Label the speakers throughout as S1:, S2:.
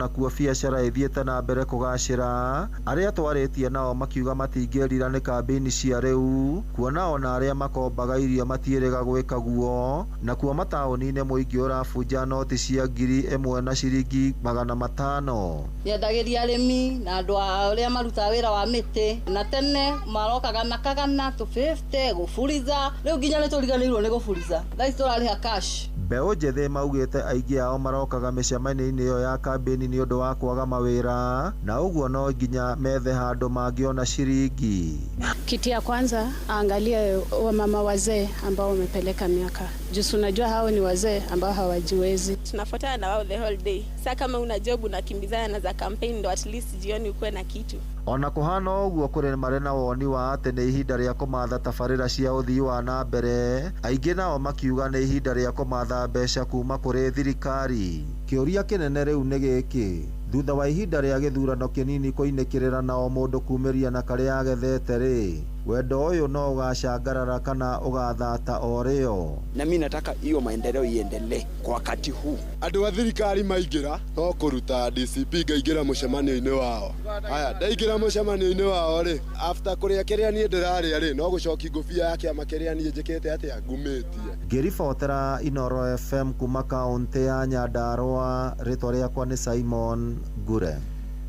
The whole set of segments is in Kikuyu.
S1: Nakuo biacara ĩthiĩte na mbere kũgacĩra, arĩa twarĩtie nao makiuga matingĩrira nĩ kambĩini cia rĩu, kuona ona arĩa makombaga irio matiĩrĩga gwĩka guo. Nakuo mataũni-inĩ mũingĩ ũrabunja noti cia 1000 na ciringi 500.
S2: Nyendagĩria arĩmi na andũ arĩa marutaga wĩra wa mĩtĩ, na tene marokaga na kagana tũ 50 gũburiza, rĩu nginya nĩ tũriganĩirwo nĩ gũburiza, thaa ici tũrarĩha cash.
S1: Mbeũ njĩthĩ maugĩte aingĩ ao marokaga mĩcemanio-inĩ ĩyo ya kambĩini nĩ ũndũ wa kwaga mawĩra, na ũguo no nginya methe handũ mangĩona ciringi.
S3: Kitu ya kwanza aangalie wamama wazee ambao wamepeleka miaka juu, unajua hao ni wazee ambao hawajiwezi.
S4: Tunafuatana na wao the whole day. Sasa kama una job unakimbizana na za campaign ndo at least jioni ukuwe na kitu.
S1: Ona kũhana ũguo, kũrĩ marĩ na woni wa atĩ nĩ ihinda rĩa kũmatha tabarĩra cia ũthii wa na mbere, aingĩ nao makiuga nĩ ihinda rĩa kũmatha mbeca kuma kũrĩ thirikari. Kĩũria kĩnene rĩu nĩ gĩkĩ, thutha wa ihinda rĩa gĩthurano kĩnini kũinĩkĩrĩra na o mũndũ kumĩria na karĩa agethete rĩ, wendo ũyũ no ũgacangarara kana ũgathata o rĩo?
S5: Na mi nataka hiyo maendeleo iendelee kwa wakati huu.
S6: Andũ a thirikari maingĩra no kũruta DCP ngaingĩra mũcemanio-inĩ wao. Haya, ndaingĩra mũcemanio-inĩ wao rĩ, after kũrĩa kĩrĩa niĩ ndĩrarĩa rĩ, no gũcoki ngũbia ya kĩama kĩrĩa niĩ njĩkĩte atĩa ngumĩtie.
S1: Ngĩribotera Inooro FM kuma kaũntĩ ya Nyandarua, rĩtwa rĩakwa nĩ Simon Ngure.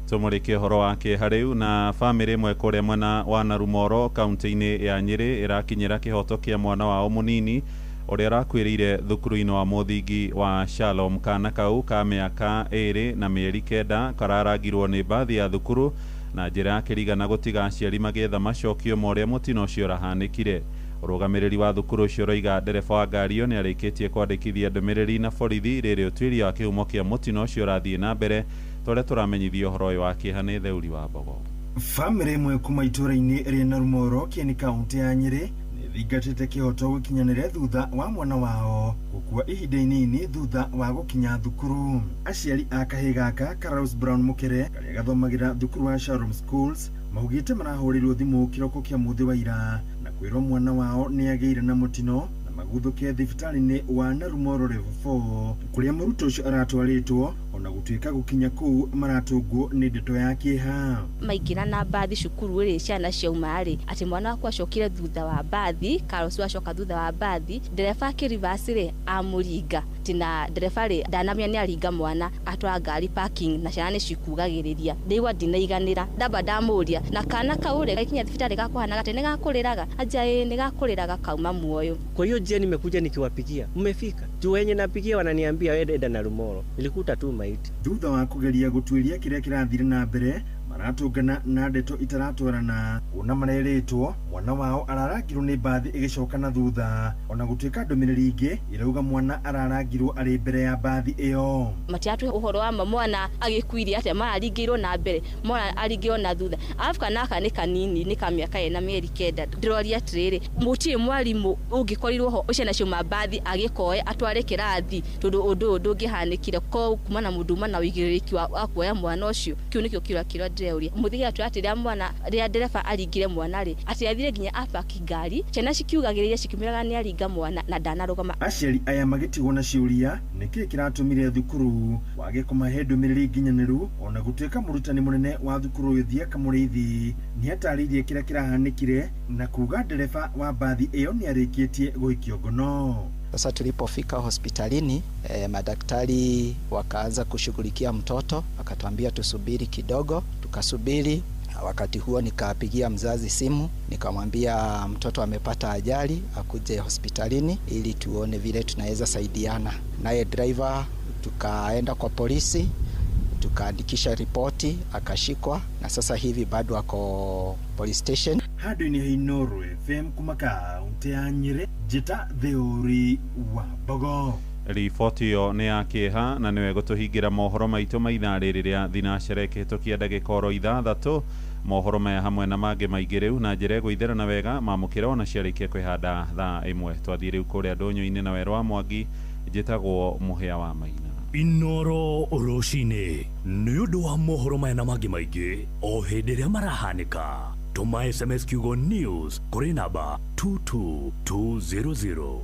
S7: Tũmũrĩkie ũhoro wa kĩeha rĩu na bamĩrĩ ĩmwe kũrĩa mwena wa Narumoro kaunti-inĩ ya Nyĩrĩ ĩrakinyĩra kĩhoto kĩa mwana wao mũnini ũrĩa ũrakuĩrĩire thukuru-inĩ wa mũthingi wa Shalom. Kana kau ka mĩaka 2 na mĩeri 9 kararangirwo nĩ mbathi ya thukuru na njĩra ya kĩriga na gũtiga aciari magĩetha macokio ma ũrĩa mũtino ũcio ũrahanĩkire. Ũrũgamĩrĩri wa thukuru ũcio ũroiga ndereba wa ngari ĩyo nĩ arĩkĩtie kwandĩkithia ndũmĩrĩri na borithi rĩrĩ ũtuĩria wa kĩhumo kĩa mũtino ũcio ũrathiĩ na mbere. Tũrĩa tũramenyithio ũhoro ũyũ wa kĩeha nĩ Theuri wa Mbogo.
S8: Bamĩrĩ ĩmwe kuma itũũra-inĩ rĩa Narumoro, Kieni, kaũntĩ ya Nyĩrĩ nĩ thingatĩte kĩhoto gũkinyanĩre thutha wa mwana wao gũkua ihinda inini thutha wa gũkinya thukuru. Aciari a kahĩĩ gaka Carlos Brown Mũkere karĩa gathomagĩra thukuru wa Shalom Schools maugĩte marahũrĩirwo thimũ kĩroko kĩa mũthĩ wa ira na kwĩrwo mwana wao nĩ agĩire na mũtino na maguthũke thibitarĩ-inĩ wa Narumoro Level 4 kũrĩa mũrutwo ũcio aratwarĩtwo, ona gũtuĩka gũkinya kũu maratũngwo nĩ ndeto ya kĩeha.
S9: Maingĩra na mbathi cukuru rĩ, ciana ciauma rĩ, atĩ mwana wakwa acokire thutha wa mbathi. Carlos acoka thutha wa mbathi, ndereba akĩrivasi rĩ, amũringa tina ndereba rĩ ndanamenya nĩ aringa mwana, atwara ngari parking na ciana nĩ cikugagĩrĩria. Ndaigua ndinaiganĩra, ndamba ndamũria na kana kau rĩ, gakinya thibitarĩ gakũhanaga atĩ nĩ gakũrĩraga anja ĩ nĩ gakũrĩraga kauma muoyo.
S10: Kwa hiyo njia nimekuja nikiwapigia, mmefika juu wenye napigia wananiambia wewe enda Narumoro, nilikuta tu maiti.
S8: Thutha wa kũgeria gũtuĩria kĩrĩa kĩrathire na mbere, maratũngana na ndeto itaratwarana kuona marerĩtwo mwana wao ararangirwo nĩ mbathi ĩgĩcoka na thutha, ona gũtuĩka ndũmĩrĩri ingĩ irauga mwana ararangirwo arĩ mbere ya mbathi ĩyo.
S9: Matiratũhe ũhoro wa ma mwana agĩkuire atĩa, mararingĩirwo na mbere, mwana aringĩrwo na thutha, arabu kana aka nĩ kanini, nĩ ka mĩaka 2 na mĩeri 9. Ndĩroria atĩrĩrĩ, mũtirĩ mwarimũ ũngĩkorirwo ho ciana ciauma mbathi agĩkoe atware kĩrathi, tondũ ũndũ ũyũ ndũngĩhanĩkire ko kuma na mũndũ uma na ũigĩrĩrĩki wa kuoya mwana ũcio. Kĩu nĩkĩo kĩũria kĩrĩa ndĩreuria. Mũthige atwĩra atĩ rĩrĩa mwana, rĩrĩa ndereba aringire mwana rĩ, atĩ athire nginya apaki ngari, ciana cikiugagĩrĩria cikĩmwĩraga nĩ aringa mwana na ndanarũgama.
S8: Aciari aya magĩtigwo na ciũria nĩkĩĩ kĩratũmire thukuru wage kũmahe ndũmĩrĩri nginyanĩru, ona gũtuĩka mũrutani mũnene wa thukuru ũyũ Thiaka Mũrĩithi nĩ atarĩirie kĩrĩa kĩrahanĩkire na kuga ndereba wa mbathi ĩyo nĩ arĩkĩtie gũikio ngono.
S11: Sasa tulipofika hospitalini madaktari wakaanza kushughulikia mtoto, akatuambia tusubiri kidogo, tukasubiri. Wakati huo nikapigia mzazi simu, nikamwambia mtoto amepata ajali, akuje hospitalini ili tuone vile tunaweza saidiana. Naye driver tukaenda kwa polisi, tukaandikisha ripoti, akashikwa na sasa hivi bado ako police station.
S8: Handũ-inĩ ha Inooro FM kuma kaũntĩ ya Nyĩrĩ, njĩta Theũri wa Mbogo.
S7: Riboti ĩyo nĩ ya kĩeha na nĩwe gũtũhingĩra mohoro maitũ ma ithaa rĩrĩ rĩa thinacere kĩhĩtũkia ndagĩka oro 6. Mohoro maya hamwe na mangĩ maingĩ rĩu na njĩra ĩgũitherana wega mamũkĩra ona ciarĩkia kwĩhanda thaa 1. Twathiĩ rĩu kũrĩa ndũnyũ-inĩ na werũ wa Mwangi. Njĩtagwo Mũhĩa wa Maina.
S12: Inoro rũcinĩ nĩ ũndũ wa mohoro maya na mangĩ maingĩ o hĩndĩ ĩrĩa marahanĩka, tũma SMS kiugo NEWS kũrĩ namba 22200.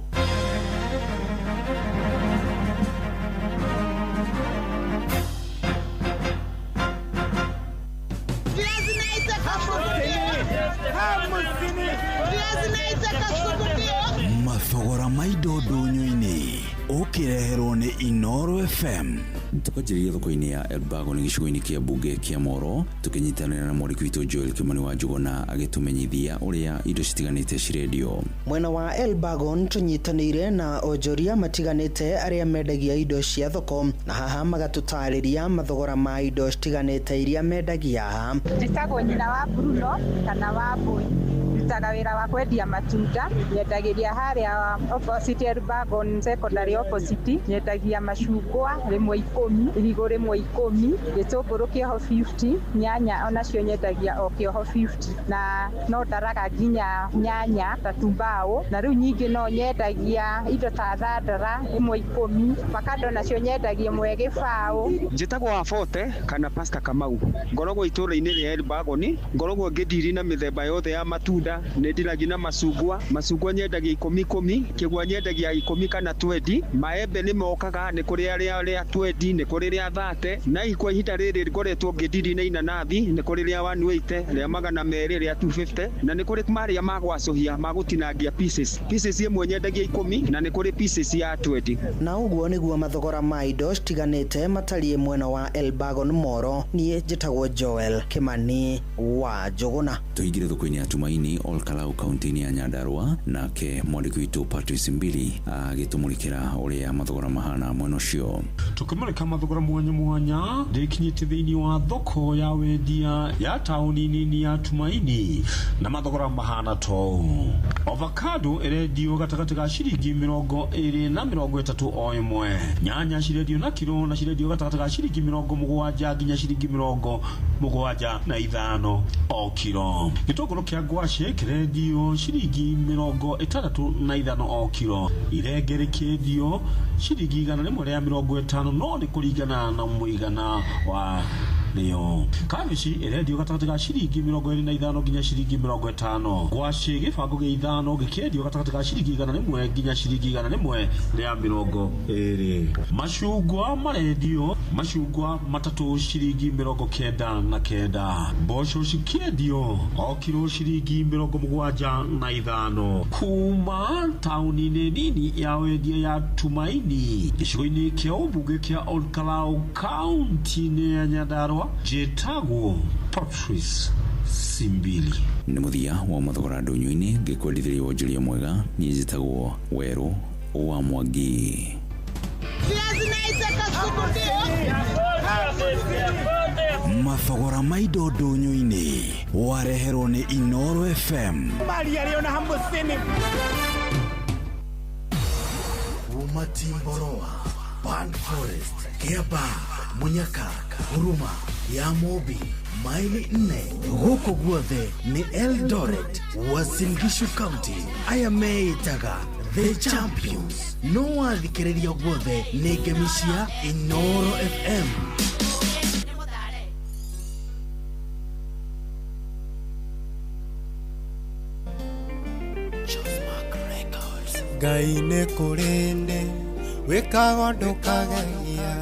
S13: Mathogora ma indo ndũnyũ-inĩ ũkĩreherwo nĩ Inooro FM.
S14: Tukwanjĩrĩria thoko-inĩ ya Elbagon gĩcigo-inĩ kĩa mbunge kĩa Moro, tũkĩnyitanĩra na mwandĩki witũ Joel Kimani wa Njuguna agĩtũmenyithia ũrĩa indo citiganĩte cirendio.
S15: Mwena wa Elbagon tũnyitanĩire na onjoria matiganĩte arĩa mendagia indo cia thoko, na haha magatũtarĩria mathogora ma indo citiganĩte iria mendagia.
S16: Njĩtagwo nyina wa Bruno kana wa Mbui, ndutaga wĩra wa kwendia matunda, nyendagĩria harĩa opposite Elbagon Secondary opposite, nyendagia macungwa rĩmwe 10, irigũ rĩmwe 10, gĩtũngũrũ kĩoho 50, nyanya onacio nyendagia o kĩoho 50, na no ndaraga nginya nyanya ta tumbao, na rĩu nyingĩ no nyendagia indo ta thandara ĩmwe 10, avocado nacio nyendagia ĩmwe 0.
S17: Njĩtagwo Wabote kana Pastor Kamau, ngoragwo itũũra-inĩ rĩa Elbagon, ngoragwo ngĩndiri na mĩthemba yothe ya matunda, nĩ ndiragia na macungwa, macungwa nyendagia 10 10, kĩgwa nyendagia 10 kana 20, maembe nĩ mokaga, nĩ kũrĩ arĩa rĩa 20, nĩ kũrĩ rĩa 30, na kwa ihinda rĩrĩ ngoretwo ngĩndiri na inanathi, nĩ kũrĩ rĩa 180, rĩa 200, rĩa 250, na nĩ kũrĩ marĩa ma gwacũhia ma gũtinangia pieces, pieces ĩmwe nyendagia 10 na nĩ kũrĩ pieces ya 20.
S15: Na ũguo nĩguo mathogora ma indo citiganĩte matariĩ mwena wa Elbagon Moro. Niĩ njĩtagwo Joel Kimani wa Njuguna.
S14: Tũingĩre thoko-inĩ ya Tumaini Olkalau kaunti-inĩ ya Nyandarua, nake mwandĩki witũ Patrice Mbili agĩtũmũrĩkĩra ũrĩa mathogora mahana mwena ũcio.
S18: Tukimurika mathogora mwanya mwanya ndĩkinyĩte thĩinĩ wa thoko ya wendia ya taũni nini ya Tumaini, na mathogora mahana tou. Avocado ĩrendio gatagatĩ ga ciringi 20 na 30 o ĩmwe, nyanya cirendio na kiro na cirendio gatagatĩ ga ciringi 70 nginya ciringi 75 o kiro. Gĩtũngũrũ kĩa ngwacĩ kĩrendio ciringi 65 o kiro, irenge rĩkĩendio ciringi 150, no nĩ kũringana na mũigana wa rĩo. Kabici ĩrendio gatagatĩ ga ciringi 25 nginya ciringi 50, ngwacĩ gĩbango gĩa 5 gĩkĩendio gatagatĩ ga ciringi 100 nginya ciringi 120. Macungwa marendio macungwa 3 ciringi 99, mboco cikĩendio o kiro ciringi 75. Kuma taũni-inĩ nini ya wendia ya Tumaini gĩcigo-inĩ kĩa ũmbunge kĩa Olkalau kaunti-inĩ ya Nyandarua, njĩtagwo Patrice Simbili.
S14: Nĩ mũthia wa mathogora ndũnyũ-inĩ, ngĩkwendithĩria wonjoria mwega. Niĩ njĩtagwo Werũ wa Mwangi.
S13: Mathogora ma indo ndũnyũ-inĩ wareherwo nĩ Inooro FM.
S19: Umatimboroa, Pan Forest, Kiaba, Munyaka, Huruma, ya Mobi, maili 4, gũkũ guothe nĩ Eldoret, Uasin Gishu County. Aya meĩtaga The Champions. No wathikĩrĩria guothe nĩ ngemi cia Inooro FM.
S20: Ngai nĩ kũrĩ ndĩ wĩkaga ndũkagegia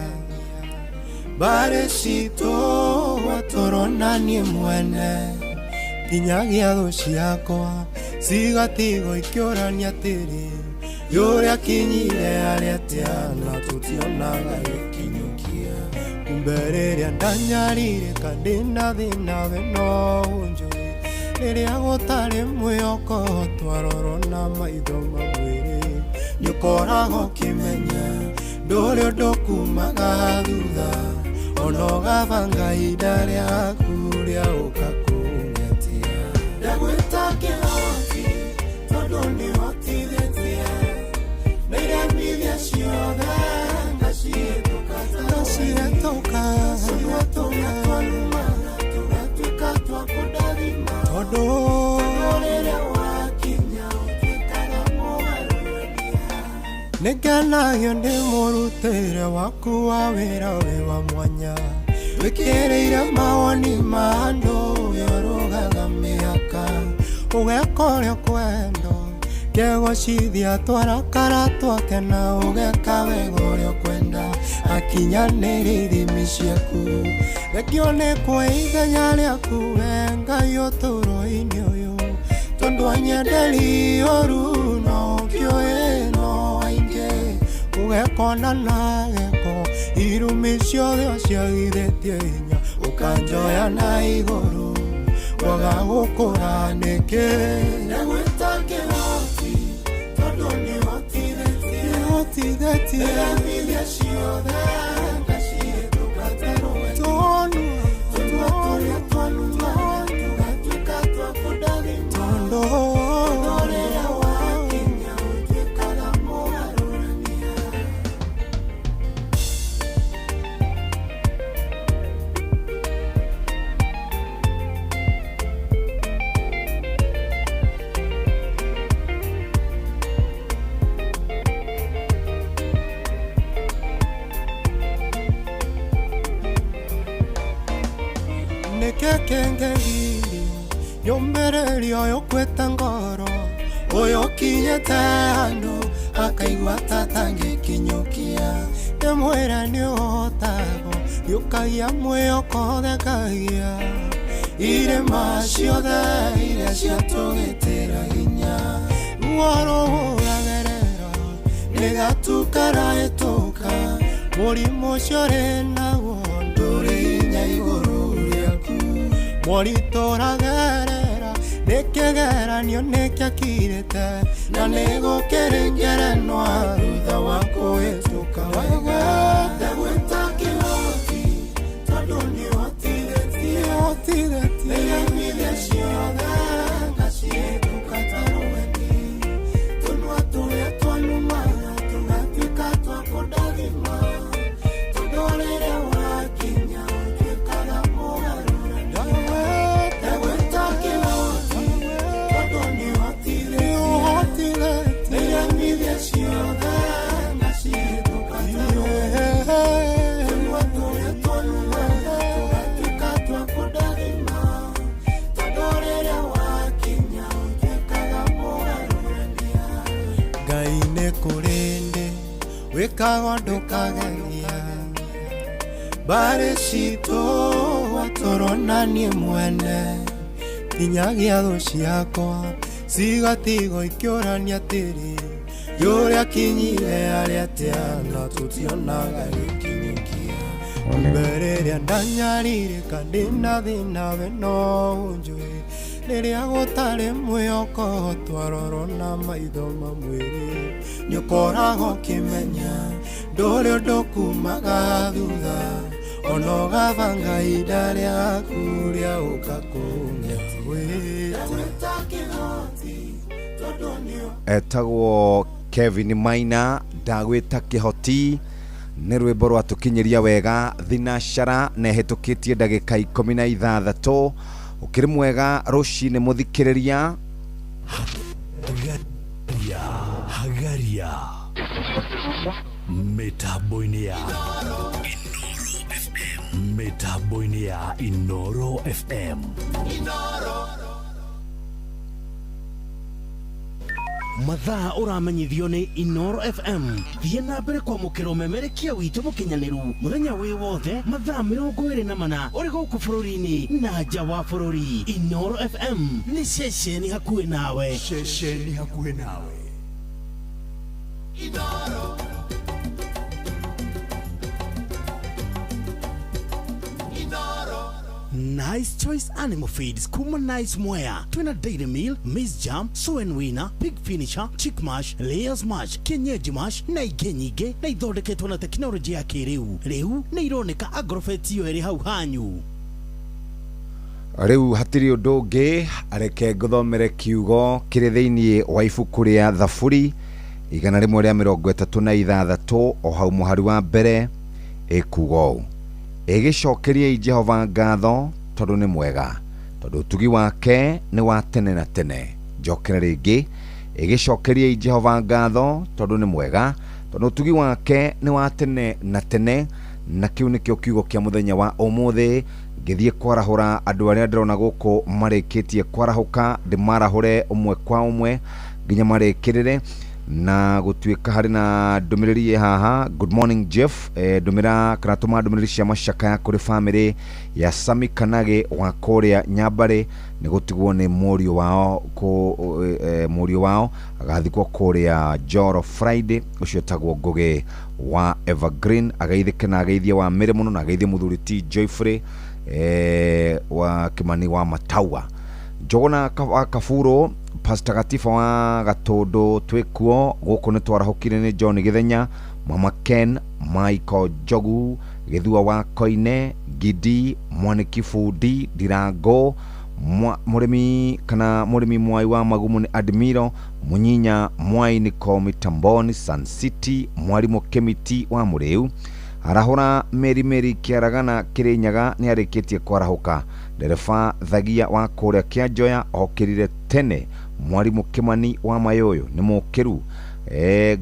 S20: mbarĩ citũ tũrona niĩ mwene nginyagia thũ ciakwa cigatigwo ikĩũrania atĩrĩ yũrĩa kinyire arĩa atĩa na tũtionaga gĩkinyũkia kumbe rĩrĩa ndanyarirĩka ndĩna thĩna we no ũnjũĩ rĩrĩa gũtarĩ mwĩhoko twarorwo na maitho ma mwĩrĩ nĩũkoragwo ũkĩmenya ndũrĩ ũndũ kumaga thutha ona ũgabanga ihinda rĩaku rĩa ũka kũng'etia. Ndagwĩta kĩhoti tondũ nĩhotithĩtie na iremithia ciothe ngacihĩtũka ngacihĩtũka twarumana tũgatuĩka twa kũndathima tondũ rĩrĩa wakinya ũtuĩkaga mũgarũrania. Nĩngenagio nĩ mũrutĩre waku wa wĩra wĩ wa mwanya wĩkĩrĩire mawoni ma andũ ũrũgaga mĩhaka ũgeka ũrĩa ũkwenda kegocithia twarakara twakena ũgeka wega ũrĩa ũkwenda akinyanĩria ithimi ciaku thengio nĩ kwa ithenya rĩaku we Ngai ũtũũro-inĩ ũyũ Ndwanyenderi ũru no ũkĩũĩ no aingĩ ũgekona na gĩko irumi ciothe ũciagithĩtie hinya ũkanjoya na igũrũ waga gũkũra nĩkĩ ndagwĩta kĩhoti tondũ nĩhotithĩtie nĩremithia ciothe ngacihĩtũka ta rũĩ tũnua tũrĩa twanumaga tũgatuĩka twa kũndathima tondũ rĩrĩa wakinya ũtuĩkaga mũgarũrania. Nĩkĩkĩngĩgirio yũmĩrĩrio ũyũ kwĩte ngoro ũyũ ũkinyĩte handũ akaigua ta atangĩkinyũkia ndĩmwĩre nĩũhotagwo nĩũkagia mwĩhoko thekagia irĩma ciothe iria ciatũgĩtĩra hinya ruo rũhũragĩrĩra nĩgatukarahĩtũka mũrimũ ũcio ũrĩ naguo ndũrĩ hinya igũrũ rĩaku moritũ ũragerera nĩkĩgeranio nĩkĩakirĩte na nĩgũkĩrĩngerenwa thutha wa kũhĩtũka wega ndagwĩta kĩhoti tondũ nĩhotithĩtie nĩremithia ciothe ngacihĩtũka ta rũheni tũnua tũrĩa twanumaga tũgatuĩka twa kũndathima tondũ rĩrĩa wakinya ũtuĩkaga mũgarũrania ndagwĩta kĩhoti tondũ nĩhotithĩtie nĩremithia ciothe ngacihĩtũka ta rũheni tũnua tũrĩa twanumaga tũgatuĩka twa kũndathima tondũ rĩrĩa wakinya ũtuĩkaga mũgarũrania. Ngai nĩ kũrĩ ndĩ wĩkaga ndũkageria mbarĩ citũ watũrona niĩ mwene nginyagia thũ ciakwa cigatigwo ikĩũrania atĩrĩ yũrĩa kinyire arĩa atĩa na tũtionaga gĩkinyũkia mbere ĩrĩa ndanyarirĩka ndĩna thĩna we no ũnjũĩ rĩrĩa gũtarĩ mwĩhoko twarorwo na maitho ma mwĩrĩ nĩũkoragwo ũkĩmenya ndũrĩ ũndũ kumaga thutha ona ũgabanga ihinda rĩaku rĩa ũka kũng'etwĩte
S21: Etagwo Kevin Maina ndagwĩta kĩhoti nĩ rwĩmbo rwatũkinyĩria wega thinacara na ĩhĩtũkĩtie ndagĩka 16 ũkĩrĩ mwega rũcinĩ mũthikĩrĩria.
S12: Hagaria hagaria mĩtambo-inĩ ya mĩtambo-inĩ ya Inoro FM.
S19: Mathaa ũramenyithio nĩ Inoro FM. Thiĩ na mbere kwamũkĩra ũmemerekia witũ mũkinyanĩru mũthenya wĩ wothe mathaa 24 ũrĩ gũkũ bũrũri-inĩ na nja wa bũrũri. Inoro FM nĩ ceceni hakuhĩ nawe.
S22: Ceceni hakuhĩ nawe.
S20: Inoro.
S19: Nice Choice Animal Feeds kuma Nice Mwea twina Dairy Meal, Maize Jam, Soen Winner, Pig Finisher, Chick Mash, Layers Mash, Kienyeji Mash na ingĩ nyingĩ na ithondeketwo na tekinoronjĩ ya kĩrĩu. Rĩu nĩ ironeka Agrofet iyo ĩrĩ hau hanyu.
S21: Rĩu hatirĩ ũndũ ũngĩ reke ngũthomere kiugo kĩrĩ thĩinĩ wa ibuku rĩa Thaburi 136 o hau mũhari wa mbere ĩkuga ũũ: ĩgĩcokeriei Jehova ngatho tondũ nĩ mwega, tondũ ũtugi wake nĩ wa tene na tene. Njokere rĩngĩ, ĩgĩcokeriei Jehova ngatho tondũ nĩ mwega, tondũ ũtugi wake nĩ wa tene na tene. Na kĩu nĩkĩo kiugo kĩa mũthenya wa ũmũthĩ. Ngĩthiĩ kwarahũra andũ arĩa ndĩrona gũkũ marĩkĩtie kwarahũka, ndĩmarahũre ũmwe kwa ũmwe nginya marĩkĩrĩre. Na gũtuĩka harĩ na ndũmĩrĩri ĩ haha. Good morning Jeff, ndũmĩra kana tũma ndũmĩrĩri cia macakaya kũrĩ famĩlĩ ya Sami Kanage wa kũrĩa Nyambarĩ nĩ gũtigwo nĩ mũriũ wao mũriũ wao agathikwo kũrĩa Njoro Friday. Ũcio etagwo Ngũgĩ wa Evergreen. Ageithĩke na ageithie wa Mĩrĩ mũno na ageithie mũthuri ti Joyfrey wa Kimani wa Matawa. Njogona wa Kaburo, Pastor Gatiba wa Gatũndũ twĩkuo gũkũ nĩ twarahũkire nĩ John Gĩthenya, Mama Ken, Michael Njogu, Gĩthua wa Koine, Gidi, Mwaniki Bundi, Ndirango, mũrĩmi kana mũrĩmi Mwai wa Magumu nĩ Admiro, Munyinya Mwai nĩ Komitamboni, Sun City, Mwarimũ Kĩmiti wa Mũrĩu. Arahũra Meri Meri Kĩaragana Kĩrĩnyaga nĩ arĩkĩtie kwarahũka. Ndereba Thagia wa kũrĩa Kĩanjoya okĩrire tene. Mwarimũ Kĩmani wa Mayũyũ nĩ mũkĩru.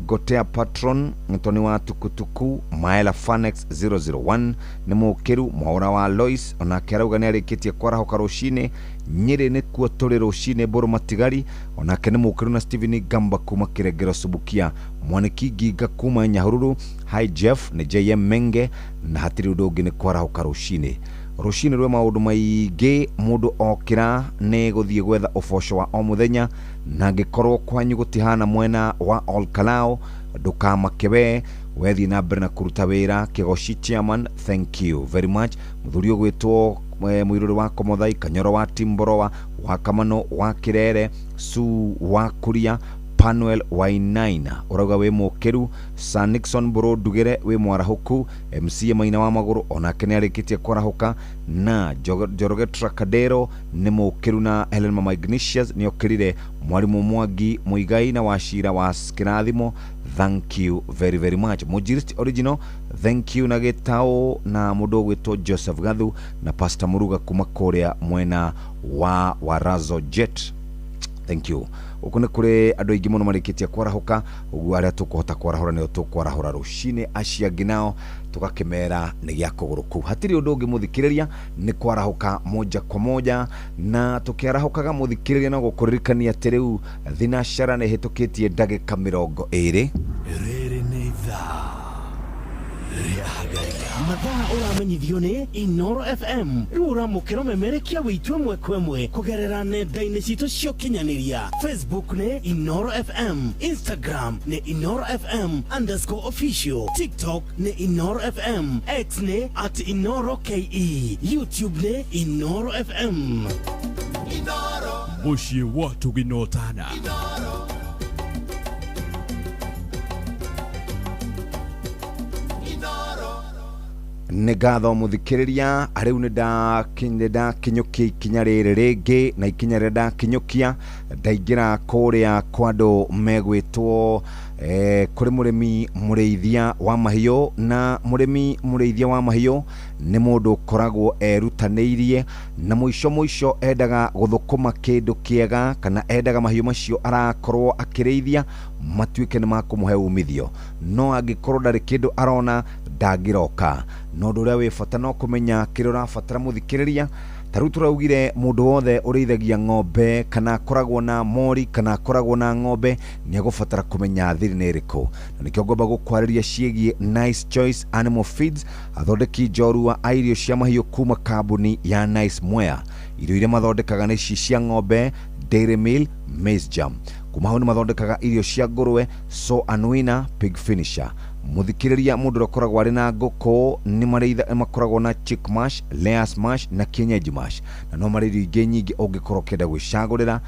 S21: Gotea Patron Ntoni wa Tukutuku Maela Fanex 001 nĩ mũkĩru. Mwaũra wa Lois onake arauga nĩ arĩkĩtie kwarahũka rũcinĩ. Nyĩrĩ nĩkuo tũrĩ rũcinĩ. Mbũrũ Matigari onake nĩ mũkĩru na Steven Gamba kuma Kĩrengero Subukia. Mwaniki Nginga kuma Nyahururu. Hi Jeff nĩ JM Menge na hatirĩ ũndũ ũngĩ nĩ kwarahũka rũcinĩ. Rũcinĩ rwĩ maũndũ maingĩ mũndũ okĩra nĩ gũthiĩ gwetha ũboco wa o mũthenya, na angĩkorwo kwanyu gũtihana mwena wa Olkalao ndũkamake we wethiĩ na mbere na kũruta wĩra. Kĩgoci chairman, thank you very much. Mũthuri ũgwĩtwo mũirũrĩ wa Komothai, Kanyoro wa Timboroa, wa Kamano wa Kĩrere, Su wa Kuria, Panuel Wainaina ũrauga wĩ mũkĩru. Sir Nixon Mbũrũ Ndugĩre wĩ mwarahũku. MC Maina wa Magũrũ onake nĩ arĩkĩtie kwarahũka. Na Njoroge Trakadero nĩ mũkĩru na Helen Mama Ignatius nĩ okĩrire. Mwarimũ Mwangi Muigai na Wacira wa Kĩrathimo, thank you very very much. Mũnjiristi original, thank you. Na Gĩtaũ na mũndũ ũgwĩtwo Joseph Gathu na Pastor Muruga kuma kũrĩa mwena wa Warazo Jet, thank you. Gũkũ nĩ kũrĩ andũ aingĩ mũno marĩkĩtie kwarahũka, ũguo arĩa tũkũhota kwarahũra nĩo tũkwarahũra rũcinĩ, acio angĩ nao tũgakĩmera nĩ gĩa kũgũrũ kũu. Hatirĩ ũndũ ũngĩ mũthikĩrĩria, nĩ kwarahũka moja kwa moja. Na tũkĩarahũkaga mũthikĩrĩria no gũkũririkania atĩ rĩu thinacara nĩ ĩhĩtũkĩtie ndagĩka 20.
S12: Rĩrĩ nĩ ithaa rĩa Hagaria.
S19: Mathaa ũramenyithio nĩ Inoro FM. Rĩu ũramũkĩra ũmemerekia wĩitũ ĩmwe kwa ĩmwe kũgerera nenda-inĩ citũ cia ũkinyanĩria. Facebook nĩ Inoro FM, Instagram nĩ Inoro FM _official, TikTok nĩ Inoro FM, X nĩ @InoroKE, YouTube nĩ Inoro FM.
S22: Mũciĩ wa Tũginotana.
S21: Nĩ ngatho mũthikĩrĩria, rĩu nĩ ndakinyũkia ikinya rĩrĩ rĩngĩ, na ikinya rĩrĩa ndakinyũkia ndaingĩra kũrĩa kwa andũ megwĩtwo kũrĩ mũrĩmi mũrĩithia wa mahiũ. Na mũrĩmi mũrĩithia wa mahiũ nĩ mũndũ ũkoragwo erutanĩirie na mũico mũico endaga gũthũkũma kĩndũ kĩega, kana endaga mahiũ macio arakorwo akĩrĩithia matuĩke nĩ makũmũhe umithio. No angĩkorwo ndarĩ kĩndũ arona ndangĩroka. No ũndũ ũrĩa wĩ bata no kũmenya kĩrĩa ũrabatara mũthikĩrĩria. Ta rĩu tũraugire mũndũ wothe ũrĩithagia ng'ombe kana akoragwo na mori kana akoragwo na ng'ombe nĩ egũbatara kũmenya thiri nĩ ĩrĩkũ, na nĩkĩo ngomba gũkwarĩria ciĩgiĩ Nice Choice Animal Feeds, athondeki njorua a irio cia mahiũ kuma kambuni ya Nice Mwea. Irio iria mathondekaga nĩ ici cia ng'ombe, Dairy Meal, Maize Jam. Kuma hau nĩ mathondekaga irio cia ngũrwe, So Anuina, Pig Finisher. Mũthikĩrĩria mũndũ ũrĩa ũkoragwo arĩ na ngũkũ nĩ makoragwo na chick mash, layers mash na kienyeji mash, na no marĩ irio ingĩ nyingĩ ũngĩkorwo ũkĩenda gwĩcagũrĩra.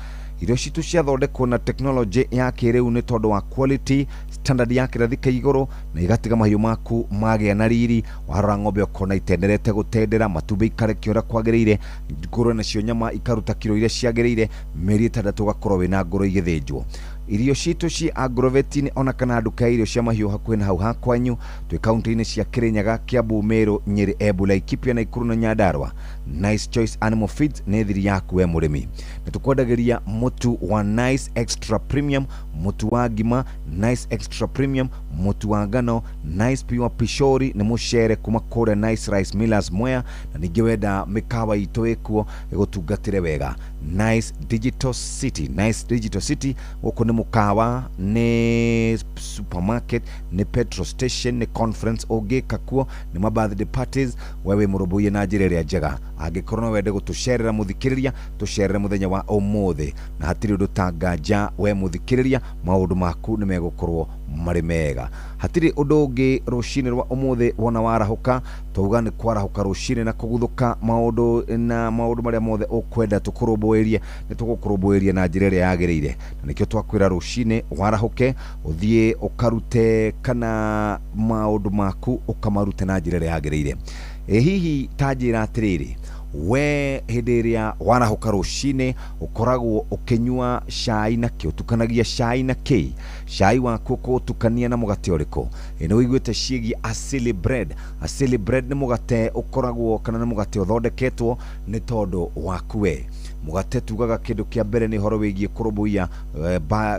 S21: Irio citũ ciathondekwo na tekinoronjĩ ya kĩrĩu nĩ tondũ wa quality standard ya kĩrathi kĩa igũrũ, na igatiga mahiũ maku magĩa na riri. Warora ng'ombe ũkona itenderete gũtendera, matumbĩ ikarekia ũrĩa kwagĩrĩire, ngũrwe nacio nyama ikaruta kiro iria ciagĩrĩire, mĩeri 6 ũgakorwo wĩna ngũrwe igĩthĩnjwo. Irio citũ ci agrovetin ona kana nduka ya irio cia mahiũ hakuhĩ na hau hakwanyu. Twĩ kaunti-inĩ cia Kirinyaga, Kiambu, Meru, Nyeri, Embu, Laikipia, Nakuru na Nyandarua. Nice Choice Animal Feeds nĩ thiri yaku we mũrĩmi. Nĩ tũkwendagĩria mũtu wa Nice Extra Premium, mũtu wa ngima Nice Extra Premium, mũtu wa ngano Nice Pure Pishori nĩ mũcere kuma kũrĩa Nice Rice Millers Mwea, na ningĩ wenda mĩkawa itũ ĩkuo ĩgũtungatĩre wega. Nice Digital City. Nice Digital City gũkũ nĩ mũkawa, nĩ supermarket, nĩ petrol station, nĩ conference ũngĩka kuo, nĩ ma birthday parties. We wĩ mũrũmbũiye na njĩra ĩrĩa njega. Angĩkorwo no wende gũtũcerera mũthikĩrĩria, tũcerere mũthenya wa ũmũthĩ, na hatirĩ ũndũ ta nganja we mũthikĩrĩria, maũndũ maku nĩ megũkorwo marĩ mega. Hatirĩ ũndũ ũngĩ rũcinĩ rwa ũmũthĩ wona warahũka, twauga nĩ kwarahũka rũcinĩ na kũguthũka maũndũ na maũndũ marĩa mothe ũkwenda tũkũrũmbũĩrie, nĩ tũgũkũrũmbũĩria na njĩra ĩrĩa yagĩrĩire. Na nĩkĩo twakwĩra rũcinĩ warahũke ũthiĩ ũkarute kana maũndũ maku ũkamarute na njĩra ĩrĩa yagĩrĩire. Ĩ hihi ta njĩra atĩrĩrĩ, we hĩndĩ ĩrĩa warahũka rũcinĩ ũkoragwo ũkĩnyua cai na kĩ? Ũtukanagia cai na kĩ? Cai waku ũkũũtukania na mũgate ũrĩkũ? Ĩ nĩ ũiguĩte ciĩgiĩ Asili Bread? Asili Bread nĩ mũgate ũkoragwo kana nĩ mũgate ũthondeketwo nĩ tondũ waku we. Mũgate tugaga kĩndũ kĩa mbere nĩ ũhoro wĩgiĩ kũrũmbũiya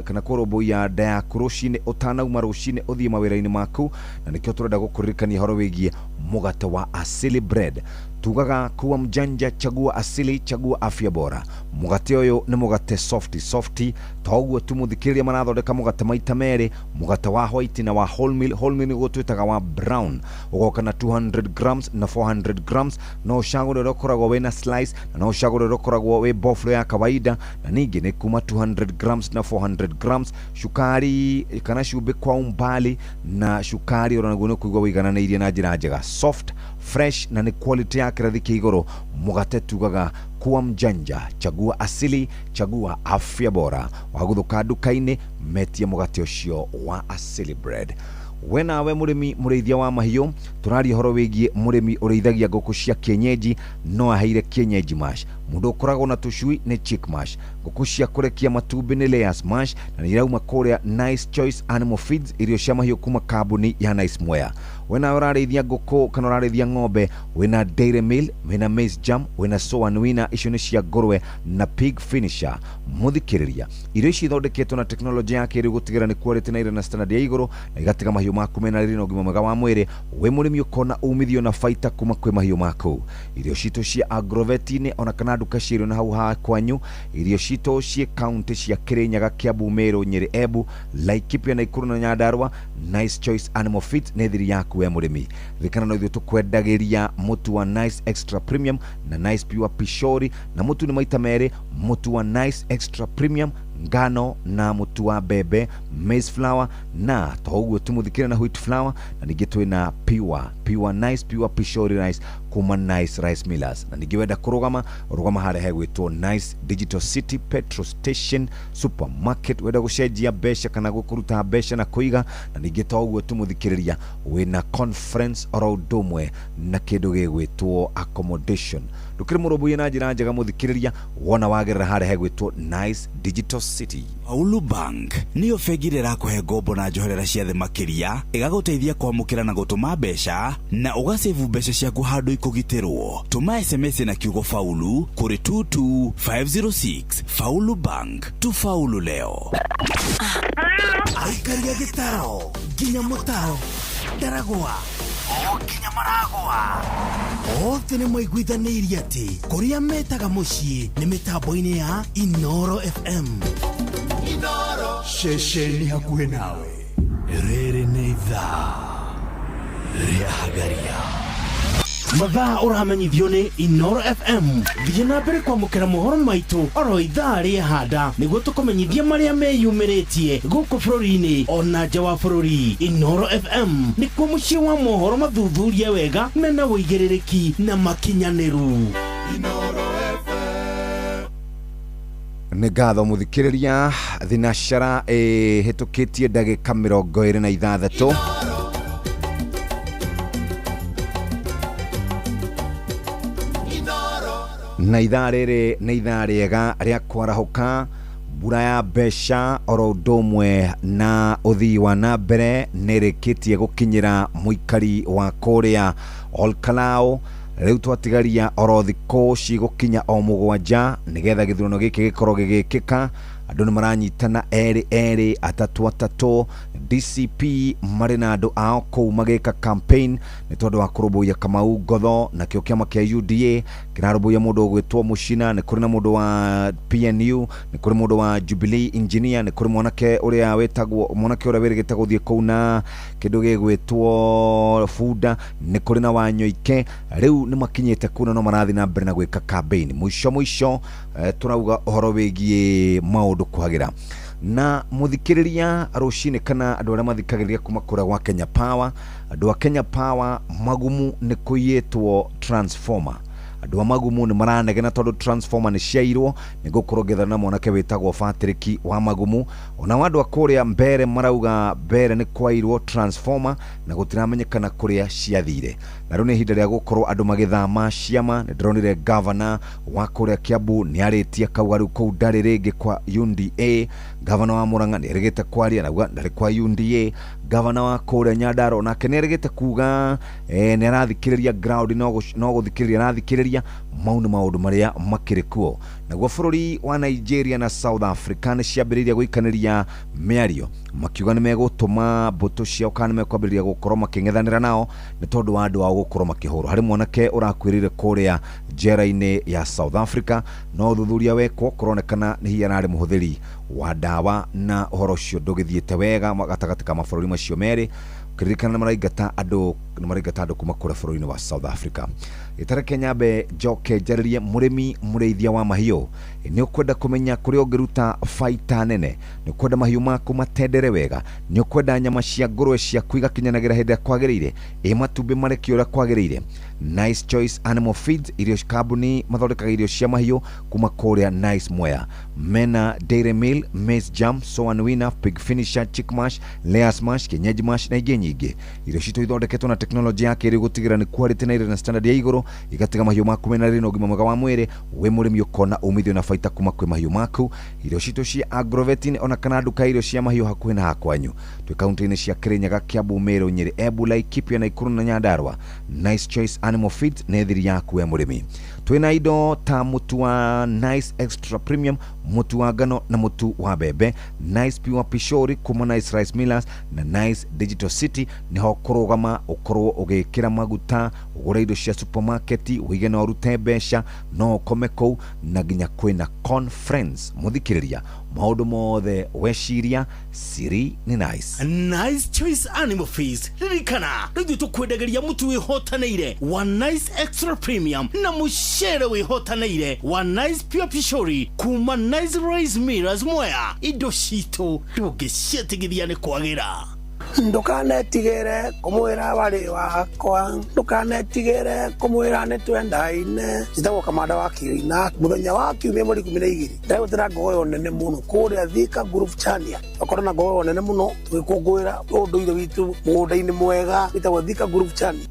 S21: kana kũrũmbũiya nda yaku rũcinĩ ũtanauma rũcinĩ ũthiĩ mawĩra-inĩ maku, na nĩkĩo tũrenda gũkũririkania ũhoro wĩgiĩ mũgate wa Asili Bread. Tugaga kuwa mjanja, chagua asili, chagua afya bora. Mũgate ũyũ nĩ mũgate softy softy, toguo tu mũthikĩrĩria marathondeka mũgate maita merĩ, mũgate wa white na wa wholemeal. Wholemeal nĩguo twĩtaga wa brown, ũgoka na 200 grams na 400 grams. No ũcagũre ũrĩa ũkoragwo wĩna slice, na no ũcagũre ũrĩa ũkoragwo wĩ boflo ya kawaida, na ningĩ nĩ kuma 200 grams na 400 grams. Cukari kana cumbĩ kwa umbali, na cukari ũrĩa naguo nĩ ũkũigua wĩigananĩirie na njĩra njega, soft, fresh, na nĩ quality ya kĩrathi kĩa igũrũ. Mũgate tugaga kuwa mjanja, chagua asili, chagua afya bora. Wagũthũka nduka-inĩ metie mũgate ũcio wa Asili Bread. We nawe mũrĩmi mũrĩithia wa mahiũ, tũraria ũhoro wĩgiĩ mũrĩmi ũrĩithagia ngũkũ cia kienyeji, no aheire kienyeji mash. Mũndũ ũkoragwo na tũcui nĩ chick mash. Ngũkũ cia kũrekia matumbĩ nĩ layers mash, na nĩ irauma kũrĩa Nice Choice Animal Feeds, irio cia mahiũ kuma kambuni ya Nice Mwea. We nawe ũrarĩithia ngũkũ kana ũrarĩithia ng'ombe, wĩna dairy meal, wĩna maize jam, wĩna soa wina, icio nĩ cia ngũrwe na pig finisher. Mũthikĩrĩria, irio ici ithondeketwo na teknolojĩ ya kĩrĩu gũtigĩrĩra nĩ quality na irĩ na standard ya igũrũ, na igatiga mahiũ maku mena riri na ũgima mwega wa mwĩrĩ. Wĩ mũrĩmi ũkona umithio na baita kuma kwĩ mahiũ maku. Irio citũ cia agrovet-inĩ ona kana nduka cia irio na hau ha kwanyu, irio citũ ciĩ kaunti cia Kirinyaga, Kiambu, Meru, Nyeri, Embu, Laikipia, Nakuru na Nyandarua. Nice Choice Animal Feeds nĩ thiri yaku we mũrĩmi. Ririkana no ithuĩ tũkwendagĩria mũtu wa Nice Extra Premium na Nice Pure Pishori, na mũtu nĩ maita merĩ, mũtu wa Nice Extra Premium ngano na mũtu wa mbembe maize flour, na to ũguo tu mũthikĩre na wheat flour, na ningĩ twĩna pure nice pure pishori rice kuma Nice Rice Millers. Na ningĩ wenda kũrũgama, rũgama harĩa hegwĩtwo Nice Digital City Petrol Station Supermarket, wenda gũcenjia mbeca kana gũkũruta mbeca na kũiga. Na ningĩ to ũguo tu mũthikĩrĩria, wĩna conference oro ũndũ ũmwe na kĩndũ gĩgwĩtwo accommodation. Ndũkĩrĩ mũrũmbũiye na njĩra njega mũthikĩrĩria, wona wagerera harĩa hegwĩtwo Nice Digital City.
S13: Faulu Bank niyo bengi ĩrĩa ĩrakũhe ngombo na njoherera cia thĩ makĩria, ĩgagũteithia kwamũkĩra na gũtũma mbeca na ũgacevu mbeca ciaku handũ ikũgitĩrwo. Tũma SMS na kiugo Faulu kũrĩ 22506. Faulu Bank, tufaulu leo.
S19: Aikaria gĩtaro nginya mũtaro ndaragwa o nginya maragwa othe nĩ maiguithanĩirie atĩ kũrĩa metaga mũciĩ nĩ mĩtambo-inĩ ya Inoro FM.
S22: Inoro ceceni hakuhĩ nawe.
S13: Rĩrĩ nĩ ithaa rĩa Hagaria.
S19: Mathaa ũramenyithio nĩ Inoro FM. Thiĩ na mbere kwamũkĩra mohoro maitũ oro ithaa rĩa handa nĩguo tũkũmenyithie marĩa meyumĩrĩtie gũkũ bũrũri-inĩ ona nja wa bũrũri. Inoro FM nĩkuo mũciĩ wa mohoro mathuthurie wega mena ũigĩrĩrĩki na makinyanĩru.
S21: Nĩ ngatho mũthikĩrĩria, thinacara ĩhĩtũkĩtie ndagĩka 26. Na ithaa rĩrĩ nĩ ithaa rĩega rĩa kwarahũka, mbura ya mbeca oro ũndũ ũmwe na ũthii wa na mbere nĩ ĩrĩkĩtie gũkinyĩra mũikari wa kũrĩa Olkalau. Rĩu twatigaria oro thikũ cigũkinya o 7 nĩgetha gĩthurano gĩkĩ gĩkorwo gĩgĩkĩka. Andũ nĩ maranyitana erĩ erĩ, atatũ atatũ. DCP marĩ na andũ ao kũu magĩka campaign nĩ tondũ wa kũrũmbũiya Kamau Ngotho. Nakĩo kĩama kĩa UDA kĩrarũmbũiya mũndũ ũgwĩtwo Mũcina. Nĩ kũrĩ na mũndũ wa PNU, nĩ kũrĩ mũndũ wa Jubilee Engineer, nĩ kũrĩ mwanake ũrĩa wĩtagwo mwanake ũrĩa wĩrĩgĩte gũthiĩ kũu na kĩndũ gĩgwĩtwo bunda, nĩ kũrĩ na Wanyoike. Rĩu nĩ makinyĩte kũu na no marathiĩ na mbere na gwĩka campaign. Mũico mũico tũrauga ũhoro wĩgiĩ maũndũ kwagĩra na mũthikĩrĩria rũcinĩ, kana andũ arĩa mathikagĩrĩria kuma kũrĩa gwa Kenya Power. Andũ a Kenya Power magumu nĩ kũiyĩtwo transformer. Andũ a magumu nĩ maranegena tondũ transformer nĩ ciairwo. Nĩ ngũkorwo ngĩethana na mwanake wĩtagwo Patrick wa magumu. Ona andũ a kũrĩa mbere marauga mbere nĩ kwairwo transformer na gũtiramenyekana kũrĩa ciathire. Na rĩu nĩ ihinda rĩa gũkorwo andũ magĩthama ciama. Nĩ ndĩronire gavana wa kũrĩa Kiambu nĩ arĩtie akauga rĩu kũu ndarĩ rĩngĩ kwa UDA. Gavana wa Murang'a nĩ erĩgĩte kwaria na auga ndarĩ kwa UDA. Gavana wa kũrĩa Nyandarua nake nĩ erĩgĩte kuga nĩ arathikĩrĩria ground, no gũthikĩrĩria arathikĩrĩria. Mau nĩ maũndũ marĩa makĩrĩ kuo. Naguo bũrũri wa Nigeria na South Africa nĩ ciambĩrĩirie gũikanĩria mĩario, makiuga nĩ megũtũma mbũtũ ciao kana nĩ mekwambĩrĩria gũkorwo makĩng'ethanĩra nao nĩ tondũ wa andũ ao gũkorwo makĩhũrwo. Harĩ mwanake ũrakuĩrĩire kũrĩa njera-inĩ ya South Africa, no ũthuthuria wekwo kũronekana nĩ hihi ararĩ mũhũthĩri wa ndawa, na ũhoro ũcio ndũgĩthiĩte wega gatagatĩ ka mabũrũri macio merĩ. Ũkĩririkana nĩ maraingata andũ, nĩ maraingata andũ kuma kũrĩa bũrũri-inĩ wa South Africa. Gĩtareke nyambe njoke njarĩrie mũrĩmi mũrĩithia wa mahiũ. Nĩ ũkwenda kũmenya kũrĩa ũngĩruta baita nene, nĩ ũkwenda mahiũ maku matendere wega, nĩ ũkwenda nyama cia ngũrwe ciaku igakinyanagĩra hĩndĩ ĩrĩa kwagĩrĩire, ĩ matumbĩ marekio ũrĩa kwagĩrĩire. Nice Choice Animal Feeds, irio kambuni mathondekaga irio cia mahiũ kuma kũrĩa Nice Mwea. Mena Dairy Meal, Maize Jam, Soan Winner, Pig Finisher, Chick Mash, Layers Mash, Kienyeji Mash na ingĩ nyingĩ. Irio citũ ithondeketwo na tekinoronjĩ ya kĩrĩu gũtigĩrĩra nĩ quality na irĩ na standard ya igũrũ, igatiga mahiũ maku mena riri na ũgima mwega wa mwĩrĩ. Wĩ mũrĩmi ũkona umithio na baita kuma kwĩ mahiũ maku. Irio citũ cia Agrovetin ona kana nduka ya irio cia mahiũ hakuhĩ na hakwanyu. Twĩ kaunti-inĩ cia Kirinyaga, Kiambu, Meru, Nyĩrĩ, Embu, Laikipia, Nakuru na Nyandarua. Nice Choice Animal Feeds nĩ thiri yaku we mũrĩmi. Twĩna indo ta mũtu wa Nice Extra Premium, mũtu wa ngano na mũtu wa mbembe, Nice Pure Pishori kuma Nice Rice Millers na Nice Digital City. Nĩho kũrũgama ũkorwo ũgĩkĩra maguta, ũgũre indo cia supermarket, ũige na ũrute mbeca, no ũkome kũu, na nginya kwĩna conference. Mũthikĩrĩria maũndũ mothe weciria siri nĩ Nice.
S19: Nice Choice Animal Feeds, ririkana rĩu ithuĩ tũkwendagĩria mũtu wĩhotanĩire wa Nice Extra Premium na mũcere wĩhotanĩire wa Nice Pure Pishori kuma Nice Rice Millers Mwea. Indo citũ ndũngĩciĩtigithia nĩ kwagĩra.
S2: Ndukanetigĩre kũmwĩra warĩ wakwa, ndukanetigĩre kũmwĩra nĩ twendaine. Njĩtagwo Kamanda wa Kĩina. Mũthenya wa kiumia mweri 12 ndagũtĩra ngogoyo nene mũno kũrĩa Thika Group Chania. Twakorwo na ngogoyo nene mũno tũgĩkũngũĩra ũndũire witũ mũgũnda-inĩ mwega wĩtagwo Thika Group Chania.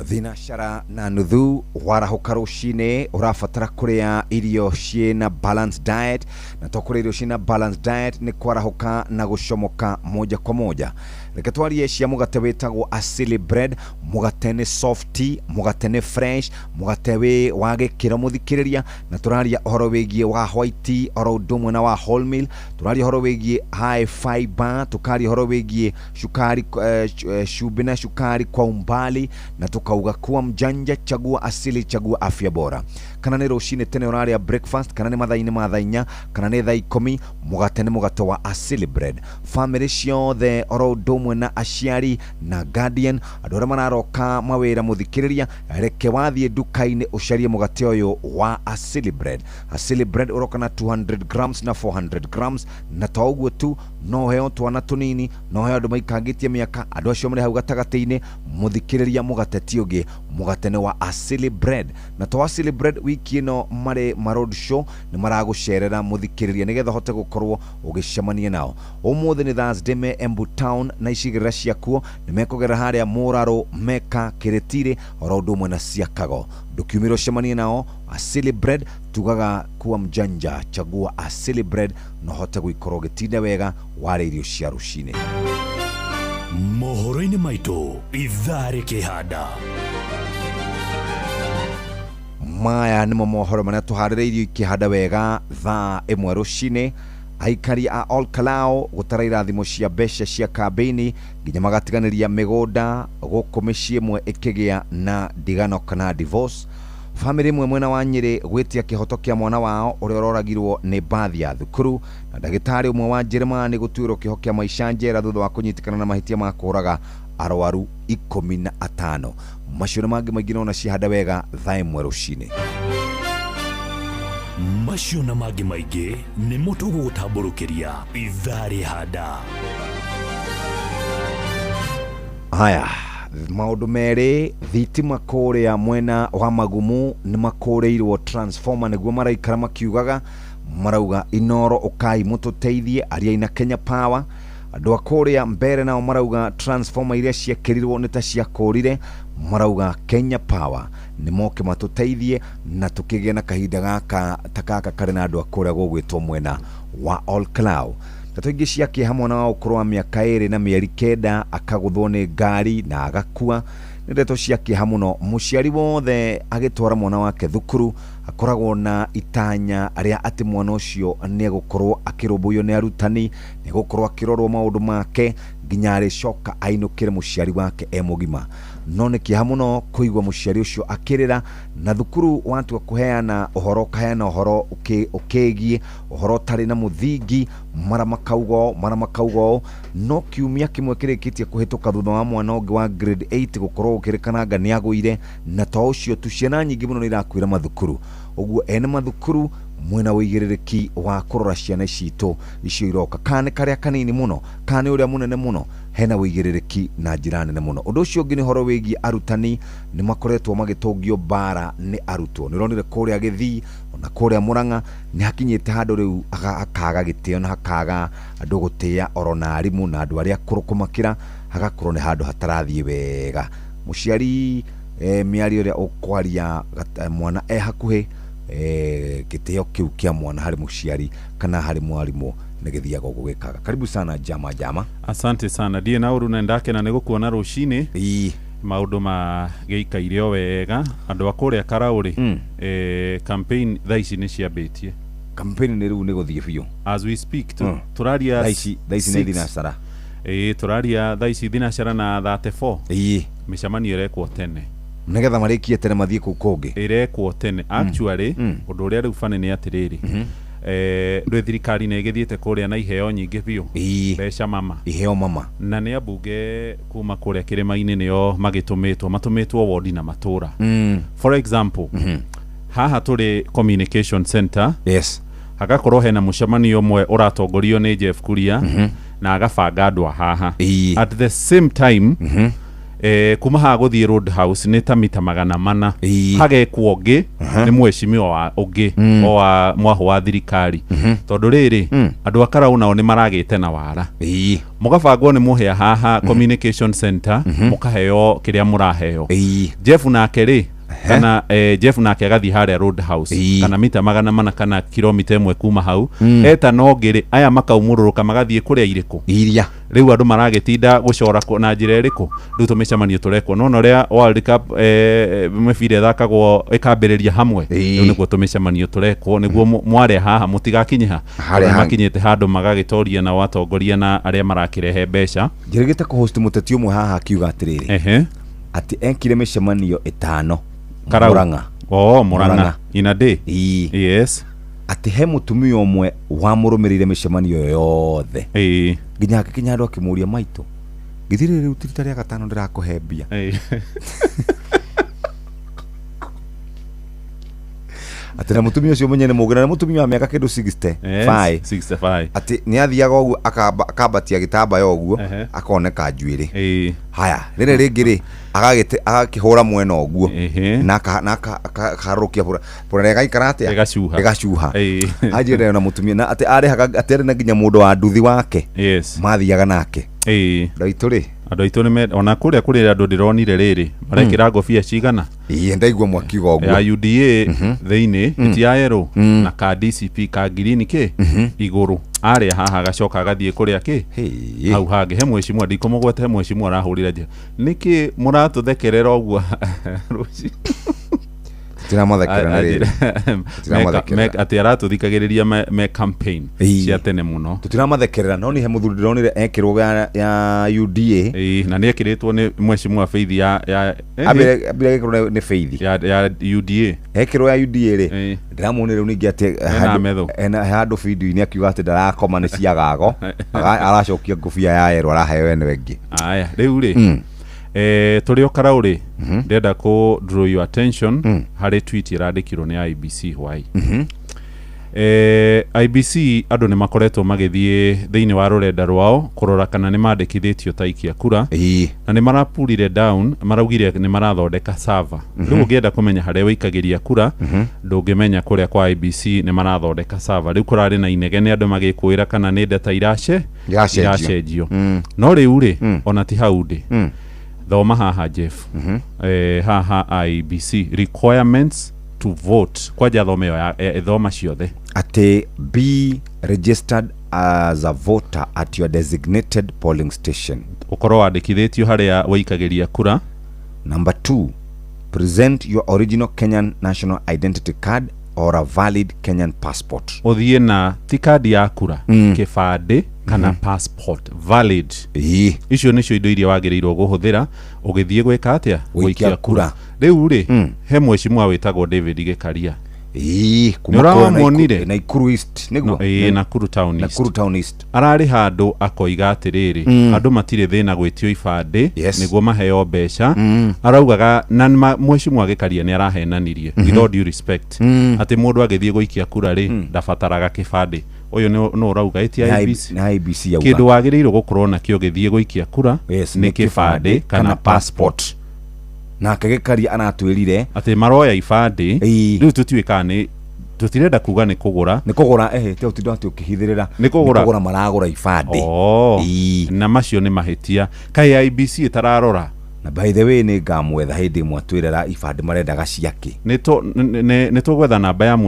S21: Thinacara na nuthu warahũka rũcinĩ ũrabatara kũrĩa irio ciĩna balanced diet, na to kũrĩa irio ciĩna balanced diet nĩ kwarahũka na gũcomoka moja kwa moja. Reke twarie cia mũgate wĩtagwo Asili Bread. Mũgate nĩ softy, mũgate nĩ fresh, mũgate wĩ wa gĩkĩro mũthikĩrĩria, na tũraria ũhoro wĩgiĩ wa white oro ũndũ ũmwe na wa wholemeal. Tũraria ũhoro wĩgiĩ high fiber, tũkaria ũhoro wĩgiĩ cukari, cumbĩ na cukari kwa umbali, na tukauga kuwa mjanja, chagua Asili, chagua afya bora. Kana nĩ rũcinĩ tene ũrarĩa breakfast, kana nĩ mathaa-inĩ ma thaa 4, kana nĩ thaa 10, mũgate nĩ mũgate wa Asili Bread. Famĩlĩ ciothe oro ũndũ ũmwe na aciari na guardian, andũ arĩa mararoka mawĩra mũthikĩrĩria, reke wathiĩ nduka-inĩ ũcarie mũgate ũyũ wa Asili Bread. Asili Bread ũroka na 200 grams na 400 grams, na to ũguo tu, no ũheo twana tũnini, no ũheo andũ maikangĩtie mĩaka, andũ acio marĩ hau gatagatĩ-inĩ. Mũthikĩrĩria, mũgate ti ũngĩ, mũgate nĩ wa Asili Bread. Na to Asili Bread, wiki ĩno marĩ ma road show nĩ maragũcerera mũthikĩrĩria nĩgetha ũhote gũkorwo ũgĩcemania nao. Ũmũthĩ nĩ Thursday me Embu Town na icigĩrĩra ciakuo, nĩ mekũgerera harĩa Mũrarũ, Meka, Kĩrĩtirĩ oro ũndũ ũmwe na Ciakago. Ndũkiumĩre ũcemanie nao. Asili Bread tugaga kuwa mjanja, chagua Asili Bread na ũhote gũikorwo ũgĩtinda wega warĩa irio cia rũcinĩ.
S12: Mohoro-inĩ maitũ ithaa rĩkĩhanda.
S21: Maya nĩmo mohoro marĩa tũharĩrĩirio ikĩhanda wega thaa 1 rũcinĩ. Aikari a Olkalou gũtara irathimo cia mbeca cia kambĩini nginya magatiganĩria mĩgũnda gũkũ mĩciĩ ĩmwe ĩkĩgĩa na ndigano kana divorce. Famĩlĩ ĩmwe mwena wa Nyĩrĩ gwĩtia kĩhoto kĩa mwana wao ũrĩa ũroragirwo nĩ mbathi ya thukuru, na ndagĩtarĩ ũmwe wa Njĩrĩmani gũtuĩrwo kĩoho kĩa maica njera thutha wa kũnyitĩkana na mahĩtia ma kũũraga arwaru 15. Macio na mangĩ maingĩ nona cihanda wega thaa 1 rũcinĩ.
S12: Macio na mangĩ maingĩ nĩmo tũgũgũtambũrũkĩria ithaa rĩhanda.
S21: Haya, maũndũ merĩ, thitima kũrĩa mwena wa Magumu nĩ makũrĩirwo transformer nĩguo maraikara makiugaga, marauga Inoro ũkai mũtũteithie aria na Kenya Power. Andũ a kũrĩa mbere nao marauga transformer iria ciekĩrirwo nĩ ta ciakũrire, marauga Kenya Power nĩ moke matũteithie na tũkĩgĩe na kahinda gaka ta gaka karĩ na andũ a kũrĩa gũgwĩtwo mwena wa Olkalou. Ndeto ingĩ cia kĩeha, mwana wa ũkũrũ wa mĩaka 2 na mĩeri 9 akagũthwo nĩ ngari na agakua. Nĩ ndeto cia kĩeha mũno. Mũciari wothe agĩtwara mwana wake thukuru akoragwo na itanya rĩa atĩ mwana ũcio nĩ egũkorwo akĩrũmbũiyo nĩ arutani, nĩ egũkorwo akĩrorwo maũndũ make nginya arĩcoka ainũkĩre mũciari wake e mũgima. No nĩ kĩeha mũno kũigua mũciari ũcio akĩrĩra, na thukuru watua kũheana ũhoro ũkaheana ũhoro ũkĩgiĩ ũhoro ũtarĩ na mũthingi, mara makauga ũũ, mara makauga ũũ. No kiumia kĩmwe kĩrĩkĩtie kũhĩtũka thutha wa mwana ũngĩ wa grade 8 gũkorwo gũkĩrĩkananga nĩ agũire, na to ũcio tu, ciana nyingĩ mũno nĩ irakuĩra mathukuru. Ũguo ene mathukuru mwena ũigĩrĩrĩki wa kũrora ciana citũ icio iroka, kana nĩ karĩa kanini mũno kana nĩ ũrĩa mũnene mũno, hena ũigĩrĩrĩki na njĩra nene mũno. Ũndũ ũcio ũngĩ nĩ ũhoro wĩgiĩ arutani, nĩ makoretwo magĩtũngio mbara nĩ arutwo. Nĩ ũronire kũrĩa Gĩthii ona kũrĩa Mũrang'a nĩ hakinyĩte handũ rĩu hakaga gĩtĩo na hakaga andũ gũtĩa oro na arimũ na andũ arĩa akũrũ kũmakĩra, hagakorwo nĩ handũ hatarathiĩ wega. Mũciari mĩario ĩrĩa ũkwaria mwana e hakuhĩ, gĩtĩo kĩu kĩa mwana harĩ mũciari kana harĩ mwarimũ nĩ gĩthiaga ũguo gĩkaga. Karibu sana Jama Jama.
S7: Asante sana ndiĩ na ũru na ndakena nĩ gũkuona rũcinĩ. Maũndũ magĩikaire o wega. Andũ a kũrĩa Karaũ rĩ, campaign thaa ici nĩ ciambĩtie.
S21: Campaign nĩ rĩu nĩ gũthiĩ biũ.
S7: As we speak tũraria
S21: thaa ici nĩ thinacara.
S7: Tũraria thaa ici thinacara na 34. Mĩcemanio ĩrekwo tene
S21: nĩgetha marĩkie tene mathiĩ kũu kũngĩ.
S7: Ĩrekwo tene actually. Ũndũ ũrĩa rĩu bani nĩ atĩrĩrĩ, rĩ thirikari nĩ ĩgĩthiĩte kũrĩa na iheo nyingĩ biũ, mbeca mama,
S21: iheo mama,
S7: na nĩ ambunge kuma kũrĩa kĩrĩma-inĩ nĩo magĩtũmĩtwo, matũmĩtwo wodi na matũra. For example, haha tũrĩ communication center,
S21: yes,
S7: hagakorwo hena mũcemanio ũmwe ũratongorio nĩ Jeff Kuria na agabanga andũ a haha. At the same time, kuma haha gũthiĩ Roadhouse nĩ ta mita 400, hagekwo ũngĩ nĩ mheshimiwa wa ũngĩ o wa mwahũ wa thirikari. Tondũ rĩrĩ, andũ a Karau nao nĩ maragĩte na wara, mũgabangwo nĩ mũhĩa haha communication center, mũkaheo kĩrĩa mũraheo. Jeff nake rĩ, kana Jeff nake agathiĩ harĩa Roadhouse kana mita 400 kana kilomita 1 kuma hau, eta no ngĩrĩ aya makaumũrũrũka magathiĩ kũrĩa irĩkũ
S21: iria.
S7: Rĩu andũ maragĩtinda gũcora na njĩra ĩrĩkũ. Rĩu tũmĩcemanio tũrekwo no ũrĩa World Cup mĩbira ĩthakagwo ĩkambĩrĩria hamwe, rĩu nĩguo tũmĩcemanio tũrekwo nĩguo mwarĩa haha mũtigakinye ha makinyĩte handũ magagĩtoria na watongoria na arĩa marakĩrehe mbeca.
S21: Njĩrĩgĩte kũhost mũteti ũmwe haha akiuga atĩrĩrĩ, atĩ ekire mĩcemanio 5 Murang'a.
S7: Oh, Murang'a. In a day. Yes.
S21: Atĩ he mũtumia ũmwe wamũrũmĩrĩire mĩcemanio yothe. Nginya agĩkinya handũ akĩmũria, maitũ, githĩ rĩrĩ rĩu ti rita rĩa gatano ndĩrakũhe mbia. Atĩ na mũtumia ũcio mwenye nĩ mũgĩ, na nĩ mũtumia wa mĩaka kĩndũ 65.
S7: 65.
S21: Atĩ nĩ athiaga ũguo akambatia gĩtambaya ũguo akoneka njuĩrĩ. Haya, rĩrĩ rĩngĩ rĩ agakĩhũra mwena ũguo na akarũkia bũra rĩgaikara atĩa, rĩgacuha. Anjĩra na mũtumia na atĩ arĩhaga atĩ arĩ na nginya mũndũ wa nduthi wake mathiaga nake. Andũ aitũ rĩ,
S7: andũ aitũ nĩ ona kũrĩa kũrĩ andũ ndĩronire rĩrĩ marekĩra ngobia cigana.
S21: Ndaigua mwakiuga ũguo
S7: ya UDA thĩinĩ ti ya yellow na ka DCP ka green kĩ igũrũ, arĩa haha agacoka agathiĩ kũrĩa kĩ hau hangĩ. He mheshimiwa ndikũmũgweta, he mheshimiwa arahũrire nja, nĩkĩ mũratũthekerera ũguo rũciũ?
S21: Tũtiramathekerera nĩ rĩrĩ. Tũtiramathekerera.
S7: Atĩ aratũthikagĩrĩria me campaign cia tene mũno.
S21: Tũtiramathekerera, no nĩ he mũthuri ndĩronire ekĩrwo ya UDA.
S7: Ĩĩ, na nĩ ekĩrĩtwo nĩ mheshimiwa Faith ya
S21: Ambire gĩkĩrwo nĩ Faith
S7: ya UDA.
S21: Ekĩrwo ya UDA rĩ, ndĩramuonire rĩu ningĩ atĩ
S7: Ena metho.
S21: Ena handũ video-inĩ akiuga atĩ ndarakoma nĩ ciagago. Aracokia ngũbia ya yerũ araheo ĩno ĩngĩ.
S7: Aya, rĩu rĩ, tũrĩ o karau rĩ, ndĩrenda kũ draw your attention harĩ tweet ĩrandĩkirwo nĩ IBC hwaĩ. IBC andũ nĩ makoretwo magĩthiĩ thĩinĩ wa rũrenda rwao kũrora kana nĩ mandĩkithĩtio ta aikia kura, na nĩ marapurire down, maraugire nĩ marathondeka server. Rĩu ũngĩenda kũmenya harĩa wĩikagĩria kura, ndũngĩmenya kũrĩa kwa IBC nĩ marathondeka server. Rĩu kũrarĩ na inegene andũ magĩkũĩra kana nĩ data iracenjio. No rĩu rĩ, ona ti hau ndĩ. Thoma haha Jeff. Haha IBC requirements to vote. Kwanja thome ĩyo thoma ciothe.
S21: Atĩ be registered as a voter at your designated polling station.
S7: Ũkorwo wandĩkithĩtio harĩa wĩikagĩria kura.
S21: Number 2, present your original Kenyan national identity card or a valid Kenyan passport.
S7: Ũthiĩ na ti kandi ya kura, kĩbandĩ kana passport valid. Icio nĩcio indo iria wagĩrĩirwo kũhũthĩra ũgĩthiĩ gwĩka atĩa?
S21: Gũikia kura.
S7: Rĩu rĩ, he mheshimiwa wĩtagwo David Gĩkaria.
S21: Kuma
S7: Nĩũramuonire?
S21: Nakuru East, nĩguo?
S7: Nakuru Town East.
S21: Nakuru Town East.
S7: Ararĩ handũ akoiga atĩrĩrĩ, andũ matirĩ thĩna gwĩtio ibandĩ nĩguo maheo mbeca. Araugaga na mheshimiwa Gĩkaria nĩ arahenanirie with all due respect, atĩ mũndũ agĩthiĩ gũikia kura rĩ, ndabataraga kĩbandĩ. Ũyũ nĩ ũrauga ĩti IBC.
S21: Nĩ IBC yauga.
S7: Kĩndũ wagĩrĩirwo gũkorwo nakĩo gĩthiĩ gũikia kura nĩ kĩbandĩ kana passport.
S21: Nake Gĩkaria aratwĩrire
S7: atĩ maroya ibandĩ. Rĩu tũtiũĩ kana nĩ tũtirenda kuga nĩ kũgũra.
S21: Nĩ kũgũra, te ũtinda atĩ ũkĩhithĩrĩra.
S7: Nĩ kũgũra.
S21: Nĩ kũgũra maragũra ibandĩ.
S7: Na macio nĩ mahĩtia. Kaĩ IBC ĩtararora?
S21: Na by the way nĩ ngamwetha hĩndĩ ĩmwe atwĩrera ibandĩ marendaga ciake.
S7: Nĩ tũgwetha namba ya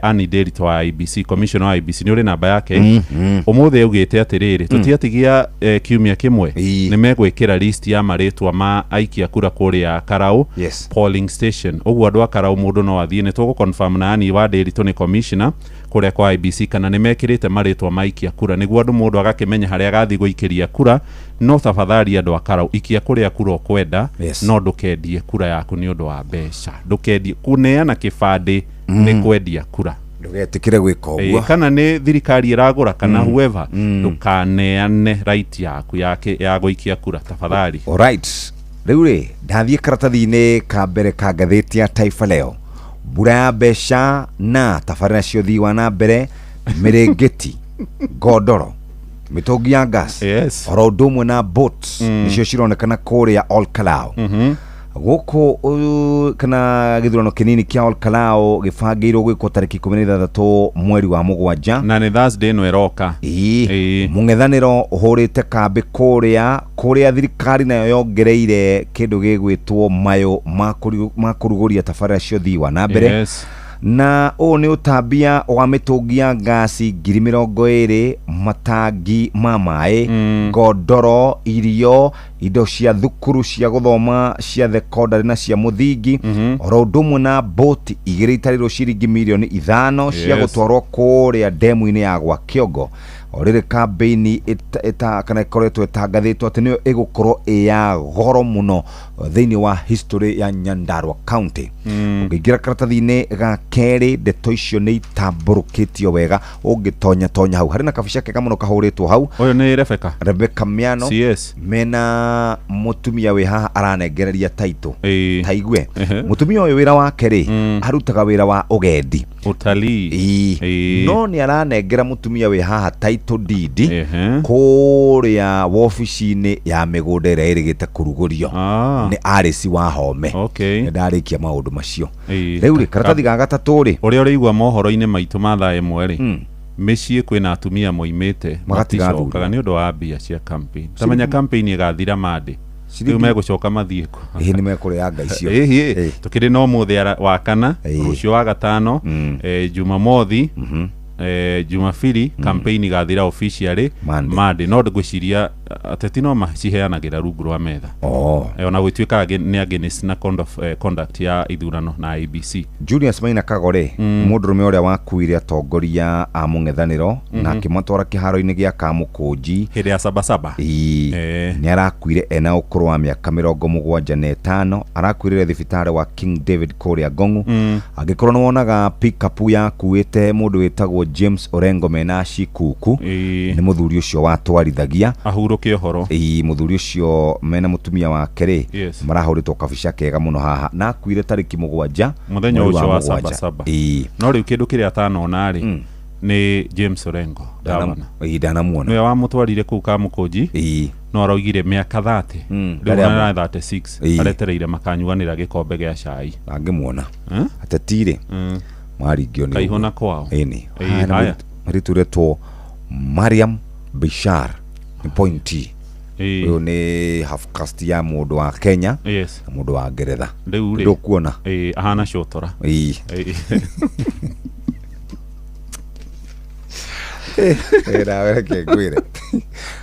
S7: Annie Nderitu wa IBC, commissioner wa IBC, nĩ ũrĩ namba yake. Ũmũthĩ augĩte atĩrĩrĩ, tũtiatigia kiumia kĩmwe, nĩ megwĩkĩra list ya marĩtwa ma aikia kura kũrĩa Karau polling station. Ũguo andũ a Karau mũndũ no athiĩ, nĩ tũgũ confirm na Annie wa Nderitu nĩ commissioner kũrĩa kwa IBC kana nĩ mekĩrĩte marĩtwa ma aikia kura, nĩguo andũ mũndũ agakĩmenya harĩa agathiĩ gũikĩria kura. No tafadhali andũ a Karau, ikia kũrĩa kura ũkwenda, no ndũkendie kura yaku nĩ ũndũ wa mbeca. Ndũkendie, kũneana kĩbandĩ nĩ kwendia kura.
S21: Ndũgetĩkĩre gwĩka ũguo.
S7: Kana nĩ thirikari ĩragũra kana whoever, ndũkaneane right yaku ya gũikia kura tafadhali.
S21: Alright. Rĩu rĩ, ndathiĩ karatathi-inĩ ka mbere ka ngathĩti ya Taifa Leo. Mbura ya mbeca na tabarĩra cia ũthii wa na mbere, mĩrĩngĩti, ngondoro, mĩtũngi ya gas, oro ũndũ ũmwe na boats, nĩcio cironekana kũrĩa Ol Kalou. Gũkũ kana gĩthurano kĩnini kĩa Ol Kalou gĩbangĩirwo gwĩkwo tarĩki 16 mweri wa mũgwanja,
S7: na nĩ Thursday ĩno ĩroka.
S21: Mũng'ethanĩro ũhũrĩte kambĩ kũrĩa thirikari nayo yongereire kĩndũ gĩgwĩtwo mayũ ma kũrugũria tabarĩra cia ũthii wa na mbere. Na ũũ nĩ ũtambia wa mĩtũngi ya ngasi 20,000, matangi ma maĩ, ngondoro, irio, indo cia thukuru cia gũthoma cia thekondarĩ na cia mũthingi, oro ũndũ ũmwe na boti 2 itarĩrwo ciringi mirioni 5 cia gũtwarwo kũrĩa ndemu-inĩ ya gwa Kĩongo. O rĩrĩ kambĩini kana ĩkoretwo ĩtangathĩtwo atĩ nĩyo ĩgũkorwo ĩ ya goro mũno thĩinĩ wa history ya Nyandarua County. Ũngĩingĩra karatathi-inĩ ga kerĩ, ndeto icio nĩ itambũrũkĩtio wega. Ũngĩtonya tonya hau harĩ na kabica kega mũno kahũrĩtwo hau.
S7: Ũyũ nĩ Rebecca.
S21: Rebecca Miano.
S7: CS.
S21: Mena mũtumia wĩ haha aranengereria taitũ. Taigue. Mũtumia ũyũ wĩra wake rĩ, arutaga wĩra wa ũgendi.
S7: Utalii.
S21: No nĩ aranengera mũtumia wĩ haha title deed kũrĩa wobici-inĩ ya mĩgũnda ĩrĩa ĩrĩgĩte kũrugũrio nĩ Alice Wahome. Nĩ ndarĩkia maũndũ macio. Rĩu rĩ, karatathi ga gatatũ rĩ,
S7: ũrĩa ũrĩigua mohoro-inĩ maitũ ma thaa ĩmwe rĩ, mĩciĩ kwĩna atumia moimĩte maticokaga nĩ ũndũ wa mbia cia campaign. Tamenya campaign ĩgathira Monday. Rĩu megũcoka mathiĩ kũ?
S21: Ĩĩ nĩ mekũrĩanga icio.
S7: Ĩhĩ, tũkĩrĩ na ũmũthĩ wa kana, rũciũ wa gatano, Jumamothi, Jumapili, campaign igathira officially Monday. No ngwĩciria Ateti no maciheanagĩra rungu rwa metha.
S21: Oh.
S7: Ona gũtuĩka angĩ nĩ against na code of conduct ya ithurano na IEBC.
S21: Julius Maina Kagore, mũndũrũme ũrĩa wakuire atongoria a mũng'ethanĩro na akĩmatwara kĩharo-inĩ gĩa Kamũkũnji
S7: hĩndĩ ya Sabasaba.
S21: Ĩĩ, nĩ arakuire ena ũkũrũ wa mĩaka 75. Arakuĩrĩre thibitarĩ wa King David kũrĩa Ngong'u. Angĩkorwo nĩ wonaga pickup yakuĩte mũndũ wĩtagwo James Orengo mena Shikuku, nĩ mũthuri ũcio watwarithagia.
S7: Ahurũke ũhoro.
S21: Ĩĩ, mũthuri ũcio mena mũtumia wake rĩ, marahũrĩtwo kabica kega mũno haha, na akuire tarĩki 7
S7: mũthenya
S21: mweri
S7: ũcio wa
S21: 7.
S7: Sabasaba.
S21: Ĩĩ.
S7: No rĩu kĩndũ kĩrĩa atanona rĩ nĩ James Orengo gavana.
S21: Ĩĩ, ndanamuona.
S7: Nĩwe wamũtwarire kũu Kamũkũnji. No araugire mĩaka 30 rĩu
S21: ndarĩ
S7: ara 36 aretereire makanyuanĩra gĩkombe gĩa cai.
S21: Angĩmuona ateti rĩ, maringio nĩ
S7: Kaihũ
S21: ũguo.
S7: na kwao.
S21: Ĩni.
S7: Ĩĩ,
S21: Haya, na
S7: haya.
S21: mũirĩtu ũretwo Mariam Bishar nĩ pointi. Ũyũ nĩ half caste ya mũndũ wa Kenya na mũndũ wa Ngeretha.
S7: Rĩu rĩ,
S21: Ndũkuona.
S7: Ĩĩ, ahana cotora.
S21: Ĩĩ. Nawe reke ngwĩre.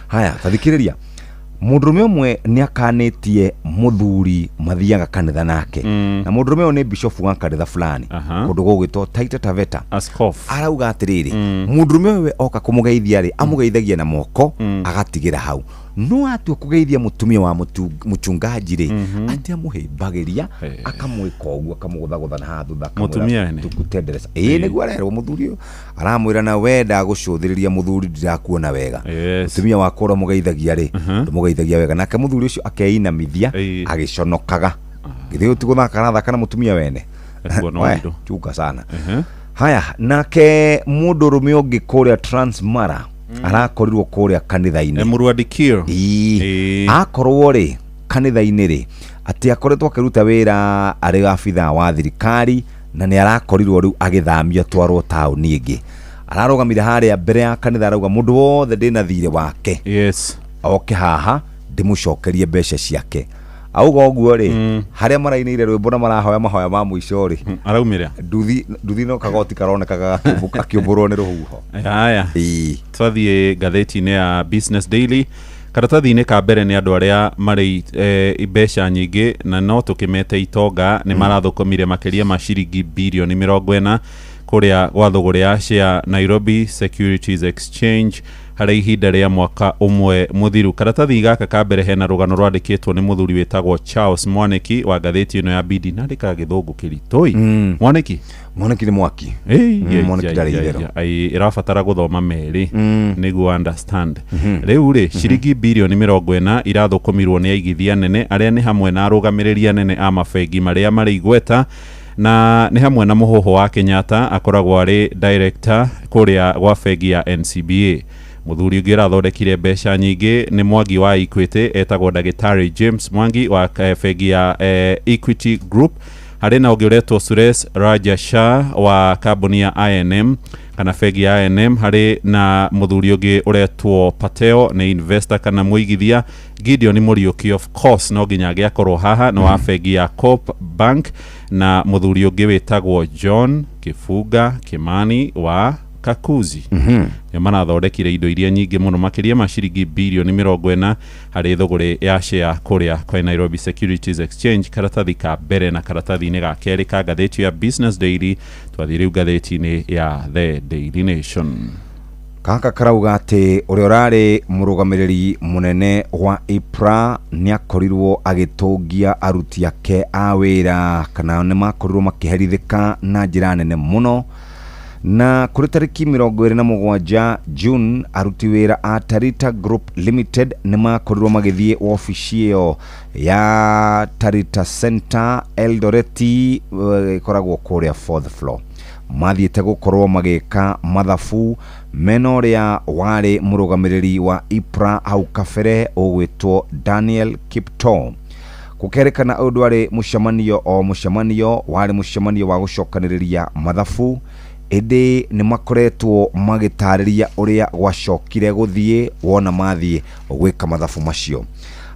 S21: Haya, tathikĩrĩria, mũndũrũme ũmwe nĩ akanĩtie mũthuri mathiaga kanitha nake, na mũndũrũme ũyũ nĩ bishofu wa kanitha fulani kũndũ gũgwĩtwo Taita Taveta.
S7: Askofu.
S21: Arauga atĩrĩrĩ, mũndũrũme ũyũ we oka kũmũgeithia rĩ, amũgeithagia na moko agatigĩra hau, no atua kũgeithia mũtumia wa mũchungaji rĩ, atĩ amũhĩmbagĩria, akamwĩka ũguo, akamũgũthagũtha na haha thutha, akamwĩra,
S7: Mũtumia ene.
S21: "Tukutendereza." Ĩĩ, nĩguo arerwo. Mũthuri ũyũ aramwĩra, na we ndagũcũthĩrĩria mũthuri, ndirakuona wega. Mũtumia wakwa ũrĩa mũgeithagia rĩ, ndũmũgeithagia wega. Nake mũthuri ũcio akeinamithia agĩconokaga. Githĩ ũyũ ti gũthaka arathaka na mũtumia wene?
S7: Ekuona
S21: We,
S7: ũndũ.
S21: chunga sana. Haya, nake mũndũrũme ũngĩ kũrĩa Transmara arakorirwo kũrĩa kanitha-inĩ.
S7: Emurua Dikirr.
S21: Ĩĩ, akorwo rĩ kanitha-inĩ rĩ, atĩ akoretwo akĩruta wĩra arĩ abithaa wa thirikari, na nĩ arakorirwo rĩu agĩthamio atwarwo taũni ĩngĩ. Ararũgamire harĩa mbere ya kanitha, arauga mũndũ wothe ndĩna thirĩ wake oke haha ndĩmũcokerie mbeca ciake. Auga ũguo rĩ, harĩa marainĩire rwĩmbo na marahoya mahoya ma mũico rĩ,
S7: araumĩra
S21: nduthi nduthi no kagoti karonekaga gakĩũmbũrwo nĩ rũhuho.
S7: Haya, twathiĩ ngathĩti-inĩ ya Business Daily, karatathi-inĩ ka mbere nĩ andũ arĩa marĩ mbeca nyingĩ na no tũkĩmete itonga nĩ marathũkũmire makĩria ma ciringi birioni 40 kũrĩa gwa thũgũrĩ ya share Nairobi Securities Exchange harĩ ihinda rĩa mwaka ũmwe mũthiru. Karatathi gaka ka mbere hena rũgano rwandĩkĩtwo nĩ mũthuri wĩtagwo Charles Mwaniki wa ngathĩti ĩno ya BD, na andĩkaga gĩthũngũ kĩritũ. Mwaniki.
S21: Mwaniki nĩ mwaki. Mwaniki ndarĩ itherũ.
S7: Ĩrabatara gũthoma merĩ nĩguo understand. Rĩu rĩ, ciringi birioni 40 irathũkũmirwo nĩ aigithia nene arĩa nĩ hamwe na arũgamĩrĩri anene a mabengi marĩa marĩ igweta, na nĩ hamwe na Mũhũhũ wa Kenyatta akoragwo arĩ director kũrĩa gwa bengi ya NCBA. Mũthuri ũngĩ ũrathondekire mbeca nyingĩ nĩ Mwangi wa Equity, etagwo ndagĩtarĩ James Mwangi wa bengi ya Equity Group. Harĩ na ũngĩ ũretwo Suresh Raja Shah wa kambuni ya I&M kana bengi ya I&M. Harĩ na mũthuri ũngĩ ũretwo Pateo, nĩ investor kana mũigithia. Gideon Mũriũki, of course no nginya angĩakorwo haha, nĩ wa bengi ya Coop Bank, na mũthuri ũngĩ wĩtagwo John Kĩbunga Kimani wa Kakuzi. Nĩ marathondekire indo iria nyingĩ mũno makĩria ma ciringi birioni 40 harĩ thũgũrĩ ya share kũrĩa kwa Nairobi Securities Exchange. Karatathi ka mbere na karatathi-inĩ ga kerĩ ka ngathĩti ya Business Daily. Twathiĩ rĩu ngathĩti-inĩ ya The Daily Nation.
S21: Gaka karauga atĩ ũrĩa ũrarĩ mũrũgamĩrĩri mũnene wa IPRA nĩ akorirwo agĩtũngia aruti ake a wĩra, kana nĩ makorirwo makĩherithĩka na njĩra nene mũno. Na kũrĩ tarĩki 27 June, aruti wĩra a Tarita Group Limited nĩ makorirwo magĩthiĩ wabici ĩyo ya Tarita Center Eldoreti, ĩkoragwo kũrĩa fourth floor. Mathiĩte gũkorwo magĩka mathabu mena ũrĩa warĩ mũrũgamĩrĩri wa IPRA hau kabere ũgwĩtwo Daniel Kiptoo. Gũkerĩkana ũyũ ndwarĩ mũcemanio o mũcemanio, warĩ mũcemanio wa gũcokanĩrĩria mathabu, ĩndĩ nĩ makoretwo magĩtarĩria ũrĩa gwacokire gũthiĩ wona mathiĩ gwĩka mathabu macio.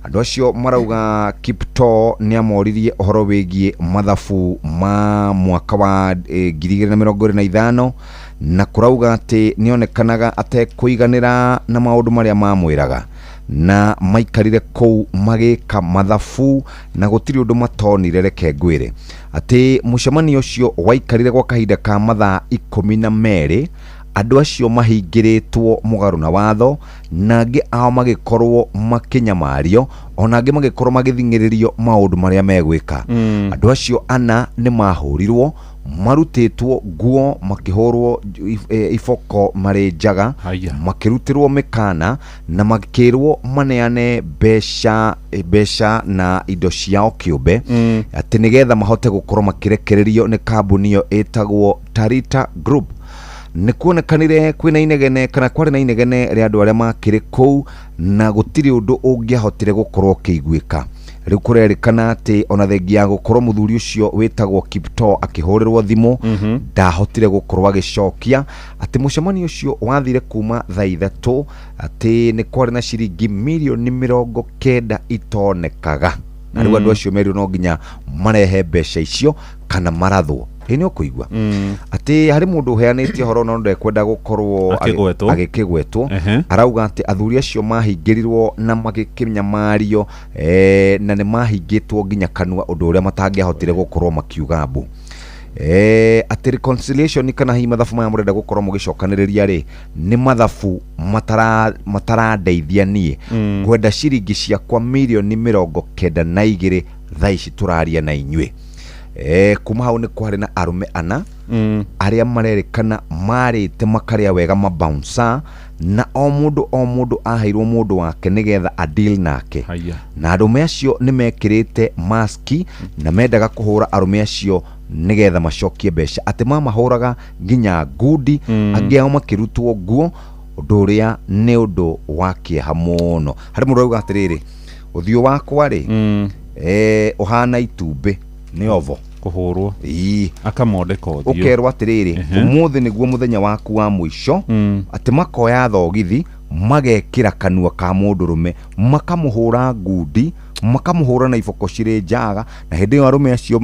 S21: Andũ acio marauga Kiptoo nĩ amoririe ũhoro wĩgiĩ mathabu ma mwaka wa 2025, na kũrauga atĩ nĩonekanaga atekũiganĩra na maũndũ marĩa mamwĩraga. Na maikarire kũu magĩka mathabu na gũtirĩ ũndũ matonire. Reke ngwĩre atĩ mũcemanio ũcio waikarire gwa kahinda ka mathaa 12, andũ acio mahingĩrĩtwo mũgarũ na watho, na angĩ ao magĩkorwo makĩnyamario, ona angĩ magĩkorwo magĩthing'ĩrĩrio maũndũ marĩa megwĩka. Andũ acio ana nĩ mahũrirwo, marutĩtwo nguo, makĩhũrwo iboko marĩ njaga, makĩrutĩrwo mĩkana na makĩrwo maneane mbeca na indo ciao kĩũmbe, atĩ nĩgetha mahote gũkorwo makĩrekererio nĩ kambuni ĩyo ĩtagwo Tarita Group. Nĩ kuonekanire kwĩna inegene, kana kwarĩ na inegene rĩa andũ arĩa makĩrĩ kũu, na gũtirĩ ũndũ ũngĩahotire gũkorwo ũkĩiguĩka. Rĩu kũrerĩkana atĩ ona thengia ya gũkorwo mũthuri ũcio wĩtagwo Kiptoo akĩhũrĩrwo thimũ, ndahotire gũkorwo agĩcokia, atĩ mũcemanio ũcio wathire kuma thaa 3, atĩ nĩ kwarĩ na ciringi mirioni 90 itonekaga, na rĩu andũ acio merirwo no nginya marehe mbeca icio kana marathwo. Ĩ nĩ ũkũigua atĩ harĩ mũndũ ũheanĩte ũhoro no ndekwenda gũkorwo
S7: Akĩgwetwo.
S21: Agĩkĩgwetwo. Arauga atĩ athuri acio mahingĩrirwo na magĩkĩnyamario, na nĩ mahingĩtwo nginya kanua, ũndũ ũrĩa matangĩahotire gũkorwo makiuga mbu. Atĩ reconciliation kana hihi mathabu maya mũrenda gũkorwo mũgĩcokanĩrĩria rĩ, nĩ mathabu matarandeithia niĩ. Ngwenda ciringi ciakwa mirioni 92 thaa ici tũraria na inyuĩ. Kuma hau nĩ kwarĩ na arũme ana arĩa marerĩkana marĩte makarĩa wega, mabouncer, na o mũndũ o mũndũ aheirwo mũndũ wake nĩgetha adeal nake. Na arũme acio nĩ mekĩrĩte maski na mendaga kũhũra arũme acio nĩgetha macokie mbeca, atĩ mamahũraga nginya ngundi, angĩ ao makĩrutwo nguo, ũndũ ũrĩa nĩ ũndũ wa kĩeha mũno. Harĩ mũndũ auga atĩrĩrĩ, ũthiũ wakwa rĩ, ũhana itumbĩ nĩ ovo.
S7: Kũhũrwo.
S21: Ĩĩ.
S7: Akamondeka ũthiũ.
S21: Ũkerwo atĩrĩrĩ, ũmũthĩ nĩguo mũthenya waku wa mũico, atĩ makoya thogithi magekĩra kanua ka mũndũrũme, makamũhũra ngundi, makamũhũra na iboko cirĩ njaga, na hĩndĩ ĩyo arũme acio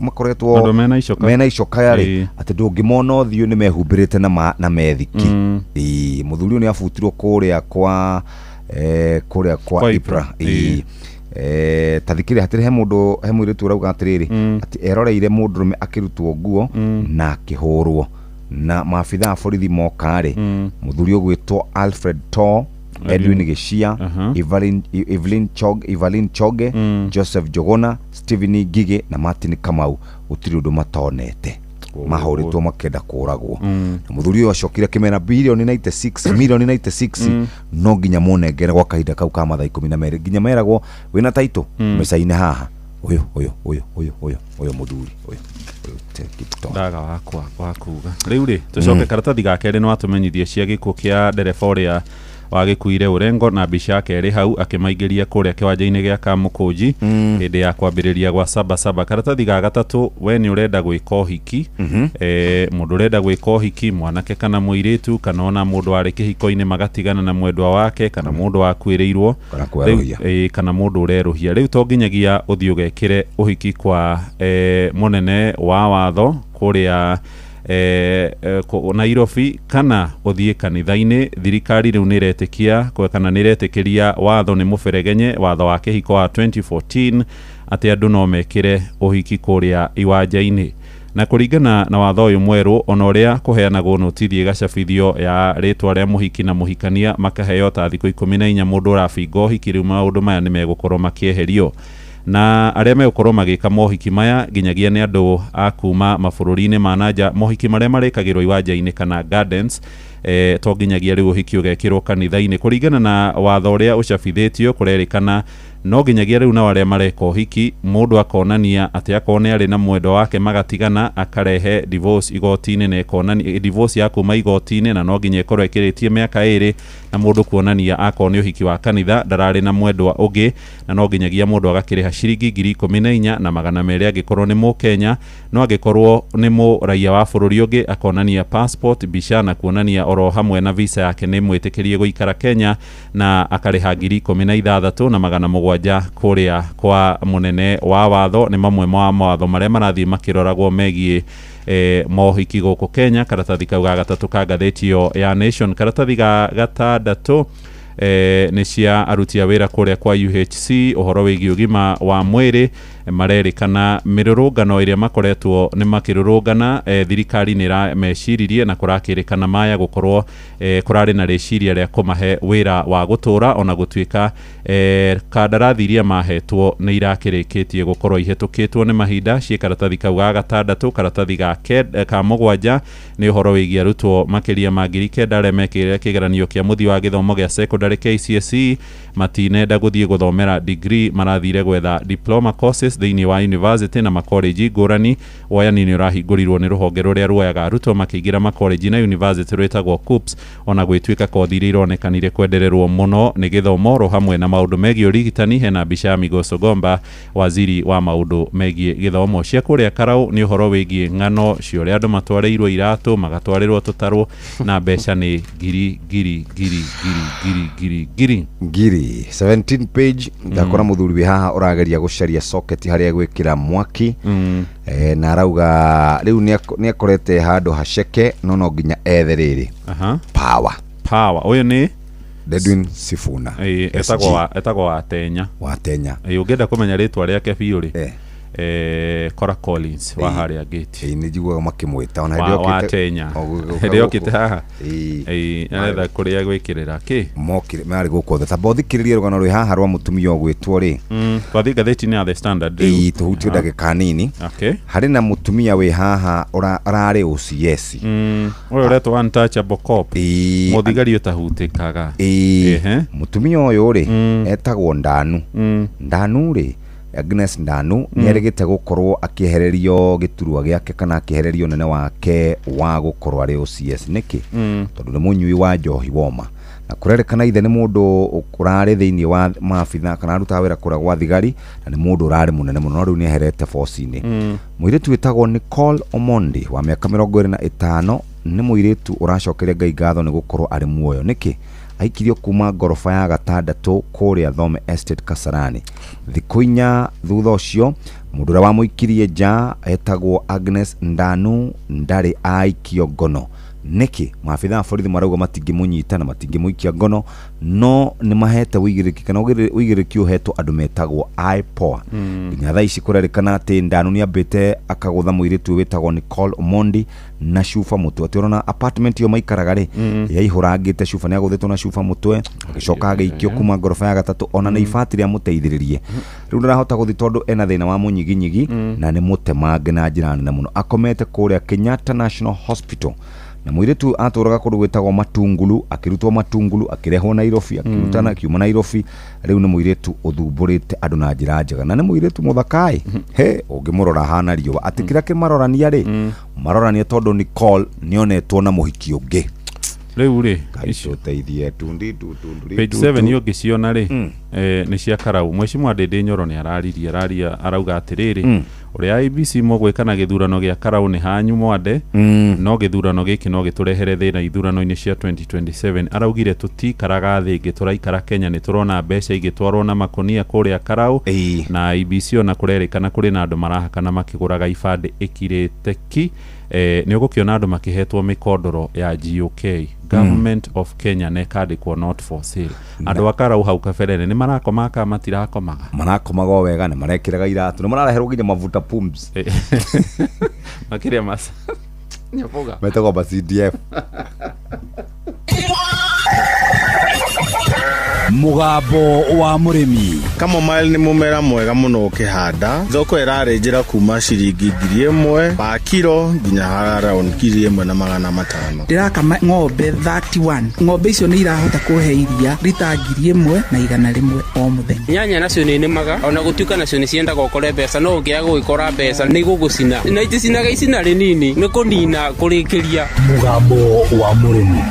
S21: makoretwo
S7: Andũ mena icoka.
S21: Mena icoka rĩ, atĩ ndũngĩmona ũthiũ, nĩ mehumbĩrĩte na methiki. Ĩĩ, mũthuri ũyũ nĩ abutirwo kũrĩa kwa
S7: Kwa
S21: Ibra.
S7: Ibra.
S21: Ĩĩ. Ta thikĩrĩria, hatirĩ he mũndũ, he mũirĩtu ũrauga atĩrĩrĩ, atĩ eroreire mũndũrũme akĩrutwo nguo na akĩhũrwo, na maabitha a borithi moka rĩ, mũthuri ũgwĩtwo Alfred Too, Edwin Gĩcia, Evelyn Choge, Joseph Jogona, Stephen Ngigĩ na Martin Kamau, gũtirĩ ũndũ matonete, mahũrĩtwo makĩenda kũragwo. Na mũthuri ũyũ acokire akĩmera bilioni 96, milioni 96 no nginya mũnengere gwa kahinda kau ka mathaa 12, nginya meragwo wĩna taitũ mĩca-inĩ haha, ũyũ ũyũ ũyũ ũyũ ũyũ ũyũ mũthuri ũyũ ũyũ Kiptoo.
S7: Ndaga wakwa wa kuga rĩu rĩ, tũcoke karatathi ga kerĩ. Nĩ watũmenyithia cia gĩkuũ kĩa ndereba ũrĩa wagĩkuire ũrengo na mbica yake ĩrĩ hau akĩmaingĩria kũrĩa kĩwanja-inĩ gĩa Kamũkũnji hĩndĩ ya kwambĩrĩria gwa Sabasaba. Karatathi ga gatatũ, we nĩ ũrenda gwĩka ũhiki, mũndũ ũrenda gwĩka ũhiki, mwanake kana mũirĩtu, kana ona mũndũ warĩ kĩhiko-inĩ magatigana na mwendwa wake, kana mũndũ wakuĩrĩirwo.
S21: Kana kwerũhia.
S7: Kana mũndũ ũrerũhia, rĩu to nginyagia ũthiĩ ũgekĩre ũhiki kwa mũnene wa watho kũrĩa Nairobi kana ũthiĩ kanitha-inĩ. Thirikari rĩu nĩ ĩretĩkia kana nĩ ĩretĩkĩria watho nĩ mũberegenye watho wa kĩhiko wa 2014 atĩ andũ no mekĩre ũhiki kũrĩa iwanja-inĩ. Na kũringana na watho ũyũ mwerũ, ona ũrĩa kũheanagwo notithi ĩgacabithio ya rĩtwa rĩa mũhiki na mũhikania, makaheo ta thikũ 14 mũndũ ũrabinga ũhiki, rĩu maũndũ maya nĩ megũkorwo makĩeherio, na arĩa megũkorwo magĩka mohiki maya nginyagia nĩ andũ a kuma mabũrũri-inĩ ma nanja, mohiki marĩa marĩkagĩrwo iwanja-inĩ kana gardens, to nginyagia rĩu ũhiki ũgekĩrwo kanitha-inĩ. Kũringana na watho ũrĩa ũcabithĩtio, kũrerĩkana no nginyagia rĩu nao arĩa mareka ũhiki, mũndũ akonania atĩ akorwo nĩ arĩ na mwendwa wake magatigana, akarehe divorce igoti-inĩ, na ĩkonania divorce ya kuma igoti-inĩ, na no nginya ĩkorwo ĩkĩrĩtie mĩaka 2, na mũndũ kuonania akorwo nĩ ũhiki wa kanitha ndararĩ na mwendwa ũngĩ, na no nginyagia mũndũ agakĩrĩha ciringi 14,200 angĩkorwo nĩ mũkenya, no angĩkorwo nĩ mũraiya wa bũrũri ũngĩ akonania passport, mbica, na kuonania oro hamwe na visa yake nĩ mwĩtĩkĩrie gũikara Kenya, na akarĩha 16,700 kũrĩa kwa mũnene wa watho. Nĩ mamwe ma mawatho marĩa marathiĩ makĩroragwo megiĩ mohiki gũkũ Kenya. Karatathi kau ga gatatũ ka ngathĩti ĩyo ya Nation. Karatathi ga gatandatũ, Nĩ cia aruti a wĩra kũrĩa kwa UHC ũhoro wĩgiĩ ũgima wa mwĩrĩ. Marerĩkana mĩrũrũngano ĩrĩa makoretwo nĩ makĩrũrũngana, thirikari nĩ ĩrameciririe na kũrakĩrĩkana maya gũkorwo kũrarĩ na rĩciria rĩa kũmahe wĩra wa gũtũra, ona gũtuĩka kandarathi iria mahetwo nĩ irakĩrĩkĩtie gũkorwo ihĩtũkĩtwo nĩ mahinda. Ciĩ karatathi kau ga gatandatũ. Karatathi ga mũgwanja nĩ ũhoro wĩgiĩ arutwo makĩria ma 9,000 arĩa mekĩre kĩgeranio kĩa mũthia wa gĩthomo gĩa secondary KCSE matinenda gũthiĩ gũthomera degree, marathire gwetha diploma courses thĩinĩ wa university na makoleji ngũrani. Woyani nĩ ũrahingũrirwo nĩ rũhonge rũrĩa ruoyaga arutwo makĩingĩra makoleji na university rwĩtagwo KUCCPS, ona gwĩtuĩka kothi iria ironekanire kwendererwo mũno nĩ gĩthomo oro hamwe na maũndũ megiĩ ũrigitani. Hena mbica ya Migos Ogomba, waziri wa maũndũ megiĩ gĩthomo. Cia kũrĩa Karau nĩ ũhoro wĩgiĩ ng'ano cia ũrĩa andũ matwarĩirwo iratũ, magatwarĩrwo tũtarũ na mbeca nĩ ngiri ngiri ngiri ngiri ngiri ngiri ngiri
S21: ngiri 17 page. Ndakora muthuri wi haha urageria gucaria socket haria gwikira mwaki, na arauga riu ni akorete handu haceke no no nginya ethe riri power.
S7: Power uyu ni
S21: Edwin Sifuna.
S7: Etagwo Watenya.
S21: Watenya.
S7: Ũngĩenda kũmenya rĩtwa rĩake biũ rĩ, Cora Collins wa harĩa gate.
S21: Nĩ njiguaga makĩmwĩta ona hĩndĩ
S7: yokĩte Watenya hĩndĩ yokĩte haha, aretha kũrĩa gwĩkĩrĩra kĩ
S21: mokire marĩ gũkũ othe. Tamba ũthikĩrĩrie rũgano rwĩ haha rwa mũtumia ũgwĩtwo rĩ.
S7: Twathiĩ ngathĩti-inĩ ya The Standard.
S21: Ĩĩ, tũhutie ndagĩka nini. Harĩ na mũtumia wĩ haha ũrarĩ OCS.
S7: Ũyũ ũretwo Untouchable Cop, mũthigari ũtahutĩkaga.
S21: Mũtumia ũyũ rĩ etagwo Ndanu. Ndanu rĩ, Agnes Ndanu, nĩ erĩgĩte gũkorwo akĩehererio gĩturwa gĩake kana akĩehererio nene wake wa gũkorwo arĩ OCS. Nĩkĩ? Tondũ nĩ mũnyui wa njohi woma, na kũrerĩkana ithe nĩ mũndũ ũrarĩ thĩinĩ wa maabitha kana arutaga wĩra kũrĩa gwa thigari, na nĩ mũndũ ũrarĩ mũnene mũno, no rĩu nĩ eherete boci-inĩ. Mũirĩtu wĩtagwo Nicole Omondi wa mĩaka 25 nĩ mũirĩtu ũracokeria Ngai ngatho nĩ gũkorwo arĩ muoyo. Nĩkĩ? Aikirio kuma ngoroba ya gatandatũ kũrĩa Thome Estate Kasarani. Thikũ 4 thutha ũcio mũndũ ũrĩa wamũikirie nja etagwo Agnes Ndanu ndarĩ aikio ngono. Nĩkĩ? Maabitha a borithi marauga matingĩmũnyita na matingĩmũikia ngono, no nĩ mahete ũigĩrĩrĩki kana ũigĩrĩrĩki ũhetwo andũ metagwo IPOA. Nginya thaa ici kũrerĩkana atĩ Ndanu nĩ ambĩte akagũtha mũirĩtu ũyũ wĩtagwo Nicole Omondi na cuba mũtwe. Atĩ ũrona apartment ĩyo maikaraga rĩ, yaihũrangĩte cuba, nĩ agũthĩtwo na cuba mũtwe, agĩcoka agĩikio kuma ngoroba ya gatatũ, ona nĩ ibati rĩamũteithĩrĩrie. Rĩu ndarahota gũthiĩ tondũ ena thĩna wa mũnyiginyigi na nĩ mũtemange na njĩra nene mũno. Akomete kũrĩa Kenyatta National Hospital, na mũirĩtu atũraga kũndũ gwĩtagwo Matungulu, akĩrutwo Matungulu akĩrehwo Nairobi, akĩrutana akiuma Nairobi. Rĩu nĩ mũirĩtu ũthumbũrĩte andũ na njĩra njega, na nĩ mũirĩtu mũthakaĩ he ũngĩmũrora hana riũa. Atĩ kĩrĩa kĩmarorania rĩ, marorania tondũ Nicole nĩonetwo na mũhiki ũngĩ.
S7: Rĩu rĩ,
S21: ũteithie tundi tundu
S7: page 7 ũngĩciona rĩ, nĩ cia Karau. Mheshimiwa Ndindi Nyoro nĩ araririe, araria arauga atĩrĩrĩ, ũrĩa IEBC mũgwĩka na gĩthurano gĩa Karau nĩ hanyu mwande, no gĩthurano gĩkĩ no gĩtũrehere thĩna ithurano-inĩ cia 2027. Araugire tũtikaraga thĩ ĩngĩ, tũraikara Kenya, nĩ tũrona mbeca igĩtwarwo na makonia kũrĩa Karau, na IEBC ona kũrerĩkana kũrĩ na andũ marahakana makĩgũraga ibandĩ ĩkirĩte ki. Nĩ ũgũkĩona andũ makĩhetwo mĩkondoro ya GOK, Government of Kenya, na ĩkandĩkwo not for sale. Andũ a Karau hau kabere nĩ marakoma kana matirakomaga?
S21: Marakomaga o wega, nĩ marekĩraga iratũ, nĩ marareherwo nginya mavuta pumps.
S7: Makĩria maca nyoboga
S21: metagwo ma CDF.
S22: Mũgambo wa mũrĩmi.
S3: Chamomile nĩ mũmera mwega mũno ũkĩhanda. Thoko ĩrarĩ njĩra kuma ciringi 1,000 pa kiro nginya around 1,500.
S4: Ndĩrakama ng'ombe 31. Ng'ombe icio nĩ irahota kũhe iria rita 1,100 o mũthenya.
S23: Nyanya nacio nĩ nĩmaga ona gũtuĩka nacio nĩ ciendaga ũkore mbeca, no ũngĩaga gũgĩkora mbeca nĩ igũgũcina, na iticinaga icina rĩnini, nĩ kũnina kũrĩkĩria.
S22: Mũgambo wa mũrĩmi.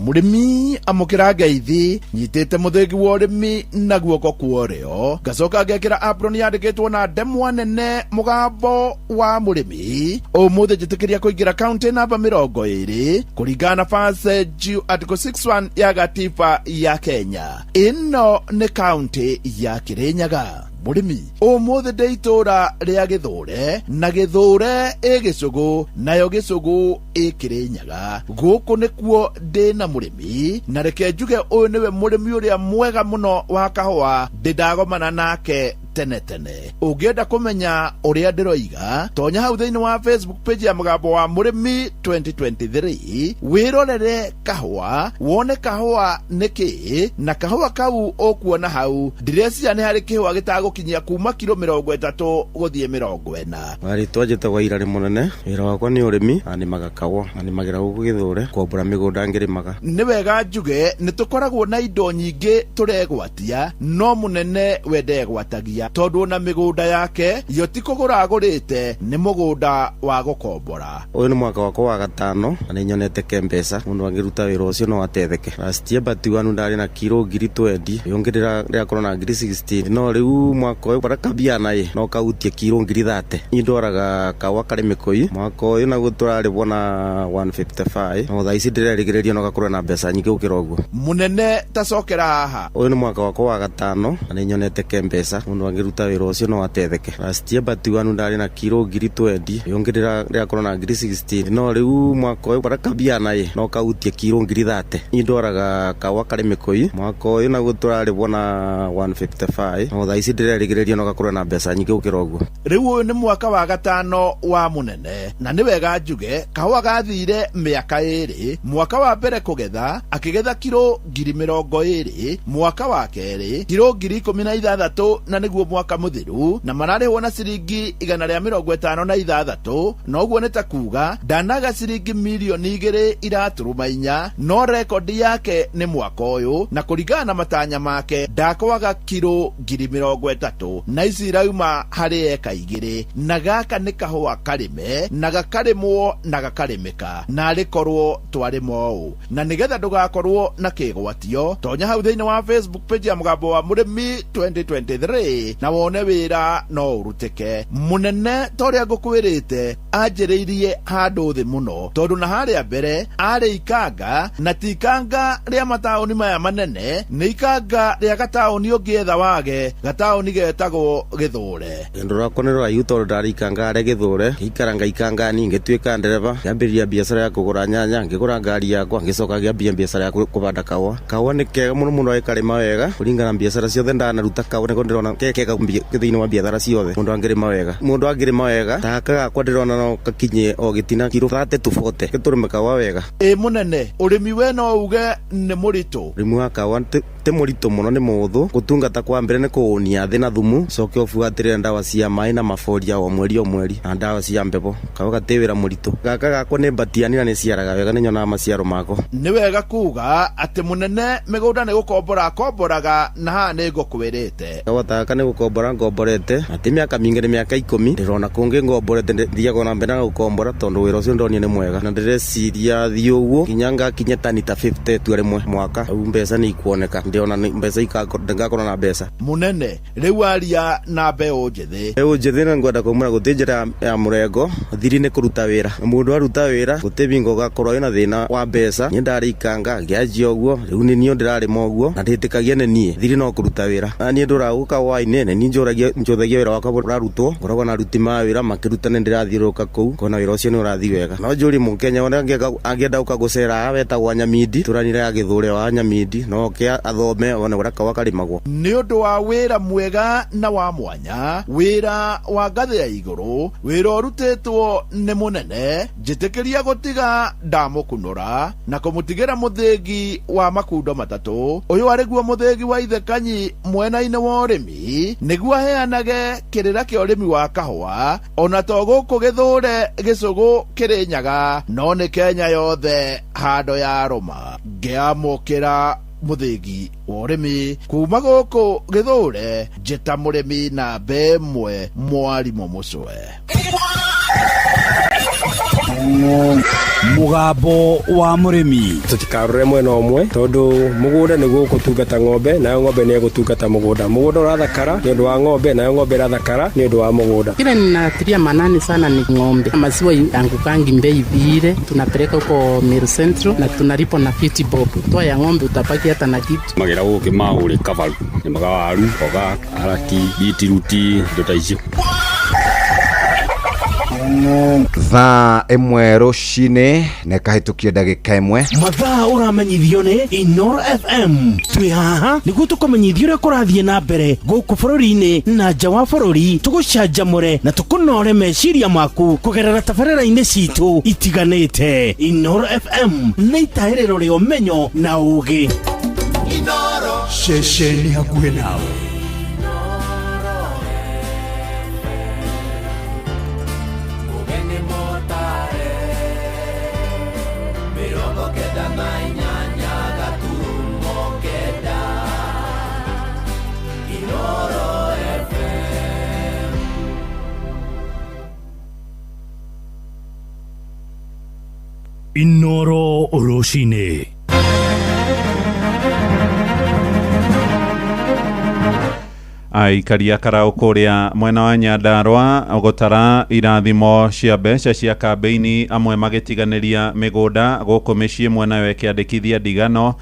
S24: Mũrĩmi amũkĩra ngeithi nyitĩte mũthĩgi wa ũrĩmi na guoko kwa ũrĩo, ngacoka ngekĩra apron yandĩkĩtwo na ndemwa nene mũgambo wa mũrĩmi. Ũmũthĩ njĩtĩkĩria kũingĩra kaunti namba 20 kũringana na First G Article 61 ya gatiba ya Kenya. Ĩno nĩ kaunti ya Kirinyaga. Mũrĩmi, ũmũthĩ ndĩ itũũra rĩa Gĩthũre, na Gĩthũre ĩ Gĩcũgũ, nayo Gĩcũgũ ĩ Kĩrĩnyaga. Gũkũ nĩkuo ndĩ na mũrĩmi, na reke njuge ũyũ nĩwe mũrĩmi ũrĩa mwega mũno wa kahũa ndĩ ndagomana nake tene tene. Ũngĩenda kũmenya ũrĩa ndĩroiga, tonya hau thĩinĩ wa Facebook page ya Mũgambo wa Mũrĩmi 2023, wĩrorere kahũa, wone kahũa nĩ kĩĩ, na kahũa kau ũkuona hau, ndireciria nĩ harĩ kĩhũa gĩtagũkinyia kuma kiro 30 gũthiĩ 40.
S1: Marĩtwa njĩtagwo Irarĩ Mũnene, wĩra wakwa nĩ ũrĩmi, na nĩmaga kahũa, na nĩmagĩra gũkũ Gĩthũre, kwambũra mĩgũnda ngĩrĩmaga.
S24: Nĩ wega njuge nĩ tũkoragwo na indo nyingĩ tũregwatia, no mũnene we ndegwatagia, tondũ ona mĩgũnda yake yo ti kũgũra agũrĩte, nĩ mũgũnda wa gũkombora.
S1: Ũyũ nĩ mwaka wakwa wa gatano na nĩ nyonete ke mbeca, mũndũ angĩruta wĩra ũcio no atetheke. Last year but one ndarĩ na kiro ngiri 20, ũyũ ũngĩ ndĩrakorwo na ngiri 16, no rĩu mwaka ũyũ bara kambia na ĩ no kahutie kiro ngiri 30. Niĩ ndwaraga kahũa karĩ mĩkũi, mwaka ũyũ naguo tũrarĩbwo na 155, no thaa ici ndĩrerĩgĩrĩria no gakorwo na mbeca nyingĩ gũkĩra ũguo.
S24: Mũnene ta cokera haha.
S1: Ũyũ nĩ mwaka wakwa wa gatano na nĩ nyonete ke mbeca, mũndũ angĩruta wĩra ũcio no atetheke. Last year but one ndarĩ na kiro ngiri 20, ũyũ ũngĩ ndĩrakorwo na ngiri 16, no rĩu mwaka ũyũ bara kambia na ĩ no kahutie kiro ngiri 30. Niĩ ndwaraga kahũa karĩ mĩkũi, mwaka ũyũ naguo tũrarĩbwo na 155, no thaa ici ndĩrerĩgĩrĩria no gakorwo na mbeca nyingĩ gũkĩra ũguo.
S24: Rĩu ũyũ nĩ mwaka wa gatano wa mũnene, na nĩ wega njuge kahũa gathire mĩaka ĩrĩ. Mwaka wa mbere kũgetha akĩgetha kiro ngiri 20, mwaka wa kerĩ kiro ngiri 16, na nĩguo mwaka mũthiru, na mararĩhwo na ciringi 156, na ũguo nĩ ta kuga ndanaga ciringi mirioni igĩrĩ iraturuma inya, no rekondi yake nĩ mwaka ũyũ, na kũringana na matanya make ndakwaga kiro ngiri 30, na ici irauma harĩ eka igĩrĩ, na gaka nĩ kahũa karĩme na gakarĩmwo na gakarĩmĩka, na arĩkorwo twarĩma ũũ. Na nĩgetha ndũgakorwo na kĩgwatio, tonya hau thĩinĩ wa Facebook page ya Mũgambo wa Mũrĩmi 2023 na wone wĩra no ũrutĩke. Mũnene ta ũrĩa ngũkwĩrĩte anjĩrĩirie handũ thĩ mũno, tondũ na harĩa mbere arĩ ikanga, na ti ikanga rĩa mataũni maya manene, nĩ ikanga rĩa gataũni ũngĩetha wage, gataũni getagwo Gĩthũre.
S1: Rũgendo rwakwa nĩ rũraihu tondũ ndarĩ ikanga rĩa Gĩthũre, ngĩikara ngaikanga niĩ ngĩtuĩka ndereba, ngĩambĩrĩria biacara ya kũgũra nyanya, ngĩgũra ngari yakwa, ngĩcoka ngĩambia biacara ya kũbanda kahũa. Kahũa nĩ kega mũno mũndũ agĩkarĩma wega, kũringana na biacara ciothe ndanaruta kahũa nĩko ndĩrona ke kega thĩinĩ wa biacara ciothe mũndũ angĩrĩma wega. Mũndũ angĩrĩma wega, ta gaka gakwa ndĩrona no gakinye o gĩtina kiro 30 to 40, tũrĩme kahũa wega.
S24: Ĩ mũnene, ũrĩmi we no uge nĩ mũritũ?
S1: Ũrĩmi wa kahũa ti mũritũ mũno, nĩ mũhũthũ. Gũtungata kwa mbere nĩ kũhũnia thĩ na thumu, ũcoke ũbuatĩrĩre ndawa cia maĩ na maboria o mweri o mweri, na ndawa cia mbebo. Kahũa gatĩ wĩra mũritũ. Gaka gakwa nĩ mbatiani na nĩciaraga wega, nĩnyonaga maciaro mako.
S24: Nĩ wega kuga atĩ mũnene mĩgũnda nĩ gũkombora akomboraga, na haha nĩ ngũkwĩrĩte.
S1: Kahũa ta gaka nĩ gũkombora ngomborete, na ti mĩaka mĩingĩ, nĩ mĩaka 10. Ndĩrona kũngĩ ngomborete, thiaga ona mbere na gũkombora tondũ wĩra ũcio ndonire nĩ mwega. Na ndĩreciria thiĩ ũguo nginya ngakinye tani ta 50 itua rĩmwe mwaka, rĩu mbeca nĩ ikuoneka, ndĩrona mbeca ngakorwo na mbeca.
S24: Mũnene, rĩu aria na mbeũ njĩthĩ.
S1: Mbeũ njĩthĩ nĩ ngwenda kũmwĩra gũtirĩ njĩra ya mũrengo, thiri nĩ kũruta wĩra. Mũndũ aruta wĩra gũtirĩ bingo ũgakorwo wĩna thĩna wa mbeca. Niĩ ndarĩ ikanga ngĩanjia ũguo, rĩu nĩ niĩ ndĩrarĩma ũguo na ndĩtĩkagia nĩ niĩ, thiri no kũruta wĩra. Na niĩ ndũraga gũka hwaĩ-inĩ, nĩ niĩ njũthagia wĩra wakwa ũrarutwo, ngoragwo na aruti ma wĩra makĩruta nĩ ndĩrathiũrũrũka kũu ngona wĩra ũcio nĩ ũrathiĩ wega. No njũrie mũkenya ũrĩa angĩenda gũka gũcera haha wetagwo Nyamindi, tũranire ya Gĩthũre wa Nyamindi, no oke athome one ũrĩa kahũa karĩmagwo.
S24: Nĩ ũndũ wa wĩra mwega na wa mwanya, wĩra wa ngathĩ ya igũrũ, wĩra ũrutĩtwo nĩ mũnene, njĩtĩkĩria gũtiga ndamũkunũra na kũmũtigĩra mũthĩgi wa makundo matatũ. Ũyũ arĩ guo mũthĩgi wa ithe Kanyi mwena-inĩ wa ũrĩmi, nĩguo aheanage kĩrĩra kĩa ũrĩmi wa kahũa, ona to gũkũ Gĩthũre Gĩcũgũ Kĩrĩnyaga, no nĩ Kenya yothe handũ ya rũma. Ngĩamũkĩra mũthĩgi wa ũrĩmi kuma gũkũ Gĩthũre, njĩta mũrĩmi namba 1 mwarimũ Mũcwe.
S22: Mũgambo wa mũrĩmi.
S5: Tũtikarore mwena ũmwe tondũ mũgũnda nĩguo ũgũtungata ng'ombe nayo ng'ombe nĩ ĩgũtungata mũgũnda. Mũgũnda ũrathakara nĩ ũndũ wa ng'ombe nayo ng'ombe ĩrathakara nĩ ũndũ wa mũgũnda.
S6: Kile ninatilia manani sana ni ng'ombe. Maziwa angukangi mbei vile, tunapeleka huko Meru Central na tunalipo na 50 bob. Toa ya ng'ombe utabaki hata na kitu.
S9: Magĩra gũkĩ maũrĩ kabaru nĩmaga waru, mboga, karati, bitiruti, indo ta icio.
S21: Thaa ĩmwe rũcinĩ na ĩkahĩtũkia ndagĩka ĩmwe.
S19: Mathaa ũramenyithio nĩ Inoro FM. Twĩ haha nĩguo tũkũmenyithia ũrĩa kũrathiĩ na mbere gũkũ bũrũri-inĩ na nja wa bũrũri, tũgũcanjamũre na tũkũnore meciria maku kũgerera tabarĩra-inĩ citũ itiganĩte. Inoro FM nĩ itahĩrĩro rĩa ũmenyo na ũgĩ.
S22: Ceceni hakuhĩ nawe. Inoro rũcinĩ.
S7: Aikaria karau kũrĩa mwena wa Nyandarua gũtara irathimo cia mbeca cia kambĩini, amwe magĩtiganĩria mĩgũnda gũkũ mĩciĩ ĩmwe nayo ĩkĩandĩkithia ndigano.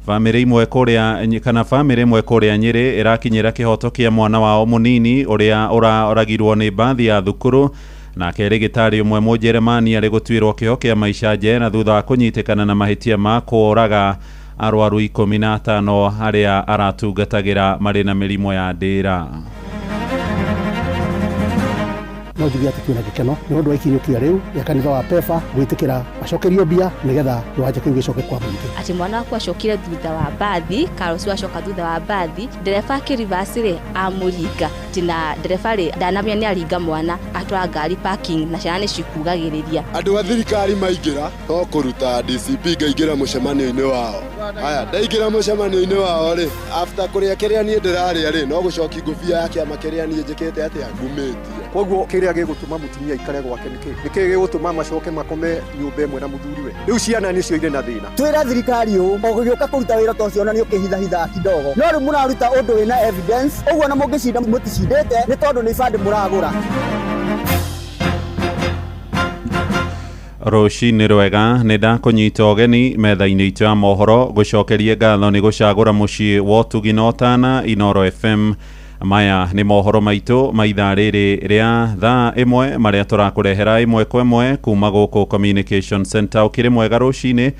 S7: Bamĩrĩ imwe kũrĩa kana bamĩrĩ ĩmwe kũrĩa Nyĩrĩ ĩrakinyĩra kĩhoto kĩa mwana wao mũnini ũrĩa ũroragirwo nĩ mbathi ya thukuru. Nake rĩgĩtarĩ ũmwe Mũnjeremani arĩ gũtuĩrwo kĩoho kĩa maica njera thutha wa kũnyitĩkana na mahĩtia ma kũũraga arwaru 15 arĩa aratungatagĩra marĩ na mĩrimũ ya ndĩra.
S10: No njuge atĩ twĩna gĩkeno nĩ ũndũ wa ikinyũkia rĩu rĩa kanitha wa PEFA gwĩtĩkĩra macokerio mbia nĩgetha kĩwanja kĩu gĩcoke kwa mũingĩ.
S25: Atĩ mwana waku acokire thutha wa mbathi, Carlos acoka thutha wa mbathi, ndereba akĩrivasi rĩ amũringa, atĩ na ndereba rĩ ndanamenya nĩ aringa mwana atwara ngari parking na ciana nĩ cikugagĩrĩria.
S26: Andũ a thirikari maingĩra no kũruta DCP ngaingĩra mũcemanio-inĩ wao. Aya, ndaingĩra mũcemanio-inĩ wao rĩ, after kũrĩa kĩrĩa niĩ ndĩrarĩa rĩ, no gũcoki ngũbia ya kĩama kĩrĩa niĩ njĩkĩte atĩa ngumĩtie.
S27: Koguo kĩrĩa gĩgũtũma mũtumia aikare gwake nĩ kĩĩ? Nĩ kĩĩ gĩgũtũma macoke makome nyũmba ĩmwe na mũthuriwe? Rĩu ciana nĩcio irĩ na thĩna.
S28: Twĩra thirikari ũũ, o gũgĩũka kũruta wĩra ta ũcio ona nĩ ũkĩhithahithaga kidogo. No rĩu mũraruta ũndũ wĩna evidence, ũguo na mũngĩcinda mũticindĩte nĩ tondũ nĩ ibandĩ mũragũra.
S7: Rũcinĩ rwega, nĩ ndakũnyita ũgeni metha-inĩ itũ ya mohoro gũcokerie ngatho nĩ gũcagũra mũciĩ wa ũtugi na ũtana Inoro FM. Maya nĩ mohoro maitũ ma ithaa rĩrĩ rĩa thaa ĩmwe marĩa tũrakũrehera ĩmwe kwa ĩmwe kuma gũkũ Communication Center. Ũkĩrĩ mwega rũcinĩ,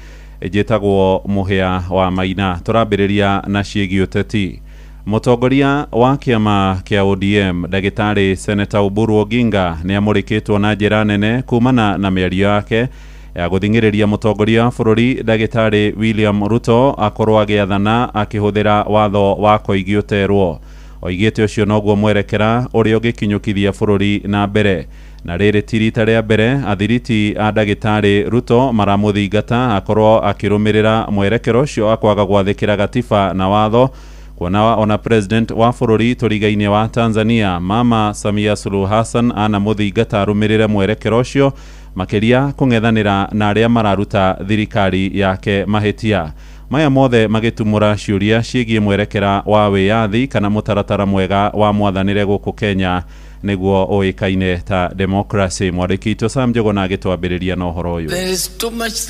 S7: njĩtagwo Mũhĩa wa Maina. Tũrambĩrĩria na ciĩgiĩ ũteti. Mũtongoria wa kĩama kĩa ODM ndagĩtarĩ Senator Oburu Oginga nĩ amũrĩkĩtwo na njĩra nene kumana na mĩario yake ya gũthing'ĩrĩria mũtongoria wa bũrũri ndagĩtarĩ William Ruto akorwo agĩathana akĩhũthĩra watho wa koigi ũterwo. Oigĩte ũcio noguo mwerekera ũrĩa ũngĩkinyũkithia bũrũri na mbere. Na rĩrĩ ti rita rĩa mbere athiriti a ndagĩtarĩ Ruto maramũthingata akorwo akĩrũmĩrĩra mwerekero ũcio wa kwaga gwathĩkĩra gatiba na watho, kuona ona president wa bũrũri tũriga-inĩ wa Tanzania Mama Samia Suluhu Hassan anamũthingata arũmĩrĩre mwerekero ũcio, makĩria kũng'ethanĩra na arĩa mararuta thirikari yake mahĩtia. Maya mothe magĩtumũra ciũria ciĩgiĩ mwerekera wa wĩyathi kana mũtaratara mwega wa mwathanĩre gũkũ Kenya nĩguo ũĩkaine ta democracy. Mwandĩki witũ Sam Njuguna agĩtwambĩrĩria na ũhoro ũyũ.
S29: There is too much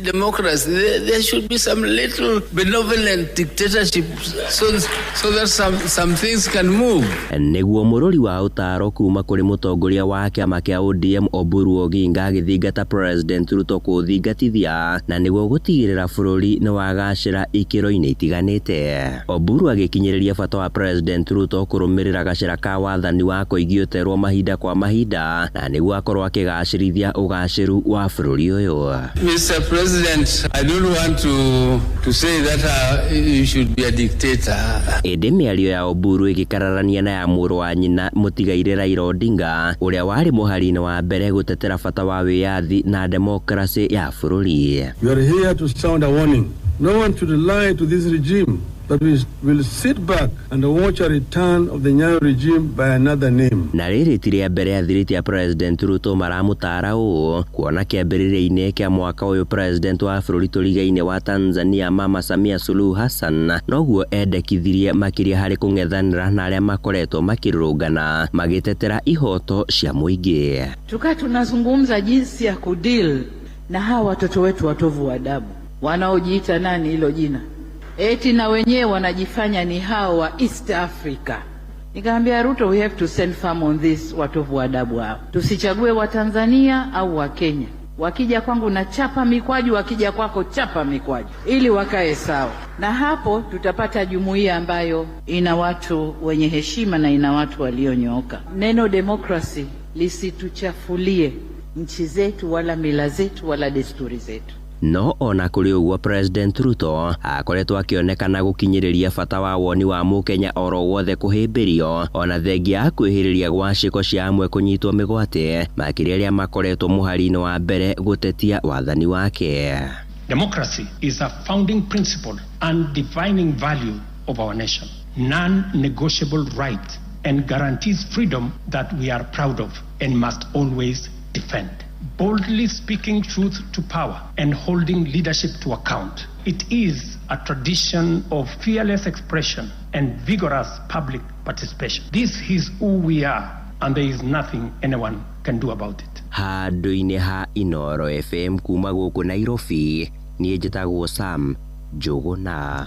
S29: democracy. There should be some little benevolent dictatorship so that some things can move.
S30: Nĩguo mũrori wa ũtaaro kuma kũrĩ mũtongoria wa kĩama kĩa ODM Oburu Oginga agĩthingata President Ruto kũthingatithia na nĩguo gũtigĩrĩra bũrũri nĩ wagacĩra ikĩro-inĩ itiganĩte. Oburu agĩkinyĩrĩria bata wa President Ruto kũrũmĩrĩra gacĩra ka wathani wa koigi ũterwo mahinda kwa mahinda na nĩguo akorwo akĩgacĩrithia ũgacĩru wa bũrũri ũyũ.
S29: Mr. President, I don't want to say that you should be a dictator.
S30: Ĩndĩ mĩario ya Oburu ĩgĩkararania na ya mũrũ wa nyina mũtigaire Raila Odinga ũrĩa warĩ mũhari-inĩ wa mbere gũtetera bata wa wĩyathi na demokrasi ya bũrũri.
S31: We are here to sound a warning. No one should lie to this regime
S2: that we will sit back and watch a return of the Nyayo regime by another name.
S30: Na rĩrĩ ti rĩa mbere athirĩti a President Ruto maramũtaara ũũ, kuona kĩambĩrĩria-inĩ kĩa mwaka ũyũ President wa bũrũri tũrigainĩ wa Tanzania Mama Samia Suluhu Hassan noguo endekithirie makĩria harĩ kũng'ethanĩra na arĩa makoretwo makĩrũrũngana magĩtetera ihoto cia mũingĩ.
S8: Tukaa tunazungumza jinsi ya kudeal na hawa watoto wetu watovu wa adabu wanaojiita nani hilo jina, eti na wenyewe wanajifanya ni hao wa East Africa. Nikaambia Ruto, we have to stand firm on this, watovu wa adabu hao. Tusichague wa Tanzania au wa Kenya. Wakija kwangu na chapa mikwaju, wakija kwako chapa mikwaju, ili wakae sawa. Na hapo tutapata jumuiya ambayo ina watu wenye heshima na ina watu walionyooka. Neno democracy lisituchafulie nchi zetu wala mila zetu wala desturi zetu.
S30: No ona kũrĩ ũguo, President Ruto akoretwo akĩonekana gũkinyĩrĩria bata wa woni wa mũkenya oro wothe kũhĩmbĩrio, ona thengia ya kwĩhĩrĩria gwa ciĩko cia amwe kũnyitwo mĩgwate, makĩria arĩa makoretwo mũhari-inĩ wa mbere gũtetia wathani wake.
S11: Democracy is a founding principle and defining value of our nation, non-negotiable right, and guarantees freedom that we are proud of and must always defend. Boldly speaking truth to power and holding leadership to account. It is a tradition of fearless expression and vigorous public participation. This is who we are, and there is nothing anyone can do about it.
S30: Handũ-inĩ ha Inooro FM kuma gũkũ Nairobi, niĩ njĩtagwo Sam Njũgũna.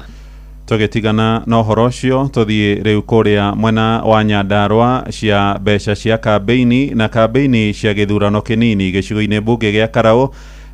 S7: Tũgĩtigana na ũhoro ũcio, tũthiĩ rĩu kũrĩa mwena wa Nyandarũa cia mbeca cia kambĩini na kambĩini cia gĩthurano kĩnini gĩcigo-inĩ mbunge gĩa Karaũ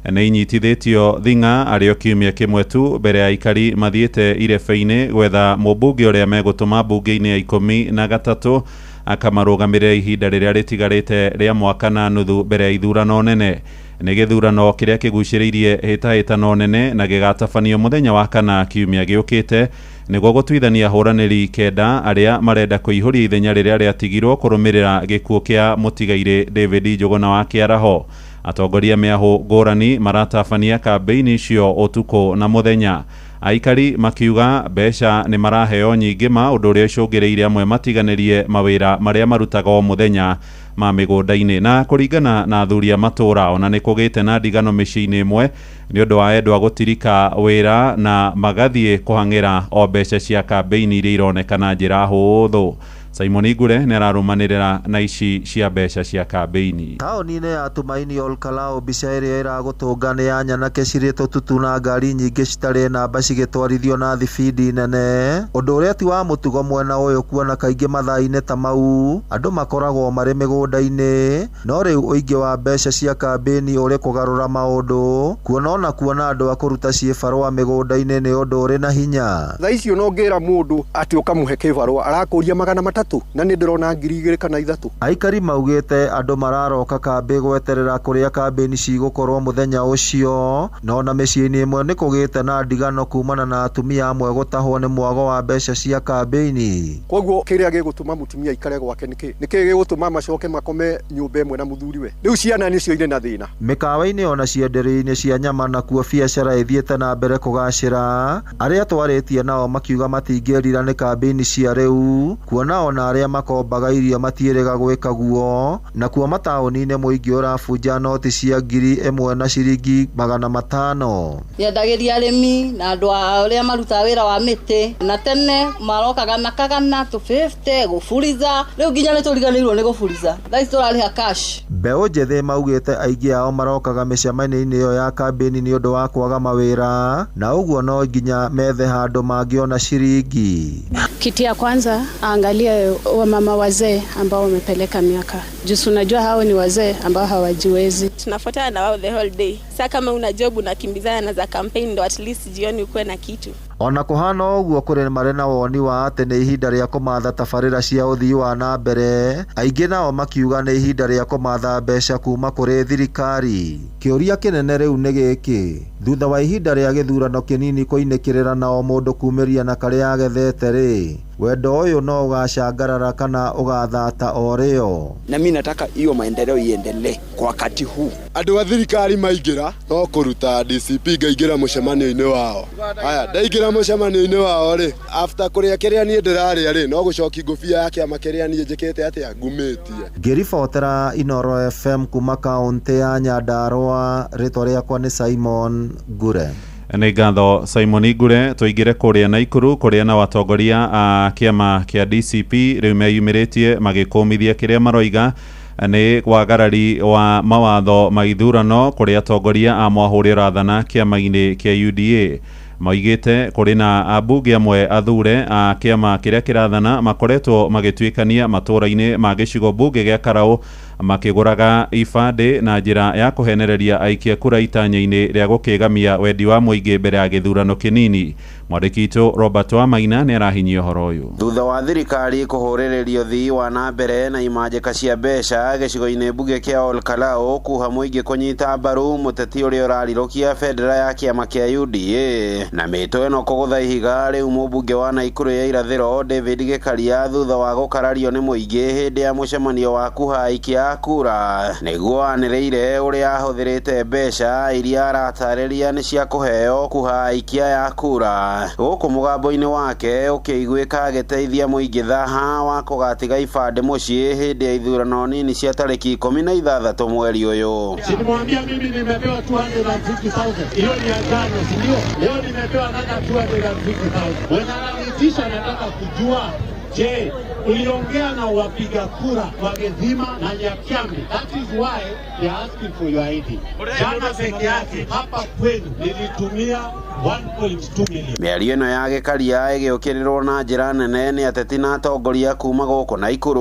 S7: nĩ inyitithĩtio thing'a arĩ o kiumia kĩmwe tu mbere ya aikari mathiĩte irebe-inĩ gwetha mũmbunge ũrĩa megũtũma mbunge-inĩ ya 13 akamarũgamĩrĩra ihinda rĩrĩa rĩtigarĩte rĩa mwaka na nuthu mbere ya ithurano nene. Nĩ gĩthurano kĩrĩa kĩgucĩrĩirie hĩtahĩtano nene na gĩgatabanio mũthenya wa kana kiumia gĩũkĩte nĩguo gũtuithania ahũranĩri 9 arĩa marenda kũihũria ithenya rĩrĩa rĩatigirwo kũrũmĩrĩra gĩkuũ kĩa mũtigairĩ David Njũgũna wa Kĩaraho. Atongoria mĩahũ ngũrani maratabania kambĩini icio ũtukũ na mũthenya. Aikari makiuga mbeca nĩ maraheo nyingĩ ma ũndũ ũrĩa ũcũngĩrĩirie amwe matiganĩrie mawĩra marĩa marutaga o mũthenya ma mĩgũnda-inĩ. Na kũringana na athuri a matũũra, ona nĩ kũgĩte na ndigano mĩciĩ-inĩ ĩmwe nĩ ũndũ wa endwa gũtirika wĩra na magathiĩ kũhang'ĩra o mbeca cia kambĩini iria ironekana njĩra hũthũ. Simon Igure nĩ ararũmanĩrĩra na ici cia mbeca cia kambĩini.
S13: Taũni-inĩ ya Tumaini Olkalou, mbica ĩrĩa ĩragũtũnga nĩ ya nyanake cirĩ tũtutu na ngari nyingĩ citarĩ namba cigĩtwarithio na thibindi nene, ũndũ ũrĩa ti wa mũtugo mwena ũyũ kuona kaingĩ mathaa-inĩ ta mau andũ makoragwo marĩ mĩgũnda-inĩ. No rĩu ũingĩ wa mbeca cia kambĩini ũrĩ kũgarũra maũndũ, kuona ona kuona andũ a kũruta ciĩbarũa mĩgũnda-inĩ nĩ ũndũ ũrĩ na hinya.
S27: Thaa icio no ngĩra mũndũ atĩ ũkamũhe kĩbarũa arakũria 300 na nĩ ndĩrona 2,000 kana 3.
S13: Aikari maugĩte andũ mararoka kambĩ gweterera kũrĩa kambĩini cigũkorwo mũthenya ũcio, no na mĩciĩ-inĩ ĩmwe nĩ kũgĩte na ndigano kumana na atumia amwe gũtahwo nĩ mwago wa mbeca cia kambĩini.
S27: Koguo kĩrĩa gĩgũtũma mũtumia aikare gwake nĩkĩ? Nĩkĩ gĩgũtũma macoke makome nyũmba ĩmwe na mũthuriwe? Rĩu ciana nĩcio irĩ na thĩna.
S13: Mĩkawa-inĩ ona cienderio-inĩ cia nyama nakuo biacara ĩthiĩte na mbere kũgacĩra, arĩa twarĩtie nao makiuga matingĩrira nĩ kambĩini cia rĩu, kuona ona arĩa makombaga irio matiĩrĩga gwĩka guo. Nakuo mataũni-inĩ mũingĩ ũrabunja noti cia 1,000 na ciringi 500.
S14: Nyendagĩria arĩmi na andũ arĩa marutaga wĩra wa mĩtĩ, na tene marokaga na kagana 250 gũburiza, rĩu nginya nĩ tũriganĩirwo nĩ gũburiza, thaa ici tũrarĩha cash.
S13: Mbeũ njĩthĩ maugĩte aingĩ ao marokaga mĩcemanio-inĩ ĩyo ya kambĩini nĩ ũndũ wa kwaga mawĩra, na ũguo no nginya methe handũ mangĩona ciringi.
S15: Kitu ya kwanza aangalie wamama wazee ambao wamepeleka miaka. Juu unajua hao ni wazee ambao hawajiwezi.
S16: Tunafuatana na wao the whole day. Sasa kama una job unakimbizana na za campaign ndo at least jioni ukuwe na kitu.
S13: Ona kũhana ũguo, kũrĩ marĩ na woni wa atĩ nĩ ihinda rĩa kũmatha tabarĩra cia ũthii wa na mbere, aingĩ nao makiuga nĩ ihinda rĩa kũmatha mbeca kuma kũrĩ thirikari. Kĩũria kĩnene rĩu nĩ gĩkĩ, thutha wa ihinda rĩa gĩthurano kĩnini kũinĩkĩrĩra na o mũndũ kumĩria na karĩa agethete rĩ, Wendo ũyũ no ũgacangarara kana ũgathata o rĩo.
S1: Na mimi nataka hiyo maendeleo iendelee kwa wakati huu.
S26: Andũ a thirikari maingĩra no kũruta DCP ngaingĩra mũcemanio-inĩ wao. Haya, ndaingĩra mũcemanio-inĩ wao rĩ, after kũrĩa kĩrĩa niĩ ndĩrarĩa rĩ, no gũcoki ngũbia ya kĩama kĩrĩa niĩ njĩkĩte atĩa ngumĩtie.
S13: Ngĩribotera Inoro FM kuma kaũntĩ ya Nyandarua, rĩtwa rĩakwa nĩ Simon Ngure.
S7: Nĩ ngatho Simon Ngure. Tũingĩre kũrĩa Naikuru kũrĩa na watongoria a kĩama kĩa DCP rĩu meyumĩrĩtie magĩkũmithia kĩrĩa maroiga nĩ wagarari wa mawatho ma ithurano kũrĩa atongoria a mwahũrĩ ũrathana kĩama-inĩ kĩa UDA maugĩte kũrĩ na ambunge amwe athure a kĩama kĩrĩa kĩrathana makoretwo magĩtuĩkania matũũra-inĩ ma gĩcigo mbunge gĩa Karau makĩgũraga ibandĩ na njĩra ya kũhenereria aikia kura itanya-inĩ rĩa gũkĩgamia wendi wa mũingĩ mbere ya gĩthurano kĩnini. Mwandĩki witũ Robert Wamaina nĩ arahinyia ũhoro ũyũ.
S3: Thutha wa thirikari kũhũrĩrĩrio ũthii wa na mbere na imanjĩka cia mbeca gĩcigo-inĩ mbunge kĩa Ol Kalou kuha mũingĩ kũnyita mbaru mũteti ũrĩa ũrarirũkia bendera ya kĩama kĩa UDA na mĩtũ ĩno kũgũtha ihiga rĩu mũmbunge wa Naikuru ya irathĩro David Gĩkaria thutha wa gũkarario nĩ mũingĩ hĩndĩ ya mũcemanio wa kuha aikia a kura nĩguo anĩrĩire ũrĩa ahũthĩrĩte mbeca iria aratarĩria nĩ cia kũheo kuha aikia ya kura gũkũ mũgambo-inĩ wake ũkĩiguĩka agĩteithia mũingĩ thaha wa kũgatiga ibandĩ mũciĩ hĩndĩ ya ithurano nini cia tarĩki 16 mweri ũyũ.
S4: Silimwambia mimi nimepewa 250,000. Hiyo ni ya jana, si ndio? Leo nimepewa another 250,000. Mwenye ananiitisha anataka kujua, je, uliongea na wapiga kura wa Gethima na Nyakyambi? That is why they are asking for your ID. Jana peke yake hapa kwenu nilitumia 1.2 million.
S3: Mĩario ĩno ya Gĩkaria ĩgĩũkĩrĩrwo na njĩra nene nĩ ateti na atongoria kuma gũkũ Naikuru.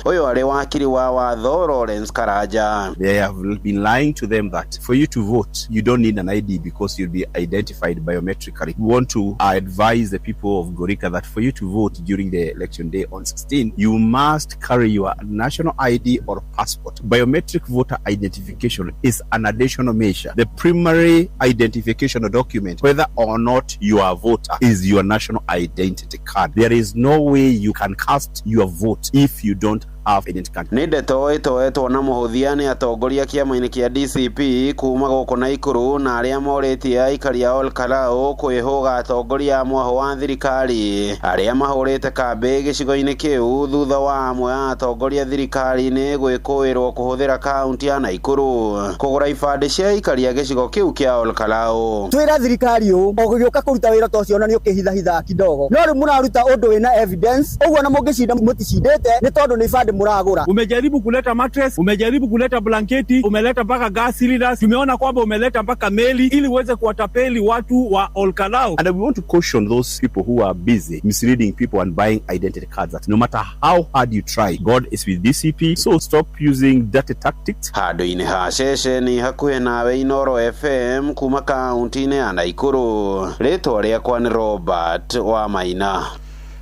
S3: Ũyũ arĩ wakiri wa watho Lawrence Karanja.
S5: They have been lying to them that for you to vote you don't need an ID because you'll be identified biometrically. We want to advise the people of Gorika that for you to vote during the election day on 16, you must carry your national ID or passport. Biometric voter identification is an additional measure. The primary identification document, whether or not you are a voter, is your national identity card. There is no way you can cast your vote if you don't have identity card.
S3: Nĩ ndeto ĩtoetwo na mũhũthia nĩ atongoria kĩama-inĩ kĩa DCP kuma gũkũ Naikuru na arĩa morĩtie aikari a Ol Kalou kwĩhũga atongoria a mwahũ wa thirikari arĩa mahũrĩte kambĩ gĩcigo-inĩ kĩu thutha wa amwe a atongoria thirikari-inĩ gwĩkũĩrwo kũhũthĩra kaunti ya Naikuru kũgũra ibandĩ cia aikari a gĩcigo kĩu kĩa Ol Kalou.
S28: Twĩra thirikari ũũ, o gũgĩũka kũruta wĩra ta ũcio na nĩ ũkĩhithahithaga kidogo, no rĩu mũraruta ũndũ wĩna evidence, ũguo na mũngĩcinda mũticindĩte nĩ tondũ nĩ ibandĩ muragura.
S12: Umejaribu kuleta mattress, umejaribu kuleta blanketi, umeleta mpaka gas cylinders, tumeona kwamba umeleta mpaka meli ili uweze kuwatapeli watu wa Ol Kalou.
S5: And we want to caution those people who are busy misleading people and buying identity cards that no matter how hard you try, God is with DCP, so stop using dirty tactics.
S3: Handũ-inĩ ha ceceni hakuhĩ nawe Inoro FM kuma kaunti-inĩ ya Naikuru, rĩtwa rĩakwa nĩ Robert Wamaina.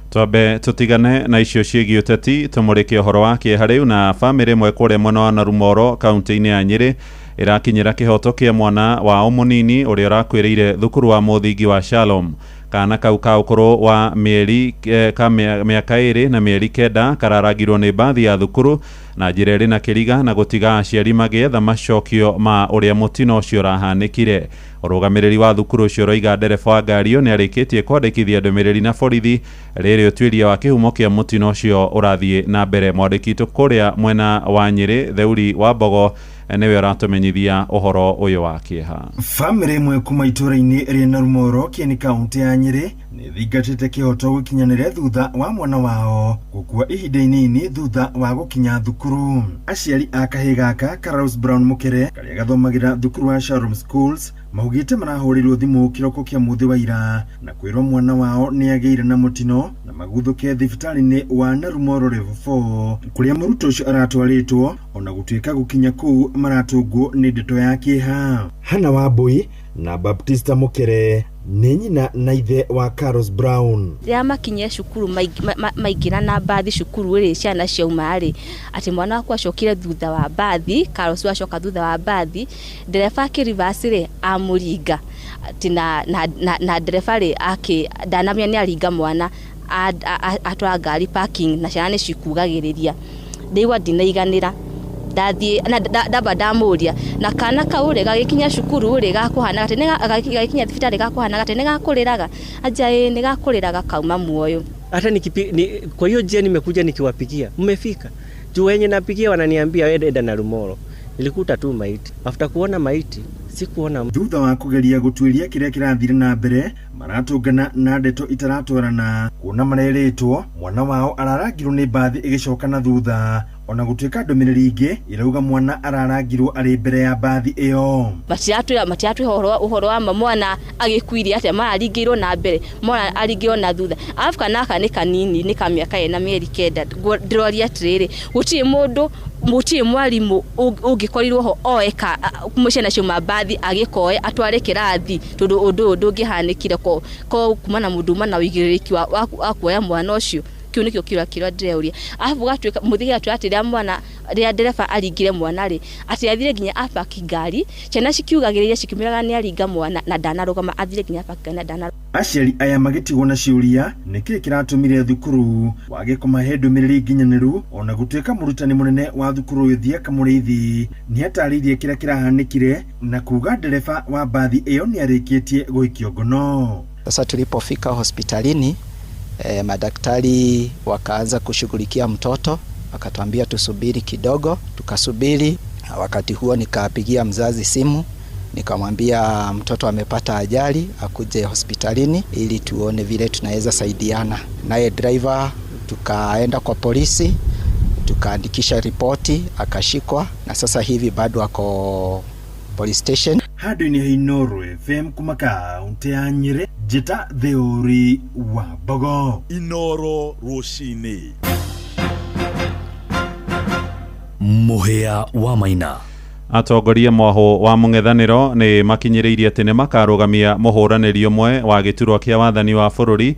S7: Twambe tutigane na icio ciĩgiĩ ũteti tũmũrĩke ũhoro wa kĩeha rĩu na bamĩrĩ ĩmwe kũrĩa mwena wa Narumoro kaunti-inĩ ya Nyĩrĩ ĩrakinyĩra kĩhoto kĩa mwana wao mũnini ũrĩa ũrakuĩrĩire thukuru wa mũthingi wa Shalom. Kana kau ka ũkũrũ wa mĩeri ka mĩaka 2 na mĩeri 9 kararagirwo nĩ mbathi ya thukuru na njĩra ĩrĩ na kĩriga na gũtiga aciari magĩetha macokio ma ũrĩa mũtino ũcio ũrahanĩkire. Ũrũgamĩrĩri wa thukuru ũcio ũroiga ndereba wa ngari ĩyo nĩarĩkĩtie kwandĩkithia ndũmĩrĩri na borithi rĩrĩ ũtuĩria wa kĩhumo kĩa mũtino ũcio ũrathiĩ na mbere. Mwandĩki witũ kũrĩa mwena wa Nyĩrĩ Theuri wa Mbogo nĩwe ũratũmenyithia ũhoro ũyũ wa kĩeha.
S17: Bamĩrĩ ĩmwe kuma itũũra-inĩ rĩa Narumoro Kieni kaunti ya Nyĩrĩ nĩthingatĩte kĩhoto gũkinyanĩre thutha wa mwana wao gũkua ihinda inini thutha wa gũkinya thukuru. Aciari a kahĩĩ gaka Carlos Brown Mũkere karĩa gathomagĩra thukuru wa Shalom Schools maugĩte marahũrĩirwo thimũ kĩroko kĩa mũthĩ wa ira na kwĩrwo mwana wao nĩagĩire na mũtino na maguthũke thibitarĩ-inĩ wa Narumoro level 4 kũrĩa mũrutwo ũcio aratwarĩtwo ona gũtuĩka gũkinya kũu maratũngwo nĩ ndeto ya kĩeha. Hana Wambui na Baptista Mũkere nĩ nyina na ithe wa Carlos Brown.
S25: Rĩrĩa makinyire cukuru maingĩra na mbathi cukuru rĩ, ciana ciauma rĩ, atĩ mwana wakwa acokire thutha wa mbathi, Carlos acoka thutha wa mbathi, ndereba akĩrivasi rĩ, amũringa atĩ na ndereba rĩ, ndanamenya nĩ aringa mwana, Atwara ngari parking na ciana nĩ cikugagĩrĩria. Ndaigua ndinaiganĩra, ndathiĩ na ndamba ndamũria na kana kau rĩ gagĩkinya cukuru rĩ gakũhanaga atĩ gagĩkinya thibitarĩ gakũhanaga atĩ nĩ gakũrĩraga anja ĩ nĩ gakũrĩraga kauma muoyo.
S6: Hata kwa hiyo njia nimekuja nikiwapigia, mmefika juu wenye napigia wananiambia wewe enda Narumoro. Nilikuta tu maiti. After kuona maiti sikuona.
S17: Thutha wa kugeria gutuiria kiria kirathire na mbere, maratũngana na ndeto itaratwarana kuona mareretwo mwana wao ararangirwo nĩ mbathi ĩgĩcoka na thutha, ona gũtuĩka ndũmĩrĩri ingĩ irauga mwana ararangirwo arĩ mbere ya mbathi ĩyo.
S25: Matiratwĩra ũhoro wa ma mwana agĩkuire atĩa, mararingĩirwo na mbere, mwana aringĩirwo na thutha. Arabu kana aka nĩ kanini, nĩ ka mĩaka 4 na mĩeri 9. Ndĩroria atĩrĩrĩ, gũtirĩ mũndũ, gũtirĩ mwarimũ ũngĩkorirwo ho oe ciana ciauma mbathi agĩkoe atware kĩrathi, tondũ ũndũ ũyũ ndũngĩhanĩkire ko kuma na mũndũ uma na ũigĩrĩrĩki wa kuoya mwana ũcio. Kĩu nĩkĩo kĩũria kĩrĩa ndĩreuria. Arabu gatuĩka mũthii gatuĩka atĩ rĩrĩa mwana, rĩrĩa ndereba aringire mwana rĩ, atĩ athire nginya apaki ngari, ciana cikiugagĩrĩria cikĩmwĩraga nĩ aringa mwana na ndanarũgama, athire nginya apaki ngari na ndanarũgama.
S17: Aciari aya magĩtigwo na ciũria nĩkĩĩ kĩratũmire thukuru wage kũmahe ndũmĩrĩri nginyanĩru, ona gũtuĩka mũrutani mũnene wa thukuru ũyũ Thiaka Mũrĩithi nĩatarĩirie kĩrĩa kĩrahanĩkire na kuga ndereba wa mbathi ĩyo nĩarĩkĩtie gũikio ngono.
S9: Sasa tulipofika hospitalini, madaktari wakaanza kushughulikia mtoto, wakatuambia tusubiri kidogo, tukasubiri. Wakati huo nikapigia mzazi simu, nikamwambia mtoto amepata ajali, akuje hospitalini ili tuone vile tunaweza saidiana. Naye driver tukaenda kwa polisi, tukaandikisha ripoti, akashikwa na sasa hivi bado ako police station.
S17: Handũ-inĩ ha Inooro FM kuma kaunti ya Nyĩrĩ, njĩta Theuri wa Mbogo.
S10: Inooro rũcinĩ.
S18: Mũhĩa wa Maina.
S7: Atongoria mwaho wa mũng'ethanĩro nĩ makinyĩrĩirie atĩ nĩ makarũgamia mũhũranĩri ũmwe wa gĩturwa kĩa wathani wa bũrũri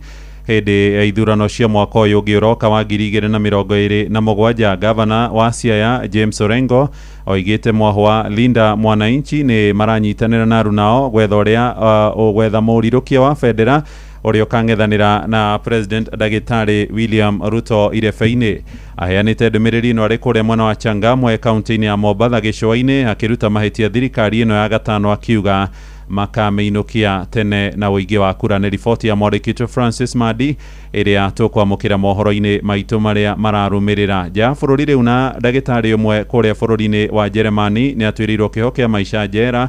S7: hĩndĩ ya ithurano cia mwaka ũyũ ũngĩ ũroka wa 2027. Gavana wa Siaya James Orengo oigĩte mwaho wa Linda Mwananchi nĩ maranyitanĩra na arunao gwetha ũrĩa gwetha mũrirũkia wa bendera ũrĩa ũkang'ethanĩra na President Ndagĩtarĩ William Ruto irebe-inĩ. Aheanĩte ndũmĩrĩri ĩno arĩ kũrĩa mwena wa Changamwe kaunti-inĩ ya Mombatha gĩcũa-inĩ, akĩruta mahĩtia thirikari ĩno ya gatano akiuga makamĩinũkia tene na ũingĩ wa kura. Nĩ riboti ya mwandĩki Francis Madi ĩrĩa tũkwamũkĩra mohoro-inĩ maitũ marĩa mararũmĩrĩra. Nja ya bũrũri rĩu na ndagĩtarĩ ũmwe kũrĩa bũrũri-inĩ wa Jeremani nĩ atuĩrĩirwo kĩoho kĩa maica njera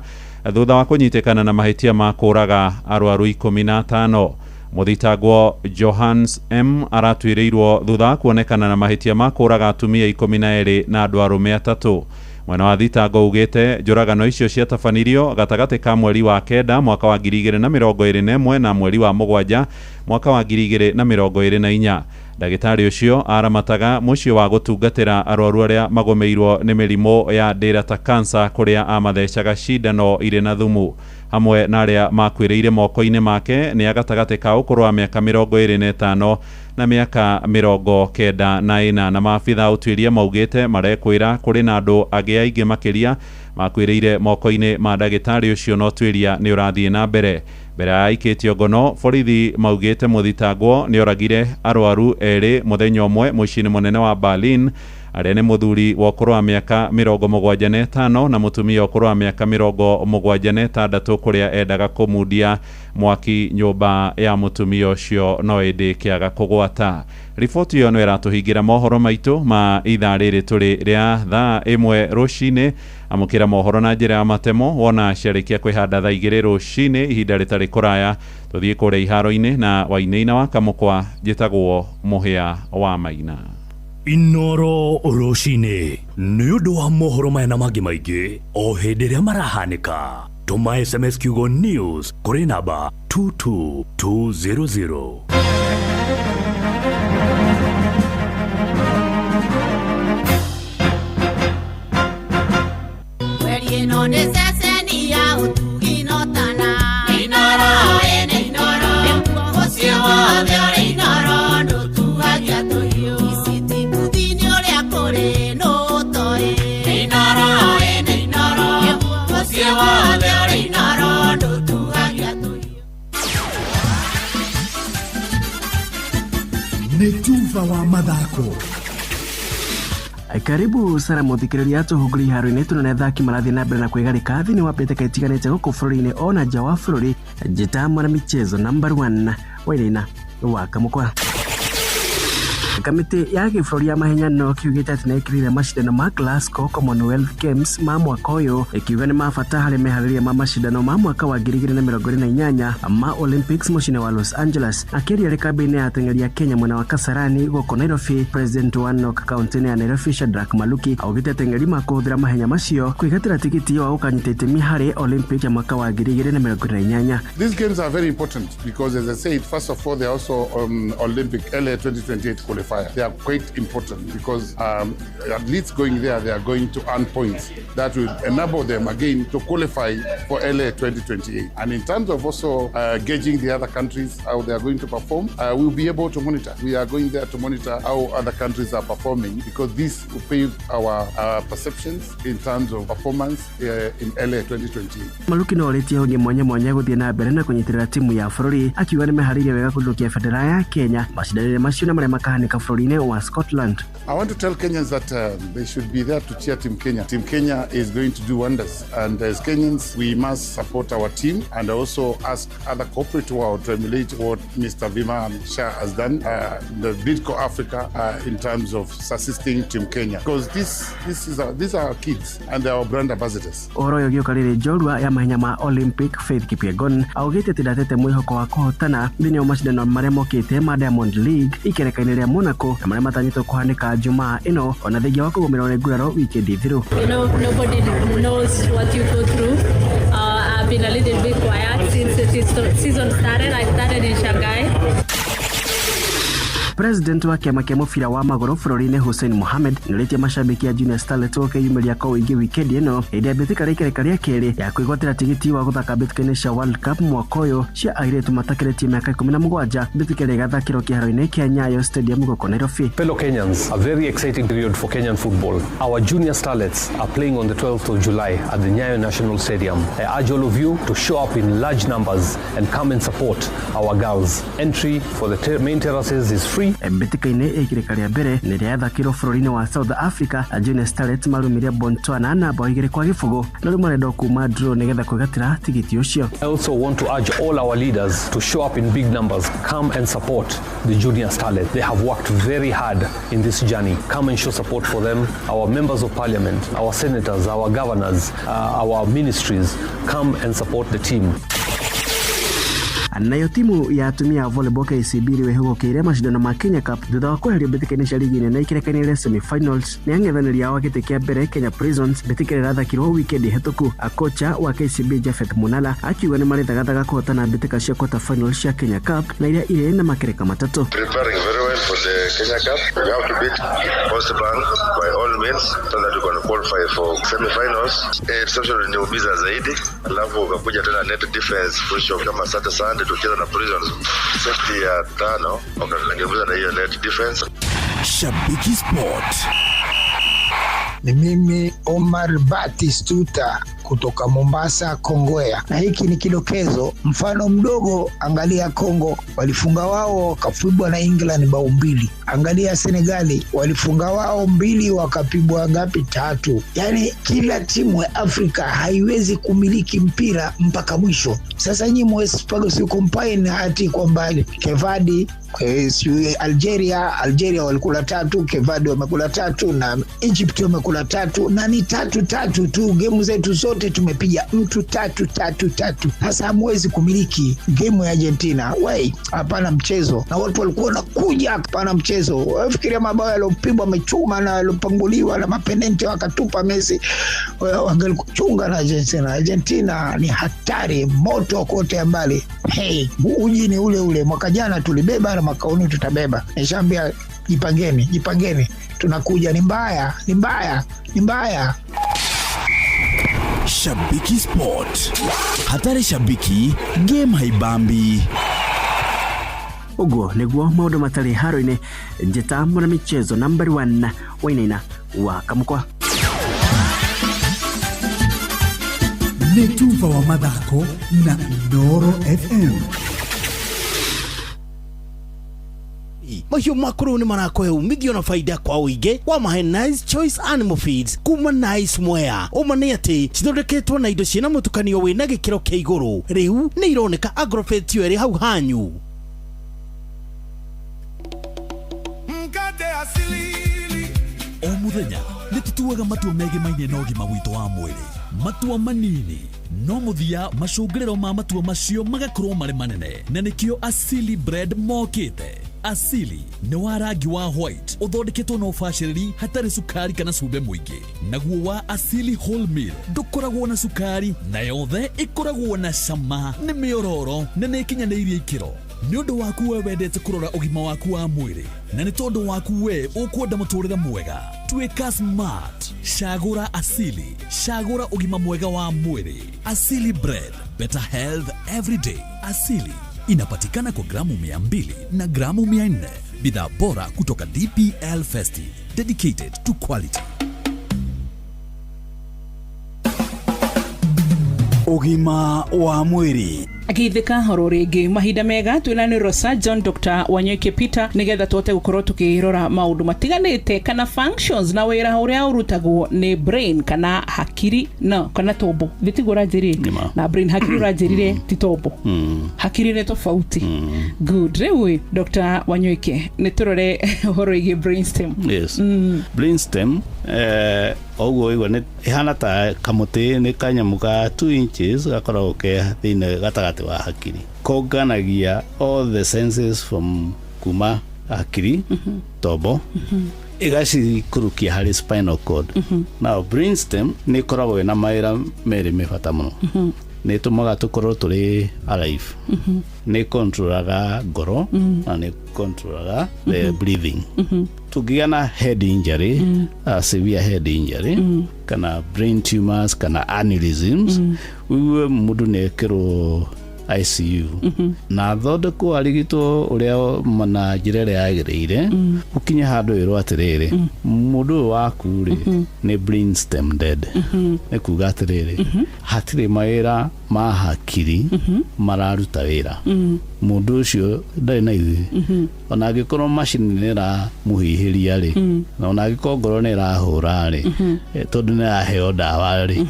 S7: thutha wa kũnyitĩkana na mahĩtia ma kũũraga arwaru 15. Mũthitangwo Johannes M aratuĩrĩirwo thutha wa kuonekana na mahĩtia ma kũũraga atumia 12 na andũ arũme 3. Mwena wa thitango ugĩte njũragano icio ciatabanirio gatagatĩ ka mweri wa 9 mwaka wa 2021 na mweri wa 7 mwaka wa 2024. Ndagĩtarĩ ũcio aramataga mũciĩ wa gũtungatĩra arwaru arĩa magomeirwo nĩ mĩrimũ ya ndĩra ta kansa, kũrĩa amathecaga cindano irĩ na thumu. Hamwe na arĩa makuĩrĩire moko-inĩ make nĩ a gatagatĩ ka ũkũrũ wa mĩaka 25 na mĩaka 94, na maabitha ũtuĩria maugĩte marekwĩra kũrĩ na andũ angĩ aingĩ makĩria makuĩrĩire moko-inĩ ma ndagĩtarĩ ũcio, na ũtuĩria nĩ ũrathiĩ na mbere. Mbere ya aikĩtio ngono, borithi maugĩte mũthitangwo nĩ oragire arwaru 2 mũthenya ũmwe mũciĩ-inĩ mũnene wa Berlin, arĩa nĩ mũthuri wa ũkũrũ wa mĩaka 75 na mũtumia ũkũrũ wa mĩaka 76, kũrĩa endaga kũmundia mwaki nyũmba ya mũtumia ũcio no ĩndĩ kĩaga kũgwata. Riboti ĩyo no ĩratũhingĩra mohoro maitũ ma ithaa rĩrĩ tũrĩ rĩa thaa 1 rũcinĩ. Amũkĩra mohoro na njĩra ya matemo wona ciarĩkia kwĩhanda thaa 2 rũcinĩ, ihinda rĩtarĩ kũraya tũthiĩ kũrĩa iharo-inĩ na Wainaina wa Kamũkwa. Njĩtagwo Mũhĩa wa Maina.
S18: Inooro rũcinĩ nĩ ũndũ wa mohoro maya na mangĩ maingĩ o hĩndĩ ĩrĩa marahanĩka. Tũma SMS kiugo news kũrĩ namba 22200.
S2: Karibu sana muthikiriria tuhunguri iharo-inĩ tuone athaki marathiĩ na mbere na kwĩgarĩka thĩinĩ wa mbĩtĩka itiganĩte gũkũ bũrũri-inĩ ona nja wa bũrũri. Njĩta mwana michezo number 1 Wainaina wa Kamũkwa. Kamĩtĩ ya gĩbũrũri ya mahenya no kiugĩte atĩ nĩĩkĩrĩire macindano ma Glasgow Commonwealth Games ma mwaka ũyũ, ĩkiuga nĩ ma bata harĩ meharĩria ma macindano ma mwaka wa 2028 ma Olympics mũciĩ-inĩ wa Los Angeles. Akĩaria arĩ kambĩ-inĩ ya ateng'eri a Kenya mwena wa Kasarani gũkũ Nairobi, President wa NOC kaunti-inĩ ya Nairobi Shadrack Maluki augĩte ateng'eri makũhũthĩra mahenya macio kwĩgatĩra tigiti wa gũkanyita itemi harĩ Olympic ya mwaka wa 2028.
S8: These games are very important because, as I said, first of all, they are also Olympic LA 2028 qualifier. They are quite important because athletes going there, they are going to earn points that will enable them again to qualify for LA 2028. And in terms of also gauging the other countries, how they are going to perform, we'll be able to monitor. We are going there to monitor how other countries are performing because this will pave our perceptions in terms of performance in LA 2028.
S2: Maluki no orĩtie honge mwanya mwanya gũthiĩ na mbere na kũnyitĩrĩra timu ya bũrũri, akiuga nĩ meharĩirie wega kũhĩtũkia bendera ya Kenya macindano-inĩ macio na marĩa makahanĩka bũrũri-inĩ wa Scotland.
S8: I want to tell Kenyans that they should be there to cheer Team Kenya. Team Kenya is going to do wonders, and as Kenyans, we must support our team and also ask other corporate world to emulate what Mr. Viman Shah has done, the Bidco Africa, in terms of assisting Team Kenya, because these are our kids and they are our brand ambassadors.
S2: Ũhoro ũyũ ũgĩũka rĩrĩ njorua ya mahenya ma Olympic Faith Kipyegon augĩte atĩ ndatete mwĩhoko wa kũhotana thĩinĩ wa macindano marĩa mokĩte ma Diamond League ikereka-inĩ rĩa Monaco na marĩa matanyĩtwo kũhanĩka Jumaa ĩno, ona thengia wa kũgũmĩrwo nĩ nguraro wikendi thiru.
S11: Nobody knows what you go through. I've been a little bit quiet since the season started. I started in Shanghai.
S2: President wa kĩama kĩa mũbira wa magũrũ bũrũri-inĩ Hussein Mohamed nĩorĩtie mashabiki a Junior Starlets gũkĩyumĩria kwa ũingĩ wikendi ĩno hĩndĩ ya mbĩtĩka rĩa ikereka rĩa kerĩ ya kwĩgwatĩra tigiti wa gũthaka mbĩtĩka-inĩ cia World Cup mwaka ũyũ cia airĩtu matakĩrĩtie mĩaka 17, mbĩtĩka ĩrĩa ĩgathakĩrwo kĩharo-inĩ kĩa Nyayo Stadium gũkũ Nairobi.
S19: Fellow Kenyans, a very exciting period for Kenyan football. Our Junior Starlets are playing on the 12th of July at the Nyayo National Stadium. I urge all of you to show up in large numbers and come and support our girls. Entry for the main terraces is free.
S2: Mbĩtĩka-inĩ ikereka rĩa mbere nĩ rĩa yathakĩrwo bũrũri-inĩ wa South Africa, Junior Starlets marumirie Botswana na bao 2-0, na rĩu marenda kuma draw nĩgetha kwĩgatĩra tigiti ũcio.
S19: I also want to urge all our leaders to show up in big numbers. Come and support the Junior Starlets. They have worked very hard in this journey. Come and show support for them. Our members of parliament, our senators, our governors, our ministries, come and support the team.
S2: Nayo timu ya atumia a volleyball KCB rĩu ĩhũgũkĩire macindano ma Kenya Cup thutha wa kweherio mbĩtĩka-inĩ cia ligi nene ikereka-inĩ rĩa semi-finals nĩ ang'ethanĩri ao a gĩtĩ kĩa mbere Kenya Prisons, mbĩtĩka ĩrĩa ĩrathakirwo wikendi hĩtũku. Kocha wa KCB Japhet Munala akiuga nĩ marĩthagathaga kũhotana mbĩtĩka cia quarter finals cia Kenya Cup na iria irĩ na makereka matatũ.
S20: Preparing very well for the Kenya Cup. We have to beat Post Bank by all means so that we can qualify for semi-finals. Reception iliniumiza zaidi, alafu ukakuja tena net defense mwisho kama Saturday Sunday tukicheza na Prisons seti ya 5 wakaniumiza na hiyo net defense.
S10: Shabiki Sport.
S21: Ni mimi Omar Batistuta kutoka Mombasa, Kongowea. Na hiki ni kidokezo, mfano mdogo. Angalia Kongo, walifunga wao wakapigwa na England bao 2. Angalia Senegali, walifunga wao 2 wakapigwa ngapi? 3. Yani kila timu ya Afrika haiwezi kumiliki mpira mpaka mwisho. Sasa nyinyi mwezi combine hati kwamba Kevadi Algeria walikula 3, Kevadi wamekula 3 na Egypt wamekula 3, na ni 3-3 tu. Game zetu zote tumepiga mtu 3-3-3. Sasa hamwezi kumiliki game ya Argentina. Wei, hapana mchezo. Na watu walikuwa wanakuja, hapana mchezo. Wafikiria mabao yalopigwa mechuma na yalopanguliwa na mapenalti wakatupa Messi. Wangekuchunga na Argentina. Argentina ni hatari, moto kote mbali. Hey, uji ni ule ule. Mwaka jana tulibeba na mwaka huu tutabeba. Nishaambia jipangeni, jipangeni. Tunakuja, ni mbaya, ni mbaya, ni mbaya.
S10: Shabiki Sport. Hatari shabiki, game haibambi.
S2: Uguo niguo maundu matari haro-inĩ. Njĩta mwana michezo number 1 Wainaina wa Kamukwa.
S22: Nĩ tuba wa mathako na Inooro FM.
S1: Mahiũ maku rĩu nĩ marakũhe umithio na baida kwa ũingĩ wa mahe Nice Choice Animal Feeds kuma Nice Mwea. Ũma nĩ atĩ cithondeketwo na indo ciĩna mũtukanio wĩna gĩkĩro kĩa igũrũ. Rĩu nĩ ironeka Agrovet yo ĩrĩ hau hanyu.
S14: Mkate asili.
S10: O mũthenya nĩ tũtuaga matua megemainie na ũgima witũ wa mwĩrĩ. Matua manini no mũthia macũngĩrĩro ma matua macio magakorwo marĩ manene, na nĩkĩo Asili Bread mokĩte. Asili nĩ wa rangi wa white, ũthondeketwo na ũbacĩrĩri, hatarĩ cukari kana cumbĩ mũingĩ. Naguo wa Asili Wholemeal ndũkoragwo na cukari, na yothe ĩkoragwo na cama, nĩ mĩororo na nĩ ĩkinyanĩirie ikĩro. Nĩ ũndũ waku we wendete kũrora ũgima waku wa mwĩrĩ, na nĩ tondũ waku we ũkwenda mũtũrĩre mwega, tuĩka smart, cagũra Asili, cagũra ũgima mwega wa mwĩrĩ. Asili Bread, better health every day. Asili inapatikana kwa gramu 200 na gramu 400. Bidhaa bora kutoka DPL Festive, dedicated to quality.
S1: Ũgima wa mwĩrĩ.
S15: Agithika horo rĩngĩ, mahinda mega, twĩna neurosurgeon Dr. Wanyoike Peter, nĩgetha tũhote gũkorwo tũkĩrora maũndũ matiganĩte kana functions na wĩra ũrĩa ũrutagwo nĩ brain kana hakiri, no kana tombo thĩtiguo ũranjĩrire?
S16: Nĩma.
S15: Na brain, hakiri ũranjĩrire ti tombo, hakiri nĩ tofauti. Good. Rĩu Dr. Wanyoike, nĩ tũrore ũhoro wĩgiĩ brainstem.
S16: Yes. Brainstem, oguo igua nĩ ĩhana ta kamũtĩ, nĩ kanyamũ ka 2 inches gakoragwo ke thĩinĩ gatagatĩ wa hakiri. Konganagia all the senses from kuma hakiri, tombo, ĩgacikũrũkia harĩ spinal cord. Now brainstem nĩ ĩkoragwo ĩna mawĩra merĩ me bata mũno. Nĩ ĩtũmaga tũkorwo tũrĩ alive, nĩ controlaga ngoro, na nĩ controlaga the breathing. Tũngĩgĩa na head injury, severe head injury, kana brain tumors kana aneurysms, wigue mũndũ nĩ ekĩrwo ICU na athondekwo, arigitwo ũrĩa na njĩra ĩrĩa yagĩrĩire, ũkinye handũ ĩrwo atĩrĩrĩ, mũndũ ũyũ waku rĩ, nĩ brainstem dead. Nĩ kuga atĩrĩrĩ, hatirĩ mawĩra ma hakiri mararuta wĩra, mũndũ ũcio ndarĩ na ithuĩ. Ona angĩkorwo macini nĩ ĩramũhihĩria rĩ, na ona angĩkorwo ngoro nĩ ĩrahũra rĩ, tondũ nĩ ĩraheo ndawa rĩ,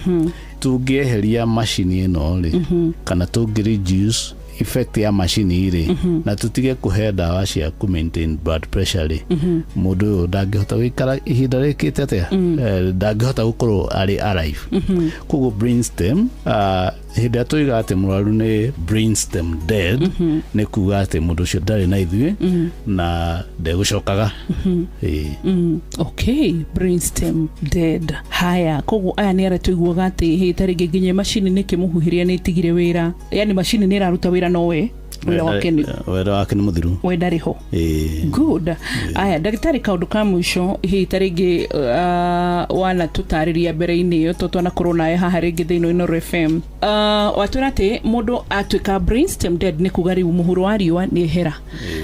S16: tũngĩeheria macini ĩno rĩ, kana tũngĩ reduce effect ya macini rĩ, na tũtige kũhe ndawa cia kũ maintain blood pressure rĩ, mũndũ ũyũ ndangĩhota gũikara ihinda rĩkĩte atĩa, ndangĩhota gũkorwo arĩ alive. Koguo brainstem, hĩndĩ ĩrĩa tũiga atĩ mũrwaru nĩ brainstem dead, nĩ kuga atĩ mũndũ ũcio ndarĩ na ithuĩ na ndegũcokaga. Ĩĩ.
S15: Okay, brainstem dead. Haya, koguo aya nĩ arĩa tũiguaga atĩ hĩ, ta rĩngĩ nginya macini nĩ kĩmũhuhĩria nĩ ĩtigire wĩra, yani macini nĩ ĩraruta wĩra nowe wĩra wake nĩ
S16: Wĩra wake nĩ mũthiru.
S15: We ndarĩ ho.
S16: Ĩĩ.
S15: Good. Aya, ndagĩtarĩ, kaũndũ ka mũico, hihi ta rĩngĩ wana tũtarĩria mbere-inĩ ĩyo to twanakorwo nawe haha rĩngĩ thĩinĩ wa Inooro FM, watwĩra atĩ mũndũ atuĩka brainstem dead nĩ kuga rĩu mũhuro wa riũa nĩ ehera,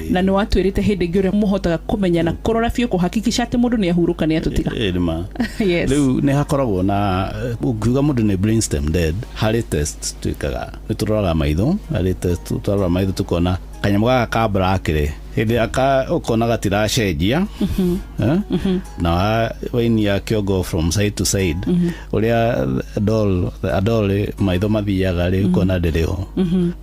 S15: na nĩ watwĩrĩte hĩndĩ ĩngĩ ũrĩa mũhotaga kũmenya na kũrora biũ kũhakikisha atĩ mũndũ nĩ ahurũka, nĩ atũtiga.
S16: Ĩĩ, nĩ ma.
S15: Yes.
S16: Rĩu nĩ hakoragwo na, ũngiuga mũndũ nĩ brainstem dead, harĩ test twĩkaga. Nĩ tũroraga maitho. Harĩ test tũrora maitho, tũkona kanyamũ gaka ka black rĩ, hĩndĩ ĩrĩa ũkona gatiracenjia, eh? Na wainia kĩongo from side to side, ũrĩa doll a doll maitho mathiaga rĩ, ũkona ndĩrĩ ho.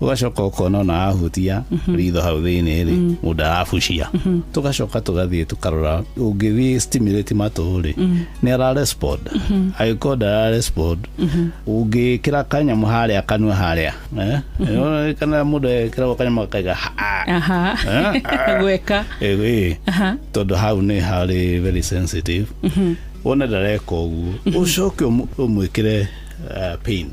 S16: Ũgacoka ũkona ona ahutia ritho hau thĩinĩ rĩ, mũndũ arabucia. Tũgacoka tũgathiĩ tũkarora, ũngĩthiĩ stimulate matũ rĩ, nĩ ara respond? Angĩkorwo ndara respond, ũngĩkĩra kanyamũ harĩa kanua harĩa, eh? Kana mũndũ ekĩragwo kanyamũ gakaiga ha. Eh?
S15: Gweka.
S16: Ĩ, tondũ hau nĩ harĩ very sensitive. Wone ndareka ũguo, ũcoke ũmwĩkĩre pain.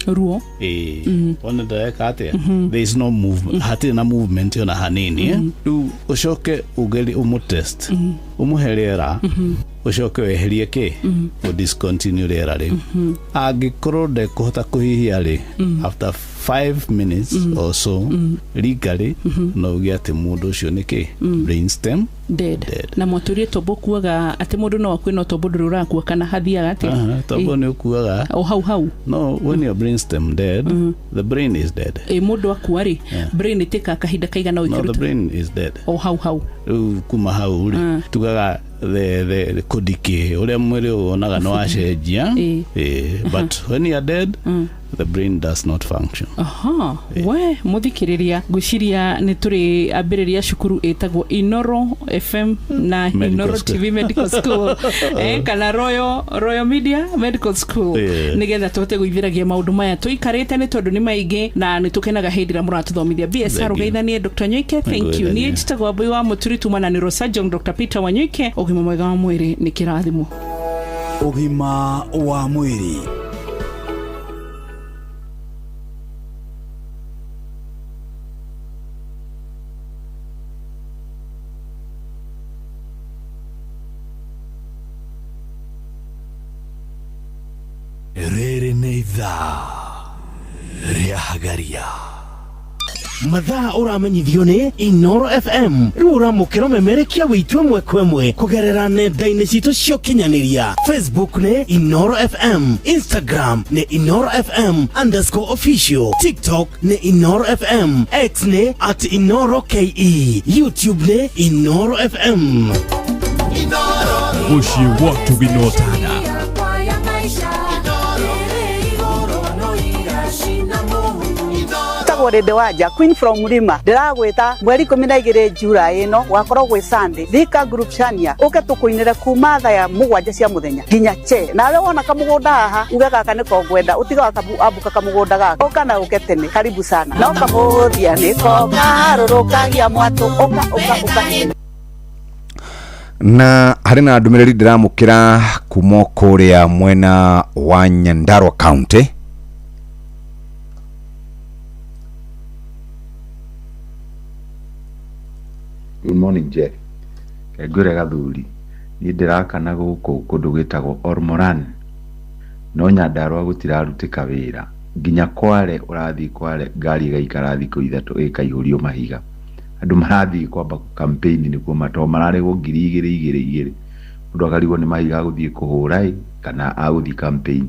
S15: Ruo.
S16: Ĩĩ. Wone ndareka atĩa, there is no movement, hatirĩ na movement ona hanini, eh? Rĩu ũcoke ũgerie ũmũtest, ũmũhe rĩera, ũcoke weherie kĩ, ũ discontinue rĩera rĩu. Angĩkorwo ndekũhota kũhihia rĩ, after 5 minutes or so, legally no uge atĩ mũndũ ũcio nĩ kĩ? Brainstem
S15: dead. Na mwatũrie tombo kuaga atĩ mũndũ no akue no tombo ndũrĩ ũrakua kana hathiaga atĩa?
S16: Aha, tombo nĩ ũkuaga.
S15: O hau hau.
S16: No, when your brainstem dead, the brain is dead.
S15: Ĩ mũndũ akua rĩ, brain ĩtĩkaga kahinda kaigana
S16: No, the
S15: ũikĩruta?
S16: brain is dead.
S15: O hau hau.
S16: Rĩu kuma hau rĩ, tugaga the kũdikĩ ũrĩa mwĩrĩ wonaga nĩ wacenjia. Ĩ, but when you are dead, the brain does not function.
S15: Aha, we muthikiriria, ngwiciria nĩ tũrĩ ambĩrĩria cukuru ĩtagwo Inoro FM na
S16: Medical
S15: Inoro
S16: School.
S15: TV Medical School, kana Royal Media Medical School, nĩgetha tũhote gũithĩragia maũndũ maya tũikarĩte, nĩ tondũ nĩ maingĩ na nĩ tũkenaga hĩndĩ ĩrĩa mũratũthomithia. BSR.
S16: Thank you.
S15: Ũgeithanie Dr. Nyoike, thank you.
S16: Ngũgeithania.
S15: Niĩ njĩtagwo Wambui wa Mũturi, tuma na neurosurgeon Dr. Peter Wanyoike. Ũgima mwega wa mwĩrĩ nĩ kĩrathimo.
S22: Ũgima wa mwĩrĩ. Rĩrĩ nĩ ithaa rĩa Hagaria.
S1: Mathaa ũramenyithio nĩ Inoro FM. Rĩu ũramũkĩra ũmemerekia wĩitũ ĩmwe kwa ĩmwe kũgerera nenda-inĩ citũ cia ũkinyanĩria. Facebook nĩ Inoro FM, Instagram nĩ InoroFM_official, TikTok nĩ Inoro FM, X nĩ @InoroKE, YouTube nĩ Inoro FM.
S10: Mũciĩ wa Tũginotana.
S4: Tagwo Rĩndĩ Wanja, Queen from Mlima. Ndĩragwĩta mweri 12 July ĩno, gwakorwo gwĩ Sunday, Thika Group Chania, ũke tũkũinĩre kuma thaa ya 7 cia mũthenya nginya che. Nawe wona kamũgũnda haha uge gaka nĩko ngwenda, ũtiga ambuka kamũgũnda gaka, ũka na ũke tene. Karibu sana. No kamũthia nĩko kaharũrũkagia mwatũ. Ũka, ũka, ũka.
S12: Na harĩ na ndũmĩrĩri ndĩramũkĩra kuma kũrĩa mwena wa Nyandarua County.
S13: Good morning, Jeff. Ngwĩre gathuri, niĩ ndĩrakana gũkũ kũndũ gwĩtagwo Ormoran, no Nyandarua gũtirarutĩka wĩra. Nginya Kware ũrathiĩ Kware, ngari ĩgaikara thikũ 3 ĩkaihũrio mahiga. Andũ marathiĩ kwamba campaign nĩkuo matoo mararĩhwo 2,000 igĩrĩ igĩrĩ. Mũndũ akarigwo nĩ mahiga agũthiĩ kũhũra ĩ kana agũthiĩ campaign.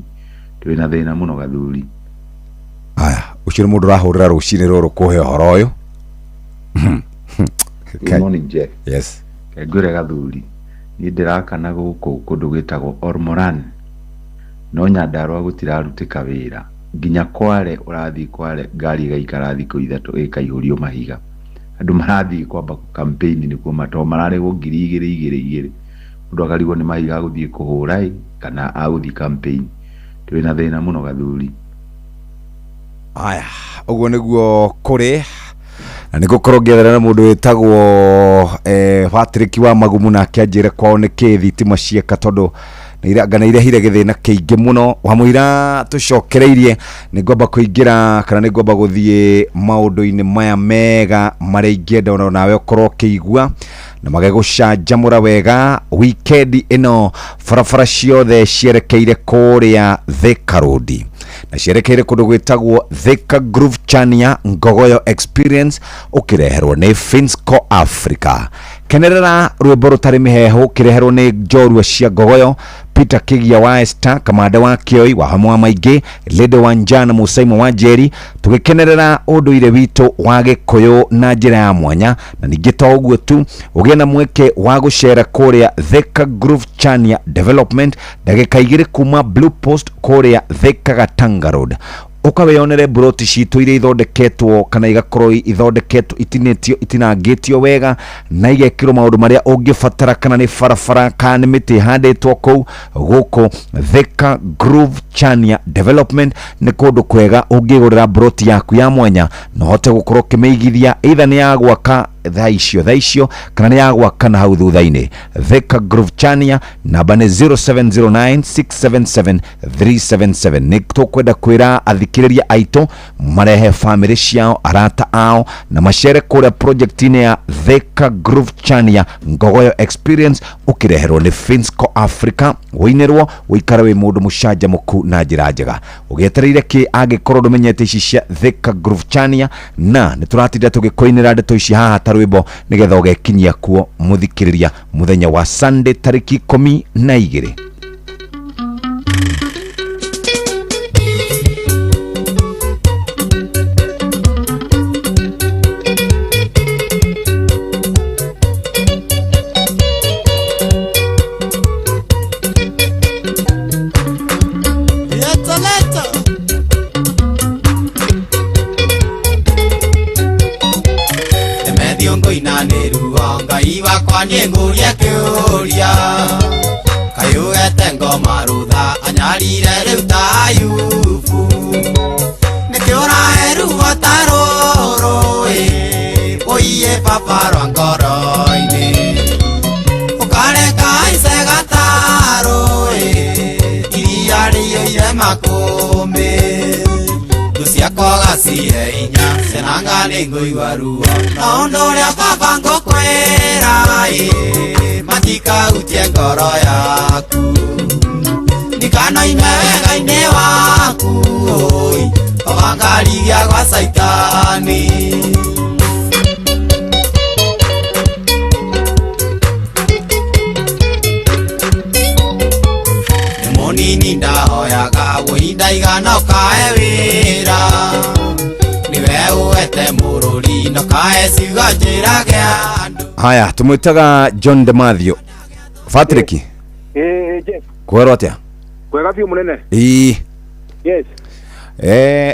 S13: Twĩna thĩna mũno gathuri.
S12: Aya, ũcio nĩ mũndũ ũrahũrĩra rũcinĩ rũrũ kũhe ũhoro ũyũ.
S13: Good morning, Jeff.
S12: Yes.
S13: Ngwĩre gathuri, niĩ ndĩrakana gũkũ kũndũ gwĩtagwo Ormoran, no Nyandarua gũtirarutĩka wĩra. Nginya Kware ũrathiĩ Kware, ngari ĩgaikara thikũ 3 ĩkaihũrio mahiga. Andũ marathiĩ kwamba campaign nĩkuo matoo mararĩhwo 2,000 igĩrĩ igĩrĩ. Mũndũ akarigwo nĩ mahiga agũthiĩ kũhũra ĩ kana agũthiĩ campaign. Twĩna thĩna mũno gathuri.
S12: Aya, ũguo nĩguo kũrĩ na nĩ ngũkorwo ngĩethera na mũndũ wĩtagwo Patrick wa Magumu, nake anjĩre kwao nĩ kĩ thitima cieka, tondũ ngana irehire gĩthĩna kĩingĩ mũno. Wamũira tũcokereirie nĩ ngwamba kũingĩra kana nĩ ngwamba gũthiĩ maũndũ-inĩ maya mega marĩa ingĩenda ona nawe ũkorwo ũkĩigua na magegũcanjamũra wega. Weekend ĩno barabara ciothe cierekeire kũrĩa Thika Road na cierekeire kũndũ gwĩtagwo Thika Groove Chania Ngogoyo Experience, ũkĩreherwo nĩ Finsco Africa. Kenerera rwĩmbo rũtarĩ mĩheehũ ũkĩreherwo nĩ njorua cia Ngogoyo, Peter Kigia wa Esther, Kamande wa Kioi wa hamwe wa maingĩ, Lady wa Njana, Musaimo wa Njeri, tũgĩkenerera ũndũire witũ wa Gĩkũyũ na njĩra ya mwanya. Na ningĩ to ũguo tu, ũgĩe na mweke wa gũcera kũrĩa Thika Groove Chania Development, ndagĩka 2 kuma Blue Post kũrĩa Thika Gatanga Road. Ũkawĩonere mburoti citũ iria ithondeketwo kana igakorwo ithondeketwo itinĩtio itinangĩtio wega na igekĩrwo maũndũ marĩa ũngĩbatara, kana nĩ barabara kana nĩ mĩtĩ ĩhandĩtwo kũu. Gũkũ Thika Groove Chania Development nĩ kũndũ kwega ũngĩgũrĩra mburoti yaku ya mwanya na ũhote gũkorwo ũkĩmĩigithia, either nĩ ya gwaka. thaa icio thaa icio kana nĩ ya gwakana hau thutha-inĩ. Thika Groove Chania, namba nĩ 0709677377. Nĩ tũkwenda kwĩra athikĩrĩria aitũ marehe bamĩrĩ ciao, arata ao na macere kũrĩa project-inĩ ya Thika Groove Chania Ngogoyo Experience, ũkĩreherwo nĩ Finsco Africa. Wĩinĩrwo wĩikare wĩ mũndũ mũcanjamũku na njĩra njega. Ũgĩetereire kĩ angĩkorwo ndũmenyete ici cia Thika Groove Chania? Na nĩ tũratinda tũgĩkũinĩra ndeto ici haha ta rwĩmbo nĩgetha ũgekinyia kuo mũthikĩrĩria mũthenya wa Sunday tarĩki 12.
S3: Leta leta.
S5: Emethiongo-inanĩruo Ngai wakwa niĩ ngũrie kĩũria kayũgete ngoma rũtha anyarire rĩu ta Ayubu nĩkĩo ũraheruo ta rũrũ ĩ ũiye baba rwa ngoro-inĩ ũkareka aice gatarũ ĩ iria rĩiyũire makũmbĩ thũ ciakwa ũgacihe hinya ciananga nĩ ngũigua ruo no ũndũ ũrĩa baba ngũkwĩra ĩ matikahutie ngoro yaku ndikanoime wega-inĩ waku oi ũgangarigia gwa Caitani. Nĩ mũnini ndahoyaga wũi ndaigana ũkahe wĩra nĩwe ũete mũrũri na ũkahe ciugo njĩrage andũ.
S12: Haya, tumwitaga John de Mathew. Patrick,
S6: Jeff.
S12: Kwerwo atia?
S6: Kwega biũ mũnene.
S12: Ii.
S6: Yes.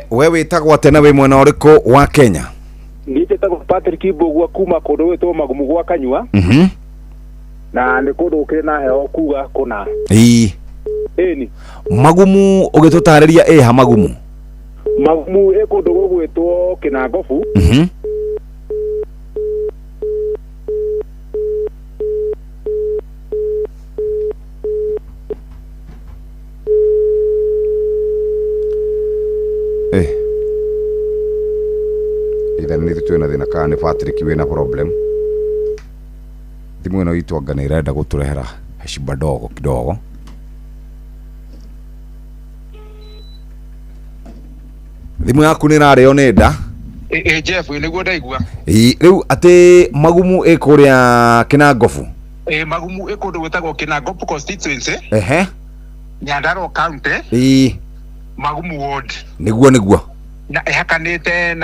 S12: We wĩtagwo atĩa na wĩ mwena ũrĩkũ wa Kenya?
S6: Niĩ njĩtagwo Patrick Mbũgua kuma kũndũ gwĩtwo Magumu gwa Kanyua. Na nĩ kũndũ gũkĩrĩ na heho kuga kũna.
S12: Ii.
S6: Ĩni.
S12: Magumu ũgĩtũtarĩria ĩha Magumu?
S6: Magumu ĩ kũndũ gũgwĩtwo Kĩnangobu.
S12: Either nĩ ithuĩ twĩna thĩna kana nĩ Patrick wĩna problem. Thimũ ĩno itũ anga nĩ ĩrenda gũtũrehera heshima ndogo kidogo. Thimũ yaku nĩ ĩrarĩo nĩ nda.
S6: Ĩ Jeff, nĩguo ndaigua.
S12: Ĩ, rĩu atĩ Magumu ĩ kũrĩa Kĩnangobu?
S6: Ĩ Magumu ĩ kũndũ gwĩtagwo Kĩnangobu constituency.
S12: Ehe.
S6: Nyandarua county.
S12: Ĩ.
S6: Magumu ward.
S12: Nĩguo nĩguo.
S6: Na ĩhakanĩte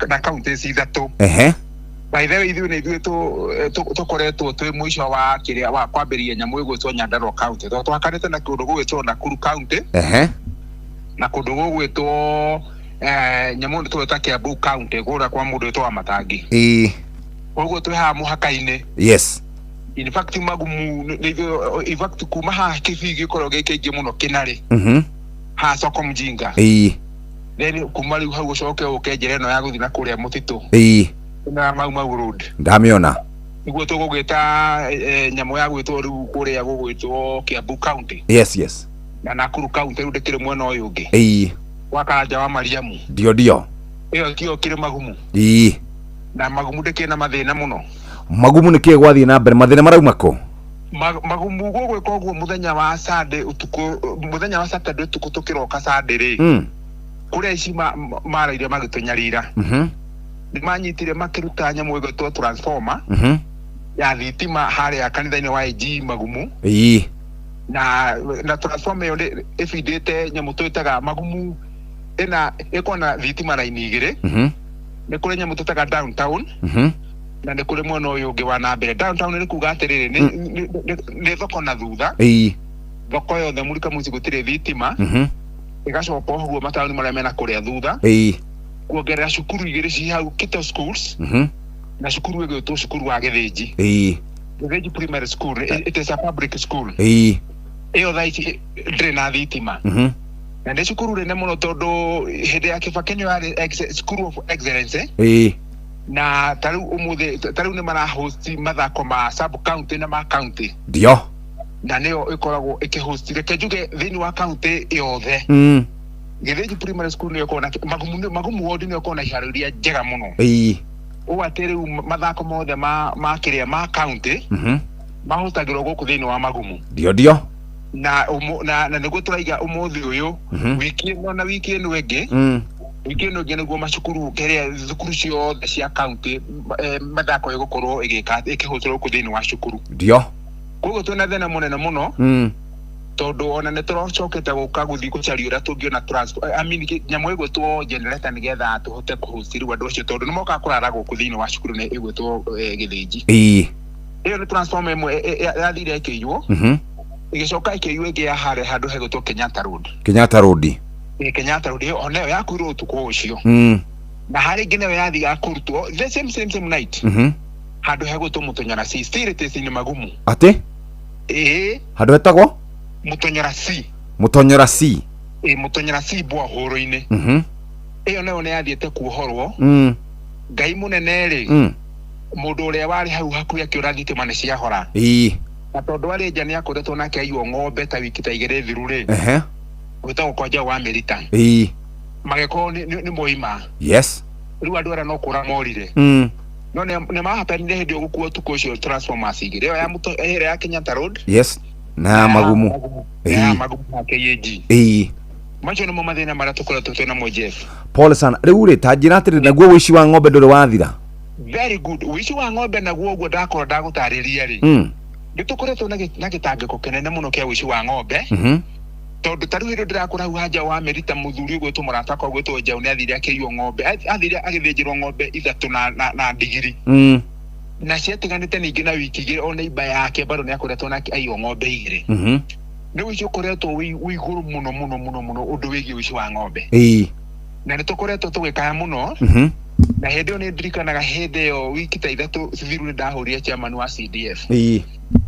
S6: na counties ithatũ.
S12: Ehe.
S6: By the way, ithuĩ nĩ ithuĩ tũkoretwo twĩ mũico wa kĩrĩa wa kwambĩrĩria nyamũ ĩgwĩtwo Nyandarua county tondũ tũhakanĩte na kũndũ gũgwĩtwo Nakuru county.
S12: Ehe.
S6: Na kũndũ gũgwĩtwo nyamũ ĩno tũgwĩta Kiambu county kũrĩa kwa mũndũ wĩtwo Wamatangi.
S12: Ĩ.
S6: Koguo twĩ haha mũhaka-inĩ.
S12: Yes.
S6: In fact Magumu nĩ ithuĩ, in fact kuma haha kĩbii gĩkoragwo gĩ kĩingĩ mũno Kĩnarĩ. Haha soko mjinga.
S12: Ĩ.
S6: Then kuma rĩu hau ũcoke ũke njĩra ĩno ya gũthiĩ na kũrĩa mũtitũ.
S12: Ĩ.
S6: Ĩno ya Mau Mau Road.
S12: Ndamĩona.
S6: Nĩguo tũgũgĩta nyamũ ya gwĩtwo rĩu kũrĩa gũgwĩtwo Kiambu county.
S12: Yes, yes.
S6: Na Nakuru county rĩu ndĩkĩrĩ mwena ũyũ ũngĩ.
S12: Ĩ.
S6: Wa Karanja wa Mariamu.
S12: Ndio ndio.
S6: Ĩyo tiyo kĩrĩ Magumu.
S12: Ĩ.
S6: Na Magumu ndĩkĩrĩ na mathĩna mũno.
S12: Magumu nĩ kĩĩ gwathiĩ na mbere? Mathĩna marauma kũ?
S6: Magumu gũgwĩka ũguo mũthenya wa Sunday ũtukũ, mũthenya wa Saturday ũtukũ tũkĩroka Sunday rĩ. Kũrĩa ici maraire magĩtũnyarira. Nĩ manyitire makĩruta nyamũ ĩgwĩtwo transformer. Ya thitima harĩa kanitha-inĩ wa AG Magumu.
S12: Ĩ.
S6: Na transformer ĩyo nĩ ĩbindĩte nyamũ twĩtaga Magumu ĩna ĩkoragwo na thitima raini igĩrĩ. Nĩ kũrĩ nyamũ twĩtaga downtown. Na nĩ kũrĩ mwena ũyũ ũngĩ wa na mbere. Downtown nĩ kuga atĩrĩrĩ, nĩ thoko na thutha.
S12: Ĩ.
S6: Thoko yothe Mũrika Mũciĩ gũtirĩ thitima. Ĩgacoka ũguo mataũni marĩa mena kũrĩa thutha.
S12: Ĩ.
S6: Kuongerera cukuru igĩrĩ ci hau Kito schools. Na cukuru ĩgwĩtwo cukuru wa Gĩthĩnji.
S12: Ĩ.
S6: Gĩthĩnji primary school, it is a public school.
S12: Ĩ.
S6: Ĩyo thaa ici ndĩrĩ na thitima. Na nĩ cukuru nene mũno tondũ hĩndĩ ya Kibaki nĩyo yarĩ school of excellence.
S12: Ĩ.
S6: Na ta rĩu ũmũthĩ, ta rĩu nĩ marahost mathako ma sub county na ma county.
S12: Ndio.
S6: Na nĩyo ĩkoragwo ĩkĩhost, reke njuge, thĩinĩ wa county yothe. Gĩthĩnji Primary School nĩyo ĩkoragwo na Magumu, Magumu ward nĩyo ĩkoragwo na iharo iria njega mũno, ũũ atĩ rĩu mathako mothe ma kĩrĩa ma county mahotagĩrwo gũkũ thĩinĩ wa Magumu.
S12: Ndio.
S6: Na nĩguo tũraiga ũmũthĩ ũyũ, wiki ĩno na wiki ĩno ĩngĩ, wiki ĩno ĩngĩ nĩguo macukuru kĩrĩa thukuru ciothe cia county, mathako ĩgũkorwo ĩgĩka ĩkĩhũthĩrwo gũkũ thĩinĩ wa cukuru. Koguo twĩna thĩna mũnene mũno, tondũ ona nĩ tũracokete gũka gũthiĩ gũcaria ũrĩa tũngĩona transport, I mean, nyamũ ĩgwĩtwo generator, nĩgetha tũhote kũhost rĩu andũ acio, tondũ nĩ mokaga kũrara gũkũ thĩinĩ wa cukuru nĩ ĩgwĩtwo Gĩthĩnji. Ĩyo nĩ transformer ĩmwe yathire ĩkĩiywo, ĩgĩcoka ĩkĩiywo ĩngĩ ya harĩa handũ hegwĩtwo Kenyatta Road.
S12: Kenyatta Road.
S6: Kenyatta Road ĩyo onayo yakuirwo ũtukũ ũcio. Na harĩ ĩngĩ nayo yathiaga kũrutwo the same same same night, handũ hegwĩtwo Mũtonyora C, still it is in Magumu.
S12: Atĩ?
S6: Ĩĩ.
S12: Handũ hetagwo?
S6: Mũtonyora C.
S12: Mũtonyora C.
S6: Ĩĩ, Mũtonyora C, Bwahũrũ-inĩ. Ĩyo nayo nĩ yathiĩte kuohorwo. Ngai mũnene rĩ, mũndũ ũrĩa warĩ hau hakuhĩ akĩũra, thitima nĩ ciahora. Na tondũ arĩ nja nĩ akoretwo nake aiywo ng'ombe ta wiki ta 2 thiru rĩ, gwĩtagwo kwa Njaũ wa Mĩrita, magĩkorwo nĩ moima. Rĩu andũ arĩa no kũra morire. No nĩ mahapenire hĩndĩ ĩyo gũkuo ũtukũ ũcio transformers igĩrĩ, ĩyo ya ĩrĩa ya Kenyatta Road
S12: Yes, na ya Magumu.
S6: Na ya Magumu na KAG. Macio nĩmo mathĩna marĩa tũkoretwo twĩ namo, Jeff.
S12: Pole sana. Rĩu rĩ, ta njĩra atĩrĩ, naguo ũici wa ng'ombe ndũrĩ wathira?
S6: Very good. Ũici wa ng'ombe naguo, ũguo ndakorwo ndagũtarĩria rĩ, nĩ tũkoretwo na gĩtangĩko kĩnene mũno kĩa ũici wa ng'ombe, tondũ ta rĩu hĩndĩ ndĩrakũra hau hanja wa Mĩrita, mũthuri ũgwĩtwo mũrata wakwa ũgwĩtwo Njaũ nĩ athire akĩiywo ng'ombe, athire agĩthĩnjĩrwo ng'ombe ithatũ na ndigiri, na ciatiganĩte ningĩ na wiki 2, o neighbor yake bado nĩ akoretwo nake aiywo ng'ombe igĩrĩ. Nĩ ũici ũkoretwo wĩ igũrũ mũno mũno mũno mũno, ũndũ wĩgiĩ ũici wa ng'ombe. Na nĩ tũkoretwo tũgĩkaya mũno. Na hĩndĩ ĩyo nĩ ndirikanaga, hĩndĩ ĩyo wiki ta 3 thiru, nĩ ndahũrire chairman wa CDF,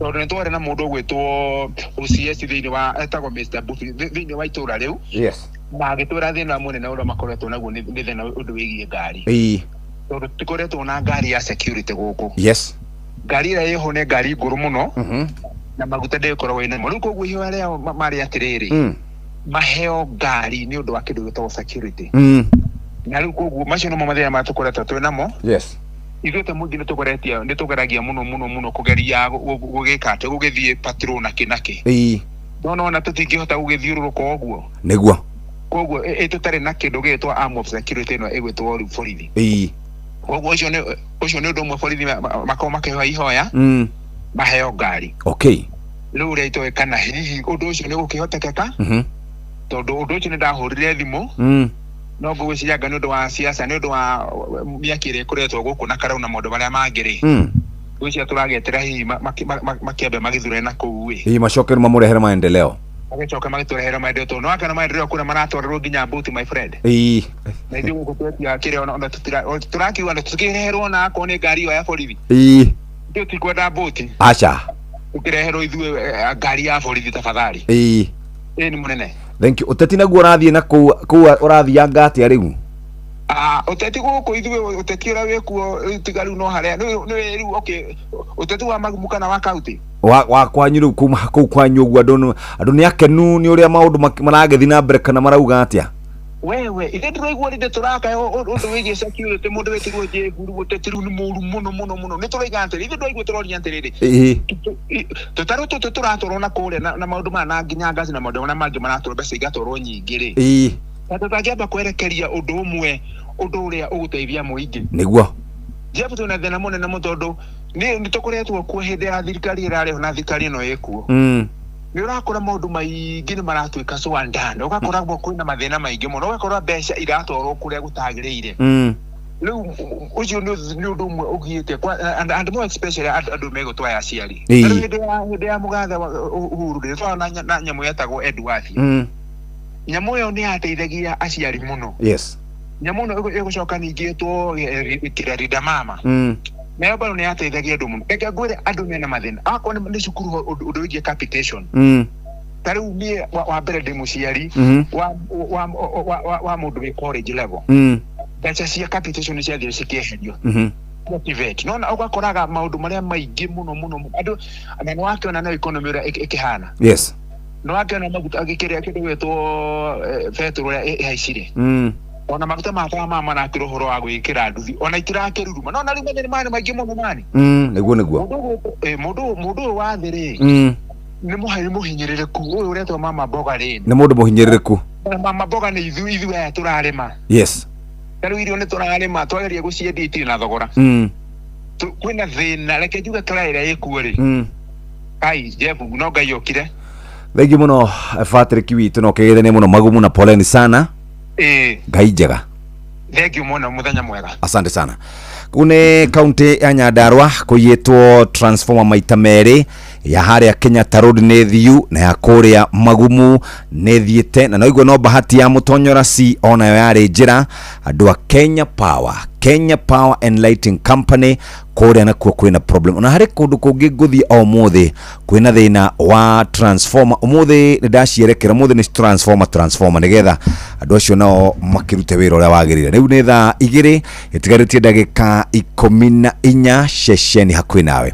S6: tondũ nĩ twarĩ na mũndũ ũgwĩtwo OCS thĩinĩ wa, etagwo Mr. Bufi, thĩinĩ wa itũra rĩu, na agĩtwĩra thĩna mũnene ũrĩa makoretwo naguo nĩ thĩna ũndũ wĩgiĩ ngari, tondũ tũtikoretwo na ngari ya security gũkũ. Ngari ĩrĩa ĩho nĩ ngari ngũrũ mũno, na maguta ndĩgĩkoragwo ĩna mo. Rĩu koguo ihoya rĩao marĩ atĩrĩrĩ, maheo ngari nĩ ũndũ wa kĩndũ gĩtagwo security. Na rĩu koguo macio nĩmo mathĩna marĩa tũkoretwo twĩ namo. Ithuĩ ta mũingĩ nĩ tũgeragia mũno mũno mũno kũgeria gũgĩka atĩ gũgĩthiĩ patrol na kĩ na kĩ, no nona tũtingĩhota gũgĩthiũrũrũka ũguo. Koguo tũtarĩ na kĩndũ gĩgĩtwo arm of security ĩno ĩgwĩtwo rĩu borithi. Koguo ũcio nĩ ũndũ ũmwe borithi makorwo makĩhoya ihoya, maheo ngari. Rĩu ũrĩa itoĩ kana hihi ũndũ ũcio nĩ gũkĩhotekeka, tondũ ũndũ ũcio nĩ ndahũrire thimũ, no ngũgwĩciria anga nĩ ũndũ wa siasa, nĩ ũndũ wa mĩaki ĩrĩa ĩkoretwo gũkũ na karau na maũndũ marĩa mangĩ rĩ, ngwĩciria tũragetera hihi makĩambe magĩthure na kũu ĩ.
S12: Macoke rĩu mamũrehere maendeleo.
S6: Magĩcoka magĩtũrehere maendeleo, tondũ nĩ wakana maendeleo kũrĩa maratwarĩrwo nginya mbuti, my friend. Na ithuĩ gũkũ twetia kĩrĩa ona tũrakiuga na tũkĩreherwo, na akorwo nĩ ngari ĩyo ya borithi, ithuĩ tutikwenda mbuti.
S12: Aca.
S6: Tũkĩreherwo ithuĩ ngari ya borithi tafadhali. Ĩ, nĩ mũnene.
S12: Thank you. Ũteti naguo ũrathiĩ na kũu ũrathianga atĩa rĩu?
S6: Ah, ũteti gũkũ ithuĩ, ũteti ũrĩa wĩkuo rĩu, tiga rĩu no harĩa nĩ rĩu, okay, ũteti wa Magumu kana wa county?
S12: Wa kwanyu rĩu, kuma kũu kwanyu ũguo, andũ nĩ akenu nĩ ũrĩa maũndũ maragĩthiĩ na mbere kana marauga atĩa?
S6: Wewe, ithe ndĩraigua rĩndĩ tũraka ũndũ wĩgiĩ security, mũndũ wĩtirwo Njengu. Rĩu ũteti rĩu nĩ mũru mũno mũno mũno. Nĩ tũraiga atĩrĩ, ithe ndĩraigua tũroria atĩrĩrĩ, tũtarũ tũtũ tũratwarwo na kũrĩa na maũndũ maya na nginya ngaci na maũndũ marĩa mangĩ maratwarwo, mbeca igatwarwo nyingĩ rĩ, na tũtangĩamba kwerekeria ũndũ ũmwe, ũndũ ũrĩa ũgũteithia mũingĩ. Jeff, twĩna thĩna mũnene mũno, tondũ nĩ tũkoretwo kuo hĩndĩ ya thirikari ĩrarĩ ho na thirikari ĩno ĩkuo. Nĩ ũrakora maũndũ maingĩ nĩ maratuĩka so undone, ũgakora kwĩna mathĩna maingĩ mũno, ũgakora mbeca iratwarwo kũrĩa gũtagĩrĩire. Rĩu ũcio nĩ ũndũ ũmwe ũgiĩte and more especially andũ megũtwaya aciari. Rĩu hĩndĩ ya mũgathe wa Uhuru rĩ, twarona na nyamũ yetagwo Eduathia. Nyamũ ĩyo nĩ yateithagia aciari mũno. Nyamũ ĩno ĩgũcoka ningĩ ĩtwo kĩrĩa, Linda Mama. Nayo bado nĩ yateithagia andũ mũno. Reke ngwĩre, andũ mena mathĩna akorwo nĩ cukuru, ũndũ wĩgiĩ capitation. Ta rĩu niĩ wa mbere ndĩ mũciari wa mũndũ wĩ college level. Mbeca cia capitation nĩ ciathire cikĩeherio. TVET nona ũgakoraga maũndũ marĩa maingĩ mũno mũno andũ na nĩ wakĩona no economy ũrĩa ĩkĩhana. Nĩ wakĩona maguta kĩrĩa kĩndũ gwĩtwo betũrũ ũrĩa ĩhaicire. Ona maguta ma tawa maya marakĩra ũhoro wa gwĩkĩra nduthi ona itirakĩruruma no na rĩu mathĩna maya nĩ maingĩ mũno mani.
S12: Nĩguo.
S6: Mũndũ ũyũ wa thĩ rĩ, nĩ mũhinyĩrĩrĩku ũyũ ũretwo mama mboga rĩ.
S12: Nĩ mũndũ mũhinyĩrĩrĩku.
S6: Mama mboga nĩ ithuĩ aya tũrarĩma. Ta rĩu irio nĩ tũrarĩma twageria gũciendia itirĩ na thogora. Kwĩna thĩna reke njuge kĩraya ĩrĩa ĩkuo rĩ. Kai Jeff no Ngai okire.
S12: Thengi mũno Patrick witũ no kĩgeithanie mũno magumu na poleni sana. Ngai njega.
S6: Thank you mũno, mũthenya mwega.
S12: Asante sana. Kuu nĩ kaunti ya Nyandarua kũiyĩtwo transformer maita merĩ ya harĩa Kenyatta Road nĩ thiu na ya kũrĩa Magumu nĩ thiĩte na noigua no bahati ya Mũtonyora C onayo yarĩ njĩra. Andũ a Kenya Power, Kenya Power and Lighting Company kũrĩa nakuo kwĩna problem. Ona harĩ kũndũ kũngĩ ngũthiĩ o ũmũthĩ kwĩna thĩna wa transformer. Ũmũthĩ nĩ ndacierekera, ũmũthĩ nĩ transformer nĩgetha andũ acio nao makĩrute wĩra ũrĩa wagĩrĩire. Rĩu nĩ thaa 2 ĩtigarĩtie ndagĩka 14 ceceni hakuhĩ nawe.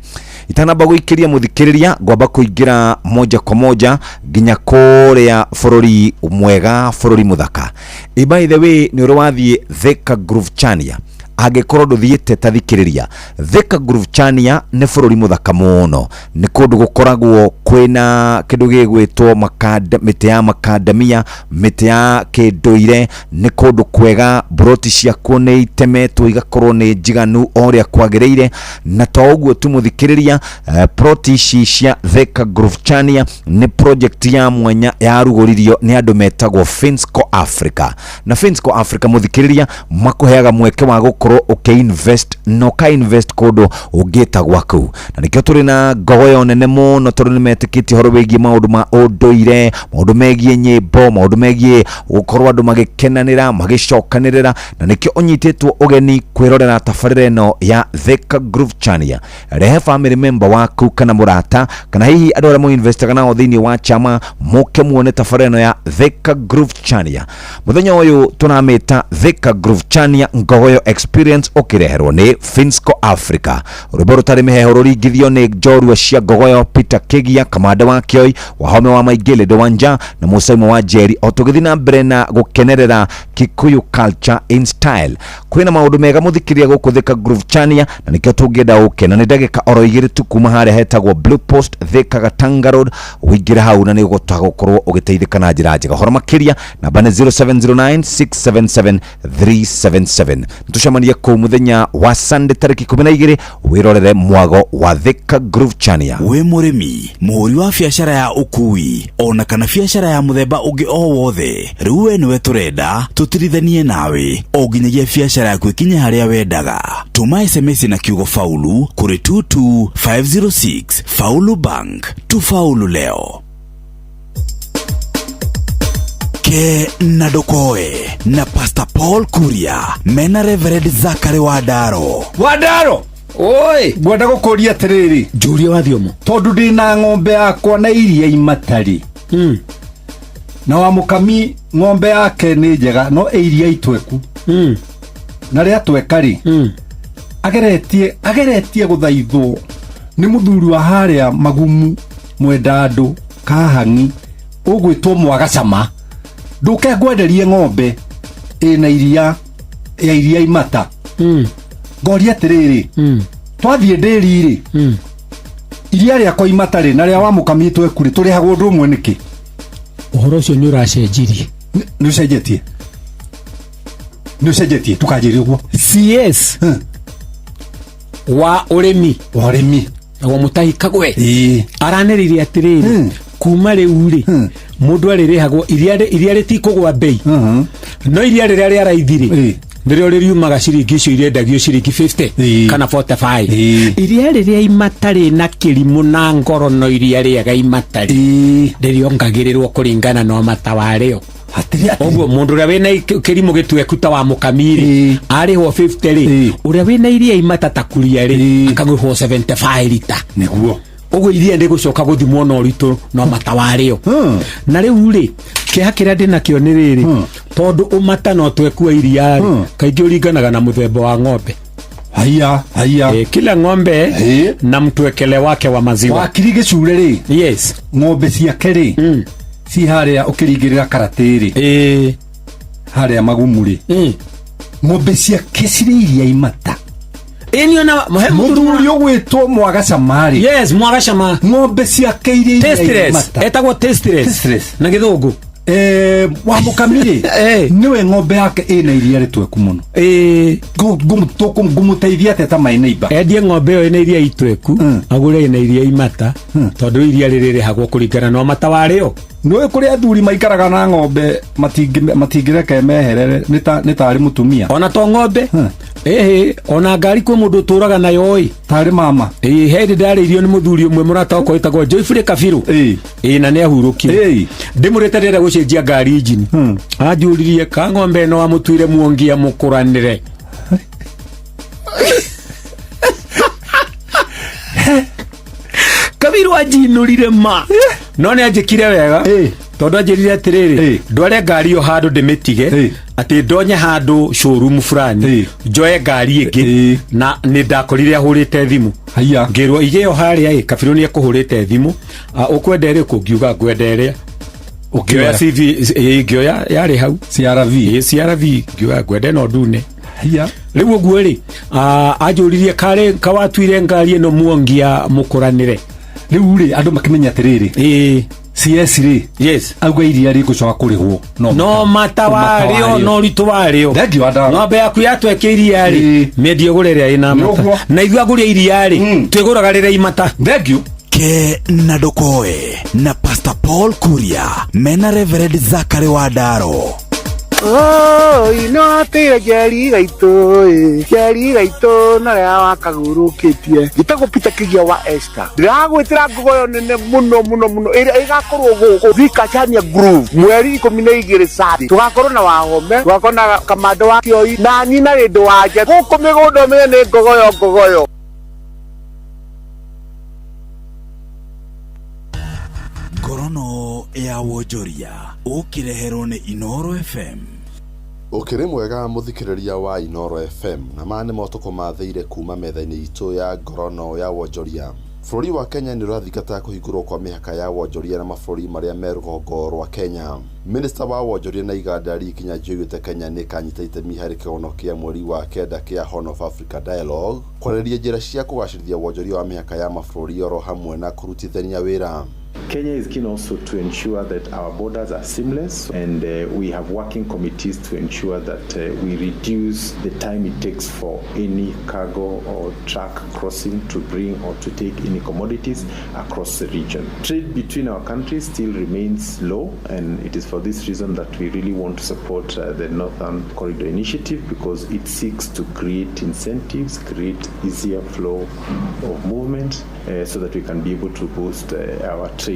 S12: Itanamba gũikĩria mũthikĩrĩria ngwamba kũingĩra moja kwa moja nginya kũrĩa bũrũri mwega, bũrũri mũthaka. By the way, nĩ ũrĩ wathiĩ Thika Groove Chania? Angĩkorwo ndũthiĩte ta thikĩrĩria, Thika Groove Chania nĩ bũrũri mũthaka mũno. Nĩ kũndũ gũkoragwo kwĩna kĩndũ gĩgwĩtwo mĩtĩ ya makandamia, mĩtĩ ya kĩndũire. Nĩ kũndũ kwega, mburoti ciakuo nĩ itemetwo igakorwo nĩ njiganu o ũrĩa kwagĩrĩire. Na to ũguo tu mũthikĩrĩria, ploti ici cia Thika Groove Chania nĩ project ya mwanya yarugũririo nĩ andũ metagwo Finsco Africa. Na Finsco Africa mũthikĩrĩria makũheaga mweke wa gũkorwo ũkĩ-invest na ũka-invest kũndũ ũngĩta gwaku. Na nĩkĩo tũrĩ na ngogoyo nene mũno tondũ nĩ metĩkĩtie ũhoro wĩgiĩ maũndũ ma ũndũire, maũndũ megiĩ nyĩmbo, maũndũ megiĩ gũkorwo andũ magĩkenanĩra, magĩcokanĩrĩra. Na nĩkĩo ũnyitĩtwo ũgeni kwĩrorera tabarĩra ĩno ya Thika Groove Chania. Rehe family member waku kana mũrata kana hihi andũ arĩa mũinvestaga nao thĩinĩ wa chama mũke muone tabarĩra ĩno ya Thika Groove Chania. Mũthenya ũyũ tũramĩta Thika Groove Chania Ngogoyo Experience ũkĩreherwo nĩ Finsco Africa. Rwĩmbo rũtarĩ mĩheho rũringithio nĩ njorua cia Ngogoyo, Peter Kigia, kamanda wa Kioi, Wahome wa Maingĩ, Lindo Wanja na Mũsaimo wa Njeri, o tũgĩthiĩ na mbere na gũkenerera Kikuyu culture in style. Kwĩna maũndũ mega mũthikĩria gũkũ Thika Groove Chania na nĩkĩo tũngĩenda ũke. Na nĩ ndagĩka oro 2 tu kuma harĩa hetagwo Blue Post Thika Gatanga Road, ũingĩre hau na nĩ ũgũta gũkorwo ũgĩteithĩka na njĩra njega. Ũhoro makĩria namba nĩ 0709 677 377. Tũcemanie kũu mũthenya wa Sunday tarĩki 12 wĩrorere mwago wa Thika Groove Chania.
S22: Wĩ mũrĩmi, mũhũri wa biacara ya ũkui ona kana biacara ya mũthemba ũngĩ o wothe, rĩu we nĩwe tũrenda tũtirithanie nawe o nginyagia biacara yaku ĩkinye harĩa wendaga. Tũma SMS na kiugo faulu kũrĩ 22506. Faulu Bank, tufaulu leo. Ke na Ndokoe na Pastor Paul Kuria mena Reverend Zachary Wandaro.
S9: Wandaro! Oi, ngwenda gũkũria atĩrĩrĩ.
S17: Njũria wa thiomo.
S9: Tondũ ndĩna ng'ombe yakwa na iria imatari. Na wa mũkami ng'ombe yake nĩ njega no ĩ iria itweku. Na rĩatweka rĩ, ageretie gũthaithwo nĩ mũthuri wa harĩa Magumu mwenda andũ Kahang'i ũgwĩtwo Mwagacama. Ndũke ngwenderie ng'ombe ĩna iria ya iria imata. Ngoria atĩrĩrĩ, twathiĩ ndĩri rĩ, iria rĩakwa imata rĩ na rĩa wa mũkami tweku rĩ, tũrĩhagwo ũndũ ũmwe nĩkĩ?
S17: Ũhoro ũcio nĩ ũracenjirie.
S9: Nĩ ũcenjetie? Nĩ ũcenjetie, tũkanjĩre ũguo.
S17: CS wa ũrĩmi.
S9: Wa ũrĩmi.
S17: Wa Mutahi Kagwe. Aranĩrĩire atĩrĩrĩ, kuma rĩu rĩ, mũndũ arĩrĩhagwo iria rĩtikũgwa bei. No iria rĩrĩa rĩa raithi rĩ, nĩrĩo rĩriumaga ciringi icio irendagio ciringi 50 kana 45. Iria rĩrĩa imatarĩ na kĩrimũ na ngoro no iria rĩega imatarĩ rĩrĩongagĩrĩrwo kũringana na ũmata warĩo. Ũguo mũndũ ũrĩa wĩna kĩrimũ gĩtweku ta wa mũkami rĩ, arĩhwo 50 rĩ, ũrĩa wĩna iria imata ta Kuria rĩ, akagũrwo 75 lita.
S9: Nĩguo.
S17: Ũguo iria rĩgũcoka gũthimwo na ũritũ na ũmata warĩo. Na rĩu rĩ, kĩeha kĩrĩa ndĩnakĩo nĩ rĩrĩ, Tondũ ũmata no twekua iria rĩ, kaingĩ ũringanaga na mũthemba wa ng'ombe.
S9: Haiya haiya.
S17: E, kila ng'ombe na mtwekele wake wa maziwa.
S9: Wakiri gĩcure rĩ,
S17: yes,
S9: ng'ombe ciake rĩ, ci harĩa ũkĩringĩrĩra karatĩ
S17: rĩ,
S9: harĩa magumu rĩ, ng'ombe ciake cirĩ iria imata.
S17: Ĩni ona
S9: mũthuri ũgwĩtwo Mwagacama rĩ,
S17: yes, Mwagacama,
S9: ng'ombe ciake irĩ iria
S17: Tasteless.
S9: imata.
S17: Etagwo tasteless.
S9: Tasteless.
S17: Na gĩthũngũ.
S9: Eh, wa mũkami rĩ, nĩwe ng'ombe yake ĩna iria rĩtweku mũno. Ngũmũteithia atĩa ta my neighbor?
S17: Endie ng'ombe ĩyo ĩna iria itweku, agũre ĩna iria imata, tondũ iria rĩrĩ rĩhagwo kũringana na ũmata warĩo.
S9: Nĩũĩ kũrĩ athuri maikaraga na ng'ombe matingĩreke meherere nĩ tarĩ mũtumia.
S17: Ona to ng'ombe, ĩhĩ, ona ngari kwĩ mũndũ ũtũraga nayo ĩ.
S9: Tarĩ mama.
S17: Ĩĩ, he hĩndĩ ndarĩirio nĩ mũthuri ũmwe mũrata wakwa wĩtagwo Joyfrey Kabiru. Ĩĩ, na nĩ ahurũkire. Ndĩmũrĩte ndĩrenda gũcenjia ngari injini. Anjũririe ka ng'ombe ĩno wamũtuire muongia mũkũranĩre. Kabiru anjinũrire ma no nĩ anjĩkire wega tondũ anjĩrire atĩrĩrĩ, ndware ngari ĩyo handũ ndĩmĩtige, atĩ ndonye handũ showroom fulani njoe ngari ĩngĩ, na nĩ ndakorire ahũrĩte thimũ. Ngĩrwo ige ĩyo harĩa ĩ, Kabiru nĩ ekũhũrĩte thimũ. Ũkwenda ĩrĩkũ? Ngiuga ngwenda ĩrĩa. Ngĩoya CV, ngĩoya yarĩ hau
S9: CRV,
S17: CRV, ngiuga ngwenda ĩno ndune. Rĩu ũguo rĩ, anjũririe karĩ kawatuire ngari ĩno muongia mũkũranĩre.
S9: Rĩu rĩ, andũ makĩmenya atĩrĩrĩ, CS rĩ,
S17: yes,
S9: auga iria rĩgũcoka kũrĩhwo
S17: no mata warĩo no ũritũ warĩo.
S9: Thengiũ wa ndawa.
S17: Ng'ombe yaku yatweka iria rĩ, mĩendie ũgũre ĩrĩa ĩna mata, na ithuĩ agũri a iria rĩ, twĩgũraga rĩrĩa imata.
S9: Thengiũ.
S22: Ke na ndũkoe na Pastor Paul Kuria mena Reverend Zachary Wandaro.
S7: Oi, no atĩre njeri gaitũ ĩ, njeri gaitũ na rĩa wakagũrũkĩtie. Njĩtagwo Peter Kĩgia wa Esther. Ndĩragwĩtĩra ngogoyo nene mũno mũno mũno ĩrĩa ĩgakorwo gũkũ Thika Chania Groove mweri 12 Saturday. Tũgakorwo na Wahome, tũgakorwo na Kamando wa Kĩoi na niĩ na Rĩndũ wa Nja. Gũkũ mĩgũnda ũmenye nĩ ngogoyo ngogoyo.
S22: Ngorono ya wonjoria ũkĩreherwo nĩ Inoro FM.
S18: Ũkĩrĩ mwega mũthikĩrĩria wa Inoro FM, na maya nĩmo tũkũmathĩire kuma metha-inĩ itũ ya ngorono ya wonjoria. Bũrũri wa Kenya nĩ ũrathingata kũhingũrwo kwa mĩhaka ya wonjoria na mabũrũri marĩa me rũgongo rwa Kenya. Minista wa wonjoria na iganda Lee Kinyanjui oigĩte Kenya nĩ ĩkanyita itemi harĩ kĩgongano kĩa mweri wa kenda kĩa Horn of Africa Dialogue kwarĩrĩria njĩra cia kũgacĩrithia wonjoria wa mĩhaka ya mabũrũri oro hamwe na kũrutithania wĩra.
S23: Kenya is keen also to ensure that our borders are seamless, and we have working committees to ensure that we reduce the time it takes for any cargo or truck crossing to bring or to take any commodities across the region. Trade between our countries still remains low, and it is for this reason that we really want to support the Northern Corridor Initiative, because it seeks to create incentives, create easier flow of movement, so that we can be able to boost our trade.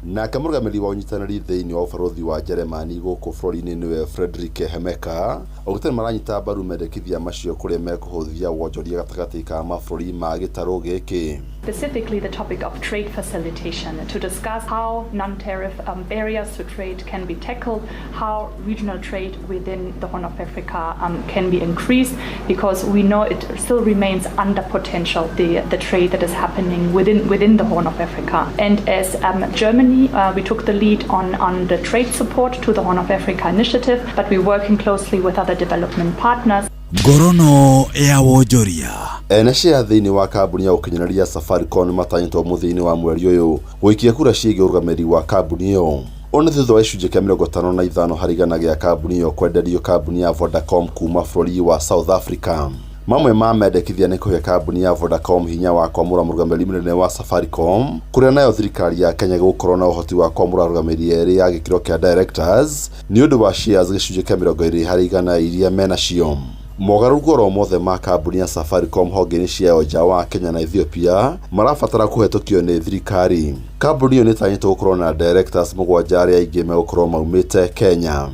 S18: Nake mũrũgamĩrĩri wa ũnyitanĩri thĩinĩ wa ũbarũthi wa Jeremani gũkũ bũrũri-inĩ nĩwe Frederick Hemeka augĩte nĩ maranyita mbaru mendekithia macio kũrĩa mekũhũthia wonjoria gatagatĩ ka mabũrũri ma gĩtarũ gĩkĩ.
S24: Specifically the topic of trade facilitation, to discuss how non-tariff barriers to trade can be tackled, how regional trade within the Horn of Africa can be increased, because we know it still remains under potential, the trade that is happening within the Horn of Africa. And as Germany, we took the lead on the trade support to the Horn of Africa initiative, but we're working closely with other development partners.
S22: Ngorono ya wonjoria.
S18: Ene share thĩinĩ wa kambuni ya ũkinyanĩria Safaricom matanyĩtwo mũthia-inĩ wa mweri ũyũ gũikia kura ciĩgiĩ ũrũgamĩrĩri wa kambuni ĩyo. Ũũ nĩ thutha wa gĩcunjĩ kĩa 55 harĩ igana gĩa kambuni ĩyo kwenderio kambuni ya Vodacom kuma bũrũri wa South Africa. Mamwe ma mendekithia nĩ kũhe kambuni ya Vodacom hinya wa kwamũra mũrũgamĩrĩri mũnene wa Safaricom, kũrĩa nayo thirikari ya Kenya gũkorwo na ũhoti wa kwamũra arũgamĩrĩri erĩ ya gĩkĩro kĩa directors nĩ ũndũ wa shares gĩcunjĩ kĩa 20 harĩ igana iria menacio. Mogarũrũku oro mothe ma kambuni ya Safaricom honge-inĩ ciayo nja wa Kenya na Ethiopia marabatara kũhetũkio nĩ thirikari. Kambuni ĩyo nĩtanyĩtwo gũkorwo na directors 7 arĩa aingĩ megũkorwo maumĩte Kenya.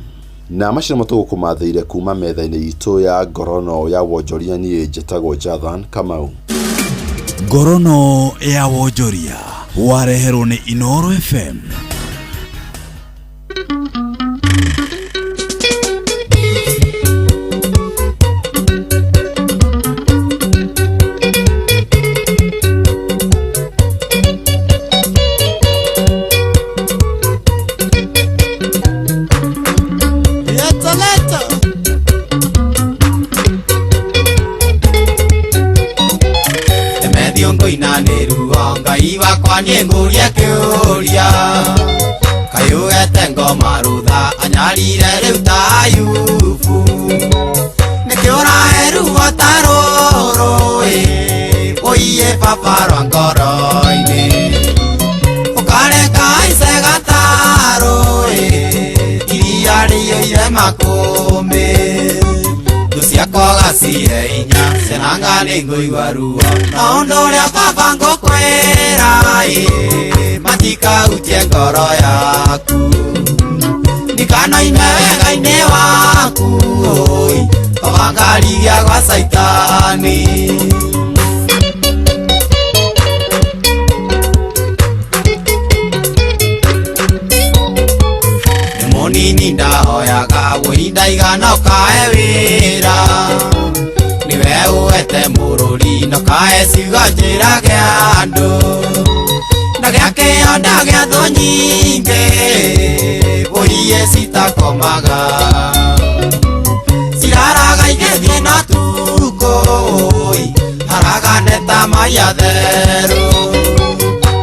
S18: Na macio nĩmo tũgũkũmathĩire kuma metha-inĩ itũ ya ngorono ya wonjoria. Niĩ njĩtagwo Jathan Kamau.
S22: Ngorono ya wonjoria wareherwo nĩ Inoro FM.
S3: leta.
S5: Emethio ngũina nĩ ruo Ngai wakwa niĩ ngũrie kĩũria Kayũgete ngoma rũtha anyarire rĩu ta Ayubu Nĩkĩo ũrahe ruo ta rũrũ ĩ Ũiye baba rwa ngoro-inĩ Ũkareka aice gatarũ ĩ Iria rĩiyũire makũmbĩ Thũ ciakwa ũgacihe hinya ciananga nĩ ngũigua ruo No ũndũ ũrĩa baba ngũkwĩra ĩ Matikahutie ngoro yaku Ndikanoime wega-inĩ waku oi Baba ngarigia gwa Caitani Nĩ mũnini ndahoyaga wũi ndaigana ũkahe wĩra Nĩwe ũete mũrũri na ũkahe ciugo njĩrage andũ Ndagĩa kĩo ndagĩa thũ nyingĩ Ũiye citakomaga Ciraraga igĩthiĩ na tukũ oi Haragane ta mai atherũ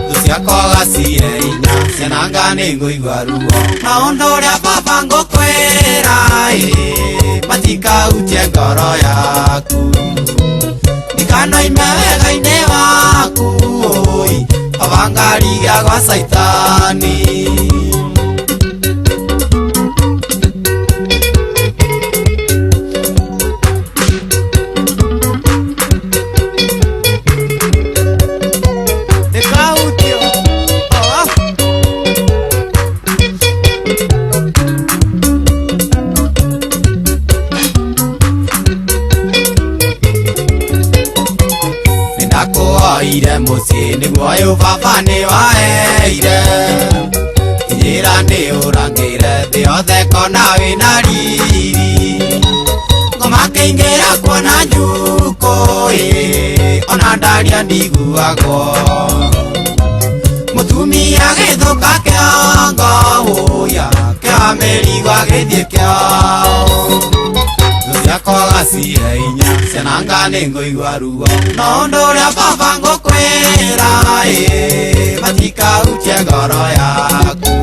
S5: Thũ ciakwa ũgacihe hinya ciananga nĩ ngũigua ruo Na ũndũ ũrĩa baba ngũkwĩra ĩ Matikahutie ngoro yaku Ndikanoime wega-inĩ waku oi Baba ngarigia gwa Caitani
S3: Ndikahutio. Ah.
S5: Nĩndakũhoire mũciĩ nĩguo ũyũ baba nĩwaheire Njĩra nĩ ũrangĩre thĩ yothe kona wĩna riri Ngoma kĩingĩra kuona njukũ ĩ Ona ndaria ndiguagwo Mũtumia gĩthũka kĩongo ũya Kĩoha mĩrigo agĩthiĩ kĩao Thũ ciakwa ũgacihe hinya ciananga nĩ ngũigua ruo No ũndũ ũrĩa baba ngũkwĩra ĩ Matikahutie ngoro yaku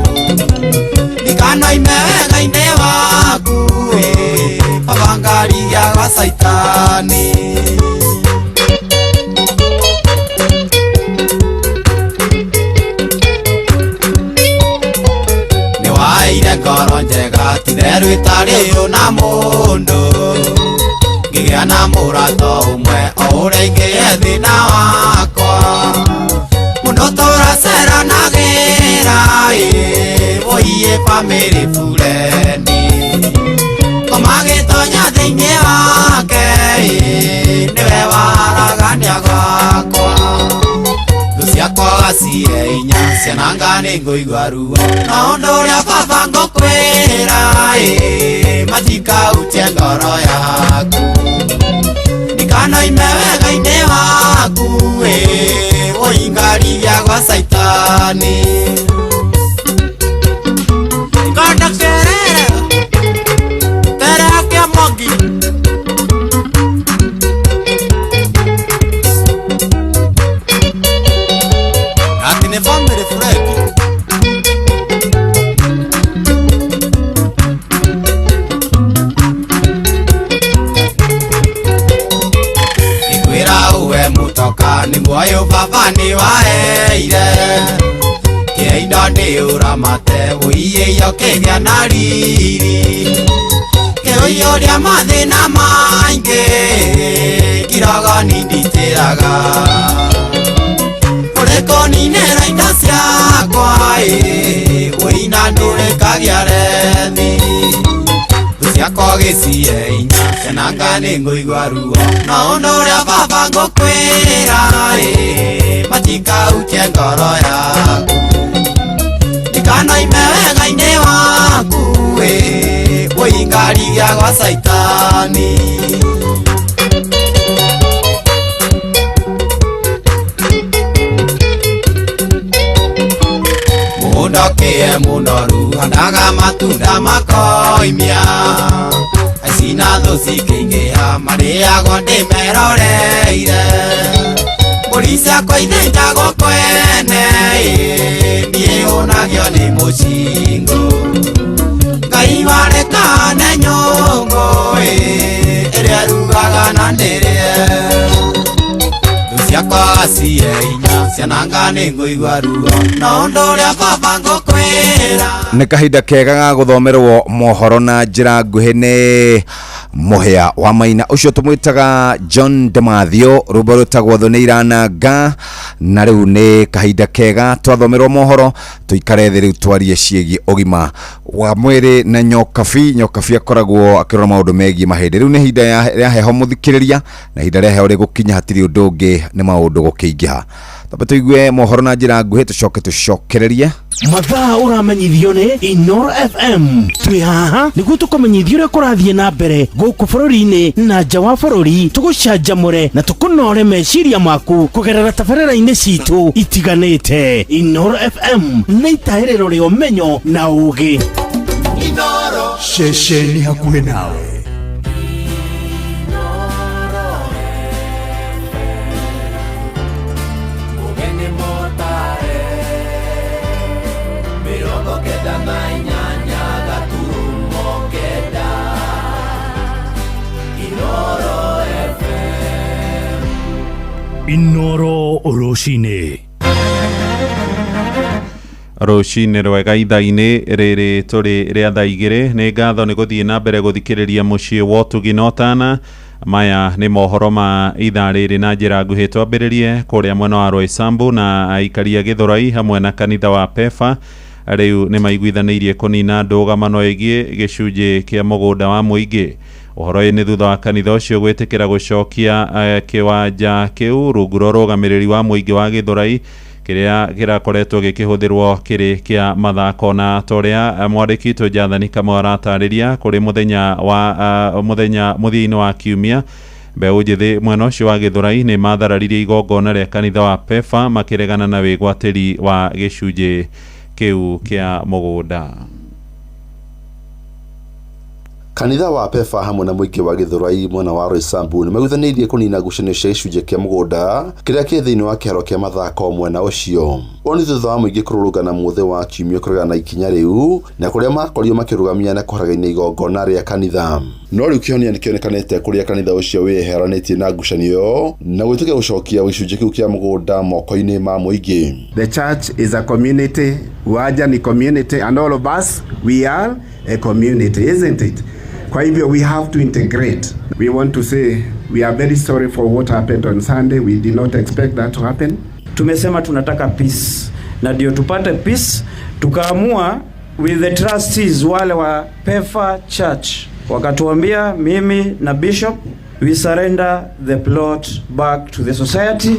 S5: Ndikanoime wega-inĩ waku ĩ Baba ngarigia gwa Caitani Nĩwaheire ngoro njega titherũ ĩtarĩ ũ na mũndũ Ngĩgĩa na mũrata ũmwe o ũrĩa ingĩhe thĩna wakwa Mũndũ tũraceranagĩra ĩ Woiye bamĩrĩ bureni Ngoma gĩtonya thĩinĩ wake ĩ Nĩwe waragania gwakwa Thũ ciakwa ũgacihe hinya ciananga nĩ ngũigua ruo No ũndũ ũrĩa baba ngũkwĩra ĩ Matikahutie ngoro yaku Ndikanoime wega-inĩ waku ĩ Ũingarigia gwa Caitani
S3: Nganda kerere. Tere yake Mwangi.
S5: Ati nĩ family friend. Nĩkwĩra uwe mũtoka nĩ muoyo baba nĩwaheire Kĩindo nĩ ũramate ũiye kĩgĩa na riri Kĩũiyũria mathĩna maingĩ Kirogo ninditĩraga Ũrĩkũninĩra indo ciakwa ĩ Ũina ndũrĩkagia rethi Thũ ciakwa ũgĩcihe hinya ciananga nĩ ngũigua ruo No ũndũ ũrĩa baba ngũkwĩra ĩ Matikahutie ngoro yaku Ndikanoime wega-inĩ waku ĩ Ũingarigia gwa Caitani Mũgũnda ũkĩe mũnoru handaga matunda makoimia Thũ cikĩingĩha marĩagwo ndĩmeroreire. Mbũri ciakwa ithĩnjagwo kwene niĩ hũnagio nĩ mũcingũ. Ngai warekane nyũngũ ĩrĩa ĩrugaga na ndĩrĩe. Thũ ciakwa ciĩ hinya ciananga nĩ ngũigua ruo no ũndũ ũrĩa baba ngũkwĩra.
S12: Nĩ kahinda kega ga gũthomerwo mohoro na njĩra nguhĩ nĩ mũhĩa wa maina ũcio tũmwĩtaga John Demathio, rwĩmbo rwĩtagwo thũ nĩ irananga. Na rĩu nĩ kahinda kega twathomerwo mohoro tũikare thĩ rĩu twarie ciĩgiĩ ũgima wa mwĩrĩ na Nyokabi. Nyokabi akoragwo akĩrora maũndũ megiĩ mahĩndĩ. Rĩu nĩ ihinda rĩa heho mũthikĩrĩria, na ihinda rĩa heho rĩgũkinya hatirĩ ũndũ ũngĩ nĩ maũndũ gũkĩingĩha. Twambe tũigue mohoro na njĩra nguhĩ tũcoke tũcokererie.
S1: Mathaa ũramenyithio nĩ Inoro FM. Twĩ haha nĩguo tũkũmenyithie ũrĩa kũrathiĩ na mbere gũkũ bũrũri-inĩ na nja wa bũrũri, tũgũcanjamũre na tũkũnore meciria maku kũgerera tabarĩra-inĩ citũ itiganĩte. Inoro FM nĩ itahĩrĩro rĩa ũmenyo na ũũgĩ.
S14: Inoro
S8: ceceni hakuhĩ nawe.
S10: Inoro rũcinĩ.
S11: Rũcinĩ rwega ithaa-inĩ rĩrĩ tũrĩ rĩa thaa 2. Nĩ ngatho nĩ gũthiĩ na mbere gũthikĩrĩria mũciĩ wa ũtugi na ũtana. Maya nĩ mohoro ma ithaa rĩrĩ na njĩra nguhĩ. Twambĩrĩrie kũrĩa mwena wa Roysambu na aikari a Gĩthũrai hamwe na kanitha wa Pefa rĩu nĩ maiguithanĩirie kũnina ndũgamano ĩgiĩ gĩcunjĩ kĩa mũgũnda wa mũingĩ. Ũhoro ũyũ nĩ thutha wa kanitha ũcio gwĩtĩkĩra gũcokia kĩwanja kĩu rungu rwa ũrũgamĩrĩri wa mũingĩ wa Gĩthũrai kĩrĩa kĩrakoretwo gĩkĩhũthĩrwo kĩrĩ kĩa mathako. Na torĩa mwandĩki witũ Jathani Kamau aratarĩria, kũrĩ mũthenya wa mũthenya mũthia-inĩ wa kiumia, mbeũ njĩthĩ mwena ũcio wa Gĩthũrai nĩ mathararirie igongona rĩa kanitha wa Pefa makĩregana na wĩgwatĩri wa gĩcunjĩ kĩu kĩa mũgũnda.
S18: Kanitha wa Pefa hamwe na mũingĩ wa Gĩthũrai mwena wa Roysambu nĩ maiguithanĩirie kũnina ngucanio cia gĩcunjĩ kĩa mũgũnda kĩrĩa kĩ thĩinĩ wa kĩharo kĩa mathako mwena ũcio. Ũũ nĩ thutha wa mũingĩ kũrũrũngana mũthĩ wa kiumia kũregana na ikinya rĩu na kũrĩa makorirwo makĩrũgamia na kũharagania igongona rĩa kanitha. No rĩu kĩhonia nĩkĩonekanĩte kũrĩa kanitha ũcio wĩyeheranĩtie na ngucanio na gwĩtĩkĩra gũcokia gĩcunjĩ kĩu kĩa mũgũnda moko-inĩ ma mũingĩ.
S19: The church is a community, Uwanja ni community, and all of us, we are a community, isn't it? Kwa hivyo we have to integrate. We want to say we are very sorry for what happened on Sunday. We did not expect that to happen.
S20: Tumesema tunataka peace, na ndio tupate peace tukaamua with the trustees wale wa Pefa Church wakatuambia mimi na bishop we surrender the plot back to the society.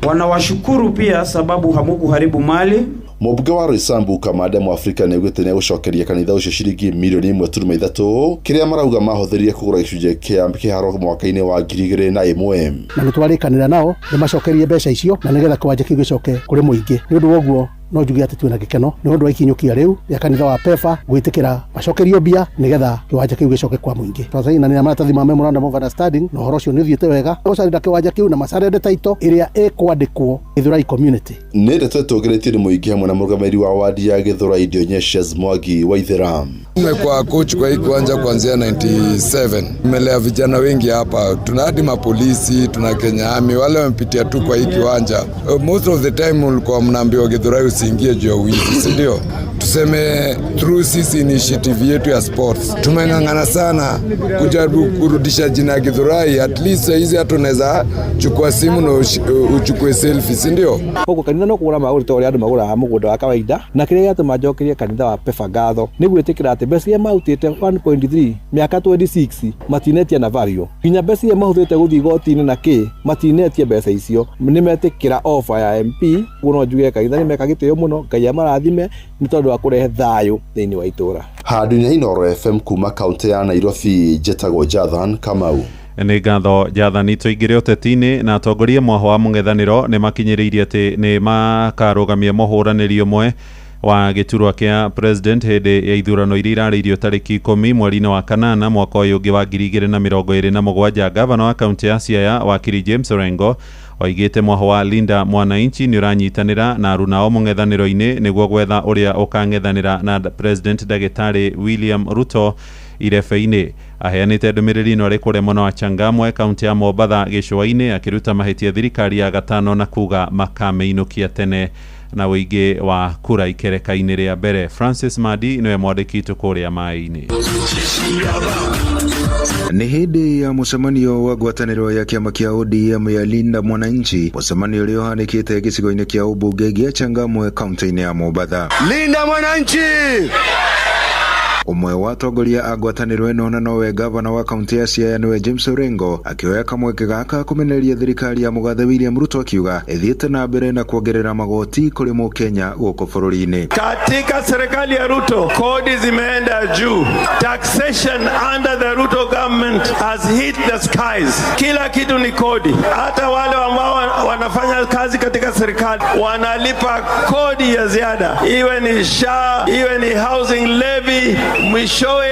S20: Wanawashukuru pia sababu hamukuharibu mali.
S18: Mũmbunge wa Roysambu Kamande Mũafrika nĩaugĩte nĩegũcokeria kanitha ũcio ciringi mirioni 1.3 kĩrĩa marauga mahũthĩrire kũgũra gĩcunjĩ kĩa kĩharo mwaka-inĩ wa 2001.
S25: Na nĩtwarĩkanĩra nao nĩmacokerie mbeca icio na nĩgetha kĩwanja kĩu gĩcoke kũrĩ mũingĩ. Nĩ ũndũ wa ũguo no njuge atĩ twĩna gĩkeno nĩ ũndũ wa ikinyũkia rĩu rĩa kanitha wa Pefa gwĩtĩkĩra macokerio mbia nĩgetha kĩwanja kĩu gĩcoke kwa mũingĩ. Twacainanĩra maratathi ma memorandum of understanding na ũhoro ũcio nĩ ũthiĩte wega gũcarĩra kĩwanja kĩu na macarende title ĩrĩa ĩkwandĩkwo Gĩthũrai community.
S18: Nĩ ndeto ĩtũgĩrĩtio nĩ mũingĩ hamwe na mũrũgamĩrĩri wa wadi ya Gĩthũrai Dionysius Mwangi Waithera.
S26: Nimekuwa coach kwa hii kiwanja kuanzia 97. Nimelea vijana wengi hapa. Tuna hadi mapolisi, tuna Kenya Army, wale wamepitia tu kwa hii kiwanja. Most of the time ulikuwa mnaambiwa Githurai usiingie juu ya wizi, si ndio? Tuseme through sisi initiative yetu ya sports tumeng'ang'ana sana kujaribu kurudisha jina ya Githurai. At least hizi hata unaweza chukua simu na uchukue selfie, si ndio?
S27: Koguo kanitha no kũgũra magũrĩte ũrĩa andũ magũraga mũgũnda wa kawaida, na kĩrĩa gĩatũma njokerie kanitha wa Pefa ngatho nĩ gwĩtĩkĩra atĩ mbeca iria marutĩte 1.3 mĩaka 26 matinetia na value, nginya mbeca iria mahũthĩrĩte gũthiĩ igoti-inĩ na kĩ matinetie mbeca icio, nĩmetĩkĩra offer ya MP. Ũguo no njuge kanitha nĩmeka gĩtĩo mũno, Ngai amarathime nĩ tondũ wa kũrehe thayũ thĩinĩ wa itũra.
S18: Handũ-inĩ Inooro FM kuma kaunti ya Nairobi, njĩtagwo Jathan Kamau.
S11: Nĩ ngatho Jathani. Tũingĩre ũteti-inĩ na atongoria mwahũ wa mũng'ethanĩro nĩ makinyĩrĩirie atĩ nĩ makarũgamia mũhũranĩri ũmwe Wa gĩturwa kĩa president hĩndĩ ya ithurano iria irarĩirio tarĩki 10 mweri-inĩ wa kanana mwaka ũyũ ũngĩ wa 2027. Gavana wa kaunti ya Siaya wakiri James Orengo oigĩte mwaho wa Linda Mwananchi nĩ ũranyitanĩra na arunao mũng'ethanĩro-inĩ nĩguo gwetha ũrĩa ũkang'ethanĩra na president ndagĩtarĩ William Ruto irebe-inĩ. Aheanĩte ndũmĩrĩri ĩno arĩ kũrĩa mwena wa Changamwe, kaunti ya Mombatha gĩcũa-inĩ, akĩruta mahĩtia thirikari ya gatano na kuga makamĩinũkia tene na ũingĩ wa kura ikereka-inĩ rĩa mbere. Francis Madi nĩwe mwandĩki witũ kũrĩa maĩ-inĩ.
S2: Nĩ hĩndĩ ya mũcemanio wa ngwatanĩro ya kĩama kĩa ODM ya Linda Mwananchi, mũcemanio ũrĩa ũhanĩkĩte gĩcigo-inĩ kĩa ũmbunge gĩa Changamwe kaunti-inĩ ya Mombatha.
S4: Linda Mwananchi!
S2: Ũmwe wa atongoria a ngwatanĩro ĩno na nowe gavana wa kaunti ya Siaya nĩwe James Orengo akĩoya kamweke gaka kũmenereria thirikari ya mũgathe William Ruto akiuga ĩthiĩte na mbere na kuongerera magoti kũrĩ mũkenya gũkũ bũrũri-inĩ.
S6: Katika serikali ya Ruto kodi zimeenda juu. Taxation under the Ruto government has hit the skies. Kila kitu ni kodi. Hata wale ambao wanafanya kazi katika serikali wanalipa kodi ya ziada, iwe ni SHA, iwe ni housing levy. Mwishowe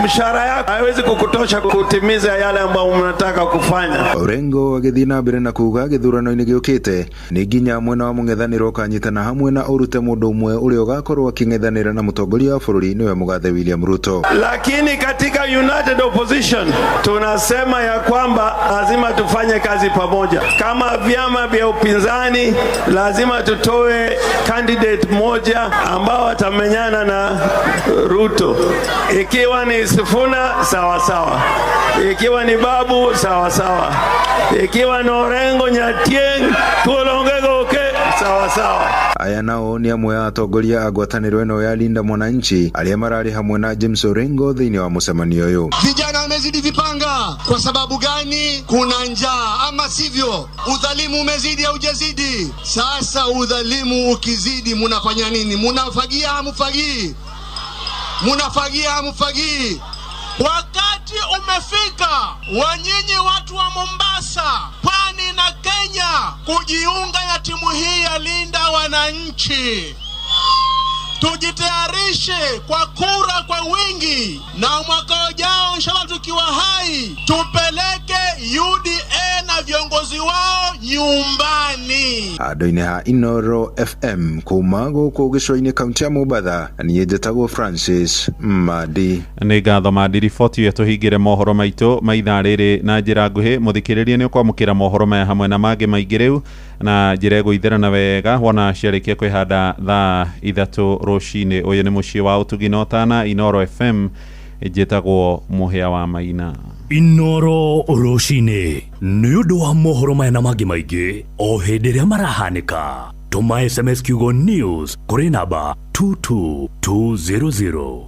S6: mshahara yako haiwezi kukutosha kutimiza yale ambayo mnataka kufanya.
S2: Orengo agĩthiĩ na mbere na kuga gĩthurano-inĩ gĩũkĩte nĩ nginya mwena wa mũng'ethanĩro ũkanyitana hamwe na ũrute mũndũ ũmwe ũrĩa ũgakorwo akĩng'ethanĩra na mũtongoria wa bũrũri nĩwe mũgathe William Ruto.
S6: Lakini katika United Opposition tunasema ya kwamba lazima tufanye kazi pamoja. Kama vyama vya upinzani lazima tutoe candidate moja ambao atamenyana na Ruto. Ikiwa ni Sifuna sawa sawa, ikiwa ni Babu sawa sawa, ikiwa ni Orengo Nyatieng Tuolongego sawa sawa.
S2: Aya nao nĩ amwe a atongoria a ngwatanĩro ĩno ya Linda Mwananchi arĩa mararĩ hamwe na James Orengo thĩinĩ wa mũcemanio ũyũ.
S13: Vijana wamezidi vipanga. Kwa sababu gani? Kuna njaa, ama sivyo? Udhalimu umezidi, haujazidi? Sasa udhalimu ukizidi, munafanya nini? Munafagia, hamufagii? Munafagia, hamufagii?
S15: Wakati umefika wa nyinyi watu wa Mombasa, Pwani na Kenya kujiunga na timu hii ya Linda Wananchi. Tujitayarishe kwa kura kwa wingi, na mwaka ujao inshallah tukiwa hai tupeleke UDA na viongozi wao nyumbani.
S2: Andũ-inĩ ha Inoro FM kuma gũkũ gĩcũa-inĩ kaunti ya Mombatha, niĩ njĩtagwo Francis Madi.
S11: Nĩ ngatho Madi, riboti ĩyo tũhingĩre mohoro maitũ ma ithaa rĩrĩ na njĩra nguhĩ. Mũthikĩrĩria nĩ ũkwamũkĩra mohoro maya hamwe na mangĩ maingĩ rĩu na njĩra ĩgũitherana wega wona ciarĩkia kwĩhanda thaa 3 rũcinĩ. Ũyũ nĩ mũciĩ wa ũtugi na ũtana, Inoro FM, njĩtagwo Mũhĩa wa Maina.
S10: Inoro rũcinĩ nĩ ũndũ wa mohoro maya na mangĩ maingĩ o hĩndĩ ĩrĩa marahanĩka. Tũma SMS kiugo news kũrĩ namba 22200.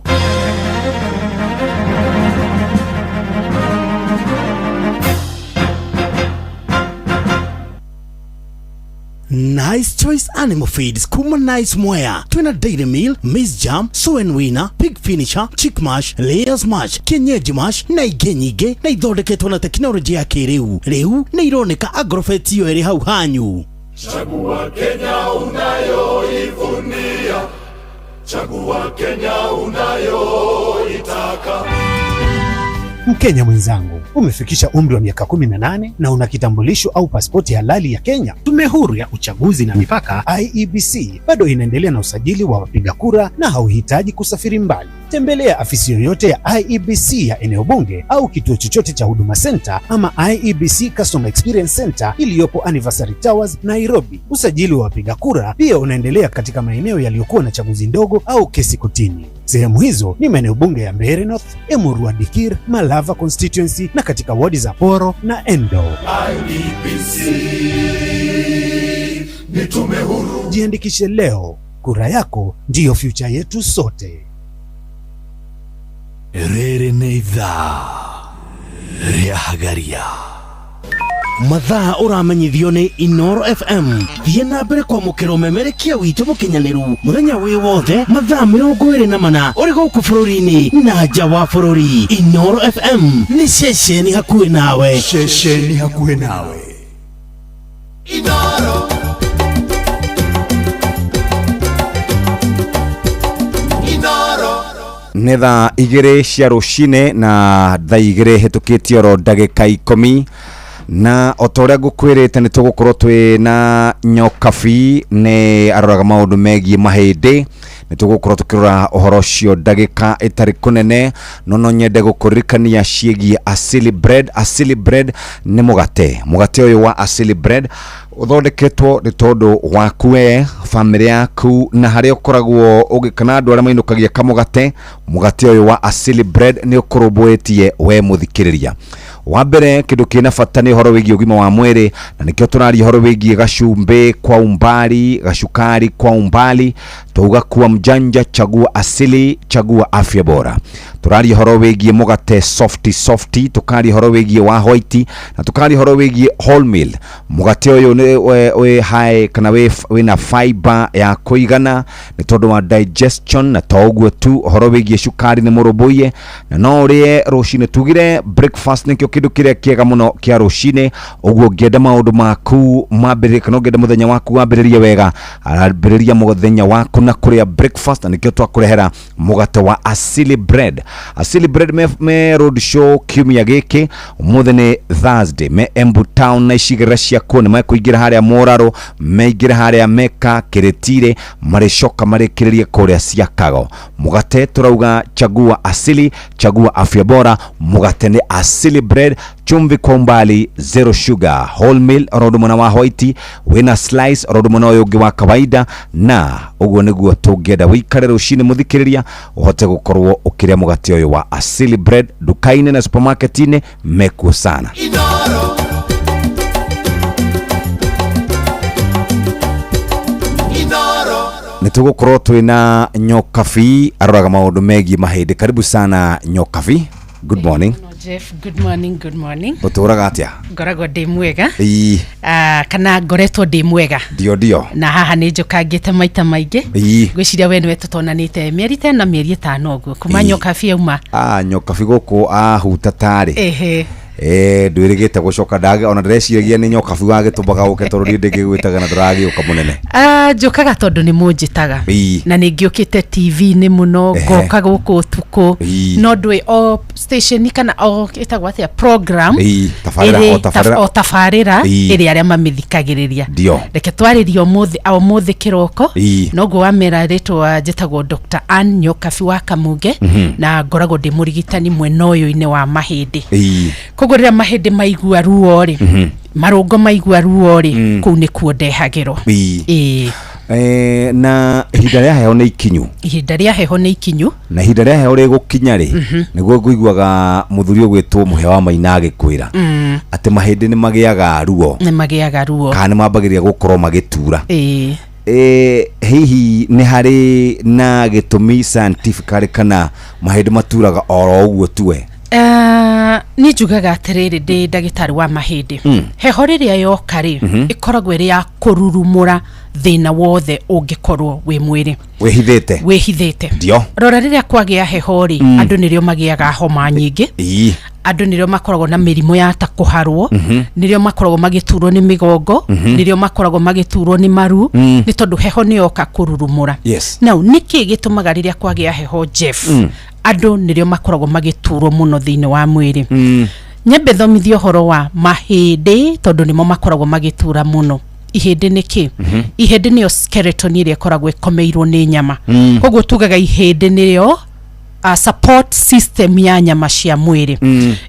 S1: Nice Choice Animal Feeds kuma Nice Mwea twina Dairy Meal, Maize Jam, Soen Winner, Pig Finisher, Chick Mash, Layers Mash, Kienyeji Mash na ingĩ nyingĩ, na ithondeketwo na tekinoronjĩ ya kĩrĩu. Rĩu nĩ ironeka Agrofet iyo ĩrĩ hau hanyu.
S14: Chagua Kenya unayoivunia, chagua Kenya unayoitaka.
S16: Mkenya mwenzangu, umefikisha umri wa miaka 18 na una kitambulisho au pasipoti halali ya Kenya. Tume Huru ya Uchaguzi na Mipaka IEBC bado inaendelea na usajili wa wapiga kura na hauhitaji kusafiri mbali. Tembelea afisi yoyote ya IEBC ya eneo bunge au kituo chochote cha Huduma Center ama IEBC Customer Experience Center iliyopo Anniversary Towers, Nairobi. Usajili wa wapiga kura pia unaendelea katika maeneo yaliyokuwa na chaguzi ndogo au kesi kotini. Sehemu hizo ni maeneo bunge ya Mbeere North, Emurua Dikirr, Malava constituency na katika wadi za Poro na Endo.
S14: IEBC ni tume huru.
S16: Jiandikishe leo, kura yako ndiyo future yetu sote.
S10: Rĩrĩ nĩ ithaa rĩa Hagaria.
S1: Mathaa ũramenyithio nĩ Inoro FM. Thiĩ na mbere kwamũkĩra ũmemerekia witũ mũkinyanĩru mũthenya wĩ wothe mathaa 24 ũrĩ gũkũ bũrũri-inĩ na nja wa bũrũri. Inoro FM nĩ ceceni hakuhĩ nawe.
S8: Ceceni hakuhĩ nawe.
S14: Inoro.
S12: Nĩ thaa 2 cia rũcinĩ na thaa 2 hĩtũkĩtie oro ndagĩka 10, na o ta ũrĩa ngũkwĩrĩte nĩ tũgũkorwo twĩ na Nyokabi, nĩ aroraga maũndũ megiĩ mahĩndĩ. Nĩ tũgũkorwo tũkĩrora ũhoro ũcio ndagĩka ĩtarĩ kũnene, no nyende gũkũririkania ciĩgiĩ Asili Bread. Asili Bread nĩ mũgate, mũgate ũyũ wa Asili Bread ũthondeketwo nĩ tondũ waku we, bamĩrĩ yaku, na harĩa ũkoragwo ũgĩkana andũ arĩa mainũkagia kamũgate. Mũgate ũyũ wa Asili Bread nĩ ũkũrũmbũĩtie we mũthikĩrĩria. Wa mbere, kĩndũ kĩna bata nĩ ũhoro wĩgiĩ ũgima wa mwĩrĩ, na nĩkĩo tũraria ũhoro wĩgiĩ gacumbĩ kwa umbali, gacukari kwa umbali. Twauga kuwa mjanja, chagua Asili, chagua afya bora. Tũraria ũhoro wĩgiĩ mũgate softy softy, tũkaria ũhoro wĩgiĩ wa white, na tũkaria ũhoro wĩgiĩ wholemeal. Mũgate ũyũ nĩ wĩ high kana wĩna fiber ya kũigana nĩ tondũ wa digestion, na to ũguo tu, ũhoro wĩgiĩ cukari nĩ mũrũmbũiye, na no ũrĩe rũcinĩ. Tugire breakfast nĩkĩo kĩndũ kĩrĩa kĩega mũno kĩa rũcinĩ. Ũguo ũngĩenda maũndũ maku mambĩrĩrie, kana ũngĩenda mũthenya waku wambĩrĩrie wega, ambĩrĩria mũthenya waku na kũrĩa breakfast, na nĩkĩo twakũrehera mũgate wa Asili Bread. Asili Bread me road show kiumia gĩkĩ, ũmũthĩ nĩ Thursday, me Embu Town na icigĩrĩra ciakuo. Nĩ mekũingĩra harĩa Mũrarũ, meingĩre harĩa Meka Kĩrĩtirĩ, marĩcoka marĩkĩrĩrie kũrĩa Ciakago. Mũgate tũrauga chagua Asili, chagua afya bora. Mũgate nĩ Asili Bread, chumvi kwa umbali, zero sugar, wholemeal oro ũndũ mwena wa white, wĩna slice oro ũndũ mwena ũyũ ũngĩ wa kawaida. Na ũguo nĩguo tũngĩenda wĩikare rũcinĩ, mũthikĩrĩria, ũhote gũkorwo ũkĩrĩa mũgate ũyũ wa Asili Bread. Nduka-inĩ na supermarket-inĩ mekuo sana. Nĩ tũgũkorwo twĩna Nyokabi, aroraga maũndũ megiĩ mahĩndĩ. Karibu sana Nyokabi, good morning.
S4: Jeff, good morning, good morning.
S12: Ũtũraga atĩa?
S4: Ngoragwo ndĩ mwega.
S12: Ii.
S4: Kana ngoretwo ndĩ mwega.
S12: Ndio ndio.
S4: Na haha nĩ njũkangĩte maita maingĩ.
S12: Ii.
S4: Ngwĩciria we nĩwe tũtonanĩte mĩeri ta ĩna, mĩeri 5 ũguo kuma Nyokabi auma.
S12: Nyokabi gũkũ ahuta tarĩ.
S4: Ehe.
S12: Ndwĩrĩgĩte gũcoka ndage, ona ndĩreciragia nĩ Nyokabi wagĩtũmaga ũke, tondũ niĩ ndĩngĩgwĩtaga na ndũragĩũka mũnene.
S4: Njũkaga tondũ nĩ mũnjĩtaga. Na nĩ ngĩũkĩte TV-inĩ mũno, ngoka gũkũ ũtukũ. No ndũĩ o station kana o ĩtagwo atĩa program
S12: tabarĩra, o tabarĩra.
S4: O tabarĩra ĩrĩa arĩa mamĩthikagĩrĩria.
S12: Ndio.
S4: Reke twarĩrie ũmũthĩ kĩroko. Noguo wamera rĩtwa, njĩtagwo Dr. Ann Nyokabi wa Kamunge, na ngoragwo ndĩ mũrigitani mwena ũyũ-inĩ wa mahĩndĩ. Koguo rĩrĩa mahĩndĩ maigua ruo rĩ, marũngo maigua ruo rĩ, kũu nĩkuo ndehagĩrwo. Ĩĩ.
S12: Na ihinda rĩa heho nĩ ikinyu.
S4: Ihinda rĩa heho nĩ ikinyu.
S12: Na ihinda rĩa heho rĩgũkinya rĩ, nĩguo ngũiguaga mũthuri ũgwĩtwo Mũhĩa wa Maina agĩkwĩra atĩ mahĩndĩ nĩ magĩaga ruo.
S4: Nĩ magĩaga ruo.
S12: Kana nĩ mambagĩrĩria gũkorwo magĩtura.
S4: Ĩĩ.
S12: Hihi nĩ harĩ na gĩtũmi scientifically kana mahĩndĩ maturaga oro ũguo tuwe?
S4: Niĩ njugaga atĩrĩrĩ, ndĩ ndagĩtarĩ wa mahĩndĩ, heho rĩrĩa yoka rĩ, ĩkoragwo ĩrĩ ya kũrurumũra thĩna wothe ũngĩkorwo wĩ mwĩrĩ
S12: wĩhithĩte.
S4: Wĩhithĩte.
S12: Ndio.
S4: Rora, rĩrĩa kwagĩa heho rĩ, andũ nĩrĩo magĩaga homa nyingĩ, andũ nĩrĩo makoragwo na mĩrimũ ya ta kũharwo, nĩrĩo makoragwo magĩturwo nĩ mĩgongo, nĩrĩo makoragwo magĩturwo nĩ maru, nĩ tondũ heho nĩyoka kũrurumũra. Now nĩkĩ gĩtũmaga rĩrĩa kwagĩa heho, Jeff, andũ nĩrĩo makoragwo magĩturwo mũno thĩinĩ wa mwĩrĩ? Nyambe thomithie ũhoro wa mahĩndĩ, tondũ nĩmo makoragwo magĩtura mũno. Ihĩndĩ nĩ kĩ? Ihĩndĩ nĩyo skeleton ĩrĩa ĩkoragwo ĩkomeirwo nĩ nyama. Koguo tugaga ihĩndĩ nĩrĩo support system ya nyama cia mwĩrĩ.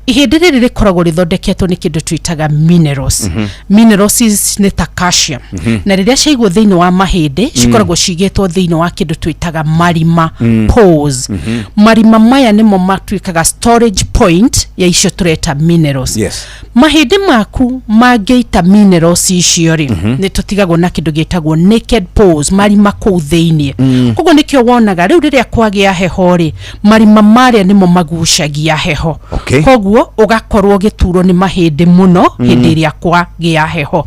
S4: Ihĩndĩ rĩrĩ rĩkoragwo rĩthondeketwo nĩ kĩndũ twĩtaga minerals. Minerals nĩ ta calcium, na rĩrĩa ciaigwo thĩinĩ wa mahĩndĩ, cikoragwo cigĩtwo thĩinĩ wa kĩndũ twĩtaga marima, pores. Marima maya nĩmo matuĩkaga storage point ya icio tũreta minerals. Mahĩndĩ maku mangĩita minerals icio rĩ, nĩ tũtigagwo na kĩndũ gĩtagwo naked pores, marima kũu thĩinĩ. Koguo nĩkĩo wonaga rĩu rĩrĩa kwagĩa heho rĩ, marima marĩa nĩmo magucagia heho. Koguo ũgakorwo ũgĩturwo nĩ mahĩndĩ mũno hĩndĩ ĩrĩa kwagĩa heho.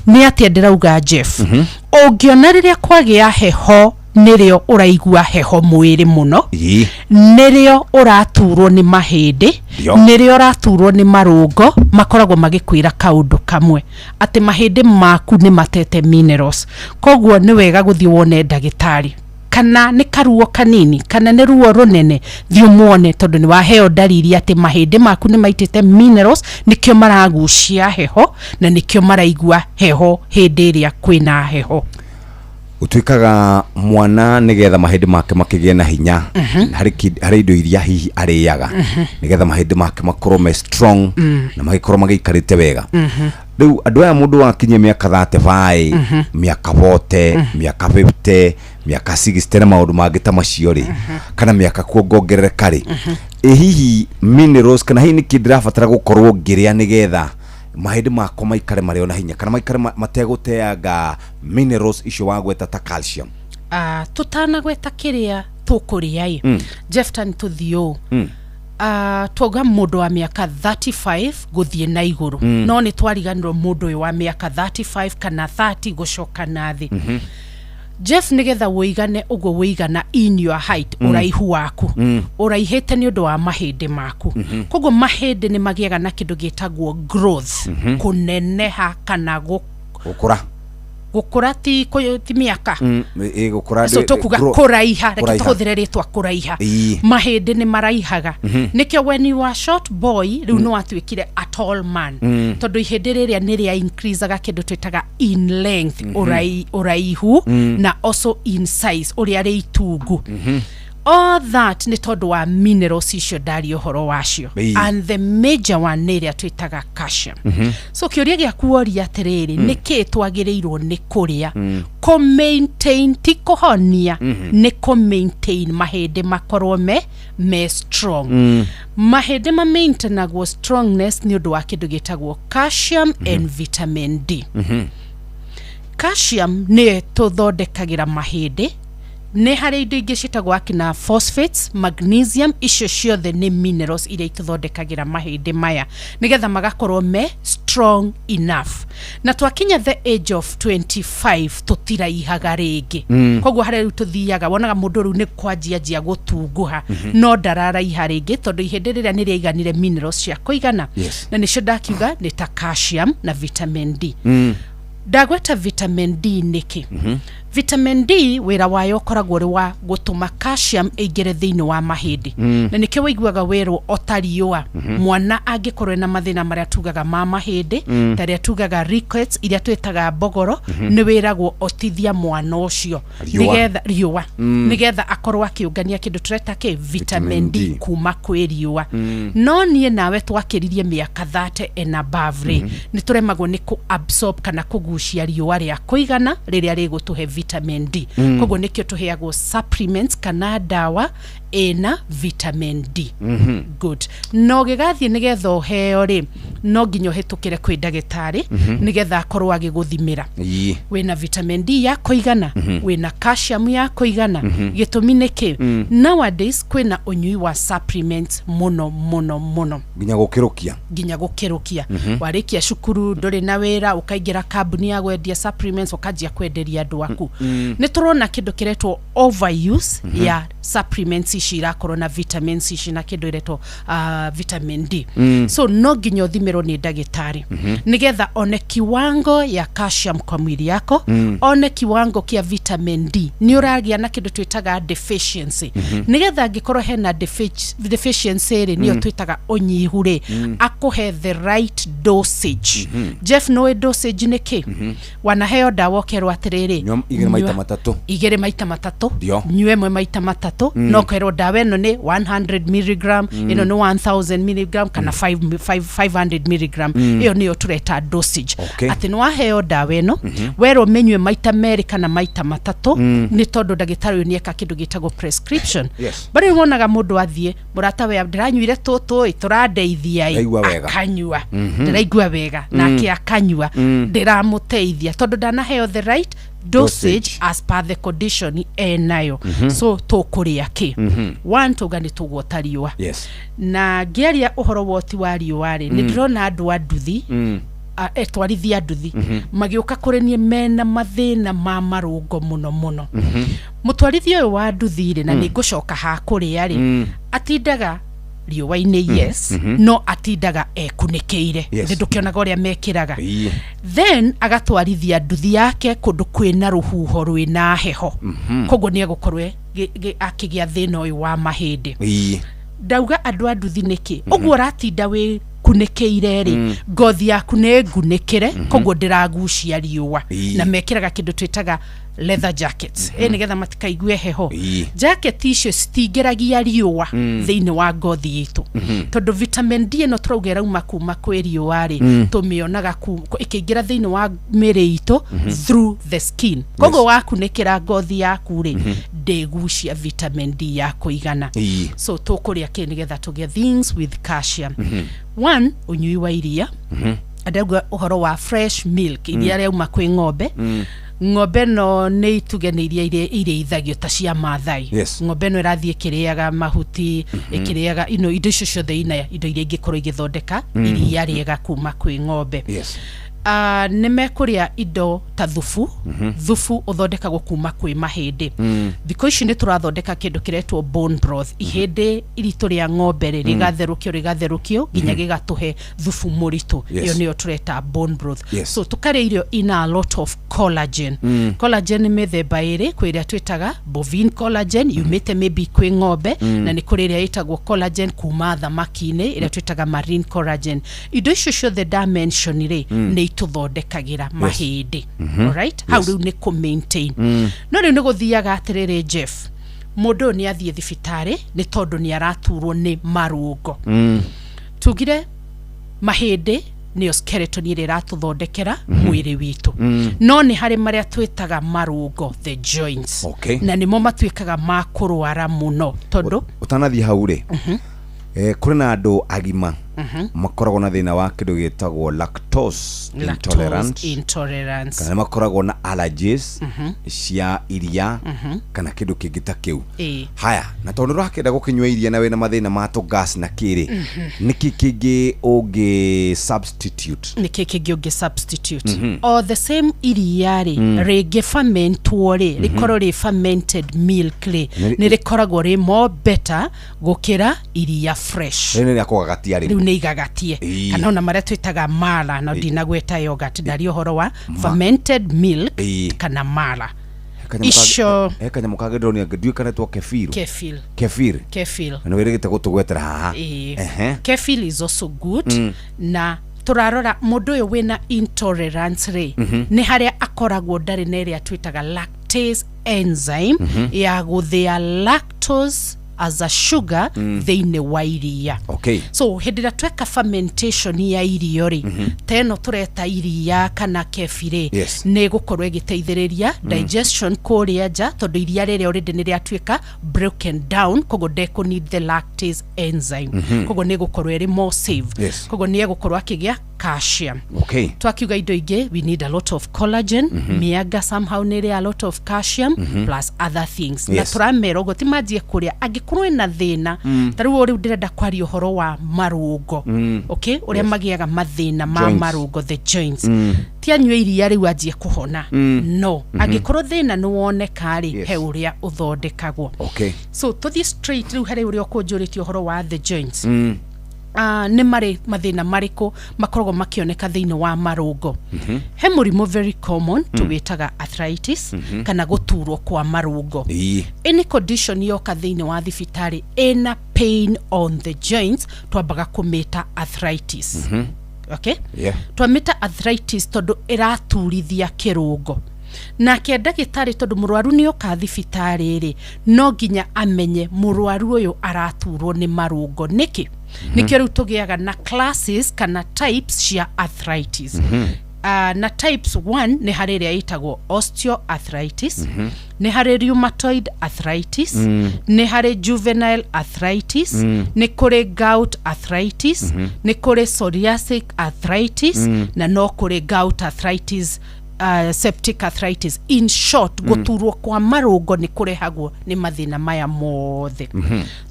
S4: Nĩ atĩa ndĩrauga, Jeff? Ũngĩona rĩrĩa kwagĩa heho nĩrĩo ũraigua heho mwĩrĩ mũno, nĩrĩo ũraturwo nĩ mahĩndĩ, nĩrĩo ũraturwo nĩ marũngo, makoragwo magĩkwĩra kaũndũ kamwe, atĩ mahĩndĩ maku nĩ matete minerals. Koguo nĩ wega gũthiĩ wone ndagĩtarĩ. Kana nĩ karuo kanini kana nĩ ruo rũnene, thiĩ ũmuone, tondũ nĩ waheo ndariri atĩ mahĩndĩ maku nĩ maitĩte minerals, nĩkĩo maragucia heho na nĩkĩo maraigua heho hĩndĩ ĩrĩa kwĩna heho.
S12: Ũtuĩkaga mwana nĩgetha mahĩndĩ make makĩgĩe na hinya, harĩ indo iria hihi arĩaga nĩgetha mahĩndĩ make makorwo me strong na magĩkorwo magĩikarĩte wega. Rĩu andũ aya, mũndũ wakinyia mĩaka 35, mĩaka 40, mĩaka 50, mĩaka 60 na maũndũ mangĩ ta macio rĩ, kana mĩaka kuongongerereka rĩ, ĩ hihi minerals kana hihi nĩkĩ ndĩrabatara gũkorwo ngĩrĩa nĩgetha mahĩndĩ makwa maikare marĩ ona hinya kana maikare mategũteanga minerals icio wagweta ta calcium?
S4: Tũtanagweta kĩrĩa tũkũrĩa ĩ, Jefta, nĩ tũthiĩ ũũ. Twauga mũndũ wa mĩaka 35 gũthiĩ na igũrũ, no nĩ twariganĩrwo mũndũ ũyũ wa mĩaka 35 kana 30 gũcoka na thĩ. Jeff, nĩgetha wũigane ũguo wũigana in your height, ũraihu waku, ũraihĩte nĩ ũndũ wa mahĩndĩ maku. Koguo mahĩndĩ nĩ magĩaga na kĩndũ gĩtagwo growth, kũneneha kana
S12: gũkũra.
S4: Gũkũra ti mĩaka.
S12: Ĩ gũkũra.
S4: So tũkuga kũraiha, reke
S12: Kũraiha.
S4: tũhũthĩre rĩtwa kũraiha. Mahĩndĩ nĩ maraihaga. Nĩkĩo when you are short boy, rĩu nĩ watuĩkire a tall man, tondũ ihĩndĩ rĩrĩa nĩ rĩa increaseaga kĩndũ twĩtaga in length, ũraihu, na also in size, ũrĩa rĩ itungu. All that nĩ tondũ wa minerals icio ndaria ũhoro wacio, and the major one nĩ ĩrĩa twĩtaga calcium. So kĩũria gĩaku woria atĩrĩrĩ, nĩ kĩĩ twagĩrĩirwo nĩ kũrĩa kũ maintain, ti kũhonia, nĩ kũ maintain mahĩndĩ makorwo me strong? Mahĩndĩ ma maintainagwo strongness nĩ ũndũ wa kĩndũ gĩtagwo calcium and vitamin D. Calcium nĩyo tũthondekagĩra mahĩndĩ. Nĩ harĩ indo ingĩ ciĩtagwo akina phosphates, magnesium, icio ciothe nĩ minerals iria itũthondekagĩra mahĩndĩ maya nĩgetha magakorwo me strong enough. Na twakinya the age of 25, tũtiraihaga rĩngĩ. Koguo harĩa rĩu tũthiaga, wonaga mũndũ rĩu nĩ kwanjianjia gũtunguha, no ndararaiha rĩngĩ, tondũ ihĩndĩ rĩrĩa nĩ rĩaiganire minerals cia kũigana, na nĩcio ndakiuga nĩ ta calcium na vitamin D. Ndagweta vitamin D nĩkĩ? Vitamin D wĩra wayo ũkoragwo ũrĩ wa gũtũma calcium ĩingĩre thĩinĩ wa mahĩndĩ. Na nĩkĩo wĩiguaga wĩrwo o ta riũa, mwana angĩkorwo ena mathĩna marĩa tugaga ma mahĩndĩ, ta rĩa tugaga rickets, iria twĩtaga mbogoro, nĩ wĩragwo otithia mwana ũcio
S12: Riũa.
S4: nĩgetha riũa, nĩgetha akorwo akĩũngania kĩndũ tũreta kĩ vitamin D
S12: D.
S4: kuma kwĩ riũa. No niĩ nawe twakĩririe mĩaka 30 and above rĩ, nĩ tũremagwo nĩ kũ absorb kana kũgucia riũa rĩa kũigana rĩrĩa rĩgũtũhe vitamin D. Koguo nĩkĩo tũheagwo supplements kana ndawa ĩna vitamin D. Good. Na ũgĩgathiĩ nĩgetha ũheo rĩ, no nginya ũhĩtũkĩre kwĩ ndagĩtarĩ nĩgetha akorwo agĩgũthimĩra wĩna vitamin D ya kũigana, wĩna calcium ya kũigana. Gĩtũmi nĩ kĩ? Nowadays kwĩna ũnyui wa supplements mũno mũno mũno.
S12: Nginya gũkĩrũkia.
S4: Nginya gũkĩrũkia. Warĩkia cukuru, ndũrĩ na wĩra, ũkaingĩra kambuni ya kwendia supplements, ũkanjia kwenderia andũ aku. Nĩ tũrona kĩndũ kĩretwo overuse ya supplements ici irakorwo na vitamins ici na kĩndũ ĩretwo vitamin D. So no nginya ũthimĩrwo nĩ ndagĩtarĩ nĩgetha one kiwango ya calcium kwa mwili yako, one kiwango kia vitamin D, nĩ ũragĩa na kĩndũ twĩtaga deficiency, nĩgetha angĩkorwo hena deficiency rĩ, nĩyo twĩtaga ũnyihu rĩ, akũhe the right dosage. Jeff, nĩũĩ dosage nĩ kĩ? Wanaheo ndawa ũkerwo atĩrĩrĩ,
S12: Nyua igĩrĩ maita
S4: nyua
S12: 3.
S4: 2 maita 3.
S12: Ndio.
S4: Nyue ĩmwe maita 3. No kerwo ndawa ĩno nĩ 100 milligram, ĩno nĩ 1000 milligram kana 500 milligram. Ĩyo nĩyo tũreta dosage. Atĩ nĩ waheo ndawa ĩno, werwo mĩnyue maita 2 kana maita 3, nĩ tondũ ndagĩtarĩ ũyũ nĩeka kĩndũ gĩtagwo prescription. But rĩu wonaga mũndũ athiĩ, mũrata we, ndĩranyuire tũtũ ĩ, tũrandeithia ĩ.
S12: Ndaigua wega.
S4: Akanyua, ndĩraigua wega, nake akanyua, ndĩramũteithia, tondũ ndanaheo the right dosage,
S12: Dosage.
S4: as per the condition enayo. So tũkũrĩa kĩ? One, tauga nĩ tũguota riũa. Na ngĩaria ũhoro wa ũti wa riũa rĩ, nĩ ndĩrona andũ a nduthi, etwarithia nduthi, magĩũka kũrĩ niĩ mena mathĩna ma marũngo mũno mũno. Mũtwarithia ũyũ wa nduthi rĩ, na nĩ ngũcoka ha kũrĩa rĩ, atindaga Riũa-inĩ, yes. No atindaga ekunĩkĩire. Nĩ ndũkĩonaga ũrĩa mekĩraga. Then agatwarithia nduthi yake kũndũ kwĩna rũhuho rwĩna heho. Koguo nĩ egũkorwo akĩgĩa thĩna ũyũ wa mahĩndĩ. Ndauga andũ a nduthi nĩkĩ ũguo ũratinda wĩ kunĩkĩire rĩ, ngothi yaku nĩ ngunĩkĩre, koguo ndĩragucia riũa. Na mekĩraga kĩndũ twĩtaga leather jackets, ĩ nĩgetha matikaigue heho. Jacket icio citingĩragia riũa thĩinĩ wa ngothi itũ, tondũ vitamin D ĩno tũrauga ĩrauma kuma kwĩ riũa rĩ, tũmĩonaga ĩkĩingĩra thĩinĩ wa mĩrĩ itũ through the skin. Koguo wakunĩkĩra ngothi yaku rĩ, ndĩgucia vitamin D ya kũigana. So tũkũrĩa kĩ nĩgetha tũgĩe things with calcium? One, ũnyui wa iria. Ndauga ũhoro wa fresh milk, iria rĩauma kwĩ ng'ombe. Ng'ombe no nĩ ituge nĩ iria irĩithagio ta cia Maathai. Ng'ombe ĩno ĩrathiĩ ĩkĩrĩaga mahuti, ĩkĩrĩaga indo icio ciothe, ina indo iria ingĩkorwo igĩthondeka iria rĩega kuma kwĩ ng'ombe. Nĩ mekũrĩa indo ta thubu. Thubu ũthondekagwo kuma kwĩ mahĩndĩ. Thikũ ici nĩ tũrathondeka kĩndũ kĩretwo bone broth. Ihĩndĩ iritũ rĩa ng'ombe rĩ, rĩgatherũkio, rĩgatherũkio nginya gĩgatũhe thubu mũritũ. Ĩyo nĩyo tũreta bone broth. So tũkarĩa irio ina a lot of collagen. Collagen nĩ mĩthemba ĩrĩ: kwĩ ĩrĩa twĩtaga bovine collagen, yumĩte maybe kwĩ ng'ombe, na nĩ kũrĩ ĩrĩa ĩtagwo collagen kuma thamaki-inĩ, ĩrĩa twĩtaga marine collagen. Indo icio ciothe nda mention rĩ, nĩ itũthondekagĩra mahĩndĩ. Alright, hau rĩu nĩ kũ maintain. No rĩu nĩ gũthiaga atĩrĩrĩ, Jeff, mũndũ ũyũ nĩ athiĩ thibitarĩ nĩ tondũ nĩ araturwo nĩ marũngo. Tugire mahĩndĩ nĩyo skeleton ĩrĩa ĩratũthondekera mwĩrĩ witũ, no nĩ harĩ marĩa twĩtaga marũngo, the joints, na nĩmo matuĩkaga ma kũrwara mũno tondũ
S12: Ũtanathiĩ hau rĩ, kũrĩ na andũ agima makoragwo na thĩna wa kĩndũ gĩtagwo lactose intolerant,
S4: lactose intolerance,
S12: kana makoragwo na allergies cia iria kana kĩndũ kĩngĩ ta kĩu. Haya, na tondũ ũrakĩenda gũkĩnyua iria na wĩna mathĩna ma tũgas na kĩrĩ, nĩkĩ kĩngĩ ũngĩ substitute?
S4: Nĩkĩ kĩngĩ ũngĩ substitute? O the same iria rĩ, rĩngĩ fermentwo rĩ, rĩkorwo rĩ fermented milk rĩ, nĩ rĩkoragwo rĩ more better gũkĩra iria fresh.
S12: Rĩu nĩ rĩa kũgagatia
S4: rĩu
S12: rĩu.
S4: Nĩ igagatie, kana ona marĩa twĩtaga mala. Na ndinagweta yogurt, ndaria ũhoro wa fermented milk kana mala. Icio
S12: He kanyamũ kangĩ ndĩronio, ndiũĩ kana etwo kefir.
S4: Kefir.
S12: Kefir.
S4: Kefir.
S12: Na nĩ wĩrĩgĩte gũtũgwetera haha.
S4: Ĩĩ. Kefir is also good. Na tũrarora mũndũ ũyũ wĩna intolerance rĩ, nĩ harĩa akoragwo ndarĩ na ĩrĩa twĩtaga lactase enzyme ya gũthĩa lactose as a sugar thĩinĩ wa iria. So hĩndĩ ĩrĩa tweka fermentation ya irio rĩ, ta ĩno tũreta iria kana kefir rĩ, nĩ ĩgũkorwo ĩgĩteithĩrĩria digestion kũrĩa nja, tondũ iria rĩrĩa already nĩ rĩatuĩka broken down, koguo ndekũ need the lactase enzyme. Koguo nĩ ĩgũkorwo ĩrĩ more safe. Koguo nĩ egũkorwo akĩgĩa calcium. Twakiuga indo ingĩ, we need a lot of collagen. Mĩanga somehow nĩ ĩrĩ a lot of calcium, plus other things. Na tũramera ũguo ti manjie kũrĩa angĩkorwo ĩna thĩna. Ta rĩu rĩu ndĩrenda kwaria ũhoro wa marũngo, okay, ũrĩa magĩaga mathĩna ma
S12: Joints.
S4: marũngo, the joints. Ti anyue iria rĩu anjie kũhona, no angĩkorwo thĩna nĩ woneka rĩ, he ũrĩa ũthondekagwo. So tũthiĩ straight rĩu harĩ ũrĩa ũkũnjũrĩtie ũhoro wa the joints. Nĩ marĩ mathĩna marĩkũ makoragwo makĩoneka thĩinĩ wa marũngo? He mũrimũ very common tũwĩtaga arthritis, kana gũturwo kwa marũngo. Any condition yoka thĩinĩ wa thibitarĩ ĩna pain on the joints, twambaga kũmĩta arthritis. Okay? Twamĩta arthritis tondũ ĩraturithia kĩrũngo. Nake ndagĩtarĩ, tondũ mũrwaru nĩ oka thibitarĩ rĩ, no nginya amenye mũrwaru ũyũ araturwo nĩ marũngo nĩkĩ. Nĩkĩo rĩu tũgĩaga na classes kana types cia arthritis. Na types 1 nĩ harĩ ĩrĩa ĩtagwo osteoarthritis, nĩ harĩ rheumatoid arthritis, nĩ harĩ juvenile arthritis, nĩ kũrĩ gout arthritis, nĩ kũrĩ psoriasic arthritis, na no kũrĩ gout arthritis, septic arthritis. In short, gũturwo kwa marũngo nĩ kũrehagwo nĩ mathĩna maya mothe.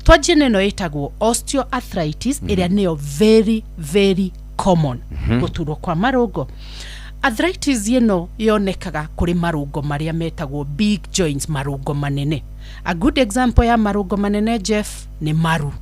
S4: Twanjie na ĩno ĩtagwo osteoarthritis, ĩrĩa nĩyo very very common. Gũturwo kwa marũngo, arthritis ĩno yonekaga kũrĩ marũngo marĩa metagwo big joints, marũngo manene. A good example ya marũngo manene, Jeff, nĩ maru.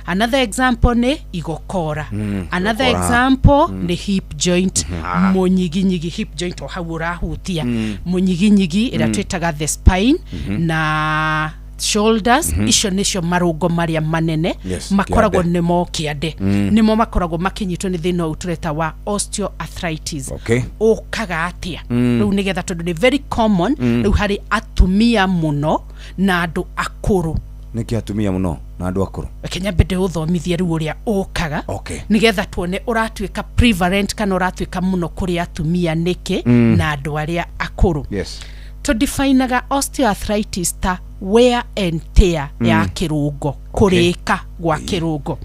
S4: Another example nĩ igokora. Another
S12: Igokora.
S4: Example nĩ hip joint, mũnyiginyigi, hip joint o hau ũrahutia, mũnyiginyigi ĩrĩa twĩtaga the spine, na shoulders. Icio nĩcio marũngo marĩa manene makoragwo
S12: kĩande.
S4: Nĩmo kĩande, nĩmo makoragwo makĩnyitwo nĩ thĩna ũyũ tũreta wa osteoarthritis. Ũkaga atĩa rĩu? Nĩgetha, tondũ nĩ very common rĩu harĩ atumia mũno na andũ akũrũ.
S12: Nĩkĩ atumia mũno na andũ akũrũ?
S4: Reke nyambe ndĩũthomithie rĩu ũrĩa ũkaga, nĩgetha tuone ũratuĩka prevalent kana ũratuĩka mũno kũrĩ atumia nĩkĩ na andũ arĩa akũrũ. Tũdefinaga osteoarthritis ta wear and tear ya kĩrũngo, kũrĩka gwa kĩrũngo.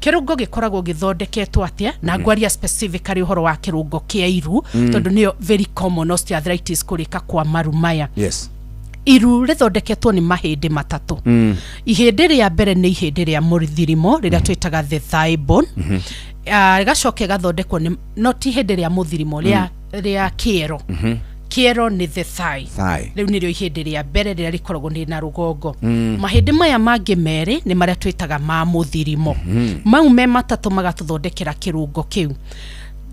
S4: Kĩrũngo gĩkoragwo gĩthondeketwo atĩa? Na ngwaria specifically ũhoro wa kĩrũngo kĩa iru, tondũ nĩyo very common osteoarthritis, kũrĩka kwa maru maya. Iru rĩthondeketwo nĩ mahĩndĩ matatũ. Ihĩndĩ rĩa mbere nĩ ihĩndĩ rĩa mũthirimo rĩrĩa twĩtaga the thigh bone. Ah, rĩgacoka ĩgathondekwo nĩ, no ti ihĩndĩ rĩa mũthirimo, rĩa kĩero. Kĩero nĩ the thigh.
S12: Thigh.
S4: Rĩu nĩrĩo ihĩndĩ rĩa mbere rĩrĩa rĩkoragwo nĩ na rũgongo. Mahĩndĩ maya mangĩ merĩ nĩ marĩa twĩtaga ma mũthirimo. Mau me matatũ magatũthondekera kĩrũngo kĩu.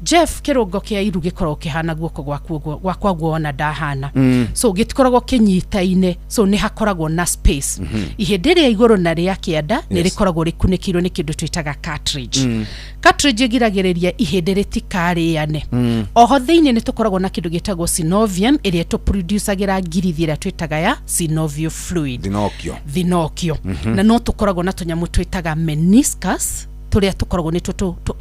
S4: Jeff, kĩrũngo kĩa iru gĩkoragwo kĩhana guoko gwaku ũguo, gwakwa guo ona ndahana. So gĩtikoragwo kĩnyitaine, so nĩ hakoragwo na space. Ihĩndĩ rĩa igũrũ na rĩa kĩanda nĩ rĩkoragwo rĩkunĩkĩirwo nĩ kĩndũ twĩtaga cartilage. Cartilage ĩgiragĩrĩria ihĩndĩ rĩtikarĩane. Oho thĩinĩ nĩ tũkoragwo na kĩndũ gĩtagwo synovium, ĩrĩa tũproducagĩra ngirithi ĩrĩa twĩtaga ya synovial fluid.
S12: Thinokio.
S4: Thinokio. Na no tũkoragwo na tũnyamũ twĩtaga meniscus, tũrĩa tũkoragwo nĩ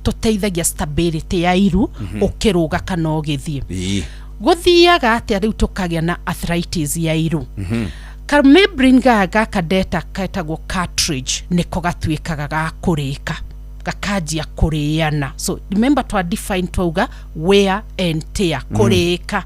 S4: tũteithagia stability ya iru ũkĩrũga kana ũgĩthiĩ. Gũthiaga atĩa rĩu tũkagĩa na arthritis ya iru? Kamembrane gaka gaka ndeta ketagwo cartilage nĩko gatuĩkaga ga kũrĩka, gakanjia kũrĩana. So remember twa define, twauga wear and tear, kũrĩka.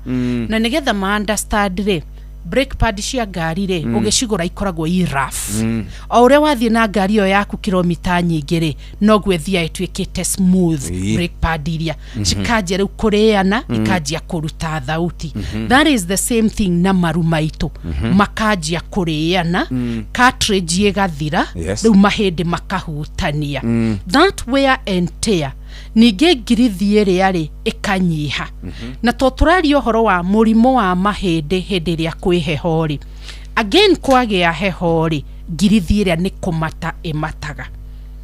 S4: Na nĩgetha ma understand rĩ, brake pad cia ngari rĩ, ũgĩcigũra ikoragwo i rough. O ũrĩa wathiĩ na ngari ĩyo yaku kilomita nyingĩ rĩ, noguo ĩthiaga ĩtuĩkĩte smooth. Brake pad iria cikanjia rĩu kũrĩana, ikanjia kũruta thauti. That is the same thing na maru maitũ, makanjia kũrĩana, cartilage ĩgathira. Rĩu mahĩndĩ makahutania, that wear and tear. Ningĩ ngirithi ĩrĩa rĩ ĩkanyiha. Na to tũraria ũhoro wa mũrimũ wa mahĩndĩ hĩndĩ ĩrĩa kwĩ heho rĩ, again kwagĩa heho rĩ, ngirithi ĩrĩa nĩ kũmata ĩmataga.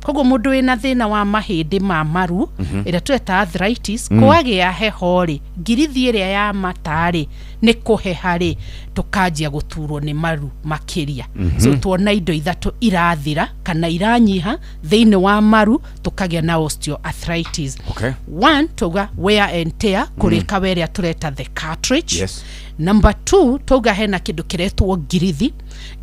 S4: Koguo mũndũ wĩna thĩna wa mahĩndĩ ma maru, ĩrĩa tweta arthritis, kwagĩa heho rĩ, ngirithi ĩrĩa ya mata rĩ, nĩ kũheha rĩ, tũkanjia gũturwo nĩ maru makĩria. So tuona indo ithatũ irathira kana iranyiha thĩinĩ wa maru, tũkagĩa na osteoarthritis. One, tuga wear and tear, kũrĩka werĩa tũreta the cartilage. Number two, twauga hena kĩndũ kĩretwo ngirithi.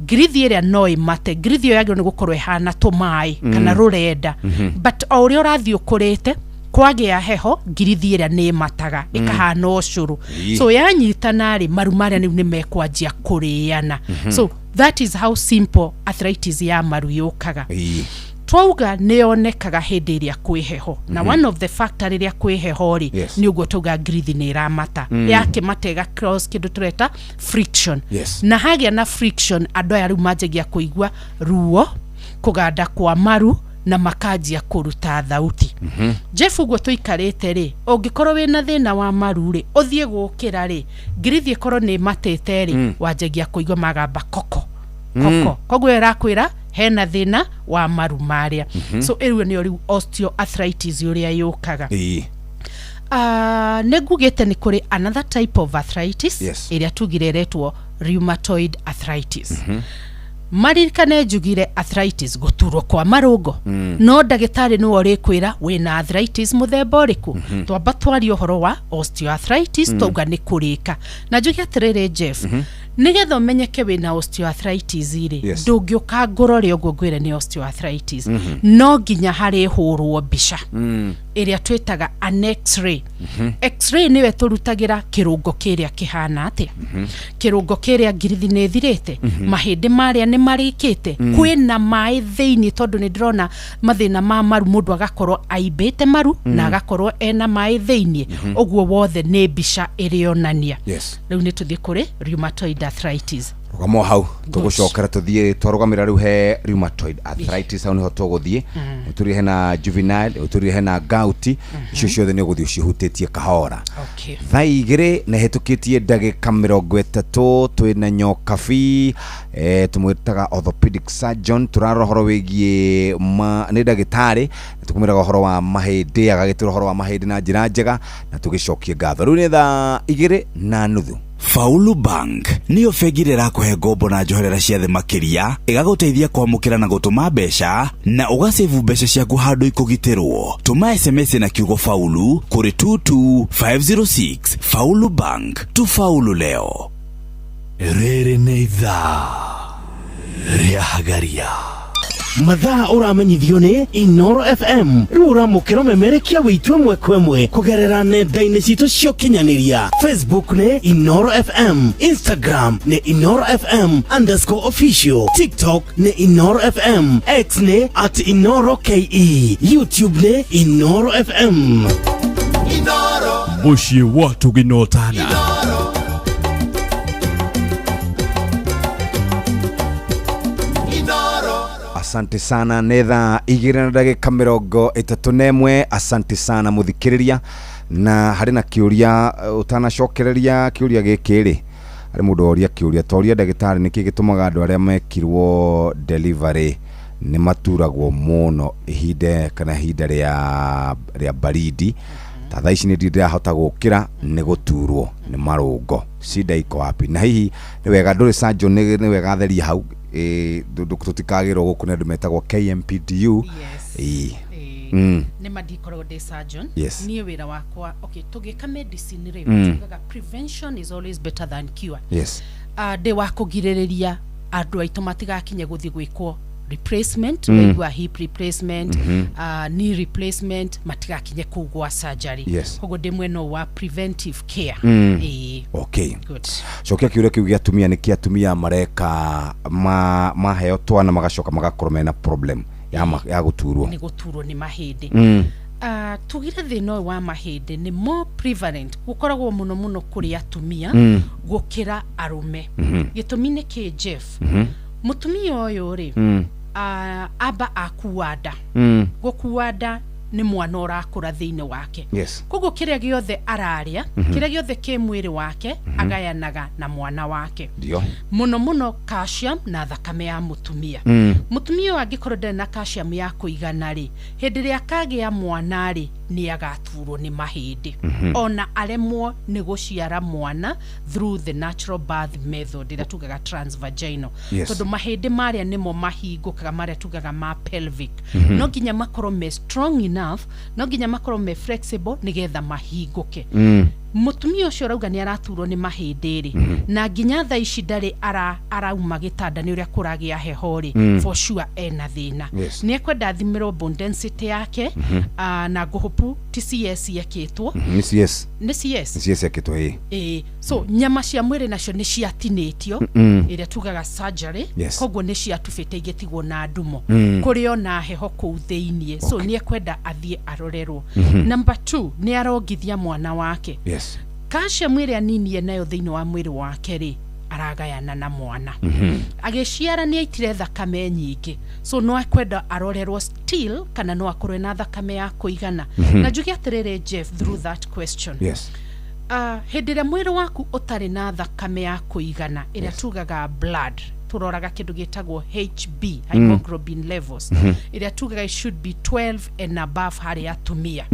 S4: Ngirithi ĩrĩa no ĩmate. Ngirithi ĩyo yagĩrĩirwo nĩ gũkorwo ĩhana tũmaĩ kana rũrenda, but o ũrĩa ũrathiĩ ũkũrĩte, kwagĩa heho, ngirithi ĩrĩa nĩ ĩmataga, ĩkahana ũcũrũ. So yanyitana rĩ, maru marĩa rĩu nĩ mekwanjia kũrĩana. So that is how simple arthritis ya maru yũkaga. Twauga nĩ yonekaga hĩndĩ ĩrĩa kwĩ heho, na one of the factor rĩrĩa kwĩ heho rĩ, nĩ ũguo twauga ngirithi nĩ ĩramata. Yakĩmata ĩga cross kĩndũ tũreta friction. Na hagĩa na friction, andũ aya rĩu manjagia kũigua ruo, kũganda kwa maru, na makanjia kũruta thauti. Jeff, ũguo tũikarĩte rĩ, ũngĩkorwo wĩna thĩna wa maru rĩ, ũthiĩ gũkĩra rĩ, ngirithi ĩkorwo nĩ ĩmatĩte rĩ, wanjagia kũigua magamba koko koko. Koguo ĩyo ĩrakwĩra hena thĩna wa maru marĩa. So ĩrĩu nĩyo rĩu osteoarthritis ũrĩa yũkaga. Nĩ ngugĩte nĩ kũrĩ another type of arthritis ĩrĩa tugire ĩretwo rheumatoid arthritis. Maririkane njugire arthritis gũturwo kwa marũngo, no ndagĩtarĩ nĩwe ũrĩkwĩra wĩna arthritis mũthemba ũrĩkũ. Twamba twarie ũhoro wa osteoarthritis. Twauga nĩ kũrĩka, na njuge atĩrĩrĩ, Jeff, nĩgetha ũmenyeke wĩna osteoarthritis rĩ, ndũngĩũka ngũrore ũguo ngwĩre nĩ osteoarthritis. No nginya harĩhũrwo mbica ĩrĩa twĩtaga an X-ray. X-ray nĩwe tũrutagĩra kĩrũngo kĩrĩa kĩhana atĩa, kĩrũngo kĩrĩa ngirithi nĩ ĩthirĩte, mahĩndĩ marĩa nĩ marĩkĩte, kwĩna maĩ thĩinĩ, tondũ nĩ ndĩrona mathĩna ma maru, mũndũ agakorwo aimbĩte maru na agakorwo ena maĩ thĩinĩ. Ũguo wothe nĩ mbica ĩrĩonania. Rĩu nĩ tũthiĩ kũrĩ rheumatoid arthritis.
S12: Rũgamo hau tũgũcokera tũthiĩ twarũgamĩra rĩu he rheumatoid arthritis hau nĩho tũgũthiĩ. Ũtũrie hena juvenile, ũtũrie hena gout, icio ciothe nĩ ũgũthiĩ ũcihutĩtie kahora.
S4: Okay.
S12: Thaa 2 na hetũkĩtie ndagĩka 30 twĩna Nyokabi, tũmwĩtaga orthopedic surgeon, tũrarora ũhoro wĩgiĩ nĩ ndagĩtarĩ, tũkũmwĩraga ũhoro wa mahĩndĩ, agagĩtwĩra ũhoro wa mahĩndĩ na njĩra njega na tũgĩcokie ngatho. Rĩu nĩ thaa 2:30.
S8: Faulu Bank niyo bengi ĩrĩa ĩrakũhe ngombo na njoherera cia thĩ makĩria, ĩgagũteithia kwamũkĩra na gũtũma mbeca na ũgacebu mbeca ciaku handũ ikũgitĩrwo. Tũma SMS na kiugo Faulu kũrĩ 22506. Faulu Bank, tufaulu leo. Rĩrĩ nĩ ithaa rĩa Hagaria.
S1: Mathaa ũramenyithio nĩ Inoro FM. Rĩu ũramũkĩra ũmemerekia wĩitũ ĩmwe kwa ĩmwe kũgerera nenda-inĩ citũ cia ũkinyanĩria. Facebook nĩ Inoro FM, Instagram nĩ Inoro FM _official, TikTok nĩ Inoro FM, X nĩ @InoroKE, YouTube nĩ Inoro FM.
S5: Inoro.
S10: Mũciĩ wa Tũginotana.
S12: Asante sana nĩ thaa 2:31. Asante sana mũthikĩrĩria, na harĩ na kĩũria ũtanacokereria kĩũria gĩkĩ rĩ, harĩ mũndũ woria kĩũria toria ndagĩtarĩ nĩkĩ gĩtũmaga andũ arĩa mekirwo delivery nĩ maturagwo mũno ihinda kana ihinda rĩa baridi. Ta thaa ici nĩ ndĩrahota gũkĩra nĩ gũturwo nĩ marũngo, shida iko wapi? Na hihi nĩ wega ndũrĩ surgeon, nĩ wega theria hau tũtikagĩrwo gũkũ nĩ andũ metagwo KMPDU.
S4: Yes. Nĩ ma ndikoragwo ndĩ surgeon.
S12: Yes.
S4: Niĩ wĩra wakwa, okay, tũgĩka medicine rĩ, tugaga prevention is always better than cure.
S12: Yes.
S4: Ndĩ wa kũgirĩrĩria andũ aitũ matigakinye gũthiĩ gwĩkwo replacement, waigua hip replacement, knee replacement, matigakinye kũu gwa surgery.
S12: Yes.
S4: Koguo ndĩ mwena wa preventive care.
S12: Okay.
S4: Good.
S12: Cokia kĩũria kĩu gĩa atumia, nĩ kĩ atumia mareka maheo twana magacoka magakorwo mena problem ya gũturwo?
S4: Nĩ gũturwo nĩ mahĩndĩ. Tugire thĩna ũyũ wa mahĩndĩ nĩ more prevalent, gũkoragwo mũno mũno kũrĩ atumia gũkĩra arũme. Gĩtũmi nĩ kĩ, Jeff? Mũtumia ũyũ rĩ, amba akua nda. Gũkua nda nĩ mwana ũrakũra thĩinĩ wake.
S12: Yes.
S4: Koguo kĩrĩa gĩothe ararĩa, kĩrĩa gĩothe kĩ mwĩrĩ wake, agayanaga na mwana wake.
S12: Ndio.
S4: Mũno mũno calcium na thakame ya mũtumia. Mũtumia ũyũ angĩkorwo ndarĩ na calcium ya kũigana rĩ, hĩndĩ ĩrĩa akagĩa mwana rĩ, nĩ agaturwo nĩ mahĩndĩ. Ona aremwo nĩ gũciara mwana through the natural birth method ĩrĩa tugaga transvaginal.
S12: Yes.
S4: Tondũ mahĩndĩ marĩa nĩmo mahingũkaga, marĩa tugaga ma pelvic. No nginya makorwo me strong enough, no nginya makorwo me flexible nĩgetha mahingũke. Mũtumia ũcio ũrauga nĩ araturwo nĩ mahĩndĩ rĩ, na nginya thaa ici ndarĩ arauma gĩtanda nĩ ũrĩa kũragĩa heho rĩ, for sure ena thĩna.
S12: Yes.
S4: Nĩ ekwenda athimĩrwo bone density yake, na ngũhũpu ti CS yekĩtwo.
S12: Nĩ CS.
S4: Nĩ CS.
S12: Nĩ CS yekĩtwo, ĩĩ.
S4: So nyama cia mwĩrĩ nacio nĩ ciatinĩtio, ĩrĩa tugaga surgery.
S12: Yes.
S4: Koguo nĩ ciatubĩte igĩtigwo na ndumo. Kũrĩ ona heho kũu thĩiniĩ, so nĩ ekwenda athiĩ arorerwo. Number 2, nĩ arongithia mwana wake.
S12: Yes.
S4: Calcium ĩrĩa nini enayo thĩinĩ wa mwĩrĩ wake rĩ, aragayana na mwana. Agĩciara nĩ aitire thakame nyingĩ, so no ekwenda arorerwo still kana no akorwo na thakame ya kũigana. Na njuge atĩrĩrĩ, Jeff, through that question.
S12: Yes.
S4: Hĩndĩ ĩrĩa mwĩrĩ waku ũtarĩ na thakame ya kũigana, ĩrĩa tugaga blood, tũroraga kĩndũ gĩtagwo HB, hemoglobin levels, ĩrĩa tugaga it should be 12 and above harĩ atumia.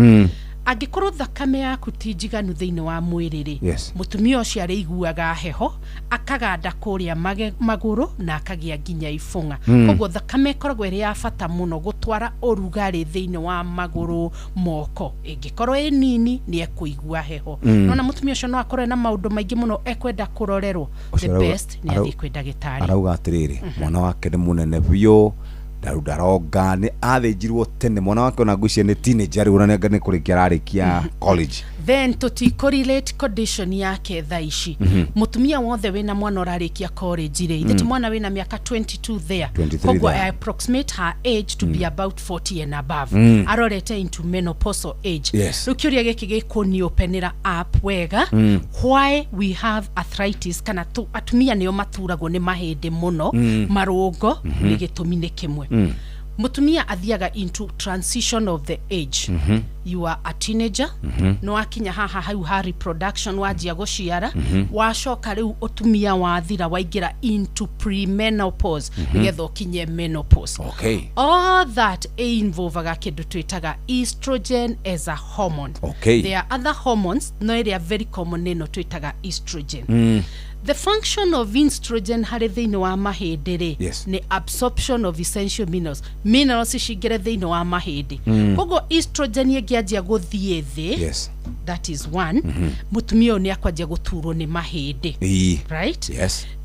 S4: Angĩkorwo thakame yaku ti njiganu thĩinĩ wa mwĩrĩ rĩ,
S12: Yes.
S4: mũtumia ũcio arĩiguaga heho, akaganda kũrĩa magũrũ na akagĩa nginya ibũng'a. Koguo thakame ĩkoragwo ĩrĩ ya bata mũno gũtwara ũrugarĩ thĩinĩ wa magũrũ, moko. Ĩngĩkorwo ĩ nini nĩ ekũigua heho. Nona mũtumia ũcio no akorwo na maũndũ maingĩ mũno ekwenda kũrorerwo. The best nĩ athiĩ kwĩ ndagĩtarĩ.
S12: Arauga atĩrĩrĩ, mwana wake nĩ mũnene biũ, ndaronga nĩ athĩnjirwo tene, mwana wake ona ngwĩciria nĩ teenager rĩu, ona nĩ kũrĩkia ararĩkia college.
S4: Then tũtikorelate condition yake thaa ici. Mũtumia wothe wĩna mwana ũrarĩkia college rĩ, ithe ti mwana wĩna mĩaka 22 there.
S12: 23
S4: Koguo
S12: there.
S4: I approximate her age to be about 40 and above. Arorete into menopausal age. Rĩu kĩũria gĩkĩ gĩkũniopenĩra up wega. Why we have arthritis kana atumia nĩo maturagwo nĩ mahĩndĩ mũno, marũngo, nĩ gĩtũmi nĩ kĩmwe. Mũtumia athiaga into transition of the age. You are a teenager, nĩ wakinya haha hau ha reproduction, wanjia gũciara, wacoka rĩu ũtumia wathira, waingĩra into premenopause, nĩgetha ũkinye menopause. All that ĩinvolvaga kĩndũ twĩtaga estrogen as a hormone. There are other hormones, no ĩrĩa very common nĩ ĩno twĩtaga estrogen. The function of estrogen harĩ thĩinĩ wa mahĩndĩ rĩ, nĩ absorption of essential minerals, minerals cingĩre thĩinĩ wa mahĩndĩ. Koguo estrogen ĩngĩanjia gũthiĩ thĩ, that is one, mũtumia ũyũ nĩ akwanjia gũturwo nĩ mahĩndĩ. Right.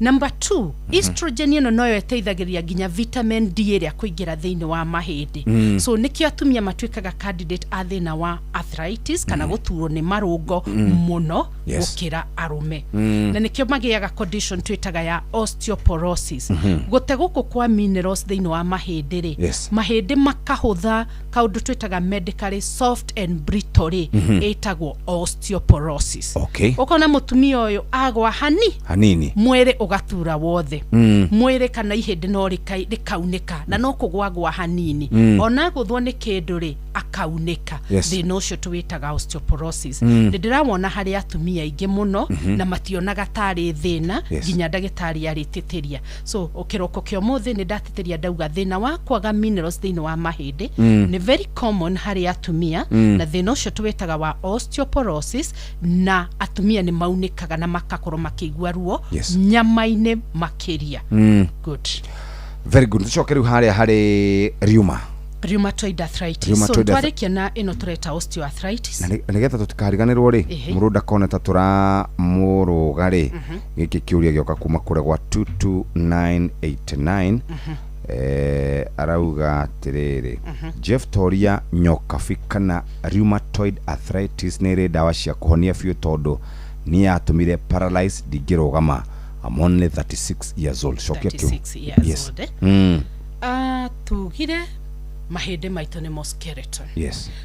S4: Number two, estrogen ĩno noyo ĩteithagĩrĩria nginya vitamin D ĩrĩa kũingĩra thĩinĩ wa mahĩndĩ. So nĩkĩo atumia matuĩkaga candidate a thĩna wa arthritis kana gũturwo nĩ marũngo mũno gũkĩra arũme. Na nĩkĩo magĩaga condition twĩtaga ya osteoporosis. Gũte gũkũ kwa minerals thĩinĩ wa mahĩndĩ rĩ, mahĩndĩ makahũtha, kaũndũ twĩtaga medically soft and brittle rĩ, ĩtagwo osteoporosis. Ũkona mũtumia ũyũ agwa hani
S12: Hanini,
S4: mwĩrĩ ũgatura wothe. Mwĩrĩ kana ihĩndĩ no rĩkaunĩka na no kũgwagwa hanini. Ona gũthwo nĩ kĩndũ rĩ, akaunĩka. Thĩna ũcio tũwĩtaga osteoporosis. Nĩ ndĩrawona harĩ atumia aingĩ mũno, na mationaga tarĩ thĩna nginya ndagĩtarĩ arĩtĩtĩria. So kĩroko kĩa ũmũthĩ nĩ ndatĩtĩria ndauga thĩna wa kwaga minerals thĩinĩ wa mahĩndĩ nĩ very common harĩ atumia, na thĩna ũcio tũwĩtaga wa osteoporosis, na atumia nĩ maunĩkaga na makakorwo makĩigua ruo nyama-inĩ makĩria. Good.
S12: Very good. Tucoke rĩu harĩa harĩ riuma.
S4: Rheumatoid arthritis. So
S12: Rheumatoid
S4: twarĩkia na ĩno tũreta osteoarthritis.
S12: Na nĩgetha tũtikariganĩrwo rĩ, mũndũ ndakone ta tũramũrũga rĩ, gĩkĩ kĩũria gĩoka kuma kũrĩa gwa 22989. Arauga atĩrĩrĩ, Jeff Toria Nyokabi, kana rheumatoid arthritis nĩ ĩrĩ ndawa cia kũhonia biũ? Tondũ nĩ yatũmire paralyze, ndingĩrũgama. I'm only 36 years old. Cokia kĩu.
S4: 36 years old, eh? Tugire mahĩndĩ maitũ nĩmo skeleton.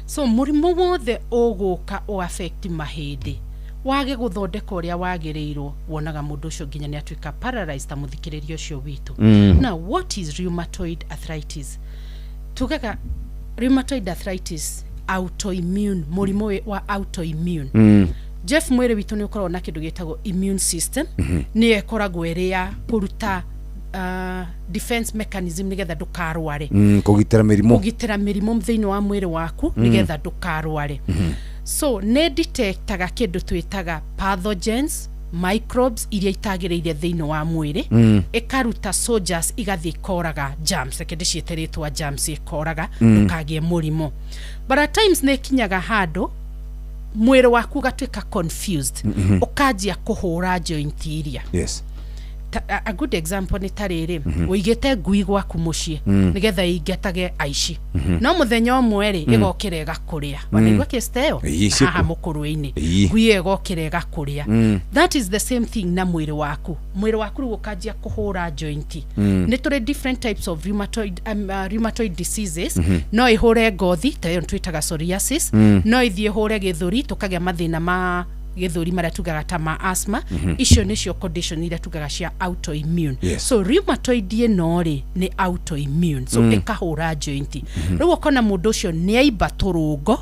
S4: So mũrimũ wothe ũgũka ũ affect mahĩndĩ, wage gũthondeka ũrĩa wagĩrĩirwo, wonaga mũndũ ũcio nginya nĩ atuĩka paralyzed ta mũthikĩrĩria ũcio witũ. Now, what is rheumatoid arthritis? Tugaga rheumatoid arthritis autoimmune, mũrimũ wa autoimmune. Jeff, mwĩrĩ witũ nĩ ũkoragwo na kĩndũ gĩtagwo immune system. Nĩyo ĩkoragwo ĩrĩ ya kũruta defense mechanism nĩgetha ndũkarware.
S12: Kũgitĩra mĩrimũ.
S4: Kũgitĩra mĩrimũ thĩinĩ wa mwĩrĩ waku nĩgetha ndũkarware. So nĩ detectaga kĩndũ twĩtaga pathogens, microbes iria itagĩrĩire thĩinĩ wa mwĩrĩ, ĩkaruta soldiers igathiĩ ikoraga germs, reke ndĩciĩte rĩtwa germs, ikoraga ndũkagĩe mũrimũ. But at times nĩ ĩkinyaga handũ mwĩrĩ waku ũgatuĩka confused, ũkanjia kũhũra joint iria. A good example nĩ ta rĩrĩ, ũigĩte ngui gwaku mũciĩ nĩgetha ĩingatage aici, no mũthenya ũmwe rĩ, ĩgokĩra ĩgakũrĩa. Wanaigua kĩsta ĩyo?
S12: Ĩĩ, ciĩkuo.
S4: Haha mũkũrwe-inĩ, ngui ĩyo ĩgokĩra ĩgakũrĩa. That is the same thing na mwĩrĩ waku. Mwĩrĩ waku rĩu ũkanjia kũhũra joint. Nĩ tũrĩ different types of rheumatoid diseases. No ĩhũre ngothi ta ĩyo twĩtaga psoriasis, no ĩthiĩ ĩhũre gĩthũri, tũkagĩa mathĩna ma gĩthũri marĩa tugaga ta ma asthma. Icio nĩcio condition iria tugaga cia autoimmune. So rheumatoid ĩno rĩ, nĩ autoimmune, so ĩkahũra joint. Rĩu ũkona mũndũ ũcio nĩ aimba tũrũngo,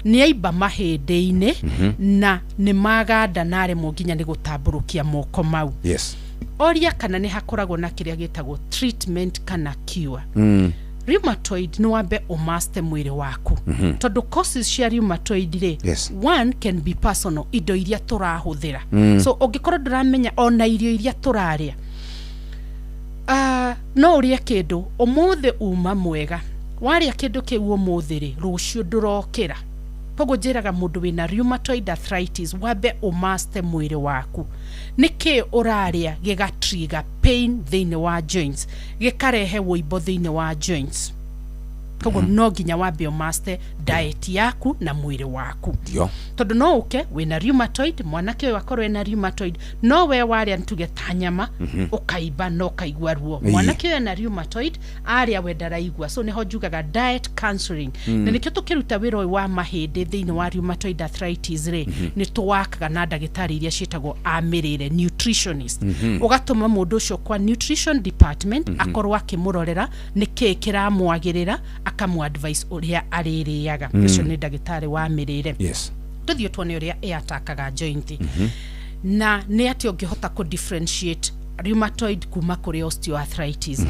S4: nĩ aimba mahĩndĩ-inĩ, na nĩ maganda na aremwo nginya nĩ gũtambũrũkia moko mau. Oria kana nĩ hakoragwo na kĩrĩa gĩtagwo treatment kana cure. Rheumatoid nĩ wambe ũmaste mwĩrĩ waku, tondũ causes cia rheumatoid rĩ, one can be personal, indo iria tũrahũthĩra. So ũngĩkorwo ndũramenya ona irio iria tũrarĩa, no ũrĩe kĩndũ ũmũthĩ uma mwega, warĩa kĩndũ kĩu ũmũthĩ rĩ, rũciũ ndũrokĩra. Koguo njĩraga mũndũ wĩna rheumatoid arthritis, wambe ũmaste mwĩrĩ waku, nĩkĩ ũrarĩa gĩgatrigger pain thĩinĩ wa joints, gĩkarehe wũimbo thĩinĩ wa joints. Koguo no nginya wambe ũmaster diet yaku na mwĩrĩ waku.
S12: Ndio.
S4: Tondũ no ũke wĩna rheumatoid, mwanake ũyũ akorwo ena rheumatoid, no we warĩa ntuge ta nyama, ũkaimba na ũkaigua ruo. Mwanake ũyũ ena rheumatoid, arĩa we ndaraigua. So nĩho njugaga diet counseling. Na nĩkĩo tũkĩruta wĩra ũyũ wa mahĩndĩ thĩinĩ wa rheumatoid arthritis rĩ, nĩ tũwakaga na ndagĩtarĩ iria ciĩtagwo a mĩrĩre, nutritionist. Ũgatũma mũndũ ũcio kwa nutrition department, akorwo akĩmũrorera nĩkĩĩ kĩramwagĩrĩra, akamũ advice ũrĩa arĩrĩaga. Ũcio nĩ ndagĩtarĩ wa mĩrĩre. Tũthiĩ tuone ũrĩa ĩatakaga joint, na nĩ atĩ ũngĩhota kũ differentiate rheumatoid kuma kũrĩ osteoarthritis.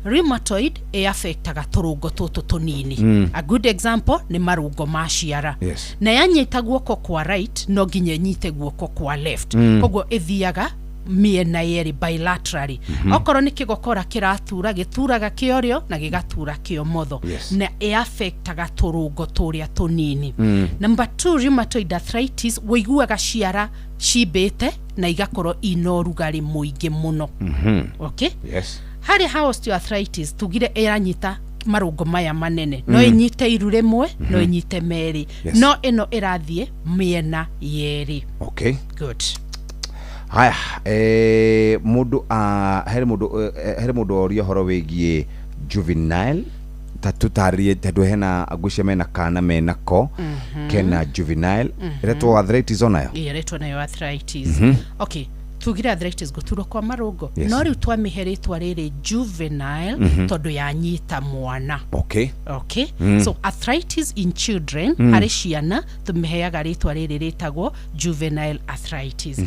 S4: Rheumatoid ĩaffectaga tũrũngo tũtũ tũnini. A good example nĩ marũngo ma ciara. Na yanyita guoko kwa right, no nginya ĩnyite guoko kwa left. Koguo ĩthiaga mĩena yerĩ, bilaterally. Okorwo nĩ kĩgokora kĩratura, gĩturaga kĩorĩo na gĩgatura kĩomotho. Na ĩaffectaga tũrũngo tũrĩa tũnini. Number two, rheumatoid arthritis wĩiguaga ciara cimbĩte na igakorwo ina ũrugarĩ mũingĩ mũno. Okay?
S12: Yes.
S4: Harĩ ha osteoarthritis, tugire ĩranyita marũngo maya manene, no ĩnyite iru rĩmwe, no ĩnyite merĩ. No ĩno ĩrathiĩ mĩena yerĩ. Good.
S12: Haya, mundu here mundu here mundu oria horo wigie juvenile, ta tutaririe tondu hena ngwĩciria mena kana menako kena juvenile ĩretwo arthritis onayo.
S4: Ĩretwo nayo arthritis. Okay, tugire arthritis gũturwo kwa marũngo. No rĩu twamĩhe rĩtwa rĩrĩ juvenile tondũ yanyita mwana. Okay. So arthritis in children, harĩ ciana tũmĩheaga rĩtwa rĩrĩ rĩtagwo juvenile arthritis.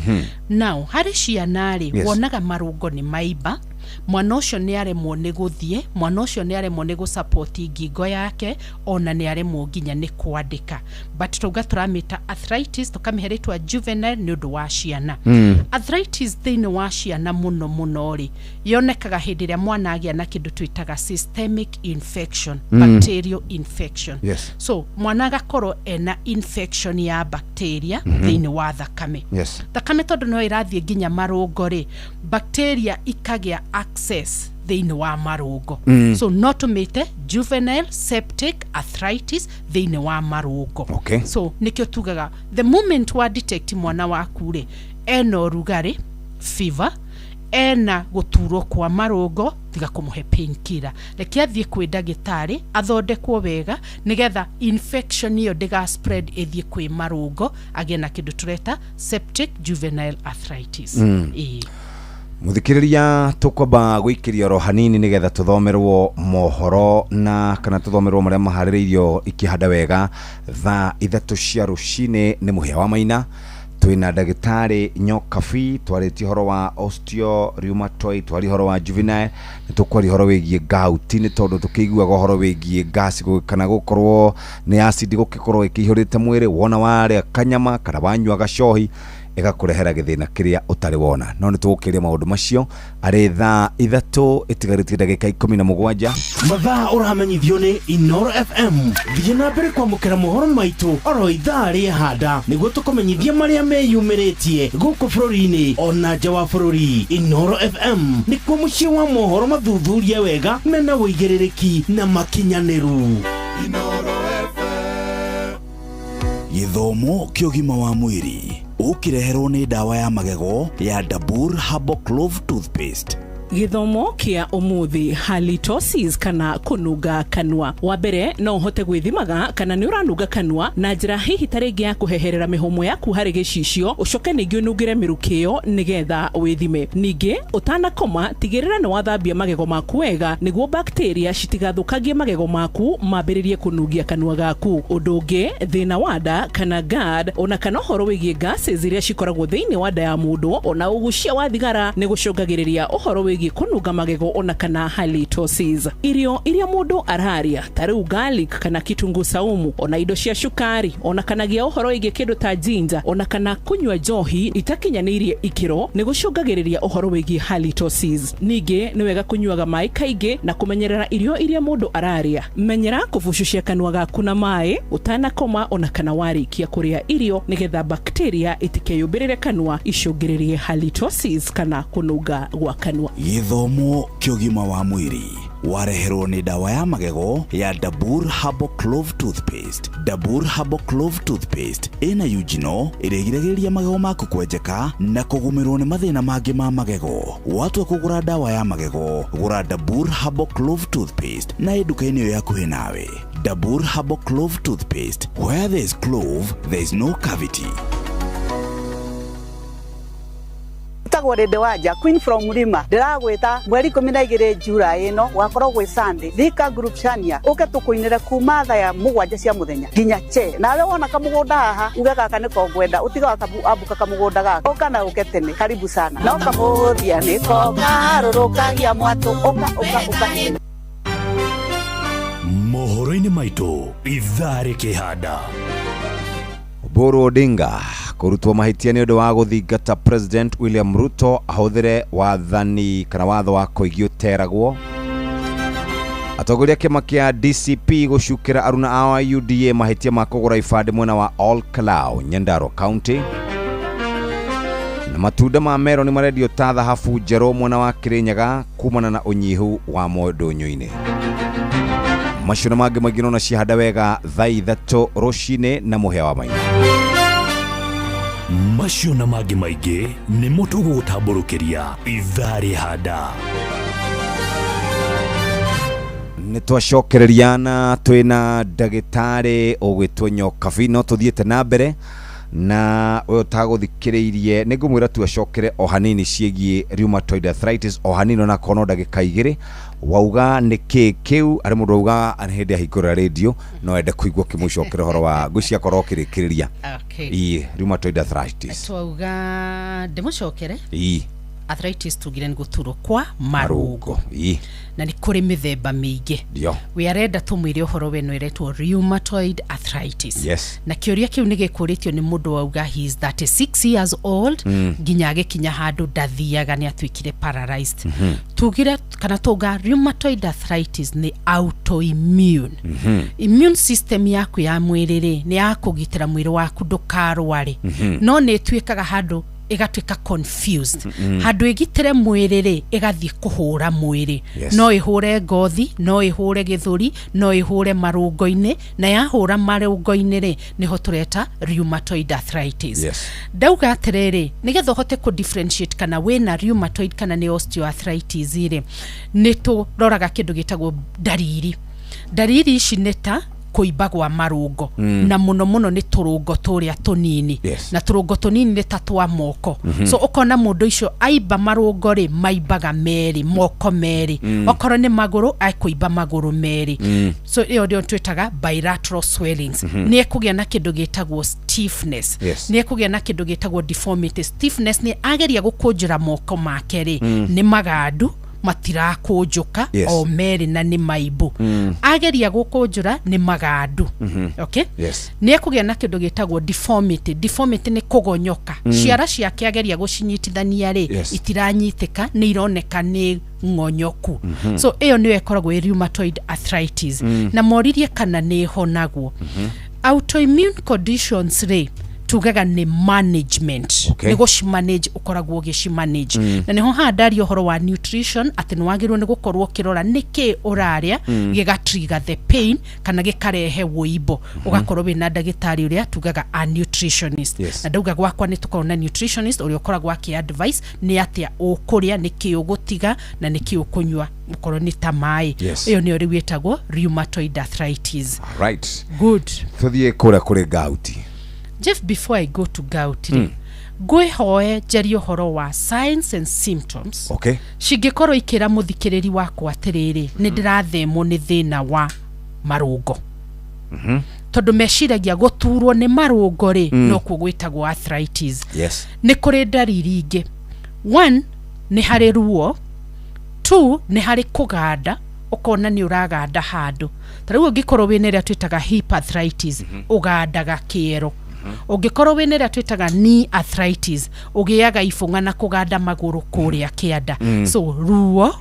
S4: Now harĩ ciana rĩ, wonaga marũngo nĩ maimba, mwana ũcio nĩ aremwo nĩ gũthiĩ, mwana ũcio nĩ aremwo nĩ gũsapoti ngingo yake, ona nĩ aremwo nginya nĩ kwandĩka. But tauga tũramĩta arthritis, tũkamĩhe rĩtwa juvenile nĩ ũndũ wa ciana. Arthritis thĩinĩ wa ciana mũno mũno rĩ, yonekaga hĩndĩ ĩrĩa mwana agĩa na kĩndũ twĩtaga systemic infection, bacterial infection. So mwana agakorwo ena infection ya bacteria thĩinĩ wa thakame. Thakame tondũ no ĩrathiĩ nginya marũngo rĩ, bacteria ikagĩa access thĩinĩ wa marũngo. So no tũmĩte juvenile septic arthritis thĩinĩ wa marũngo. So nĩkĩo tugaga the moment wa detect mwana waku rĩ ena ũrugarĩ, fever, ena gũturwo kwa marũngo, tiga kũmũhe painkiller, reke athiĩ kwĩ ndagĩtarĩ athondekwo wega nĩgetha infection ĩyo ndĩga spread ĩthiĩ kwĩ marũngo, agĩe na kĩndũ tũreta septic juvenile arthritis. Ĩĩ.
S12: Muthikiriria, tukwamba gwikiria oro hanini nigetha tuthomerwo mohoro na kana tuthomerwo maria maharĩrĩirio ikĩhanda wega thaa 3 cia rũcinĩ. Nĩ Mũhĩa wa Maina, twĩna ndagĩtarĩ Nyokabi, twarĩtie ũhoro wa osteo rheumatoid, twaria ũhoro wa juvenile, nĩ tũkwaria ũhoro wĩgiĩ gout, nĩ tondũ tũkĩiguaga ũhoro wĩgiĩ gas kana gũkorwo nĩ acid gũkĩkorwo ĩkĩihũrĩte mwĩrĩ, wona warĩa kanyama kana wanyua gacohi ĩgakũrehera gĩthĩna kĩrĩa ũtarĩ wona. No nĩ tũgũkĩria maũndũ macio arĩ thaa 3 ĩtigarĩtie ndagĩka 17.
S1: Mathaa ũramenyithio nĩ Inoro FM. Thiĩ na mbere kwamũkĩra mohoro maitũ oro ithaa rĩehanda nĩguo tũkũmenyithie marĩa meyumĩrĩtie gũkũ bũrũri-inĩ ona nja wa bũrũri. Inoro FM nĩkuo mũciĩ wa mohoro mathuthurie wega, mena ũigĩrĩrĩki na makinyanĩru.
S8: Gĩthomo kĩa ũgima wa mwĩrĩ ũkĩreherwo nĩ ndawa ya magego ya Dabur Herbal Clove Toothpaste.
S7: Gĩthomo kĩa ũmũthĩ, halitosis kana kũnunga kanua. Wa mbere, no ũhote gwĩthimaga kana nĩ ũranunga kanua na njĩra hihi ta rĩngĩ ya kũheherera mĩhũmũ yaku harĩ gĩcicio, ũcoke ningĩ ũnungĩre mĩrukĩ ĩyo nĩgetha wĩthime. Ningĩ ũtanakoma, tigĩrĩra nĩ wathambia magego maku wega nĩguo bacteria citigathũkangie magego maku mambĩrĩrie kũnungia kanua gaku. Ũndũ ũngĩ, thĩna wa nda kana GERD, ona kana ũhoro wĩgiĩ gases iria cikoragwo thĩinĩ wa nda ya mũndũ, ona ũgucia wa thigara nĩ gũcũngagĩrĩria ũhoro wĩgiĩ kũnunga magego ona kana halitosis. Irio iria mũndũ araria ta rĩu garlic kana kitunguu saumu, ona indo cia cukari, ona kana gĩa ũhoro wĩgiĩ kĩndũ ta ginger, ona kana kũnyua njohi itakinyanĩirie ikĩro nĩ gũcũngagĩrĩria ũhoro wĩgiĩ halitosis. Ningĩ nĩ wega kũnyuaga maĩ kaingĩ na kũmenyerera irio iria mũndũ araria. Menyera kũbucucia kanua gaku na maĩ ũtanakoma ona kana warĩkia kũrĩa irio nĩgetha bacteria itikeyũmbĩrĩre kanua icũngĩrĩrie halitosis kana kũnunga gwa kanua.
S8: Gĩthomo kĩa ũgima wa mwĩrĩ. Wareherwo nĩ ndawa ya magego ya Dabur Herbal Clove Toothpaste. Dabur Herbal Clove Toothpaste ĩna eugenol ĩrĩa ĩgiragĩrĩria magego maku kwenjeka na kũgũmĩrwo nĩ mathĩna mangĩ ma magego. Watua kũgũra ndawa ya magego, gũra Dabur Herbal Clove Toothpaste na ĩ nduka-inĩ ĩyo yakuhĩ nawe. Dabur Herbal Clove Toothpaste, where there is clove, there is no cavity.
S3: Tagwo Rĩndĩ Wanja, Queen from Mlima. Ndĩragwĩta mweri 12 July ĩno gwakorwo gwĩ Sunday, Thika Group Shania, ũke tũkũinĩre kuma thaa ya 7 cia mũthenya nginya che. Nawe wona kamũgũnda haha uge gaka nĩko ngwenda, ũtige wambuka kamũgũnda gaka, ũka na ũke tene. Karibu sana. No kamũthia nĩko kaharũrũkagia mwatũ, ũka ũka ũka.
S10: Mohoro-inĩ maitũ ithaa rĩkĩhanda.
S12: Oburu Odinga kũrutwo mahĩtia nĩ ũndũ wa gũthingata President William Ruto ahũthĩre wathani kana watho wa koigi ũteragwo. Atongoria kĩama kĩa DCP gũcukĩra aruna a UDA mahĩtia ma kũgũra ibandĩ mwena wa Ol Kalou, Nyandarua County. Na matunda ma meroni marendio ta thahabu njerũ mwena wa Kirinyaga kumana na ũnyihu wa ndũnyũ-inĩ. Macio na mangĩ maingĩ nona ciahanda wega thaa 3 rũcinĩ na mũhĩa wa maina.
S10: Macio na mangĩ maingĩ nĩmo tũgũgũtambũrũkĩria ithaa rĩhanda.
S12: Nĩ twacokereria na twĩna ndagĩtarĩ ũgwĩtwo Nyokabi, no tũthiĩte na mbere na ũyũ ũtagũthikĩrĩirie nĩ ngũmwĩra tu acokere o hanini ciĩgiĩ rheumatoid arthritis, o hanini onakorwo no ndagĩka 2. Wauga nĩ kĩ kĩu arĩ mũndũ wauga nĩ hĩndĩ ahingũra radio no ende kũigua kĩmũcokere ũhoro wa ngwĩciria akorwo ũkĩrĩkĩrĩria.
S4: Okay.
S12: Ĩĩ, rheumatoid arthritis.
S4: Twauga ndĩmũcokere.
S12: Ĩĩ.
S4: Arthritis tugire nĩ gũturwo kwa marũngo.
S12: Ĩĩ.
S4: Na nĩ kũrĩ mĩthemba mĩingĩ.
S12: Ndio.
S4: We arenda tũmwĩre ũhoro weno ĩretwo rheumatoid arthritis.
S12: Yes.
S4: Na kĩũria kĩu nĩ gĩkũrĩtio nĩ mũndũ wauga he is 36 years old, nginya agĩkinya handũ ndathiaga nĩ atuĩkire paralyzed. Tugire kana tuga rheumatoid arthritis nĩ autoimmune. Immune system yaku ya mwĩrĩ rĩ nĩ ya kũgitĩra mwĩrĩ waku ndũkarware. No nĩ ĩtuĩkaga handũ ĩgatuĩka confused. Handũ ĩgitĩre mwĩrĩ rĩ ĩgathiĩ kũhũra mwĩrĩ.
S12: Yes.
S4: No ĩhũre ngothi, no ĩhũre gĩthũri, no ĩhũre marũngo-inĩ, na yahũra marũngo-inĩ rĩ nĩho tũreta rheumatoid arthritis.
S12: Yes.
S4: Ndauga atĩrĩrĩ, nĩgetha ũhote kũ differentiate kana wĩna rheumatoid kana nĩ osteoarthritis rĩ, nĩ tũroraga kĩndũ gĩtagwo ndariri. Ndariri ici nĩ ta kũimba gwa marũngo, na mũno mũno nĩ tũrũngo tũrĩa tũnini.
S12: Yes.
S4: Na tũrũngo tũnini nĩ ta twa moko. So ũkona mũndũ ũcio aimba marũngo rĩ maimbaga merĩ, moko merĩ. Okorwo nĩ magũrũ ekũimba magũrũ merĩ. So ĩyo nĩyo twĩtaga bilateral swellings. Nĩ ekũgĩa na kĩndũ gĩtagwo stiffness.
S12: Yes.
S4: Nĩ ekũgĩa na kĩndũ gĩtagwo deformity. Stiffness nĩ ageria gũkũnjũra moko make rĩ, nĩ magandu, matirakũnjũka.
S12: Yes.
S4: O merĩ na nĩ maimbu. Ageria gũkũnjũra nĩ magandu. Okay?
S12: Yes.
S4: Nĩ ekũgĩa na kĩndũ gĩtagwo deformity. Deformity nĩ kũgonyoka. Ciara ciake ageria gũcinyitithania rĩ,
S12: Yes.
S4: itiranyitĩka, nĩ ironeka nĩ ng'onyoku. So ĩyo nĩyo ĩkoragwo ĩ rheumatoid arthritis. Na moririe kana nĩ ĩhonagwo. Autoimmune conditions rĩ tugaga nĩ management.
S12: Okay.
S4: Nĩ gũcimanage ũkoragwo ũgĩcimanage. Na nĩho haha ndaria ũhoro wa nutrition atĩ nĩ wagĩrĩirwo nĩ gũkorwo ũkĩrora nĩkĩ ũrarĩa gĩga trigger the pain kana gĩkarehe wũimbo. Ũgakorwo wĩna ndagĩtarĩ ũrĩa tugaga a nutritionist.
S12: Yes.
S4: Na ndauga gwakwa nĩ tũkoragwo na nutritionist ũrĩa ũkoragwo akĩ advice nĩ atĩa ũkũrĩa, nĩkĩ ũgũtiga na nĩkĩ ũkũnyua okorwo nĩ ta maĩ.
S12: Yes.
S4: Ĩyo nĩyo rĩu ĩtagwo rheumatoid arthritis.
S12: Right.
S4: Good.
S12: Tũthiĩ kũrĩa kũrĩ gout.
S4: Jeff, before I go to gout rĩ, ngwĩhoe njarie ũhoro wa signs and symptoms.
S12: Okay.
S4: Cingĩkorwo ikĩra mũthikĩrĩri wakwa atĩrĩrĩ, nĩ ndĩrathemwo nĩ thĩna wa marũngo. Tondũ meciragia gũturwo nĩ marũngo rĩ, nokuo gwĩtagwo arthritis.
S12: Yes.
S4: Nĩ kũrĩ ndariri ingĩ. 1, nĩ harĩ ruo. 2, nĩ harĩ kũganda, ũkona nĩ ũraganda handũ. Ta rĩu ũngĩkorwo wĩna ĩrĩa twĩtaga hip arthritis, ũgandaga kĩero. Ũngĩkorwo wĩna ĩrĩa twĩtaga knee arthritis, ũgĩaga ibũng'a na kũganda magũrũ kũrĩa kĩanda. So ruo,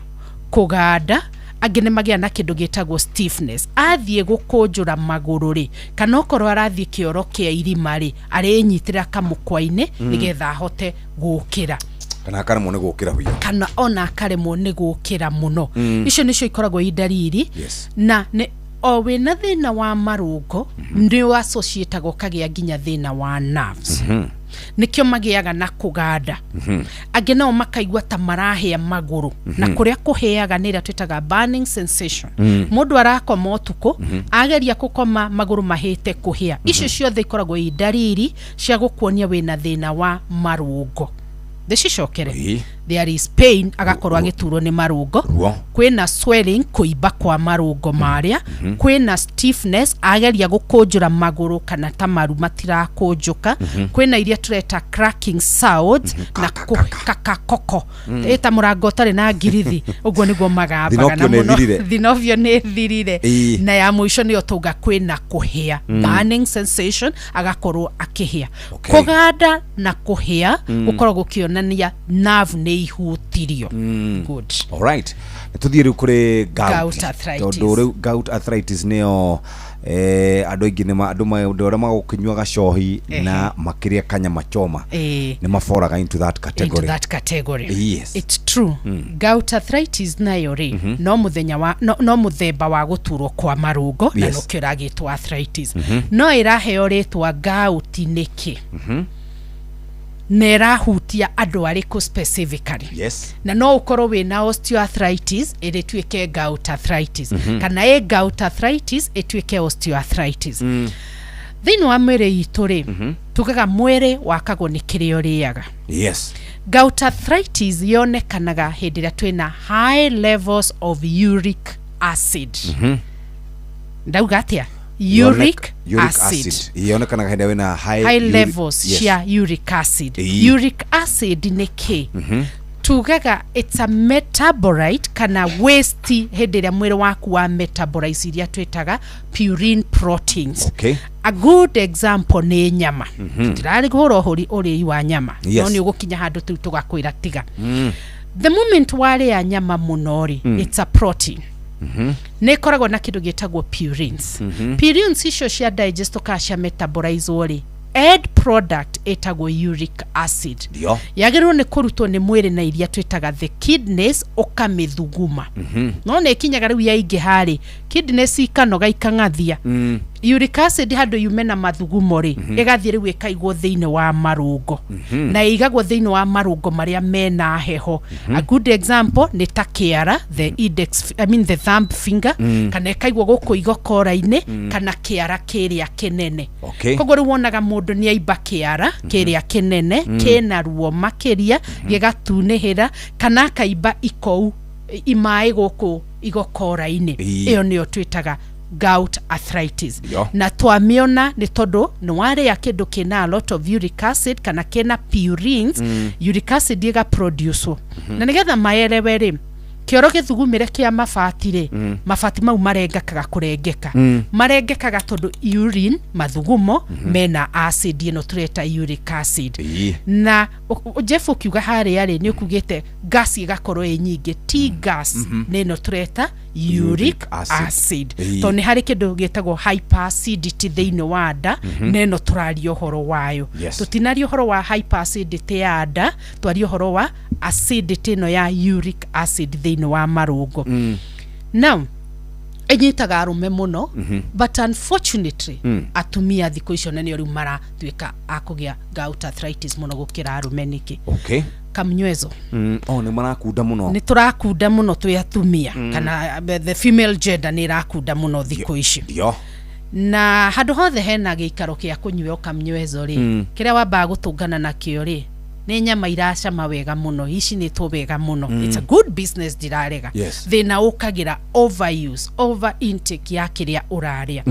S4: kũganda, angĩ nĩ magĩa na kĩndũ gĩtagwo stiffness. Athiĩ gũkũnjũra magũrũ rĩ, kana okorwo arathiĩ kĩoro kĩa irima rĩ, arĩnyitĩra kamũkwa-inĩ nĩgetha ahote gũkĩra.
S12: Kana akaremwo nĩ gũkĩra huyo.
S4: Kana ona akaremwo nĩ gũkĩra mũno. Icio nĩcio ikoragwo i ndariri. Na nĩ o wĩna thĩna wa marũngo, nĩ ũassociatagwo ũkagĩa nginya thĩna wa nerves. Nĩkĩo magĩaga na kũganda. Angĩ nao makaigua ta marahĩa magũrũ, na kũrĩa kũhĩaga nĩ ĩrĩa twĩtaga burning sensation. Mũndũ arakoma ũtukũ, ageria kũkoma magũrũ mahĩte kũhĩa. Icio ciothe ikoragwo i ndariri cia gũkuonia wĩna thĩna wa marũngo. Ndĩcicokere. There is pain, agakorwo agĩturwo nĩ marũngo.
S12: Ruo.
S4: Kwĩna swelling, kũimba kwa marũngo marĩa. Kwĩna stiffness, ageria gũkũnjũra magũrũ kana ta maru matirakũnjũka. Kwĩna iria tũreta cracking sounds na kakakoko, ĩta mũrango ũtarĩ na ngirithi, ũguo nĩguo magambaga na
S12: Thinopio nĩ
S4: mũno.
S12: ĩthirire.
S4: Thinopio nĩ ĩthirire. Na ya mũico nĩyo tauga kwĩna kũhĩa, burning sensation, agakorwo akĩhĩa. Kũganda na kũhĩa gũkoragwo gũkĩonania nerve nĩ ihutirio. Good.
S12: Alright, tuthiĩ rĩu kũrĩ gout.
S4: Gout arthritis.
S12: Tondũ rĩu gout arthritis nĩyo andũ aingĩ nĩ andũ andũ arĩa magũkĩnyua gacohi na makĩrĩa kanyama choma nĩ maboraga into that category.
S4: Into that category. It's true. Gout arthritis nayo rĩ, no mũthenya wa no mũthemba wa gũturwo kwa marũngo, na nokĩo ĩragĩtwo arthritis. No ĩraheo rĩtwa gout nĩkĩ? Na ĩrahutia andũ arĩkũ specifically? Na no ũkorwo wĩna osteoarthritis ĩrĩtuĩke gout arthritis, kana ĩ gout arthritis ĩtuĩke osteoarthritis. Thĩinĩ wa mwĩrĩ itũ rĩ, tugaga mwĩrĩ wakagwo nĩ kĩrĩa ũrĩaga. Gout arthritis yonekanaga hĩndĩ ĩrĩa twĩna high levels of uric acid. Ndauga atĩa? Uric
S12: Uric
S4: acid.
S12: Yonekanaga hĩndĩ ĩrĩa wĩna high,
S4: high levels cia uric acid. Uric acid nĩ kĩ? Tugaga it's a metabolite kana waste hĩndĩ ĩrĩa mwĩrĩ waku wa metabolize iria twĩtaga purine proteins. A good example nĩ nyama. Tũtirarĩ kũhũra ũhũri ũrĩi wa nyama, no nĩ ũgũkinya handũ tũu tũgakwĩra tiga. The moment warĩa nyama mũno rĩ, it's a protein, nĩ ĩkoragwo na kĩndũ gĩtagwo purines. Purines icio cia digest kana cia metabolizwo rĩ, end product ĩtagwo uric acid. Yagĩrĩirwo nĩ kũrutwo nĩ mwĩrĩ na iria twĩtaga the kidneys, ũkamĩthuguma. No nĩ ĩkinyaga rĩu yaingĩha rĩ, kidneys ikanoga, ikang'athia uric acid. Handũ yume na mathugumo rĩ, ĩgathiĩ rĩu ĩkaigwo thĩinĩ wa marũngo, na ĩigagwo thĩinĩ wa marũngo marĩa mena heho. A good example nĩ ta kĩara, the index, I mean the thumb finger, kana ĩkaigwo gũkũ igokora-inĩ kana kĩara kĩrĩa kĩnene. Koguo rĩu wonaga mũndũ nĩ aimba kĩara kĩrĩa kĩnene, kĩna ruo makĩria, gĩgatunĩhĩra, kana akaimba ikou imaĩ gũkũ igokora-inĩ. Ĩyo nĩyo twĩtaga gout arthritis. Na twamĩona nĩ tondũ nĩ warĩa kĩndũ kĩna a lot of uric acid kana kĩna purines, uric acid ĩgaproduce. Na nĩgetha maelewe rĩ, kĩoro gĩthugumĩre kĩa mabati rĩ, mabati mau marengekaga kũrengeka, marengekaga tondũ urine, mathugumo mena acid ĩno tũreta uric acid. Na Jeff, ũkiuga harĩa rĩ, nĩ ũkugĩte gas ĩgakorwo ĩ nyingĩ, ti gas, nĩ ĩno tũreta uric
S12: acid.
S4: Acid. Tondũ nĩ harĩ kĩndũ gĩtagwo hyperacidity thĩinĩ wa nda, na ĩno tũraria ũhoro wayo. Tũtinaria ũhoro wa hyperacidity ya nda, twaria ũhoro wa acidity ĩno ya uric acid thĩinĩ wa marũngo. Now ĩnyitaga arũme mũno, but unfortunately atumia thikũ icio na nĩo rĩu maratuĩka a kũgĩa gout arthritis mũno gũkĩra arũme. Nĩkĩ? Kamnywezo.
S12: Oh, nĩ marakunda mũno.
S4: Nĩ tũrakunda mũno twĩ atumia, kana the female gender nĩ ĩrakunda mũno thikũ ici. Na handũ hothe hena gĩikaro kĩa kũnyuo kamnywezo rĩ, kĩrĩa wambaga gũtũngana nakĩo rĩ, nĩ nyama iracama wega mũno, icinĩtwo wega mũno. It's a good business, ndirarega. Thĩna ũkagĩra overuse, over intake ya kĩrĩa ũrarĩa.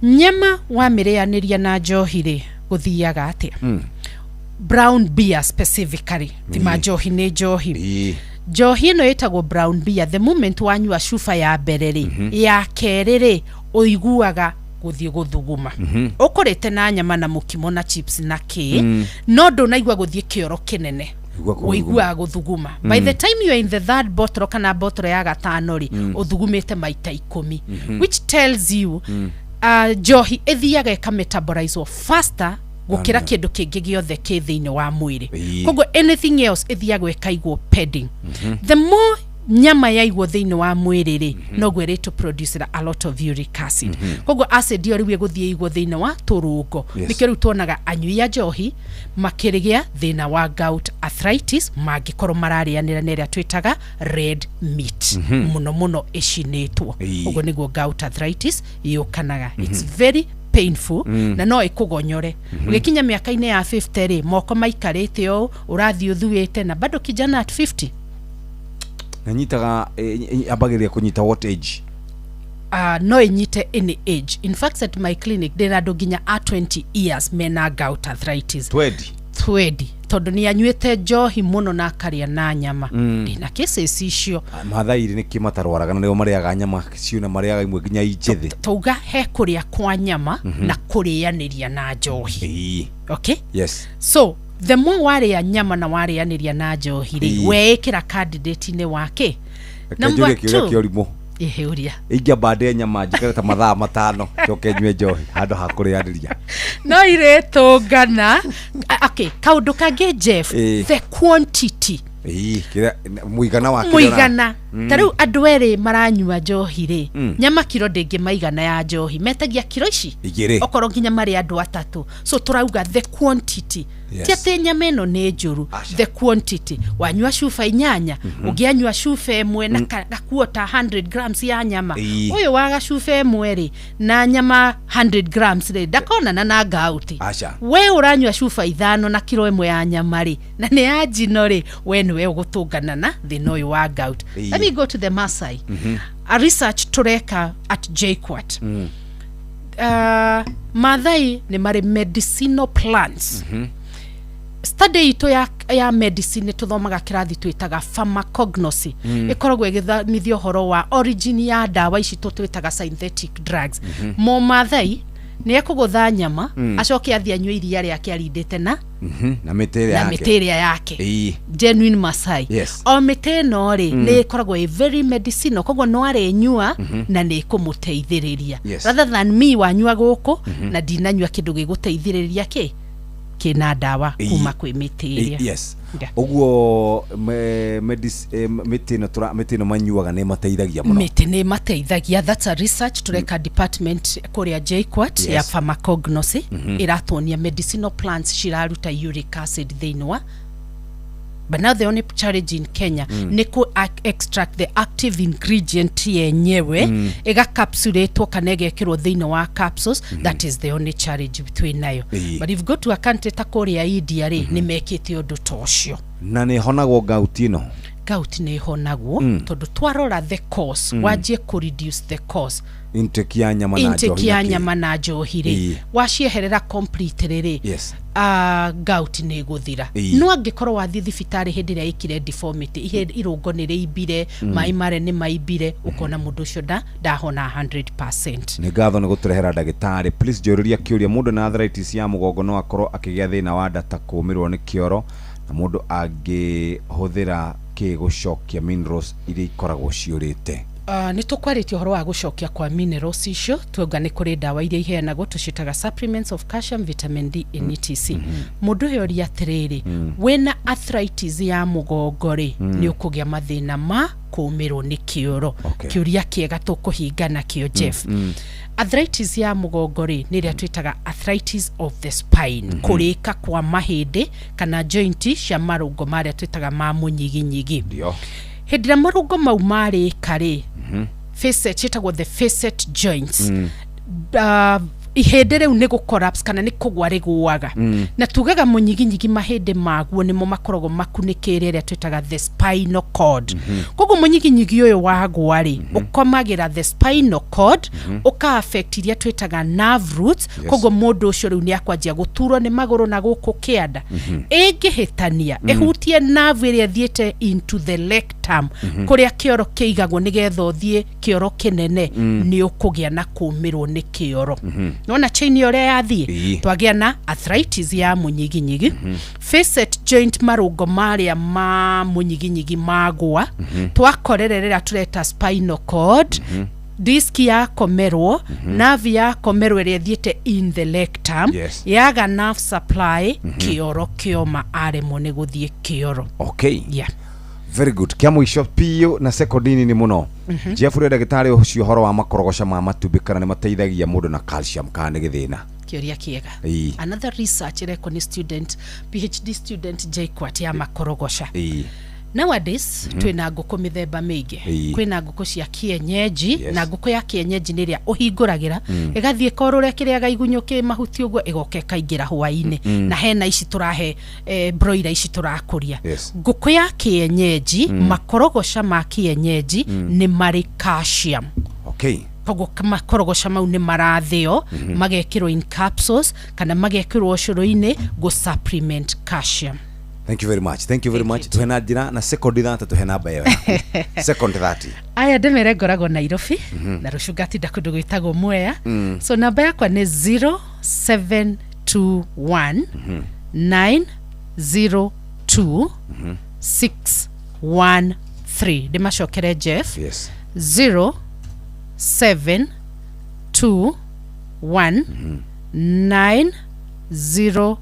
S4: Nyama wamĩrĩanĩria na njohi rĩ, gũthiaga atĩa? Brown beer specifically, tima njohi nĩ njohi. Njohi ĩno ĩtagwo brown beer, the moment wanyua cuba ya mbere rĩ, ya kerĩ rĩ, ũiguaga gũthiĩ gũthuguma. Ũkũrĩte na nyama na mũkimo na chips na kĩ, no ndũnaigua gũthiĩ kĩoro kĩnene.
S12: Ũigua kũthuguma.
S4: Ũiguaga gũthuguma. By the time you are in the third bottle kana bottle ya gatano rĩ, ũthugumĩte maita 10, which tells you njohi ĩthiaga ĩkametabolizwo faster. Gũkĩra
S12: Amen.
S4: Kĩndũ kĩngĩ gĩothe kĩ thĩinĩ wa mwĩrĩ. Koguo anything else ĩthiagwo ĩkaigwo pending. The more nyama yaigwo thĩinĩ wa mwĩrĩ rĩ, noguo ĩrĩ produce a lot of uric acid. Koguo acid ĩyo rĩu ĩgũthiĩ ĩigwo thĩinĩ wa tũrũngo. Nĩkĩo rĩu tuonaga anyui a njohi makĩrĩgĩa thĩna wa gout arthritis mangĩkorwo mararĩanĩra na ĩrĩa twĩtaga red meat, mũno mũno ĩcinĩtwo. Ũguo nĩguo gout arthritis yũkanaga. It's very painful na no ĩkũgonyore. Ũgĩkinya mĩaka-inĩ ya 50 rĩ, moko maikarĩte ũũ, ũrathiĩ ũthuĩte na bado kijana at 50.
S12: Na nyitaga ambagĩrĩria kũnyita what age?
S4: No ĩnyite any age. In fact, at my clinic ndĩna andũ nginya a 20 years mena gout arthritis.
S12: 20?
S4: 20, tondũ nĩ anyuĩte njohi mũno na akarĩa na nyama. Ndĩna cases icio.
S12: Mathairi nĩ kĩ matarwaraga na nĩo marĩaga nyama ciuna, marĩaga imwe nginya i njĩthĩ?
S4: Tauga he kũrĩa kwa nyama na kũrĩanĩria na njohi. Okay. So the more warĩa nyama na warĩanĩria na njohi rĩ, weĩkĩra candidate-inĩ wake.
S12: Reke njũrie kĩũria kĩa ũrimũ.
S4: Ĩhĩ, ũria.
S12: Ingĩamba ndĩe nyama njikare ta mathaa 5, njoke nyue njohi handũ ha kũrĩanĩria?
S4: No irĩtũngana. Okay, kaũndũ kangĩ, Jeff, the quantity.
S12: Ĩĩ, mũigana wa kĩrĩa
S4: Mũigana. Ta rĩu andũ erĩ maranyua njohi rĩ, nyama kiro ndĩngĩmaigana ya njohi, metagia kiro ici
S12: 2.
S4: Okorwo nginya marĩ andũ atatũ. So tũrauga the quantity. Ti atĩ nyama ĩno nĩ njũru. The quantity, wanyua cuba 8, ũngĩanyua cuba 1 na gakuota 100 grams ya nyama. Ũyũ wa gacuba 1 rĩ na nyama 100 grams rĩ, ndakonana na gout.
S12: Aca.
S4: We ũranyua cuba 5 na kiro 1 ya nyama rĩ, na nĩ ya njino rĩ, we nĩwe ũgũtũngana na thĩna ũyũ wa gout. Let me go to the Masai. A research tũreka at JKUAT. Mathai nĩ marĩ medicinal plants. Study itũ ya medicine nĩ tũthomaga kĩrathi twĩtaga pharmacognosy. Ĩkoragwo ĩgĩthomithia ũhoro wa origin ya ndawa ici twĩtaga synthetic drugs. Mũmathai nĩ ekũgũtha nyama, acoke athiĩ anyue iria rĩake arindĩte na
S12: Na mĩtĩ ĩrĩa
S4: na
S12: yake.
S4: Mĩtĩ ĩrĩa yake. Genuine Masai. O mĩtĩ ĩno rĩ, nĩ ĩkoragwo ĩ very medicinal, koguo no arĩnyua na nĩ ĩkũmũteithĩrĩria, rather than me wanyua gũkũ na ndinanyua kĩndũ gĩgũteithĩrĩria kĩ kĩna ndawa kuma kwĩ mĩtĩ ĩrĩa.
S12: Ũguo mĩtĩ ĩno manyuaga nĩ ĩmateithagia mũno.
S4: Mĩtĩ nĩ ĩmateithagia. That's a research tũreka department kũrĩa JKUAT ya pharmacognosy. Ĩratuonia medicinal plants ciraruta uric acid thĩinĩ wa. But now the only challenge in Kenya nĩ ku extract the active ingredient yenyewe, ĩgacapsulatwo kana ĩgekĩrwo thĩinĩ wa capsules. That is the only challenge twĩ nayo. But if you go to a country ta kũrĩa India rĩ, nĩ mekĩte ũndũ ta ũcio.
S12: Na nĩ ĩhonagwo gout ĩno?
S4: Gout nĩ ĩhonagwo, tondũ twarora the cause, wanjie kũ reduce the cause.
S12: Intake ya nyama na
S4: Intake
S12: njohi
S4: ya
S12: na kĩ?
S4: Nyama na njohi rĩ, wacieherera completely rĩ, gout nĩ ĩgũthira. No angĩkorwo wathiĩ thibitarĩ hĩndĩ ĩrĩa ĩkire deformity, irũngo nĩ rĩimbire, maĩ marĩa nĩ maimbire, ũkona mũndũ ũcio ndahona 100%.
S12: Nĩ ngatho nĩ gũtũrehera ndagĩtarĩ. Please njũrĩria kĩũria, mũndũ na arthritis ya mũgongo no akorwo akĩgĩa thĩna wa nda ta kũũmĩrwo nĩ kĩoro, na mũndũ angĩhũthĩra kĩ gũcokia minerals iria ikoragwo ciũrĩte?
S4: Nĩ tũkwarĩtie ũhoro wa gũcokia kwa minerals icio. Tuauga nĩ kũrĩ ndawa iria iheanagwo tũciĩtaga supplements of calcium, vitamin D and etc. Mũndũ ũyũ oria atĩrĩrĩ, wĩna arthritis ya mũgongo rĩ, nĩ ũkũgĩa mathĩna ma kũũmĩrwo nĩ kĩoro? Kĩũria kĩega tũkũhinga nakĩo, Jeff. Arthritis ya mũgongo rĩ, nĩ ĩrĩa twĩtaga arthritis of the spine, kũrĩka kwa mahĩndĩ kana joint cia marũngo marĩa twĩtaga ma mũnyiginyigi. Hĩndĩ ĩrĩa marũngo mau marĩka rĩ, facet ciĩtagwo the facet joints. Ihĩndĩ rĩu nĩ gũ collapse kana nĩ kũgwa rĩgũaga. Na tugaga mũnyiginyigi mahĩndĩ maguo nĩmo makoragwo makunĩkĩire ĩrĩa twĩtaga the spinal cord. Koguo mũnyiginyigi ũyũ wagwa rĩ, ũkomagĩra the spinal cord, ũka affect iria twĩtaga nerve roots. Koguo mũndũ ũcio rĩu nĩ akwanjia gũturwo nĩ magũrũ na gũkũ kĩanda. Ĩngĩhĩtania ĩhutie nerve ĩrĩa ĩthiĩte into the rectum, kũrĩa kĩoro kĩigagwo nĩgetha ũthiĩ kĩoro kĩnene, nĩ ũkũgĩa na kũũmĩrwo nĩ kĩoro. Nona chain ũrĩa yathiĩ? Twagĩa na arthritis ya mũnyiginyigi, facet joint, marũngo marĩa ma mũnyiginyigi magwa, twakorerera tũreta spinal cord. Disk yakomerwo, nerve yakomerwo ĩrĩa ĩthiĩte in the rectum, yaga nerve supply, kĩoro kĩoma, aremwo nĩ gũthiĩ kĩoro. Yeah.
S12: Very good. Kĩa mũico biũ na sekondi nini mũno, Jeff, ũrĩa ndagĩtarĩ ũcio, ũhoro wa makorogoca ma matumbĩ, kana nĩ mateithagia mũndũ na calcium kana nĩ gĩthĩna?
S4: Kĩũria kĩega. Another research ĩrekwo nĩ student, PhD student JKUAT, ya makorogoca. Nowadays twĩna ngũkũ mĩthemba mĩingĩ. Kwĩna ngũkũ cia kienyeji, na ngũkũ ya kienyeji nĩ ĩrĩa ũhingũragĩra, ĩgathiĩ ĩkorũre kĩrĩaga igunyũ kĩ mahuti ũguo, ĩgoka ĩkaingĩra hwaĩ-inĩ. Na hena ici tũrahe, broiler ici tũrakũria. Ngũkũ ya kienyeji, makorogoca ma kienyeji nĩ marĩ calcium. Koguo makorogoca mau nĩ marathĩo, magekĩrwo in capsules kana magekĩrwo ũcũrũ-inĩ gũ supplement calcium.
S12: Thank you very much, thank you very much. Tuhe na njĩra na sekondi 30, tuhe namba ĩyo yaku, second 30.
S4: Aya, ndĩmere ngoragwo Nairobi, na rũciũ ngatinda kũndũ gwĩtagwo Mwea. So namba yakwa nĩ 0721 902 613. Ndĩmacokere, Jeff?
S12: Yes.
S4: 0721 902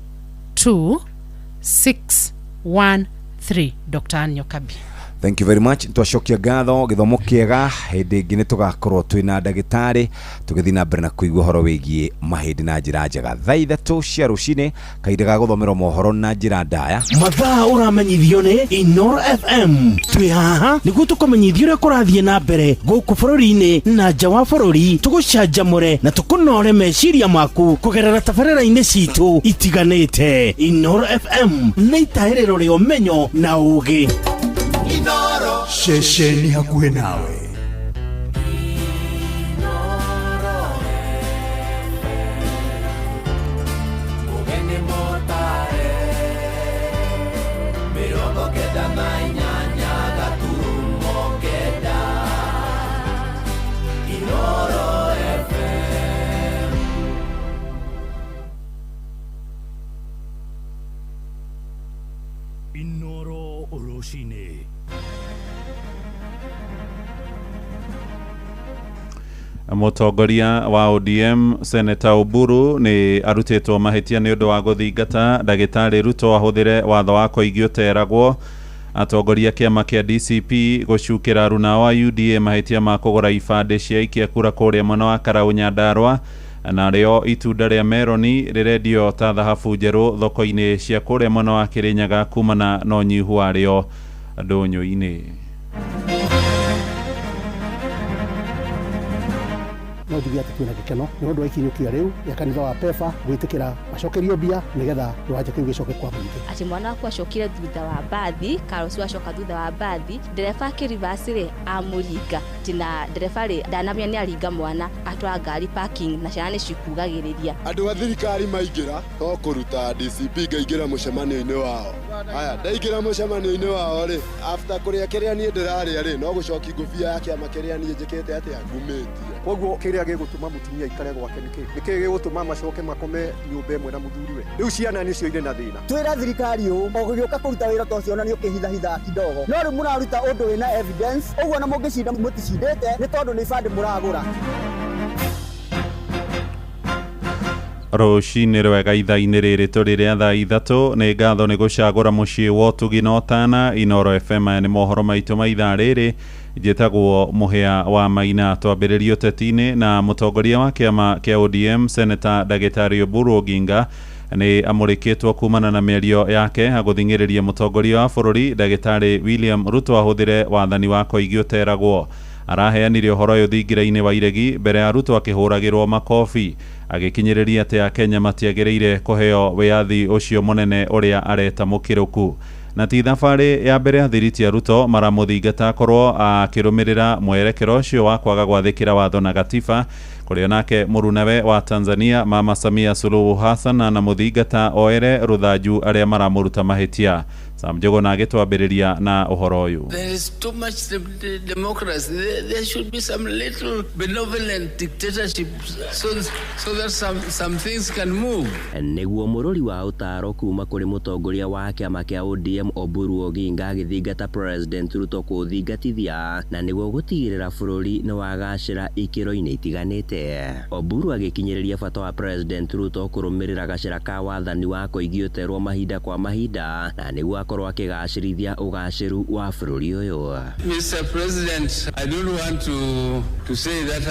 S4: 613, Dr. Ann Nyokabi.
S12: Thank you very much, twacokia ngatho, gĩthomo kĩega. Hĩndĩ ĩngĩ nĩ tũgakorwo twĩna ndagĩtarĩ tũgĩthiĩ na mbere na kũigua ũhoro wĩgiĩ mahĩndĩ na njĩra njega. Thaa 3 cia rũcinĩ, kahinda ga gũthomerwo mohoro na njĩra ndaya.
S1: Mathaa ũramenyithio nĩ Inoro FM. Twĩ haha nĩguo tũkũmenyithia ũrĩa kũrathiĩ na mbere gũkũ bũrũri-inĩ na nja wa bũrũri, tũgũcanjamũre na tũkũnore meciria maku kũgerera tabarĩra-inĩ citũ itiganĩte. Inoro FM nĩ itahĩrĩro rĩa ũmenyo na ũũgĩ.
S14: Ceceni hakuhĩ nawe.
S5: Mũgeni mũtare 98.9 Inoro FM.
S10: Inoro rũcinĩ.
S11: Mũtongoria wa ODM Seneta Oburu nĩ arutĩtwo mahĩtia nĩ ũndũ wa gũthingata ndagĩtarĩ Ruto ahũthĩre watho wa koigi ũteragwo. Atongoria kĩama kĩa DCP gũcukĩra aruna wa UDA mahĩtia ma kũgũra ibandĩ cia aikia kura kũrĩa mwena wa Karau Nyandarua. Narĩo itunda rĩa meroni rĩrendio ta thahabu njerũ thoko-inĩ cia kũrĩa mwena wa Kĩrĩnyaga kumana na ũnyihu warĩo ndũnyũ-inĩ.
S25: No njuge atĩ twĩna gĩkeno nĩ ũndũ wa ikinyũkia rĩu rĩa kanitha wa PEFA gwĩtĩkĩra macokerio mbia nĩgetha kĩwanja kĩu gĩcoke kwa mũingĩ.
S9: Atĩ mwana waku acokire thutha wa mbathi, karo ũcio acoka thutha wa mbathi, ndereba akĩrivaci rĩ, amũringa tina ndereba rĩ, ndanamenya nĩ aringa mwana, atwara ngari parking na ciana nĩ cikugagĩrĩria.
S17: Andũ a thirikari maingĩra no kũruta DCP, ngaingĩra mũcemanio-inĩ wao. Aya, ndaingĩra mũcemanio-inĩ wao rĩ, after kũrĩa kĩrĩa niĩ ndĩrarĩa rĩ, no gũcoki ngũbia ya kĩama kĩrĩa niĩ njĩkĩte atĩa ngumĩtie.
S19: Koguo kĩrĩa gĩgũtũma mũtumia aikare gwake nĩ kĩ? Nĩ kĩĩ gĩgũtũma macoke makome nyũmba ĩmwe na mũthuriwe? Rĩu ciana nĩcio irĩ na thĩna.
S21: Twĩra thirikari ũũ, o gũgĩũka kũruta wĩra ta ũcio, ona nĩ ũkĩhithahithaga kidogo, no rĩu mũraruta ũndũ wĩna evidence ũguo, na mũngĩcinda mũticindĩte nĩ tondũ nĩ ibandĩ mũragũra.
S11: Rũcinĩ rwega, ithaa-inĩ rĩrĩ tũrĩ rĩa thaa 3. Nĩ ngatho nĩ gũcagũra mũciĩ wa ũtugi na ũtana Inoro FM. Aya nĩ mohoro maitũ ma ithaa rĩrĩ. Njĩtagwo Mũhĩa wa Maina. Twambĩrĩrie ũteti-inĩ na mũtongoria wa kĩama kĩa ODM Seneta ndagĩtarĩ Oburu Oginga nĩ amũrĩkĩtwo kumana na mĩario yake agũthing'ĩrĩria mũtongoria wa bũrũri ndagĩtarĩ William Ruto ahũthĩre wathani wa koigi ũteragwo. Araheanire ũhoro ũyũ thingira-inĩ wa iregi mbere ya Ruto akĩhũragĩrwo makobi, agĩkinyĩrĩria atĩ Akenya matiagĩrĩire kũheo wĩyathi ũcio mũnene ũrĩa areta mũkĩrũku. Na ti thabarĩ ya mbere athiriti a Ruto maramũthingata akorwo akĩrũmĩrĩra mwerekero ũcio wa kwaga gwathĩkĩra watho na gatiba, kũrĩa nake mũrunawe wa Tanzania Mama Samia Suluhu Hassan anamũthingata oere rũthanju arĩa maramũruta mahĩtia. Sam Njũgũna agĩtwambĩrĩria na ũhoro ũyũ.
S18: There is too much democracy. There should be some little benevolent dictatorship so that some things can move.
S20: Nĩguo mũrori wa ũtaaro kuma kũrĩ mũtongoria wa kĩama kĩa ODM Oburu Oginga agĩthingata President Ruto kũũthingatithia na nĩguo gũtigĩrĩra bũrũri nĩ wagacĩra ikĩro-inĩ itiganĩte. Oburu agĩkinyĩrĩria bata wa President Ruto kũrũmĩrĩra gacĩra ka wathani wa koigi ũterwo mahinda kwa mahinda na nĩguo akorwo akĩgacĩrithia ũgacĩru wa bũrũri ũyũ.
S18: Mr. President, I don't want to say that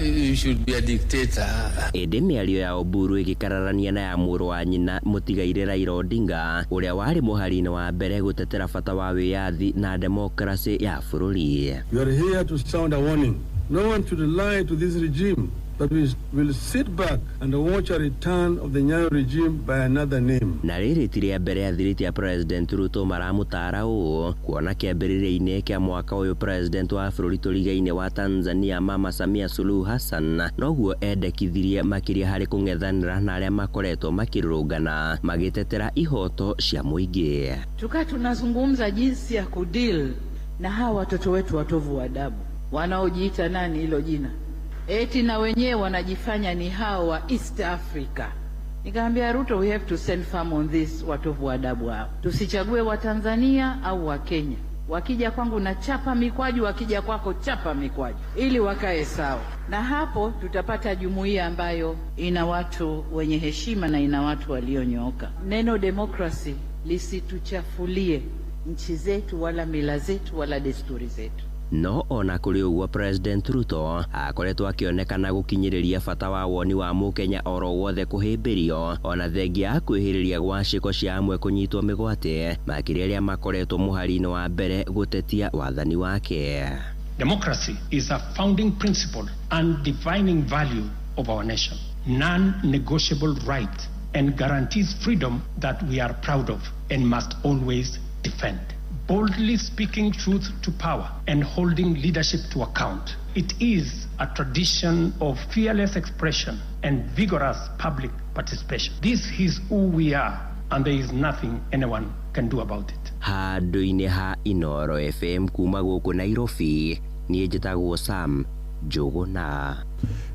S18: you should be a dictator.
S20: Ĩndĩ mĩario ya Oburu ĩgĩkararania na ya mũrũ wa nyina mũtigaire Raila Odinga ũrĩa warĩ mũhari-inĩ wa mbere gũtetera bata wa wĩyathi na demokrasĩ ya bũrũri.
S22: We are here to sound a warning. No one should lie to this regime that we will sit back and watch a return of the Nyayo regime by another name.
S20: Na rĩrĩ ti rĩa mbere athirĩti a President Ruto maramũtara ũũ kuona kĩambĩrĩria-inĩ kĩa mwaka ũyũ President wa bũrũri tũriga-inĩ wa Tanzania Mama Samia Suluhu Hassan noguo endekithirie makĩria harĩ kũng'ethanĩra na arĩa makoretwo makĩrũrũngana magĩtetera ihoto cia mũingĩ.
S23: Tukaa tunazungumza jinsi ya kudeal na hawa watoto wetu watovu wa adabu wanaojiita nani hilo jina, eti na wenyewe wanajifanya ni hao wa East Africa. Nikamwambia Ruto, we have to send firm on this watovu wa adabu hao. Tusichague wa Tanzania au wa Kenya. Wakija kwangu na chapa mikwaju, wakija kwako chapa mikwaju, ili wakae sawa. Na hapo tutapata jumuiya ambayo ina watu wenye heshima na ina watu walionyooka. Neno democracy lisituchafulie nchi zetu wala mila zetu wala desturi zetu.
S20: No ona kũrĩ ũguo President Ruto akoretwo akĩonekana gũkinyĩrĩria bata wa woni wa mũkenya oro wothe kũhĩmbĩrio ona thengia ya kwĩhĩrĩria gwa ciĩko cia amwe kũnyitwo mĩgwate makĩria arĩa makoretwo mũhari-inĩ wa mbere gũtetia wathani wake.
S24: Democracy is a founding principle and defining value of our nation, non-negotiable right and guarantees freedom that we are proud of and must always defend. Boldly speaking truth to power and holding leadership to account. It is a tradition of fearless expression and vigorous public participation. This is who we are, and there is nothing anyone can do about it.
S20: Handũ-inĩ ha Inoro FM kuma gũkũ Nairobi, niĩ njĩtagwo Sam Njũgũna.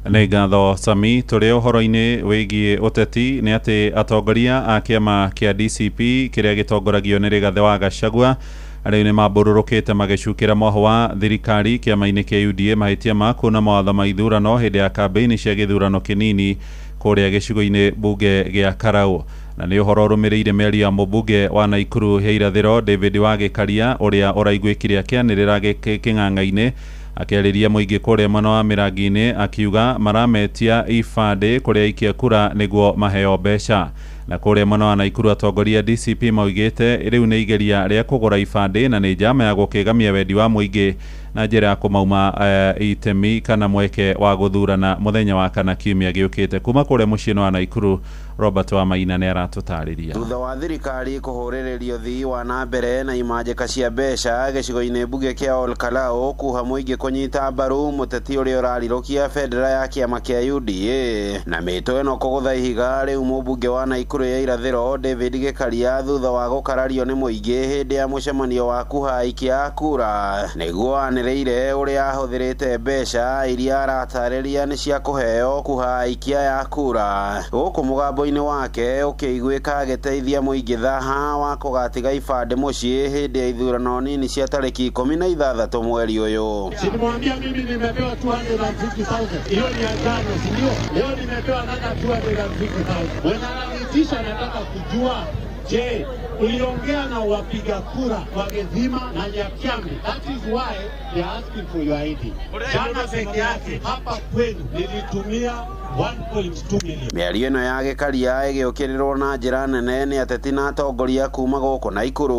S11: Nĩ ngatho Sami. Tũrĩ ũhoro-inĩ wĩgiĩ ũteti nĩ atĩ atongoria a kĩama kĩa DCP kĩrĩa gĩtongoragio nĩ Rigathĩ wa Gachagua rĩu nĩ mambũrũrũkĩte magĩcukĩra mwahũ wa thirikari kĩama-inĩ kĩa UDA mahĩtia ma kuuna mawatho ma ithurano hĩndĩ ya kambĩini cia gĩthurano kĩnini kũrĩa gĩcigo-inĩ mbunge gĩa Karau. Na nĩ ũhoro ũrũmĩrĩire mĩario ya mũmbunge wa Naikuru ya irathĩro David Wagĩkaria ũrĩa ũraiguĩkire akĩanĩrĩra kĩng'ang'a-inĩ akĩarĩria mũingĩ kũrĩa mwena wa Mĩrangi-inĩ akiuga marametia ibandĩ kũrĩa aikia kura nĩguo maheo mbeca. Na kũrĩa mwena wa Naikuru atongoria DCP maugĩte rĩu nĩ igeria rĩa kũgũra ibandĩ na nĩ njama ya gũkĩgamia wendi wa mũingĩ na njĩra ya kũmauma itemi kana mweke wa gũthurana mũthenya wa kana kiumia gĩũkĩte. Kuma kũrĩa mũciĩ wa Naikuru Robert Wamaina nĩ aratũtarĩria.
S26: Thutha wa thirikari kũhũrĩrĩrio ũthii wa na mbere na imanjĩka cia mbeca gĩcigo-inĩ mbunge kĩa Ol Kalou kuha mũingĩ kũnyita mbaru mũteti ũrĩa ũrarirũkia bendera ya kĩama kĩa UDA na mĩtũ ĩno kũgũtha ihiga rĩu mũmbunge wa Naikuru ya irathĩro David Gĩkaria thutha wa gũkarario nĩ mũingĩ hĩndĩ ya mũcemanio wa kuha aikia a kura nĩguo anĩrĩire ũrĩa ahũthĩrĩte mbeca iria aratarĩria nĩ cia kũheo kuha aikia ya kura gũkũ mũgambo-inĩ wake ũkĩiguĩka agĩteithia mũingĩ thaha wa kũgatiga ibandĩ mũciĩ hĩndĩ ya ithurano nini cia tarĩki 16 mweri ũyũ.
S27: Silimwambia mimi nimepewa 250,000. Hiyo ni ya jana, si ndio? Leo nimepewa another 250,000. Mwenye ananiitisha anataka kujua, je, uliongea na wapiga kura wa Gethima na Nyakiambi? That is why they are asking for your ID. Jana peke yake hapa kwenu nilitumia 1.2 million.
S26: Mĩario ĩno ya Gĩkaria ĩgĩũkĩrĩrwo na njĩra nene nĩ ateti na atongoria kuma gũkũ Naikuru.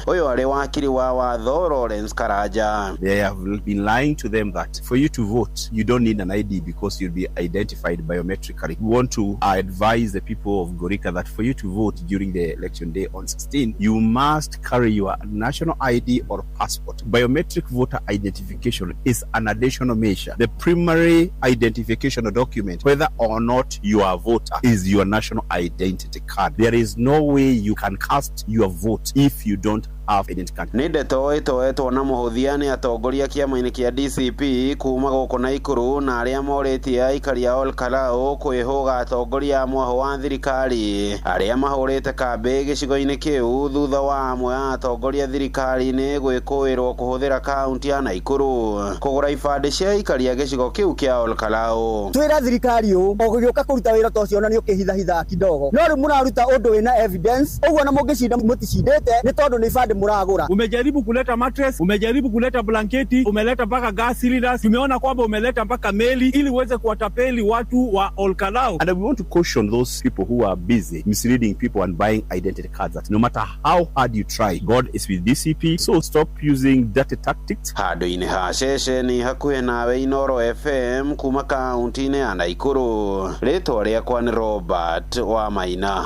S26: Ũyũ arĩ wakiri wa watho Lawrence Karanja.
S28: They have been lying to them that for you to vote you don't need an ID because you'll be identified biometrically. We want to advise the people of Gorika that for you to vote during the election day on 16, you must carry your national ID or passport. Biometric voter identification is an additional measure. The primary identification document whether or not you are a voter is your national identity card. There is no way you can cast your vote if you don't have identity card.
S26: Nĩ ndeto ĩtoetwo na mũhũthia nĩ atongoria kĩama-inĩ kĩa DCP kuma gũkũ Naikuru na arĩa morĩtie aikari a Olkalau kwĩhũga atongoria a mwahũ wa thirikari arĩa mahũrĩte kambĩ gĩcigo-inĩ kĩu thutha wa amwe a atongoria thirikari-inĩ gwĩkũĩrwo kũhũthĩra kaunti ya Naikuru kũgũra ibandĩ cia aikari a gĩcigo kĩu kĩa Olkalau.
S21: Twĩra thirikari ũũ, o gũgĩũka kũruta wĩra ta ũcio ona nĩ ũkĩhithahithaga kidogo, no rĩu mũraruta ũndũ wĩna evidence, ũguo na mũngĩcinda mũticindĩte nĩ tondũ nĩ ibandĩ mũragũra.
S2: Umejaribu kuleta mattress, umejaribu kuleta blanketi, umeleta mpaka gas cylinders, tumeona kwamba umeleta mpaka meli ili uweze kuwatapeli watu wa Olkalau.
S28: And we want to caution those people who are busy misleading people and buying identity cards that no matter how hard you try, God is with DCP, so stop using dirty tactics.
S26: Handũ-inĩ ha ceceni hakuhĩ nawe Inoro FM kuma kaunti-inĩ ya Naikuru, rĩtwa rĩakwa nĩ Robert wa Maina.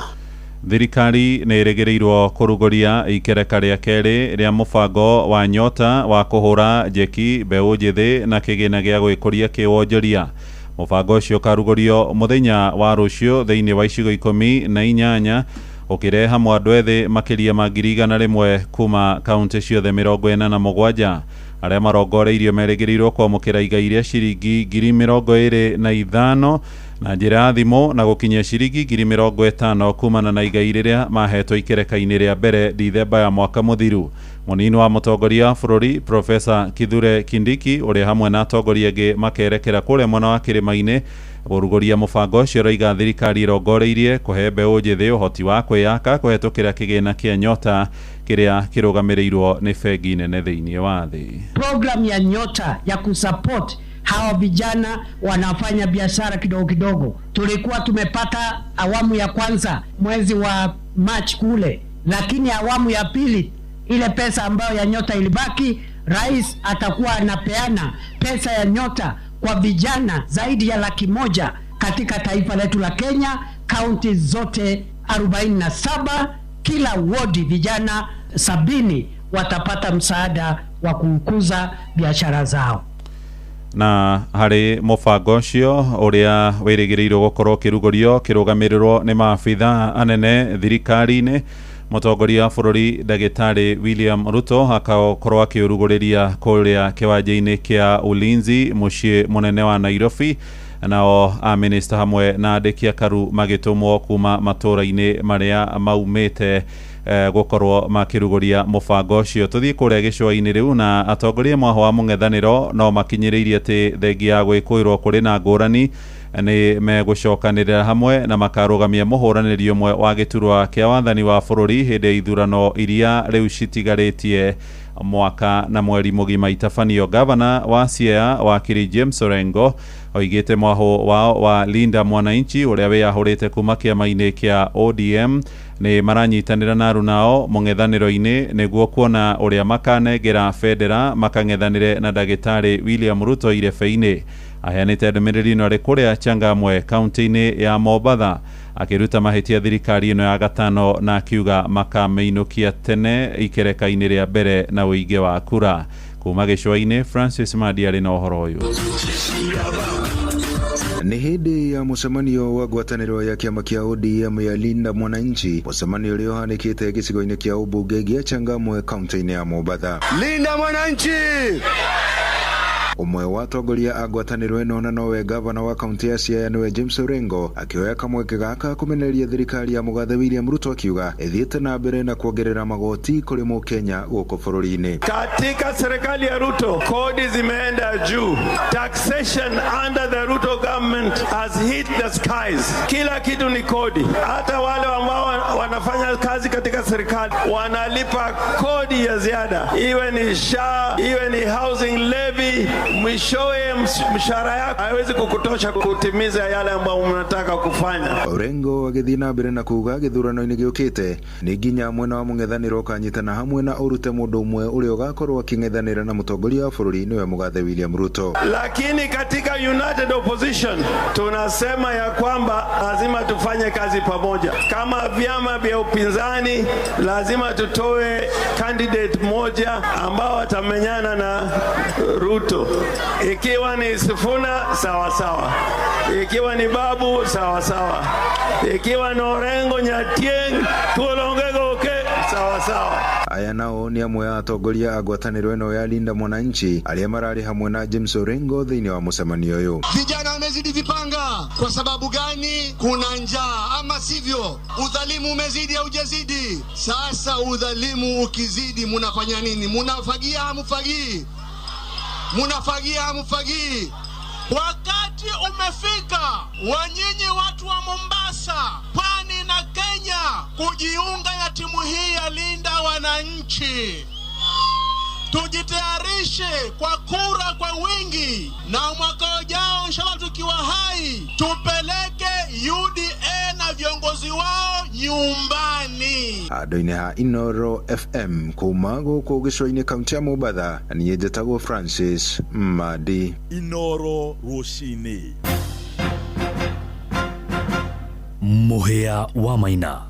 S11: Thirikari nĩ ĩrĩgĩrĩirwo kũrugũria ikereka rĩa kerĩ rĩa mũbango wa Nyota wa kũhũra njeki mbeũ njĩthĩ na kĩgĩna gĩa gwĩkũria kĩwonjoria. Mũbango ũcio ũkarugũrio mũthenya wa rũciũ thĩinĩ wa icigo 18 ũkĩrehe hamwe andũ ethĩ makĩria ma 100,000 kuma kaunti ciothe 47. Arĩa marongoreirio merĩgĩrĩirwo kwamũkĩra igai rĩa ciringi 25,000 na njĩra ya thimũ na gũkinyia ciringi 50,000 kumana na igai rĩrĩa mahetwo ikereka-inĩ rĩa mbere Dithemba ya mwaka mũthiru. Mũnini wa mũtongoria wa bũrũri Profesa Kithure Kindiki ũrĩa hamwe na atongoria angĩ makerekera kũrĩa mwena wa kĩrĩma-inĩ kũrugũria mũbango ũcio ũraiga thirikari ĩrongoreirie kũhe mbeũ njĩthĩ ũhoti wa kwĩyaka kũhetũkĩra kĩgĩna kĩa Nyota kĩrĩa kĩrũgamĩrĩirwo nĩ bengi nene thĩinĩ wa thĩ.
S3: Program ya Nyota ya kusupport hawa vijana wanafanya biashara kidogo kidogo. Tulikuwa tumepata awamu ya kwanza mwezi wa March kule, lakini awamu ya pili ile pesa ambayo ya Nyota ilibaki, rais atakuwa anapeana pesa ya Nyota kwa vijana zaidi ya 100,000 katika taifa letu la Kenya, kaunti zote 47, kila wodi vijana 70 watapata msaada wa kukuza biashara zao.
S11: Na harĩ mũbango ũcio ũrĩa wĩrĩgĩrĩirwo gũkorwo ũkĩrugũrio kĩrũgamĩrĩrwo nĩ maabitha anene thirikari-inĩ, mũtongoria wa bũrũri ndagĩtarĩ William Ruto akakorwo akĩũrugũrĩria kũrĩa kĩwanja-inĩ kĩa Ulinzi mũciĩ mũnene wa Nairobi, nao amĩnĩsta hamwe na andĩki akaru magĩtũmwo kuma matũũra-inĩ marĩa maumĩte gũkorwo makĩrugũria mũbango ũcio. Tũthiĩ kũrĩa gĩcũa-inĩ rĩu na atongoria mwahũ wa mũng'ethanĩro no makinyĩrĩirie atĩ thengia ya gwĩkũĩrwo kũrĩ na ngũrani nĩ megũcokanĩrĩra hamwe na makarũgamia mũhũranĩri ũmwe wa gĩturwa kĩa wathani wa bũrũri hĩndĩ ya ithurano iria rĩu citigarĩtie mwaka na mweri mũgima itabanio. Gavana wa Siaya wakiri James Orengo oigĩte mwahũ wao wa Linda Mwananchi ũrĩa wĩyahũrĩte kuma kĩama-inĩ kĩa ODM nĩ maranyitanĩra na arunao mũng'ethanĩro-inĩ nĩguo kuona ũrĩa makanengera bendera makang'ethanĩre na ndagĩtarĩ William Ruto irebe-inĩ. Aheanĩte ndũmĩrĩri ĩno arĩ kũrĩa Changamwe kaunti-inĩ ya Mombatha akĩruta mahĩtia thirikari ĩno ya gatano na akiuga makamĩinũkia tene ikereka-inĩ rĩa mbere na ũingĩ wa kura. Kuma gĩcũa-inĩ Francis Madi arĩ na ũhoro ũyũ.
S6: Nĩ hĩndĩ ya mũcemanio wa ngwatanĩro ya kĩama kĩa ODM ya Linda Mwananchi, mũcemanio ũrĩa ũhanĩkĩte gĩcigo-inĩ kĩa ũmbunge gĩa Changamwe kaunti-inĩ ya Mombatha.
S17: Linda Mwananchi!
S6: Ũmwe wa atongoria a ngwatanĩro ĩno na nowe gavana wa kaunti ya Siaya nĩwe James Orengo akĩoya kamweke gaka kũmenereria thirikari ya mũgathe William Ruto akiuga ĩthiĩte na mbere na kuongerera magoti kũrĩ mũkenya gũkũ bũrũri-inĩ.
S14: Katika serikali ya Ruto kodi zimeenda juu. Taxation under the Ruto government has hit the skies. Kila kitu ni kodi. Hata wale ambao wanafanya kazi katika serikali wanalipa kodi ya ziada, iwe ni SHA, iwe ni housing levy. Mwishowe mshahara yako haiwezi kukutosha kutimiza yale ambayo mnataka kufanya.
S6: Orengo agĩthiĩ na mbere na kuga gĩthurano-inĩ gĩũkĩte nĩ nginya mwena wa mũng'ethanĩro ũkanyitana hamwe na ũrute mũndũ ũmwe ũrĩa ũgakorwo akĩng'ethanĩra na mũtongoria wa bũrũri nĩwe mũgathe William Ruto.
S14: Lakini katika United Opposition tunasema ya kwamba lazima tufanye kazi pamoja kama vyama Kambi ya upinzani lazima tutoe candidate moja ambao atamenyana na Ruto. Ikiwa ni Sifuna sawa sawa, ikiwa ni Babu sawa sawa, ikiwa ni Orengo Nyatieng Tuolongegoke sawa sawa.
S6: Aya nao nĩ amwe a atongoria a ngwatanĩro ĩno ya Linda Mwananchi arĩa mararĩ hamwe na James Orengo thĩinĩ wa mũcemanio ũyũ.
S1: Vijana wamezidi vipanga. Kwa sababu gani? Kuna njaa, ama sivyo? Udhalimu umezidi au hujazidi? Sasa udhalimu ukizidi, munafanya nini? Munafagia hamufagii? Munafagia hamufagii?
S4: Wakati umefika wa nyinyi watu wa Mombasa, Pwani na Kenya kujiunga na timu hii ya Linda Wananchi. Tujitayarishe kwa kura kwa wingi, na mwaka ujao inshallah tukiwa hai tupeleke UDA na viongozi wao nyumbani.
S6: Handũ-inĩ ha Inoro FM kuma gũkũ gĩcũa-inĩ kaunti ya Mombatha, niĩ njĩtagwo Francis Madi.
S10: Inoro rũcinĩ. Mũhĩa wa Maina.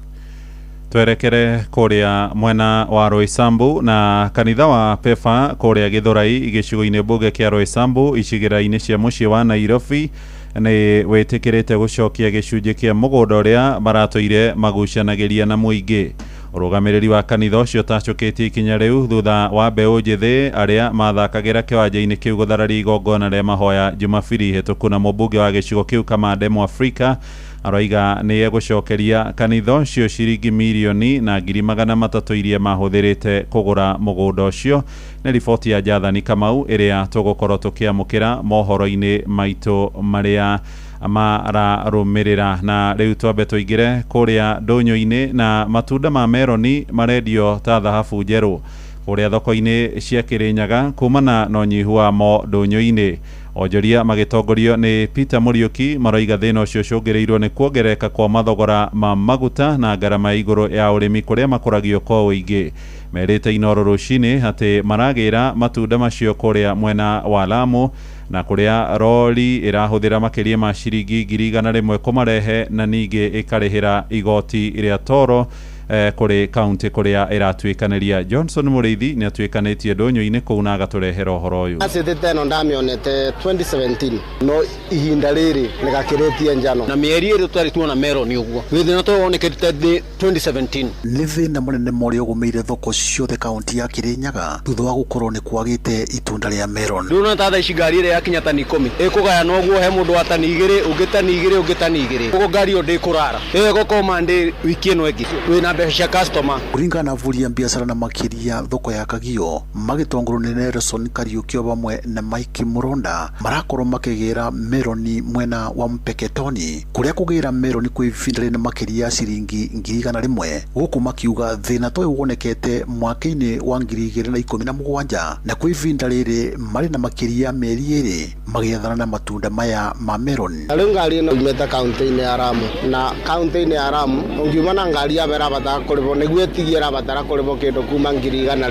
S11: Twerekere kũrĩa mwena wa Roysambu na kanitha wa PEFA kũrĩa Gĩthũrai gĩcigo-inĩ mbunge kĩa Roysambu icigĩrĩra-inĩ cia mũciĩ wa Nairobi nĩ wĩtĩkĩrĩte gũcokia gĩcunjĩ kĩa mũgũnda ũrĩa maratũire magucanagĩria na mũingĩ. Ũrũgamĩrĩri wa kanitha ũcio ũtacũkĩtie ikinya rĩu thutha wa mbeũ njĩthĩ arĩa mathakagĩra kĩwanja-inĩ kĩu gũthararia igongona rĩa mahoya Jumabiri hĩtũku, na mũmbunge wa gĩcigo kĩu Kamande Mwafrika aroiga nĩ egũcokeria kanitha ũcio ciringi mirioni na 300,000 iria mahũthĩrĩte kũgũra mũgũnda ũcio. Nĩ riboti ya Jathani Kamau ĩrĩa tũgũkorwo tũkĩamũkĩra mohoro-inĩ maitũ marĩa mararũmĩrĩra. Na rĩu twambe tũingĩre kũrĩa ndũnyũ-inĩ, na matunda ma meroni marendio ta thahabu njerũ kũrĩa thoko-inĩ cia Kĩrĩnyaga kumana na ũnyihu wamo ndũnyũ-inĩ. Onjoria magĩtongorio nĩ Peter Mũriũki maroiga thĩna ũcio ũcũngĩrĩirwo nĩ kuongerereka kwa mathogora ma maguta na ngarama ya igũrũ ya ũrĩmi kũrĩa makũragio kwa ũingĩ. Merĩte Inoro rũcinĩ atĩ maragĩra matunda macio kũrĩa mwena wa Lamu na kũrĩa rori ĩrahũthĩra makĩria ma ciringi 100,000 kũmarehe na ningĩ ĩkarĩhĩra igoti rĩa toro kũrĩ kaunti kũrĩa ĩratuĩkanĩria. Johnson Mũrĩithi nĩ atuĩkanĩtie ndũnyũ-inĩ kũu na agatũrehera ũhoro ũyũ.
S7: Acĩtĩte ĩno ndamĩonete 2017 no ihinda rĩrĩ nĩgakĩrĩtie njano
S8: na mĩeri ĩrĩ tũtarĩ tuona meroni ũguo wĩthĩna to wonekete 2017.
S12: Nĩ thĩna mũnene mũrĩa ũgũmĩire thoko ciothe kaunti ya Kĩrĩnyaga thutha wa gũkorwo nĩ kwagĩte itunda rĩa meron.
S8: Rĩu no ta thaa ici ngari ĩrĩa yakinya tani 10 ĩkũgayana ũguo, he mũndũ wa tani 2 ũngĩ tani 2 ũngĩ tani 2, ũguo ngari ĩyo ndĩkũrara, ĩyo ĩgũkorwo Monday wiki ĩno ĩngĩ wĩna mbeca cia customer.
S12: Kũringana na avũri a biacara na makĩria thoko ya Kagio magĩtongorio nĩ Nelson Kariũki vamwe na Mike Mũronda marakorwo makĩgĩra meroni mwena wa Mpeketoni kũrĩa kũgĩra meroni kwĩ ibinda rĩna makĩria ciringi 100,000 gũkũ makiuga thĩna ta ũyũ wonekete mwaka-inĩ wa 2017 na kwĩ ibinda rĩrĩ marĩ na makĩria mĩeri 2 magĩethana na matunda maya ma meroni.
S7: Rĩu ngari ĩno yumĩte kaunti-inĩ ya Lamu na kaunti-inĩ ya Lamu ũngiuma na ngari ya ĩrabatara kũrĩhwo nĩguo ĩtigie ĩrabatara kũrĩhwo kĩndũ kuma 110,000 na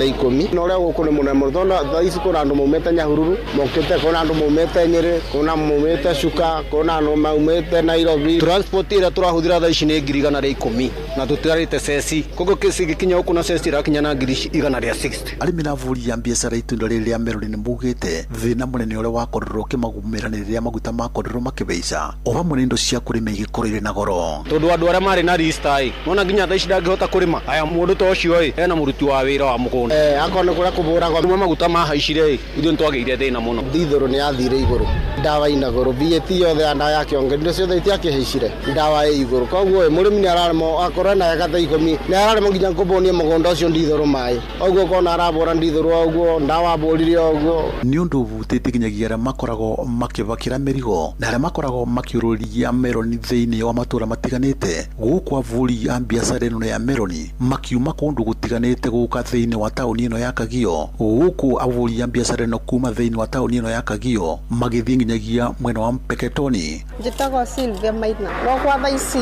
S7: ũrĩa gũkũ nĩ mũnene mũno tondũ thaa ici kũna andũ maumĩte Nyahururu mokĩte, kũna andũ maumĩte Nyĩrĩ, kũna maumĩte Chuka, kũna andũ maumĩte Nairobi.
S8: Transport ĩrĩa tũrahũthĩra thaa ici nĩ 110,000 na tũtiarĩte ceci, koguo kĩgĩkinya gũkũ na ceci ĩrakinya na 160.
S12: Arĩmi na avũri a biacara itunda rĩrĩ rĩa meroni nĩ maugĩte thĩna mũnene ũrĩa wakorirwo ũkĩmagũmĩra nĩ rĩrĩa maguta makorirwo makĩbeca o hamwe na indo cia kũrĩma igĩkorwo irĩ na goro.
S8: Tondũ andũ arĩa marĩ na rista ĩ nona nginya thaa ici ndangĩhota kũrĩma. Aya mũndũ ta ũcio ĩ hena mũruti wa wĩra wa mũgũnda
S7: akorwo nĩ kũrĩa kũbũragwo
S8: kuma maguta mahaicire ĩ ithuĩ nĩtwagĩire thĩna mũno.
S7: Ndithũrũ nĩ yathire igũrũ, ndawa ina goro, VAT yothe ya ndawa ya kĩonge indo ciothe itiakĩhaicire, ndawa ĩ igũrũ, koguo mũrĩmi nĩ araremwo akorwo ena eka ta 10 nĩ araremwo nginya kũbũnia mũgũnda ũcio ndithũrũ maĩ, ũguo ũkona arabũra ndithũrũ ũguo ndawa abũrire ũguo.
S12: Nĩ ũndũ ũhutĩtie nginyagia arĩa makoragwo makĩbakĩra mĩrigo na arĩa makoragwo makĩũrũria meroni thĩinĩ wa matũra matiganĩte gũkũ avũri a biacara ĩno ya meroni makiuma kũndũ gũtiganĩte gũka thĩinĩ wa taũni ĩno ya Kagio gũkũ avũri a biacara ĩno kuma thĩinĩ wa taũni ĩno ya Kagio magĩthiĩ nginyagia mwena wa Mpeketoni.
S13: Njĩtagwo Sylvia Maina. No kwa thaa ici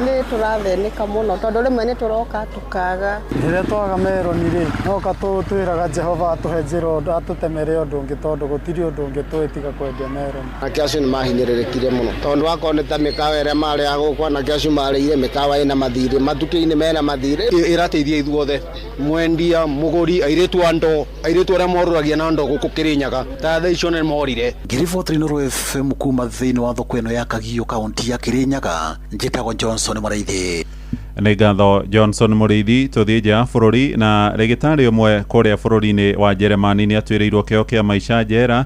S13: nĩ tũrathĩnĩka mũno tondũ rĩmwe nĩ tũroka tũkaga.
S15: Rĩrĩa twaga meroni rĩ noka tũtwĩraga Jehova atũhe njĩra atũtemere ũndũ ũngĩ tondũ gũtirĩ ũndũ ũngĩ tũĩ tiga kwendia meroni.
S7: Anake acio nĩ mahinyĩrĩrĩkire mũno tondũ akorwo nĩ ta mĩkawa ĩrĩa marĩaga gũkũ anake acio marĩire mĩkawa ĩna mathirĩ matukũ-inĩ Mena mathirĩ.
S8: Ĩrateithia ithuothe, mwendia, mũgũri, airĩtu a ndoo, airĩtu arĩa morũragia na ndoo gũkũ Kĩrĩnyaga, ta thaa icio nĩ morire.
S12: Ngĩribotera Inooro FM kuma thĩinĩ wa thoko ĩno ya Kagio, kaunti ya Kĩrĩnyaga, njĩtagwo Johnson Mũrĩithi.
S11: Nĩ ngatho Johnson Mũrĩithi. Tũthiĩ nja ya bũrũri, na rĩgĩtarĩ ũmwe kũrĩa bũrũri-inĩ wa Jeremani nĩ atuĩrĩirwo kĩoho kĩa maica njera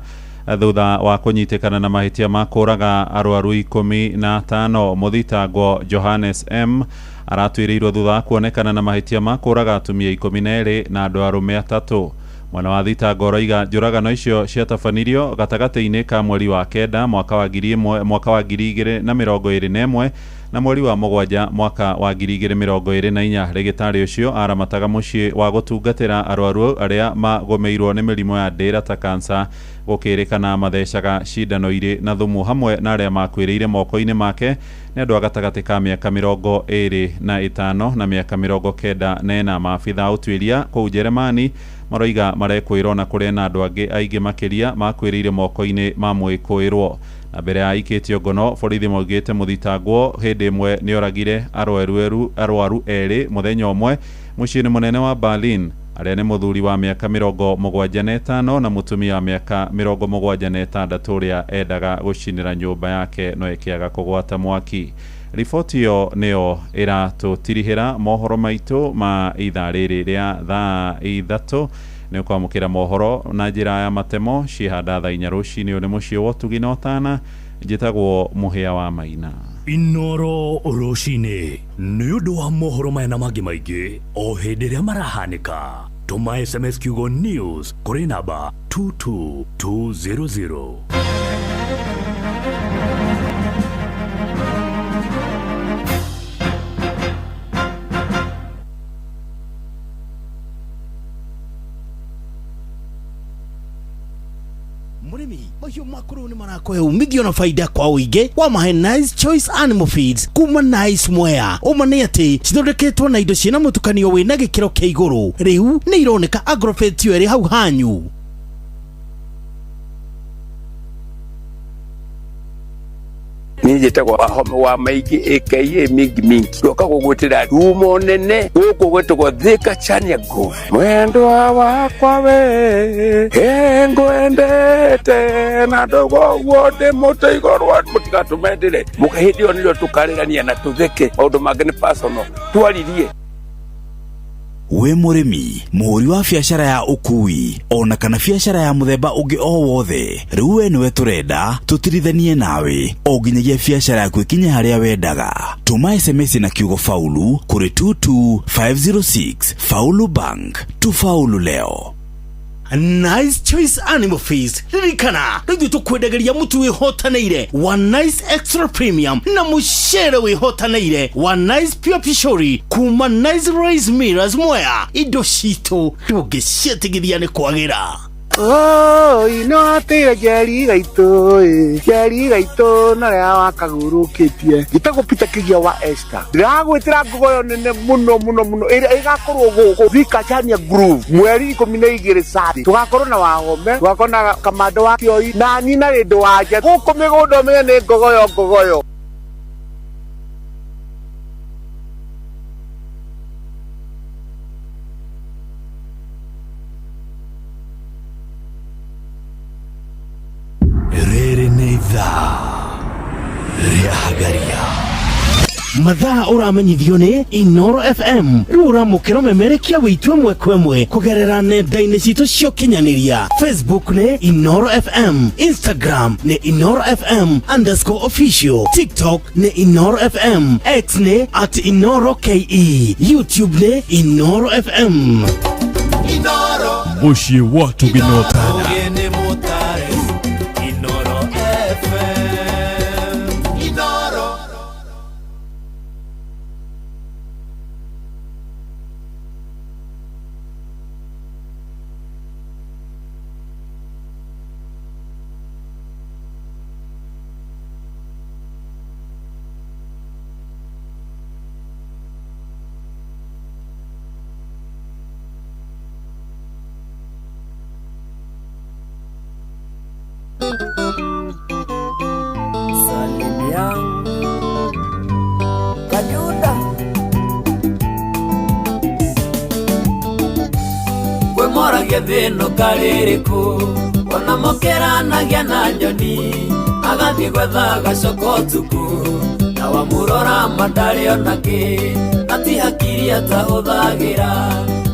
S11: thutha wa kũnyitĩkana na mahĩtia ma kũraga arwaru 15. Mũthitangwo Johannes M aratuĩrĩirwo thutha wa kuonekana na mahĩtia ma kũraga atumia 12 na andũ arũme 3. Mwena wa thitango ũroiga njũragano icio ciatabanirio gatagatĩ-inĩ ka mweri wa 9 mwaka wa 1000 mwaka wa 2021 na mweri wa 7 mwaka wa 2024. Rĩgĩtarĩ ũcio aramataga mũciĩ wa gũtungatĩra arwaru arĩa magũmĩirwo nĩ mĩrimũ ya ndĩra ta kansa, gũkĩrĩkana mathecaga cindano irĩ na thumu hamwe na arĩa makuĩrĩire moko-inĩ make nĩ andũ a gatagatĩ ka mĩaka 25 na mĩaka 94. Maabitha a ũtuĩria kũu Jeremani maroiga marekwĩrwo na kũrĩ na andũ angĩ aingĩ makĩria makuĩrĩire moko-inĩ ma mwĩkũĩrwo. Na mbere ya aikĩtio ngono, borithi maugĩte mũthitangwo hĩndĩ ĩmwe nĩoragire arwaru 2 mũthenya ũmwe mũciĩ-inĩ mũnene wa Berlin, arĩa nĩ mũthuri wa mĩaka 75 na mũtumia wa mĩaka 76 ũrĩa endaga gũcinĩra nyũmba yake no ĩkĩaga kũgwata mwaki. Riboti ĩyo nĩyo ĩratũtirihĩra mohoro maitũ ma ithaa rĩrĩ rĩa thaa 3. Nĩ ũkwamũkĩra mohoro na njĩra ya matemo cihanda thaa 4 rũcinĩ. Ũyũ nĩ mũciĩ wa ũtugi na ũtana, njĩtagwo Mũhĩa wa Maina.
S10: Inooro rũcinĩ nĩ ũndũ wa mohoro maya na mangĩ maingĩ o hĩndĩ ĩrĩa marahanĩka. Tũma SMS kiugo news kũrĩ namba 22200.
S5: Mũrĩmi, mahiũ maku rĩu nĩ marakũhe umithio na faida kwa ũingĩ wa mahe Nice Choice Animal Feeds kuma Nice Mwea. Ũma nĩ atĩ cithondeketwo na indo ciĩna mũtukanio wĩna gĩkĩro kĩa igũrũ. Rĩu nĩ ironeka Agrovet ĩyo ĩrĩ hau hanyu.
S9: Niĩ njĩtagwo Wahome wa Maingĩ aka Mingi Mingi. Ndoka gũgwĩtĩra rumo nene gũkũ gwĩtagwo Thika Chania Grove. Mwendwa wakwa we ngwendete na ndũgoguo ndĩ mũtĩ igũrũ, mũtigatũmendere mũkahĩndĩ ĩyo nĩrĩo tũkarĩrania na tũtheke maũndũ mangĩ nĩ personal twaririe.
S16: Wĩ mũrĩmi, mũhũri wa biacara ya ũkui ona kana biacara ya mũthemba ũngĩ o wothe, rĩu we nĩwe tũrenda tũtirithanie nawe o nginyagia biacara yaku ĩkinye harĩa wendaga. Tũma SMS na kiugo faulu kũrĩ 22506. Faulu Bank, tufaulu leo.
S5: Nice Choice Animal Feeds, ririkana rĩu ithuĩ tũkwendagĩria mũtu wĩhotanĩire wa Nice Extra Premium na mũcere wĩhotanĩire wa Nice Pure Pishori kuma Nice Rice Millers Mwea. Indo citũ ndũngĩciĩtigithia nĩ kwagĩra.
S18: Oi, no atĩre njeri gaitũ, njeri gaitũ na rĩa wakagurũkĩtie. Njĩtagwo Peter Kĩgia wa Esther. Ndĩragwĩtĩra ngogoyo nene mũno mũno mũno ĩrĩa ĩgakorwo gũkũ Thika Chania Groove mweri 12 Saturday. Tũgakorwo na Wahome, tũgakorwo na Kamando wa Kĩoi na niĩ na Rĩndũ wa Nja. Gũkũ mĩgũnda ũmenye nĩ ngogoyo ngogoyo.
S10: Rĩrĩ nĩ ithaa rĩa Hagaria.
S5: Mathaa ũramenyithio nĩ Inooro FM. Rĩu ũramũkĩra ũmemerekia wĩitũ ĩmwe kwa ĩmwe kũgerera nenda-inĩ citũ cia ũkinyanĩria. Facebook nĩ Inooro FM, Instagram nĩ Inooro FM underscore official, TikTok nĩ Inooro FM, X nĩ at Inooro KE, YouTube nĩ Inooro FM.
S10: Mũciĩ wa ũtugi na ũtana.
S19: Inooro FM. Inooro.
S22: Salim Young Kajunda.
S19: rĩake thĩno karĩrĩkũ ona mokeranagia na nyoni agathiĩ gwetha agacoka ũtukũ na wamũrora mandarĩ onakĩ na ti hakiri atahũthagĩra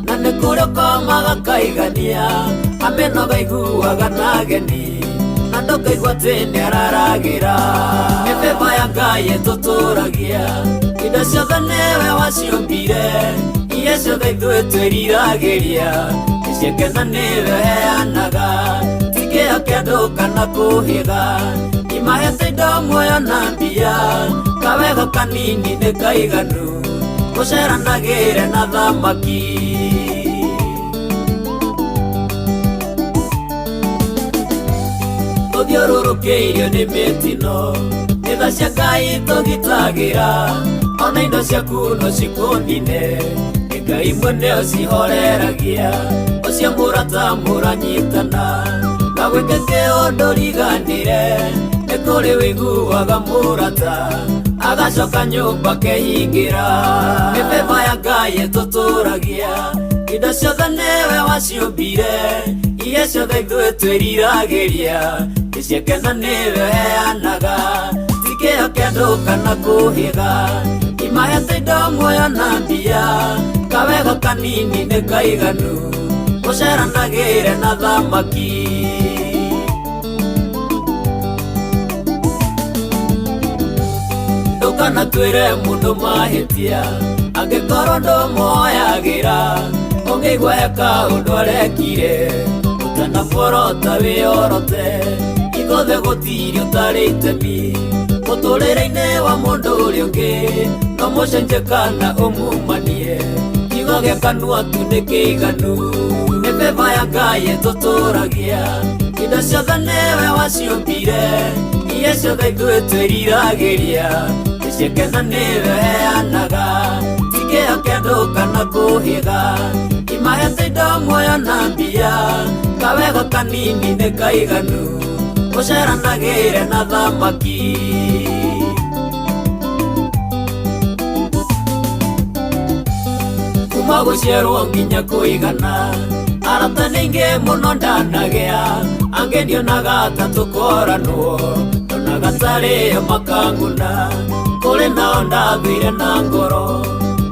S19: na nĩ kũrĩ ũkomaga kaigania ameno gaiguaga na ageni na ndũkaigua atĩ nĩararagĩra mĩbeba ya Ngai ĩtũtũragia indo ciothe nĩwe waciũmbire iria ciothe ithuĩ twĩriragĩria nĩciake na nĩwe ũheanaga ti kĩo kĩa andũ kana kũhĩga imahete indo muoyo na mbia kawega kanini nĩ kaiganu ũceranagĩre na thamaki. Tũthiũrũrũkĩirio nĩ mĩtino nĩ tha cia Ngai tũgitagĩra ona indo ciaku no cikũnine nĩ Ngai mwene ũcihoreragia ũcio mũrata mũranyitana na gwĩke kĩũndũ riganĩre nĩ kũrĩ wĩiguaga mũrata agacoka nyũmba kehingĩra mĩbeba ya Ngai ĩtũtũragia indo ciothe nĩwe waciũmbire iria ciothe ithuĩ twĩriragĩria nĩciake na nĩwe ũheanaga ti kĩo kĩa andũ kana kũhĩga imahete indo muoyo na mbia kawega kanini nĩ kaiganu ũceranagĩre na thamaki. Ndũkana twĩre mũndũ mahĩtia angĩkorwo ndũmuoyagĩra ũngĩigua he kaũndũ arekire ũtanamuorota wĩyorote ithuothe gũtirĩ ũtarĩ itemi mũtũrĩre-inĩ wa mũndũ ũrĩa ũngĩ no mũcenjie kana ũmumanie kiugo gĩa kanua tu nĩ kĩiganu mĩbeba ya Ngai ĩtũtũragia indo ciothe nĩwe waciũmbire iria ciothe ithuĩ twĩriragĩria nĩciake na nĩwe ũheanaga ti kĩo kĩa andũ kana kũhĩga imahete indo muoyo na mbia kawega kanini nĩ kaiganu ũceranagĩre na thamaki. Kuma gũciarwo nginya kũigana arata nĩ aingĩ mũno ndanagĩa angĩ ndionaga ta tũkoranwo ndonaga tarĩo makanguna kũrĩ nao ndathire na ngoro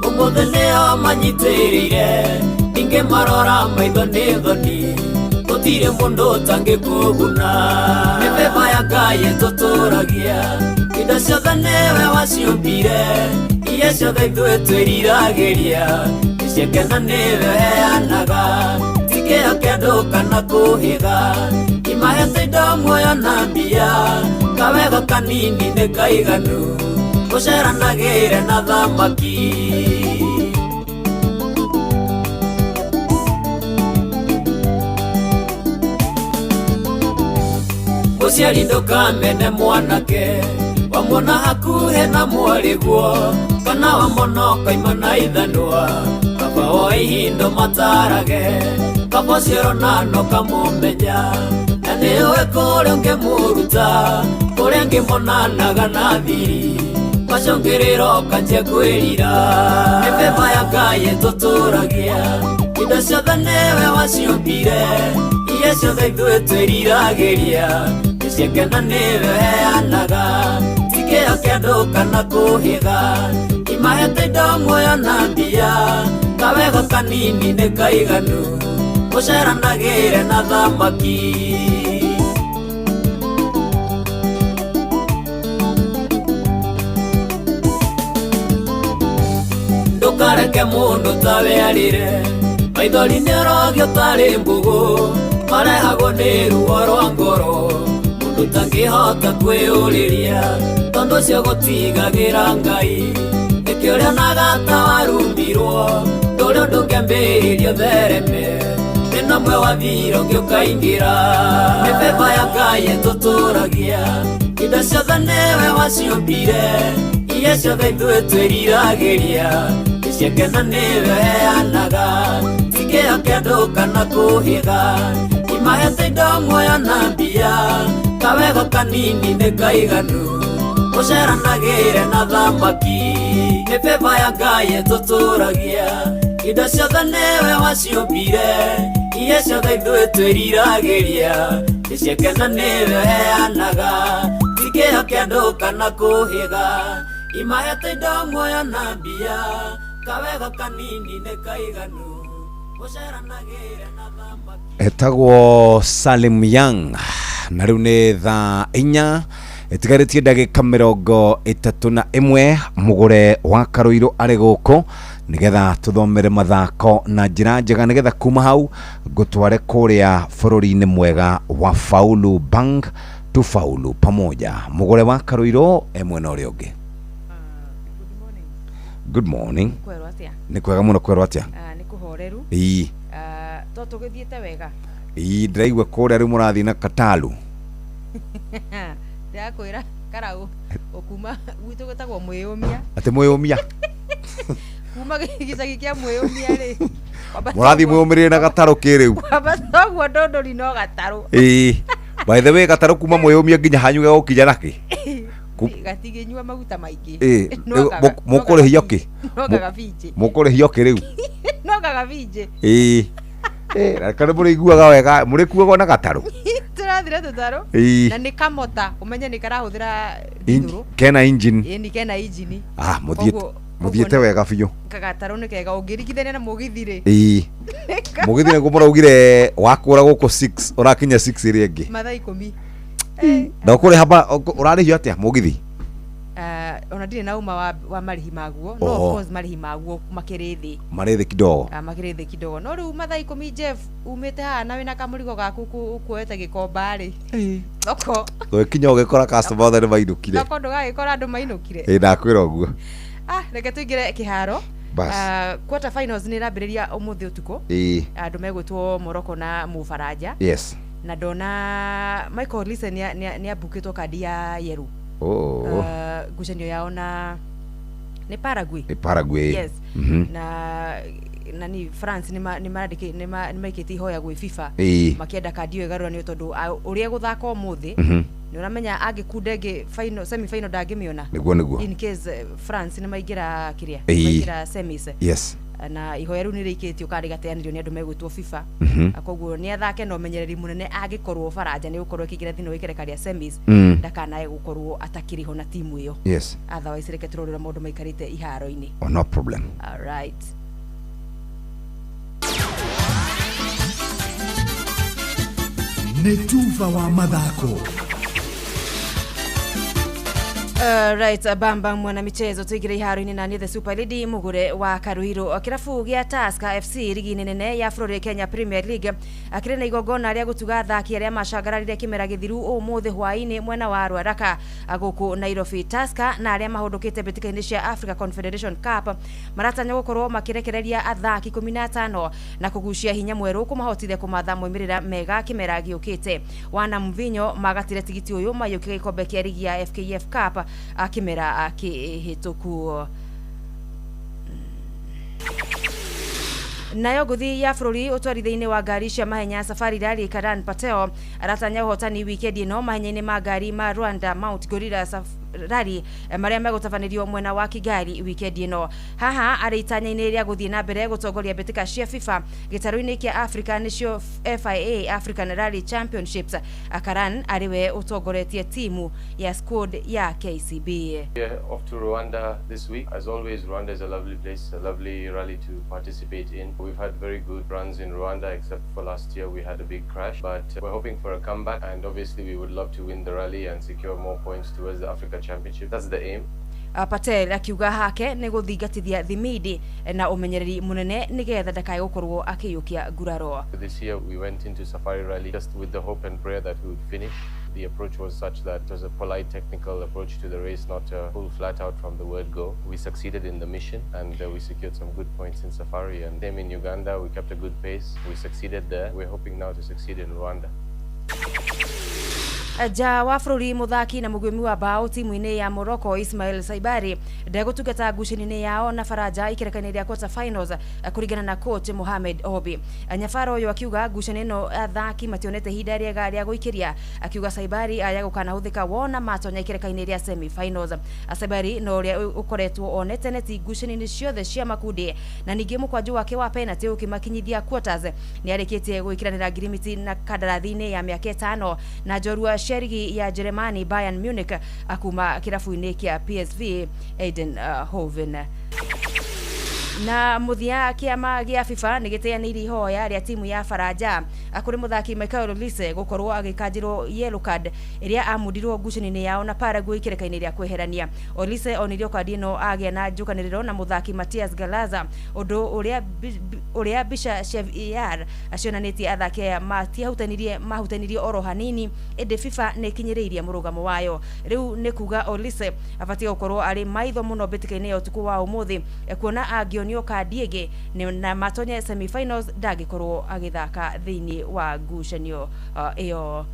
S19: ũmũthĩ nĩo manyitĩrĩire ningĩ marora maitho nĩ thoni gũtirĩ mũndũ ũtangĩkũguna mĩbeba ya Ngai ĩtũtũragia indo ciothe nĩwe waciũmbire iria ciothe ithuĩ twĩriragĩria nĩciake na nĩwe ũheanaga ti kĩo kĩa andũ kana kũhĩga imahete indo muoyo na mbia kawega kanini nĩ kaiganu ũceranagĩre na thamaki. Mũciari ndũkamene mwanake wamwona hakuhĩ na mwarĩguo kana wamwona ũkaima na ithanwa kaba woe ihindo matarage kaba ũcio ũrona no kamũmenya na nĩũĩ kũrĩa ũngĩmũruta kũrĩa angĩmonanaga na thiri macũngĩrĩro ũkanjia kwĩrira mĩbeba ya Ngai ĩtũtũragia indo ciothe nĩwe waciũmbire iria ciothe ithuĩ twĩriragĩria nĩciake na nĩwe ũheanaga ti kĩo kĩa andũ kana kũhĩga imahete indo muoyo na mbia kawega kanini nĩ kaiganu ũceranagĩre na thamaki. Ndũkareke mũndũ tawe arĩre maithori nĩ ũrogio tarĩ mbũgũ marehagwo nĩ ruo rwa ngoro mũndũ ũtangĩhota kwĩyũrĩria tondũ ũcio gũtigagĩra Ngai nĩkĩo ũrĩonaga ta warumirwo ndũrĩ ũndũ ũngĩambĩrĩria ũthereme thĩna ũmwe wathira ũngĩ ũkaingĩra mĩbeba ya Ngai ĩtũtũragia indo ciothe nĩwe waciũmbire iria ciothe ithuĩ twĩriragĩria nĩciake na nĩwe ũheanaga ti kĩo kĩa andũ kana kũhĩga imahete indo muoyo na mbia kawega kanini nĩ kaiganu ũceranagĩre na thamaki mĩbeba ya Ngai ĩtũtũragia indo ciothe nĩwe waciũmbire Iria ciothe ithuĩ twĩriragĩria nĩciakena nĩwe ũheanaga ti kĩo kĩa andũ kana kũhĩga imahete indo muoyo na mbia kawega kanini nĩ kaiganu gũceranagĩra na thamaki.
S2: Etagwo Salim Young na rĩu nĩ thaa 4 ĩtigarĩtie ndagĩka 31. Mũgũre wa Karũirũ arĩ gũkũ nĩgetha tũthomere mathako na njĩra njega, nĩgetha kuma hau ngũtware kũrĩa bũrũri-inĩ mwega wa Faulu Bank, tufaulu pamoja. Mũgũre wa Karũirũ e mwena ũrĩa ũngĩ. Good morning.
S20: Kwerwo atia?
S2: Nĩ kwega mũno. Kwerwo atĩa?
S20: Ah, nĩ kũhoreru.
S2: Ĩĩ.
S20: Ah, to tũgĩthiĩte wega.
S2: Ĩĩ, ndĩraigua kũrĩa rĩu mũrathiĩ na katalu.
S20: Ndĩrakwĩra karau ũkuma gwitũ gwĩtagwo mwĩyũmia.
S2: Atĩ mwĩyũmia?
S20: Kuma gĩcagi kĩa mwĩyũmia rĩ,
S2: mũrathiĩ mwĩyũmĩrĩre na gatarũ kĩrĩu?
S20: Kwambata ũguo ndũndũri no gatarũ.
S2: Ĩĩ, by the way, gatarũ kuma mwĩyũmia nginya hanyu gegũkinya nakĩ?
S20: Gatigĩnyua maguta maingĩ.
S2: Ĩĩ.
S20: No
S2: Rĩu mũkũrĩhio kĩ?
S20: No gagabinjĩ.
S2: Mũkũrĩhio kĩ rĩu?
S20: No gagabinjĩ.
S2: Ĩĩ, kana mũrĩiguaga wega mũrĩkuagwo na gatarũ?
S20: Tũrathire tũtarũ.
S2: Ĩĩ.
S20: Na nĩ kamota ũmenye nĩ karahũthĩra ndithũrũ.
S2: Kena engine.
S20: Ĩĩ, nĩ kena injini.
S2: Ah, mũthiĩte wega biũ.
S20: Gatarũ nĩ kega ũngĩringithania na mũgithi rĩ.
S2: Ĩĩ, mũgithi nĩguo mũraugire wakũra gũkũ 6 ũrakinya 6 ĩrĩa ĩngĩ.
S20: Mathaa 10.
S2: Na ũkũrĩha ũrarĩhio atĩa mũgithi?
S20: Ona ndirĩ na uma wa marĩhi maguo, no
S2: Oho.
S20: of course marĩhi maguo makĩrĩ thĩ.
S2: Marĩ thĩ kidogo.
S20: Ah, makĩrĩ thĩ kidogo, no rĩu mathaa 10, Jeff, umĩte haha na wĩna kamũrigo gaku ũkuoete gĩkomba rĩ, thoko
S2: Ũgĩkinya ũgĩkora customer othe nĩ mainũkire.
S20: Thoko ndũgagĩkora andũ mainũkire.
S2: Ĩĩ, ndakwĩra ũguo.
S20: Ah, reke tũingĩre kĩharo.
S2: Bas.
S20: Ah, quarter finals nĩ ĩrambĩrĩria ũmũthĩ ũtukũ.
S2: Ĩĩ.
S20: Andũ megwĩtwo Morocco na Mũbaranja.
S2: Yes.
S20: Na ndona Michael Olise nĩ ambukĩtwo kandi ya yellow.
S2: Oh.
S20: Ngucanio yao na nĩ Paraguay.
S2: Nĩ Paraguay.
S20: Yes. Na nani France nĩ maikĩtie ihoya gwĩ FIFA makĩenda kandi ĩyo ĩgarũranio tondũ ũrĩa gũthaka ũmũthĩ nĩ ũramenya angĩkunda ĩngĩ final, semi final ndangĩmĩona.
S2: Nĩguo.
S20: In case France nĩ maingĩra kĩrĩa maingĩra semis. Na ihoya rĩu nĩ rĩikĩtio kana rĩgateanĩrio nĩ andũ megwĩtwo FIFA. Koguo nĩ athake na ũmenyereri mũnene angĩkorwo Baranja nĩ gũkorwo ĩkĩingĩra thĩinĩ wa ikereka rĩa semis ndakanae gũkorwo atakĩrĩ ho na timu ĩyo. Otherwise reke tũrore ũrĩa maũndũ maikarĩte iharo-inĩ.
S2: Oh, no problem.
S20: Alright.
S10: Nĩ tuba wa mathako.
S20: Right, bamba mwana michezo tuingire iharo-inĩ na niĩ the super lady Mugure wa Karuiru. Kĩrabu gĩa Tusker FC rigi-inĩ nene ya bũrũri Kenya Premier League akĩrĩ na igongona rĩa gũtuga athaki arĩa macangararire kĩmera gĩthiru ũmũthĩ hwaĩ-inĩ mwena wa Ruaraka gũkũ Nairobi. Tusker na arĩa mahũndũkĩte mbĩtĩka-inĩ cia Africa Confederation Cup maratanya gũkorwo makĩrekereria athaki 15 na kũgucia hinya mwerũ kũmahotithia kũmatha moimĩrĩra mega kĩmera gĩũkĩte. Wana Mvinyo magatire tigiti ũyũ maiyũkia gĩkombe kĩa rigi ya FKF Cup kĩmera kĩhĩtũku. Nayo ngũthi ya bũrũri ũtwarithia-inĩ wa ngari cia mahenya Safari Rally Karan Patel aratanya ũhotani wikendi ĩno mahenya-inĩ ma ngari ma Rwanda Mount Gorilla Rally marĩa megũtabanĩrio mwena wa Kigali wikendi ĩno. Haha arĩ itanya-inĩ rĩa gũthiĩ na mbere gũtongoria mbĩtĩka cia FIFA gĩtarũ-inĩ kĩa Africa nĩcio FIA African Rally Championships. Karan arĩ we ũtongoretie timu ya squad ya KCB.
S21: We're off to Rwanda this week. As always, Rwanda is a lovely place, a lovely rally to participate in. We've had very good runs in Rwanda, except for last year we had a big crash. But we're hoping for a comeback, and obviously we would love to win the rally and secure more points towards the Africa Championship. That's the aim.
S20: Patel akiuga hake nĩ gũthingatithia thimidi na ũmenyereri mũnene nĩgetha ndakae gũkorwo akĩiyũkia nguraro.
S21: This year we went into Safari Rally just with the hope and prayer that we would finish. The approach was such that it was a polite technical approach to the race, not a full flat out from the word go. We succeeded in the mission and we secured some good points in Safari. And same in Uganda, we kept a good pace. We succeeded there. We're hoping now to succeed in Rwanda.
S20: Nja wa bũrũri mũthaki na mũguĩmi wa mbaũ timu-inĩ ya Morocco Ismail Saibari ndegũtungata ngucanio-inĩ yao na Faranja ikereka-inĩ rĩa quarter finals kũringana na coach Mohamed Obi. Nyabara ũyũ akiuga ngucanio ĩno athaki mationete ihinda rĩega rĩa gũikĩria, akiuga Saibari aya gũkanahũthĩka wona matonya ikereka-inĩ rĩa semi finals. Saibari no ũrĩa ũkoretwo onete neti ngucanio-inĩ ciothe cia makundi na ningĩ mũkwanjũ wake wa penalty ũkĩmakinyithia quarters. Nĩarĩkĩtie gwĩkĩranĩra ngirimiti na kandarathi-inĩ ya mĩaka ĩtano na njorua cia rigi ya Jeremani Bayern Munich kuma kĩrabu-inĩ kĩa PSV Eindhoven. Na mũthia kĩama gĩa FIFA nĩ gĩteanĩirie ihoya rĩa timu ya Faranja kũrĩ mũthaki Michael Olise gũkorwo agĩkanjĩrwo yellow card ĩrĩa amundirwo ngucanio-inĩ yao na Paraguay kĩreka-inĩ rĩa kweherania. Olise onirio kandi ĩno agĩa na njũkanĩrĩro na mũthaki Matias Galaza, ũndũ ũrĩa ũrĩa mbica cia VAR cionanĩtie athaki aya matiahutanirie mahutanirie oro hanini, ĩndĩ FIFA nĩ ĩkinyĩrĩirie mũrũgamo wayo. Rĩu nĩ kuga Olise abatiĩ gũkorwo arĩ maitho mũno mbĩtĩka-inĩ ya ũtukũ wa ũmũthĩ kuona angĩonio kandi ĩngĩ na matonye semi-finals ndangĩkorwo agĩthaka thĩinĩ wa ngucanio ĩyo.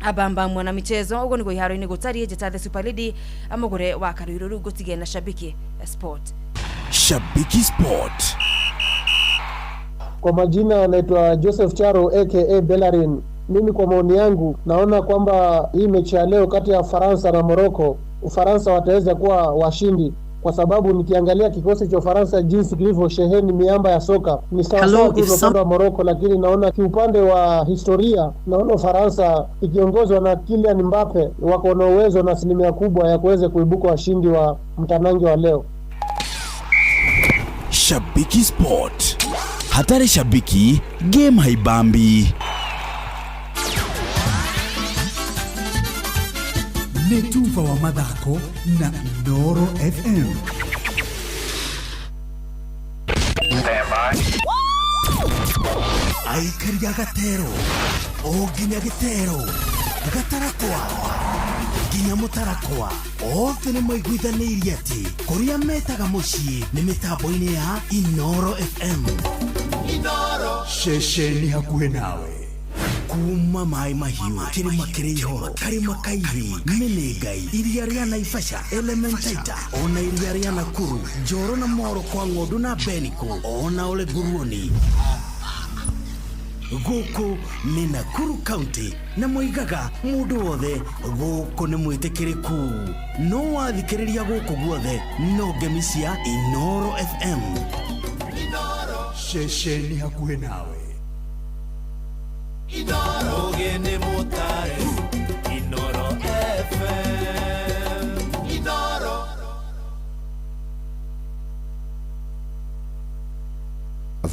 S20: Abamba mwana michezo ũguo nĩguo iharo-inĩ gũtariĩ. Njĩta the super lady mũgũre wa Karuiru, rĩu ngũtige na Shabiki Sport.
S16: Shabiki Sport.
S3: Kwa majina anaitwa Joseph Charo aka Bellarin. Mimi kwa maoni yangu naona kwamba hii mechi ya leo kati ya Ufaransa na Morocco, Ufaransa wataweza kuwa washindi kwa sababu nikiangalia kikosi cha Ufaransa jinsi kilivyosheheni miamba ya soka ni sawasawa tu na upande wa Morocco, lakini naona kiupande wa historia naona Ufaransa ikiongozwa na Kylian Mbappe wako na uwezo na asilimia kubwa ya kuweza kuibuka washindi wa mtanange wa leo.
S16: Shabiki Sport. Hatari shabiki, game haibambi.
S22: Nĩ tuba wa mathako na Inooro FM.
S5: Aikaria gatero o nginya gĩtero gatarakwa nginya mũtarakwa othe nĩ maiguithanĩirie atĩ kũrĩa metaga mũciĩ nĩ mĩtambo-inĩ ya Inooro FM.
S22: Ceceni hakuhĩ nawe.
S5: Kuma maĩ mahiũ, kĩrĩma kĩrĩ ihoro, karĩma kairi, mĩnĩngai, iria rĩa Naivasha, Elementaita, ona iria rĩa Nakuru, Njoro na Moro kwa ng'ondu na Beniko, ona ole nguruoni. Gũkũ nĩ Nakuru County na moigaga mũndũ wothe gũkũ nĩ mwĩtĩkĩrĩku, no wathikĩrĩria gũkũ guothe no ngemi cia Inooro FM.
S22: Ceceni hakuhĩ nawe.
S19: Ũgĩ nĩ mũtare Inooro FM Inooro.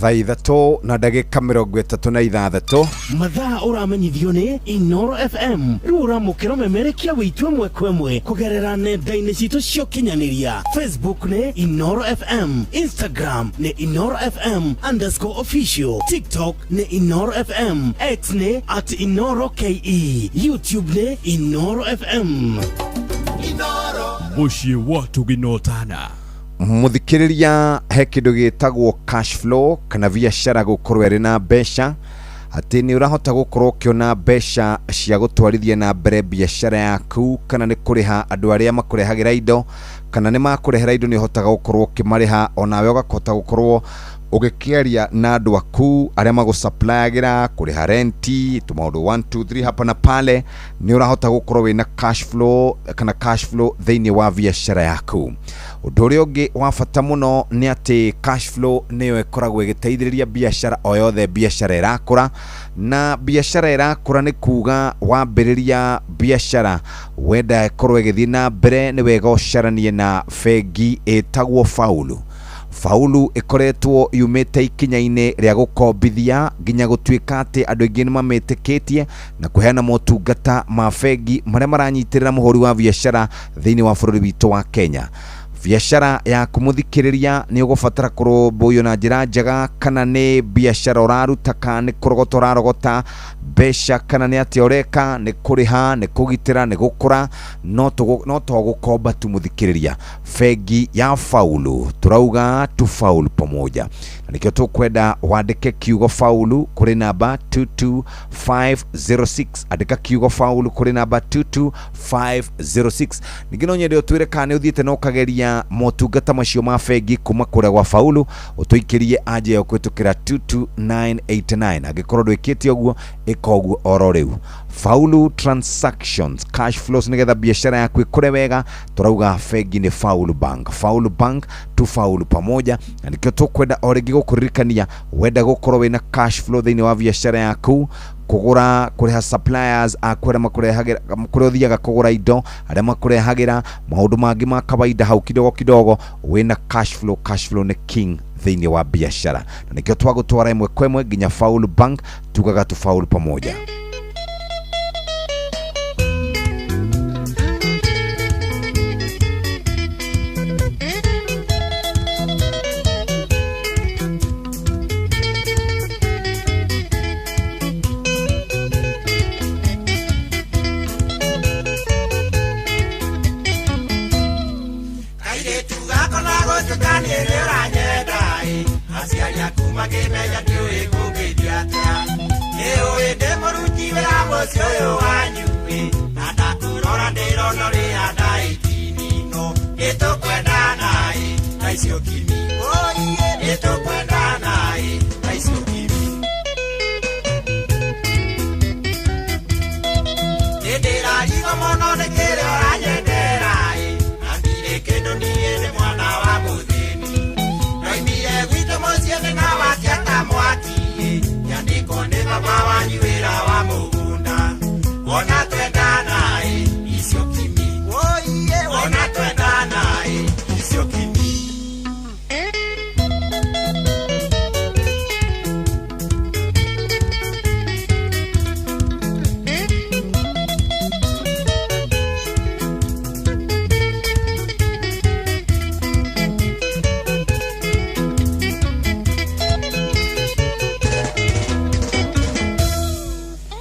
S2: Thaa 3 na ndagĩka 36.
S5: Mathaa ũramenyithio nĩ Inooro FM. Rĩu ũramũkĩra ũmemerekia wĩitũ ĩmwe kwa ĩmwe kũgerera nenda-inĩ citũ cia ũkinyanĩria. Facebook nĩ Inooro FM, Instagram nĩ Inooro FM underscore official, TikTok nĩ Inooro FM, X nĩ at Inooro KE, YouTube nĩ Inooro FM.
S22: Mũciĩ wa Tũginotana.
S2: Mũthikĩrĩria, he kĩndũ gĩtagwo cash flow kana biacara gũkorwo ĩrĩ na mbeca, atĩ nĩ ũrahota gũkorwo ũkĩona mbeca cia gũtwarithia na mbere biacara yaku, kana nĩ kũrĩha andũ arĩa makũrehagĩra indo, kana nĩ makũrehera indo nĩ ũhotaga gũkorwo ũkĩmarĩha, onawe ũgakũhota gũkorwo ũgĩkĩaria na andũ aku arĩa magũsupplyagĩra, kũrĩha renti, tũmaũndũ 1 2 3 hapa na pale, nĩ ũrahota gũkorwo wĩna cash flow kana cash flow thĩinĩ wa biacara yaku. Ũndũ ũrĩa ũngĩ wa bata mũno nĩ atĩ cash flow nĩyo ĩkoragwo ĩgĩteithĩrĩria biacara o yothe biacara ĩrakũra, na biacara ĩrakũra nĩ kuga wambĩrĩria biacara wenda ĩkorwo ĩgĩthiĩ na mbere nĩ wega ũcaranie na bengi ĩtagwo Faulu. Faulu ĩkoretwo yumĩte ikinya-inĩ rĩa gũkombithia nginya gũtuĩka atĩ andũ aingĩ nĩ mamĩtĩkĩtie na kũheana motungata ma bengi marĩa maranyitĩrĩra mũhũri wa biacara thĩinĩ wa bũrũri witũ wa Kenya. Biacara yaku mũthikĩrĩria nĩ ũgũbatara kũrũmbũiyo na njĩra njega, kana nĩ biacara ũraruta, kana nĩ kũrogota ũrarogota mbeca, kana nĩ atĩa ũreka, nĩ kũrĩha, nĩ kũgitĩra, nĩ gũkũra, no to gũkomba tu mũthikĩrĩria. Bengi ya Faulu turauga tu faulu pamoja, na nĩkĩo tũkwenda wandĩke kiugo faulu kũrĩ namba 22506. Andĩka kiugo faulu kũrĩ namba 22506. Ningĩ no nyende ũtwĩre kana nĩ ũthiĩte na ũkageria motungata macio ma bengi kuma kũrĩa gwa Faulu, ũtũikĩrie anja ĩyo kũhĩtũkĩra 22989. Angĩkorwo ndwĩkĩte ũguo, ĩka ũguo oro rĩu. Faulu transactions, cash flows, nĩgetha biacara yaku ĩkũre wega, tũrauga bengi nĩ Faulu Bank. Faulu Bank tu faulu pamoja, na nĩkĩo tũkwenda o rĩngĩ gũkũririkania wenda gũkorwo wĩna cash flow thĩinĩ wa biacara yaku, kũgũra, kũrĩha suppliers aku arĩa makũrehagĩra, kũrĩa ũthiaga kũgũra indo, arĩa makũrehagĩra maũndũ mangĩ ma kawaida hau kidogo kidogo, wĩna cash flow. Cash flow nĩ king thĩinĩ wa biacara, na nĩkĩo twagũtwara ĩmwe kwa ĩmwe nginya Faulu Bank, tugaga tu faulu pamoja.
S14: Kairĩtu gakwa na gũtuĩka niĩ nĩ ũranyenda ĩ, aciari aku makĩmenya ndiũĩ ngũngĩthiĩ atĩa. Nĩũĩ ndĩ mũruti wĩra mũciĩ ũyũ wanyu ĩ, na ndakũrora ndĩrona ũrĩa ndaitinino. Nĩtũkwendana ĩ, na icio kimi. Nĩtũkwendana ĩ, na icio kimi. Nĩndĩrarigwo mũno nĩ kĩrĩa ũranyendera ĩ, na ndirĩ kĩndũ niĩ nĩ mwana wa mũthĩni. Ndoimire gwitũ mũciĩ thĩna wakia ta mwaki ĩ, ngĩandĩkwo nĩ baba wanyu wĩra wa mũgũnda. Wona twendana ĩ, icio kimi. Wona twendana ĩ, icio kimi.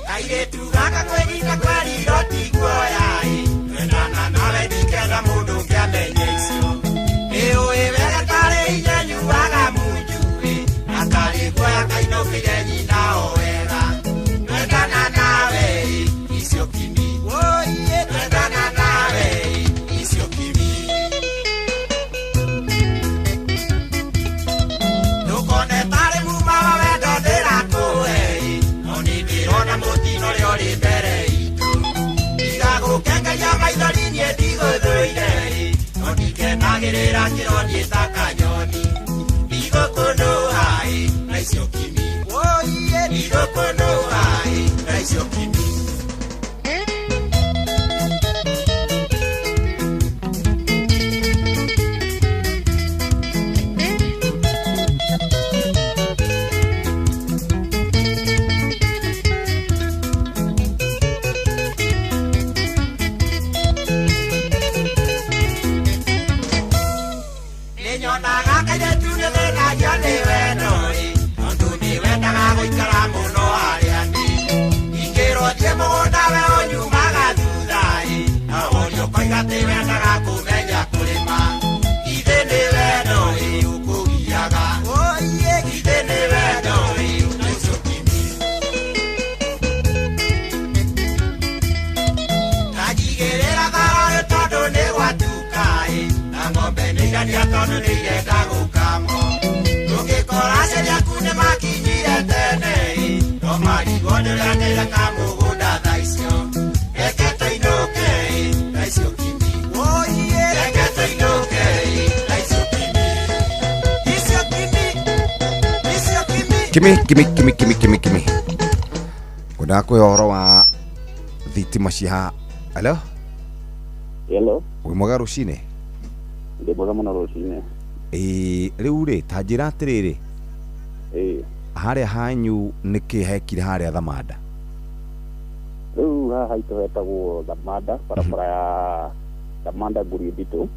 S14: Kairĩtu gaka kwĩrinda kweriro ti guoya ĩ, twendana nawe ndikenda mũndũ ũngĩ amenye icio. Nĩũĩ wega tarĩ hinya nyuaga munju ĩ, na tarĩ guoya kainũkĩire nyina o wega. Twendana nawe ĩ, icio kimi. Twendana nawe ĩ, icio kimi. Ndũkone tarĩ muma wa wendo ndĩrakũhe ĩ, no nĩ ndĩrona mũtino ũrĩa ũrĩ mbere itũ. Ndigagũkengeria maithori niĩ ndigũthũire ĩ, no ndikenagĩrĩra kĩroniĩ ta kanyoni. Ndigũkũnũha ĩ, na icio kimi. Ndigũkũnũha ĩ, na icio kimi. Nĩnyonaga kairĩtu nĩthĩnagio nĩ wendo ĩ, tondũ nĩwendaga gũikara mũno harĩa ndĩ. Ingĩrwo thiĩ mũgũnda we ũnyumaga thutha ĩ, na ũria ũkoiga atĩ wendaga kũmenya kũrĩma. Githĩ nĩ wendo ĩ ũkũgiaga, githĩ nĩ wendo ĩ na icio kimi. Ndanjigĩrĩra thayũ tondũ nĩ gwatuka ĩ, na ng'ombe nĩ irarĩa tondũ nĩ irenda gũkamwo. Tũngĩkora aciari aku nĩ makinyire tene ĩ, no marigwo nĩ ũrĩa ndĩreka mũgũnda thaa icio. Reke tũinũke ĩ, na icio kimi. Reke tũinũke ĩ, na icio kimi. Icio kimi, icio kimi.
S2: Kimi kimi kimi kimi kimi kimi. Ngwendaga kũhe ũhoro wa thitima cia halo.
S17: Hello,
S2: Wĩ mwega rũcinĩ?
S17: Ndĩ mwega mũno rũcinĩ.
S2: Ĩĩ, rĩu rĩ, ta njĩra atĩrĩrĩ,
S17: Ĩĩ,
S2: harĩa hanyu nĩkĩ hekire harĩa Thamanda?
S17: Rĩu haha haitũ hetagwo Thamanda, barabara ya Thamanda Ngurio Nditũ.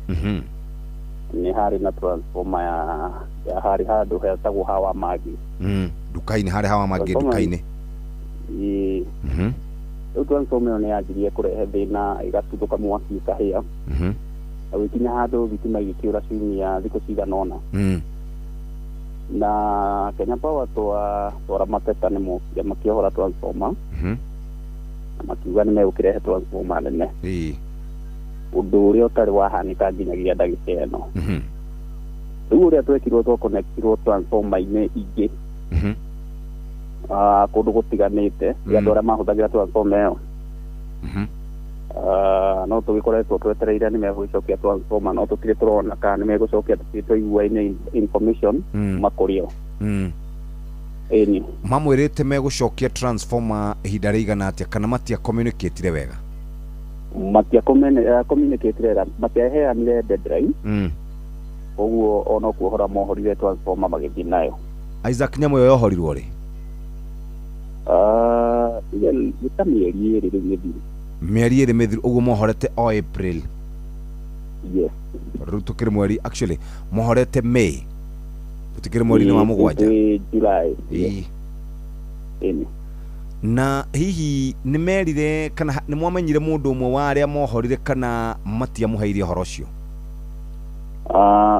S17: Nĩ harĩ na transformer ya harĩ handũ hetagwo Hawa Magi.
S2: Nduka-inĩ harĩ Hawa Magi.
S17: Transformer-
S2: Nduka-inĩ.
S17: Ĩĩ. Rĩu transformer ĩyo nĩ yanjirie kũrehe thĩna, ĩgatuthũka mwaki, ĩkahĩa, na gũgĩkinya handũ thitima igĩkĩũra ciumia thikũ cigana ũna. Na Kenya Power twara mateta, nĩ mokire makĩohora transformer na makiuga nĩ megũkĩrehe transformer nene, ũndũ ũrĩa ũtarĩ wahanĩka nginyagia ndagĩka ĩno. Rĩu ũrĩa twekirwo, twaconnectirwo transformer-inĩ ingĩ kũndũ gũtiganĩte mm. Andũ arĩa mahũthagĩra transformer ĩyo. No tũgĩkoretwo twetereire nĩ megũgĩcokia transformer, no tũtirĩ tũrona kana nĩ megũcokia, tũtirĩ twaigua any information kuma kũrĩ o. Ĩni.
S2: Mamwĩrĩte megũcokia transformer ihinda rĩigana atĩa, kana matia communicatire wega?
S17: Matia communicate wega, matiaheanire deadline. Koguo ona kuohora mohorire transformer magĩthiĩ nayo.
S2: Isaac, nyamũ ĩyo yohorirwo rĩ?
S17: Nĩ ta mĩeri 2 rĩu mĩthiru.
S2: Mĩeri 2 mĩthiru, ũguo mohorete o April?
S17: Yes.
S2: Rĩu tũkĩrĩ mweri, actually mohorete May, tũtikĩrĩ mweri-inĩ wa mũgwanja.
S17: Twĩ July.
S2: Ĩĩ.
S17: Ĩni.
S2: Na hihi nĩ merire kana nĩ mwamenyire mũndũ ũmwe wa arĩa mohorire, kana matiamũheire ũhoro ũcio?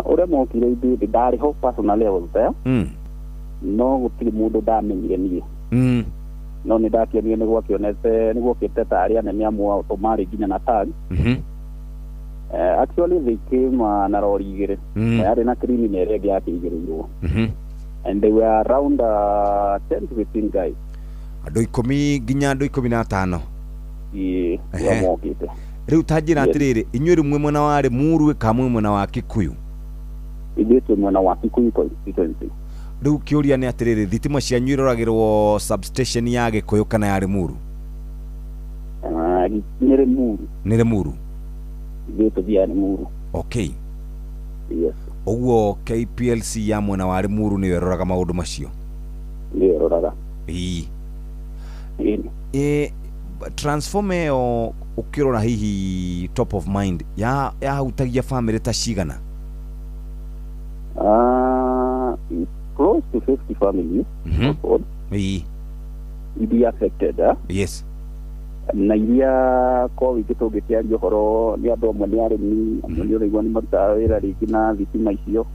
S17: Ũrĩa mokire, ithuĩ ndarĩ ho personally, I was there, no gũtirĩ mũndũ ndamenyire niĩ. No nĩ ndakĩonire nĩ gwakĩonete nĩ gwokĩte ta arĩa anene amwe ao to marĩ nginya na tag. Actually they came na rori igĩrĩ. Yarĩ na cream na ĩrĩa ĩngĩ yakĩigĩrĩirwo, and they were around 10 to 15 guys.
S2: Andũ 10 nginya andũ 15?
S17: Ĩĩ, ũrĩa mokĩte.
S2: Rĩu ta njĩra
S17: Yes.
S2: atĩrĩrĩ, inyuĩ rĩu mwĩ mwena wa Rĩmuru kana mwĩ mwena wa Kikuyu?
S17: Ithuĩ twĩ mwena wa Kikuyu constituency.
S2: Rĩu kĩũria nĩ atĩrĩrĩ, thitima cianyu iroragĩrwo substation ya Gĩkũyũ kana ya Rĩmuru?
S17: Nĩ Rĩmuru.
S2: Nĩ Rĩmuru.
S17: Ithuĩ tũthiaga Rĩmuru.
S2: Okay.
S17: Yes.
S2: Ũguo KPLC ya mwena wa Rĩmuru nĩyo ĩroraga maũndũ macio?
S17: Nĩyo ĩroraga.
S2: Ĩĩ.
S17: Ĩĩ.
S2: Transformer ĩyo ũkĩrora hihi top of mind yahutagia famĩlĩ ta cigana?
S17: Close to 50 families household iria affected, eh? Na iria kwa wĩingĩ tũngĩkĩaria ũhoro nĩ andũ amwe nĩ arĩmi, amwe nĩ ũraigua nĩ marutaga wĩra rĩngĩ na thitima icio.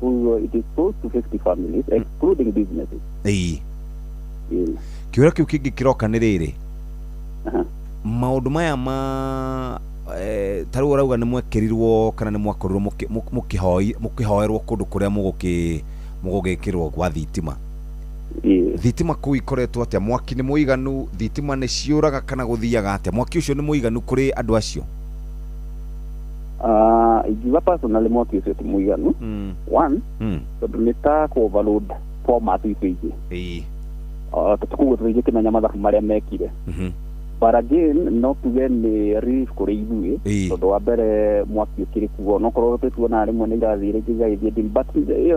S17: Koguo it is close to 50 families excluding businesses. Ĩĩ.
S2: Kĩũria kĩu kĩngĩ kĩroka nĩ rĩrĩ, maũndũ maya ma ta rĩu ũrauga nĩ mwekĩrirwo kana nĩ mwakorirwo mũkĩhoerwo kũndũ kũrĩa mũgũgĩkĩrwo gwa thitima. Thitima kũu ikoretwo atĩa? Mwaki nĩ mũiganu? Thitima nĩ ciũraga kana gũthiaga atĩa? Mwaki ũcio nĩ mũiganu kũrĩ andũ acio?
S17: Ingiuga personally mwaki ũcio ti mũiganu. One, tondũ nĩ ta kũ overload format icio ingĩ. Koguo tũtingĩkĩmenya mathabu marĩa mekire. But again no tuge nĩ relief kũrĩ ithuĩ, tondũ wa mbere mwaki ũkĩrĩ kuo, onokorwo tũtuonaga rĩmwe nĩ irathiĩ rĩngĩ igagĩthiĩ dim, but ĩyo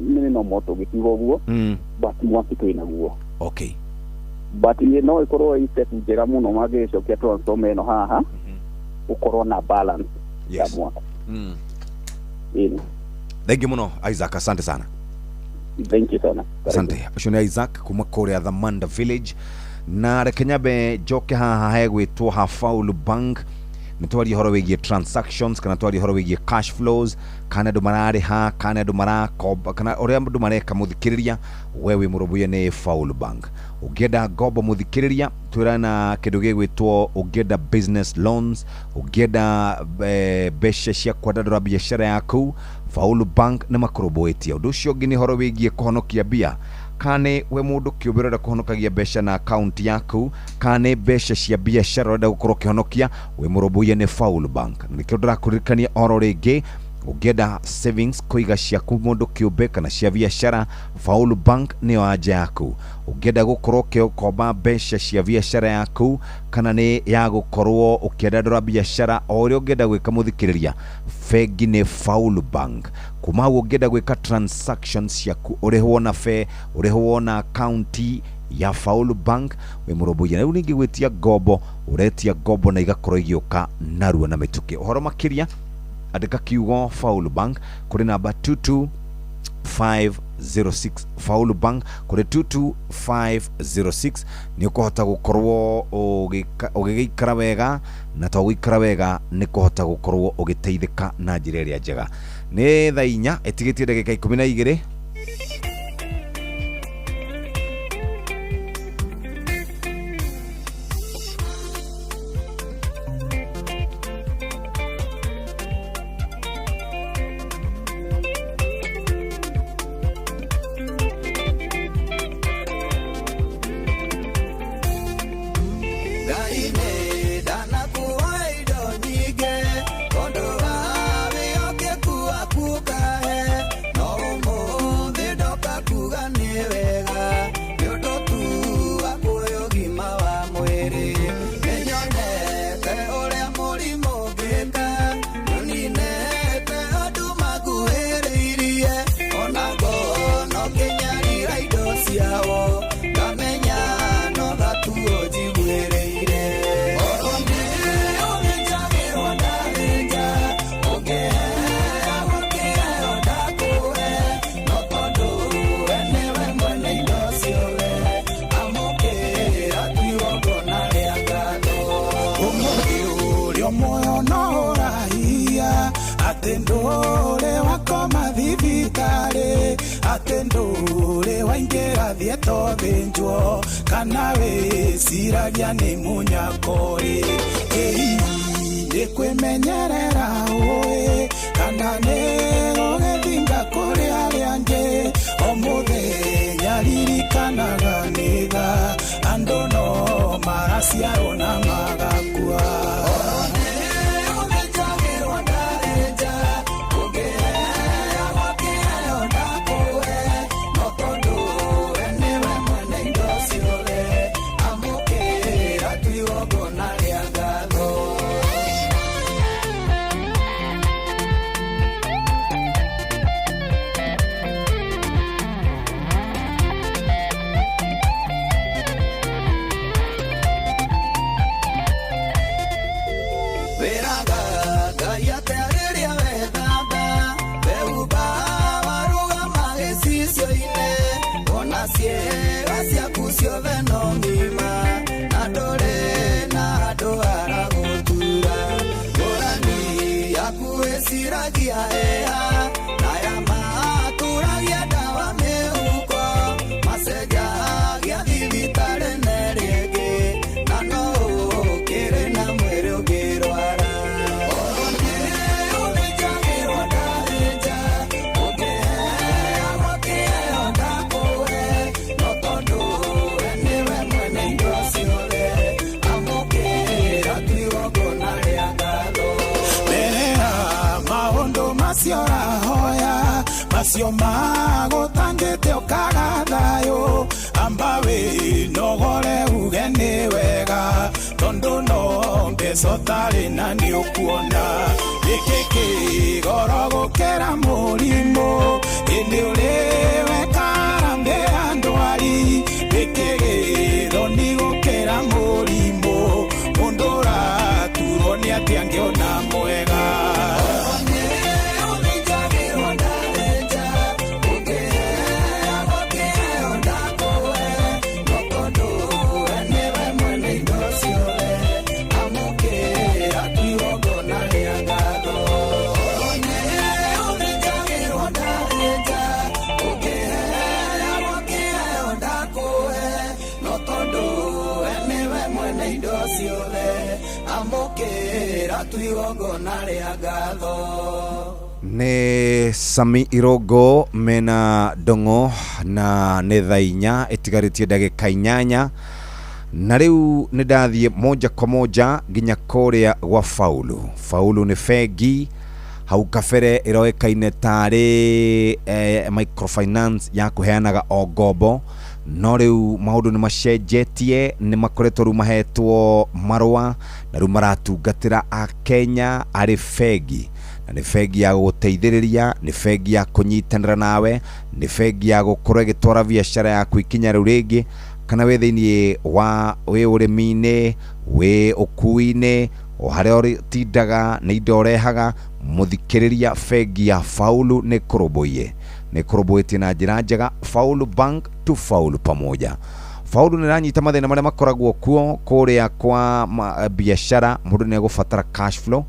S17: nĩ normal tũngĩkiuga ũguo. But mwaki twĩ naguo. But ĩ no ĩkorwo ĩ step njega mũno mangĩgĩcokia transformer ĩno haha, gũkorwo na balance ya mwaki. Ĩni.
S2: Thank you mũno Isaac, asante sana.
S17: Thank you sana.
S2: Asante. Ũcio nĩ Isaac kuma kũrĩa Thamanda village. Na reke nyambe njoke haha hegwĩtwo ha Faulu Bank. Nĩ twaria ũhoro wĩgiĩ transactions, kana twaria ũhoro wĩgiĩ cash flows, kana andũ mararĩha, kana andũ marakomba, kana ũrĩa andũ mareka. Mũthikĩrĩria, we wĩ mũrũmbũiye nĩ Faulu Bank. Ũngĩenda ngombo, mũthikĩrĩria, twĩra na kĩndũ gĩgwĩtwo, ũngĩenda business loans, ũngĩenda mbeca cia kwandandũra biacara yaku, Faulu Bank nĩ makũrũmbũĩtie. Ũndũ ũcio ũngĩ nĩ ũhoro wĩgiĩ kũhonokia mbia, kana nĩ we mũndũ kĩũmbe ũrenda kũhonokagia mbeca na akaunti yaku, kana nĩ mbeca cia biacara ũrenda gũkorwo ũkĩhonokia, wĩ mũrũmbũiye nĩ Faulu Bank. Na nĩkĩo ndĩrakũririkania oro rĩngĩ, ũngĩenda savings, kũiga ciaku mũndũ kĩũmbe kana cia biacara, Faulu Bank nĩyo anja yaku. Ũngĩenda gũkorwo ũkĩkomba mbeca cia biacara yaku, kana nĩ ya gũkorwo ũkĩandandũra biacara, o ũrĩa ũngĩenda gwĩka, mũthikĩrĩria, bengi nĩ Faulu Bank. Kuma hau ũngĩenda gwĩka transactions ciaku, ũrĩhwo na ũrĩhwo na akaunti ya Faulu Bank, wĩ mũrũmbũiya. Rĩu ningĩ gwĩtia ngombo, ũretia ngombo na igakorwo igĩũka narua na mĩtũkĩ. Ũhoro makĩria Andĩka kiugo Faulu Bank kũrĩ namba 22506, Faulu Bank kũrĩ 22506. Nĩ ũkũhota gũkorwo ũgĩgĩikara wega, na to gũikara wega, nĩ kũhota gũkorwo ũgĩteithĩka na njĩra ĩrĩa njega. Nĩ thaa 4 ĩtigĩtie ndagĩka 12.
S14: Ngai nĩ ndanakuoa indo nyingĩ, tondũ wa wĩhokeku waku ũkahe, no ũmũthĩ ndoka kuga nĩ wega, nĩ ũndũ tu wa kuoya ũgima wa mwĩrĩ. Nĩnyonete ũrĩa mũrimũ ũngĩka, nĩũninĩte andũ makuhĩrĩirie, ona ngono ngĩnyarira indo ciao, ngamenya no tha tu ũnjiguĩrĩire. Oro nĩ ũthĩnjagĩrwo ndathĩnja, ũngĩheagwo kĩheo ndakũhe, no tondũ we nĩwe mwene indo ciothe, amũkĩra tu igongona rĩa ngatho.
S22: Ũmũthĩ ũrĩa muoyo no ũrahia, atĩ ndũrĩ wakoma thibitarĩ, atĩ ndũrĩ waingĩra thieta ũthĩnjwo, kana wĩciragia nĩ mũnyakori. Ĩĩ, nĩ kwĩmenyerera ũĩ, kana nĩ ũgĩthinga kũrĩ arĩa angĩ. O mũthenya ririkanaga nĩ tha, andũ no maraciarwo na magakua.
S14: Ũthĩnjagĩrwo ndathĩnja, ũngĩheagwo kĩheo ndakũhe, no tondũ we nĩwe mwene indo ciothe, amũkĩra tu igongona rĩa ngatho. Wĩraga Ngai atĩa rĩrĩa wethamba, wehumba warũgama gĩcicio-inĩ, wona ciĩga ciaku ciothe no ng'ima, na ndũrĩ na handũ haragũtura. Ngũrani yaku ĩciragia ĩha, na aya maturagia ndawa mĩhuko, macenjagia thibitarĩ na ĩrĩa ĩngĩ, na no ũkĩrĩ na mwĩrĩ ũngĩrwara. Oro nĩ ũthĩnjagĩrwo ndathĩnja, ũngĩheagwo kĩheo ndakũhe, no tondũ we nĩwe mwene indo ciothe, amũkĩra tu igongona rĩa ngatho.
S22: Mbere ya maũndũ macio ũrahoya, macio magũtangĩte ũkaga thayũ, amba wĩnogore uge nĩ wega, tondũ no mbeca ũtarĩ na nĩ ũkuona. Gĩkĩ kĩgoro gũkĩra mũrimũ, ĩndĩ ũrĩ wekara mbĩ ya ndwari. Gĩkĩ gĩthoni gũkĩra mũrimũ, mũndũ ũraturwo nĩ atĩ angĩona mwega.
S14: Ũthĩnjagĩrwo ndathĩnja, ũngĩheagwo kĩheo ndakũhe, no tondũ we nĩwe mwene indo ciothe, amũkĩra tu igongona rĩa ngatho. Oro nĩ ũthĩnjagĩrwo ndathĩnja, ũngĩheagwo kĩheo ndakũhe, no tondũ we nĩwe mwene indo ciothe, amũkĩra tu igongona rĩa ngatho.
S2: Nĩ Sami Irongo mena Ndong'o, na nĩ thaa 4 ĩtigarĩtie ndagĩka 8, na rĩu nĩ ndathiĩ moja kwa moja nginya kũrĩa gwa Faulu. Faulu nĩ bengi hau kabere ĩroĩkaine tarĩ microfinance ya kũheanaga o ngombo, no rĩu maũndũ nĩ macenjetie, nĩ makoretwo rĩu mahetwo marũa na rĩu maratungatĩra Akenya arĩ bengi, na nĩ bengi ya gũgũteithĩrĩria, nĩ bengi ya kũnyitanĩra nawe, nĩ bengi ya gũkorwo ĩgĩtwara biacara yaku ikinya rĩu rĩngĩ, kana wĩ thĩiniĩ wa wĩ ũrĩmi-inĩ, wĩ ũkui-inĩ, o harĩa ũtindaga nĩ indo ũrehaga, Muthikiriria bengi ya Faulu nĩ kũrũmbũiye, nĩ kũrũmbũĩtie na njĩra njega. Faulu Bank tu faulu pamoja. Faulu nĩ ĩranyita mathĩna marĩa makoragwo kuo kũrĩa kwa biacara, mũndũ nĩ egũbatara cash flow.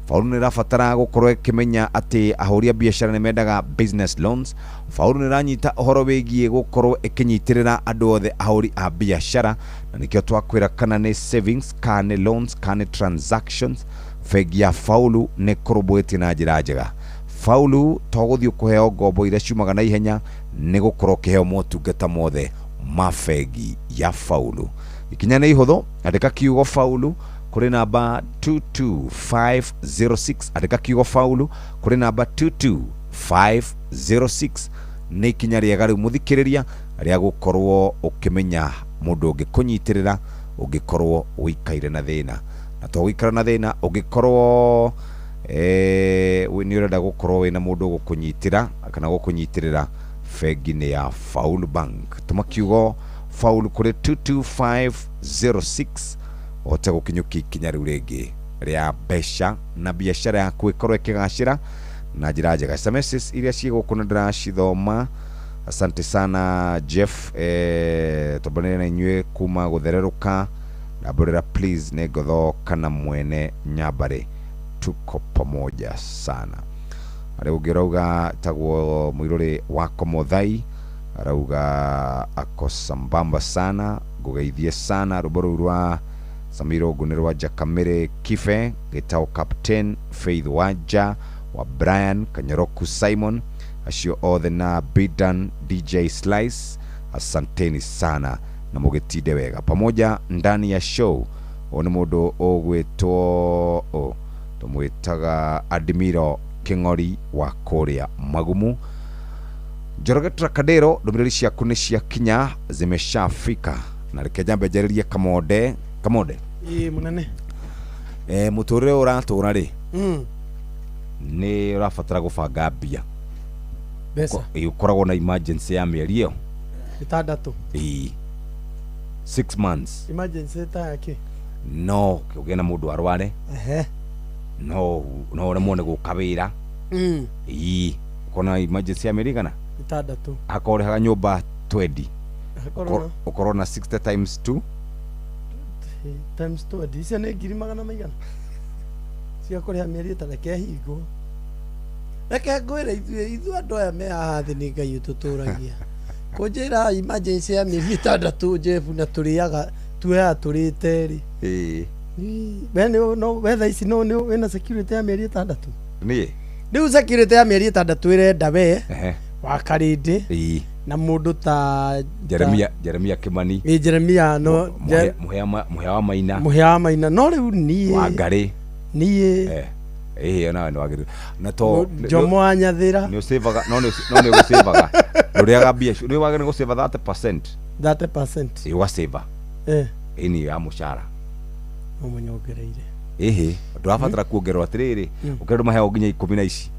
S2: Faulu nĩ ĩrabatara gũkorwo ĩkĩmenya atĩ ahũri a biacara nĩ mendaga business loans. Faulu nĩ ĩranyita ũhoro wĩgiĩ gũkorwo ĩkĩnyitĩrĩra andũ othe ahũri a biacara, na nĩkĩo twakwĩra kana nĩ savings, kana nĩ loans, kana nĩ transactions, bengi ya Faulu nĩ kũrũmbũĩtie na njĩra njega. Faulu to gũthiĩ kũheo ngombo iria ciumaga na ihenya, nĩ gũkorwo ũkĩheo motungata mothe ma bengi ya Faulu. Ikinya nĩ ihũthũ, andĩka kiugo Faulu kũrĩ namba 22506, andĩka kiugo Faulu kũrĩ namba 22506. Nĩ ikinya rĩega rĩu mũthikĩrĩria rĩa gũkorwo ũkĩmenya mũndũ ũngĩkũnyitĩrĩra ũngĩkorwo ũikaire na thĩna. Na to gũikara na thĩna, ũngĩkorwo nĩ ũrenda gũkorwo wĩna mũndũ ũgũkũnyitĩra kana gũkũnyitĩrĩra, bengi nĩ ya Faulu Bank. Tũma kiugo Faulu kũrĩ 22506 ũhote gũkinyũkia ikinya rĩu rĩngĩ rĩa mbeca na biacara yaku ĩkorwo ĩkĩgacĩra na njĩra njega. SMS iria ciĩ gũkũ nĩ ndĩracithoma. Asante sana Jeff, tũmbanĩre na inyuĩ kuma gũthererũka. Ndambũrĩra please nĩ ngotho kana mwene Nyambarĩ, tuko pamoja sana. Arĩa ũngĩ ũrauga tagwo mũirũrĩ wa Komothai, arauga ako sambamba sana, ngũgeithie sana. Rwĩmbo rũu rwa Samiro nĩ rwa Jakamere Kife, gĩtagwo Captain Faith Wanja wa Brian Kanyoroku Simon, acio othe na Bidan DJ Slice, asanteni sana na mũgĩtinde wega pamoja ndani ya show. Ũyũ nĩ mũndũ ũgwĩtwo tũmwĩtaga Admiro Kĩng'ori wa kũrĩa Magumu. Njoroge Trakadero, ndũmĩrĩri ciaku nĩ ciakinya, zimeshafika. Na reke njambe njarĩrie Kamonde. Kamonde,
S1: ĩĩ mũnene,
S2: mũtũrĩre ũratũra rĩ, nĩ ũrabatara gũbanga mbia
S1: mbeca.
S2: Ũkoragwo na emergency ya mĩeri ĩyo
S1: 6.
S2: Ĩĩ, 6 months
S1: emergency ta yake
S2: no ũgĩe na mũndũ arware, no ũremwo nĩ gũka wĩra. Ĩĩ, ũkona emergency ya mĩeri igana
S1: 6,
S2: akorwo ũrĩhaga nyũmba 20, ũkorwo na 60 times 2
S1: times 2 icio nĩ ngiri magana maigana cia kũrĩha mĩeri 6. Reke hingwo, reke ngwĩre ithuĩ andũ aya me haha thĩ nĩ Ngai ũtũtũragia. Kũnjĩra emergency ya mĩeri 6 Jeff, na tũrĩaga tuoyaga tũrĩte rĩ.
S2: Ĩĩ,
S1: we thaa ici no wĩna security ya mĩeri 6.
S2: Niĩ
S1: rĩu security ya mĩeri 6 ĩrenda we wa Karĩndĩ na mũndũ ta
S2: Jeremia Kimani.
S1: Ĩ, Jeremia no
S2: Mũhĩa wa Maina,
S1: Mũhĩa wa Maina. No rĩu niĩ
S2: wa Ngarĩ
S1: niĩ
S2: ĩĩ, nawe nĩ wagĩrĩire na to
S1: Jomo wa Nyathĩra
S2: nĩ ũcĩvaga, no nĩ ũgũcĩvaga, ndũrĩaga mbia, nĩ wagĩrĩire gũcĩva 30%.
S1: 30%
S2: ĩ, ũgacĩva ĩni ya mũcara
S1: no mũnyongereire.
S2: Ĩhĩ, ndũrabatara kuongererwo atĩrĩrĩ, ũkĩrĩ maheo nginya 10 na ici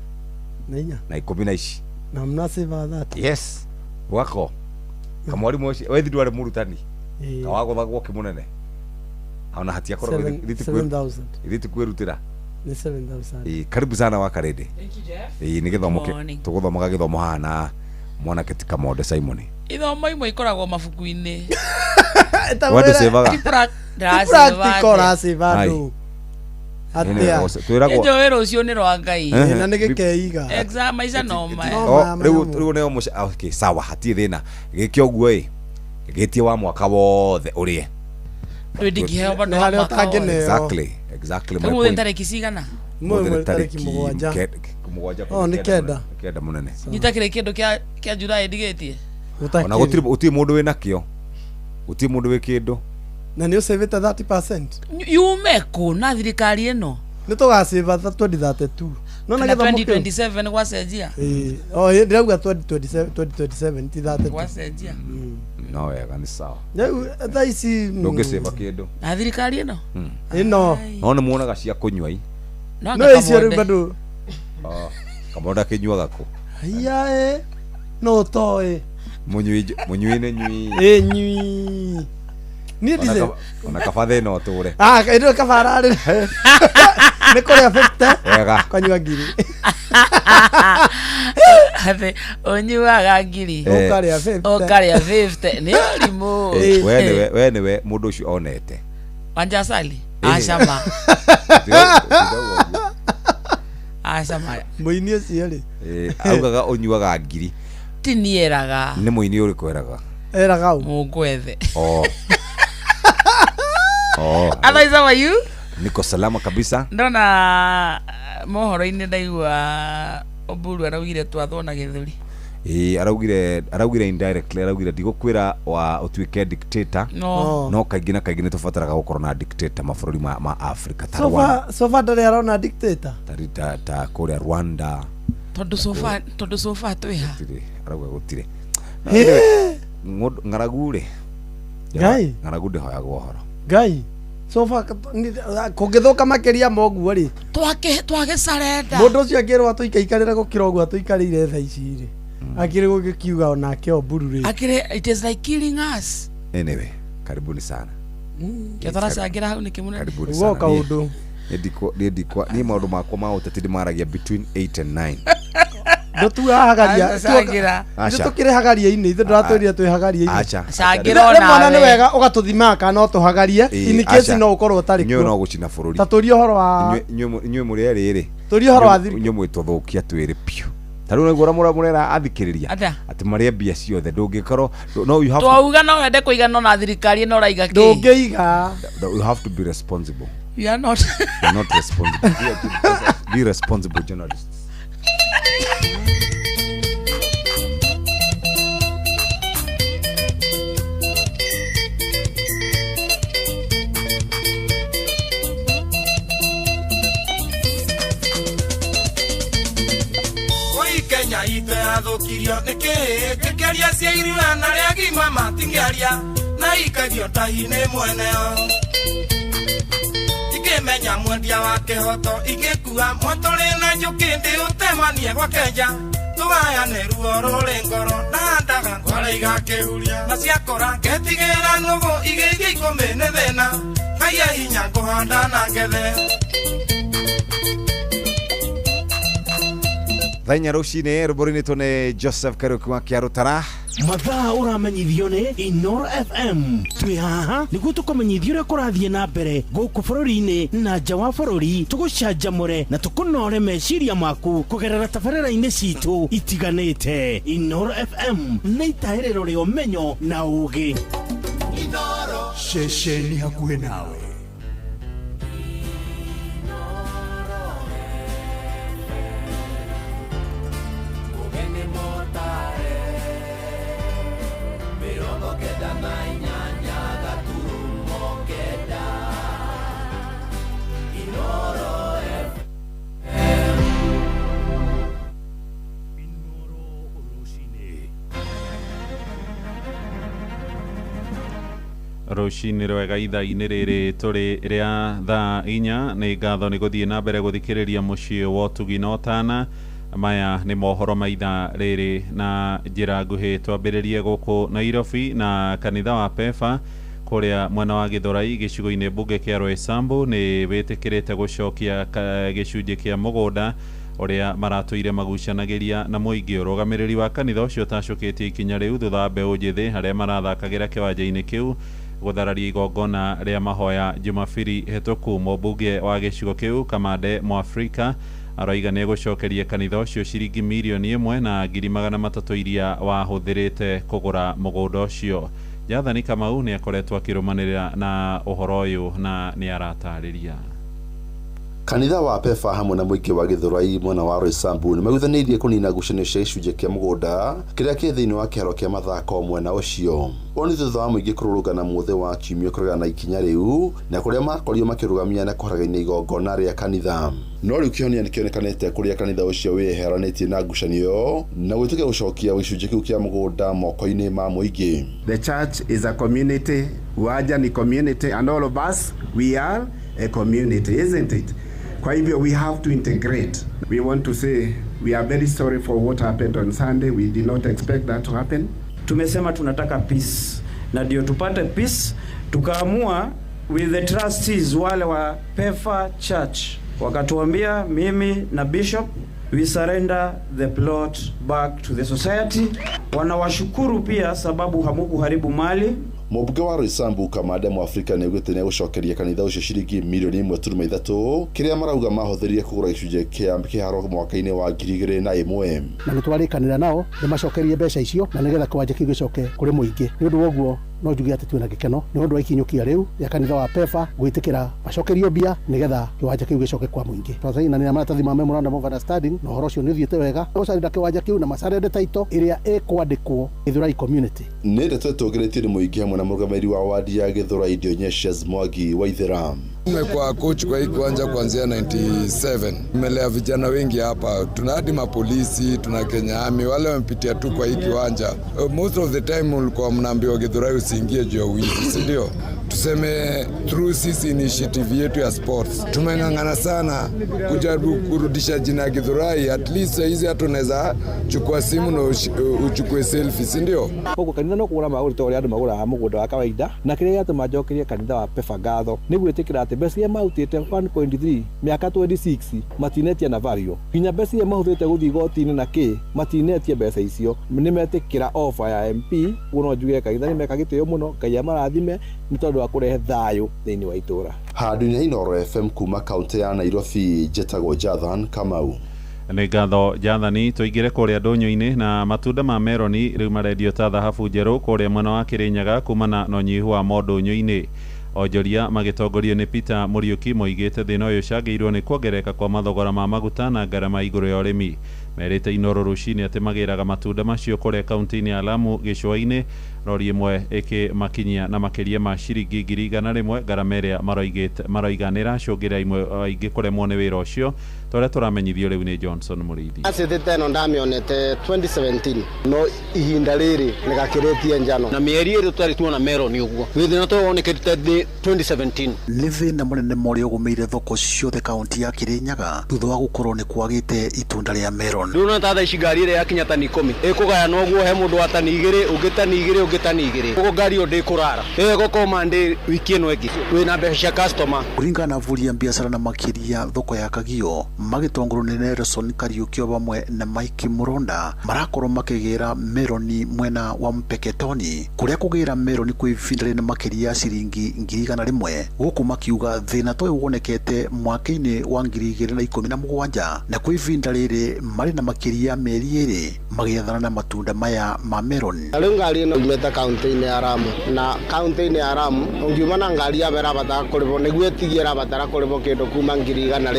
S1: na inya
S2: na 10 na ici
S1: na mnacĩva 30.
S2: Yes, ũgako kamwarimũ ũcio wethi ndwarĩ mũrutani kawagũthagwo kĩmũnene ona hatiakoragwo
S1: 7000
S2: ithuĩ tikwĩrutĩra
S1: nĩ 7000.
S2: Ĩĩ, karibu sana wa Karĩndĩ.
S4: Thank you, Jeff.
S2: Ĩĩ, nĩ gĩthomo tũgũthomaga gĩthomo haha na mwanake ti Kamonde Simon.
S4: Ithomo imwe ikoragwo mabuku-inĩ.
S2: We ndũcĩvaga?
S1: Practical ũracĩva andũ atĩa?
S2: Twĩragwo
S4: Njũĩ rũciũ nĩ rwa Ngai.
S1: Na nĩ gĩkeiga
S4: Exam maica no maya.
S2: Rĩu nĩo okay, sawa, hatirĩ thĩna. Gĩke ũguo ĩ, gĩtie wa mwaka wothe ũrĩe.
S4: Rĩu ndingĩheo bado wa mwaka wothe.
S2: Exactly my
S4: Ũmũthĩ
S2: point.
S4: tarĩki cigana?
S1: Ũmũthĩ nĩ tarĩki 7.
S2: 7.
S1: Oh, nĩ 9.
S2: 9 mũnene.
S4: Nyita kĩrĩ kĩndũ kĩa July ndigĩtie.
S2: Ona gũtirĩ mũndũ wĩna kĩo. Gũtirĩ mũndũ wĩ kĩndũ.
S1: Na nĩ ũcĩvĩte 30%.
S4: Yume kũ na thirikari ĩno?
S1: Nĩ tũgacĩva 2032. No na
S4: Kana
S1: gĩthomo kĩu.
S4: 2027 gwacenjia.
S1: Ĩĩ, oh, ndĩrauga 2027 ti 32.
S4: Gwacenjia.
S2: No wega, nĩ sawa.
S1: Rĩu thaa ici
S2: Ndũngĩcĩva kĩndũ.
S4: Na thirikari ĩno?
S1: Ĩno.
S2: No nĩ muonaga cia kũnyua i.
S1: No icio rĩu bado.
S2: Kamonde akĩnyuaga kũ?
S1: Haiya ĩ, no ũtoĩ.
S2: Mũnyui nĩ nyui.
S1: Ĩ nyui. Niĩ ndice.
S2: Ona kaba thĩna ũtũre.
S1: Ah, ĩno kaba ararĩ. Nĩ kũrĩa 50
S2: Wega.
S1: Kanyua ngiri.
S4: Atĩ ũnyuaga ngiri.
S1: Ũkarĩa 50.
S4: Ũkarĩa 50. Nĩ ũrimũ.
S2: We nĩwe mũndũ ũcio onete.
S4: Wanjasali.
S2: Eh.
S4: Acama.
S2: Ndirauga ũguo.
S4: Acama.
S1: Mũini ũcio rĩ.
S2: Augaga ũnyuaga ngiri.
S4: Ti niĩ eraga.
S2: Nĩ mũini ũrĩkũ eraga?
S1: Eraga ũ?
S4: Mũngwethe.
S2: Oh. Oh.
S4: Otherwise, how are you?
S2: Niko salama kabisa.
S4: Ndona mohoro-inĩ ndaigua Oburu araugire twathwo na gĩthũri.
S2: Araugire indirectly, araugire ndigũkwĩra wa ũtuĩke dictator.
S4: No.
S2: No kaingĩ na kaingĩ nĩ tũbataraga gũkorwo na dictator mabũrũri ma Africa ta Rwanda,
S1: Sofa sofa ndarĩ arona dictator.
S2: ta kũrĩa Rwanda.
S4: Tondũ sofa twĩ ha?
S2: Gũtirĩ, arauga gũtirĩ.
S1: Hĩ.
S2: Ng'aragu rĩ.
S1: Ngai.
S2: Ng'aragu ndĩhoyagwo ũhoro.
S1: Ngai. Sofa kũngĩthũka makĩria ma ũguo rĩ.
S4: Twagĩcarenda.
S1: Mũndũ ũcio angĩrwo atũikaikarĩre gũkĩra ũguo atũikarĩire thaa ici rĩ. Akĩrĩ gũgĩkiuga onake Oburu rĩ.
S4: Akĩrĩ it is like killing us.
S2: Anyway, karibuni sana.
S4: Kĩo tũracangĩra hau nĩkĩ mũnene?
S2: Karibuni
S1: Ũguo
S2: sana.
S1: kaũndũ.
S2: Niĩ maũndũ makwa ma ũteti ndĩmaragia between 8 and 9.
S1: Ndũtuahagaria.
S4: Acangĩra.
S2: Aca.
S1: Ithuĩ tũkĩrĩ hagaria-inĩ, ithuĩ ndũratwĩrire twĩ hagaria-inĩ.
S2: Aca.
S4: Cangĩra
S1: Rĩmwe ona nĩ
S4: onawe.
S1: wega ũgatũthimaga kana no tũhagarie. In case
S2: Aca.
S1: no ũkorwo ũtarĩ
S2: Inyuĩ
S1: kuo.
S2: no gũcina bũrũri.
S1: Ta tũrie ũhoro wa
S2: Inyuĩ mũrĩ erĩ rĩ.
S1: Tũrie ũhoro wa thirikari.
S2: Inyuĩ mwĩtũthũkia twĩrĩ piũ. Ta rĩu nĩguo ũrĩa mũrera athikĩrĩria.
S4: Atĩa?
S2: Atĩ marĩe mbia ciothe ndũngĩkorwo no you have to,
S4: Twauga no wende kũigana na thirikari ĩno ũraiga kĩ?
S1: Ndũngĩiga.
S2: you have to be responsible.
S4: You are not.
S2: You are not responsible. Be responsible journalists.
S14: Oi Kenya itũ yathũkirio nĩkĩ ngĩkĩaria cia irua na arĩa agima matingĩaria na ikagio tahi-inĩ mweneo ingĩmenya mwendia wa kĩhoto ingĩkua mwatũrĩ na njũkĩ ndĩũtemanie gwa Kenya tũgayane ruo rũrĩ ngoro ndahandaga ngwara igakĩhuria na ciakũra ngetigĩra nũgũ igĩthiĩ ikũmbĩ nĩ thĩna Ngai e hinya ngũhanda na ngethe.
S2: Thaa inya rũcinĩ rwĩmbo rũinĩtwo nĩ Joseph Kariũki wa Kĩarũtara.
S5: Mathaa ũramenyithio nĩ Inoro FM. Twĩ haha nĩguo tũkũmenyithia ũrĩa kũrathiĩ na mbere gũkũ bũrũri-inĩ na nja wa bũrũri, tũgũcanjamũre na tũkũnore meciria maku kũgerera tabarĩra-inĩ citũ itiganĩte. Inoro FM nĩ itahĩrĩro rĩa ũmenyo na ũũgĩ.
S22: Ceceni hakuhĩ nawe.
S11: Rũcinĩ rwega ithaa-inĩ rĩrĩ tũrĩ rĩa thaa inya. Nĩ ngatho nĩ gũthiĩ na mbere gũthikĩrĩria mũciĩ wa ũtugi na ũtana. Maya nĩ mohoro ma ithaa rĩrĩ na njĩra nguhĩ. Twambĩrĩrie gũkũ Nairobi na kanitha wa Pefa kũrĩa mwena wa Gĩthũrai gĩcigo-inĩ mbunge kĩa Roysambu nĩ wĩtĩkĩrĩte gũcokia gĩcunjĩ kĩa mũgũnda ũrĩa maratũire magucanagĩria na mũingĩ. Ũrũgamĩrĩri wa kanitha ũcio ũtacũkĩtie ikinya rĩu thutha wa mbeũ njĩthĩ arĩa marathakagĩra kĩwanja-inĩ kĩu gũthararia igongona rĩa mahoya Jumapili hĩtũku. Mũmbunge wa gĩcigo kĩu Kamande Mwafrika aroiga nĩ egũcokeria kanitha ũcio ciringi mirioni 1,300 iria wahũthĩrĩte kũgũra mũgũnda ũcio. Jathani Kamau nĩ akoretwo akĩrũmanĩrĩra na ũhoro ũyũ na nĩ aratarĩria.
S6: Kanitha wa Pefa hamwe na mũingĩ wa Gĩthũrai mwena wa Roysambu nĩ maiguithanĩirie kũnina ngucanio cia gĩcunjĩ kĩa mũgũnda kĩrĩa kĩ thĩinĩ wa kĩharo kĩa mathako mwena ũcio. Ũũ nĩ thutha wa mũingĩ kũrũrũngana mũthĩ wa kiumia kũregana na ikinya rĩu na kũrĩa makorirwo makĩrũgamia na kũharagania igongona rĩa kanitha. No rĩu kĩhonia nĩkĩonekanĩte kũrĩa kanitha ũcio wĩyeheranĩtie na ngucanio na gwĩtĩkia gũcokia gĩcunjĩ kĩu kĩa mũgũnda moko-inĩ ma mũingĩ.
S13: The church is a community, Uwanja ni community, and all of us, we are a community, isn't it? Kwa hivyo we have to integrate. We want to say we are very sorry for what happened on Sunday. We did not expect that to happen.
S23: Tumesema tunataka peace, na ndio tupate peace tukaamua with the trustees wale wa Pefa Church Wakatuambia mimi na bishop, we surrender the plot back to the society. Wanawashukuru pia sababu hamukuharibu mali.
S6: Mũmbunge wa Roysambu Kamande Mũafrika nĩaugĩte nĩegũcokeria kanitha ũcio ciringi mirioni 1.3 kĩrĩa marauga mahũthĩrire kũgũra gĩcunjĩ kĩa kĩharo mwaka-inĩ wa 2001.
S7: Na nĩtwarĩkanĩra nao nĩmacokerie mbeca icio na nĩgetha kĩwanja kĩu gĩcoke kũrĩ mũingĩ. Nĩ ũndũ wa ũguo no njuge atĩ twĩna gĩkeno nĩ ũndũ wa ikinyũkia rĩu rĩa kanitha wa PEFA gwĩtĩkĩra macokerio mbia nĩgetha kĩwanja kĩu gĩcoke kwa mũingĩ. Twasainanĩra maratathi ma memorandum of understanding na ũhoro ũcio nĩ ũthiĩte wega gũcarĩra kĩwanja kĩu na macarende title ĩrĩa ĩkwandĩkwo Githurai community.
S6: Nĩ ndeto ĩtũgĩrĩtio nĩ mũingĩ hamwe na mũrũgamĩrĩri wa wadi ya Githurai Dionysius Mwangi Waithera.
S8: Nimekuwa coach kwa hii kiwanja kuanzia 97. Nimelea vijana wengi hapa. Tuna hadi mapolisi, tuna Kenya Army, wale wamepitia tu kwa hii kiwanja. Most of the time ulikuwa mnaambiwa Githurai usiingie juu ya wizi, si ndio? Tuseme through sisi initiative yetu ya sports tumeng'ang'ana sana kujaribu kurudisha jina ya Githurai. At least hizi hata unaweza chukua simu na uchukue selfie, si ndio?
S15: Koguo kanitha no kũgũra magũrĩte ũrĩa andũ magũraga mũgũnda wa kawaida, na kĩrĩa gĩatũma njokerie kanitha wa PEFA ngatho nĩ gwĩtĩkĩra atĩ mbeca iria marutĩte 1.3 mĩaka 26 matinetia na value, nginya mbeca iria mahũthĩrĩte gũthiĩ igoti-inĩ na kĩ matinetie mbeca icio, nĩmetĩkĩra offer ya MP. Ũguo no njuge kanitha nĩmeka gĩtĩo mũno, Ngai amarathime nĩ tondũ wa kũrehe thayũ thĩinĩ wa itũra.
S6: Handũ-inĩ Inooro FM kuma kaunti ya Nairobi, njĩtagwo Jathan Kamau.
S11: Nĩ ngatho Jathani. Tũingĩre kũrĩa ndũnyũ-inĩ na matunda ma meroni rĩu marendio ta thahabu njerũ kũrĩa mwena wa Kĩrĩnyaga kumana na ũnyihu wa mo ndũnyũ-inĩ. Onjoria magĩtongorio nĩ Peter Mũriũki moigĩte thĩna ũyũ ũcangĩirwo nĩ kuongerereka kwa mathogora ma maguta na ngarama igũrũ ya ũrĩmi. Merĩte Inooro rũcinĩ atĩ magĩraga matunda macio kũrĩa kaunti-inĩ ya Lamu gĩcũa-inĩ, rori ĩmwe ĩkĩmakinyia na makĩria ma ciringi 100,000 ngarama ĩrĩa maroiga nĩĩracũngĩrĩria imwe aingĩ kũremwo nĩ wĩra ũcio. Torĩa tũramenyithio rĩu nĩ Johnson Mũrĩithi.
S24: Acĩtĩte ĩno ndamĩonete 2017 no ihinda rĩrĩ nĩgakĩrĩtie njano
S25: na mĩeri ĩrĩ tũtarĩ tuona meroni ũguo wĩthĩna to wonekete 2017.
S12: Nĩ thĩna mũnene mũrĩa ũgũmĩire thoko ciothe kaunti ya Kĩrĩnyaga thutha wa gũkorwo nĩ kwagĩte itunda rĩa meron.
S25: Rĩu no ta thaa ici ngari ĩrĩa yakinya tani 10 ĩkũgayana ũguo, he mũndũ wa tani 2, ũngĩ tani 2, ũngĩ tani 2, ũguo ngari ĩyo ndĩkũrara ĩyo ĩgũkorwo Monday wiki ĩno ĩngĩ wĩna mbeca cia customer.
S12: Kũringana na avũri a biacara na makĩria thoko ya Kagio magĩtongorwo nĩ Nelson Kariũki vamwe na Mike Mũronda marakorwo makĩgĩra meroni mwena wa Mpeketoni kũrĩa kũgĩra meroni kwĩ ibinda rĩna makĩria ciringi 100,000 gũkũ makiuga thĩna ta ũyũ wonekete mwaka-inĩ wa 2017 na kwĩ ibinda rĩrĩ marĩ na makĩria mĩeri 2 magĩethana na matunda maya ma meroni.
S24: Rĩu ngari ĩno yumĩte kaunti-inĩ ya Lamu na kaunti-inĩ ya Lamu ũngiuma na ngari ya ĩrabatara kũrĩhwo nĩguo ĩtigie ĩrabatara kũrĩhwo kĩndũ kuma 110,000 na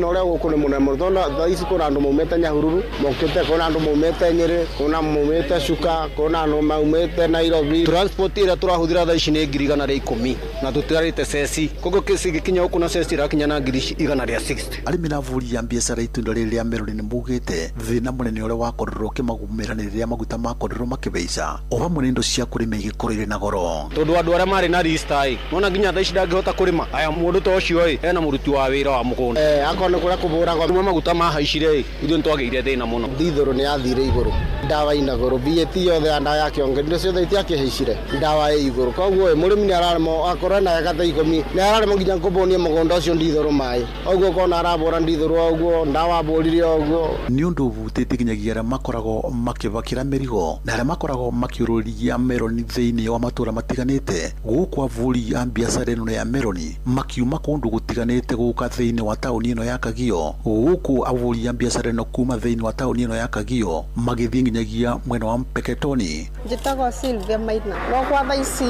S24: ũrĩa gũkũ nĩ mũnene mũno tondũ thaa ici kwĩna andũ maumĩte Nyahururu mokĩte, kwĩna andũ maumĩte Nyĩrĩ, kwĩna maumĩte Chuka, kwĩna andũ maumĩte Nairobi.
S25: Transport ĩrĩa tũrahũthĩra thaa ici nĩ 110,000 na tũtigarĩte ceci, koguo gĩkinya gũkũ na ceci ĩrakinya na 160,000.
S12: Arĩmi na avũri a biacara itunda rĩrĩ rĩa meroni nĩ maugĩte thĩna mũnene ũrĩa wakorirwo ũkĩmagũmĩra nĩ rĩrĩa maguta makorirwo makĩbeca o hamwe na indo cia kũrĩma igĩkorwo irĩ na goro.
S25: Tondũ andũ arĩa marĩ na rista ĩ nona nginya thaa ici ndangĩhota kũrĩma. Aya mũndũ ta ũcio ĩ ena mũruti wa wĩra wa mũgũnda,
S24: akorwo nĩ kũrĩa kũbũragwo
S25: kuma maguta mahaicire ĩ ithuĩ nĩtwagĩire thĩna mũno.
S24: Ndithũrũ nĩ yathire igũrũ, ndawa ina goro, VAT yothe ya ndawa ya kĩongo indo ciothe itiakĩhaicire, ndawa ĩ igũrũ, koguo mũrĩmi nĩ araremwo akorwo ena eka ta 10 nĩ araremwo nginya kũbũnia mũgũnda ũcio ndithũrũ maĩ, ũguo ũkona arabũra ndithũrũ ũguo ndawa abũrire ũguo.
S12: Nĩ ũndũ ũhutĩtie nginyagia arĩa makoragwo makĩbakĩra mĩrigo na arĩa makoragwo makĩũrũria meroni thĩinĩ wa matũra matiganĩte gũkũ avũri a biacara ĩno ya meroni makiuma kũndũ gũtiganĩte gũka thĩinĩ wa taũni ĩno ya Kagio gũkũ avũri a biacara ĩno kuma thĩinĩ wa taũni ĩno ya Kagio magĩthiĩ nginyagia mwena wa Mpeketoni.
S26: Njĩtagwo Sylvia Maina. No kwa thaa ici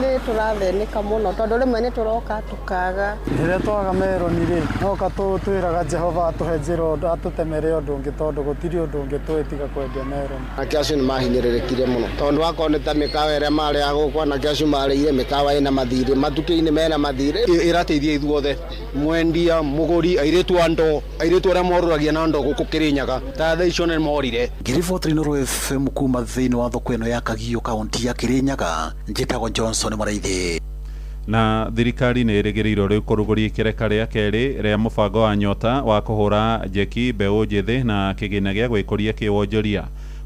S26: nĩ tũrathĩnĩka mũno tondũ rĩmwe nĩ tũroka tũkaga.
S27: Rĩrĩa twaga meroni rĩ noka twĩraga Jehova atũhe njĩra atũtemere ũndũ ũngĩ tondũ gũtirĩ ũndũ ũngĩ tũĩ tiga kwendia meroni.
S24: Anake acio nĩ mahinyĩrĩrĩkire mũno tondũ akorwo nĩ ta mĩkawa ĩrĩa marĩaga gũkũ anake acio marĩire mĩkawa ĩna mathirĩ matukũ-inĩ mena mathirĩ.
S25: Ĩrateithia ithuothe mwendia mũgũri airĩtu a ndoo airĩtu arĩa morũragia na ndoo gũkũ Kĩrĩnyaga ta thaa icio nĩ morire.
S12: Ngĩriboti Inooro FM kuma thĩinĩ wa thoko ĩno ya Kagio kaunti ya Kĩrĩnyaga njĩtagwo Johnson Mũraithi.
S11: Na thirikari nĩ ĩrĩgĩrĩirwo rĩu kũrugũria ikereka rĩa kerĩ rĩa mũbango wa Nyota wa kũhũra njeki mbeũ njĩthĩ na kĩgĩna gĩa gwĩkũria kĩwonjoria.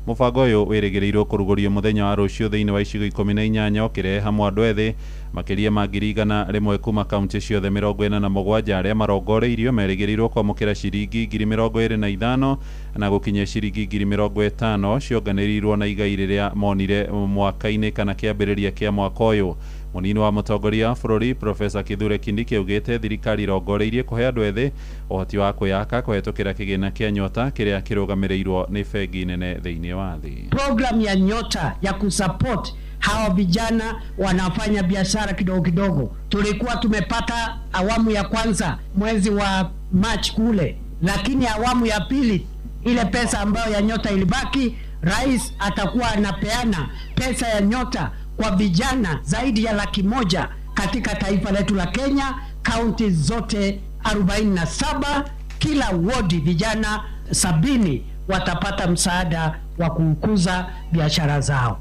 S11: Mũbango ũyũ wĩrĩgĩrĩirwo kũrugũrio mũthenya wa rũciũ thĩinĩ wa icigo 18 ũkĩrehe hamwe andũ ethĩ Makĩria ma 100,000 kuma kaunti ciothe 47 arĩa marongoreirio merĩgĩrĩirwo kwamũkĩra ciringi 25,000 na gũkinyia ciringi 50,000 cionganĩrĩirwo na igai rĩrĩa monire mwaka-inĩ kana kĩambĩrĩria kĩa mwaka ũyũ. Mũnini wa mũtongoria wa bũrũri Profesa Kithure Kindiki augĩte thirikari irongoreirie kũhe andũ ethĩ ũhoti wa kwĩyaka kũhetũkĩra kĩgĩna kĩa Nyota kĩrĩa kĩrũgamĩrĩirwo nĩ bengi nene thĩinĩ wa thĩ.
S3: Program ya Nyota ya kusupport hawa vijana wanafanya biashara kidogo kidogo, tulikuwa tumepata awamu ya kwanza mwezi wa March kule, lakini awamu ya pili ile pesa ambayo ya Nyota ilibaki, rais atakuwa anapeana pesa ya Nyota kwa vijana zaidi ya 100,000 katika taifa letu la Kenya, kaunti zote 47, kila wodi vijana 70 watapata msaada wa kukuza biashara zao.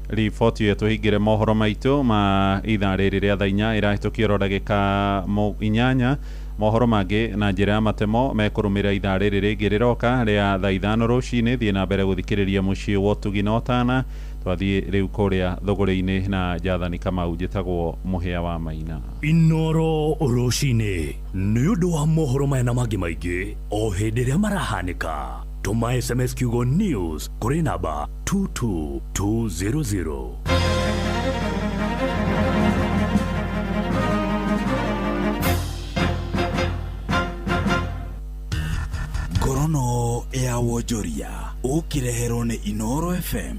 S11: Riboti ĩyo tũhingĩre mohoro maitũ ma ithaa rĩrĩ rĩa thaa inya ĩrahĩtũkio oro ndagĩka 8. Mohoro mangĩ na njĩra ya matemo mekũrũmĩrĩra ithaa rĩrĩ rĩngĩ rĩroka rĩa thaa 5 rũcinĩ. Thiĩ na mbere gũthikĩrĩria mũciĩ wa ũtugi na ũtana. Twathiĩ rĩu kũrĩa thũgũrĩ-inĩ na Jathani Kamau. Njĩtagwo Mũhĩa wa Maina.
S9: Inoro rũcinĩ nĩ ũndũ wa mohoro maya na mangĩ maingĩ o hĩndĩ ĩrĩa marahanĩka, tũma SMS kiugo news kũrĩ namba 22200.
S22: Ngorono ya wonjoria ũkĩreherwo nĩ Inoro FM.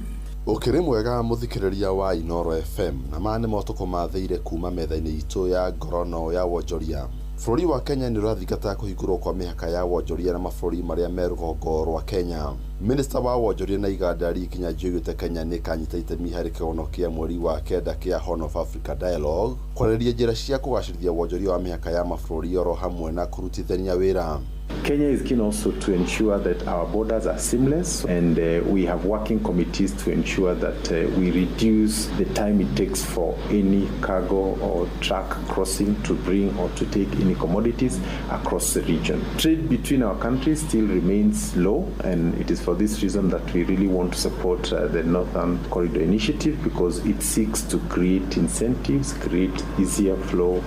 S6: Ũkĩrĩ mwega mũthikĩrĩria wa Inoro FM, na maya nĩ motukũ mathĩire kuma metha-inĩ itũ ya ngorono ya wonjoria. Bũrũri wa Kenya nĩ ũrathingata kũhingũrwo kwa mĩhaka ya wonjoria na mabũrũri marĩa me rũgongo rwa Kenya. Minista wa wonjoria na iganda Lee Kinyanjui oigĩte Kenya nĩ ĩkanyita itemi harĩ kĩgongona kĩa mweri wa 9 kĩa Horn of Africa Dialogue kwarĩrĩria njĩra cia kũgacĩrithia wonjoria wa mĩhaka ya mabũrũri oro hamwe na kũrutithania wĩra.
S10: Kenya is keen also to ensure that our borders are seamless, and we have working committees to ensure that we reduce the time it takes for any cargo or truck crossing to bring or to take any commodities across the region. Trade between our countries still remains low, and it is for this reason that we really want to support the Northern Corridor Initiative, because it seeks to create incentives, create easier flow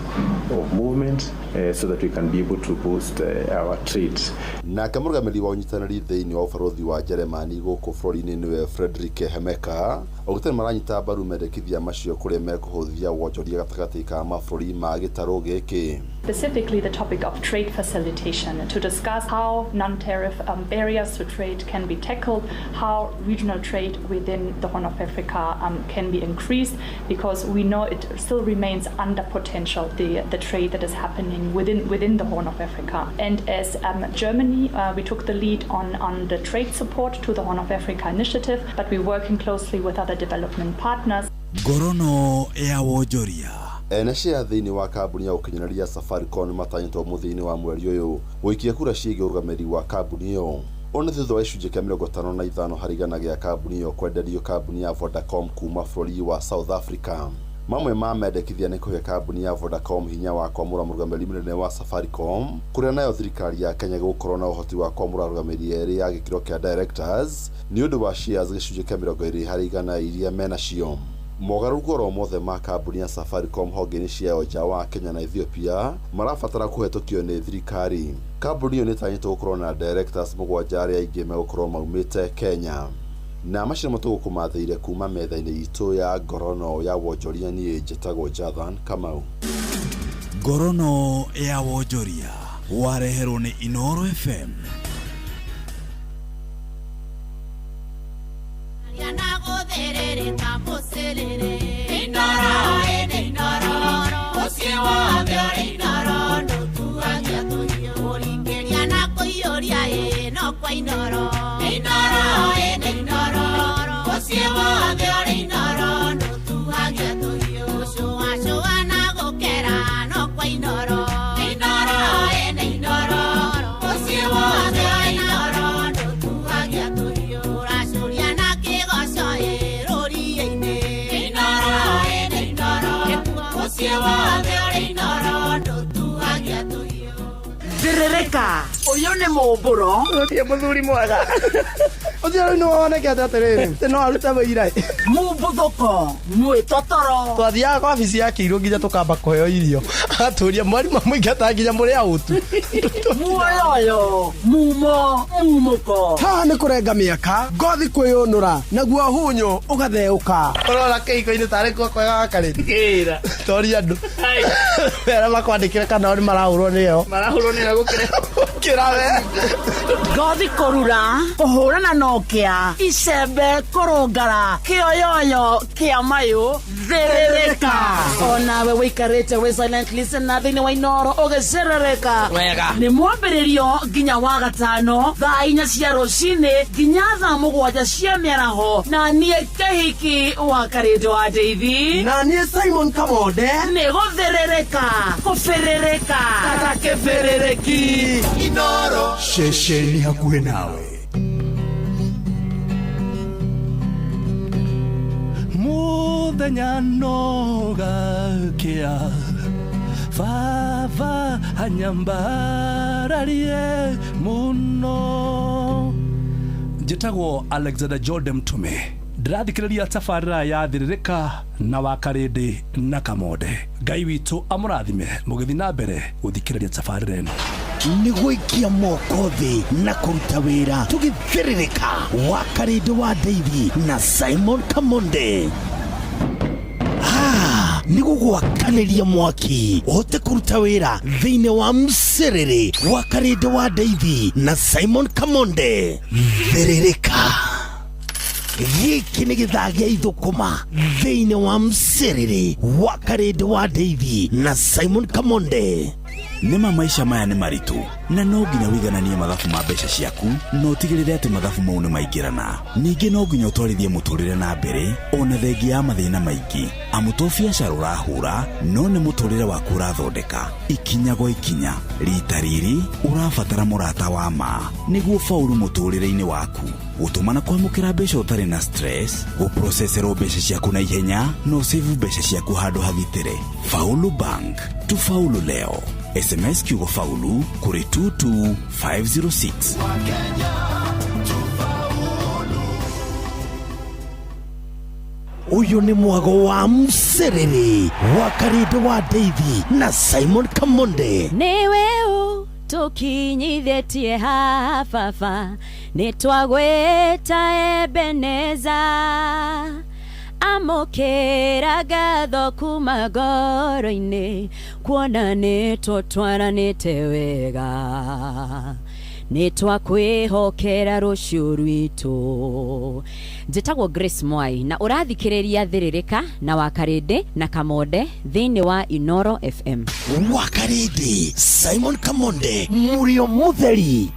S10: of movement, so that we can be able to boost our trade.
S6: Nake mũrũgamĩrĩri wa ũnyitanĩri thĩinĩ wa ũbarũthi wa Jeremani gũkũ bũrũri-inĩ nĩwe Frederick Hemeka augĩte nĩmaranyita mbaru mendekithia macio kũrĩa mekũhũthia wonjoria gatagatĩ ka mabũrũri ma gĩtarũ gĩkĩ.
S16: Specifically the topic of trade facilitation, to discuss how non-tariff barriers to trade can be tackled, how regional trade within the Horn of Africa can be increased, because we know it still remains under potential, the trade that is happening within the Horn of Africa. And as Germany, we took the lead on the trade support to the Horn of Africa initiative, but we're working closely with other development partners.
S22: Ngorono ya wonjoria.
S6: Ene share thĩinĩ wa kambuni ya ũkinyanĩria Safaricom matanyĩtwo mũthia-inĩ wa mweri ũyũ gũikia kura ciĩgiĩ ũrũgamĩrĩri wa kambuni ĩyo. Ũũ nĩ thutha wa gĩcunjĩ kĩa 55 harĩ igana gĩa kambuni ĩyo kwenderio kambuni ya Vodacom kuma bũrũri wa South Africa. Mamwe ma mendekithia nĩ kũhe kambuni ya Vodacom hinya wa kwamũra mũrũgamĩrĩri mũnene wa Safaricom, kũrĩa nayo thirikari ya Kenya gũkorwo na ũhoti wa kwamũra arũgamĩrĩri erĩ a gĩkĩro kĩa directors nĩ ũndũ wa shares gĩcunjĩ kĩa 20 harĩ igana iria menacio. Mogarũrũku oro mothe ma kambuni ya Safaricom honge-inĩ ciayo nja wa Kenya na Ethiopia marabatara kũhetũkio nĩ thirikari. Kambuni ĩyo nĩĩtanyĩtwo gũkorwo na directors 7 arĩa aingĩ megũkorwo maumĩte Kenya. Na macio nĩmo tũgũkũmathĩire kuma metha-inĩ itũ ya ngorono ya wonjoria. Niĩ njĩtagwo Jathan Kamau.
S22: Ngorono ya wonjoria wareherwo nĩ Inoro FM.
S18: Ndirĩrĩka ũyũ nĩ mũmbũro ũtie mũthuri mwega.
S1: Ũcio rĩu nĩwonekete atĩrĩrĩ atĩ no arute wĩira.
S4: Mumbuthũko mwĩtotoro.
S1: Twathiaga kwa wabici ya kĩirũ nginya tũkamba kũheo irio, agatũria mwarimũ amũingata nginya mũrĩ autu.
S4: Muoyoyo mumo mumũko.
S1: Haha nĩ kũrenga mĩaka, ngothi kwĩyũnũra, naguo hunyũ ũgatheũka. Ũrora kĩhiko-inĩ tarĩ kuo kwega wakarĩ toria andũ arĩa makwandĩkĩre kana o nĩ marahũrwo nĩyo.
S4: Marahũrwo nĩyo gũkĩra.
S1: Gũkĩra we.
S4: Ngothi kũrura, kũhũrana na ũkĩa, icembe kũrũngara, kĩoyoyo kĩa mayũ thĩrĩrĩka. Onawe wĩikarĩte wĩ silent listener thĩinĩ wa Inoro ũgĩcerereka.
S1: Wega.
S4: Nĩ mwambĩrĩrio nginya wa gatano thaa 4 cia rũcinĩ nginya thaa 7 cia mĩaraho, na niĩ Kĩhiki wa Karĩndũ wa Ndeithi,
S1: na niĩ Simon Kamonde.
S4: Nĩ gũthĩrĩrĩka kũbĩrĩrĩka kata kĩbĩrĩrĩki.
S22: Inoro ceceni hakuhĩ nawe. Muthenya no gakĩa baba anyambararie mũno. Njĩtagwo Alexander Jordan Mtume, ndĩrathikĩrĩria tabarĩra ya Thĩrĩrĩka na Wakarĩndĩ na Kamonde. Ngai witũ amũrathime mũgĩthiĩ na mbere gũthikĩrĩria tabarĩra ĩno.
S5: Nĩ gũikia moko thĩ na kũruta wĩra tũgĩthĩrĩrĩka. Wakarĩndĩ wa Ndeithi na Simon Kamonde. Nĩ gũgwakanĩria mwaki ũhote kũruta wĩra thĩinĩ wa mcerere. Wakarĩndĩ wa Ndeithi na Simon Kamonde. Thĩrĩrĩka. Gĩkĩ nĩ gĩthaa gĩa ithũkũma thĩinĩ wa mcerere. Wakarĩndĩ wa Ndeithi na Simon Kamonde.
S17: Nĩma maisha maya nĩ maritũ na no nginya wĩigananie mathabu ma mbeca ciaku na ũtigĩrĩre atĩ mathabu mau nĩ maingĩrana. Ningĩ no nginya ũtwarithie mũtũrĩre na mbere ona thengia ya mathĩna maingĩ, amu to biacara ũrahũra no nĩ mũtũrĩre waku ũrathondeka ikinya gwa ikinya. Rita rĩrĩ ũrabatara mũrata wa ma nĩguo faulu mũtũrĩre-inĩ waku. Gũtũma na kwamũkĩra mbeca ũtarĩ na stress, gũproceserwo mbeca ciaku na ihenya na ũsave mbeca ciaku handũ hagitĩre. Faulu Bank, tufaulu leo. SMS kiugo faulu kuri 22506.
S5: Uyu nĩ mwago wa mcerere. Wakarĩndĩ wa Ndeithi na Simon Kamonde.
S18: Nĩwe ũtũkinyithĩtie haha baba, nĩtwagwĩta Ebeneza. Amũkĩra ngatho kuma ngoro-inĩ, kuona nĩtũtwaranĩte wega, nĩtwakwĩhokera rũciũ rwitũ. Njĩtagwo Grace Mwai na ũrathikĩrĩria Thĩrĩrĩka na Wakarĩndĩ na Kamonde thĩinĩ wa Inoro FM.
S5: Wakarĩndĩ, Simon Kamonde, mũrĩo mũtheri.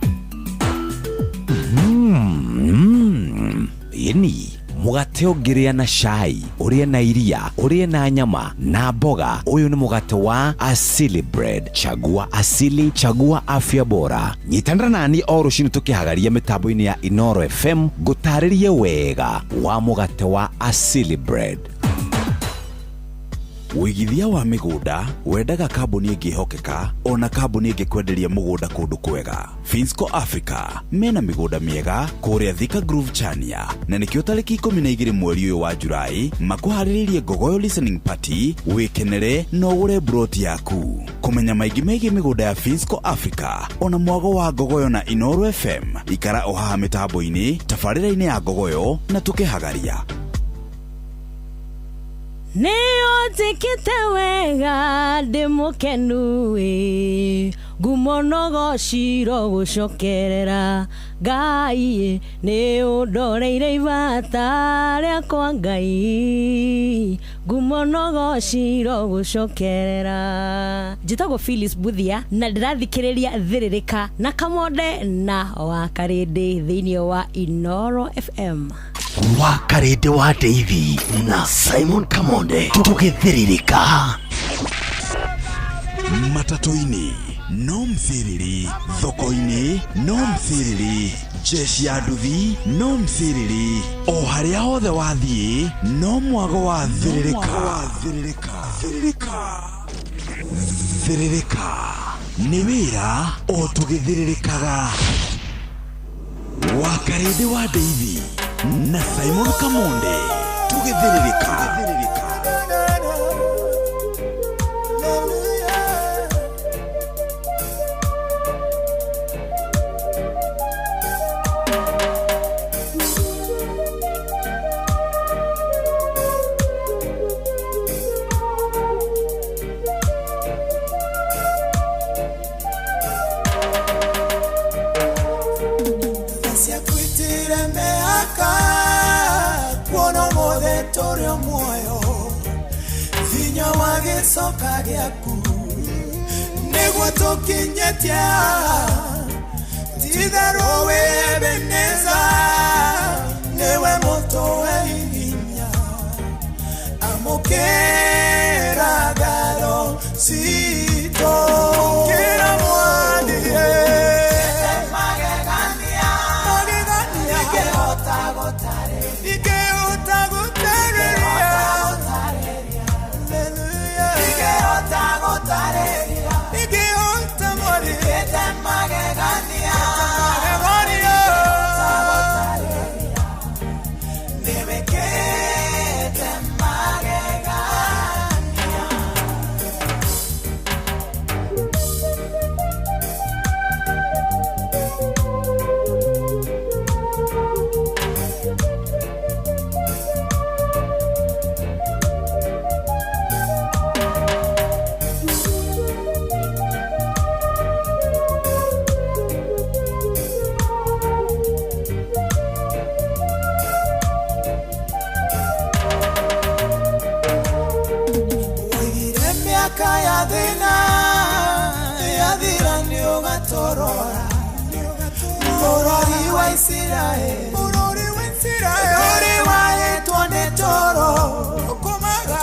S2: Ĩni mũgate ũngĩrĩa na cai, ũrĩe na iria, ũrĩe na nyama na mboga. Ũyũ nĩ mũgate wa Asili Bread. Chagua asili, chagua afya bora. Nyitanĩra nani o rũcinĩ tũkĩhagaria mĩtambo-inĩ ya Inoro FM ngũtarĩrie wega wa mũgate wa Asili Bread.
S17: Ũigithia wa mĩgũnda wendaga kambuni ĩngĩhokeka ona kambuni ĩngĩkwenderia mũgũnda kũndũ kwega. Finsco Africa mena mĩgũnda mĩega kũrĩa Thika Groove Chania, na nĩkĩo tarĩki 12 mweri ũyũ wa Julai makũharĩrĩirie Ngogoyo Listening Party. Wĩkenere na ũgũre broti yaku. Kũmenya maingĩ megiĩ mĩgũnda ya Finsco Africa ona mwago wa Ngogoyo na Inoro FM, ikara o haha mĩtambo-inĩ tabarĩra-inĩ ya Ngogoyo na tũkĩhagaria.
S18: Nĩũnjĩkĩte wega ndĩ mũkenu ĩ, ngumo no gociro gũcokerera Ngai, nĩũndoreire ibata rĩakwa Ngai, ngumo no gociro gũcokerera. Njĩtagwo Phyllis Buthia na ndĩrathikĩrĩria Thĩrĩrĩka na Kamonde na Wakarĩndĩ thĩinĩ wa Inoro FM.
S5: Wakarĩndĩ wa Ndeithi na Simon Kamonde tũgĩthĩrĩrĩka.
S17: Matatũ-inĩ no mciriri, thoko-inĩ no mciriri, jeshi ya nduthi no mciriri, o harĩa hothe wathiĩ no mwago wa thĩrĩrĩka. Thĩrĩrĩka nĩ wĩra o tũgĩthĩrĩrĩkaga. Wakarĩndĩ wa Ndeithi na Simon Kamonde tũgĩthĩrĩrĩka.
S7: Ciakwitire mĩaka kuona ũmũthĩ tũrĩ o muoyo hinya wa gĩcoka gĩaku nĩguo tũkinyĩtie titherũ wĩ Ebeneza nĩwe mũtũhe hinya amũkĩra ngatho citũ kĩra mwathie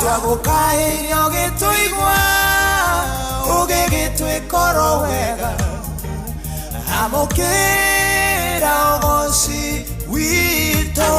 S7: Twagũkaĩire ũgĩtũigua ũgĩgĩtwĩkoro wega amũkĩra ũgoci witũ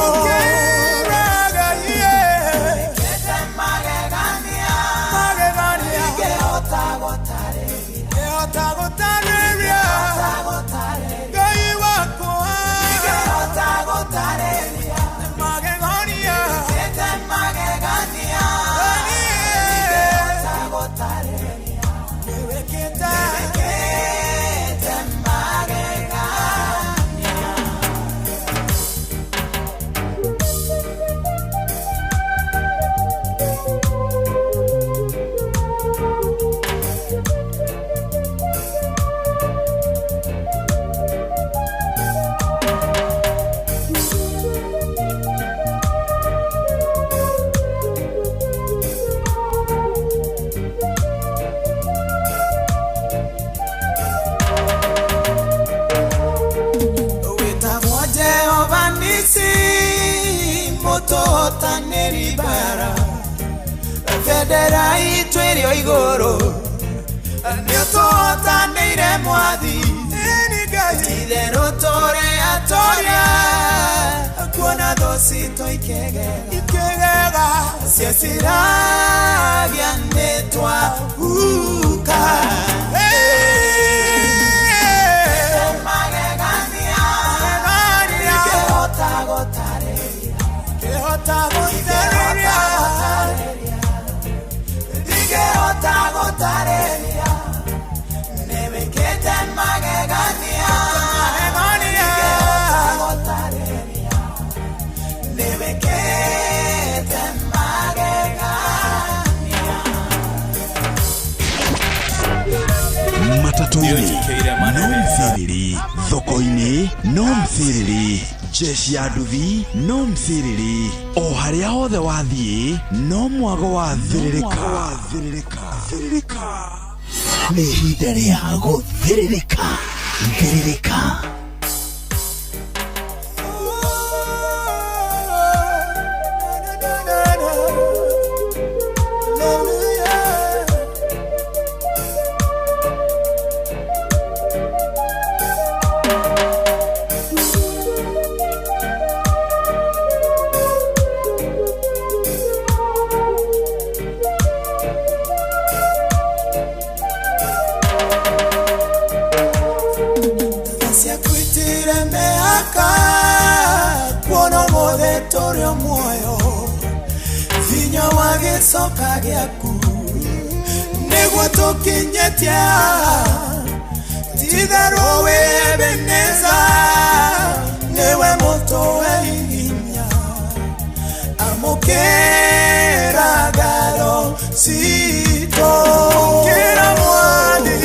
S7: Mũtũhotanĩri mbara bendera itũ ĩrĩ o igũrũ nĩũtũhotanĩire mwathi itherũ tũrĩ atoria kuona thũ citũ ikĩgega cieciragia nĩtwahuka.
S17: Matatũ-inĩ no mciriri, thoko-inĩ no mciriri, jeshi ya nduthi no mciriri, o harĩa hothe wathiĩ no mwago wa thĩrĩrĩka. Nĩ ihinda rĩa gũthĩrĩrĩka. Thĩrĩrĩka.
S7: Gracias. Hinya wa gĩcoka gĩaku nĩguo tũkinyĩtie titherũ wĩ Ebeneza nĩwe mũtũhe hinya amũkĩra ngatho citũ kĩra mwathi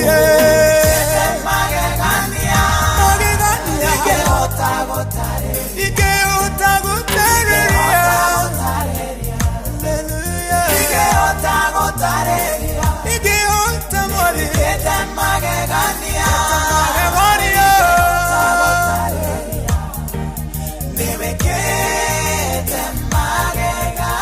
S7: magegania magegania ingĩhota gũtarĩria ingĩhota gũtarĩria ingĩhota gũtarĩria ingĩhota mwathi magegania magegania nĩwĩkĩte magegania.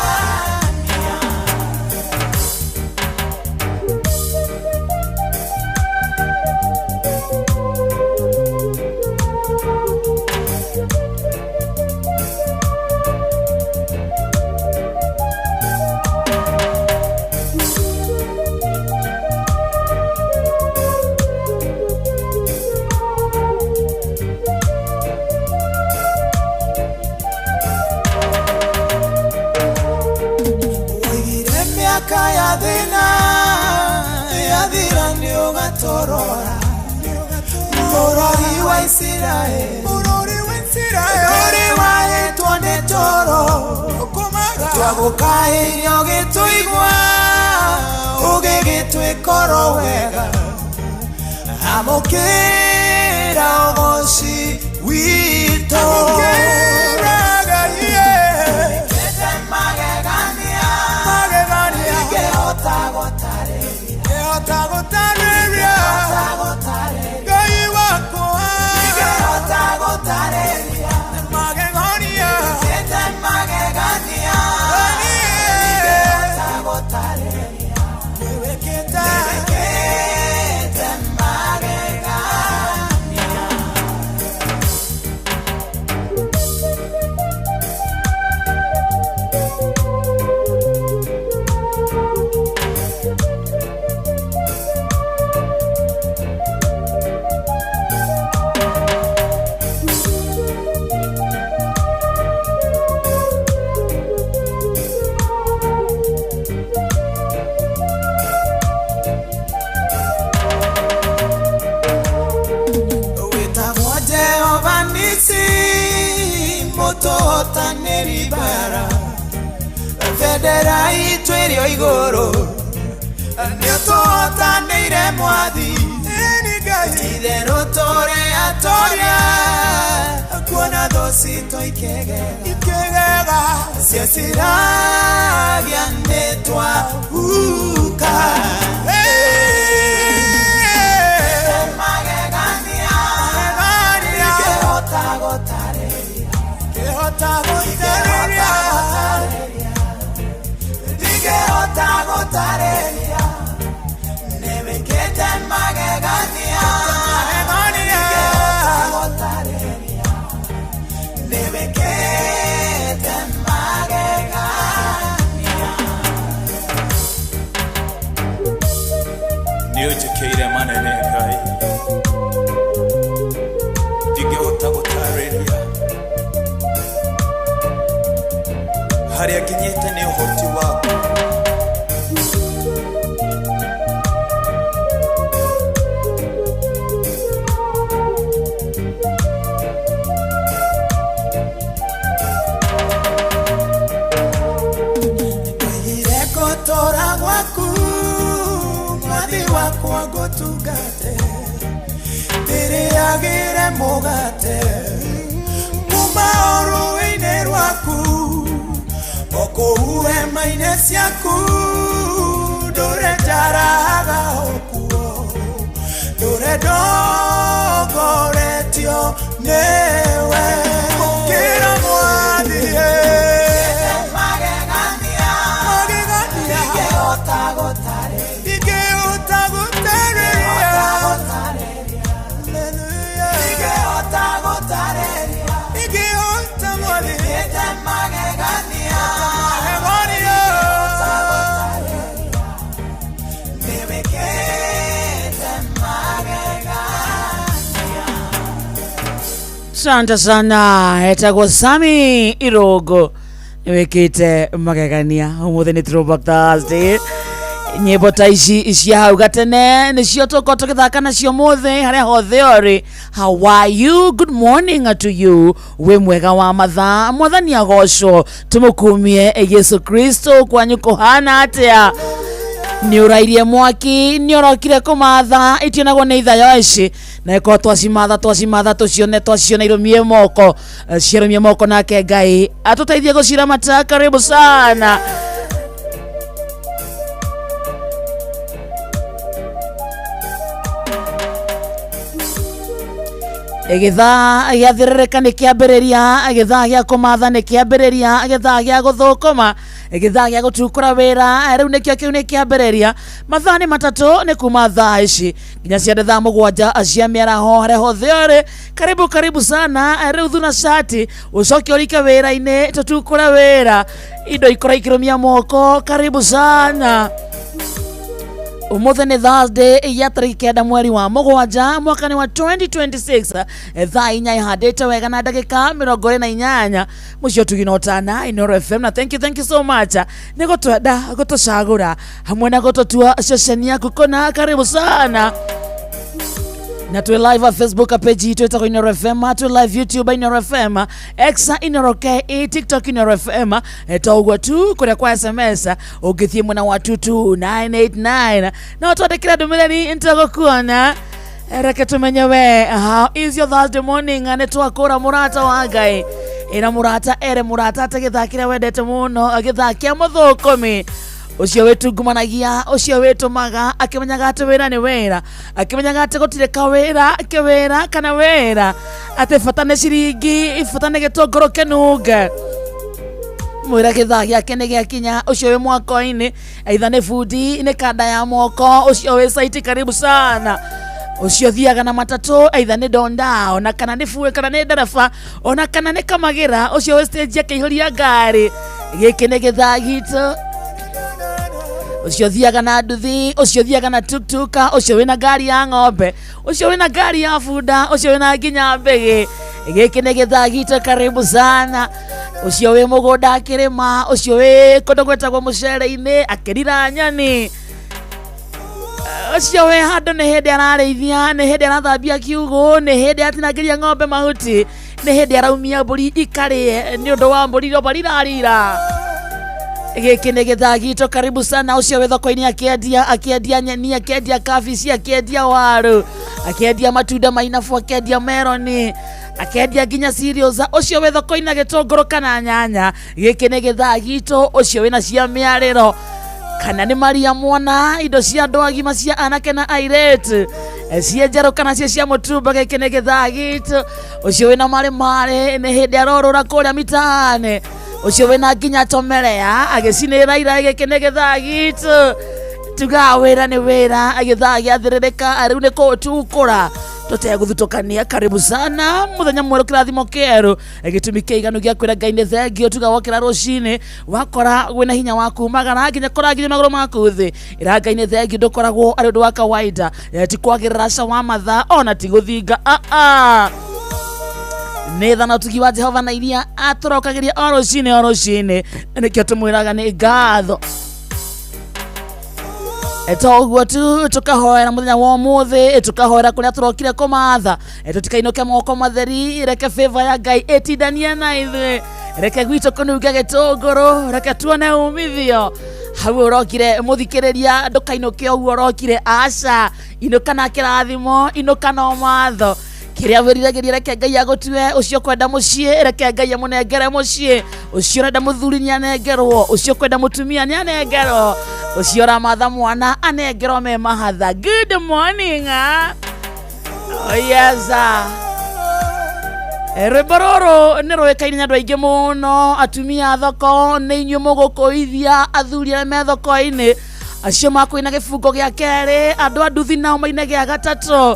S7: Woigire mĩaka ya thĩna yathira nĩũgatorora bũrũri wa Isiraeli ũrĩ wahĩtwo nĩ toro twagũkaĩire ũgĩtũigua ũgĩgĩtwĩkoro wega amũkĩra ũgoci witũ amũkĩra Ngai magegania magegania ingĩhota gũtarĩria ingĩhota gũtarĩria Ngai wakwa ingĩhota gũtarĩria magegania ingĩte magegania ingĩhota gũtarĩria nĩwĩkĩte nĩwĩkĩte magegania. Wĩtagwo Jehova Nisi mũtũhotanĩri mbara bendera itũ ĩrĩ o igũrũ nĩũtũhotanĩire mwathi itherũ tũrĩ atoria kuona thũ citũ ikĩgega cieciragia nĩtwahuka magegania ingĩhota gũtarĩria ingĩhota gũtarĩria ingĩhota gũtarĩria nĩwĩkĩte magegania ingĩhota gũtarĩria nĩwĩkĩte magegania.
S8: Nĩũnjĩkĩire manene Ngai ndingĩhota gũtarĩria harĩa nginyĩte nĩ ũhoti waku.
S7: Ndoigire gũtũũra gwaku mwathi wakwa ngũtungate ndĩrĩagĩre mũgate kuma o rũĩ-inĩ rwaku o kũu hema-inĩ ciaku ndũre njaraga o kuo ndũre ndongoretio nĩwe mũkĩra mwathi magegania magegania ingĩhota gũtarĩria ingĩhota gũtarĩria ingĩhota gũtarĩria ingĩhota mwathi magegania magegania nĩwĩkĩte magegania.
S4: Asante sana, etagwo Sami Irogo Nĩwĩkĩte magegania. Ũmũthĩ nĩ Throwback Thursday. Nyĩmbo ta ici cia hau gatene nĩcio tũkorwo tũgĩthaka nacio mũthĩ harĩa hothe ũrĩ. How are you? Good morning to you. Wĩ mwega wa mathaa, mwathani agocwo, tũmũkumie Yesu Kristo. Kwanyu kũhana atĩa? Nĩ ũrairie mwaki, nĩ ũrokire kũmatha, itionagwo nĩ ithayo ici, na ĩkorwo twacimatha twacimatha tũcione, twaciona irũmie moko, ciarũmie moko, nake Ngai atũteithie gũciramata. Karibu sana. Gĩthaa gĩa thĩrĩrĩka nĩ kĩambĩrĩria, gĩthaa gĩa kũmatha nĩ kĩambĩrĩria, gĩthaa gĩa gũthũkũma, gĩthaa gĩa gũtukũra wĩra rĩu nĩkĩo kĩu nĩ kĩambĩrĩria. Mathaa nĩ matatũ, nĩ kuma thaa ici nginya ciande thaa 7 cia mĩaraho. Harĩa hothe ũrĩ, karibu karibu sana. Rĩu thuna cati ũcoke ũrike wĩra-inĩ, tũtukũre wĩra, indo ikora ikĩrũmia moko. Karibu sana. Ũmũthĩ nĩ Thursday ya tarĩki 9 mweri wa 7 mwaka nĩ wa 2026, thaa 4 ihandĩte wega na ndagĩka 28. Mũciĩ ũtugi na ũtana, Inooro FM, na thank you, thank you so much nĩ gũtwenda, gũtũcagũra hamwe na gũtũtua ceceni yaku kũna. Karibu sana. Na twĩ live Facebook page itũ ĩtagwo Inooro FM, twĩ live YouTube Inooro FM, X Inooro KE, TikTok Inooro FM. To ũguo tu, kũrĩa kwa SMS ũngĩthiĩ mwena wa 22989 na ũtwandĩkĩre ndũmĩrĩri, nĩtũgũkuona. Reke tumenye we, how is your Thursday morning? Nĩ twakũra mũrata wa Ngai, ĩra mũrata, ere mũrata atĩ gĩthaa kĩrĩa wendete mũno, gĩthaa kĩa mũthũkũmi ũcio wĩtungumanagia, ũcio wĩtũmaga akĩmenyaga atĩ wĩra nĩ wĩra, akĩmenyaga atĩ gũtirĩ kawĩra kĩwĩra kana wĩra, atĩ bata nĩ ciringi, bata nĩ gĩtũngũrũ kĩnunge. Mwĩra gĩthaa gĩake nĩ gĩakinya. Ũcio wĩ mwako-inĩ, aitha nĩ bundi, nĩ kanda ya moko, ũcio wĩ saiti, karibu sana. Ũcio thiaga na matatũ, aitha nĩ donda, ona kana nĩ bue, kana nĩ ndereba, ona kana nĩ kamagĩra, ũcio wĩ stage akĩihũria ngari, gĩkĩ nĩ gĩthaa gitũ. Ũcio thiaga na nduthi, ũcio thiaga na tuktuka, ũcio wĩna ngari ya ng'ombe, ũcio wĩna ngari ya bunda, ũcio wĩna nginya mbĩgĩ, gĩkĩ nĩ gĩthaa gitũ. Karibu sana. Ũcio wĩ mũgũnda akĩrĩma, ũcio wĩ kũndũ gwĩtagwo mũcere-inĩ akĩrira nyoni, ũcio wĩ handũ nĩ hĩndĩ ararĩithia, nĩ hĩndĩ arathambia kiugũ, nĩ hĩndĩ atinangĩria ng'ombe mahuti, nĩ hĩndĩ araumia mbũri ikarĩe nĩ ũndũ wa mbũri roba rirarira, gĩkĩ nĩ gĩthaa gitũ. Karibu sana. Ũcio wĩ thoko-inĩ akĩendia, akĩendia nyeni, akĩendia kabici, akĩendia waru, akĩendia matunda mainabu, akĩendia meroni, akĩendia nginya cereals, ũcio wĩ thoko-inĩ na gĩtũngũrũ kana nyanya, gĩkĩ nĩ gĩthaa gitũ. Ũcio wĩna cia mĩarĩro kana nĩ maria mwana, indo cia andũ agima, cia anake na airĩtu, ciĩ njerũ kana ciĩ cia mũtumba, gĩkĩ nĩ gĩthaa gitũ. Ũcio wĩna marĩ marĩ nĩ hĩndĩ arorũra kũrĩa mitaani, ũcio wĩna nginya tomerea agĩcinĩra ira, gĩkĩ nĩ gĩthaa gitũ. Tugaga wĩra nĩ wĩra, gĩthaa gĩathĩrĩrĩka rĩu nĩ kũtukũra tũtegũthutũkania. Karibu sana, mũthenya mwerũ, kĩrathimo kĩerũ, gĩtũmi kĩiganu gĩa kwĩra Ngai nĩ thengio. Tuga wokĩra rũcinĩ wakora wĩna hinya wa kumagara nginya kũrangithia magũrũ maku thĩ, ĩra Ngai nĩ thengio. Ndũkoragwo arĩ ũndũ wa kawaida, ti kwagĩrĩra ca wa mathaa, ona ti gũthinga, aa nĩ tha na ũtugi wa Jehova na iria atũrokagĩria o rũcinĩ o rũcinĩ, nĩkĩo tũmwĩraga nĩ ngatho. To ũguo tu, tũkahoera mũthenya wa ũmũthĩ, tũkahoera kũrĩa tũrokire kũmatha, tũtikainũke moko matheri. Reke favor ya Ngai ĩtindanie na ithuĩ, reke gwitũ kũnunge gĩtũngũrũ, reke tuone umithio hau ũrokire. Mũthikĩrĩria, ndũkainũke ũguo ũrokire, aca, inũka na kĩrathimo, inũka na ũmatho kĩrĩa wĩriragĩria. Reke Ngai agũtue. Ũcio kwenda mũciĩ, reke Ngai amũnengere mũciĩ. Ũcio ũrenda mũthuri, nĩ anengerwo. Ũcio kwenda mũtumia, nĩ anengerwo. Ũcio ũramatha mwana, anengerwo me mahatha. Good morning, ah. Oh, yes, ah. Rwĩmbo rũrũ nĩ rũĩkaine nĩ andũ aingĩ mũno. Atumia a thoko, nĩ inyuĩ mũgũkũithia athuri arĩa me thoko-inĩ, acio makũina gĩbungo gĩa kerĩ, andũ a nduthi nao maine gĩa gatatũ,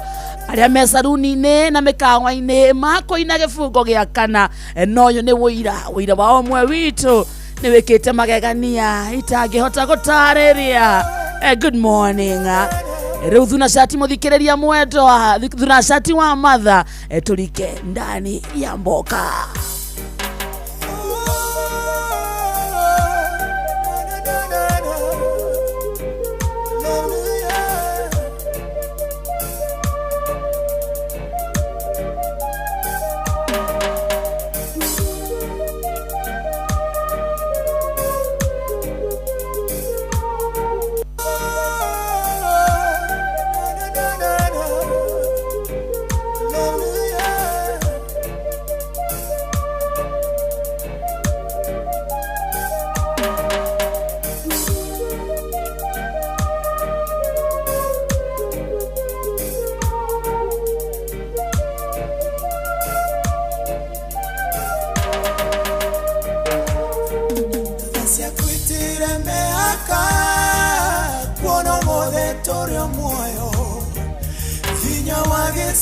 S4: arĩa me saruni-inĩ na mĩkawa-inĩ makũina gĩbungo gĩa kana. Na ũyũ nĩ ũira, ũira wa ũmwe witũ nĩ wĩkĩte magegania itangĩhota gũtarĩria. Good morning. Rĩu thuna cati, mũthikĩrĩria mwendwa, thuna cati wa matha, tũrike ndani ya mboka.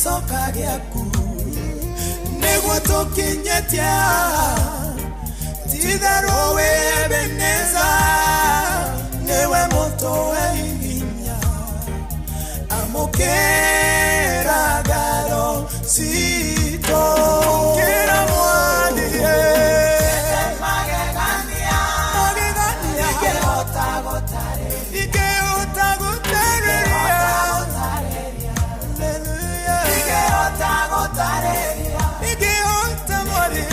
S7: Gĩcoka gĩaku nĩguo tũkinyĩtie titherũ wĩ Ebeneza nĩwe mũtũhe hinya amũkĩra ngatho citũ kĩra mwathi magegania magegania ingĩhota gũtarĩria ingĩhota gũtarĩria ingĩhota mwathi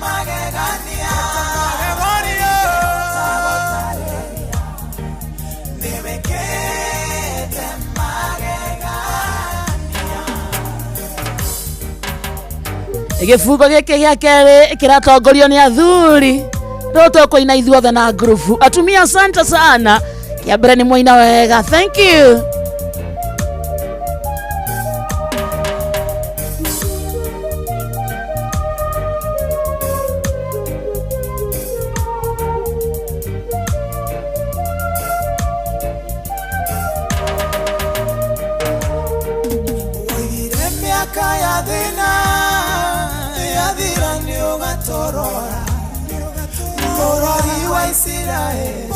S7: magegania magegania nĩwĩkĩte magegania.
S4: Gĩbungo gĩkĩ gĩa kerĩ kĩratongorio nĩ athuri rĩu tũkũina ithuothe na ngurubu. Atumia asante sana, kĩa mbere nĩ mwaina wega, thank you.
S7: Woigire mĩaka ya thĩna yathira nĩũgatorora bũrũri wa Isiraeli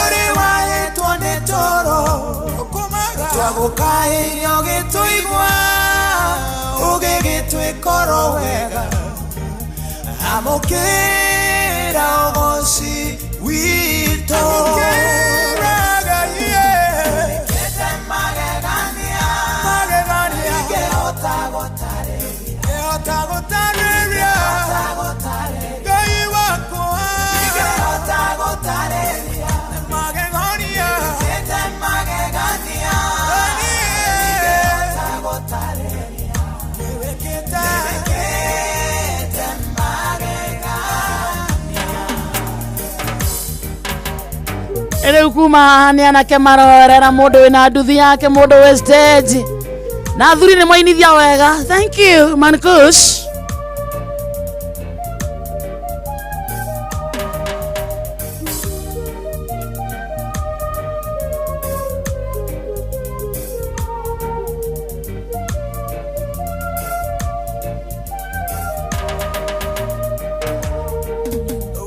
S7: ũrĩ wahĩtwo nĩ toro twagũkaĩire ũgĩtũigua ũgĩgĩtwĩkoro wega amũkĩra ũgoci witũ. Magegania magegania ingĩhota gũtarĩria Ngai wakwa ingĩhota gũtarĩria magegania magegania ingĩhota gũtarĩria nĩwĩkĩte magegania.
S4: Rĩu kuma haha nĩ anake marorera mũndũ wĩna nduthi yake, mũndũ wĩ stage na athuri nĩ mwainithia wega, thank you Mankush.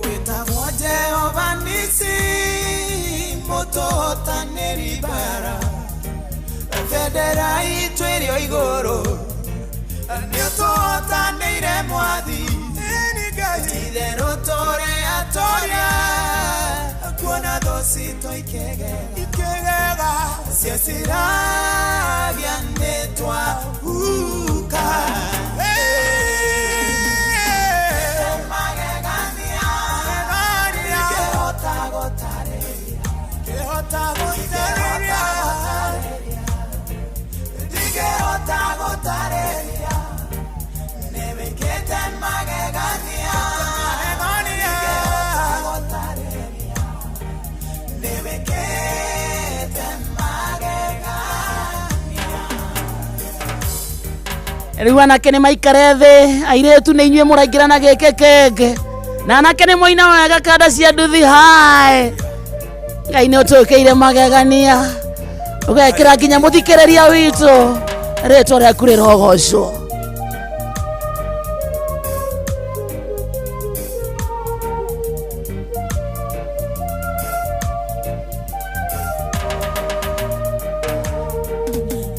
S7: Wĩtagwo Jehova Nisi mũtũhotanĩri mbara bendera itũ ĩrĩ o igũrũ nĩũtũhotanĩire mwathi itherũ tũrĩ atoria kuona thũ citũ ikĩgega cieciragia nĩtwahuka. Magegania ingĩhota gũtarĩria ingĩhota gũtarĩria nĩwĩkĩte magegania ingĩhota gũtarĩria nĩwĩkĩte magegania.
S4: Rĩu anake nĩ maikare thĩ, airĩtu nĩ inyuĩ mũraingĩra na gĩkĩ kĩngĩ na anake nĩ mwaina wega kanda cia nduthi hai. Ngai nĩ ũtũĩkĩire magegania ũgekĩra nginya mũthikĩrĩria witũ rĩtwa rĩaku rĩrogocwo.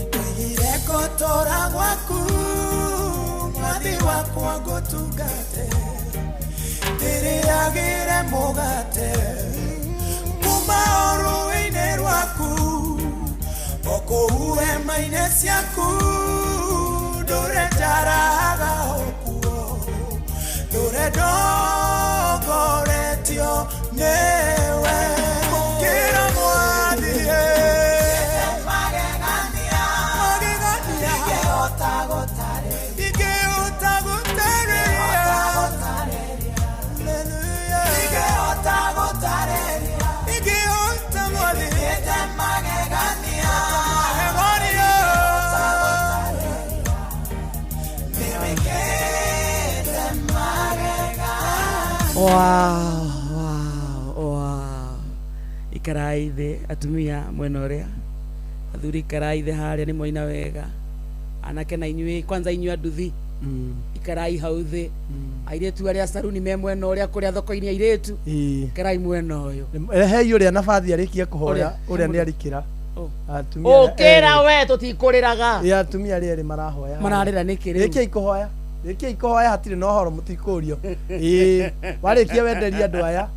S7: Ndoigire gũtũũra gwaku mwathi wakwa ngũtungate ndĩrĩagĩre mũgate kuma o rũĩ-inĩ rwaku o kũu hema-inĩ ciaku ndũre njaraga o kuo ndũre ndongoretio nĩwe. Mũkĩra mwathi magegania magegania ingĩhota gũtarĩria ingĩhota gũtarĩria ingĩhota gũtarĩria ingĩhota mwathi magegania magegania nĩwĩkĩte magegania.
S4: Wow, wow, wow. Ikarai thĩ atumia mwena ũrĩa, athuri ikarai thĩ harĩa nĩ mwaina wega. Anake na inyuĩ, kwanza inyuĩ anduthi, ikarai hau thĩ. Airĩtu arĩa caruni me mwena ũrĩa kũrĩa thoko-inĩ, airĩtu, ikarai mwena ũyũ.
S1: Rehei ũrĩa nabathi arĩkie kũhoya.
S4: Ũrĩa.
S1: Ũrĩa nĩ arikĩra.
S4: Oh.
S1: Atumia arĩa
S4: ũkĩra
S1: erĩ.
S4: We tũtikũrĩraga.
S1: Ĩ, atumia arĩa erĩ marahoya.
S4: Mararĩra nĩkĩ rĩu?
S1: Rĩkiai kũhoya, rĩkiai kũhoya, hatirĩ na ũhoro, mũtikũrio. Ĩ, warĩkia wenderia andũ aya.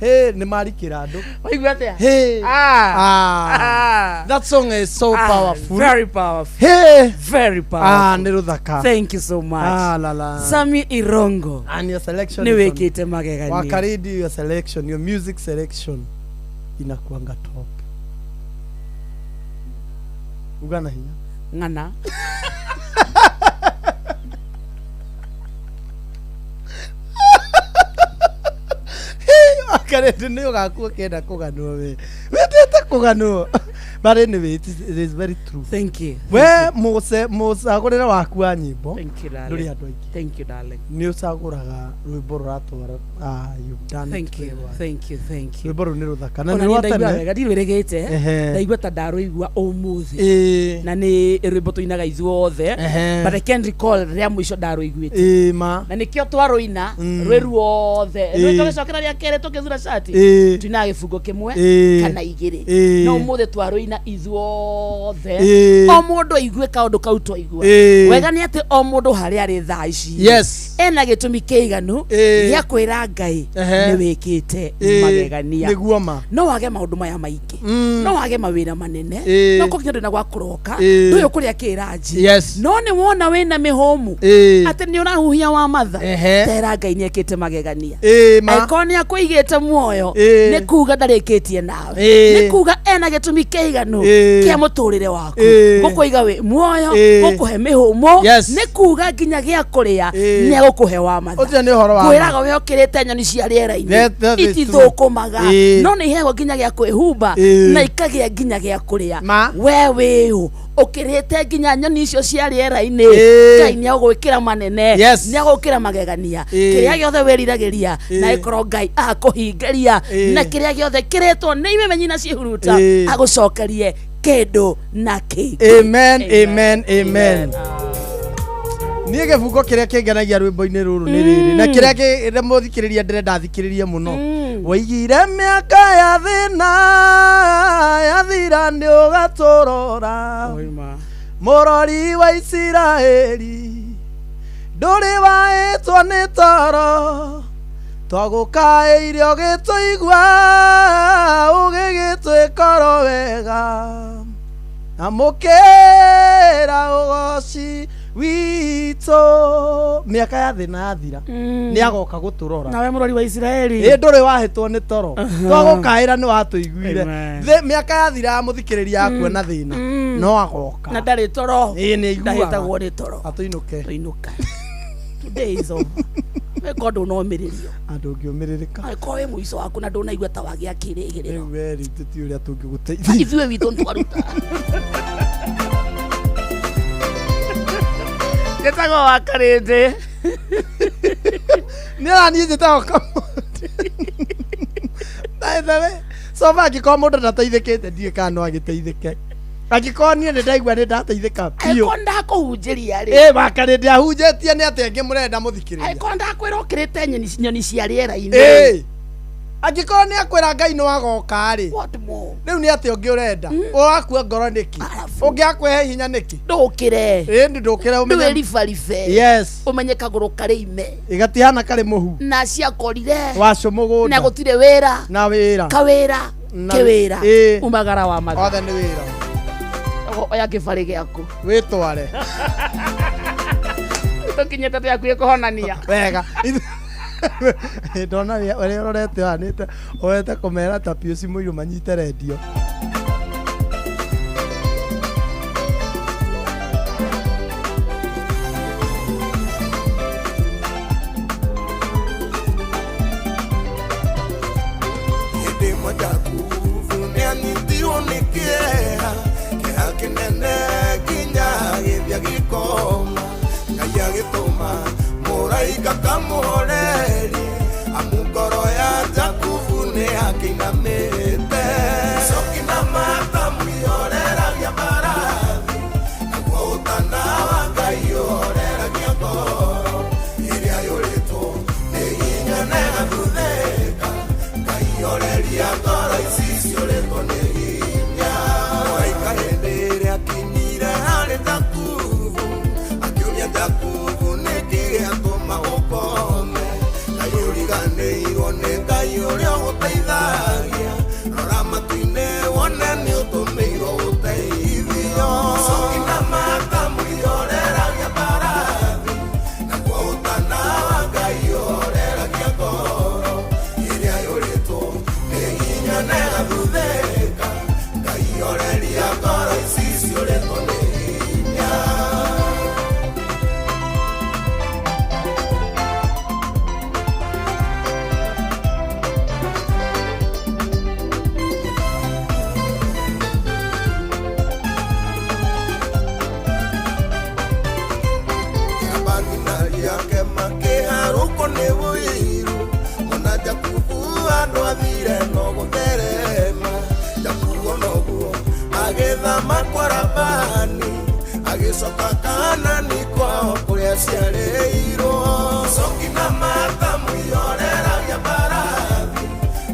S1: Hĩ, nĩ marikĩra andũ.
S4: Waigua atĩa?
S1: Hey.
S4: Ah.
S1: Ah.
S4: Ah.
S1: That song is so
S4: Ah,
S1: powerful.
S4: Very powerful.
S1: Hey.
S4: Very powerful.
S1: Ah, nĩ rũthaka.
S4: Thank you so much.
S1: Ah, la la.
S4: Sami Irongo.
S1: And your selection
S4: Nĩ
S1: is on-
S4: wĩkĩte magegania.
S1: Wakaridi, your selection, your music selection inakuanga top. Uga na hinya.
S4: Ng'ana.
S1: Wakaridi nĩ ũgakua ũkĩenda kũganwo we. Wendete kũganwo. But anyway, it is very true.
S4: Thank you.
S1: We mũce mũcagũrĩre waku wa nyĩmbo.
S4: Thank you, darling.
S1: Ndũrĩ andũ aingĩ.
S4: Thank you, darling.
S1: Nĩ ũcagũraga rwĩmbo rũratwara. Ah, you've done
S4: Thank
S1: it
S4: you.
S1: very well.
S4: Thank you. Thank you.
S1: Rwĩmbo rũu nĩ rũthaka na
S4: Ona
S1: nĩ
S4: niĩ
S1: rwa
S4: ndaigua
S1: tene.
S4: wega ndirwĩrĩgĩte.
S1: Ehe.
S4: Ndaigua ta ndarũigua ũmũthĩ.
S1: Ĩĩ.
S4: Na nĩ rwĩmbo tũinaga ithuothe.
S1: Ehe.
S4: But I can't recall rĩa mũico ndarũiguĩte.
S1: Ĩĩ ma.
S4: Na nĩkĩo twarũina rwĩ ruothe.
S1: Ĩĩ.
S4: Rwĩ tũgĩcokera rĩa kerĩ tũkĩthura cati.
S1: Ĩĩ.
S4: Tuinaga gĩbungo kĩmwe
S1: Ĩĩ.
S4: kana igĩrĩ.
S1: Ĩĩ.
S4: No ũmũthĩ twarũina ithuothe.
S1: Ĩĩ.
S4: O mũndũ aigue kaũndũ kau twaigua.
S1: Ĩĩ.
S4: Wega nĩ atĩ o mũndũ harĩa arĩ thaa ici
S1: Yes.
S4: ena gĩtũmi kĩiganu
S1: Ĩĩ.
S4: gĩa kwĩra Ngai
S1: Ehe.
S4: nĩ wĩkĩte
S1: Ĩĩ.
S4: magegania.
S1: Nĩguo ma.
S4: No wage maũndũ maya maingĩ, no wage mawĩra manene,
S1: Ĩĩ.
S4: no kũnginya ndwĩna gwa kũroka,
S1: Ĩĩ.
S4: ndũyũ kũrĩa kĩranji,
S1: Yes.
S4: no nĩ wona wĩna mĩhũmũ
S1: Ĩĩ.
S4: atĩ nĩ ũrahuhia wa matha,
S1: Ehe.
S4: tera Ngai nĩ ekĩte magegania.
S1: Ĩĩ ma.
S4: Angĩkorwo nĩ akũigĩte muoyo,
S1: Ĩĩ.
S4: nĩ kuga ndarĩkĩtie nawe,
S1: Ĩĩ.
S4: nĩ kuga ena gĩtũmi kĩiganu
S1: Ĩĩ.
S4: kĩa mũtũrĩre waku
S1: Ĩĩ.
S4: gũkũiga wĩ muoyo,
S1: Ĩĩ.
S4: gũkũhe mĩhũmũ,
S1: Yes.
S4: nĩ kuga nginya gĩa kũrĩa
S1: Ĩĩ.
S4: nĩ agũkũhe wa matha.
S1: Ũcio nĩ ũhoro wa ma.
S4: Kwĩraga we ũkĩrĩte nyoni cia rĩera-inĩ,
S1: That is true.
S4: itithũkũmaga,
S1: Ĩĩ.
S4: no nĩ iheagwo nginya gĩa kwĩhumba
S1: Ĩĩ.
S4: na ikagĩa nginya gĩa kũrĩa.
S1: Ma.
S4: We wĩũ ũkĩrĩte nginya nyoni icio cia rĩera-inĩ.
S1: Ĩĩ.
S4: Ngai nĩ agũgwĩkĩra manene,
S1: Yes.
S4: nĩ agũgwĩkĩra magegania.
S1: Ĩĩ.
S4: Kĩrĩa gĩothe wĩriragĩria
S1: Ĩĩ.
S4: na ĩkorwo Ngai akũhingĩria,
S1: Ĩĩ.
S4: na kĩrĩa gĩothe kĩrĩtwo nĩ imemenyi na ciĩhuruta,
S1: Ĩĩ.
S4: agũcokerie kĩndũ na kĩngĩ.
S1: Amen, amen, amen. Niĩ gĩbungo kĩrĩa kĩngenagia rwĩmbo-inĩ rũrũ nĩ rĩrĩ, na kĩrĩa kĩ mũthikĩrĩria ndĩrenda athikĩrĩrie mũno. Waigire mĩaka ya thĩna yathira nĩ ũgatũrora, mũrori wa Isiraeli ndũrĩ waĩtwo nĩ toro, twagũkaĩire ũgĩtũigua, ũgĩgĩtwĩkoro wega, na mũkĩra ũgoci witũ. Mĩaka ya thĩna yathira nĩ agoka gũtũrora.
S4: Nawe mũrori wa Isiraeli.
S1: Ĩ, ndũrĩ wahĩtwo nĩ toro, twagũkaĩra nĩ watũiguire.
S4: Amen.
S1: Mĩaka yathira ya mũthikĩrĩria ya kuona thĩna, no agoka.
S4: Na ndarĩ toro.
S1: Ĩ, nĩ aiguaga.
S4: Ndahĩtagwo nĩ toro.
S1: Atũinũke.
S4: Tũinũka. Today is over. Weka ũndũ ũnomĩrĩrio.
S1: Andũ ũngĩũmĩrĩrĩka.
S4: Angĩkorwo wĩ mũico waku na ndũnaigua ta wagĩa kĩrĩgĩrĩro,
S1: Rĩu we rĩ, tũtiũĩ ũrĩa tũngĩgũteithia.
S4: Ithuĩ witũ nĩtwaruta. Njĩtagwo wa Karĩndĩ.
S1: Nĩ ona niĩ njĩtagwo Kamondi. By the way, sofa angĩkorwo mũndũ ndateithĩkĩte, ndiũĩ kana no agĩteithĩke. Angĩkorwo niĩ nĩ ndaigua nĩ ndateithĩka biũ.
S4: Angĩkorwo ndakũhunjĩria rĩ,
S1: Ĩ, Wakarĩndĩ ahunjĩtie nĩ atĩa angĩ mũrenda mũthikĩrĩria?
S4: Angĩkorwo ndakwĩra ũkĩrĩte nyoni cia rĩera-inĩ,
S1: Ĩ, angĩkorwo nĩ akwĩra Ngai nĩ wagoka rĩ,
S4: what more?
S1: Rĩu nĩ atĩa ũngĩ ũrenda? Ũrakua ngoro nĩkĩ? Ũngĩ akũhe hinya nĩkĩ?
S4: Ndũkĩre.
S1: Ĩ, nĩ ndũkĩre ũmenye.
S4: Ndwĩribaribe.
S1: Yes.
S4: Ũmenye kagũrũ karĩ ime.
S1: Ĩgatihana karĩ mũhu.
S4: Na ciakorire
S1: wacũ mũgũnda.
S4: Na gũtirĩ wĩra.
S1: Na wĩra.
S4: Kawĩra.
S1: Na-
S4: Kĩwĩra.
S1: Ĩ.
S4: Umagara wa matha.
S1: Othe nĩ wĩra.
S4: Oya kĩbarĩ gĩaku.
S1: Wĩtware.
S4: Tũkinyĩte tũyakuĩ kũhonania.
S1: Wega. Ndona ũrĩa ũrorete ũhanĩte oete kũmera ta piũci mũirũ manyite rendio.
S7: Hĩndĩ ĩmwe Jakubu nĩanyitirwo nĩ kĩeha, kĩeha kĩnene nginya agĩthiĩ agĩkoma. Ngai agĩtũma mũraika kamũhorerie, amu ngoro ya Jakubu nĩ yakĩinamĩte. Coki na matamu ihoreragia mbarathi, naguo ũtana ngoro ici ciũrĩtwo nĩ hinya. Mũraika hĩndĩ ĩrĩa akinyire harĩ Jakubu, akĩũria Jakubu nĩkĩ gĩatũma ũkome? Ngai ũriganĩirwo nĩ Ngai ũrĩa ũgũteithagia. Rora matu-inĩ wone nĩ ũtũmĩirwo ũteithio. Coki na matamu ihoreragia mbarathi, naguo ũtana wa Ngai ũhoreragia ngoro ĩrĩa yũrĩtwo nĩ hinya na ĩgathuthĩka. Ngai horeria ngoro ici ciũrĩtwo nĩ hinya. Labani na ariake makĩharũkwo nĩ ũiru, ona Jakubu andũ athire no gũtherema. Jakubu noguo agĩthama kwa Labani, agĩcoka Kanani kwao kũrĩa aciarĩirwo. Coki na matamu ihoreragia mbarathi,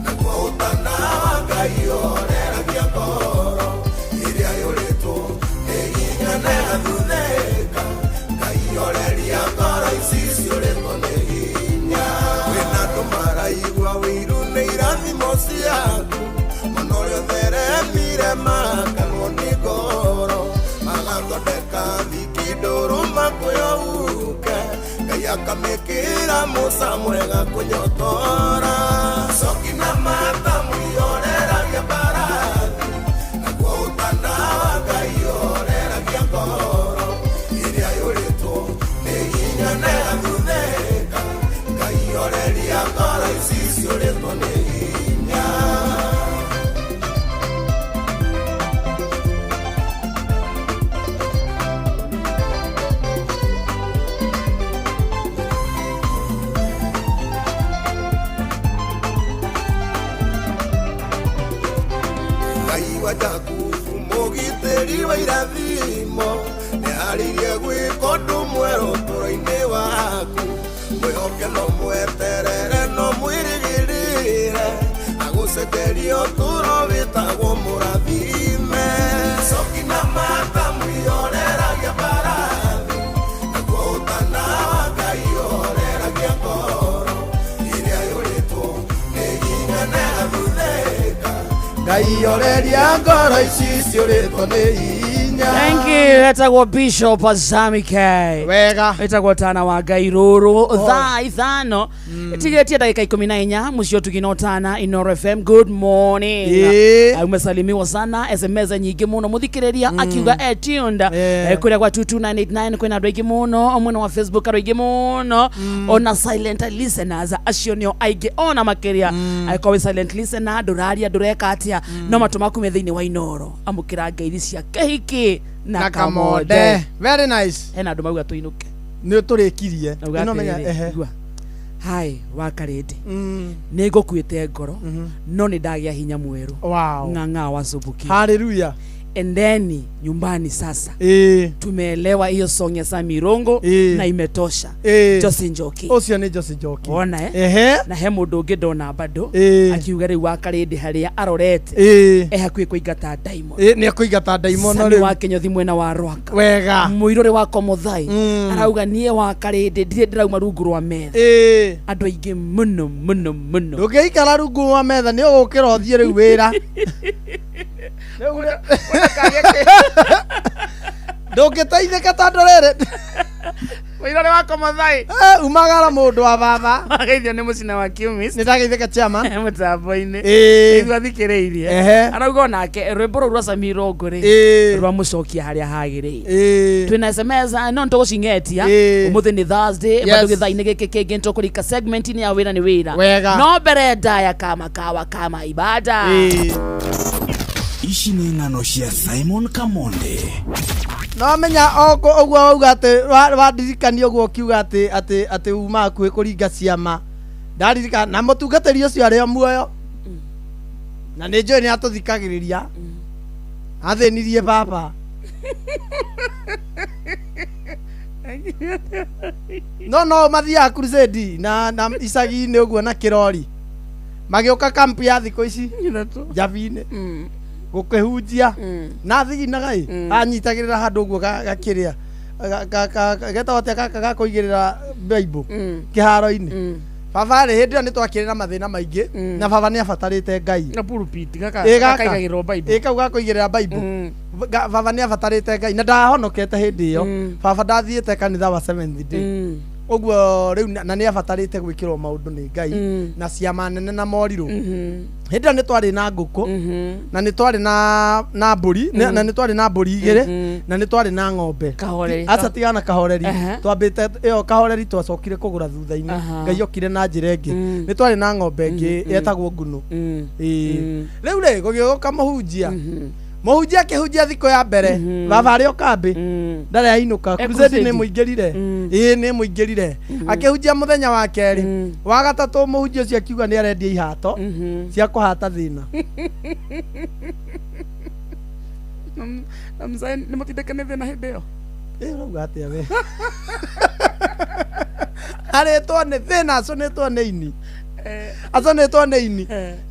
S7: naguo ũtana wa Ngai ũhoreragia ngoro ĩrĩa yũrĩtwo nĩ hinya na ĩgathuthĩka. Ngai horeria ngoro ici ciũrĩtwo nĩ hinya. Kwĩna andũ maraigua ũiru nĩ irathimo ciaku, mũno ũrĩa ũtheremire makanwo nĩ ngoro, magathondeka thiki ndũrũ makwĩyouke. Ngai akamĩkĩra mũca mwega kũnyotora. Coki na matamu ihoreragia mbarathi, naguo ũtana wa Ngai ũhoreragia ngoro ĩrĩa yũrĩtwo nĩ hinya na ĩgathuthĩka. Ngai horeria ngoro ici ciũrĩtwo nĩ hinya. Ngai wa Jakubu mũgitĩri wa irathimo nĩarĩirie gwĩka ũndũ mwerũ ũtũũro-inĩ waku. Mwĩhoke no mweterere no mwĩrĩgĩrĩre agũcenjerie ũtũũro wĩtagwo mũrathime. Coki na matamu ihoreragia mbarathi, naguo ũtana wa Ngai ũhoreragia ngoro ĩrĩa yũrĩtwo nĩ hinya na ĩgathuthĩka. Ngai horeria ngoro ici ciũrĩtwo nĩ hinya.
S4: Thank you. Etagwo Bishop Azami K.
S1: Wega.
S4: Etagwo Tana wa Ngai rũrũ thaa 5 ĩtigĩtie ndagĩka 14 mũciĩ ũtugi na ũtana Inoro FM. Good morning.
S1: Ĩĩ.
S4: Umesalimiwa sana SMS nyingĩ mũno mũthikĩrĩria akiuga etuned kũrĩa gwa 22989 kwĩna andũ aingĩ mũno mwena wa Facebook andũ aingĩ mũno ona silent listeners acio nĩo aingĩ ona makĩria. Angĩkorwo wĩ silent listener ndũraria ndũreka atĩa no matũ maku me thĩinĩ wa Inoro amũkĩra ngeithi cia kĩhiki na
S1: Na
S4: Kamonde.
S1: Kamonde. Very nice.
S4: Hena andũ mauga tũinũke.
S1: Nĩ tũrĩkirie.
S4: Nauga
S1: Ĩno menya
S4: atĩrĩrĩ,
S1: ehe.
S4: igua. Hai wakarĩndĩ nĩ ngũkuĩte ngoro no nĩ ndagĩa hinya mwerũ.
S1: Wow.
S4: Ng'ang'a wa Zubuki.
S1: Hallelujah.
S4: Endeni nyumbani sasa. Tumeelewa hiyo song ya Sami Rongo na imetosha. Josi Njoki.
S1: Ũcio nĩ Josi Njoki.
S4: Wona eh?
S1: Ehe.
S4: Na he mũndũ ũngĩ ndona bado akiuga rĩu wakarĩndĩ harĩa arorete e hakuhĩ kũingata Diamond.
S1: Ĩ, nĩ ekũingata ndaimono
S4: Sami
S1: rĩu.
S4: wa Kĩnyothi mwena wa Rwaka.
S1: Wega.
S4: Mũirũrĩ wa Komothai arauga niĩ wakarĩndĩ ndirĩ ndĩrauma rungu rwa metha. Andũ aingĩ mũno mũno mũno.
S1: Ndũngĩikara rungu rwa metha nĩ ũgũkĩra ũthiĩ rĩu wĩra. Ndũngĩteithĩka tondũ rĩrĩ
S4: Mũirũrĩ wa Komothai.
S1: Umagara mũndũ wa baba.
S4: Wageithio nĩ mũcina wa Kiumis.
S1: Nĩ ndageithĩka chairman.
S4: Mũtambo-inĩ.
S1: Ĩĩ.
S4: Nĩguo athikĩrĩirie.
S1: Ehe.
S4: Arauga onake rwĩmbo rũu rwa Sami Rongo rĩ
S1: Ĩĩ.
S4: rwamũcokia harĩa hagĩrĩire.
S1: Ĩĩ.
S4: Twĩna SMS no nĩtũgũcing'etia.
S1: Ĩĩ.
S4: Ũmũthĩ nĩ Thursday
S1: Yes.
S4: bado gĩthaa-inĩ gĩkĩ kĩngĩ nĩtũkũrika segment-inĩ ya wĩra nĩ wĩra.
S1: Wega.
S4: No mbere ndaya kama kawa kama ibada.
S17: Ici nĩ ng'ano cia Simon Kamonde.
S1: No menya ũguo wauga atĩ wandirikania ũguo ũkiuga atĩ atĩ atĩ uma hakuhĩ kũringa ciama. Ndaririkana na mũtungatĩri ũcio arĩ o muoyo. Na nĩ njũĩ nĩ atũthikagĩrĩria. Athĩnirie baba. No no mathiaga crusade na icagi-inĩ ũguo na kĩrori. Magĩũka kampu ya thikũ ici
S4: Ithatũ.
S1: Njabi-inĩ gũkĩhunjia na thiginaga ĩ anyitagĩrĩra handũ ũguo gakĩrĩa getagwo atĩa gaka ga kũigĩrĩra Bible kĩharo-inĩ. Baba rĩ, hĩndĩ ĩyo nĩ twakĩrĩ na mathĩna maingĩ na baba nĩ abatarĩte Ngai.
S4: Na pulpit gaka
S1: Ĩ, gaka.
S4: gakaigagĩrĩrwo Bible.
S1: Ĩ, kau ga kũigĩrĩra Bible. Baba nĩ abatarĩte Ngai na ndahonokete hĩndĩ ĩyo. Baba ndathiĩte kanitha wa Seventh Day ũguo rĩu na nĩ abatarĩte gwĩkĩrwo maũndũ nĩ Ngai na ciama nene na morirũ. Hĩndĩ ĩyo nĩ twarĩ na ngũkũ na nĩ twarĩ na mbũri na nĩ twarĩ na mbũri igĩrĩ na nĩ twarĩ na ng'ombe.
S4: Kahoreri.
S1: Aca tigana kahoreri. Twambĩte ĩyo kahoreri twacokire kũgũra thutha-inĩ. Ngai okire na njĩra ĩngĩ. Nĩ twarĩ na ng'ombe ĩngĩ yetagwo ngunũ. Ĩĩ. Rĩu rĩ gũgĩũka mũhunjia. Mũhunjia akĩhunjia thikũ ya mbere, baba arĩ o kambĩ ndarĩ ainũka.
S4: Eh,
S1: Crusade nĩ
S4: crusade.
S1: mũingĩrire. Ĩĩ nĩ mũingĩrire. Akĩhunjia mũthenya wa kerĩ, wa gatatũ mũhunjia ũcio akiuga nĩ arendia ihato cia kũhata thĩna.
S4: Na mzae nĩ mũtindĩke nĩ thĩna hĩndĩ ĩyo.
S1: Ĩ, ũrauga atĩa we? Arĩtwo nĩ thĩna, aconĩtwo nĩ ini, aconĩtwo nĩ ini.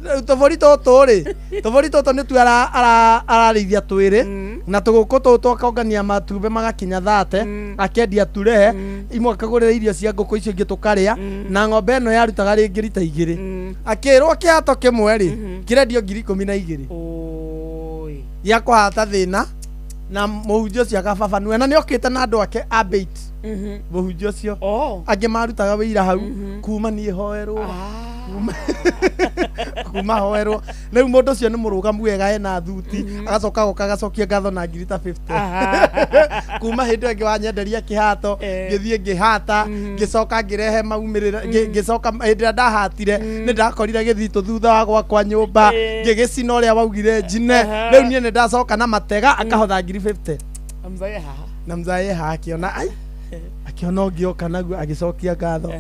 S1: Rĩu tũbũri tũtũ rĩ, tũbũri tũtũ nĩtuo ararĩithia twĩrĩ na tũgũkũ tũtũ akongania matumbĩ magakinya 30 akendia turee imwe akagũrĩra irio cia ngũkũ icio ingĩ tũkarĩa na ng'ombe ĩno yarutaga rĩngĩ rita 2. Akĩrwo kĩhato kĩmwe rĩ kĩrendio 12,000 gĩa kũhata thĩna. Na mũhunjia ũcio agababanua na nĩ okĩte na andũ ake a bait. Mũhunjia ũcio angĩ marutaga wĩira hau kuma niĩ hoerwo kuma hoerwo. Rĩu mũndũ ũcio nĩ mũrũgamu wega ena thuti, agacoka agoka agacokia ngatho na ngiri ta 50. Kuma hĩndĩ ĩyo ĩngĩ wanyenderia kĩhato, ngĩthiĩ ngĩhata, ngĩcoka ngĩrehe maumĩrĩra, ngĩcoka hĩndĩ ĩrĩa ndahatire nĩ ndakorire gĩthitũ thutha wa gwakwa nyũmba, ngĩgĩcina ũrĩa waugire njine. Rĩu niĩ nĩ ndacoka na matega akahotha ngiri 50.
S4: Na mzae haha.
S1: Na mzae haha akĩona ai akĩona ũngĩ oka naguo agĩcokia ngatho.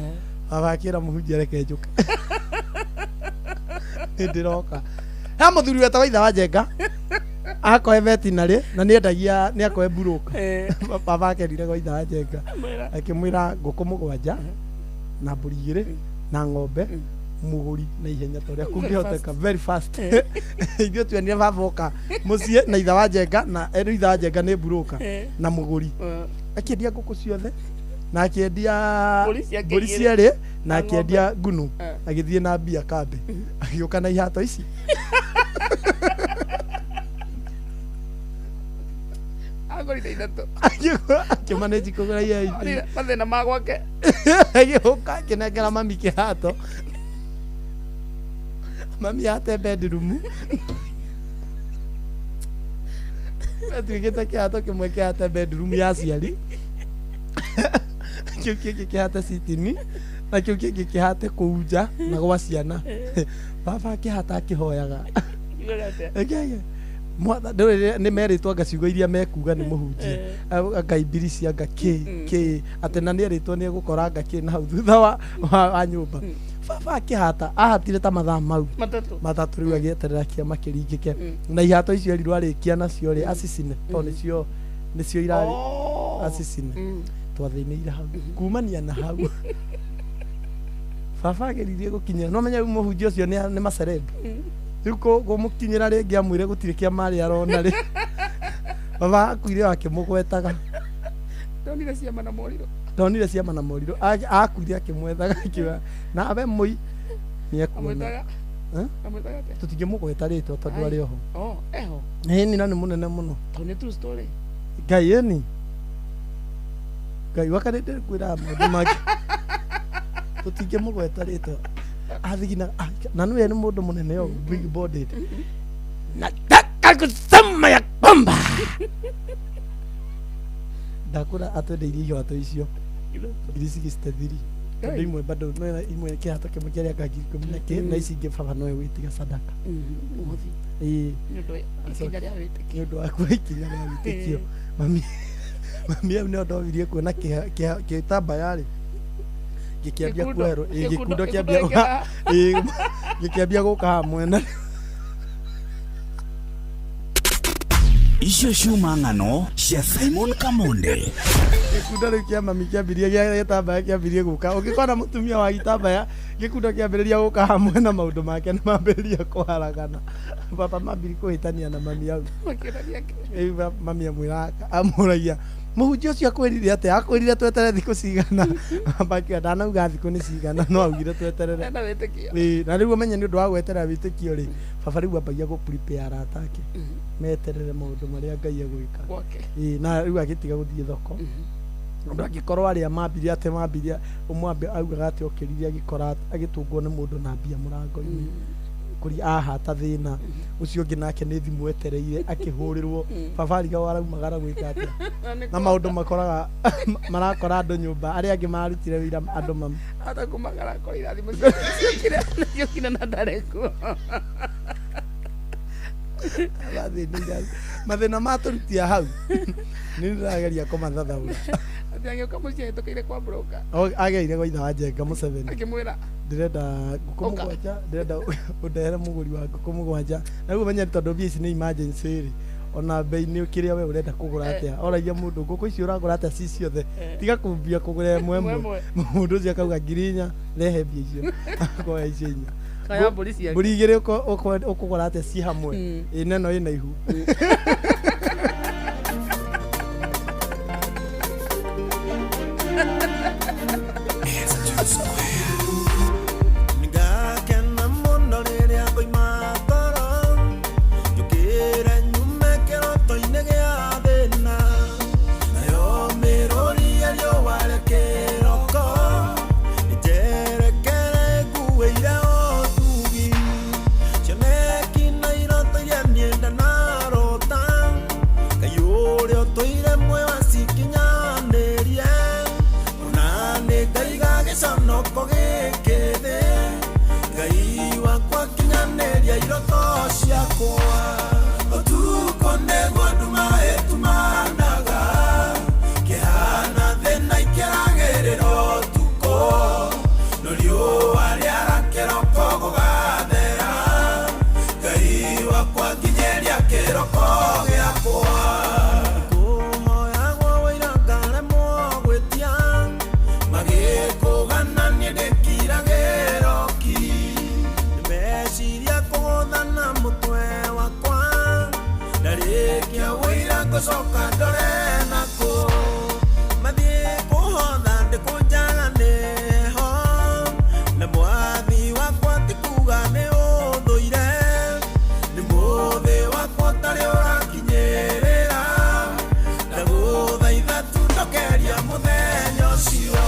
S1: Baba akĩra mũhunjia reke njũke nĩ ndĩroka. He mũthuri wetagwo itha wa Njenga akoe vetinarĩ na nĩ endagia nĩ akoe mburũka. Baba akerire gwa itha wa Njenga akĩmwĩra ngũkũ 7 na mbũri 2 na ng'ombe mũgũri na ihenya ta ũrĩa kũngĩhoteka, very fast. Ithuĩ tuonire baba oka mũciĩ na itha wa Njenga na rĩu itha wa Njenga nĩ mburũka na mũgũri akĩendia ngũkũ ciothe na akĩendia
S4: Mbũri ciake
S1: mbũri
S4: igĩrĩ.
S1: cierĩ na
S4: Na
S1: akĩendia ngunu. Agĩthiĩ na mbia kambĩ agĩũka na ihato ici.
S4: Agũrire ithatũ.
S1: Akĩmanĩji kũgũra iria ici.
S4: Onire mathĩna ma gwake.
S1: Agĩũka akĩnengera mami kĩhato, mami ate bedroom atuĩkĩte kĩhato kĩmwe kĩhate bedroom ya aciari, kĩu kĩngĩ kĩhate sitting na kĩu kĩngĩ kĩhate kũu nja na gwa ciana. Baba akĩhata akĩhoyaga.
S4: Yugaga atĩa?
S1: Eke, ndũĩ nĩ merĩtwo anga ciugo iria mekuga nĩ mũhunjia, anga imbirici anga kĩ kĩ atĩ na nĩ erĩtwo nĩ egũkora anga kĩ na hau thutha wa nyũmba. Baba akĩhata ahatire ta mathaa mau
S4: 3.
S1: 3 rĩu agĩeterera kĩama kĩringĩke na ihato icio erirwo arĩkia nacio rĩ acicine tondũ nĩcio irarĩ acicine. Twathĩnĩire hau kumania na hau baba ageririe gũkinyĩra no menya rĩu mũhunjia ũcio nĩ macerebu rĩu kũmũkinyĩra rĩngĩ amwĩre gũtirĩ kĩama arĩ arona rĩ baba akuire o akĩmũgwetaga.
S4: Ndonire ciama na morirũ.
S1: Ndonire ciama na morirũ. Akuire akĩmwethaga akiuga nawe mũi nĩ ekuona.
S4: Amwĩtaga?
S1: Eh?
S4: Amwĩtaga atĩa?
S1: Tũtingĩmũgweta rĩtwa tondũ arĩ oho.
S4: Oh, eho.
S1: Ĩni na nĩ mũnene mũno.
S4: Tondũ nĩ true story.
S1: Ngai ĩni Ngai wakarĩ kwĩra maũndũ mangĩ tũtingĩmũgweta rĩtwa athigina na nĩwe nĩ mũndũ mũnene ũũ big bodied. Nataka kusema ya kwamba ndakũra atwendeirie ihato icio ngiri 63 tondũ imwe bado no imwe kĩhato kĩmwe kĩarĩ anga 10,000 na kĩ na ici ingĩ baba nowe wĩtiga sadaka.
S4: Mũhothi.
S1: Ĩĩ.
S4: Nĩ ũndũ wa ikinya rĩa wĩtĩkio.
S1: Nĩ ũndũ wa kuoya ikinya rĩa wĩtĩkio. Mami hau nĩho ndobirie kuona kĩtambaya rĩ gĩkĩambia
S4: Gĩkundo,
S1: kuoherwo. Ĩĩ,
S4: gĩkundo,
S1: gĩkundo kĩambia
S4: gĩkundo
S1: gũka ĩĩ, gĩkĩambia gũka haha mwena.
S17: Icio ciuma ng'ano cia Simon Kamonde.
S1: Gĩkunda rĩu kĩa mami kĩambirie gĩa gĩtambaya kĩambirie gũka. Ũngĩkona mũtumia wa gĩtambaya, gĩkunda kĩambĩrĩria gũka hamwe na maũndũ make nĩ mambĩrĩria kũharagana. Baba mambiri kũhĩtania na mami hau. Rĩu mami amwĩraga amũragia mũhunjia ũcio akwĩrire atĩa? Akwĩrire tweterere thikũ cigana? Baba akiuga ndanauga thikũ nĩ cigana no augire tweterere.
S4: Ena wĩtĩkio.
S1: Ĩĩ, na rĩu ũmenye nĩ ũndũ wa gweterera wĩtĩkio rĩ, baba rĩu ambagia gũ prepare arata ake meterere maũndũ marĩa Ngai egwĩka.
S4: Gwake.
S1: Ĩĩ, na rĩu agĩtiga gũthiĩ thoko. Andũ angĩkorwo arĩa mambirie atĩ mambirie ũmwe augaga atĩ okĩrire agĩkora agĩtũngwo nĩ mũndũ na mbia mũrango-inĩ kũri ahata thĩna ũcio ũngĩ nake nĩ thimũ etereire akĩhũrĩrwo baba arigagwo araumagara gwĩka atĩa na maũndũ makoraga marakora andũ nyũmba arĩa angĩ marutire wĩira andũ mam
S4: Hata kumagara kora irathimo ciokire ciokire na ndarĩ kuo.
S1: Mathĩna matũrutia hau nĩ ndĩrageria kũmathathaũra.
S4: Atĩ agĩũka mũciĩ ahĩtũkĩire kwa broker.
S1: Ageire gwa ithe wa Njenga Museveni.
S4: Akĩmwĩra
S1: ndĩrenda ngũkũ
S4: Ũka.
S1: mũgwanja, ndĩrenda ũndehere mũgũri wa ngũkũ mũgwanja. Na rĩu ũmenye tondũ mbia ici nĩ emergency rĩ, ona bei nĩ kĩrĩa we ũrenda kũgũra atĩa. Oragia mũndũ ngũkũ ici ũragũra atĩa ci ciothe, tiga kũmbia kũgũra ĩmwe ĩmwe.
S4: Ĩmwe.
S1: Mũndũ ũcio akauga 4,000, rehe mbia icio. Akoya icio inya.
S4: Kaya mbũri ciake.
S1: Mbũri igĩrĩ ũkũgũra atĩa ci hamwe? Ĩ neno ĩna ihu.
S7: Nĩngakena mũno rĩrĩa ngoima toro, njũkĩre nyume kĩroto-inĩ gĩa thĩna. Nayo mĩrũri ya riũa rĩa kĩroko, ĩnjerekere nguĩire ũtugi. Cioneki na iroto iria niĩ ndanarota, Ngai ũrĩa ũtũire muoyo acikinyanĩrie. Ona nĩngaiga gĩconoko gĩkĩ thĩ, Ngai wakwa kinyanĩria iroto ciakwa. Ũtukũ nĩguo nduma ĩtumanaga, kĩhana thĩna ikĩragĩrĩra ũtukũ. No riũa rĩara kĩroko gũgathera, Ngai wakwa nginyĩria kĩroko gĩakwa. Ngũhoyagwo wũira ngaremwo gwĩtia, magĩkũgana niĩ ndĩkiragĩra ki. Meciria kũgũthana mũtwe wakwa, ndarĩkia wũira ngũcoka ndore nakũ. Mathiĩ kũhotha ndĩkũnjaga nĩho, na mwathi wakwa ti kuga nĩ ũthũire. Nĩ mũthĩ wakwa ũtarĩ ũrakinyĩrĩra, ndagũthaitha tu ndokeria mũthenya ũcio.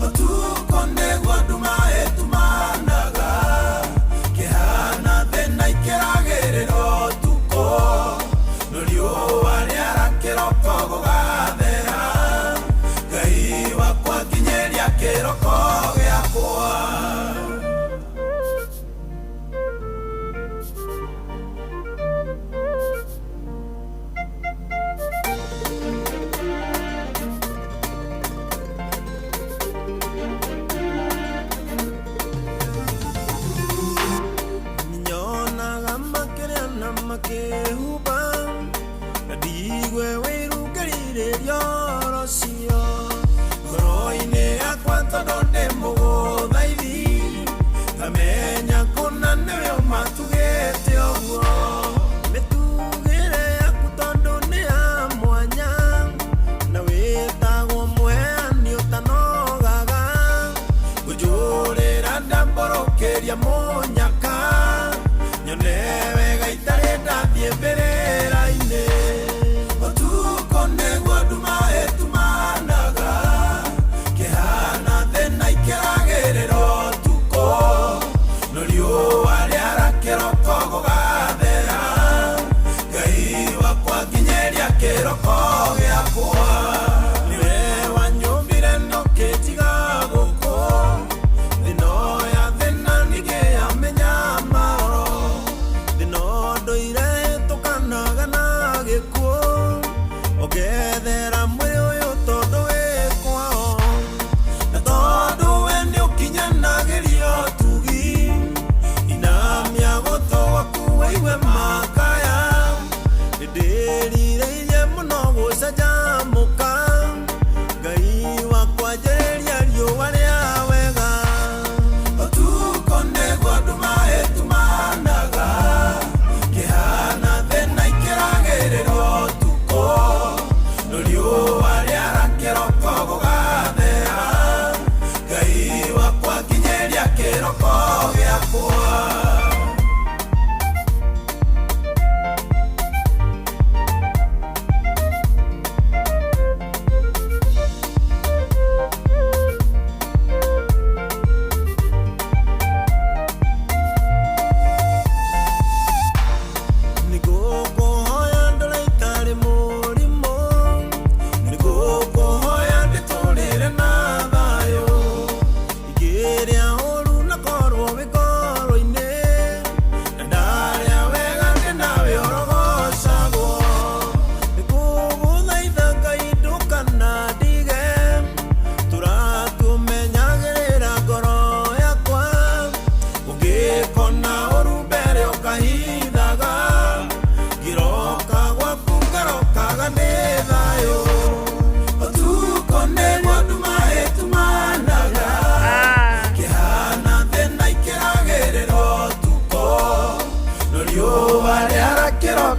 S7: Ũtukũ nĩguo nduma ĩtumanaga, kĩhana thĩna ikĩragĩrĩra ũtukũ. No riũa rĩara kĩroko gũgathera, Ngai wakwa nginyĩria kĩroko gĩakwa. Nyonaga makĩrĩa na makĩhuba, na ndigue wĩiru ngĩrirĩria oro cio. Ngoro-inĩ yakwa tondũ ndĩ mũgũthaithi, ngamenya kũna nĩwe ũmatugĩte ũguo. Mĩtugĩre yaku tondũ nĩ ya mwanya, na wĩtagwo mũheani ũtanogaga. Ngũnjũrĩra ndambũrũkĩria mũnyaka, nyone wega itarĩ ndathiĩ mbere.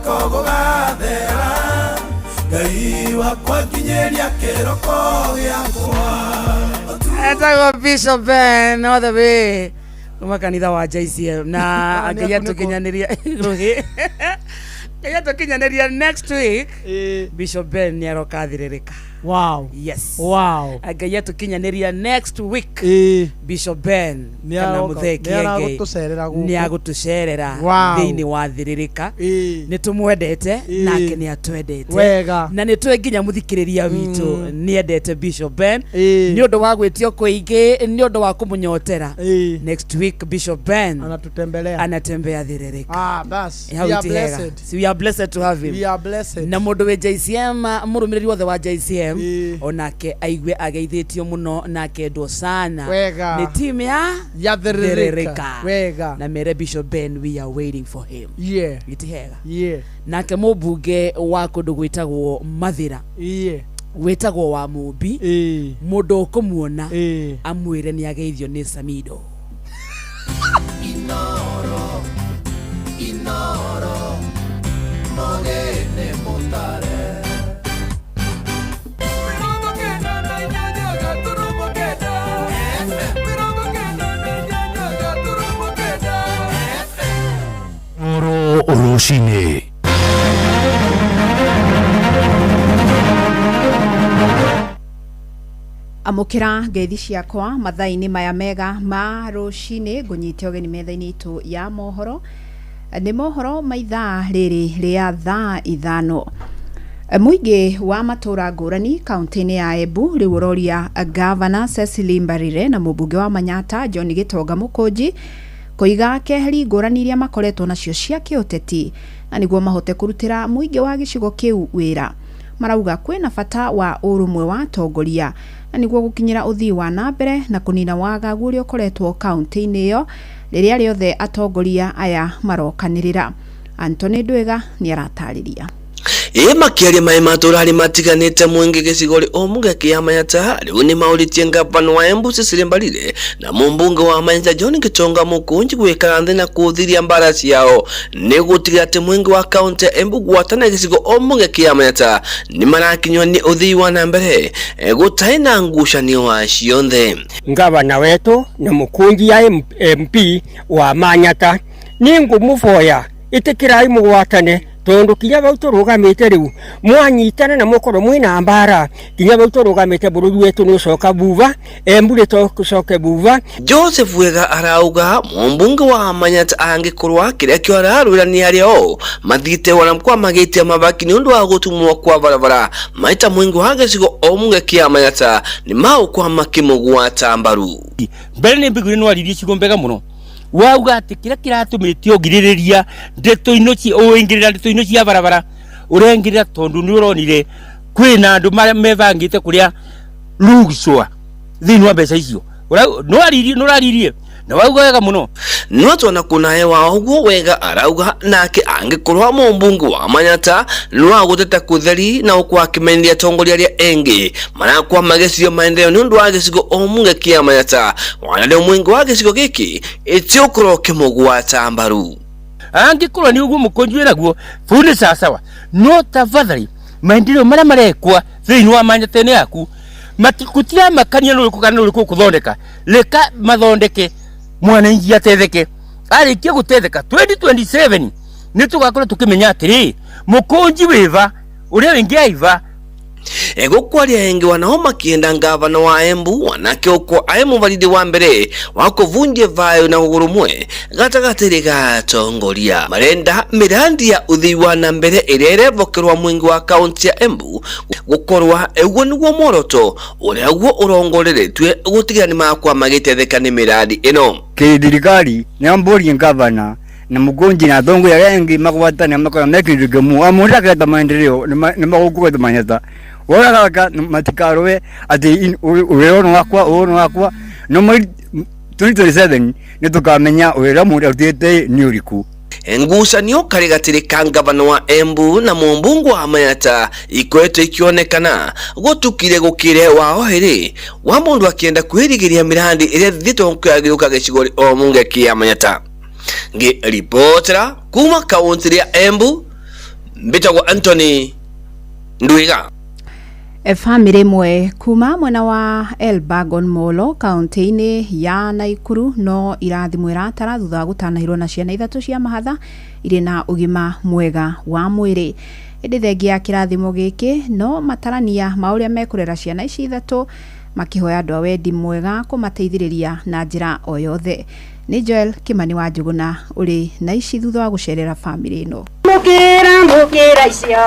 S7: Kĩroko gũgathera Ngai wakwa nginyĩria kĩroko gĩakwa.
S4: Etagwo Bishop Ben all the way kuma kanitha wa JCM na
S1: Nĩ
S4: ngai
S1: akunĩkwo.
S4: atũkinyanĩria rũhĩ, ngai atũkinyanĩria next week Bishop Ben nĩ aroka thirĩrĩka.
S1: Wow.
S4: Yes.
S1: Wow.
S4: Ngai atũkinyanĩria next week Bishop Ben
S1: Nĩ
S4: kana
S1: aroka-
S4: Mũthee
S1: nĩ
S4: Kĩengei
S1: aragũtũcerera gũkũ.
S4: nĩ agũtũcerera
S1: Wow.
S4: thĩinĩ wa thirĩrĩka. Nĩ tũmwendete nake nĩ atwendete.
S1: Wega.
S4: Na nĩ tũĩ nginya mũthikĩrĩria witũ nĩ endete Bishop Ben nĩ ũndũ wa gwĩtio kũingĩ, nĩ ũndũ wa kũmũnyotera. Next week Bishop Ben
S1: anatutembelea,
S4: anatembea thirĩrĩka.
S1: Ah, bas.
S4: Hau
S1: We are
S4: ti hega.
S1: blessed.
S4: So we are blessed to have him.
S1: We are blessed.
S4: Na mũndũ wĩ JCM, mũrũmĩrĩri wothe wa JCM onake aigue ageithĩtio mũno na akendwo sana.
S1: Wega.
S4: Nĩ team ya
S1: Ya Thĩrĩrĩka.
S4: Thĩrĩrĩka.
S1: Wega.
S4: Na mere Bishop Ben we are waiting for him.
S1: Yeah.
S4: Gĩti hega.
S1: Yeah.
S4: Nake mũmbunge wa kũndũ gwĩtagwo Mathĩra
S1: Yeah.
S4: wĩtagwo wa Mũmbi, mũndũ ũkũmuona amwĩre nĩ ageithio nĩ Samido.
S7: Inoro, Inoro, Mogene Mutare. 98.9 FM. 98.9
S9: Oro rũcinĩ.
S13: Amũkĩra ngeithi ciakwa mathaa-inĩ maya mega ma rũcinĩ, ngũnyite ũgeni metha-inĩ itũ ya mohoro. Nĩ mohoro ma ithaa rĩrĩ rĩa thaa 5. Mũingĩ wa matũra ngũrani kaunti-inĩ ya Embu rĩu ũroria Gavana Cecily Mbarire na mũmbunge wa Manyata John Gĩtonga Mũkũnji kũiga keheri ngũrani iria makoretwo nacio cia kĩũteti na nĩguo mahote kũrutĩra mũingĩ wa gĩcigo kĩu wĩra. Marauga kwĩna bata wa ũrũmwe wa atongoria na nĩguo gũkinyĩra ũthii wa na mbere na kũnina wagagu ũrĩa ũkoretwo kaunti-inĩ ĩyo rĩrĩa rĩothe atongoria aya marokanĩrĩra. Anthony Ndwĩga nĩ aratarĩria.
S14: Ĩ makĩaria maĩ matũra arĩ matiganĩte mũingĩ gĩcigo omũge kĩa Manyata rĩu nĩ maũrĩtie ngavana wa Embu Cecily Mbarire na mũmbunge wa Manyata John Gĩtonga Mũkũnji gwĩkara thĩ na kũthiria mbara ciao nĩ gũtigĩrĩra atĩ mũingĩ wa kaunti ya Embu gwatana gĩcigo omũge kĩa Manyata nĩ marakinywo nĩ ũthii wa na mbere gũtarĩ na ngucanio wa cionthe.
S15: Ngavana wetu na mukunji ya MP wa Manyata ningumuboya itikirai mugwatane tondu kinya bau turugamite riu mwanyitana na mukorwo mwina mbara kinya bau turugamite bururi wetu ni ucoka buva Embu ritocoke buva.
S14: Joseph Wega arauga mũmbunge wa Manyata angĩkorwo kĩrĩa kĩo ararwĩra nĩ arĩa o mathiĩte wanamkwa magĩtia mabaki nĩ ũndũ wa gũtumwo kwa barabara maita mũingĩ wa gĩcigo omũge kĩa Manyata nĩ maũkwa makĩmũgwata mbaru.
S19: Mbere nĩ mbiguire nĩ waririe ciugo mbega mũno wauga atĩ kĩrĩa kĩratũmĩte ũngirĩrĩria ndeto-inĩ cia ũingĩrĩra ndeto-inĩ cia barabara ũrengĩrĩra tondũ nĩ ũronire kwĩna andũ marĩa mebangĩte kũrĩa rucwa thĩinĩ wa mbeca icio. Nĩ ũraririe na wauga wega mũno.
S14: No twona kunaye wa ũguo Wega arauga nake angĩkorwo mũmbunge wa Manyata no agũteta kũtheri na ũkwa akĩmenyithia atongoria arĩa engĩ marakwa magĩcirio maendeleo nĩ ũndũ wa gĩcigo omũge kĩa Manyata wanarĩo mũingĩ wa gĩcigo gĩkĩ ĩtiũkorwo kĩmũgwata mbaru.
S19: Angĩkorwo nĩ ũguo mũkũnji wĩnaguo bau nĩ sawasawa, no tafadhali maendeleo marĩa marekwa thĩinĩ wa Manyata-inĩ yaku gũtiramakania nĩ ũrĩkũ kana nĩ ũrĩkũ ũkũthondeka, reka mathondeke mwananchi atetheke. Arĩkia gũtetheka 2027 nĩ tũgakorwo tũkĩmenya atĩrĩ mũkũnji wĩva ũrĩa wĩngĩ aiva.
S14: Egũkwaria engĩ wanao makienda ngavana wa Embu wanake ũkwo aĩ mũbaridi wa mbere wa kũvunjia vayo na ũrũmwe gatagatĩ ga atongoria marenda mĩrandi ya ũthii wa na mbere ĩrĩa ĩrevokerwa mũingĩ wa kaunti ya Embu gũkorwa ũguo nĩguo muoroto ũrĩa guo ũrongoreretwe gũtigĩrĩra nĩ makwa magĩtetheka nĩ mĩrandi ĩno.
S20: Kithirikari nĩambũrie ngavana na mukunji na atongoria arĩa angĩ magwatane makora me kĩndũ kĩmwe amu akĩreta maendeleo nĩ magũkũreta Manyata woragaka matikarũe atĩ wĩra ũyũ nĩ wakwa ũyũ nĩ wakwa no 2027 nĩ tũkamenya wĩra mũndũ arutĩte nĩ ũrĩkũ.
S14: Ngucanio karĩ gatĩrĩ ka ngavana wa Embu na mũmbunge wa Manyata ikoretwo ikĩonekana gũtukire gũkĩre wa ohĩrĩ wa mũndũ akĩenda kwĩrigĩria mĩrandi ĩrĩa ĩthithĩtwo kwĩagĩrũka gĩcigo o mũnge kĩa Manyata. Ngĩribotera kuma kaunti ya Embu, Mbĩtagwo Anthony Ndwiga.
S13: Bamĩrĩ ĩmwe kuma mwena wa Elbagon Molo kaunti-inĩ ya Naikuru no irathimwo ĩratara thutha wa gũtanahĩrwo na ciana ithatũ cia mahatha irĩ na ũgima mwega wa mwĩrĩ. Ĩndĩ thengia ya kĩrathimo gĩkĩ no matarania ma ũrĩa mekũrera ciana ici ithatũ makĩhoya andũ a wendi mwega kũmateithĩrĩria na njĩra o yothe. Nĩ Joel Kimani wa Njũgũna ũrĩ na ici thutha wa gũcerera bamĩrĩ ĩno.
S12: Mũkĩra mũkĩra icio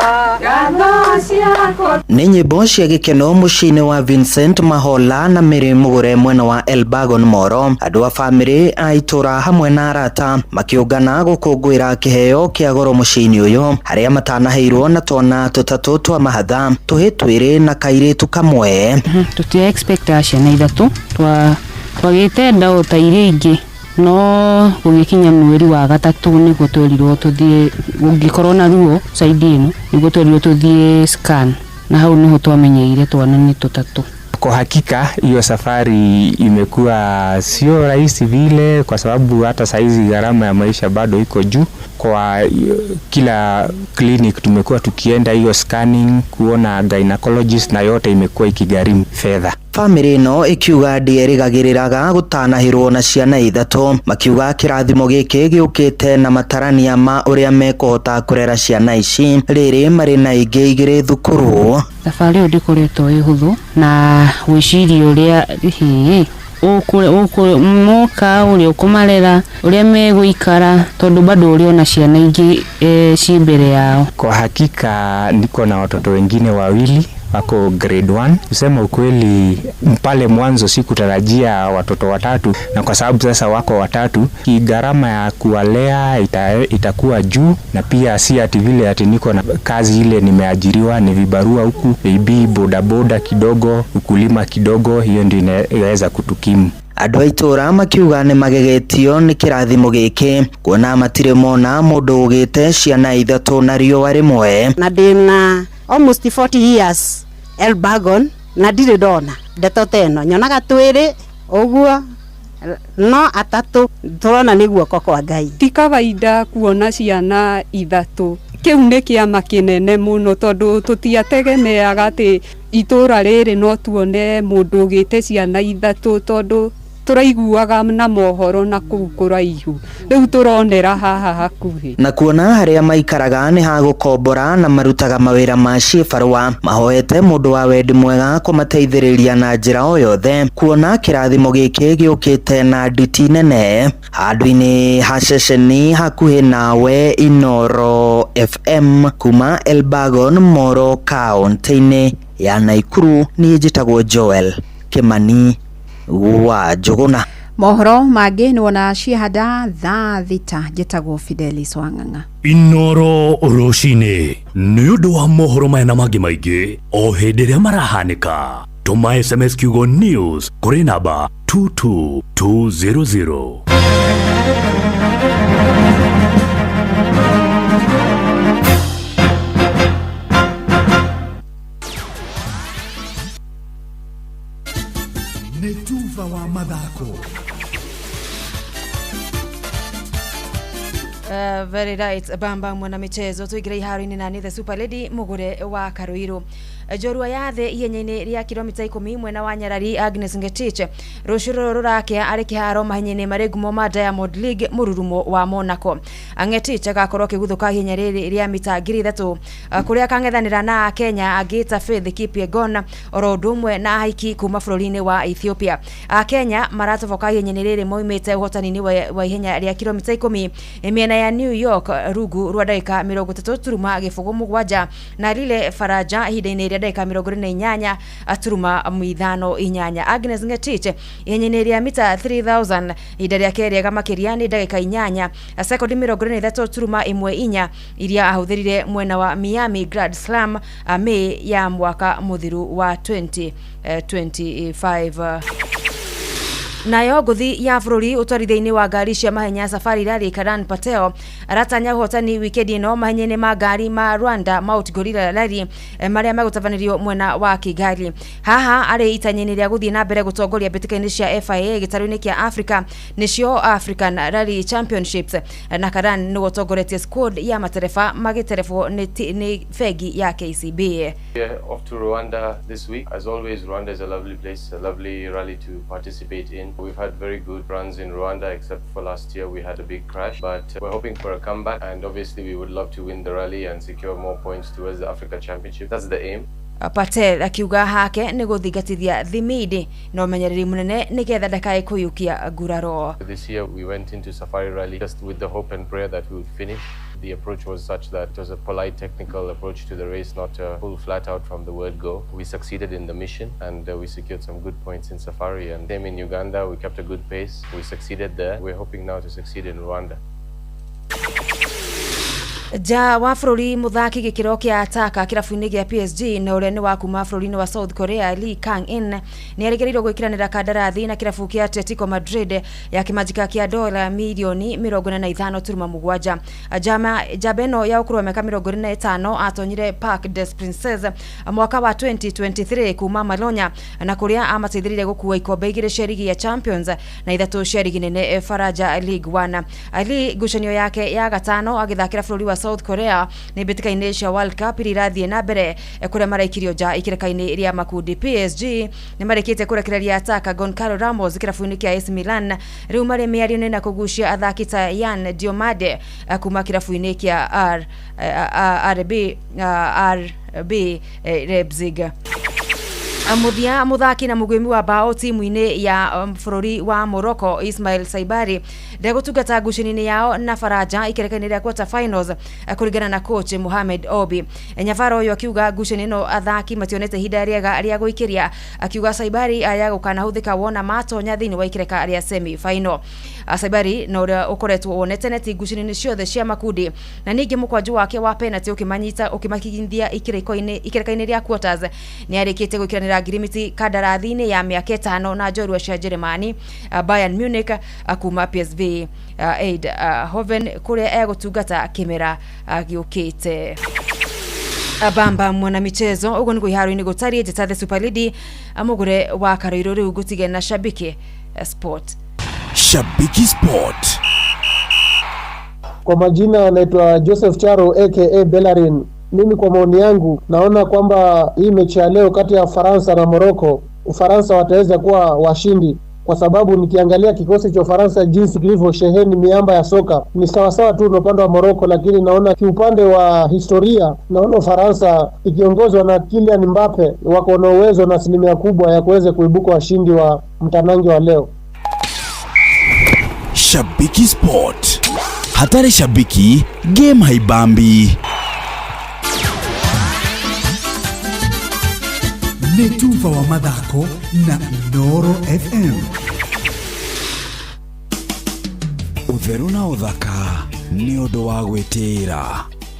S12: ngatho ciakwa.
S21: Nĩ nyĩmbo cia gĩkeno mũciĩ-inĩ wa Vincent Mahola na Mary Mũgũre mwena wa Elbagon Moro. Andũ a bamĩrĩ a itũra hamwe na arata makĩũngana gũkũngũĩra kĩheo kĩa goro mũciĩ-inĩ ũyũ harĩa matanaheirwo na twana tũtatũ twa mahatha, tũhĩ twĩrĩ na kairĩtu kamwe.
S23: Tũtia expectaga ciana ithatũ, twagĩte nda o ta iria ingĩ, no gũgĩkinya mweri wa gatatũ nĩguo twerirwo tũthiĩ, gũngĩkorwo na ruo side ĩno nĩguo twerirwo tũthiĩ scan, na hau nĩho twamenyeire twana nĩ tũtatũ.
S10: Kwa hakika hiyo safari imekuwa sio rahisi vile, kwa sababu hata saizi gharama ya maisha bado iko juu. Kwa kila clinic tumekuwa tukienda hiyo scanning kuona gynecologist, na yote imekuwa ikigharimu fedha.
S21: Bamĩrĩ ĩno ĩkiuga ndĩerĩgagĩrĩraga gũtanahĩrwo na ciana ithatũ, makiuga kĩrathimo gĩkĩ gĩũkĩte na matarania ma ũrĩa mekũhota kũrera ciana ici rĩrĩ marĩ na ingĩ igĩrĩ thukuru.
S23: Thabarĩ ĩyo ndĩkoretwo ĩ hũthũ, na gwĩciria ũrĩa hihi moka ũrĩa ũkũmarera, ũrĩa megũikara, tondũ bado ũrĩ ona ciana ingĩ ci mbere yao.
S10: Kwa hakika niko na watoto wengine wawili wako grade 1. Kusema ukweli, pale mwanzo sikutarajia watoto watatu, na kwa sababu sasa wako watatu, gharama ya kuwalea itakuwa juu, na pia si ati vile ati niko na kazi ile nimeajiriwa, ni vibarua huku, maybe bodaboda kidogo, ukulima kidogo, hiyo ndio inaweza kutukimu.
S21: Andũ a itũra makiuga nĩ magegetio nĩ kĩrathimo gĩkĩ kuona matirĩ mona mũndũ ũgĩte ciana ithatũ na riũa rĩmwe.
S24: Na ndĩna almost 40 years Elbagon na ndirĩ ndona ndeto ta ĩno, nyonaga twĩrĩ ũguo no atatũ tũrona nĩ guoko kwa Ngai.
S25: Ti kawaida kuona ciana ithatũ, kĩu nĩ kĩama kĩnene mũno tondũ tũtiategemeaga atĩ itũra rĩrĩ no tuone mũndũ ũgĩte ciana ithatũ, tondũ tũraiguaga na mohoro na kũu kũraihu, rĩu tũronera haha hakuhĩ.
S21: Na kuona harĩa maikaraga nĩ ha gũkombora na marutaga mawĩra ma cibarũa, mahoete mũndũ wa wendi mwega kũmateithĩrĩria na njĩra o yothe kuona kĩrathimo gĩkĩ gĩũkĩte na nditi nene. Handũ-inĩ ha ceceni hakuhĩ nawe Inoro FM kuma Elbagon Moro kaunti-inĩ ya Naikuru, niĩ njĩtagwo Joel Kimani wa Njũgũna.
S13: Mohoro mangĩ nĩ wona ciahanda thaa thita. Njĩtagwo Fidelis Wang'ang'a.
S9: Inoro rũcinĩ nĩ ũndũ wa mohoro maya na mangĩ maingĩ o hĩndĩ ĩrĩa marahanĩka, tũma SMS kiugo news kũrĩ namba 22200.
S17: Nĩ tuba wa mathako.
S26: Very right, bamba mwana michezo tuingire iharo-inĩ na nĩ the super lady Mugure wa Karuiru. Njorua ya thĩ ihenya-inĩ rĩa kilomita 10 mwena wa Nyarari Agnes Ngetich rũciũ rũrũ rũrakĩa arĩ kĩharo mahenya-inĩ marĩ ngumo ma Diamond League mũrurumo wa Monaco. Ngetich agakorwo akĩguthũka ihenya rĩrĩ rĩa mita 3000 kũrĩa akang'ethanĩra na Kenya angĩ ta Faith Kipyegon oro ũndũ ũmwe na Haiki kuma bũrũri-inĩ wa Ethiopia. Akenya maratoboka ihenya-inĩ rĩrĩ moimĩte ũhotani-inĩ wa ihenya rĩa kilomita 10 mĩena ya New York rungu rwa ndagĩka 30.07 na Lile Faraja ihinda-inĩ rĩa ndagĩka 48.58. Agnes Ngetich ihenya-inĩ rĩa mita 3000 ihinda rĩake rĩega makĩria nĩ ndagĩka 8 sekondi 43.14 iria ahũthĩrire mwena wa Miami Grand Slam May ya mwaka mũthiru wa 2025. Nayo ngũthi ya bũrũri ũtwarithia-inĩ wa ngari cia mahenya Safari Rally Karan Patel aratanya ũhotani wikendi ĩno mahenya-inĩ ma ngari ma Rwanda Mount Gorilla Rally marĩa megũtabanĩrio mwena wa Kigali. Haha arĩ itanya-inĩ rĩa gũthiĩ na mbere gũtongoria mbĩtĩka-inĩ cia FIA gĩtarũ-inĩ kĩa Africa nĩcio African Rally Championships, na Karan nĩwe ũtongoretie squad ya matereba magĩterebwo nĩ bengi ya KCB.
S2: We're off to Rwanda this week. As always, Rwanda is a lovely place, a lovely rally to participate in. We've had very good runs in Rwanda, except for last year we had a big crash, but we're hoping for a comeback, and obviously we would love to win the rally and secure more points towards the Africa Championship. That's the aim.
S26: Patel akiuga hake nĩ gũthingatithia thimindi na ũmenyereri mũnene nĩgetha ndakae kũiyũkia nguraro.
S2: This year we went into Safari Rally just with the hope and prayer that we would finish. The approach was such that it was a polite technical approach to the race, not a full flat out from the word go. We succeeded in the mission and we secured some good points in Safari, and same in Uganda, we kept a good pace. We succeeded there. We're hoping now to succeed in Rwanda.
S26: Nja wa bũrũri mũthaki gĩkĩro kĩa ataka kĩrabu-inĩ gĩa PSG na ũrĩa nĩ wa kuma bũrũri-inĩ wa South Korea Lee Kang-in nĩ erĩgĩrĩirwo gwĩkĩranĩra kandarathi na kĩrabu kĩa Atletico Madrid ya kĩmanjĩka kĩa dola mirioni 45.7. Njamba ĩno ya ũkũrũ wa mĩaka 25 atonyire Parc des Princes mwaka wa 2023 kuma Malonya na kũrĩa amateithĩrĩire gũkua ikombe 2 cia rigi ya Champions na 3 cia rigi nene Faraja League 1. Lee ngucanio yake ya gatano agĩthakĩra bũrũri wa South Korea nĩ mbĩtĩka-inĩ cia World Cup iria irathiĩ na mbere kũrĩa maraikirio nja ikĩreka-inĩ rĩa makundi. PSG nĩ marĩkĩtie kũrekereria ataka Goncalo Ramos kĩrabu-inĩ kĩa AC Milan, rĩu marĩ mĩario-inĩ na kũgucia athaki ta Yan Diomande kuma kĩrabu-inĩ kĩa RB Leipzig. Mũthia mũthaki na mũgwĩmi wa bao timu-inĩ ya bũrũri wa Morocco Ismail Saibari ndegũtungata ngucanio-inĩ yao na Faranja ikereka-inĩ rĩa quarter finals kũringana na coach Mohamed Obi. Nyavaro ũyũ akiuga ngucanio ĩno athaki mationete ihinda rĩega rĩa gũikĩria, akiuga Saibari aya gũkanahũthĩka wona matonya thĩinĩ wa ikereka rĩa semi final. Saibari na ũrĩa ũkoretwo wonete neti ngucanio-inĩ ciothe cia makundi na ningĩ mũkwanjũ wake wa penalty ũkĩmanyita ũkĩmakinyithia ikereka-inĩ rĩa quarters nĩ arĩkĩtie gwĩkĩranĩra ngirimiti kandarathi-inĩ ya mĩaka 5 na njorua cia Jeremani Bayern Munich kuma PSV Eindhoven kũrĩa egũtungata kĩmera gĩũkĩte. Bamba mwana michezo ũguo nĩguo iharo-inĩ gũtariĩ. Njĩta the Super Lady mũgũre wa Karoirũ rĩu ngũtige na Shabiki Sport.
S17: Shabiki Sport.
S3: Kwa majina anaitwa Joseph Charo aka Bellerin. Mimi kwa maoni yangu naona kwamba hii mechi ya leo kati ya Ufaransa na Morocco, Ufaransa wataweza kuwa washindi, kwa sababu nikiangalia kikosi cha Ufaransa jinsi kilivyosheheni miamba ya soka ni sawasawa tu na upande wa Morocco, lakini naona kiupande wa historia naona Ufaransa ikiongozwa na Kylian Mbappe wako na uwezo na asilimia kubwa ya kuweza kuibuka washindi wa mtanange wa leo.
S17: Shabiki Sport. Hatari shabiki, game haibambi.
S6: Nĩ tuba wa mathako na Inooro FM.
S17: Ũtheru na ũthaka nĩ ũndũ wa gwĩtĩĩra.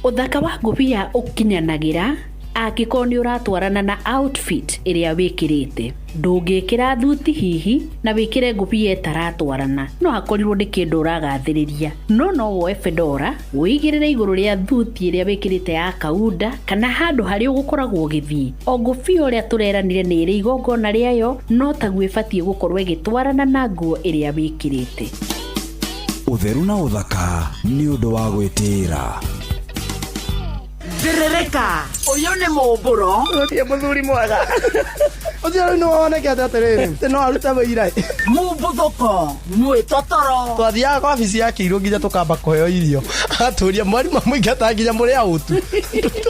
S11: Ũthaka wa ngũbia ũkinyanagĩra angĩkorwo nĩ ũratwarana na outfit ĩrĩa wĩkĩrĩte. Ndũngĩkĩra thuti hihi na wĩkĩre ngũbia ĩtaratwarana, no hakorirwo nĩ kĩndũ ũragathĩrĩria. No no woe fedora wĩigĩrĩre igũrũ rĩa thuti ĩrĩa wĩkĩrĩte ya kaunda kana handũ harĩa ũgũkoragwo ũgĩthiĩ. O ngũbia ũrĩa tũreranire nĩ ĩrĩ igongona rĩayo, no taguo ĩbatiĩ gũkorwo ĩgĩtwarana na nguo ĩrĩa wĩkĩrĩte.
S17: Ũtheru na ũthaka nĩ ũndũ wa gwĩtĩĩra.
S4: Thĩrĩrĩka, ũyũ nĩ mũmbũro.
S1: Ũtie mũthuri mwega. Ũcio rĩu nĩ wonekete atĩrĩrĩ, atĩ no arute wĩira.
S4: Mumbuthũko, mwĩtotoro.
S1: Twathiaga kwa wabici ya kĩirũ nginya tũkamba kũheo irio. Agatũria mwarimũ amũingata nginya mũrĩ aũtu.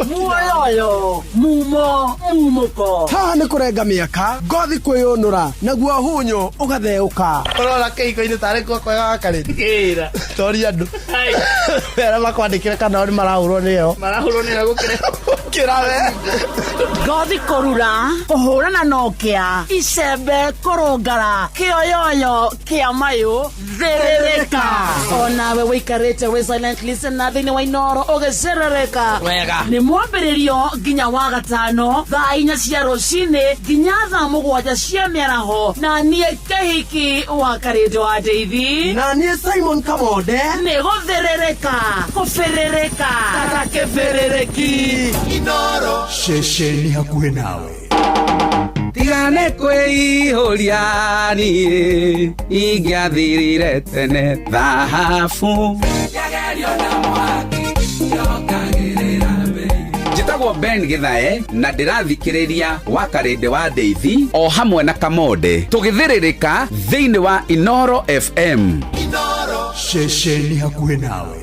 S4: Muoyoyo, mumo, mumũko.
S1: Haha nĩ kũrenga mĩaka, ngothi kwĩyũnũra, naguo hunyũ ũgatheũka. Ũrona kĩhiko-inĩ tarĩ kuo kwega gakarĩ.
S4: Kĩra.
S1: Toria andũ. Arĩa makwandĩkĩre kana o nĩ marahũrwo nĩyo.
S4: Marahũrwo nĩyo gũkĩra.
S5: Gũkĩra we.
S4: Ngothi kũrura, kũhũrana na ũkĩa, icembe kũrũngara, kĩoyoyo kĩa mayũ, thĩrĩrĩka. Onawe wĩikarĩte wĩ silent listener thĩinĩ wa Inoro ũgĩcerereka.
S5: Wega.
S4: Nĩ mwambĩrĩrio nginya wa gatano thaa 4 cia rũcinĩ nginya thaa 7 cia mĩaraho, na niĩ Kĩhiki wa Karĩndũ wa Ndeithi,
S1: na niĩ Simon Kamonde,
S4: nĩ gũthĩrĩrĩka kũbĩrĩrĩka ta kĩbĩrĩrĩki.
S5: Inoro.
S6: Ceceni hakuhĩ nawe.
S7: Tigane kwĩihũria niĩ ingĩathirire tene thahabu. Njĩtagwo Ben Githae na ndĩrathikĩrĩria wa Karĩndĩ wa Ndeithi o hamwe na Kamonde tũgĩthĩrĩrĩka thĩinĩ wa Inoro FM.
S6: Ceceni hakuhĩ nawe.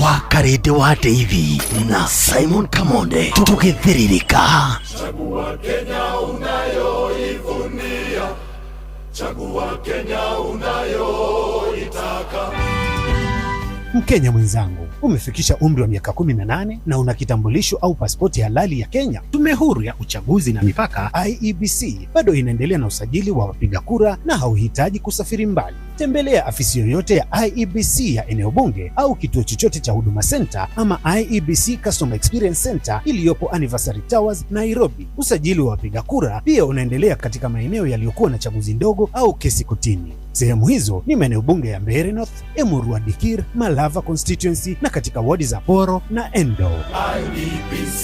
S8: Wa Karĩndĩ wa Ndeithi na Simon Kamonde tũgĩthĩrĩrĩka.
S16: Chagua Kenya unayoivunia, chagua Kenya unayoitaka.
S18: Mkenya mwenzangu, umefikisha umri wa miaka 18 na una kitambulisho au pasipoti halali ya Kenya. Tume Huru ya Uchaguzi na Mipaka IEBC bado inaendelea na usajili wa wapiga kura na hauhitaji kusafiri mbali. Tembelea afisi yoyote ya IEBC ya eneo bunge au kituo chochote cha Huduma Center ama IEBC Customer Experience Center iliyopo Anniversary Towers, Nairobi. Usajili wa wapiga kura pia unaendelea katika maeneo yaliyokuwa na chaguzi ndogo au kesi kotini. Sehemu hizo ni maeneo bunge ya Mbeere North, Emurua Dikirr, Malava constituency na katika wadi za Poro na Endo.
S16: IEBC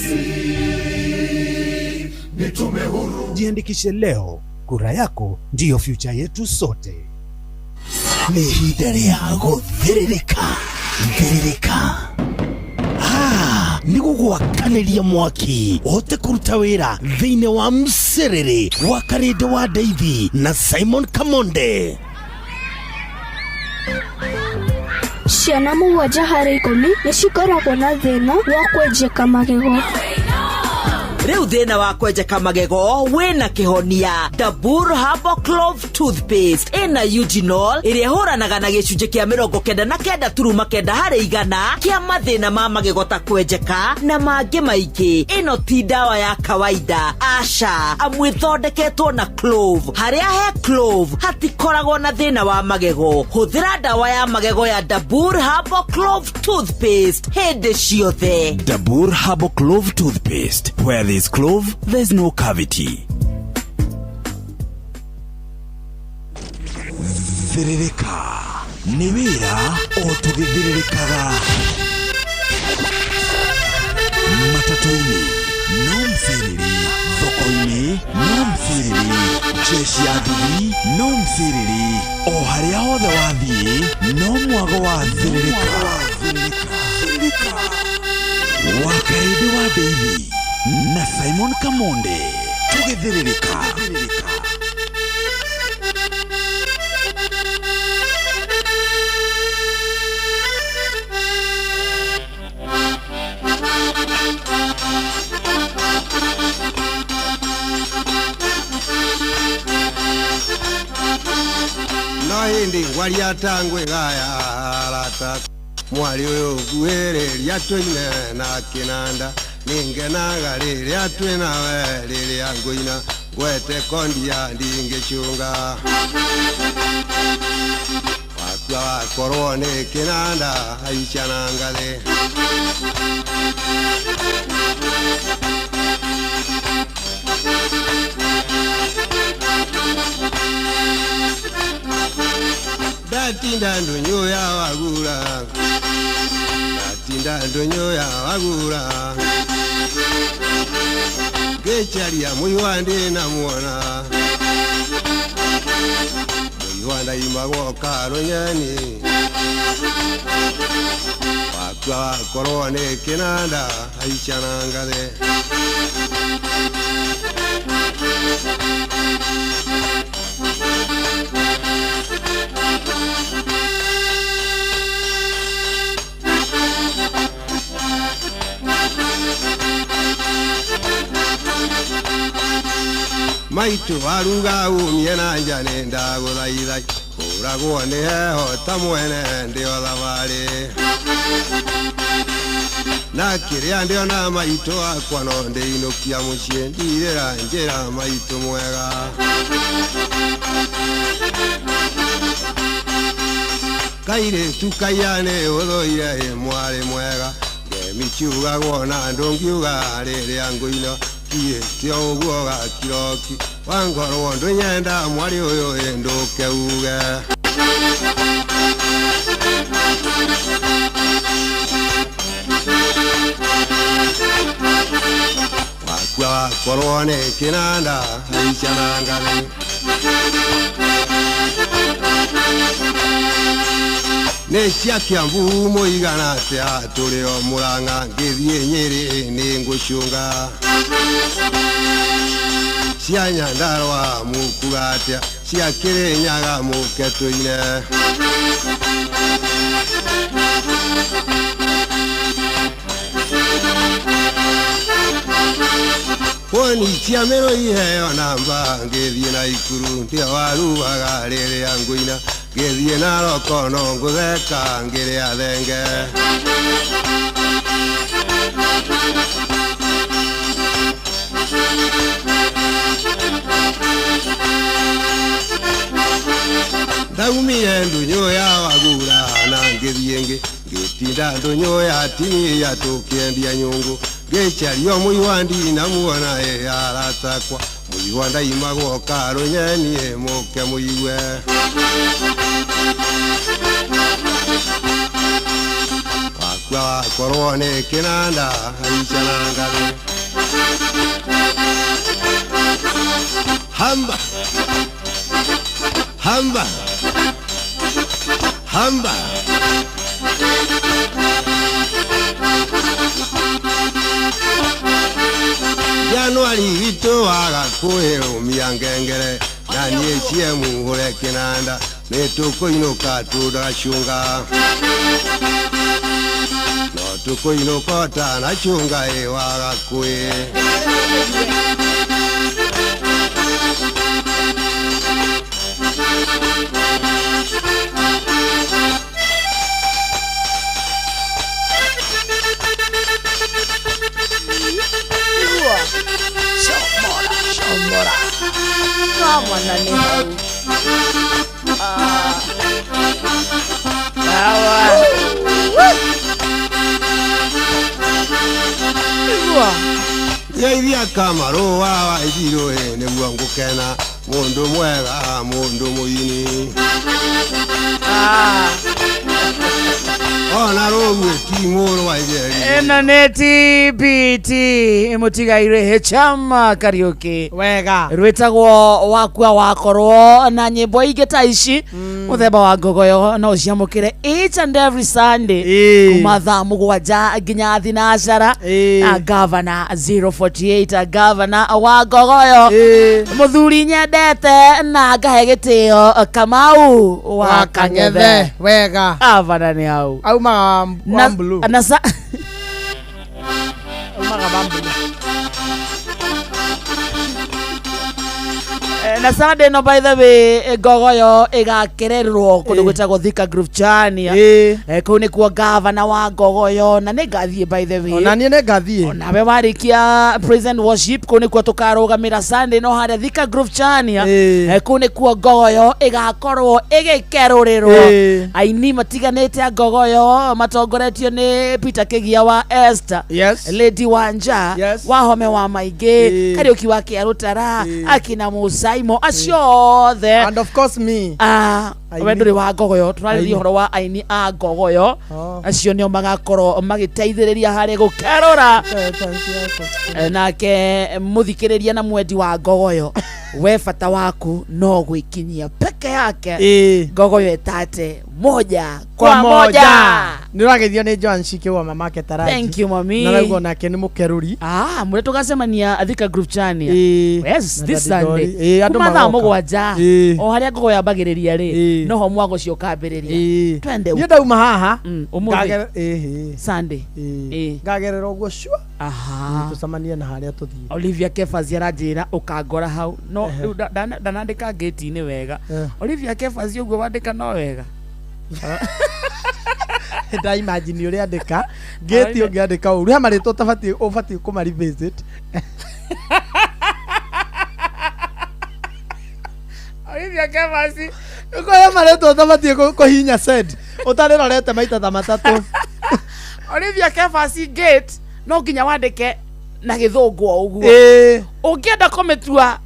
S16: ni tume huru.
S18: Jiandikishe leo, kura yako ndiyo future yetu sote.
S8: Nĩ ihinda rĩa gũthĩrĩrĩka thĩrĩrĩka. Nĩ gũgwakanĩria mwaki ũhote kũruta wĩra thĩinĩ wa mcerere wa Karĩndĩ wa Ndeithi na Simon Kamonde.
S22: Ciana 7 harĩ 10 nĩ cikoragwo na thĩna wa kwenjeka magego.
S4: Rĩu thĩna wa kwenjeka magego wĩna kĩhonia. Dabur Herbal Clove Toothpaste ĩna eugenol ĩrĩa ĩhũranaga na gĩcunjĩ kĩa 99.9 harĩ igana kĩa mathĩna ma magego ta kwenjeka na mangĩ maingĩ. Ĩno ti ndawa ya kawaida, aca, amu ĩthondeketwo na clove. Harĩa he clove hatikoragwo na thĩna wa magego. Hũthĩra ndawa ya magego ya Dabur Herbal Clove Toothpaste hĩndĩ ciothe.
S17: Dabur Herbal Clove Toothpaste. Where there's clove, there's no cavity. Thĩrĩrĩka nĩ wĩra o tũgĩthĩrĩrĩkaga. Matatũ-inĩ no mcĩrĩri, thoko-inĩ no mcĩrĩri, jeshi ya nduthi no mcĩrĩri, o harĩa hothe wathiĩ no mwago wa thĩrĩrĩka. Wa Karĩndĩ wa Ndeithi na Simon Kamonde tũgĩthĩrĩrĩka.
S27: No hĩndĩ ngwaria tangwĩgaya arata mwari ũyũ nguhĩrĩria tũine na kĩnanda ningenaga rĩrĩa twĩ nawe rĩrĩa ngũina ngwete kondia ndingĩcũnga wakua wakorwo nĩ kĩnanda aica na ngathĩ. Ndatinda ndũnyũ ya wagura, ndatinda ndũnyũ ya wagura, ngĩcaria mũihwa ndĩ na muona, mũihwa ndaimagwo karũnyeni, wakua wakorwo nĩ kĩnanda aica na ngathĩ. Maitu aruga umie na nja nĩ ndagũthaitha kũragwo nĩ heho ta mwene ndĩ o thabarĩ. Na kĩrĩa ndĩona maitũ wakwa no ndĩinũkia mũciĩ ndirĩra njĩra maitũ mwega. Kairĩtu kaiya nĩ ũthũire ĩ mwarĩ mwega ngemi ciugagwo na ndũngiuga rĩrĩa ngũina kiĩte ũguo gakiroki wangorwo ndũnyenda mwarĩ ũyũ ĩ ndũke uge. Wakua wakorwo nĩ kĩnanda haica na ngathĩ. Nĩ cia Kiambu mũigana atĩa tũrĩ o Mũrang'a ngĩthiĩ Nyĩrĩ nĩ ngũcũnga. Cia Nyandarũa mũkuga atĩa cia Kĩrĩnyaga mũke tũine. Woni cia mĩrũ iheo namba ngĩthiĩ na Ikuru ndio waruaga rĩrĩa ngũina ngĩthiĩ Naroko no ngũtheka ngĩrĩa thenge. Ndaumire ndũnyũ ya Wagura na ngĩthiĩ ngĩ ngĩtinda ndũnyũ ya Tinia tũkĩendia nyũngũ ngĩcario mũihwa ndinamuona ĩ aratakwa mũihwa ndaimagwo karũnyeni ĩ mũke mũigue. Wakua wakorwo nĩ kĩnanda haica na ngathĩ. Hamba hamba hamba. Januari witũ waga kwĩrũmia ngengere na niĩ cie muhũre kĩnanda nĩ tũkũinũka tũndacũnga no tũkũinũka ũtanacũnga ĩ waga kwĩ.
S4: Shomora kamwana nĩ hau. Ah. Awa. Igua.
S27: Ngeithia Kamarũ wa Wanjirũ ĩ nĩguo ngũkena mũndũ mwega mũndũ mũini. Ona rũguĩ ti mũrũ wa Njeri.
S4: Ĩno nĩ TBT ĩmũtigaire Chama Kariuki
S1: wega
S4: rwĩtagwo wakua wakorwo na nyĩmbo ingĩ ta ici mũthemba wa ngogoyo no ũciamũkĩre each and every Sunday kuma thaa 7 nginya 9 na Gavana 048 Gavana wa ngogoyo mũthuri nyendete na ngahe gĩtĩo Kamau wa Kang'ethe
S1: wega
S4: Gavana nĩ hau
S1: aumaga
S4: na na sa
S1: aumaga Wambulu.
S4: Na Sunday no by the way ngogoyo ĩgakererwo kũndũ gwĩtagwo Thika Groove Chania kũu nĩkuo gavana wa ngogoyo na nĩ ngathiĩ by the way
S1: ona niĩ nĩ ngathiĩ
S4: onawe warĩkia praise and worship kũu nĩkuo tũkarũgamĩra Sunday no harĩa Thika Groove Chania kũu nĩkuo ngogoyo ĩgakorwo ĩgĩkerũrĩrwo aini matiganĩte a ngogoyo matongoretio nĩ Peter Kĩgia wa Esther
S1: yes.
S4: Lady Wanja
S1: yes.
S4: Wahome wa Maingĩ Kariũki wa Kĩarũtara akina Musaimo acio othe
S1: and of course me
S4: we ndũrĩ wa ngogoyo tũrarĩria ũhoro wa aini a ngogoyo acio nĩo magakorwo magĩteithĩrĩria harĩ gũkerũra nake mũthikĩrĩria na mwendi wa ngogoyo we bata waku no gwĩkinyia peke yake ngogoyo ĩtate 1 kwa 1
S1: nĩ ũrageithio nĩ Joan Shike wa mamake Taraji.
S4: Thank you mami.
S1: Na raigua nake nĩ mũkerũri
S4: mũrĩa tũgacemania Thika Groove Chania yes this Sunday
S1: kuma
S4: thaa 7 o harĩa ngogoyo yambagĩrĩria rĩ noho mwago ũcio ũkambĩrĩria twende
S1: niĩ ndauma haha
S4: ũmũthĩ Sunday
S1: ngagerera ũguo cua tũcemanie na harĩa tũthiĩ.
S4: Olivia Kefas aranjĩra ũkangora hau no rĩu ndanandĩka ngĩti-inĩ wega Olivia Kefas ũguo wandĩka no wega.
S1: Nda imagine ũrĩa andĩka gate ũngĩandĩka ũru he marĩtwa ũtabatiĩ ũbatiĩ kũma revisit.
S4: Olivia Kevasi
S1: Ũkoya marĩtwa ũtabatiĩ kũhihinya send ũtarĩrorete maita ta matatũ.
S4: Olivia Kevasi gate no nginya wandĩke na gĩthũngũ o ũguo.
S1: Ĩĩ.
S4: Ũngĩenda kũmĩtua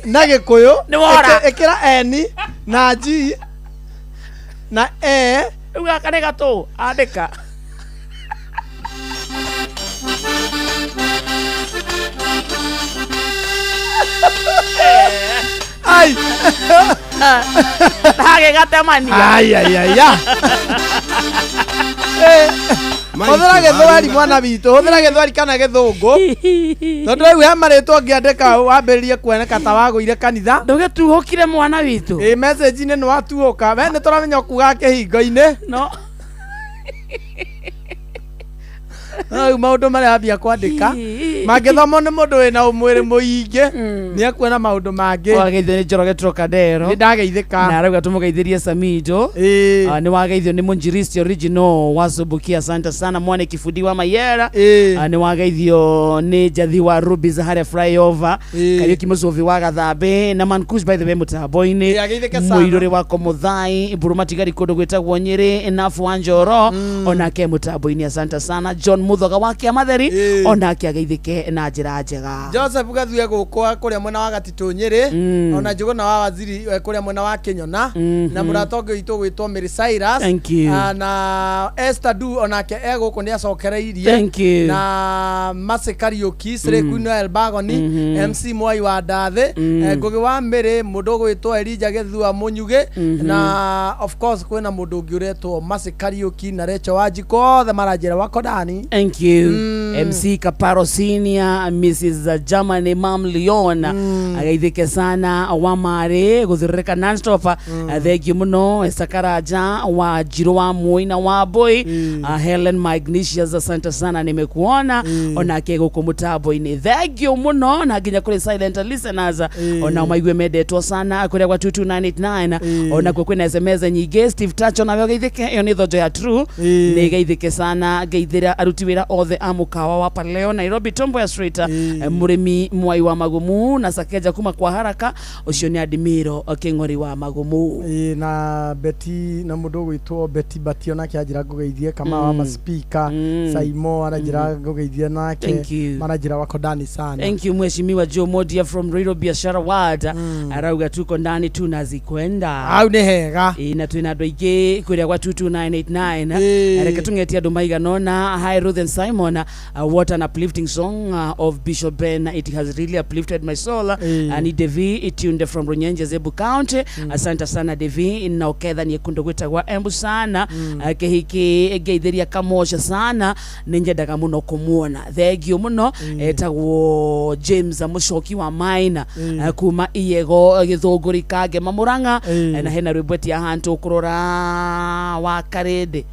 S1: na gĩkũyũ
S4: Nĩ wora.
S1: Ĩkĩra N na G na E.
S4: Rĩu gaka nĩ gatũ andĩka.
S1: Ai.
S4: Hagĩgatemania.
S1: Ai ai ai ya. Hũthĩra gĩthweri mwana witũ, hũthĩra gĩthweri kana gĩthũngũ. Tondũ rĩu he marĩtwa ũngĩandĩka wambĩrĩrie kuoneka ta wagũire kanitha.
S4: Ndũgĩtuhũkire mwana witũ.
S1: Ĩ message-inĩ nĩ watuhũka. We nĩ tũramenya ũkugaga kĩhingo-inĩ.
S4: No.
S1: No rĩu maũndũ marĩa ambia kwandĩka mangĩthomwo nĩ mũndũ wĩna ũmwĩrĩ mũingĩ nĩ ekuona maũndũ mangĩ.
S4: Wageithio nĩ Njoroge Trocadero.
S1: Nĩ ndageithĩka.
S4: Na arauga tũmũgeithĩrie Samido. Nĩ wageithio nĩ Mũnjiristi original wa Subukia. Asante sana mwane kifundi wa Mayera. Nĩ wageithio nĩ Njathi wa Rubies harĩa flyover. Kariũki Mũcũvi wa Gathambe na Mankush by the way mũtambo-inĩ.
S1: Ĩĩ, ageithĩke sana.
S4: Mũirũrĩ wa Komuthai Mburu Matigari kũndũ gwĩtagwo Nyĩrĩ Nafu wa Njoro onake mũtambo-inĩ. Asante sana John Muthoga wa Kĩamatheri onake ageithĩke na njĩra njega.
S1: Joseph Gathue gũkũ kũrĩa mwena wa Gatitũ Nyĩrĩ ona Njũgũna wa Waziri kũrĩa mwena wa Kĩnyona na mũrata ũngĩ witũ gwĩtwo Mary Cyrus.
S4: Thank you.
S1: Na Esther Du onake e gũkũ nĩ acokereirie.
S4: Thank you.
S1: Na Mercy Kariũki Srĩ Queen wa Elbagoni MC Mwai wa Ndathĩ Ngũgĩ wa Mĩrĩ mũndũ ũgwĩtwo Elijah Gĩthua Mũnyugĩ na of course kwĩna mũndũ ũngĩ ũretwo Mercy Kariũki na Rachel Wanjikũ othe maranjĩra wako ndani.
S4: Thank you. MC Kaparo Senior, Mrs. Germany Mam Leon ageithĩke sana wa marĩ gũthĩrĩrĩka nonstop. Thank you mũno Esther Karaja wa Njirũ wa Moi na wa Boy. Helen Magnesius, asante sana nimekuona onake gũkũ mũtambo-inĩ. Thank you mũno na nginya kũrĩ silent listeners ona maigue mendetwo sana kũrĩa gwa 22989 ona kuo kwĩna SMS nyingĩ. Steve Tacho nawe ũgeithĩke, ĩyo nĩ thonjo ya true nĩ geithĩke sana ngeithĩra aruti wĩra othe a mũkawa wa Paleo Nairobi Tomboya Street mũrĩmi Mwai wa Magumu na Sakeja kuma kwa haraka ũcio nĩ Adimiro Kĩng'ori wa Magumu.
S1: Ĩĩ, na Betty na mũndũ ũgwĩtwo Betty Batio nake anjĩra ngũgeithie kama wa maspika Saimo aranjĩra ngũgeithie nake.
S4: Thank you.
S1: Maranjĩra wako ndani sana.
S4: Thank you Mheshimiwa Joe Modia from Ruiru Biashara Ward arauga tuko ndani tunazikwenda.
S1: Hau nĩ hega.
S4: Ĩĩ, na twĩna andũ aingĩ kũrĩa gwa 22989 reke tũng'etie andũ maigana ũna. Hi Ruth and Simon, what an uplifting song of Bishop Ben, it has really uplifted my soul. Ni Devi tuned from Runyenje Zebu County. Asante sana Devi na ũkethanie kũndũ gwĩtagwa Embu sana. Kĩhiki ngeithĩria Kamosha sana nĩ nyendaga mũno kũmuona thengio mũno etagwo James Mũcoki wa Maina kuma Iyego Gĩthũngũri Kangema Mũrang'a. Na hena rwĩmbo etia hantu kũrora wa Karĩndĩ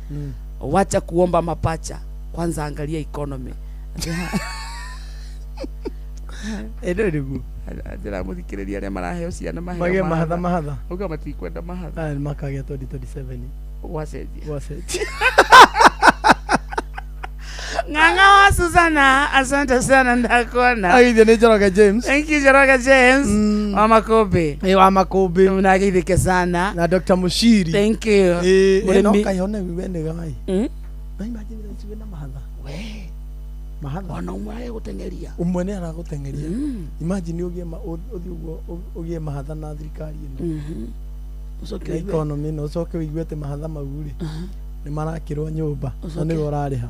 S4: wacha kuomba mapacha kwanza angalia economy.
S1: Ĩndĩ nĩguo
S4: Ndĩramũthikĩrĩria arĩa maraheo ciana maheo
S1: Magĩe mahatha mahatha.
S4: Uga matikwenda mahatha.
S1: Ah, makagĩa 2027
S4: gwacenjia
S1: gwacenjia.
S4: Ng'ang'a wa Susana, asante sana ndakuona.
S1: Ageithio nĩ Njoroge James.
S4: Thank you Njoroge James wa Makũmbĩ.
S1: Ĩ wa Makũmbĩ.
S4: Na ageithĩke sana
S1: na Dr. Mushiri.
S4: Thank you.
S1: Ĩ
S4: Mũrĩmi-
S1: no kayone wiwe nĩ gai. Na imagine thaa ici wĩna mahatha.
S4: We.
S1: Mahatha.
S4: Ona ũmwe aragũteng'eria.
S1: Ũmwe nĩ aragũteng'eria. Imagine ũgĩe ũthiĩ ũguo ũgĩe mahatha na thirikari ĩno.
S4: Ũcoke
S1: Na
S4: ũigue.
S1: economy ĩno ũcoke ũigue atĩ mahatha mau rĩ nĩ marakĩrwo nyũmba na
S4: Ũcoke.
S1: nĩwe ũrarĩha.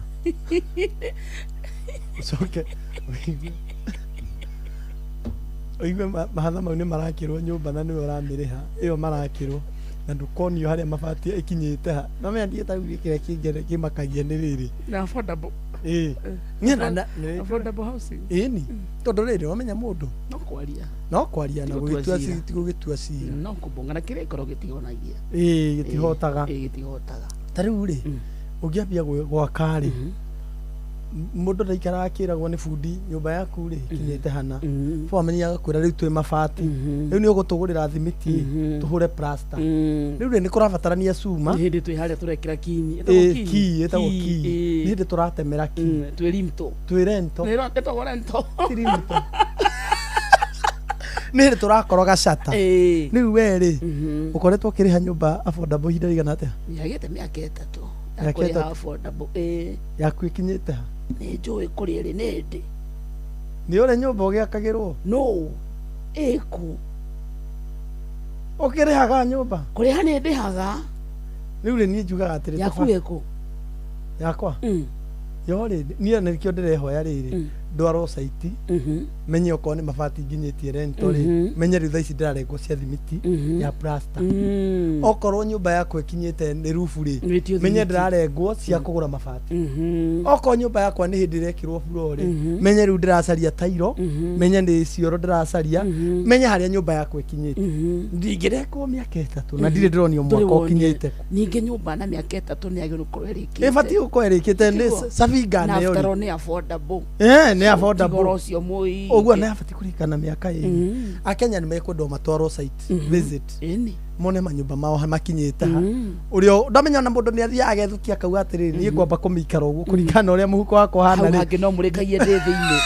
S1: Ũcoke ũigue ũigue mahatha mau nĩ marakĩrwo nyũmba na nĩwe ũramĩrĩha ĩyo marakĩrwo na ndũkonio harĩa mabati ĩkinyĩte ha no menya ndiĩ ta rĩu kĩrĩa kĩngene kĩmakagia nĩ rĩrĩ
S4: Na affordable.
S1: Ĩĩ. Niĩ na
S4: Affordable housing.
S1: Ĩni tondũ rĩrĩ wamenya mũndũ
S4: No kwaria.
S1: no kwaria na
S4: Ti gũtua
S1: gũgĩtua
S4: cira.
S1: ti gũgĩtua cira.
S4: No kũbonga na kĩrĩa gĩkorwo gĩtihonagia.
S1: Ĩĩ gĩtihotaga.
S4: Ĩĩ gĩtihotaga.
S1: Ta rĩu rĩ ũngĩambia gwaka rĩ Mũndũ ndaikaraga akĩragwo nĩ bundi nyũmba yaku rĩ kinyĩte hana. Foreman agakwĩra rĩu twĩ mabati, rĩu nĩ ũgũtũgũrĩra thimiti tũhũre plaster, rĩu rĩ nĩ kũrabatarania cuma.
S4: Nĩ hĩndĩ twĩ harĩa tũrekĩra kini.
S1: Ĩ, key ĩtagwo key. Nĩ hĩndĩ tũratemera key.
S4: Twĩ rimto.
S1: Twĩ rento.
S4: Ĩtagwo rento.
S1: Ti rimto. Nĩ hĩndĩ tũrakoroga cata. Rĩu we rĩ, ũkoretwo ũkĩrĩha nyũmba affordable ihinda rĩigana atĩa?
S4: Yagĩte mĩaka 3 ya
S1: Mĩaka
S4: kũrĩha
S1: 3.
S4: Affordable, ĩĩ.
S1: Yaku ĩkinyĩte ha?
S4: Nĩ njũĩ kũrĩa ĩrĩ nĩ ndĩ.
S1: Nĩ ũrĩ nyũmba ũgĩakagĩrwo?
S4: No ĩkũ.
S1: Ũkĩrĩhaga nyũmba?
S4: Kũrĩha nĩ ndĩhaga.
S1: Rĩu rĩ, niĩ njugaga atĩrĩ,
S4: Yaku ĩkũ?
S1: Yakwa yo rĩ, niĩ nĩkĩo ndĩrehoya rĩrĩ, ndwarwo site, menye okorwo nĩ mabati nginyĩtie rento rĩ, menye rĩu thaa ici ndĩrarengwo cia thimiti ya plaster. Okorwo nyũmba yakwa ĩkinyĩte nĩ rubu rĩ,
S4: Wĩtio
S1: menye
S4: thimiti.
S1: ndĩrarengwo cia kũgũra mabati. Okorwo nyũmba yakwa nĩ hĩndĩ ĩrekĩrwo floor rĩ, menye rĩu ndĩracaria tairo, menye nĩ cioro ndĩracaria, menye harĩa nyũmba yakwa ĩkinyĩte. Ndingĩrekwo mĩaka 3 na ndirĩ ndĩronio mwaka
S4: Ndũrĩ wonio.
S1: ũkinyĩte.
S4: Ningĩ nyũmba na mĩaka 3 nĩ yagĩrĩirwo gũkorwo ĩrĩkĩte.
S1: Ĩbatiĩ gũkorwo ĩrĩkĩte nĩ
S4: Tiguo?
S1: cabinga
S4: Na
S1: nĩyo
S4: after
S1: rĩ.
S4: all nĩ affordable.
S1: Eh, nĩ
S4: So,
S1: affordable.
S4: ti goro ũcio mũingĩ.
S1: Ũguo nĩ abatiĩ kũrĩka na mĩaka 2. Akenya nĩ mekwendwo matwarwo site visit, mone manyũmba mao makinyĩte ha. Ũrĩa ndamenya ona mũndũ nĩ athiaga agethukia akauga atĩrĩrĩ, niĩ ngwamba kũmĩikara ũguo kũringana na ũrĩa mũhuko wakwa
S4: Hau
S1: ũhana rĩ.
S4: hangĩ no mũrĩkagie ndĩ thĩinĩ.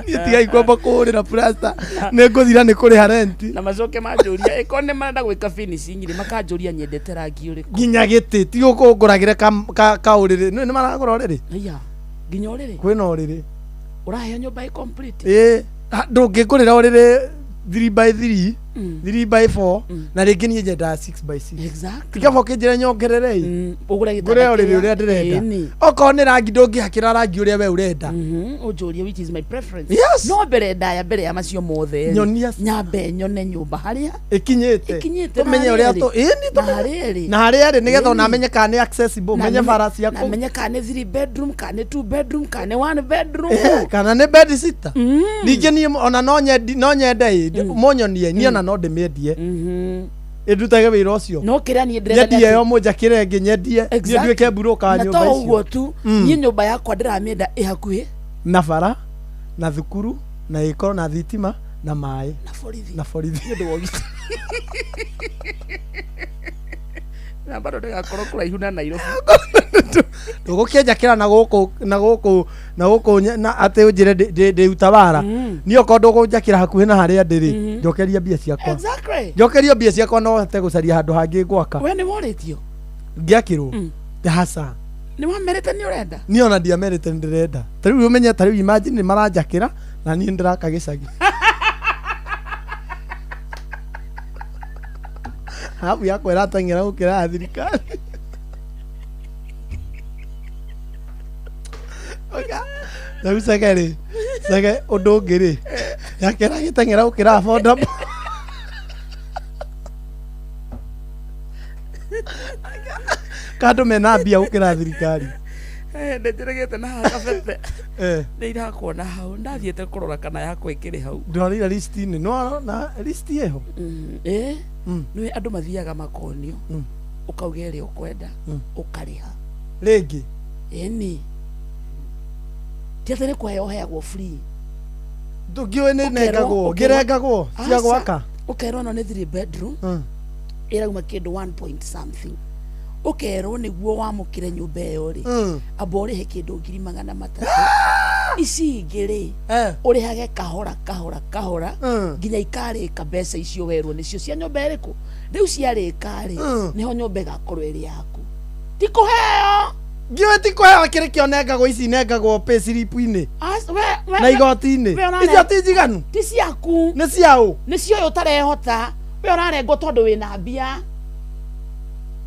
S1: Niĩ tigai kwamba kũhũrĩra plaster, nĩ ngũthira nĩ kũrĩha renti.
S4: Na macoke manjũria ĩkorwo nĩ marenda gwĩka finishing rĩ, makanjũria nyendete rangi ũrĩkũ.
S1: Nginya gĩtĩ ti ũkũngũragĩre kaũrĩrĩ nĩ maragũra ũrĩrĩ.
S4: Aya, nginya ũrĩrĩ.
S1: Kwĩna ũrĩrĩ.
S4: Ũraheo nyũmba ĩ complete.
S1: Ĩ, ndũngĩngũrĩra ũrĩrĩ 3 by 3, 3 by 4, na rĩngĩ niĩ nyendaga 6 by 6.
S4: Exactly.
S1: Tikaba ũkĩnjĩra nyongerere ĩ,
S4: ũgũre gĩtanda
S1: ngũre ũrĩrĩ
S4: kĩrĩa-
S1: ũrĩa ndĩrenda.
S4: Ĩni.
S1: Okorwo nĩ rangi, ndũngĩhakĩra rangi ũrĩa we ũrenda.
S4: Ũnjũrie which is my preference.
S1: Yes.
S4: No mbere ndaya mbere ya macio mothe rĩ,
S1: Nyonia.
S4: nyambe nyone nyũmba harĩa
S1: ĩkinyĩte.
S4: Ĩkinyĩte, na
S1: tũmenye
S4: harĩa
S1: ũrĩa
S4: ĩrĩ.
S1: tũ ĩni
S4: Na harĩa ĩrĩ.
S1: Na harĩa ĩrĩ nĩgetha ona
S4: Ĩni.
S1: amenye kana nĩ accessible,
S4: Na
S1: menye bara cia
S4: na
S1: kũu.
S4: menye kana nĩ 3 bedroom, kana nĩ 2 bedroom, kana nĩ 1 bedroom.
S1: Eh, kana nĩ bed sitter. Ningĩ niĩ ona no nyendi, no nyende ĩ mũnyonie niĩ ona no ndĩmĩendie, ĩndutage wĩra ũcio.
S4: No kĩrĩa niĩ ndĩrenda nĩ
S1: Nyendie
S4: atĩ-
S1: yo, mũnjakĩre ĩngĩ nyendie, niĩ
S4: Exactly.
S1: nduĩke mburũka wa
S4: Na
S1: nyũmba
S4: to
S1: icio.
S4: ũguo tu, niĩ nyũmba yakwa ndĩramĩenda ĩ hakuhĩ
S1: na bara na thukuru na ĩkorwo na thitima na maĩ
S4: na borithi.
S1: Na borithi.
S4: Nĩ ũndũ wa ũgitĩri na bado ndĩgakorwo kũraihu na Nairobi.
S1: Ndũgũkĩnjakĩra na gũkũ na gũkũ na gũkũ na atĩ ũnjĩre ndĩ utawara. Niĩ okorwo ndũgũnjakĩra hakuhĩ na harĩa ndĩrĩ, njokeria mbia ciakwa.
S4: Exactly.
S1: Njokerio mbia ciakwa no hote gũcaria handũ hangĩ gwaka.
S4: We nĩ worĩtio?
S1: Ngĩakĩrwo haca.
S4: Nĩ wamerĩte nĩ ũrenda?
S1: Niĩ ona ndiamerĩte nĩ ndĩrenda. Ta rĩu ũmenye, ta rĩu imagine nĩ maranjakĩra na niĩ ndĩraka gĩcagi habu yakwa ĩrateng'era gũkĩra ya thirikari. Rĩu cege rĩ, cege ũndũ ũngĩ rĩ, yake ĩragĩteng'era gũkĩra affordable. Kandũ mena mbia gũkĩra thirikari.
S4: Ndĩnjĩrĩgĩte na haha kabete. Nĩ irakuona hau ndathiĩte kũrora kana yakwa ĩkĩrĩ hau.
S1: Ndwarĩire listi-inĩ no na listi ĩho.
S4: Ĩ, nĩ andũ mathiaga makonio, ũkauga ĩrĩa ũkwenda, ũkarĩha.
S1: Rĩngĩ?
S4: Ĩni, ti atĩ nĩ kũheo ũheagwo free.
S1: Ndũngĩũĩ nĩ nengagwo, ngĩrengagwo cia
S4: Aca.
S1: gwaka.
S4: Ũkerwo ĩno nĩ 3 bedroom, ĩrauma kĩndũ 1 point something, ũkerwo nĩguo wamũkĩre nyũmba ĩyo rĩ, amba ũrĩhe kĩndũ 300,000. Ici ingĩ rĩ, ũrĩhage kahora kahora kahora nginya ikarĩka mbeca icio werwo nĩcio cia nyũmba ĩrĩkũ. Rĩu ciarĩka rĩ, nĩho nyũmba ĩgakorwo ĩrĩ yaku, ti kũheo.
S1: Ngiũĩ ti kũheo kĩrĩ kĩo nengagwo, ici nengagwo pay slip-inĩ na igoti-inĩ.
S4: We ũrare-
S1: Icio ti njiganu.
S4: Ti ciaku.
S1: Nĩ ciaũ?
S4: Nĩ cio ũyũ ũtarehota. We ũrarengwo tondũ wĩna mbia,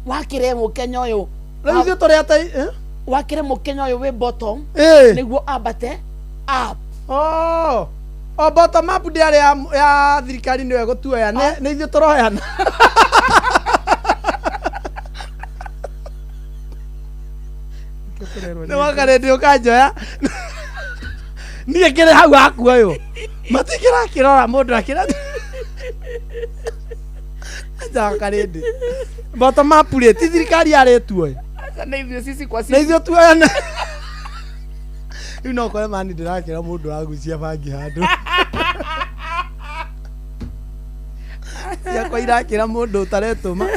S4: wakĩre mũkenya ũyũ.
S1: Rĩu ithuĩ tũrĩ ata eh?
S4: Wakĩre mũkenya ũyũ wĩ bottom nĩguo ambate up.
S1: Oh. O bottom up ndĩarĩ ya thirikari nĩyo ĩgũtuoya, nĩ ithuĩ tũroyana. Nĩ wakarĩndĩ ũkanjoya niĩ ngĩrĩ hau haku ũyũ matikĩrakĩrora mũndũ akĩra. Aca karĩndĩ bottom up rĩ ti thirikari yarĩtuoe
S4: Aca na ithuĩ sisi kwa
S1: na
S4: sisi
S1: ithuĩ tuoyane rĩu no ũkore mani ndĩrakĩra mũndũ ũragucia bangi handũ ciakwa irakĩra mũndũ ũtaretũma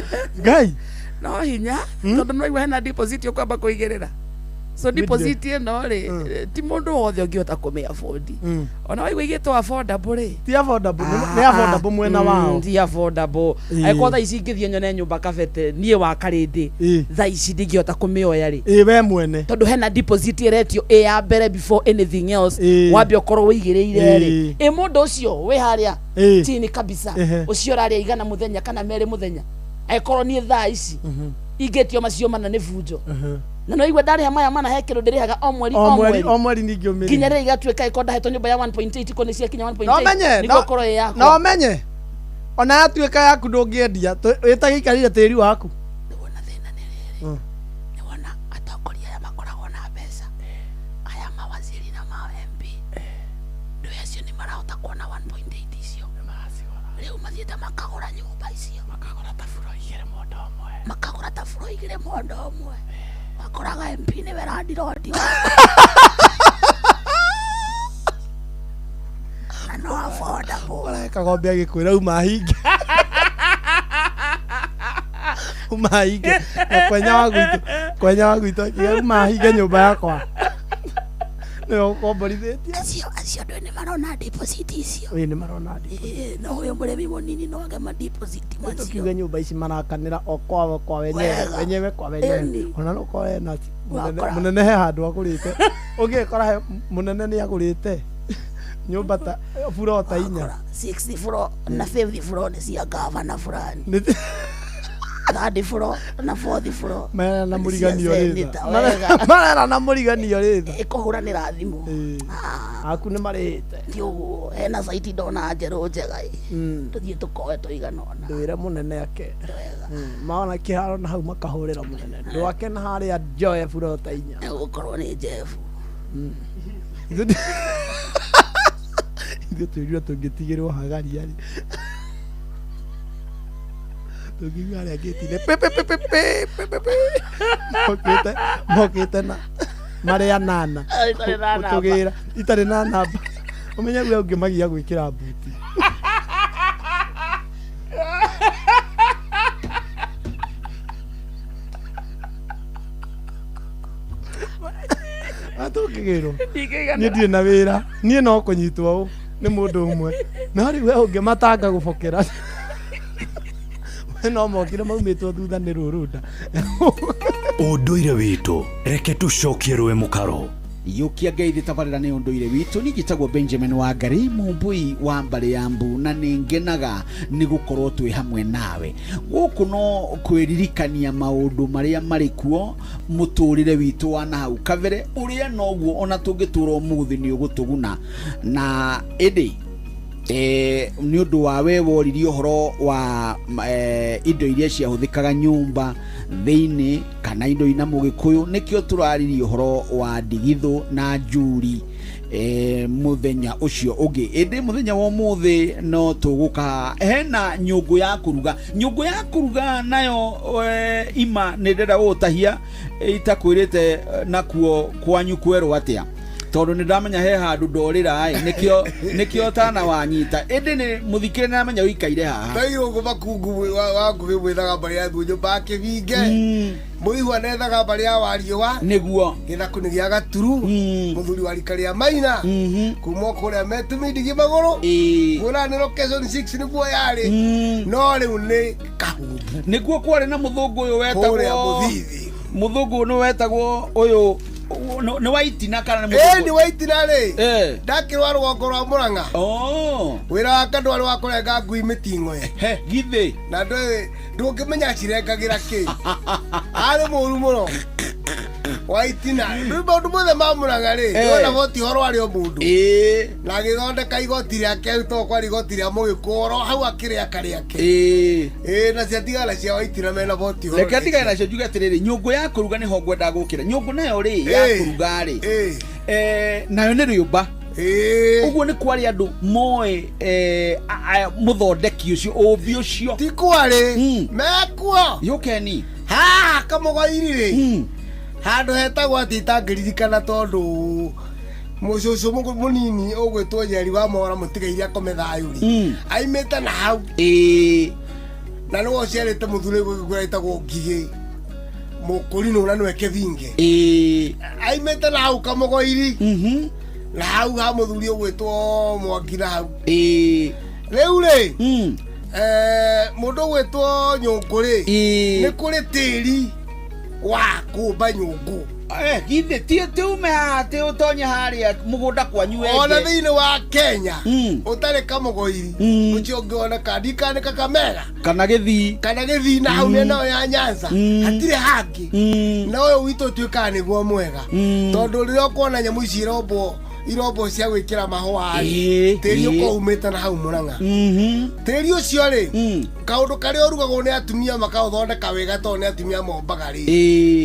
S1: ngai
S4: no hinya tondũ nĩwaigua hena deposit ũkwamba kũigĩrĩra so deposit ĩno rĩ ti mũndũ wothe ũngĩhota kũmĩ afford ona waigua igĩtwo affordable rĩ
S1: ti affordable nĩ affordable mwena wao
S4: ti affordable
S1: Ĩĩ.
S4: angĩkorwo thaa ici ingĩthiĩ nyone nyũmba kabete niĩ wa karĩndĩ thaa ici ndingĩhota kũmĩoya rĩ
S1: ĩ we mwene
S4: tondũ hena deposit ĩretio ĩ ya mbere before anything else
S1: Ĩĩ.
S4: wambe ũkorwo wĩigĩrĩire rĩ
S1: Ĩĩ.
S4: ĩ mũndũ ũcio wĩ harĩa
S1: Ĩĩ.
S4: chini kabisa
S1: Ehe.
S4: ũcio ũrarĩa igana mũthenya kana merĩ mũthenya angĩkorwo niĩ thaa ici ingĩtio macio mana nĩ bunjo na no igua ndarĩha maya mana he kĩndũ ndĩrĩhaga o mweri
S1: o mweri o mweri ningĩ ũmĩrĩhe.
S4: nginya rĩrĩa igatuĩka ĩkorwo ndahetwo nyũmba ya 1.8 ko nĩ ciakinya 1.8
S1: no menye
S4: nĩguo ĩkorwo ĩ yakwa
S1: no menye ona yatuĩka yaku ndũngĩendia wĩtagĩikarire tĩri waku
S4: atongoria aya makoragwo na mbeca aya mawaziri na ma MP ndũ acio nĩ marahota kuona 1.8 icio rĩu mathiĩte makagũra nyũmba icio makagũra taburo igĩrĩ mondo ũmwe makagũra taburo igĩrĩ mondo ũmwe wakoraga MP nĩwe landirondi na no affordable
S1: kagombe agĩkwĩra uma hinge uma hinge na kwenya wa gwitũ kwenya wa gwitũ akiuga uma hinge nyũmba yakwa nĩwe ũkomborithĩtie
S4: acio acio ndũ nĩ marona deposit icio
S1: ĩĩ nĩ marona
S4: Ĩĩ, no ũyũ mũrĩmi mũnini no age ma deposit macio
S1: tukiuge nyũmba ici marakanĩra o kwao kwa wenyewe
S4: Wega.
S1: wenyewe kwa wenyewe
S4: Ĩni.
S1: ona no ũkore na mũnene
S4: Wakora.
S1: mũnene he handũ agũrĩte ũngĩkora he mũnene nĩ agũrĩte nyũmba ta burota inya
S4: 60 floor na 50 floor nĩ cia gavana fulani
S1: Nĩ-
S4: third floor na fourth floor
S1: marera na
S4: nĩ cia
S1: mũriganio rĩtha
S4: senator, wega.
S1: marera na mũriganio rĩtha
S4: ĩkũhũranĩra thimũ
S1: aku nĩ marĩhĩte
S4: ti ũguo hena saiti ndona njerũ njega ĩ tũthiĩ tũkoe tũigana ũna
S1: ndwĩre mũnene ake maona kĩharo na hau makahũrĩra mũnene ndwake na harĩa njoe burota inya
S4: gũkorwo nĩ njebu
S1: ithuĩ twĩrirwo tũngĩtigĩrwo hagaria rĩ tũngiuma harĩa ngĩti-inĩ pi, pi, pi, pi, pi, pi, pi, pi. mokĩte mokĩte na marĩ anana
S4: Itarĩ na namba.
S1: gũtũgĩra itarĩ na namba ũmenye we ũngĩmagia gwĩkĩra mbuti atũngĩgĩrwo niĩ ndirĩ na wĩra niĩ no kũnyitwo ũ nĩ mũndũ ũmwe no rĩu we ũngĩmatanga gũbokera we no mokire maumĩtwo thutha nĩ rũrunda
S9: Ũndũire witũ reke tũcokie rũĩ mũkaro
S7: yũkia ngeithi tabarĩra nĩ ũndũire witũ niĩ njĩtagwo Benjamin Wangari mũmbui wa mbarĩ ya mbu na nĩ ngenaga nĩ gũkorwo twĩ hamwe nawe gũkũ no kwĩririkania maũndũ marĩa marĩ kuo mũtũrĩre witũ wa na hau kabere ũrĩa noguo ona tũngĩtũra ũmũthĩ nĩ ũgũtũguna na ĩndĩ nĩ ũndũ wa we woririe ũhoro wa indo iria ciahũthĩkaga nyũmba thĩinĩ kana indo ina mũgĩkũyũ nĩkĩo tũraririe ũhoro wa ndigithũ na njuri mũthenya ũcio ũngĩ ĩndĩ mũthenya wa ũmũthĩ no tũgũka hena nyũngũ ya kũruga nyũngũ ya kũruga nayo ima nĩ ndĩrenda gũgũtahia itakwĩrĩte nakuo kwanyu kwerwo atĩa tondũ nĩ ndamenya he handũ ndorĩra ĩ nĩkĩo nĩkĩo tana wanyita ĩndĩ nĩ mũthikĩre nĩ amenya ũikaire haha
S27: tairwo makungu wa nguhĩ mwĩthaga mbarĩ ya thuo nyũmba ya kĩbinge mũihwa nethaga mbarĩ ya wariũa
S7: nĩguo
S27: gĩthaku nĩ gĩa gaturu mũthuri wa rika rĩa maina kuma o kũrĩa metumindigi magũrũ kuona nĩ location 6 nĩguo yarĩ no rĩu nĩ kahumbu
S7: nĩguo kwarĩ na mũthũngũ ũyũ
S27: Kũrĩa
S7: wetagwo
S27: Mũthithi.
S7: mũthũngũ nĩ wetagwo ũyũ nĩ waitina kana nĩ
S27: ĩĩ nĩ waitina rĩ ndakĩrwa rũgongo rwa mũrang'a wĩra wake ndwarĩ wa kũrenga ngui mĩting'oe
S7: githĩ
S27: na ndũĩ ndũngĩmenya cirengagĩra kĩ arĩ mũru mũno waitina rĩu maũndũ mothe ma mũrang'a rĩ nĩwona boti horo arĩ o mũndũ na agĩthondeka igoti rĩake to kwarĩ igoti rĩa mũgĩkũyũ hau akĩrĩaka rĩake ĩĩ na ciatigana cia waitina mena boti horo
S7: reke ndigane nacio njuge atĩrĩrĩ nyũngũ ya kũruga nĩho ngwendaga gũkĩra nyũngũ nayo rĩ ya kũruga rĩ nayo nĩ rĩũmba Ũguo nĩ kwarĩ andũ moĩ mũthondeki ũcio ũmbi ũcio.
S5: Ti kwarĩ mekuo
S7: yũkeni
S5: haha Kamũgoi-rĩ handũ hetagwo atĩ itangĩririkana tondũ mũcũcũ mũnini ũgwĩtwo Njeri wa Mora mũtigaire akome thayũ rĩ aimĩte na hau na nĩwe ũciarĩte mũthuri ũgĩkũra ĩtagwo Ngigĩ mũkũrinũ na nĩwe Kĩthinge aimĩte na hau Kamũgoiri na hau ha mũthuri ũgwĩtwo Mwangi na hau rĩu rĩ mũndũ ũgwĩtwo Nyũngũ rĩ nĩ kũrĩ tĩri wa kũmba nyũngũ.
S7: Githĩ ti ume haha atĩ ũtonye harĩa mũgũnda kwanyu wenje.
S5: Ona thĩinĩ wa Kenya ũtarĩ Kamũgoiri ũcio ũngĩoneka ndikane Kakamega
S7: kana Gĩthii
S5: kana Gĩthii na hau mĩena ĩyo ya Nyanza hatirĩ hangĩ na ũyũ witũ ũtuĩkaga nĩguo mwega tondũ rĩrĩa ũkuona nyamũ ici irombo cia gwĩkĩra mahũa rĩ tĩri ũkorwo umĩte na hau Mũrang'a. Tĩri ũcio rĩ kaũndũ karĩa ũrugagwo nĩ atumia makaũthondeka wega tondũ nĩ atumia mombaga rĩ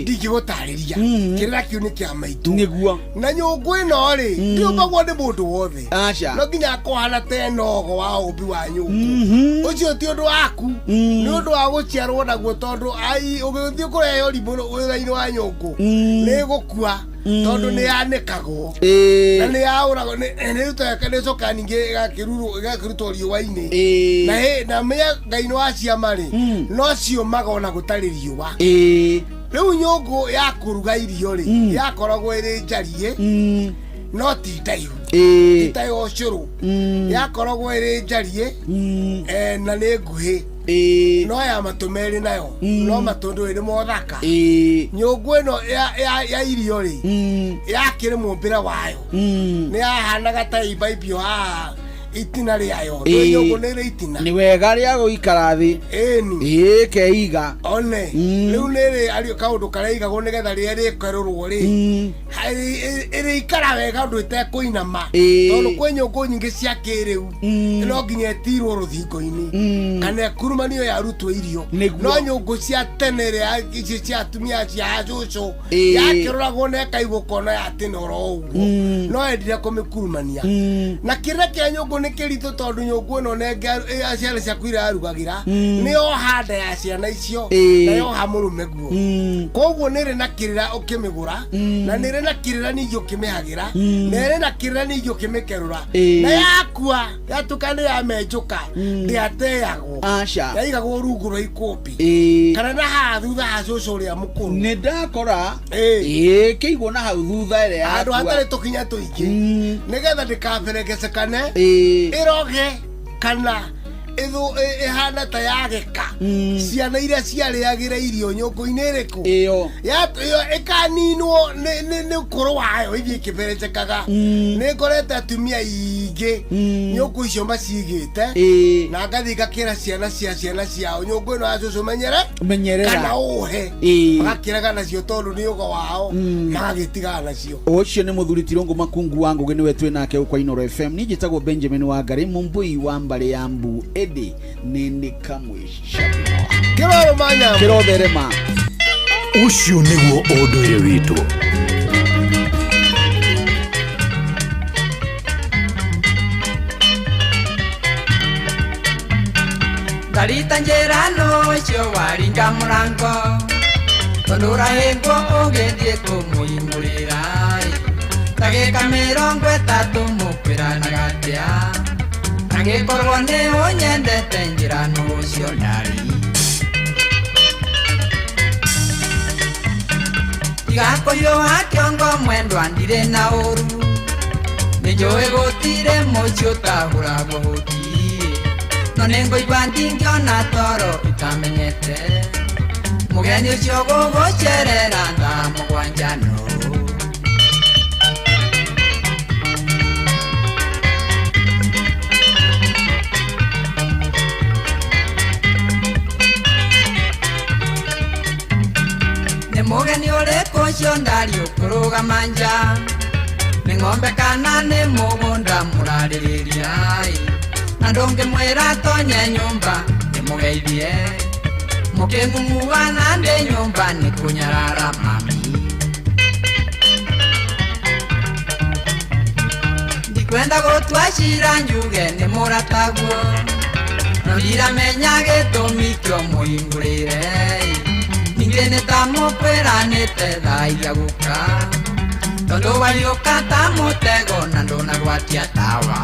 S5: ndingĩgũtarĩria kĩrĩra kĩu nĩ kĩa maitũ
S7: nĩguo.
S5: Na nyũngũ ĩno rĩ ndĩũmbagwo nĩ mũndũ wothe
S7: Aca.
S5: No nginya akohana ta enogo wa ũmbi wa nyũngũ ũcio ti ũndũ waku nĩ ũndũ wa gũciarwo naguo tondũ ai ũgĩthiĩ kũreheo rimũ wĩra-inĩ wa nyũngũ nĩ ĩgũkua tondũ nĩ yanĩkagwo na nĩ yaũragwo nĩ ĩcokaga ningĩ ĩgakĩrutwo riũa-inĩ na mĩa Ngai nĩ wa ciama rĩ no ciũmaga ona gũtarĩ riũa. Rĩu nyũngũ ya kũruga irio rĩ yakoragwo ĩrĩ njariĩ no ti ndaihu ti ta ya ũcũrũ yakoragwo ĩrĩ njariĩ na nĩ nguhĩ no ya matũ merĩ nayo no matũ ndũĩ nĩ mothaka. Nyũngũ ĩno ya irio rĩ yakĩrĩ mũmbĩre wayo nĩ yahanaga ta ibaibio haha itina rĩayo ndũĩ nyũngũ nĩ ĩrĩ itina
S7: nĩ wega rĩa gũikara thĩ
S5: ĩni
S7: keiga
S5: one rĩu nĩ rĩ kaũndũ karĩa igagwo nĩgetha rĩrĩa rĩkerũrwo rĩ ĩrĩikara wega ũndũ ĩtekũinama tondũ kwĩ nyũngũ nyingĩ cia kĩrĩu no nginya ĩtirwo rũthingo-inĩ kana ĩkurumanio yarutwo irio no nyũngũ cia tene rĩa icio cia atumia cia cũcũ yakĩroragwo na ĩkaigwo kona yatinora ũguo no endire kũmĩkurumania na kĩrĩa kĩa nyũngũ nĩ kĩritũ tondũ nyũngũ ĩno nenge ciana ciaku iria yarugagĩra nĩ yoha nda ya ciana icio na yoha mũrũme guo koguo nĩ ĩrĩ na kĩrĩra ũkĩmĩgũra na nĩ ĩrĩ na kĩrĩra ningĩ ũkĩmĩhagĩra na ĩrĩ na kĩrĩra ningĩ ũkĩmĩkerũra na yakua yatuĩka nĩ yamenjũka ndĩateagwo yaigagwo rungu rwa ikũmbĩ kana na haha thutha ha cũcũ ũrĩa mũkũrũ
S7: nĩ ndakora kĩigwo na hau thutha ĩrĩa
S5: handũ hatarĩ tũkinya tũingĩ nĩgetha ndĩkaberegecekane ĩroge kana ĩhana ta yageka ciana iria ciarĩagĩra irio nyũngũ-inĩ ĩrĩkũ
S7: ĩyo
S5: ĩkaninwo nĩ ũkũrũ wayo ithiĩ ĩkĩberecekaga nĩ ngorete atumia aingĩ nyũngũ icio macigĩte na ngathiĩ ngakĩra ciana cia ciana ciao nyũngũ ĩno ya cũcũ
S7: menyerera
S5: kana ũhe magakĩrega nacio tondũ nĩ ũgo wao magagĩtigana nacio.
S7: Ũcio nĩ mũthuri Tirũngũ Makungu wa Ngũgĩ nĩwe twĩ nake gũkũ Inooro FM. Niĩ njĩtagwo Benjamin Wangari Mũmbui wa mbarĩ ya Mbu ĩndĩ nĩ nĩ kamwĩcabino
S5: kĩrorũma
S7: kĩrotherema.
S9: Ũcio nĩguo ũndũire witũ.
S12: Ndarita njĩra ũcio waringa mũrango tondũ ũrahĩngwo ũgĩthiĩ kũmũhingũrĩra ndagĩka 30 mũkwĩranaga atĩa angĩkorwo nĩ ũnyendete njĩra ũcio ndari tiga kũhiũha kĩongo mwendwa ndirĩ na ũru nĩ njũĩ gũtirĩ mũciĩ ũtahũragwo hũti no nĩ ngũigua ndingĩona toro itamenyete mũgeni ũcio gũgũcerera thaa 7 no nĩ mũgeni ũrĩkũ ũcio ndari ũkũrũgama nja nĩ ng'ombe kana nĩ mũgũnda mũrarĩrĩria na ndũngĩmwĩra atonye nyũmba ndĩmũgeithie mũkĩng'ung'uana ndĩ nyũmba nĩ kũnyarara mami Ndirenda gũtua cira njuge nĩ mũrataguo no ndiramenya gĩtũmi kĩo mũhingũrĩre ningĩ nĩ ta mũkwĩranĩte thaa iria gũka tondũ wariũka ta mũtego na ndũnagwatia tawa.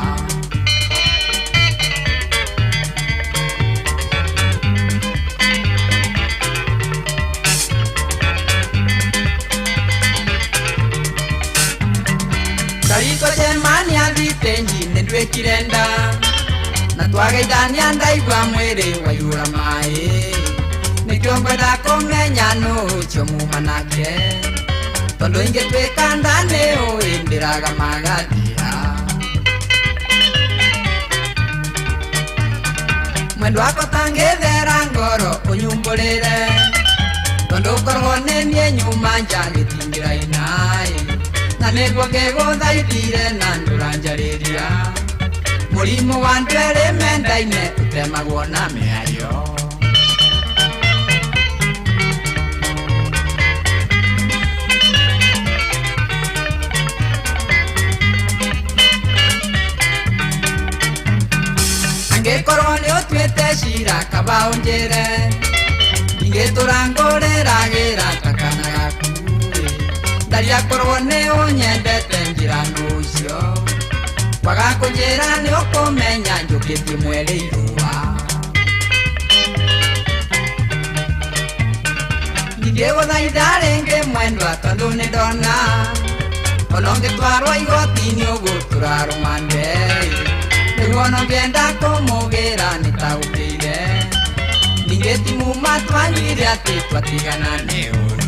S12: Tariko cemania thitenji nĩ nduĩkire nda na twageithania ndaigua mwĩrĩ waiyũra maĩ nĩkĩo ngwenda kũmenya nũ ũcio muma nake tondũ ingĩtuĩka nda nĩ ũĩ ndĩraga magathira. Mwendwa wakwa tangĩthera ngoro ũnyumbũrĩre tondũ korwo nĩ niĩ nyuma nja gĩtingĩraina-ĩ na nĩguo ngĩgũthaithire na ndũranjarĩria mũrimũ wa andũ erĩ mendaine ũtemagwo na mĩario. Angĩkorwo nĩ ũtuĩte cira kaba ũnjĩre ingĩtũra ngũrĩragĩra ta kana gaku ndaria korwo nĩ ũnyendete njĩra nũcio kwaga kũnjĩra nĩ ũkũmenya njũkĩtie mweri irũa. Ndingĩgũthaitha rĩngĩ mwendwa tondũ nĩ ndona ona ũngĩtwarwo igoti-inĩ ũgũtũra rũmande nĩguo ona ũngĩenda kũmũgĩra nĩ taũkĩire ningĩ ti muma twanyuire atĩ twatigana nĩ ũru.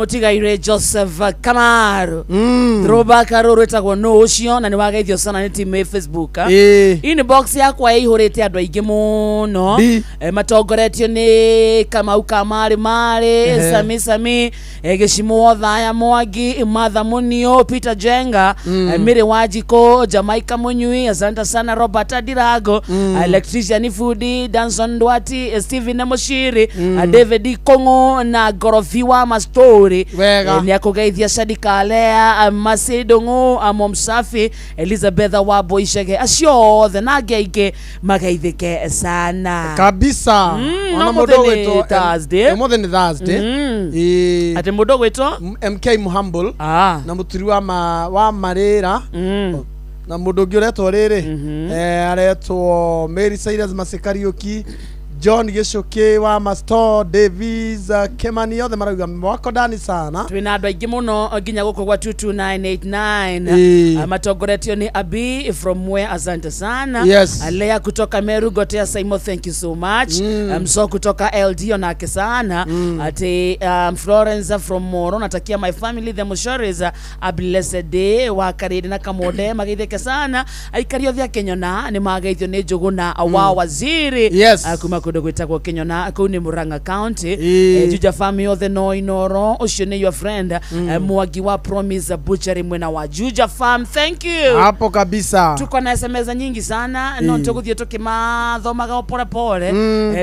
S4: Mutigaire Joseph Kamaru throwback rå rwĩtagwo no ũcio na nĩ wageithio sana nĩ team ya Facebook. Inbox yakwa ĩihũrĩte andũ aingĩ mũno matongoretio nĩ Kamau Kamari Marĩ Sami Sami Gĩcimũ Wothaya Mwangi Martha Munio Peter Jenga Mary Wanjikũ Jamaica Munyui asante sana Robert Adirago Electrician Fudi Danson Ndwati Steven Mushiri David Kong'o na Gorofi wa Mastori nĩ akũgeithia Shadi Kalea Masidongo Amomsafi Elizabeth wa Boishege acio othe na angĩ aingĩ mageithĩke sana
S1: kabisa.
S4: Ona mũndũ ũgwĩtwo Thursday
S1: ũmũthĩ nĩ Thursday
S4: atĩ mũndũ ũgwĩtwo
S1: MK Muhumble na mũturi wa Marĩra na mũndũ ũngĩ ũretwo rĩrĩ aretwo Mary Cyrus Masekariũki John Gichuki wa Masto Davis Kemani othe marauga wako ndani sana.
S4: Twina andũ aingĩ mũno nginya gũkũ gwa 22989 matongoretio nĩ Abi from where asante sana.
S1: Yes.
S4: Alea kutoka Meru Gotea Saimo thank you so much. Mso kutoka LD onake sana. Ati Florence from Moro natakia my family the Mushoris a blessed day wa Kariri na Kamode mageithĩke sana. Aikari othe a Kenyona nĩ mageithio nĩ Njũgũna wa waziri.
S1: Yes.
S4: Kuma kũndũ gwĩtagwo Kenyona kũu nĩ Murang'a County. Juja family othe no inoro ũcio nĩ your friend Mwangi wa Promise Butchery mwena wa Juja Farm thank you.
S1: Hapo kabisa.
S4: Tuko na SMS nyingi sana no tũgũthiĩ tũkĩmathomaga o pole pole.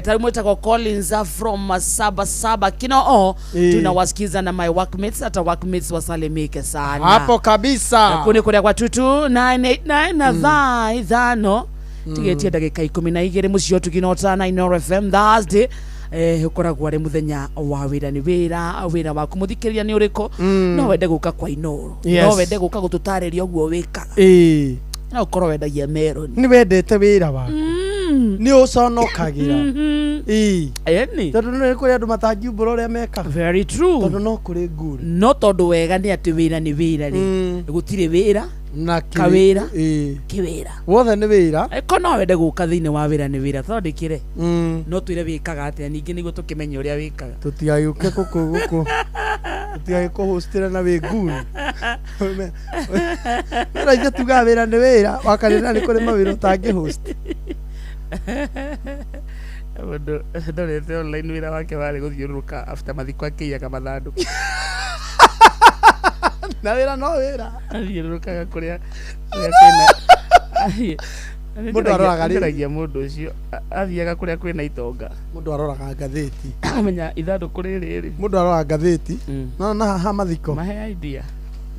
S4: Tarĩu mwĩtagwo Collins from Saba Saba Kinoo tunawasikiza na my workmates hata workmates wasalimike sana.
S1: Hapo kabisa.
S4: Kuni kuria kwa 22989 na thaa ithano tigetie ndagĩka 12 mũciĩ tũkinota na Inoro FM Thursday. Ũkoragwo arĩ mũthenya wa wĩra nĩ wĩra. Wĩra waku mũthikĩrĩria nĩ ũrĩkũ? No wende gũka kwa Inooro?
S1: Yes.
S4: No wende gũka gũtũtarĩria ũguo wĩkaga?
S1: Ĩĩ.
S4: No ũkorwo wendagia meroni.
S1: Nĩ wendete wĩra waku, nĩ ũconokagĩra. Ĩĩ.
S4: Ĩni.
S1: Tondũ nĩ kũrĩ andũ matangiumbũra ũrĩa mekaga.
S4: Very true.
S1: Tondũ no kũrĩ ngũrĩ.
S4: No tondũ wega nĩ atĩ wĩra nĩ wĩra rĩ, gũtirĩ wĩra
S1: na kĩ-
S4: kawĩra
S1: Ĩĩ.
S4: kĩwĩra
S1: wothe nĩ wĩra.
S4: Ko no wende gũka thĩinĩ wa wĩra nĩ wĩra, thondekire no twĩre wĩkaga atĩa ningĩ nĩguo tũkĩmenye ũrĩa wĩkaga.
S1: Tũtigagĩũke gũkũ gũkũ, tũtigagĩkũhũstĩra na wĩ nguni. Wĩra ithuĩ tugaga wĩra nĩ wĩra wakanĩra, nĩ kũrĩ mawĩra ũtangĩhost.
S4: Mũndũ ndorete online, wĩra wake warĩ gũthiũrũrũka after mathiko akĩiyaga mathandũkũ.
S1: Na wĩra no wĩra.
S4: Athiũrũrũkaga kũrĩa kũrĩa kwĩna
S1: Mũndũ aroraga rĩ-
S4: Njaragia mũndũ ũcio athiaga kũrĩa kwĩna itonga.
S1: Mũndũ aroraga ngathĩti.
S4: Amenya ithandũkũ rĩrĩ rĩ.
S1: Mũndũ aroraga ngathĩti no na haha mathiko.
S4: Mahe idea.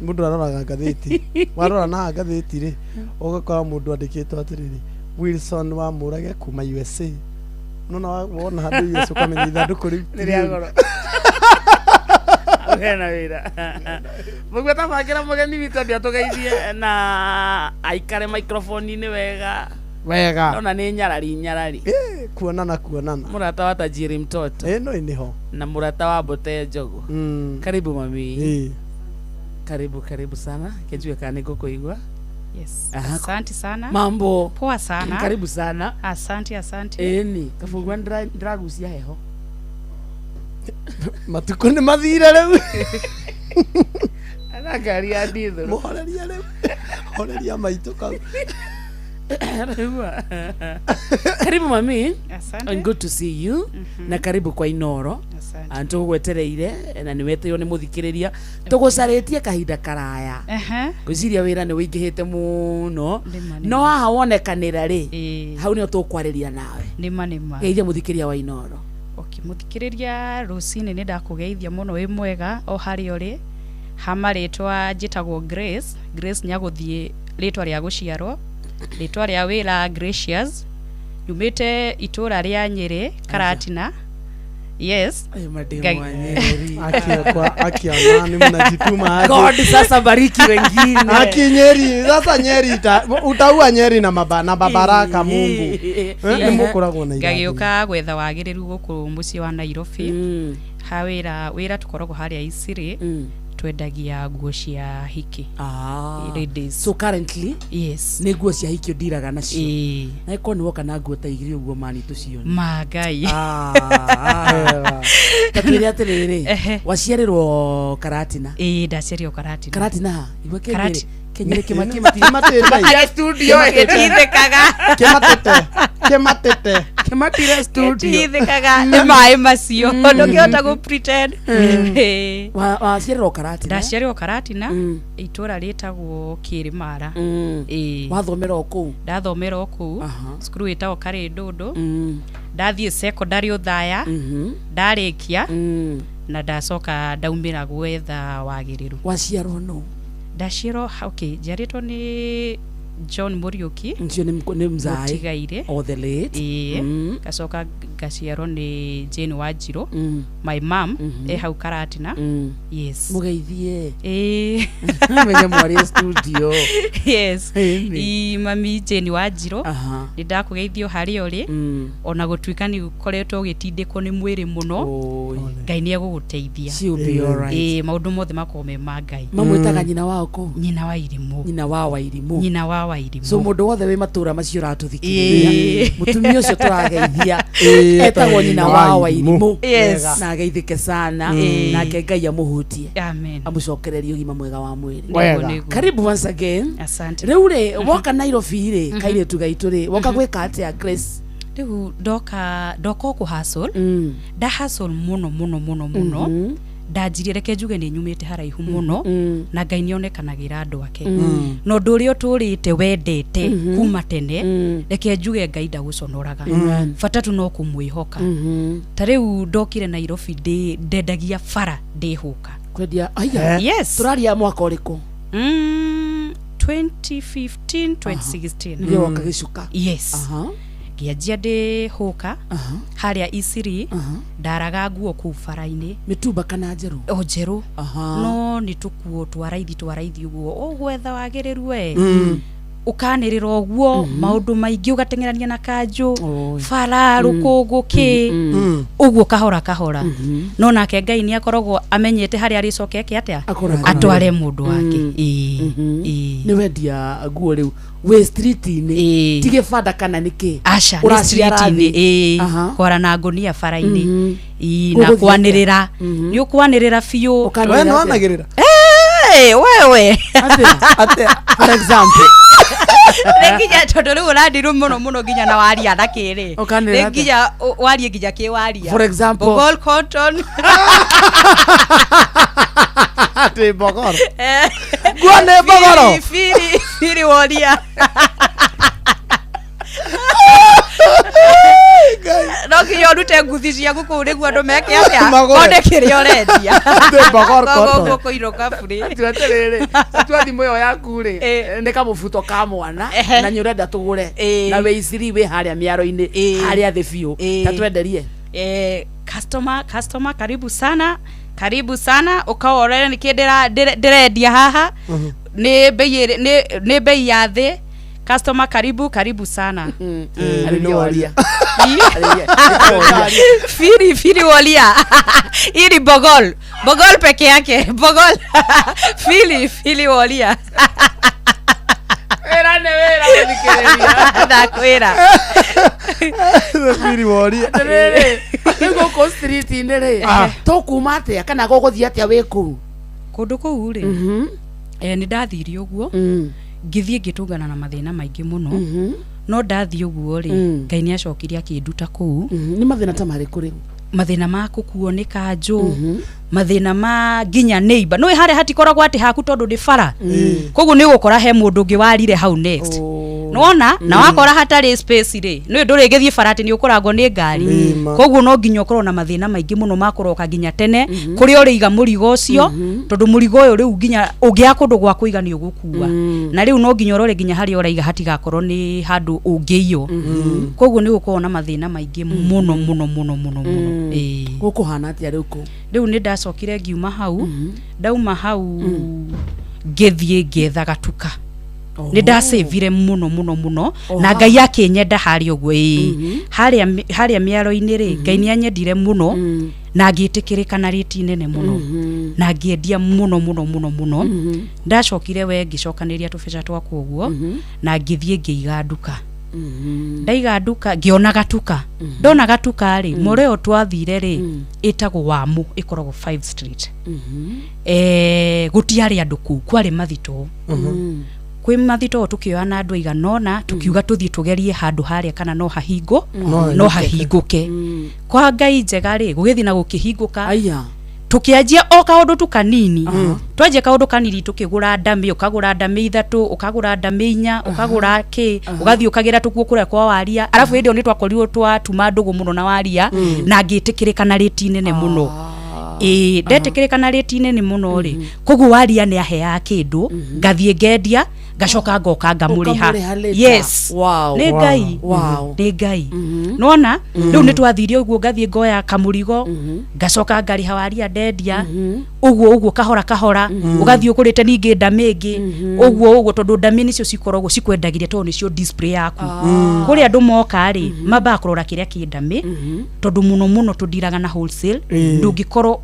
S1: Mũndũ aroraga ngathĩti, warora na haha ngathĩti rĩ, ũgakora mũndũ andĩkĩtwo atĩrĩrĩ, Wilson wa Mũrage kuma USA. Nona wona handũ USA ũkamenya ithandũkũ rĩu
S4: nĩ rĩa goro. Hau hena wĩra. Mũguo tabangĩra mũgeni witũ ambia tũgeithie na aikare microphone-inĩ wega.
S1: Wega.
S4: Ndona nĩ nyarari nyarari.
S1: Eh, kuonana kuonana.
S4: Mũrata wa tajiri mtoto.
S1: Ĩno nĩho.
S4: Na mũrata wa mbote njogu. Karibu mami.
S1: Ĩĩ.
S4: Karibu, karibu sana. Kenjue kana nĩngũkũigua.
S10: Yes.
S4: Aha.
S10: Asante sana.
S4: Mambo.
S10: Poa sana.
S4: Karibu sana.
S10: Asante, asante.
S4: Ĩni kabugua ndĩragucia heho.
S1: Matukũ nĩ mathire rĩu.
S4: Ana ngari ya ndithũrũ.
S1: Mũhoreria rĩu, horeria maitũ kau.
S4: Araigua. Karibu mami.
S10: Asante.
S4: And good to see you. Na karibu kwa Inoro.
S10: Asante.
S4: Tũgwetereire na nĩ weteirwo nĩ mũthikĩrĩria, tũgũcarĩtie kahinda karaya. Ngwĩciria wĩra nĩ wĩingĩhĩte mũno.
S10: Nĩma, nĩma.
S4: No haha wonekanĩra rĩ, hau nĩho tũkwarĩria nawe.
S10: Nĩma nĩma.
S4: Geithia mũthikĩrĩria wa Inoro.
S10: Okay, mũthikĩrĩria rũcinĩ nĩ ndakũgeithia mũno, wĩ mwega o harĩa ũrĩ. Ha marĩtwa njĩtagwo Grace, Grace Nyagũthiĩ rĩtwa rĩa gũciarwo, rĩtwa rĩa wĩra Gracious. Nyumĩte itũra rĩa Nyĩrĩ, Karatina. Yes.
S1: Aki kwa aki amani mnajituma aje.
S4: God sasa bariki wengine.
S1: Aki Nyeri, sasa Nyeri utaua Nyeri na maba, na babaraka Mungu. Nĩ mũkoragwo na irathimo.
S10: Ngagĩũka gwetha wagĩrĩru gũkũ mũciĩ wa Nairobi. Ha wĩra, wĩra tũkoragwo harĩa Isiri, twendagia nguo cia hiki. Ladies.
S4: So currently,
S10: yes,
S4: nĩ nguo cia hiki ũndiraga nacio, na ĩkorwo nĩ woka na nguo ta igĩrĩ ũguo mani tũcione.
S10: Ma Ngai.
S4: Ta twĩre atĩrĩrĩ, waciarĩrwo Karatina?
S10: Ĩĩ, ndaciarĩrwo Karatina.
S4: Karatina ha? Igua
S10: Karati-
S4: Kenyere kĩmatire studio.
S10: Gĩtithĩkaga.
S1: Kĩmatete. Kĩmatete.
S4: Kĩmatire studio.
S10: Gĩtithĩkaga nĩ maĩ macio, ndũngĩhota gũ pretend. Ĩĩ.
S4: Waciarĩrwo Karatina?
S10: Ndaciarĩrwo Karatina, itũra rĩtagwo Kĩrĩmara. Ĩĩ.
S4: Wathomera o kũu?
S10: Ndathomera o kũu, cukuru wĩtagwo Karĩndũndũ. Ndathiĩ secondary Ũthaya, ndarĩkia na ndacoka ndaumĩra gwetha wagĩrĩru.
S4: Waciarwo nũ?
S10: Ndaciarwo, okay, njiarĩtwo nĩ John Mũriũki.
S4: Ũcio nĩ mzae.
S10: Mũtigairĩ.
S4: Or the late.
S10: Ĩĩ. Ngacoka ngaciarwo nĩ Jane Wanjirũ, my mom, e hau Karatina. Yes.
S4: Mũgeithie.
S10: Ĩĩ.
S4: Menye mwarĩ studio.
S10: Yes.
S4: Ĩni.
S10: Ĩ, mami Jane Wanjirũ,
S4: Aha.
S10: nĩ ndakũgeithio harĩa ũrĩ, ona gũtuĩka nĩ ũkoretwo ũgĩtindĩkwo nĩ mwĩrĩ mũno, Ngai nĩ egũgũteithia.
S4: She will be alright.
S10: Ĩĩ, maũndũ mothe makoragwo me ma Ngai.
S4: Mamwĩtaga nyina wao kũu?
S10: Nyina wa irimũ.
S4: Nyina wa Wairimũ.
S10: Nyina wa Wairimũ.
S4: So mũndũ wothe wĩ matũra macio ũratũthikĩrĩria,
S10: Ĩĩ.
S4: mũtumia ũcio tũrageithia
S1: Ĩĩ,
S4: etagwo nyina wa Wairimũ.
S10: Yes.
S4: Na ageithĩke sana. Nake Ngai amũhutie.
S10: Amen.
S4: Amũcokererie ũgima mwega wa mwĩrĩ.
S10: Wega. Nĩguo, nĩguo.
S4: Karibu once again.
S10: Asante.
S4: Rĩu rĩ, woka Nairobi rĩ, kairĩtu gaitũ rĩ, woka gwĩka atĩa Grace?
S10: Rĩu ndoka ndoka o kũ hustle, nda hustle mũno mũno mũno mũno. Ndanjirie, reke njuge nĩ nyumĩte haraihu mũno, na Ngai nĩ onekanagĩra andũ ake. Na ũndũ ũrĩa ũtũrĩte wendete kuma tene, reke njuge Ngai ndagũconoraga.
S4: Amen.
S10: Bata tu no kũmwĩhoka. Ta rĩu ndokire Nairobi ndĩ ndendagia bara ndĩhũka.
S4: Kwendia aya?
S10: Yes.
S4: Tũraria mwaka ũrĩkũ?
S10: 2015 2016.
S4: Nĩrĩo woka gĩcuka?
S10: Yes.
S4: Aha.
S10: Ngĩanjia ndĩ hũka harĩa Isiri, ndaraga nguo kũu bara-inĩ.
S4: Mĩtumba kana njerũ?
S10: O njerũ.
S4: Aha.
S10: No nĩ tũkuo twa raithi twa raithi ũguo ũgwetha wagĩrĩru we ũkanĩrĩra ũguo maũndũ maingĩ, ũgateng'erania na kanjũ bara rũkũngũ kĩ ũguo kahora kahora. No nake Ngai nĩ akoragwo amenyete harĩa arĩcoka eke atĩa,
S4: Akũrathime.
S10: atware mũndũ wake. Ĩĩ, ĩĩ.
S4: Nĩ wendia nguo rĩu wĩ street-inĩ, ti gĩbanda kana nĩ kĩ?
S10: Aca, nĩ
S4: Ũraciara
S10: street-inĩ.
S4: thĩ.
S10: Ĩĩ.
S4: Aha.
S10: Kwara na ngũnia bara-inĩ. Ĩĩ, na
S4: Gũgũthiĩ
S10: kwanĩrĩra nĩ ũkwanĩrĩra biũ.
S4: Ũkanĩrĩra
S1: We nĩ wanagĩrĩra?
S10: Ĩĩ, wewe.
S4: For example?
S10: Nĩ nginya tondũ rĩu ũrandirũ mũno mũno nginya na waria na kĩrĩ.
S4: Ũkanĩrĩra
S10: Nĩ
S4: atĩa?
S10: nginya warie nginya kĩwaria.
S4: For example?
S10: Bogol cotton.
S1: Atĩ mbogoro? Nguo nĩ mbogoro?
S10: Biri, biri, biri woria. No nginya ũrute nguthi ciaku kũu nĩguo andũ meke atĩa?
S1: Magũre.
S10: One kĩrĩa ũrendia.
S1: Atĩ mbogoro
S10: Koguo
S1: cotton.
S10: ũguo kũinũka burĩ.
S4: Atua atĩrĩrĩ, atua thimũ ĩyo yaku rĩ, nĩ kamũbuto ka mwana na nĩ ũrenda tũgũre, na wĩ Isiri, wĩ harĩa mĩaro-inĩ harĩa thĩ biũ, ta twenderie.
S10: Customer, customer, karibu sana, karibu sana. Ũkaworere nĩkĩ ndĩrendia haha, nĩ bei nĩ bei ya thĩ. Customer, karibu, karibu sana.
S4: Arĩria waria.
S10: Firi, firi wolia ili bogol, bogol peke yake, bogol. Fili, fili wolia.
S4: Wĩra nĩ wĩra, gũthikĩrĩria.
S10: Ndakwĩra.
S1: Biri woria.
S4: Atĩrĩrĩ, rĩu gũkũ street-inĩ rĩ, tũkuma atĩa kana gũgũthiĩ atĩa wĩ kũu?
S10: Kũndũ kũu rĩ, nĩ ndathire ũguo, ngĩthiĩ ngĩtũngana na mathĩna maingĩ mũno. No ndathiĩ ũguo rĩ, Ngai nĩ acokire akĩnduta kũu.
S4: Nĩ mathĩna ta marĩkũ rĩu?
S10: Mathĩna ma kũkuo nĩ kanjũ, mathĩna ma nginya neighbor. Nĩũĩ harĩa hatikoragwo atĩ haku tondũ nĩ bara, koguo nĩ ũgũkora he mũndũ ũngĩ warire hau next, nĩwona? Na wakora hatarĩ space rĩ, nĩũĩ ndũrĩgĩthiĩ bara atĩ nĩ ũkũrangwo nĩ ngari. Koguo no nginya ũkorwo na mathĩna maingĩ mũno ma kũroka nginya tene kũrĩa ũrĩiga mũrigo ũcio, tondũ mũrigo ũyũ rĩu nginya ũngĩaga kũndũ gwa kũiga nĩ ũgũkua. Na rĩu no nginya ũrore nginya harĩa ũraiga hatigakorwo nĩ handũ ũngĩiywo. Koguo nĩ gũkorwo na mathĩna maingĩ mũno mũno mũno mũno mũno. Ĩĩ.
S4: Gũkũhana atĩa rĩu kũu?
S10: Rĩu nĩ ndacokire ngiuma hau. Ndauma hau ngĩthiĩ ngĩetha gatuka. Nĩ ndacĩvire mũno mũno mũno na Ngai akĩnyenda harĩa ũguo. Ĩĩ, harĩa harĩa mĩaro-inĩ rĩ, Ngai nĩ anyendire mũno na ngĩtĩkĩrĩka na rĩti nene mũno na ngĩendia mũno mũno mũno mũno. Ndacokire we ngĩcokanĩria tũbeca twakwa ũguo na ngĩthiĩ ngĩiga nduka. Ndaiga nduka ngĩona gatuka. Ndona gatuka rĩ, mũrĩ ũyũ twathire rĩ, ĩtagwo Wamũ, ĩkoragwo 5 Street. Gũtiarĩ andũ kũu, kwarĩ mathitoo. Kwĩ mathitoo tũkĩoya na andũ aigana ũna, tũkiuga tũthiĩ tũgerie handũ harĩa kana no hahingo
S1: No
S10: no hahingũke. Kwa Ngai njega rĩ, gũgĩthiĩ na gũkĩhingũka.
S4: Aya.
S10: Tũkĩanjia o kaũndũ tu kanini. Twanjia kaũndũ kanini, tũkĩgũra ndamĩ, ũkagũra ndamĩ ithatũ, ũkagũra ndamĩ inya, ũkagũra kĩ, ũgathiĩ ũkagĩra tũkuo kũrĩa kwa waria. Arabu hĩndĩ ĩyo nĩ twakorirwo twatuma ndũgũ mũno na waria na ngĩtĩkĩrĩka na rĩti nene mũno. Ĩĩ, ndetĩkĩrĩka na rĩti nene mũno rĩ, koguo waria nĩ aheaga kĩndũ, ngathiĩ ngendia, ngacoka ngoka ngamũrĩha.
S4: Ũkamũrĩha later.
S10: Yes.
S4: Wow.
S10: Nĩ Ngai.
S4: Wow.
S10: Nĩ Ngai nona. Rĩu nĩ twathire ũguo, ngathiĩ ngoya kamũrigo, ngacoka ngarĩha waria ndendia, ũguo ũguo kahora kahora. Ũgathiĩ ũgũrĩte ningĩ ndamĩ ĩngĩ, ũguo ũguo, tondũ ndamĩ nĩcio cikoragwo cikwendagĩria, tondũ nĩcio display yaku. Kũrĩa andũ moka rĩ, mambaga kũrora kĩrĩa kĩ ndamĩ, tondũ mũno mũno tũndiraga na wholesale. Ndũngĩkorwo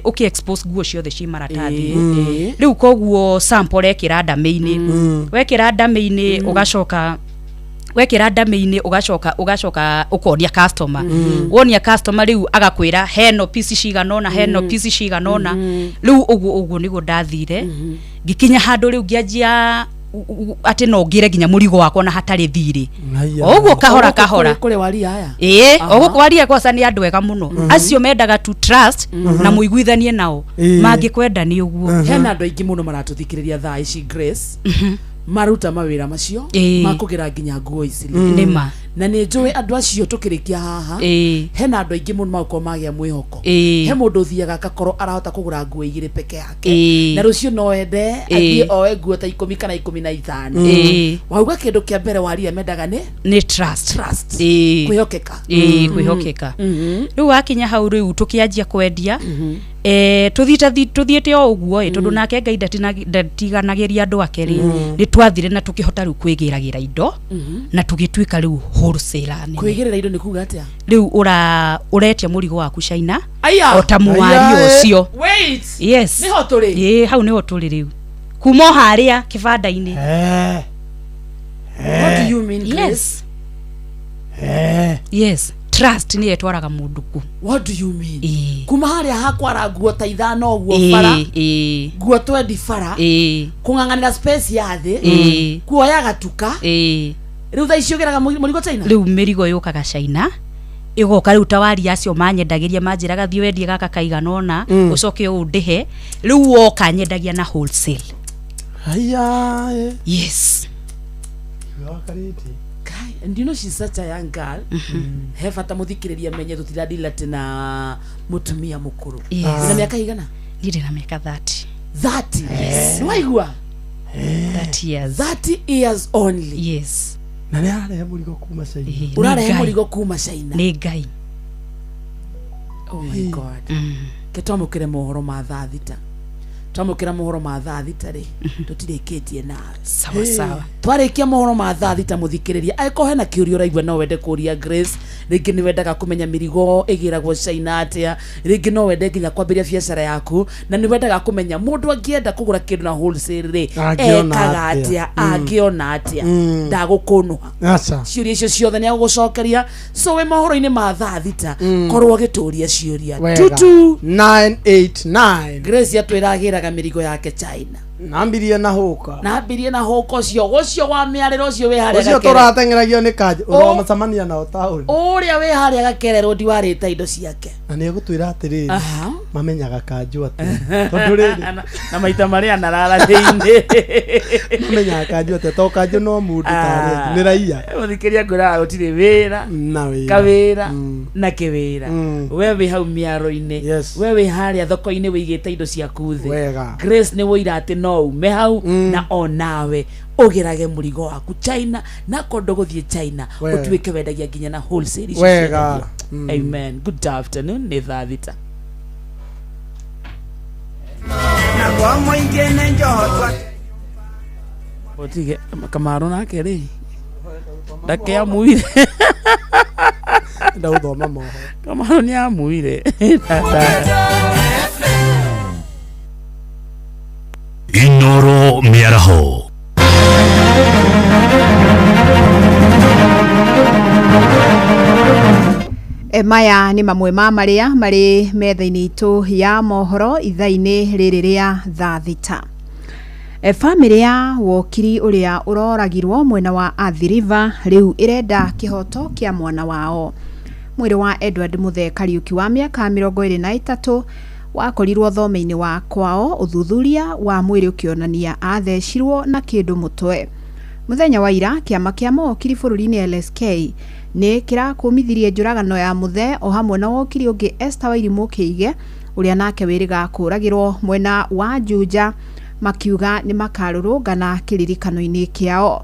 S10: ũkĩ expose nguo ciothe ciĩ maratathi. Rĩu koguo sample ũrekĩra ndamĩ-inĩ, wekĩra ndamĩ-inĩ ũgacoka, wekĩra ndamĩ-inĩ ũgacoka ũkonia customer. Wonia customer rĩu agakwĩra heno piece cigana ũna, heno piece cigana ũna. Rĩu ũguo ũguo nĩguo ndathire ngĩkinya handũ rĩu ngĩanjia atĩ no ngĩre nginya mũrigo wakwa na hatarĩ thirĩ, o ũguo kahora kahora.
S4: Kũrĩ waria aya?
S10: Ĩĩ, o gũkũ waria kwaca nĩ andũ ega mũno. Acio mendaga to trust na mũiguithanie nao. Mangĩkwenda nĩ ũguo.
S4: Hena andũ aingĩ mũno maratũthikĩrĩria thaa ici, Grace. Maruta mawĩra macio
S10: Ĩĩ.
S4: makũgĩra nginya nguo ici
S10: Nĩma.
S4: Na nĩ njũĩ andũ acio tũkĩrĩkia haha
S10: Ĩĩ.
S4: hena andũ aingĩ mũno magũkorwo magĩa mwĩhoko.
S10: Ĩĩ.
S4: He mũndũ ũthiaga akakorwo arahota kũgũra nguo igĩrĩ peke yake
S10: Ĩĩ.
S4: na rũciũ no ende
S10: Ĩĩ.
S4: athiĩ oe nguo ta 10 kana 15.
S10: Ĩĩ.
S4: Wauga kĩndũ kĩa mbere waria mendaga nĩ
S10: Nĩ trust.
S4: Trust.
S10: Ĩĩ.
S4: Kwĩhokeka.
S10: Ĩĩ, kwĩhokeka. Rĩu wakinya hau rĩu tũkĩanjia kwendia, tũthiĩte o ũguo ĩ, tondũ nake Ngai ndatiganagĩria andũ ake rĩ, nĩ twathire na tũkĩhota rĩu kwĩgĩragĩra indo na tũgĩtuĩka rĩu wholesaler nene.
S4: Kwĩgĩrĩra indo nĩ kuga atĩa?
S10: Rĩu ũretia mũrigo waku China
S4: Aya!
S10: o ta mũwario
S4: Aya,
S10: ũcio.
S4: Wait.
S10: Yes.
S4: Nĩho tũrĩ.
S10: Ĩĩ, hau nĩho tũrĩ rĩu, kuma o harĩa kĩbanda-inĩ.
S4: What do you mean, Grace?
S10: Yes. Yes, trust nĩyo ĩtwaraga mũndũ ku.
S4: What do you mean?
S10: Ĩĩ.
S4: Kuma harĩa hakwara nguo ta ithano ũguo
S10: Ĩĩ,
S4: bara,
S10: ĩĩ.
S4: nguo twendi bara,
S10: Ĩĩ.
S4: kũng'ang'anĩra space ya thĩ,
S10: Ĩĩ.
S4: kuoya gatuka,
S10: Ĩĩ.
S4: rĩu thaa ici ũgĩraga mũrigo China.
S10: Rĩu mĩrigo yũkaga China ĩgoka rĩu tawari acio manyendagĩria manjĩraga thiĩ wendie gaka kaigana ũna, ũcoke ũndĩhe. Rĩu woka nyendagia na wholesale.
S1: Haya.
S10: Yes.
S4: Kai, and you know she's such a young girl. He bata mũthikĩrĩria menye tũtiradila atĩ na mũtumia mũkũrũ.
S10: Yes.
S4: Wĩna mĩaka igana?
S10: Niĩ ndĩ na mĩaka 30.
S4: 30?
S10: Yes.
S4: Nĩ waigua?
S10: 30 years.
S4: 30 years only.
S10: Yes.
S1: Na nĩ ararehe mũrigo kuma China.
S4: Ũrarehe
S10: Nĩ Ngai.
S4: mũrigo kuma China.
S10: Nĩ Ngai.
S4: Oh my God. Ke twamũkĩre mohoro ma thaa thita. Twamũkĩra mohoro ma thaa thita rĩ, tũtirĩkĩtie nawe.
S10: Sawa, sawa.
S4: Twarĩkia mohoro ma thaa thita mũthikĩrĩria, angĩkorwo hena kĩũria ũraigua no wende kũria Grace, rĩngĩ nĩ wendaga kũmenya mĩrigo ĩgĩragwo China atĩa, rĩngĩ no wende nginya kwambĩrĩria biacara yaku, na nĩ wendaga kũmenya mũndũ angĩenda kũgũra kĩndũ na wholesale rĩ,
S1: Angĩona
S4: ekaga
S1: atĩa?
S4: atĩa, angĩona atĩa, ndagũkũnũha.
S1: Aca.
S4: Ciũria icio ciothe nĩ agũgũcokeria. So wĩ mohoro-inĩ ma thaa thita, korwo ũgĩtũria ciũria.
S1: Wega.
S4: Tutu
S1: 989.
S4: Grace atwĩra agĩraga mĩrigo yake China.
S1: Nambirie na hũka.
S4: Nambirie na hũka ũcio ũcio wa mĩarĩro ũcio wĩ harĩa
S1: Ũcio
S4: Gakere.
S1: tũrateng'eragio nĩ kanjũ ũramacemania nao taũni.
S4: Ũrĩa wĩ harĩa Gakere Road warĩte indo ciake.
S1: Na nĩ egũtwĩra atĩrĩrĩ,
S4: Aha.
S1: mamenyaga kanjũ atĩa, tondũ rĩrĩ
S4: Na maita marĩa anarara thĩinĩ.
S1: Mamenyaga kanjũ atĩa, to kanjũ no mũndũ tarĩ angĩ, nĩ raia.
S4: Mũthikĩria ngwĩraga gũtirĩ wĩra
S1: na wĩra
S4: kawĩra na kĩwĩra. We wĩ hau mĩaro-inĩ, we wĩ harĩa thoko-inĩ wĩigĩte indo ciaku thĩ.
S1: Wega.
S4: Grace nĩ woira atĩ no ume hau na onawe ũgĩrage mũrigo waku China, na kondo gũthiĩ China
S1: Wega.
S4: ũtuĩke wendagia nginya na wholesale icio
S1: Wega.
S4: ciendagio. Amen. Good afternoon. Nĩ thaa thita.
S12: Naguo mũingĩ nĩ njohotwa.
S4: Ũtige Kamaru nake rĩ ndakeamuire.
S1: Ndaũthoma mohoro.
S4: Kamaru nĩ amuire.
S9: Inoro mĩaraho.
S13: Maya nĩ mamwe ma marĩa marĩ metha-inĩ itũ ya mohoro ithaa-inĩ rĩrĩ rĩa thaa thita. Bamĩrĩ ya wokiri ũrĩa ũroragirwo mwena wa Athi River rĩu ĩrenda kĩhoto kĩa mwana wao. Mwĩrĩ wa Edward Muthee Kariuki wa mĩaka 23 wakorirwo thome-inĩ wa kwao, ũthuthuria wa mwĩrĩ ũkĩonania athecirwo na kĩndũ mũtwe. Mũthenya wa ira kĩama kĩa mawokiri bũrũri-inĩ LSK nĩ kĩrakũmithirie njũragano ya Muthee o hamwe na wokiri ũngĩ Esther Wairimũ Kĩige ũrĩa nake wĩrĩga kũragĩrwo mwena wa Juja, makiuga nĩ makarũrũngana kĩririkano-inĩ kĩao.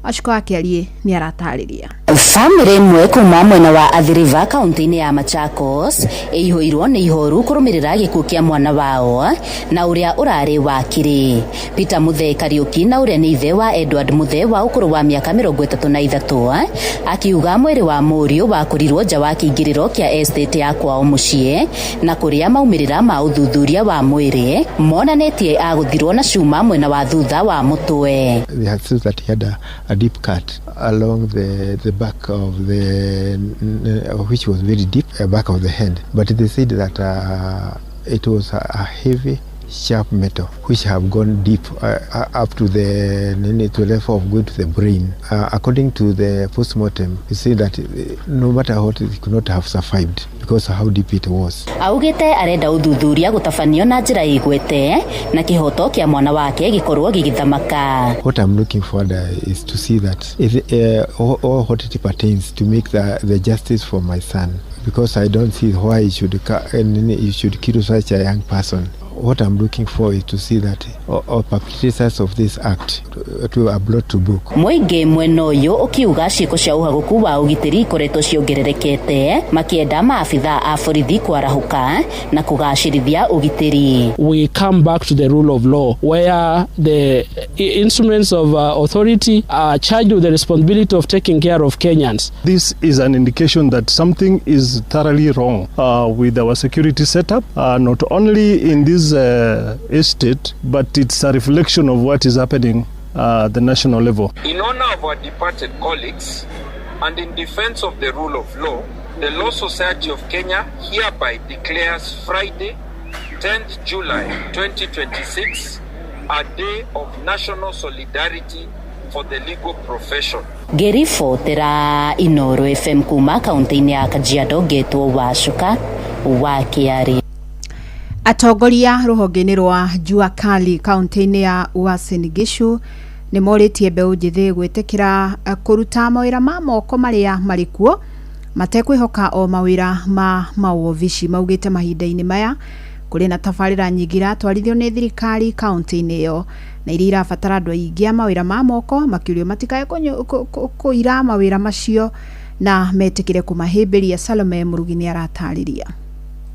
S13: Waciko Akĩarie nĩ aratarĩria.
S14: Bamĩrĩ ĩmwe kuma mwena wa Athi River kaunti-inĩ ya Machakos ĩihũirwo nĩ ihoru kũrũmĩrĩra gĩkuũ kĩa mwana wao na ũrĩa ũrarĩ wakiri Peter Muthee Kariuki, na ũrĩa nĩ ithe wa Edward Muthee wa ũkũrũ wa mĩaka 33, akiuga mwĩrĩ wa mũriũ wakorirwo nja wa kĩingĩrĩro kĩa estate ya kwao mũciĩ, na kũrĩa maumĩrĩra ma ũthuthuria wa mwĩrĩ monanĩtie agũthirwo na cuma mwena wa thutha wa mũtwe.
S15: They had said that he had a deep cut along the back of the, which was very deep, back of the hand. But they said that it was a heavy sharp metal which have gone deep up to the nini, to the level of going to the brain. According to the postmortem, you see that no matter what, it could not have survived because of how deep it was.
S14: Augĩte arenda ũthuthuria gũtabanio na njĩra ĩgwete na kĩhoto kĩa mwana wake gĩkorwo gĩgĩthamaka.
S15: What I'm looking forward is to see that if, all what it pertains to make the justice for my son, because I don't see why he should kill such a young person. What I'm looking for is to see that all perpetrators of this act to are brought to book.
S14: Mũingĩ mwena ũyũ ũkiuga ciĩko cia ũhagũku wa ũgitĩri ikoretwo ciongererekete, makĩenda maabitha a borithi kwarahũka na kũgacĩrithia ũgitĩri.
S2: We come back to the rule of law, where the instruments of authority are charged with the responsibility of taking care of Kenyans.
S19: This is an indication that something is thoroughly wrong with our security setup, not only in this estate, but it's a reflection of what is happening at the national level.
S20: In honor of our departed colleagues and in defense of the rule of law, the Law Society of Kenya hereby declares Friday, 10th July 2026, a day of national solidarity for the legal profession.
S14: Ngĩribotera Inooro FM kuma kaunti-inĩ ya Kajiado, ngetwo Wacuka wa Kĩarĩ.
S13: Atongoria rũhonge-inĩ rwa Jua Kali kaunti-inĩ ya Uasin Gishu nĩ morĩtie mbeũ njĩthĩ gwĩtĩkĩra kũruta mawĩra ma moko marĩa marĩ kuo matekwĩhoka o mawĩra ma mawobici. Maugĩte mahinda-inĩ maya kũrĩ na tabarĩra nyingĩ iratwarithio nĩ thirikari kaunti-inĩ ĩyo na iria irabatara andũ aingĩ a mawĩra ma moko, makĩũrio matikae kũira mawĩra macio na metĩkĩre kũmahĩmbĩria. Salome Mũrugi nĩ aratarĩria.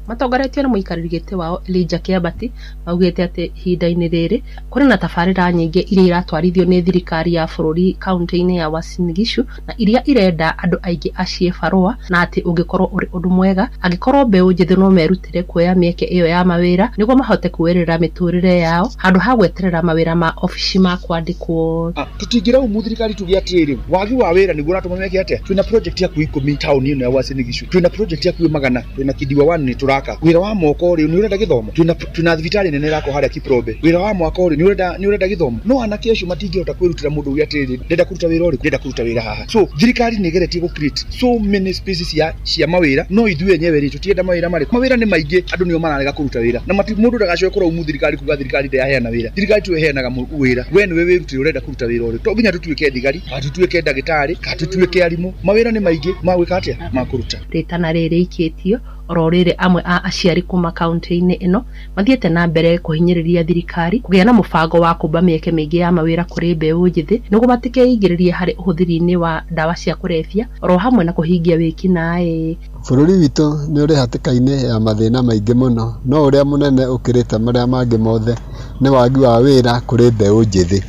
S21: Matongoretio nĩ mũikarĩri gĩtĩ wao Elijah Kĩambati, maugĩte atĩ ihinda-inĩ rĩrĩ kũrĩ na tabarĩra nyingĩ iria iratwarithio nĩ thirikari ya bũrũri kaunti-inĩ ya Uasin Gishu na iria irenda andũ aingĩ a ciĩbarũa, na atĩ ũngĩkorwo ũrĩ ũndũ mwega angĩkorwo mbeũ njĩthĩ no merutĩre kuoya mĩeke ĩyo ya mawĩra nĩguo mahote kuoerera mĩtũrĩre yao handũ ha gweterera mawĩra ma obici ma kwandĩkwo.
S23: Tũtingĩraumu thirikari tuge atĩrĩrĩ, wagi wa wĩra nĩguo ũratũma meke atĩa. Twĩna project ya 10 taũni ĩno ya Uasin Gishu, twĩna project ya 100, twĩna Kidiwa 1 nĩ tũraka. Wĩra wa moko rĩ, nĩ ũrenda gĩthomo. Twĩna thibitarĩ nene ĩrakwo harĩa Kiprobe. Wĩra wa mwako rĩ, nĩ ũrenda gĩthomo. No anake acio matingĩhota kwĩrutĩra mũndũ uge atĩrĩrĩ, ndĩrenda kũruta wĩra ũrĩkũ, ndĩrenda kũruta wĩra haha. So thirikari nĩ ĩgeretie gũ create so many spaces cia mawĩra, no ithuĩ enyewe rĩ, tũtirenda mawĩra marĩkũ. Mawĩra nĩ maingĩ, andũ nĩo mararega kũruta wĩra. Na mũndũ ndagacoke kũraumu thirikari kuga thirikari ndĩraheana wĩra. Thirikari tiyo ĩheanaga wĩra. We nĩwe wĩrutĩre ũrenda kũruta wĩra ũrĩkũ. To nginya tũtuĩke thigari, kana tũtuĩke ndagĩtarĩ, kana tũtuĩke arimũ. Mawĩra nĩ maingĩ ma gwĩka atĩa, ma kũruta.
S21: Rĩtana rĩrĩ ikĩtio oro rĩrĩ amwe a aciari kuma kaunti-inĩ ĩno mathiĩte na mbere kũhinyĩrĩria thirikari kũgĩa na mũbango wa kũmba mĩeke mĩingĩ ya mawĩra kũrĩ mbeũ njĩthĩ nĩguo matikeingĩrĩrie harĩ ũhũthĩri-inĩ wa ndawa cia kũrebia oro hamwe na kũhingia wĩkinaĩ.
S24: Bũrũri witũ nĩ ũrĩ hatĩka-inĩ ya mathĩna maingĩ mũno, no ũrĩa mũnene ũkĩrĩte marĩa mangĩ mothe nĩ wagi wa wĩra kũrĩ mbeũ njĩthĩ.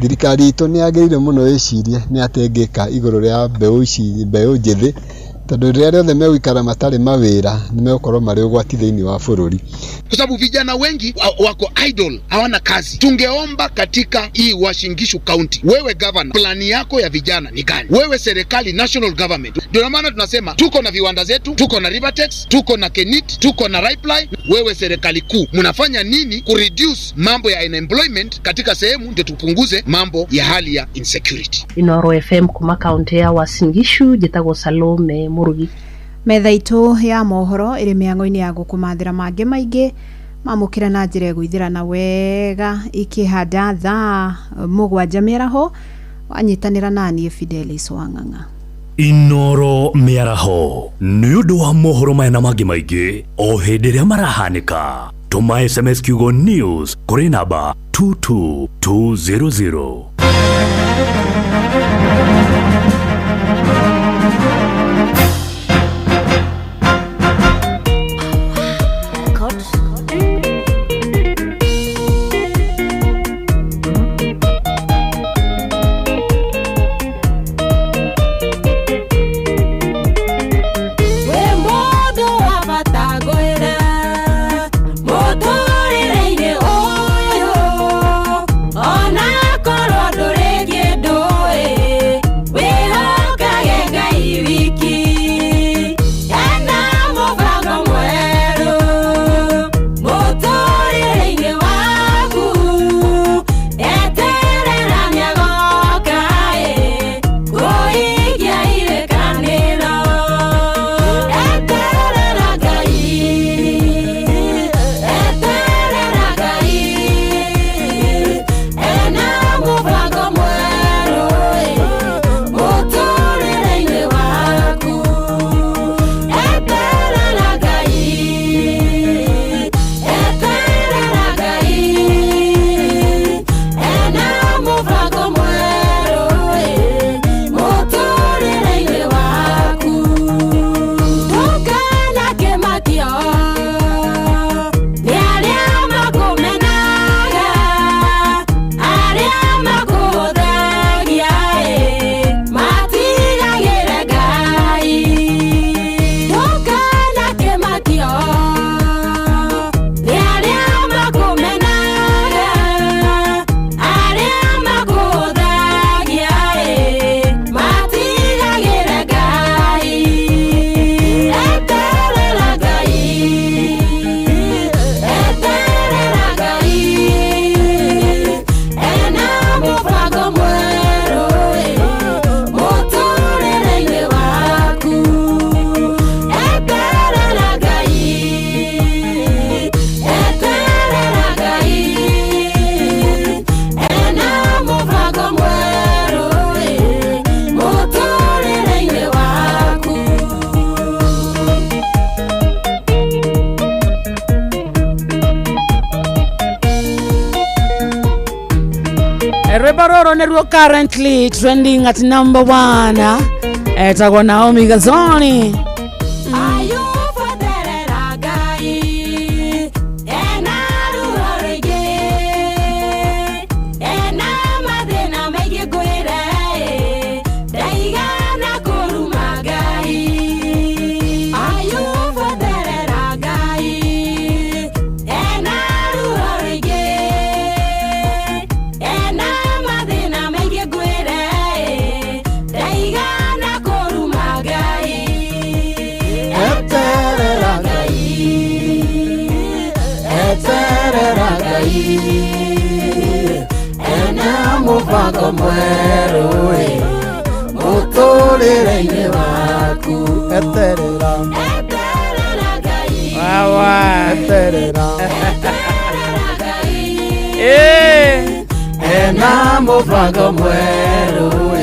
S24: Thirikari itũ nĩ yagĩrĩire mũno ĩcirie nĩ atĩa ĩngĩka igũrũ rĩa mbeũ ici, mbeũ njĩthĩ, tondũ rĩrĩa rĩothe megũikara matarĩ mawĩra nĩ megũkorwo marĩ ũgwati thĩinĩ wa bũrũri.
S25: Kwa sababu vijana wengi wako idle, hawana kazi. Tungeomba katika hii Uasin Gishu County, wewe governor, plani yako ya vijana ni gani? Wewe serikali, national government. Ndio maana tunasema tuko na viwanda zetu, tuko na Rivertex, tuko na Kenit, tuko na Raiply. Wewe serikali kuu, mnafanya nini ku reduce mambo ya unemployment katika sehemu, ndio tupunguze mambo ya hali ya insecurity?
S21: Inooro FM kuma kaunti ya Uasin Gishu, njĩtagwo Salome Mũrugi.
S13: Metha itũ ya mohoro ĩrĩ mĩang'o-inĩ ya gũkũmathĩra mangĩ maingĩ mamũkĩra na njĩra ĩgũithĩrana wega ikĩhanda thaa 7 mĩaraho. Wanyitanĩra naniĩ Fidelis Wang'ang'a.
S9: Inooro mĩaraho nĩ ũndũ wa mohoro maya na mangĩ maingĩ o hĩndĩ ĩrĩa marahanĩka. Tũma SMS kiugo news kũrĩ namba 22200.
S28: Ona korwo ndũrĩ kĩndũ.
S4: Rũrũ nĩruo currently trending at number one, etagwo Naomi Gazoni.
S3: Ayubu therera Ngai ena ruo rũingĩ, ena mathĩna maingĩ, ngwĩre ndaigana kũruma Ngai. Ayubu therera Ngai ena ruo rũingĩ, ena mathĩna maingĩ, ngwĩre ndaigana kũruma Ngai.
S1: Eterera Ngai, eterera Ngai, ena mũbango mwerũ ĩ mũtũrĩre-inĩ waku. Eterera.
S3: Eterera Ngai.
S4: Wawa.
S1: Eterera.
S4: Eh.
S1: Ena mũbango mwerũ ĩ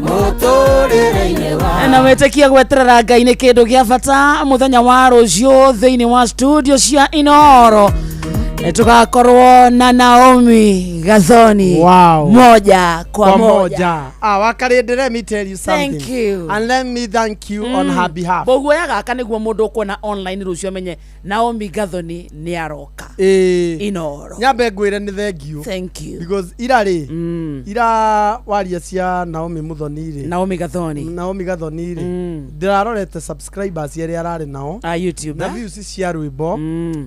S1: mũtũrĩre-inĩ waku.
S4: Na wĩtĩkie gweterera Ngai nĩ kĩndũ gĩa bata. Mũthenya wa rũciũ thĩinĩ wa studio cia Inoro nĩ tũgakorwo na Naomi Gathoni.
S1: Wow.
S4: Moja kwa,
S1: Kwa
S4: moja.
S1: moja. Ah, Wakarĩndĩ, let me tell you something.
S4: Thank you.
S1: And let me thank you on her behalf.
S4: Boguoya gaka nĩguo mũndũ ũkuona online rũciũ amenye Naomi Gathoni nĩ aroka
S1: Ĩĩ.
S4: Inoro.
S1: Nyambe ngwĩre nĩ thank you.
S4: Thank you.
S1: Because ira rĩ, ira waria cia Naomi Muthoni rĩ.
S4: Naomi Gathoni.
S1: Naomi Gathoni rĩ. Ndĩrarorete subscribers arĩa ararĩ nao.
S4: A YouTube.
S1: Na
S4: Eh?
S1: views cia rwĩmbo.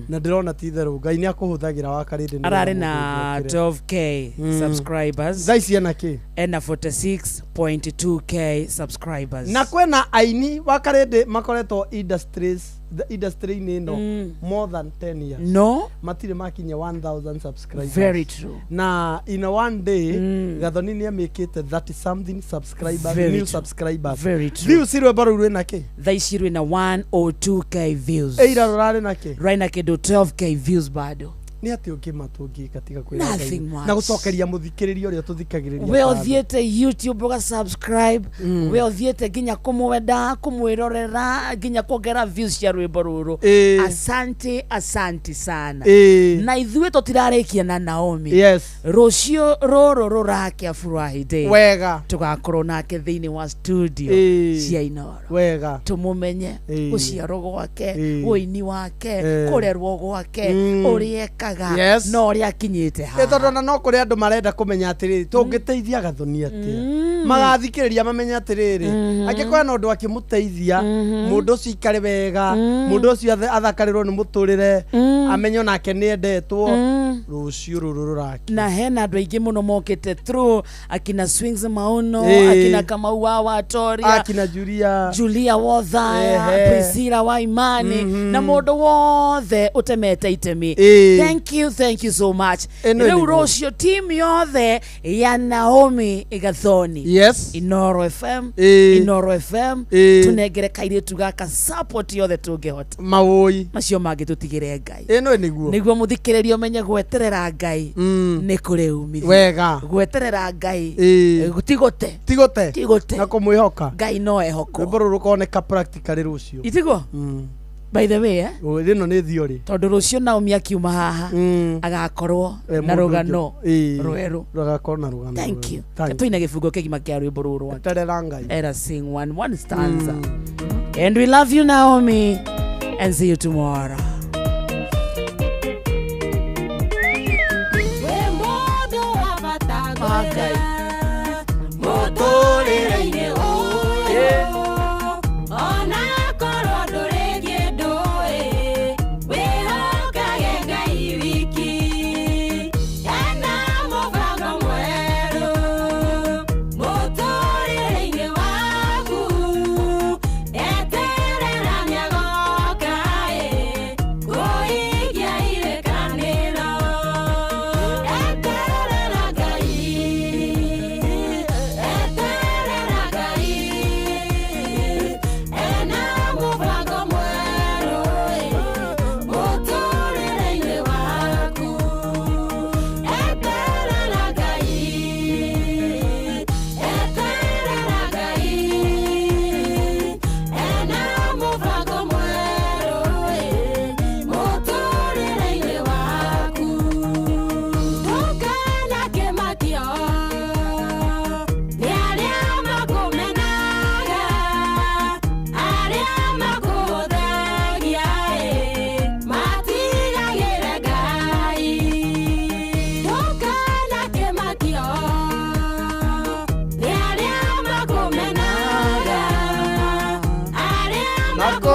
S1: Na ndĩrona ti itherũ Ngai nĩ akũhũthagĩra Wakarĩndĩ nĩgetha
S4: Ararĩ
S1: mũndũ
S4: na
S1: ũngĩ okĩre.
S4: 12K subscribers.
S1: Thaa ici ena kĩ?
S4: Ena 46.2K subscribers.
S1: Na kwĩna aini, Wakarĩndĩ, makoretwo industries the industry-inĩ ĩno more than 10 years.
S4: No.
S1: Matirĩ makinya 1000 subscribers.
S4: Very true.
S1: Na in a one day Gathoni nĩ amĩkĩte 30 something subscribers.
S4: Very
S1: new
S4: true.
S1: Subscribers.
S4: Very true.
S1: Views, rwĩmbo rũu rwĩna kĩ?
S4: Thaa ici rwĩna 102K views.
S1: Ĩira rũrarĩ na kĩ?
S4: Raina kĩndũ 12K views bado.
S1: Nĩ atĩ ũngĩma tũngĩka tiga kwĩra
S4: Nothing
S1: Ngai
S4: much.
S1: na gũcokeria mũthikĩrĩria ũrĩa tũthikagĩrĩria
S4: We
S1: ngatho.
S4: ũthiĩte YouTube ũga subscribe, we ũthiĩte nginya kũmwenda, kũmwĩrorera, nginya kuongera views cia rwĩmbo rũrũ.
S1: Ĩĩ.
S4: Asante, asante sana.
S1: Ĩĩ.
S4: Na ithuĩ tũtirarĩkia na Naomi.
S1: Yes.
S4: Rũciũ rũrũ rũrakia Furahi Day.
S1: Wega.
S4: Tũgakorwo nake thĩinĩ wa studio
S1: Ĩĩ.
S4: cia Inoro.
S1: Wega.
S4: Tũmũmenye,
S1: Ĩĩ.
S4: gũciarwo gwake,
S1: Ĩĩ.
S4: ũini wake,
S1: Ĩĩ.
S4: kũrerwo gwake, ũrĩa ekaga
S1: Yes.
S4: na ũrĩa akinyĩte
S1: Ĩ
S4: haha.
S1: tondũ ona no kũrĩ andũ marenda kũmenya atĩrĩrĩ, tũngĩteithia Gathoni atĩa, magathikĩrĩria mamenye atĩrĩrĩ, angĩkorwo na ũndũ akĩmũteithia mũndũ ũcio ikare wega, mũndũ ũcio athakarĩrwo nĩ mũtũrĩre, amenye onake nĩ endetwo. Rũciũ rũrũ rũraki
S4: Na hena andũ aingĩ mũno mokĩte through, akina Swings Mauno,
S1: Ĩĩ.
S4: akina Kamau wa Watoria,
S1: akina Julia.
S4: Julia Wothaya.
S1: Ehe.
S4: Priscilla wa Imani, na mũndũ wothe ũtemete itemi.
S1: Ĩĩ.
S4: Thank you, thank you so much.
S1: Ĩno
S4: Rĩu
S1: nĩguo.
S4: rũciũ team yothe ya Naomi Gathoni,
S1: Yes.
S4: Inoro FM,
S1: Ĩĩ.
S4: Inoro FM,
S1: Ĩĩ.
S4: tunengere kairĩtu gaka support yothe tũngĩhota.
S1: Mawũi.
S4: Macio mangĩ tũtigĩre Ngai.
S1: Ĩno nĩguo.
S4: Nĩguo mũthikĩrĩria ũmenye gweterera Ngai nĩ kũrĩ umithio.
S1: Wega.
S4: Gweterera Ngai
S1: Ĩĩ.
S4: ti gũte.
S1: Tigote.
S4: Ti gũte.
S1: Na kũmwĩhoka.
S4: Ngai no ehokwo.
S1: Rwĩmbo rũrũ rũkoneka practically rũciũ.
S4: Itiguo. By the way, eh?
S1: Rĩno nĩ theory.
S4: Tondũ rũciũ Naomi akiuma haha agakorwo
S1: Eh,
S4: na
S1: mũndũ
S4: rũgano
S1: ũngĩ. Ĩĩ.
S4: rwerũ.
S1: Rũgakorwo na rũgano
S4: Thank
S1: rwerũ.
S4: you.
S1: Thank you.
S4: Tũina gĩbungo kĩgima kĩa rwĩmbo rũrũ rwake.
S1: Eterera Ngai.
S4: Let us sing one stanza. And we love you, Naomi, and see you tomorrow.
S3: Wĩ mũndũ wa bata
S4: Ngai.
S3: Mũtũrĩre-inĩ ũyũ, ona korwo ndũrĩ kĩndũ ĩ, wĩhokage Ngai wiki, ena mũbango mwerũ mũtũrĩre-inĩ waku. Eterera nĩagoka ĩ, kũhingia irĩkanĩro. Eterera Ngai, eterera Ngai.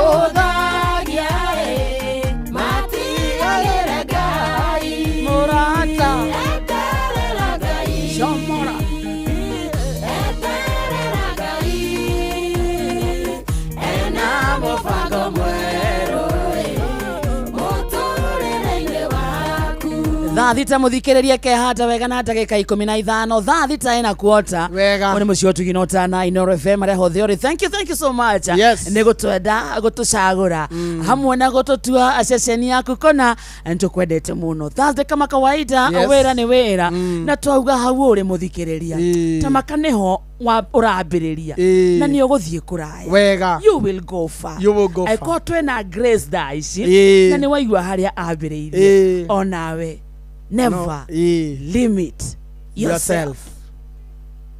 S3: Mahũthagia ĩ, matigagĩre Ngai.
S4: Mũrata.
S3: Eterera Ngai.
S4: Comora.
S3: Eterera Ngai. Ena mũbango mwerũ ĩ, mũtũrĩre-inĩ waku.
S4: Thaa 6 muthikiririe kehata wega na ndagika 15 thaa 6 ina kuota
S1: wega
S4: ni mucio tugi no tana Inoro FM aria hothe uri thank you, thank you so much.
S1: Yes.
S4: Ni gutwenda gutucagura hamwe na gututua ceceni yaku kona nitukwendete muno. Thursday kama kawaida.
S1: Yes.
S4: Wira ni wira na twauga hau uri muthikiriria tamaka niho urambiriria na ni uguthie kuraya.
S1: Wega.
S4: You will go far.
S1: You will go far.
S4: Angĩkorwo twĩna Grace thaa ici
S1: Ĩĩ.
S4: na nĩ waigua harĩa ambĩrĩirie
S1: Ĩĩ.
S4: onawe never
S1: No, ĩĩ.
S4: limit yourself.
S1: Yourself.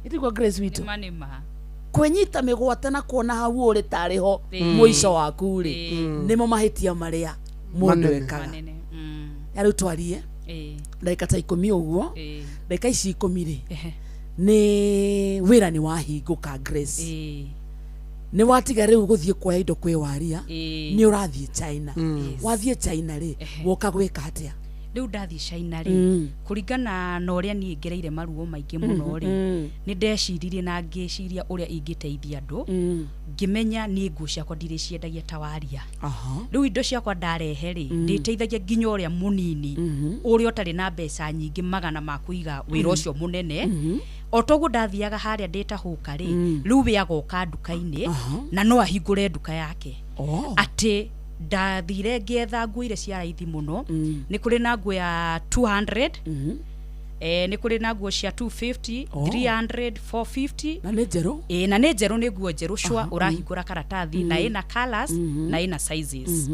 S4: Ĩtiguo Grace witũ
S10: Nĩma nĩma.
S4: Kwĩnyita mĩgwate na kuona hau ũrĩ tarĩ ho
S10: Ĩĩ.
S4: mũico waku rĩ
S10: Ĩĩ.
S4: nĩmo mahĩtia marĩa mũndũ
S1: Manene.
S4: ekaga.
S10: Manene.
S4: Ya rĩu twarie
S10: Ĩĩ.
S4: ndagĩka ta 10 ũguo.
S10: Ĩĩ.
S4: Ndagĩka ici 10 rĩ
S10: Ehe.
S4: nĩ wĩra nĩ wahingũka Grace.
S10: Ĩĩ.
S4: Nĩ watiga rĩu gũthiĩ kuoya indo kwĩ waria.
S10: Ĩĩ.
S4: Nĩ ũrathiĩ China.
S10: Yes.
S4: Wathiĩ China rĩ woka gwĩka atĩa?
S10: Rĩu ndathiĩ China rĩ, kũringana na ũrĩa niĩ ngereire maruo maingĩ mũno rĩ, nĩ ndeciririe na ngĩciria ũrĩa ingĩteithia andũ. Ngĩmenya niĩ nguo ciakwa ndirĩciendagia ta waria. Rĩu indo ciakwa ndarehe rĩ, ndĩteithagia nginya ũrĩa mũnini ũrĩa ũtarĩ na mbeca nyingĩ magana ma kũiga wĩra ũcio mũnene. O toguo ndathiaga harĩa ndĩtahũka rĩ, rĩu we agoka nduka-inĩ na no ahingũre nduka yake. Atĩ ndathire ngĩetha nguo iria cia raithi mũno. Nĩ kũrĩ na nguo ya 200, nĩ kũrĩ na nguo cia 250, 300, 450.
S4: Na nĩ njerũ?
S10: Ĩĩ, na nĩ njerũ, nĩ nguo njerũ cua ũrahingũra karatathi na ĩna colours na ĩna sizes.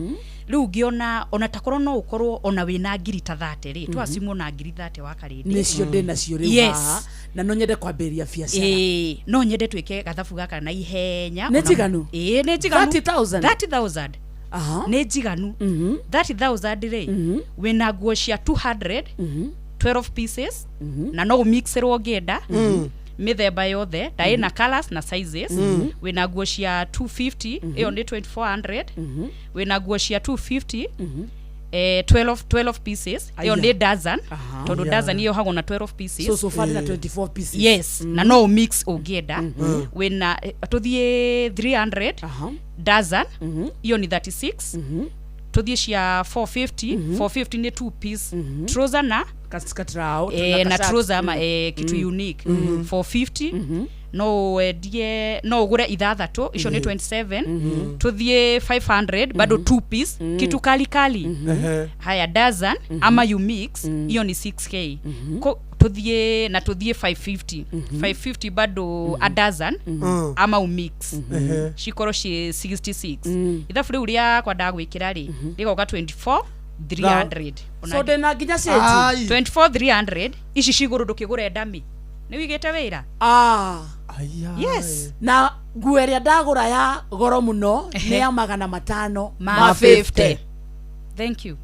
S10: Rĩu ngĩona ona takorwo no ũkorwo ona wĩna ngiri ta 30 rĩ, twacimwo na ngiri 30 wa karĩndĩ.
S4: Nĩcio ndĩ nacio rĩu
S10: Yes.
S4: haha na no nyende kwambĩrĩria biacara.
S10: Ĩĩ, no nyende twĩke gathabu gaka na ihenya.
S4: Nĩ njiganu?
S10: Ĩĩ, nĩ njiganu.
S4: 30,000?
S10: 30,000 nĩ njiganu. 30,000 rĩ, wĩna nguo cia 200, 12 pieces, na no ũmixĩrwo ũngĩenda mĩthemba yothe na ĩna colours na sizes. Wĩna nguo cia 250, ĩyo nĩ 2400. Wĩna nguo cia 250, 12 pieces, ĩyo
S4: Aya.
S10: nĩ dozen tondũ
S4: Yeah.
S10: dozen yohagwo na 12 pieces.
S4: So far ndĩna 24 pieces.
S10: Yes, na no mix ũngĩenda. Wĩna tũthiĩ 300 dozen, iyo nĩ 36. Tũthiĩ cia 450, 450 nĩ two piece trouser na
S4: katrao
S10: na trouser ama kitu unique. 450 no wendie, no ũgũre ithathatũ, icio nĩ 27. Tũthiĩ 500, bado two piece, kitu kali kali. Haya, dozen ama you mix, iyo ni 6K. Tũthiĩ na tũthiĩ 550, 550 bado a dozen ama umix cikorwo ciĩ 66. Ithabu rĩu rĩakwa ndagwĩkĩra rĩ rĩgoka 24 300.
S4: So ndĩna nginya cĩnji.
S10: 24 300 ici cigũrũ ndũkĩgũre ndami nĩ wĩigĩte wĩra. Yes.
S4: Na nguo ĩrĩa ndagũra ya goro mũno nĩ ya 500
S10: Ma 50. Thank you.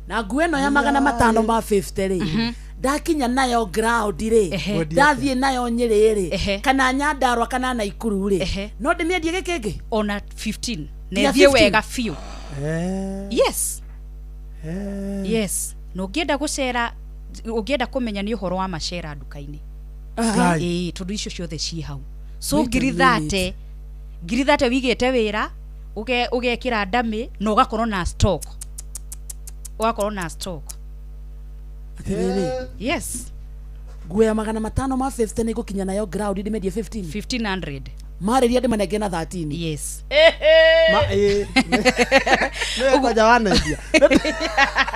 S4: Na nguo ĩno ya 550 rĩ ndakinya nayo ground rĩ, ndathiĩ nayo Nyĩrĩ rĩ kana Nyandarua kana Naikuru rĩ, no ndĩmĩendie gĩkĩngĩ
S10: ona 15 na
S4: Nginya
S10: ĩthiĩ
S4: 15?
S10: wega biũ. Yes, yes, na ũngĩenda gũcera, ũngĩenda kũmenya nĩ ũhoro wa macera nduka-inĩ. Ĩĩ, tondũ icio ciothe ciĩ hau. So
S4: Wait a
S10: ngiri
S4: minute.
S10: 30, ngiri 30 wigĩte wĩra ũgekĩra ndamĩ na ũgakorwo na stock, ũgakorwo na stock.
S4: Atĩrĩrĩ.
S10: Yes.
S4: Nguo ya 550 nĩ ngũkinya nayo ground ndĩmĩendie 15
S10: 1500
S4: marĩria ndĩmanenge na 13.
S10: Yes.
S1: Ma ĩĩ. Nĩwe kwanja wanendia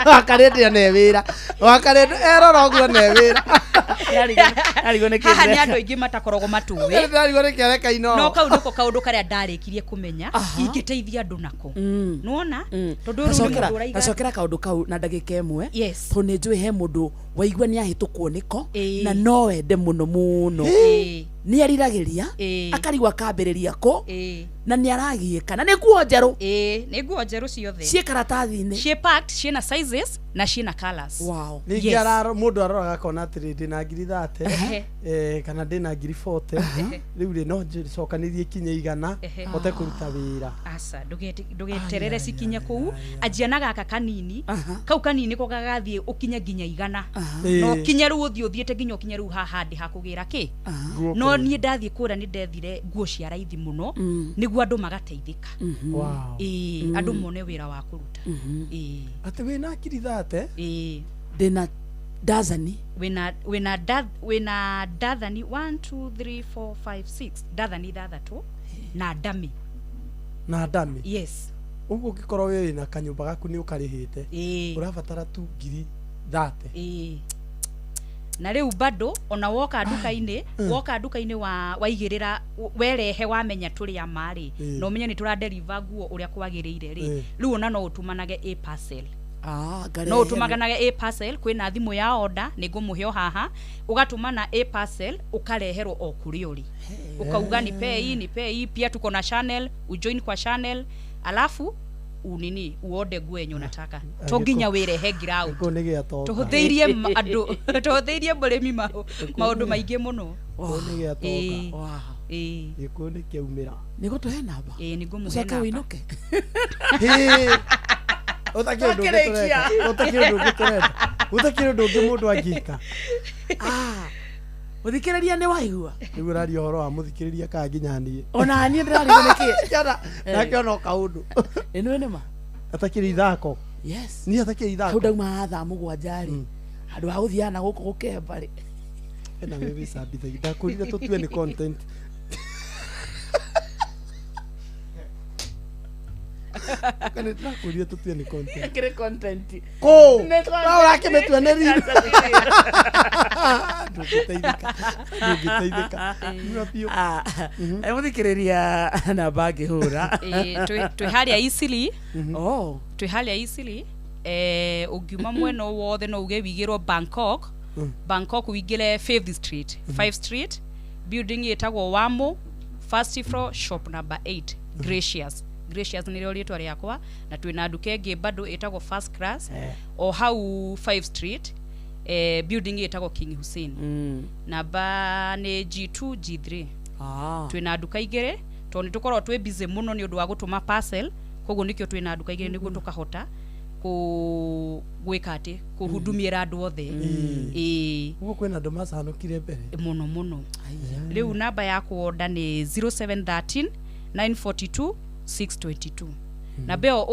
S1: wakarĩndia ne wĩra wakarĩndia erora ũguo ne wĩra.
S10: Haha nĩ andũ aingĩ matakoragwo matũĩ.
S1: Ndarigwo nĩ kĩareka ino.
S10: No kau nĩko kaũndũ karĩa ndarĩkirie kũmenya ingĩteithia andũ nako nĩwona tondũ rĩu nĩ mũndũ ũraiga
S4: Gacokera kaũndũ kau na ndagĩka 1.
S10: Yes.
S4: Tondũ nĩ njũĩ he mũndũ waigua nĩ ahĩtũkwo nĩko
S10: Ĩĩ.
S4: na no wende mũno mũno.
S10: Ĩĩ.
S4: Nĩ eriragĩria
S10: Ĩĩ.
S4: akarigwo akambĩrĩria kũ
S10: Ĩĩ.
S4: na nĩ aragiĩka na nĩ nguo njerũ.
S10: Ĩĩ, nĩ nguo njerũ ciothe.
S4: Ciĩ karatathi-inĩ.
S10: Ciĩ packed, ciĩna sizes na ciĩna colours.
S4: Wow.
S1: Ningĩ
S10: Yes.
S1: mũndũ aroraga akona atĩrĩ, ndĩna ngiri 30
S10: Ehe.
S1: kana ndĩna ngiri 40 rĩu rĩ, no njokanĩrie kinye 100
S10: Ehe.
S1: hote kũruta wĩra.
S10: Aca, ndũgeterere cikinye kũu, anjia na gaka kanini, kau kanini ko gagathiĩ ũkinye nginya 100,
S1: Ĩĩ.
S10: na ũkinye rĩu ũthiĩ ũthiĩte nginya ũkinye rĩu haha ndĩ hakũgĩra kĩ.
S1: Nguo
S10: No
S1: kũu.
S10: niĩ ndathiĩ kũrĩa nĩ ndethire nguo cia raithi mũno nĩguo andũ magateithĩka.
S1: Wow.
S10: Ĩĩ, andũ mone wĩra wa kũruta. Ĩĩ.
S1: Atĩ wĩna ngiri 30?
S10: Ĩĩ.
S4: Ndĩna dazani.
S10: Wĩna dathani 1 2 3 4 5 6, dathani ithathatũ na ndami.
S1: Na ndami.
S10: Yes.
S1: Ũguo ũngĩkorwo wĩ na kanyũmba gaku nĩ ũkarĩhĩte, ũrabatara tu ngiri 30.
S10: Ĩĩ. Na rĩu bado ona woka nduka-inĩ, woka nduka-inĩ wa waigĩrĩra, werehe wamenya tũrĩ ama rĩ, na ũmenye nĩ tũra deliver nguo ũrĩa kwagĩrĩire rĩ, rĩu ona no ũtũmanage a parcel.
S4: Ah,
S10: No ũtũmanage a parcel, kwĩna thimũ ya order nĩ ngũmũhe o haha, ũgatũmana a parcel ũkareherwo o kũrĩa ũrĩ, ukauga nipei nipei, pia tuko na channel, ujoin kwa channel, alafu unini uode nguo yenye unataka, to nginya wĩrehe ground.
S1: Gĩkũyũ nĩ gĩa tonga.
S10: Tũhũthĩirie andũ, tũhũthĩirie mũrĩmi maũndũ maingĩ mũno.
S1: Gĩkũyũ nĩ gĩa
S10: Ĩĩ.
S1: tonga.
S10: Ĩĩ.
S1: Gĩkũyũ nĩ kĩaumĩra.
S4: Nĩ gũtũhe namba.
S10: Ĩĩ, nĩ ngũmũhe
S4: Ũcoke
S10: namba.
S4: ũinũke.
S1: Ũtakĩrĩ ũndũ ũngĩ
S4: Twakĩrĩkia.
S1: tũreka. Ũtakĩrĩ ũndũ ũngĩ tũrenda. Gũtakĩrĩ ũndũ ũngĩ mũndũ angĩka.
S4: Mũthikĩrĩria nĩ waigua.
S1: Rĩu ũraria ũhoro wa mũthikĩrĩria kana nginya niĩ?
S4: Ona niĩ ndĩrarigwo nĩkĩ.
S1: Ndakĩona o kaũndũ.
S4: Ĩno nĩ ma.
S1: Atakĩrĩ ithako.
S4: Yes.
S1: Niĩ atakĩrĩ ithako.
S4: Hau ndauma thaa 7 rĩ, handũ ha gũthiaga na gũkũ gũkemba rĩ.
S1: Ena wĩ wĩcambithagia. Ndakwĩrire tũtue nĩ content. Kana ndĩrakwĩrire tũtue nĩ content.
S4: Ĩkĩrĩ content.
S1: Kũ?
S4: Nĩ
S1: No ũrakĩmĩtua nĩ riri. Ndũngĩteithĩka. Ndũngĩteithĩka. Nyua biũ.
S4: Mũthikĩrĩria namba ngĩhũra.
S10: Ĩĩ, twĩ harĩa Eastleigh.
S4: Oh.
S10: Twĩ harĩa Eastleigh, ũngiuma mwena o wothe no uge wigĩrwo Bangkok. Bangkok wĩingĩre Fifth Street, 5 Street, building ĩtagwo Wamo, first floor, shop number 8, Gracious. Gracious nĩrĩo rĩtwa rĩakwa, na twĩna nduka ĩngĩ bado ĩtagwo First Class o hau 5 Street, building ĩtagwo King Hussein. Namba nĩ G2 G3.
S4: Ah.
S10: Twĩna nduka igĩrĩ tondũ nĩ tũkoragwo twĩ busy mũno nĩ ũndũ wa gũtũma parcel, koguo nĩkĩo twĩna nduka igĩrĩ nĩguo tũkahota gwĩka atĩ kũhudumiĩra andũ othe. Ĩĩ.
S1: Ũguo kwĩna andũ macanũkire mbere.
S10: Mũno mũno. Rĩu namba ya kuoda nĩ 0713 942 622. Namba ĩyo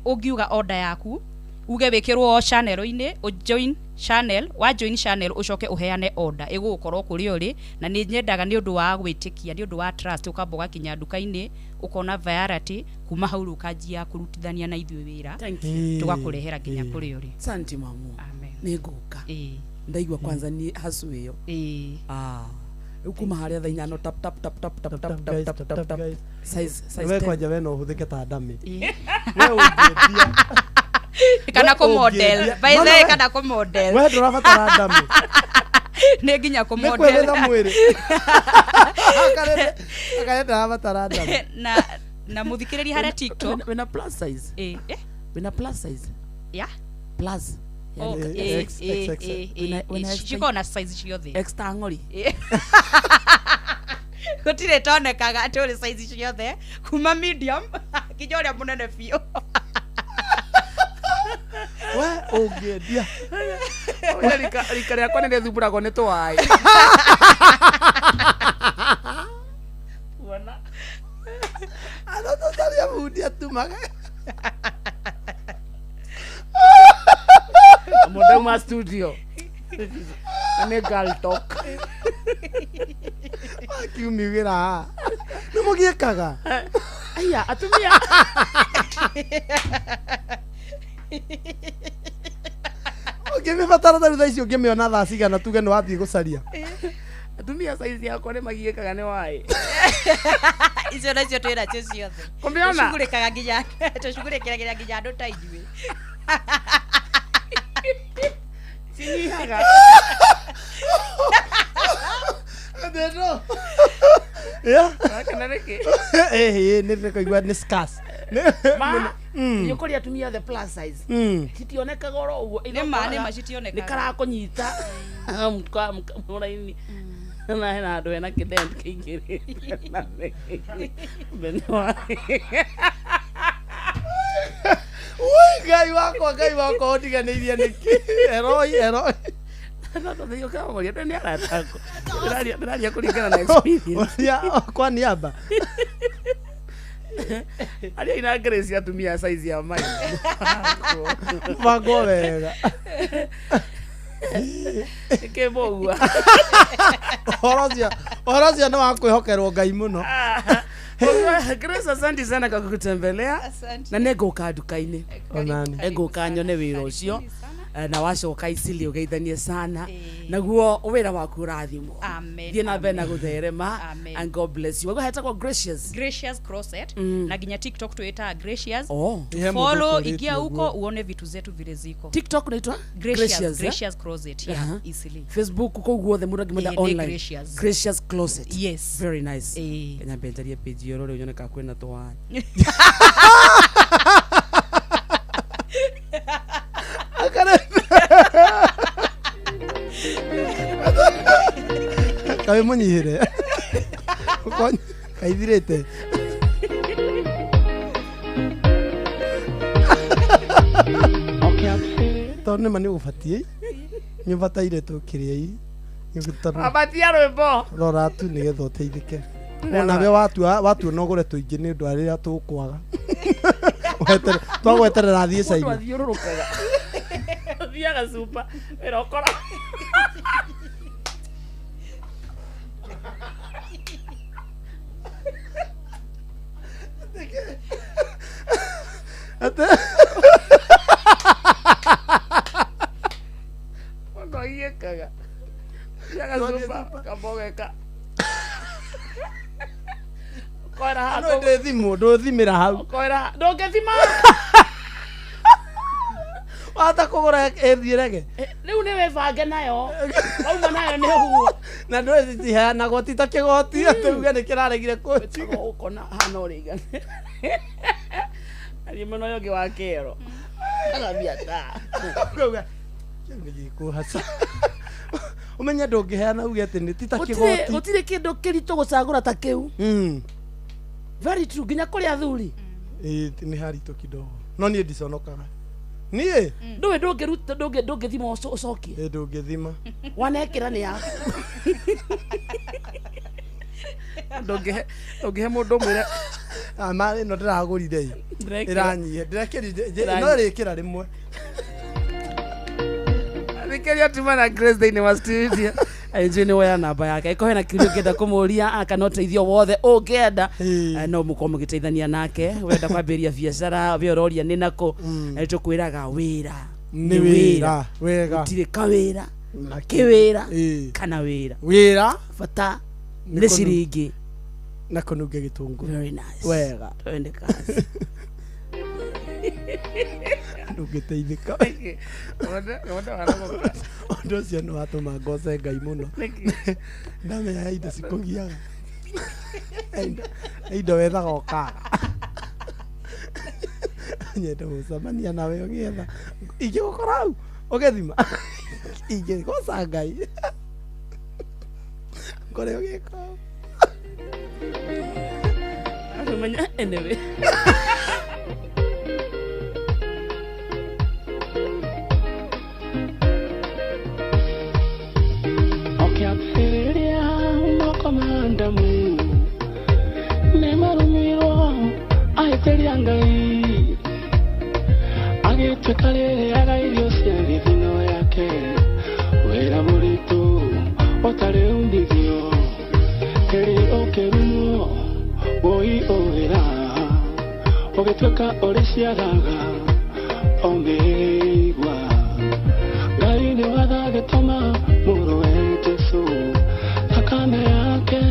S10: ũngiuga order yaku uge wĩkĩrwo channel-inĩ, ũjoin channel, wa join channel ũcoke ũheane order ĩgũgũkorwo kũrĩa ũrĩ, na nĩ nyendaga nĩ ũndũ wa gwĩtĩkia, nĩ ũndũ wa trust, ũkamba ũgakinya nduka-inĩ ũkona variety, kuma hau rĩu ũkanjia kũrutithania na ithuĩ wĩra,
S4: Thank you.
S10: tũgakũrehera nginya kũrĩa ũrĩ.
S4: Asante mamu.
S10: Amen.
S4: Nĩ ngũka. Ndaigua kwanza ni hacu ĩyo. Ah. Rĩu kuma harĩa thaa 8 tap tap tap tap tap tap tap tap tap tap size size
S1: We
S4: 10.
S1: kwanja we no ũhũthĩke ta ndamĩ.
S10: Kana
S1: We
S10: kũ model.
S1: ũngĩendia-
S10: By
S1: No,
S10: the
S1: no,
S10: way,
S1: we-
S10: kana kũ model.
S1: We ndũrabatara ndamĩ.
S10: Nĩ nginya kũ
S1: Nĩ
S10: model.
S1: kwĩhitha mwĩrĩ. Akarĩ ndarabatara ndamĩ.
S10: Na mũthikĩrĩria harĩa TikTok.
S4: Wĩna plus size.
S10: Ĩĩ.
S4: Wĩna plus size.
S10: Yeah.
S4: Plus.
S10: Oh,
S4: Yani
S10: ĩĩ,
S4: X,
S10: ĩĩ,
S4: X, X.
S10: ĩĩ,
S4: Wĩna-
S10: ĩĩ,
S4: wĩna
S10: ĩĩ,
S4: extra-
S10: cikoragwo na size ciothe.
S4: Extra ng'ori.
S10: Ĩĩ. Gũtirĩ tonekaga atĩ ũrĩ size ciothe kuma medium nginya ũrĩa mũnene biũ.
S1: We ũngĩendia.
S4: Wĩna rika rĩakwa nĩ rĩthumbũragwo nĩ twaĩ.
S1: Arĩa bundi atumaga.
S4: Mũndauma studio. Na nĩ girl talk.
S1: Akiumiugĩra haha. Nĩ mũgiĩkaga.
S4: Aya, atumia.
S1: Ũngĩmĩbatara ta rĩu thaa ici ũngĩmĩona thaa cigana tuge nĩ wathiĩ gũcaria.
S4: Atumia size yakwa nĩ magiĩkaga nĩ waĩ.
S10: Icio nacio twĩ nacio ciothe.
S4: Kũmĩona?
S10: Tũcugurĩkaga nginya tũcugurĩkagĩra nginya andũ ta ithuĩ.
S4: Cinyihaga.
S1: Ndĩno.
S4: Kana nĩkĩ?
S1: Ĩhĩ, nĩ ndĩkũigua nĩ scarce.
S4: Ma nĩ atumia the plus size citionekaga oro ũguo.
S10: Nĩ ma, nĩ ma, citionekaga.
S4: Nĩ karakũnyita mũraini na hena handũ hena kĩdent kĩingĩrĩte na thĩinĩ.
S1: Ui, Ngai wakwa, Ngai wakwa, ũndiganĩirie nĩkĩ? Eroi, eroi.
S4: No tũthiĩ ũkamũria, ndũĩ nĩ arata aku. Ndĩraria kũringana na experience.
S1: Ũria kwa niaba.
S4: Arĩa ina Grace atumia size ya mai.
S1: Bangwo wega.
S4: Nĩkĩ mũgua?
S1: Ũhoro ũcio nĩ wa kwĩhokerwo Ngai mũno.
S4: Grace, asante sana kwa kutembelea.
S10: Asante.
S4: Na nĩngũka nduka-inĩ.
S1: Onani.
S4: Ngũka nyone wĩra ũcio. Na wacoka Isili ũgeithanie sana. Naguo wĩra waku ũrathimwo.
S10: Amen.
S4: Thiĩ na mbere na gũtherema.
S10: Amen.
S4: And God bless you. Waigua hetagwo Gracious.
S10: Gracious Closet na nginya TikTok tuita Gracious.
S4: Oh.
S1: Ihe mũndũ
S10: Follow,
S1: ũkũrĩtie
S10: ingia huko
S1: ũguo.
S10: uone vitu zetu vile ziko.
S4: TikTok unaitwa?
S10: Gracious,
S4: Gracious, eh?
S10: Gracious Closet, yeah,
S4: Aha.
S10: easily.
S4: Facebook kũu guothe mũndũ angĩmwenda
S10: Nĩ
S4: online.
S10: Gracious.
S4: Gracious Closet.
S10: Yes.
S4: Very nice. Kenya mbe njarie page ĩyo rĩu nyone kana kwĩna twa.
S1: Kaĩ mũnyihĩre. Kaithirĩte. Tondũ nĩma nĩ ũbatiĩ nĩ ũbataire tũkĩrĩa i
S4: Abatia rwĩmbo.
S1: Rora tu nĩgetha ũteithĩke. Onawe watua no ũgũre tũingĩ nĩ ũndũ wa rĩrĩa tũkwaga. Twagweterera athiĩ
S4: Mũndũ
S1: China.
S4: athiũrũrũkaga. Ũthiaga cuba wĩra ũkora. Mũndũ agiĩkaga. Ũthiaga cuba ũkambogeka. Ũkoera haha
S1: No ndĩthimwo, ndũthimĩra hau.
S4: Ũkoera ndũngĩthima.
S1: Wahota kũgũra ĩthiĩrege.
S4: Rĩu nĩ wĩbange nayo. Wauma nayo nĩ ũguo.
S1: Na ndũĩ citiheanagwo ti ta kĩgoti atĩ uge nĩ kĩraregire kũnjiga.
S4: Ũkona hana ũrĩigane. Ariĩ mwena ũyũ ũngĩ wa kĩero. Agathia ta.
S1: Ũkauga, kĩu nĩ gĩkũhaca. Ũmenye ndũngĩheana uge atĩ nĩ ti ta kĩgoti.
S4: Gũtirĩ kĩndũ kĩritũ gũcagũra ta kĩu. Very true, nginya kũrĩ athuri.
S1: Ĩĩ nĩ haritũ kidogo. No niĩ ndiconokaga. Niĩ?
S4: Ndũĩ ndũngĩruta ndũngĩthima ũcokie.
S1: Ĩ ndũngĩthima.
S4: Wanekĩra nĩ yaku. Ndũngĩhe mũndũ ũmwĩre
S1: Ma ĩno ndĩragũrire ĩ.
S4: Ndĩrekĩra.
S1: Ĩranyihia. Ndĩrekĩrire
S4: Ĩranyihia.
S1: no ĩrĩkĩra rĩmwe.
S4: Thikĩria tuma na Grace thĩinĩ wa studio. Njũĩ nĩ woya namba yake ĩkorwo hena kĩũria ũngĩenda kũmũria kana ũteithio wothe ũngĩenda, no mũkorwo mũgĩteithania nake. Wenda kwambĩrĩria biacara we ũroria nĩ nakũ, tũkwĩraga wĩra
S1: Nĩ wĩra. Wega.
S4: Gũtirĩ kawĩra kĩwĩra kana wĩra
S1: Wĩra
S4: bata nĩ ciringi
S1: na kũnunga gĩtũngũrũ.
S4: Very nice.
S1: Wega.
S4: Twende kazi.
S1: Ndũngĩteithĩka. Ũndũ ũcio nĩ watũma ngoce Ngai mũno. Ndamenya he indo cikũgiaga. He indo wethaga ũkaga. Nyende gũcemania nawe ũgĩetha. Ingĩgũkora hau ũgĩthima. Ingĩgoca Ngai. Ngore ũgĩka.
S4: Amenya anyway.
S2: Ũkĩambĩrĩria moko ma Adamu nĩmarumirwo ahĩtĩria Ngai agĩtuĩka rĩrĩaga irio cia thithino yake wĩra mũritũ ũtarĩ umithio tĩri ũkĩrumwo wũi ũwĩra ũgĩtuĩka ũrĩciaraga o mĩigua Ngai nĩ watha agĩtũma mũrũwe Jesũ thakame yake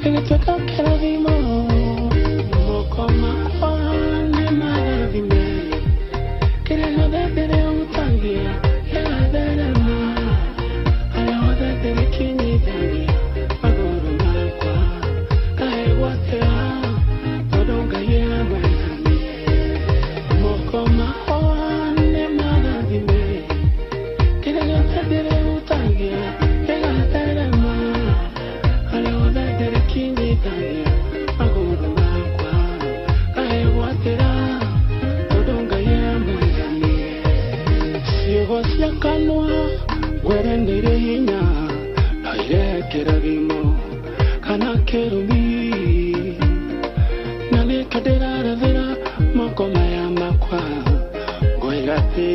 S2: ĩgĩtuĩka kĩrathimo moko makwa nĩ marathime kĩrĩa gĩothe ndĩrĩhutagia gĩgatherema harĩa hothe ndĩrĩkinyithagia magũrũ makwa Kanwa ngwere ndĩrĩ hinya no irehe kĩrathimo kana kĩrumi na nĩkĩo ndĩrarathĩra moko maya makwa ngoiga atĩ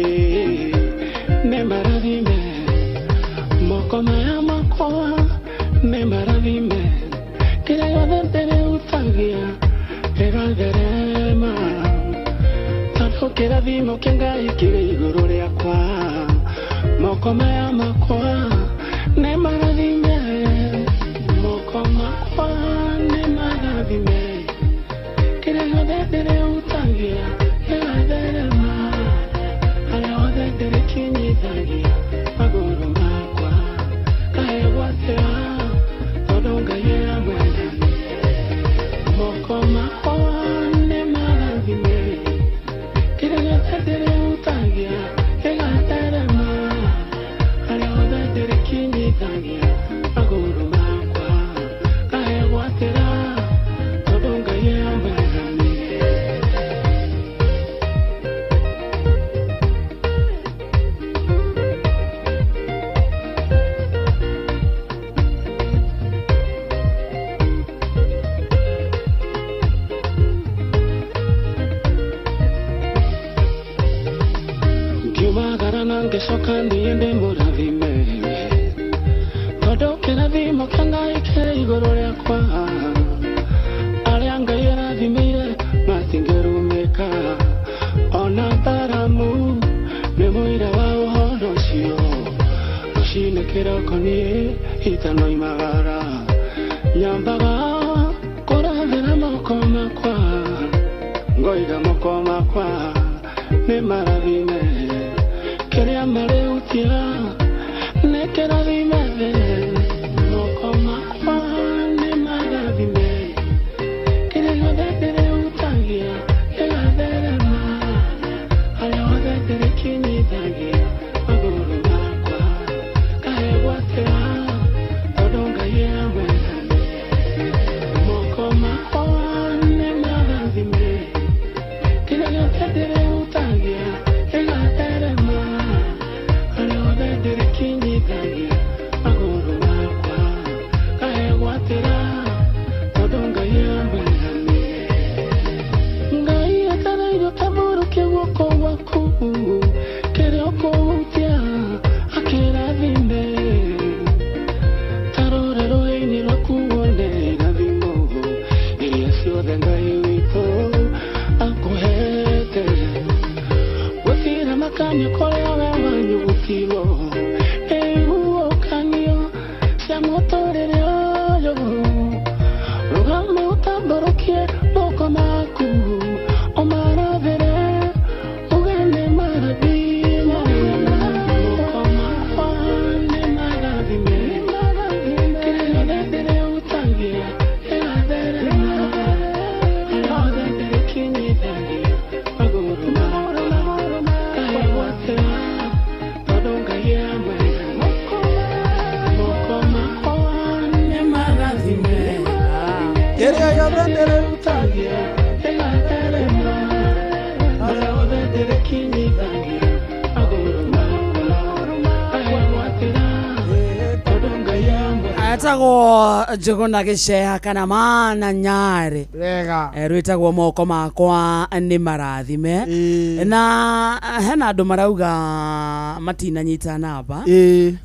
S2: nĩ marathime moko maya makwa nĩ marathime kĩrĩa gĩothe ndĩrĩhutagia gĩgatherema tondũ kĩrathimo kĩa Ngai kĩrĩ igũrũ rĩakwa moko maya makwa nĩ marathime moko makwa nĩ marathime kĩrĩa gĩothe ndĩrĩhutagia gĩgatherema harĩa hothe ndĩrĩkinyithagia magũrũ makwa kahegwatĩra tondũ Ngai e hamwe naniĩ moko makwa nĩ marathime kĩrĩa gĩothe ndĩrĩhutagia gĩgatherema harĩa hothe ndĩrĩkinyithagia magũrũ makwa kahegwatĩra tondũ Ngai e hamwe naniĩ. Ngiumagara na ngĩcoka niĩ ndĩ mũrathime tondũ kĩrathimo kĩa Ngai kĩrĩ igũrũ rĩakwa arĩa Ngai arathimĩire matingĩrumĩka ona Baramu nĩ mũira wa ũhoro ũcio rũcinĩ kĩroko niĩ itanoimagara nyambaga kũrathĩra moko makwa ngoiga moko makwa nĩ marathime kĩrĩa marĩhutia nĩ kĩrathime moko makwa nĩ marathime kĩrĩa gĩothe ndĩrĩhutagia gĩgatherema harĩa hothe ndĩrĩkinyithagia magũrũ makwa kahegwatĩra tondũ Ngai e hamwe naniĩ moko makwa nĩ marathime kĩrĩa gĩothe ndĩrĩhutagia gĩgatherema harĩa hothe ndĩrĩkinyithagia magũrũ makwa kahegwatĩra tondũ Ngai e hamwe naniĩ. Ngai etereire ũtambũrũkie guoko gwaku kĩrĩa ũkũhutia akĩrathime ta rora rũhĩ-inĩ rwaku wone irathimo iria ciothe Ngai witũ akũhete gũtirĩ makanio kũrĩa we wanyugutirwo nĩ iguũkanio cia mũtũrĩre ũyũ rũgama ũtambũrũkie moko maku ũmarathĩre uge nĩ marathime moko makwa nĩ marathime kĩrĩa gĩothe ndĩrĩhutagia gĩgatherema harĩa hothe ndĩrĩkinyithagia magũrũ makwa kahegwatĩra tondũ Ngai e hamwe naniĩ moko makwa nĩ marathime kĩrĩa gĩothe ndĩrĩhutagia gĩgatherema harĩa hothe ndĩrĩkinyithagia magũrũ makwa kahegwatĩra tondũ Ngai e hamwe.
S4: Etagwo Njũgũna Gĩceha kana mana Nyarĩ.
S1: Wega.
S4: Rwĩtagwo moko makwa nĩ marathime na hena andũ marauga matinanyita namba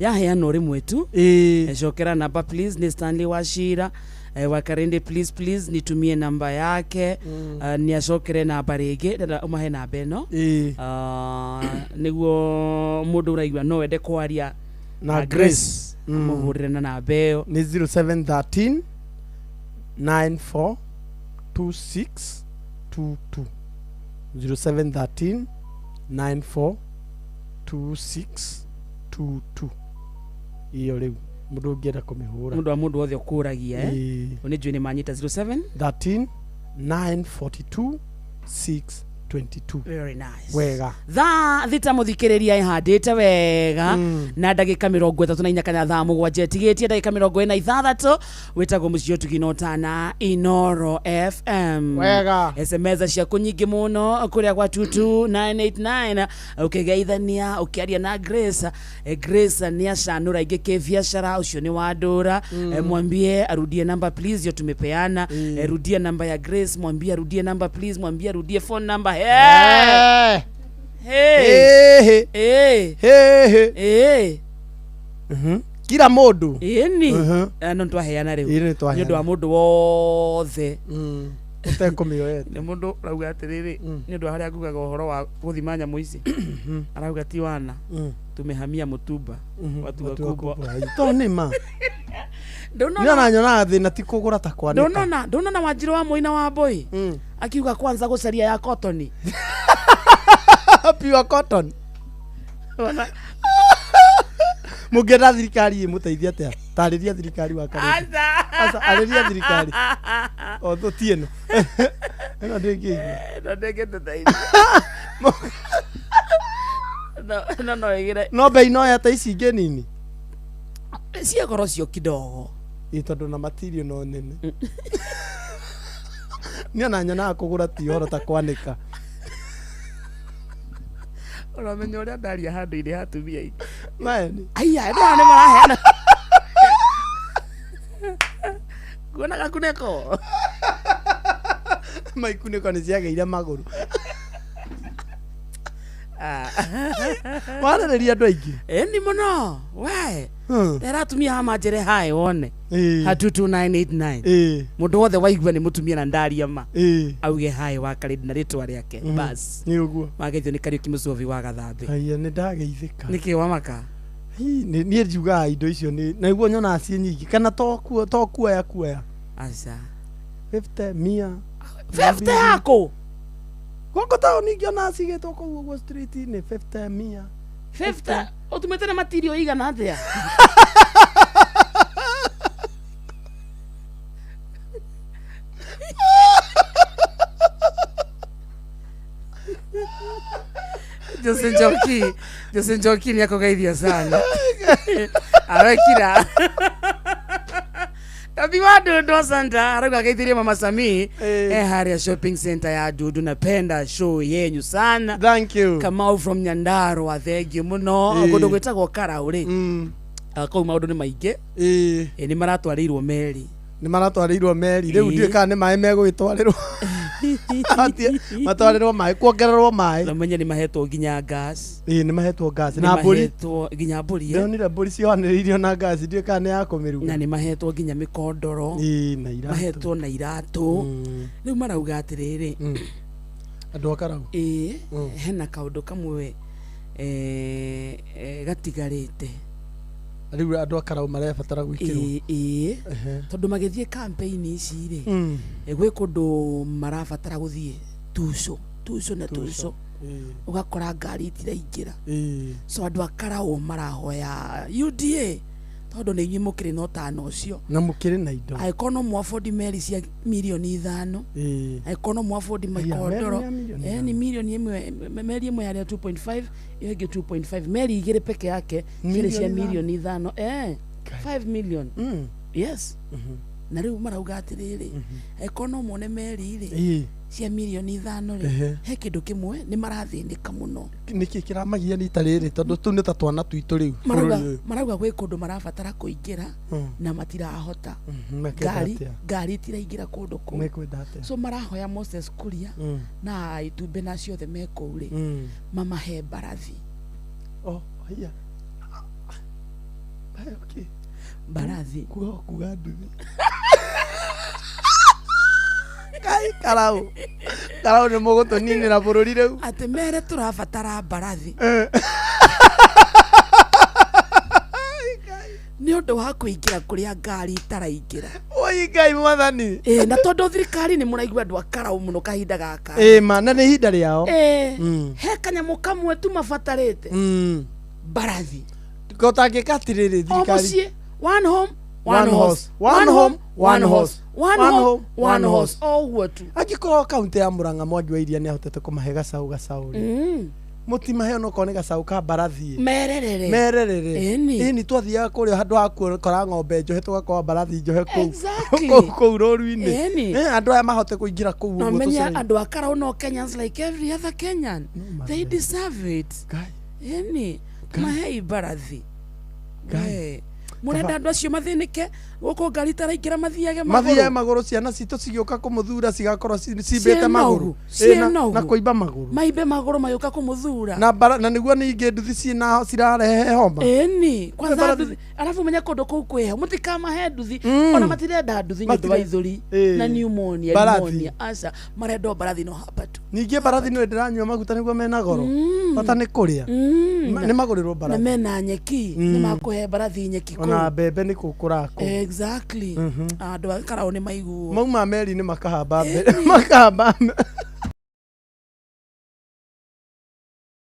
S4: yaheanwo rĩmwe tu. Cokera namba please. Nĩ Stanley Wachira wa Karende, please please nitumie namba yake. Nĩ acokere namba rĩngĩ, ndenda ũmahe namba ĩno nĩguo mũndũ ũraigua no ende kwaria
S1: na Grace
S4: mũhũrĩre na namba ĩyo.
S1: Nĩ 0713 94 26 22, 0713 94 26 22. Iyo rĩu mũndũ ũngĩenda kũmĩhũra.
S4: Mũndũ wa mũndũ wothe ũkũragia nĩ njũĩ nĩ manyita 07
S1: 13 942 6 22.
S4: Very nice.
S1: Wega.
S4: Thaa 6 mũthikĩrĩria ĩhandĩte wega na ndagĩka 34 kana thaa 7 ĩtigĩtie ndagĩka 46. Wĩtagwo mũciĩ ũtugi na ũtana, Inoro FM.
S1: Wega.
S4: SMS ciaku nyingĩ mũno kũrĩa gwa 22989, ũkĩgeithania, ũkĩaria na Grace. Grace nĩ acanũra ingĩ kĩbiacara, ũcio nĩ wa ndũra. Mwambie arudie namba please, yo tumepeana. Rudia namba ya Grace, mwambie arudie namba please, mwambie arudie phone number. Hey!
S1: Hey.
S4: Hey.
S1: Hey.
S4: Hey.
S1: Hey.
S4: Hey.
S1: Kila mũndũ.
S4: Ĩni.
S1: Mhm.
S4: No nĩtwaheana rĩu.
S1: Ĩĩ, nĩtwaheana.
S4: Nĩ ũndũ wa mũndũ wothe
S1: ũtekũmĩoete.
S4: Nĩ mũndũ rauga atĩrĩrĩ, nĩ ũndũ wa harĩa ngugaga ũhoro wa gũthima nyamũ ici, arauga ti wana tumehamia mũtumba, watu wakubwa.
S1: To nĩ ma.
S4: Ndũnona-
S1: Niĩ ona nyonaga thĩna ti kũgũra ta kwanĩka.
S4: Ndũnona Wanjirũ wa mũina wa mbũi akiuga kwanza gũcaria ya kotoni.
S1: Pure cotton. Mũngĩenda thirikari ĩmũteithie atĩa? Tarĩria thirikari wa Kariũki. Aca, arĩria thirikari. O ti ĩno. Ĩno ndĩngĩigua.
S4: Ĩno ndĩngĩtũteithia. No no ĩgĩre.
S1: No bei no ya ta ici ingĩ nini.
S4: Cia goro cio kidogo.
S1: Ĩ, tondũ na material no nene. Niĩ ona nyonaga kũgũra ti ũhoro ta kwanĩka.
S4: Ũramenya ũrĩa ndaria handũ-inĩ ha atumia aingĩ.
S1: Maeni.
S4: Aya, andũ aya nĩ maraheana. Kuona gakunĩko.
S1: Maikunĩko nĩ ciagĩire magũrũ. Warĩrĩria andũ aingĩ.
S4: Ĩni mũno. We. Rera atumia haha manjĩre haĩ wone. Ha 22989. Mũndũ wothe waigua nĩ mũtumia na ndaria ma. Auge haĩ wa Karĩndi na rĩtwa rĩake. Bas.
S1: Nĩ ũguo.
S4: Wageithio nĩ Kariũki Mũcobi wa Gathambĩ.
S1: Aya, nĩ ndageithĩka.
S4: Nĩkĩ wamaka?
S1: Hi, niĩ njugaga indo icio nĩ naiguo nyonaga ciĩ nyingĩ kana to kuoya kuoya.
S4: Aca.
S1: 50 mia.
S4: 50 yaku?
S1: Gũkũ taũni ingĩona cigĩtwo kũu ũguo street-inĩ 50 mia.
S4: 50 ũtumĩte na matirio igana atĩa? Jose Njoki, Jose Njoki nĩ akũgeithia sana. Arekira. Tabi wa Dudu asanta, arauga ageithirie Mama Sami harĩa shopping center ya Dudu. Napenda show yenyu sana.
S1: Thank you.
S4: Kamau from Nyandarua, thengiũ mũno. Kũndũ gwĩtagwo Karau rĩ, kũu maũndũ nĩ maingĩ. Nĩ maratwarĩirwo meri.
S1: Nĩ maratwarĩirwo meri. Rĩu ndiũĩ kana nĩ maĩ megũgĩtwarĩrwo. Matwarĩrwo maĩ, kuongererwo maĩ.
S4: Na menye nĩ mahetwo nginya gas.
S1: Ĩĩ, nĩ mahetwo gas
S4: Nĩ
S1: na mbũri.
S4: mahetwo nginya mbũri.
S1: Ndĩronire mbũri ciohanĩrĩirio na gas, ndiũĩ kana nĩ ya kũmĩruga.
S4: Na nĩ mahetwo nginya mĩkondoro.
S1: Ĩĩ, na iratũ.
S4: Mahetwo na iratũ. Rĩu marauga atĩrĩrĩ.
S1: Andũ a Karau.
S4: Ĩĩ, hena kaũndũ kamwe gatigarĩte.
S1: Rĩu andũ a Karau marebatara gwĩkĩrwo.
S4: Ĩĩ, tondũ magĩthiĩ campaign ici rĩ, gwĩ kũndũ marabatara gũthiĩ tuco tuco na tuco, ũgakora ngari itiraingĩra. So andũ a Karau marahoya UDA, tondũ nĩ inyuĩ mũkĩrĩ na ũtana ũcio
S1: Na mũkĩrĩ na indo.
S4: Angĩkorwo no mwabondi meri cia mirioni 5, angĩkorwo no mwabondi makondoro.
S1: Meri ya mirioni
S4: Nĩ mirioni 1, meri ĩmwe yarĩ ya 2.5, ĩyo ĩngĩ 2.5, meri igĩrĩ peke yake cirĩ cia
S1: Mirioni 5.
S4: mirioni 5, 5 million, yes. Na rĩu marauga atĩrĩrĩ, angĩkorwo no mone meri rĩ cia mirioni 5 rĩ, he kĩndũ kĩmwe nĩ marathĩnĩka mũno.
S1: Nĩkĩ kĩramagia rita rĩrĩ, tondũ tũu nĩ ta twana twitũ rĩu
S4: Marauga
S1: bũrũri ũyũ.
S4: Marauga gwĩ kũndũ marabatara kũingĩra na matirahota.
S1: Mekwenda
S4: Ngari
S1: atĩa?
S4: ngari itiraingĩra kũndũ kũu.
S1: Mekwenda atĩa?
S4: So marahoya Moses Kuria na itumbĩ na ciothe me kũu rĩ, mamahe mbarathi.
S1: Oh, haiya. Haya, okay.
S4: Mbarathi.
S1: Kuga nduthi. Kai Karau. Karau nĩ mũgũtũninĩra bũrũri rĩu.
S4: Atĩ mere tũrabatara mbarathi nĩ ũndũ wa kũingĩra kũrĩa ngari itaraingĩra.
S1: Oi Ngai mwathani.
S4: Ĩ, na tondũ thirikari nĩ mũraigua andũ a Karau mũno kahinda gaka.
S1: Ĩ ma, na nĩ ihinda rĩao.
S4: He kanyamũ kamwe tu mabatarĩte, mbarathi.
S1: Ko tangĩka atĩrĩrĩ
S4: O
S1: thirikari.
S4: mũciĩ, one home,
S1: One horse. One home, one horse.
S4: One home, one horse. O ũguo tu.
S1: Angĩkorwo kaunti ya Murang'a Mwangi wa Iria nĩ ahotete kũmahe gacaũ gacaũ rĩ, mũtimahe onokorwo nĩ gacaũ ka mbarathi ĩ.
S4: Mererere.
S1: Mererere.
S4: Ĩni.
S1: Ĩni twathiaga kũrĩa handũ ha gũkora ng'ombe njohe tũgakora mbarathi njohe kũu.
S4: Exactly.
S1: Kũu kũu rũru-inĩ.
S4: Ĩni.
S1: Andũ aya mahote kũingĩra kũu
S4: No
S1: ũguo
S4: menye
S1: tũcere-
S4: andũ a Karau no Kenyans like every other Kenyan. They deserve it. Ĩni. Mahei mbarathi.
S1: Ngai.
S4: Mũrenda andũ acio mathĩnĩke gũkũ ngari itaraingĩra mathiage
S1: mathiage
S4: magũrũ.
S1: magũrũ ciana citũ cigĩũka kũmũthura cigakorwo cimbĩte
S4: Ciĩ
S1: magũrũ
S4: nogu,
S1: Ĩ,
S4: ciĩ nogu.
S1: na kũimba magũrũ
S4: Maimbe magũrũ magĩũka kũmũthura.
S1: na mbara na nĩguo ningĩ nduthi ciĩna cirarehe homa.
S4: Ĩni. Kwanza
S1: Mbarathi-
S4: nduthi arabu menye kũndũ kũu kwĩho mũtikamahe nduthi ona matirenda nduthi nĩ ũndũ wa
S1: Matire-
S4: ithũri
S1: Ĩ.
S4: na pneumonia
S1: Mbarathi.
S4: pneumonia aca marenda o mbarathi no hapa tu.
S1: Ningĩ mbarathi nĩ ndĩranyua maguta nĩguo mena goro bata nĩ kũrĩa. Nĩ magũrĩrwo
S4: Na
S1: mbarathi.
S4: mena nyeki nĩ makũhe mbarathi nyeki kũu.
S1: Ona mbembe nĩ kũ kũrakũ.
S4: Exactly. Andũ a Karau nĩ maiguo.
S1: Mauma meri-inĩ makahamba mbere makahamba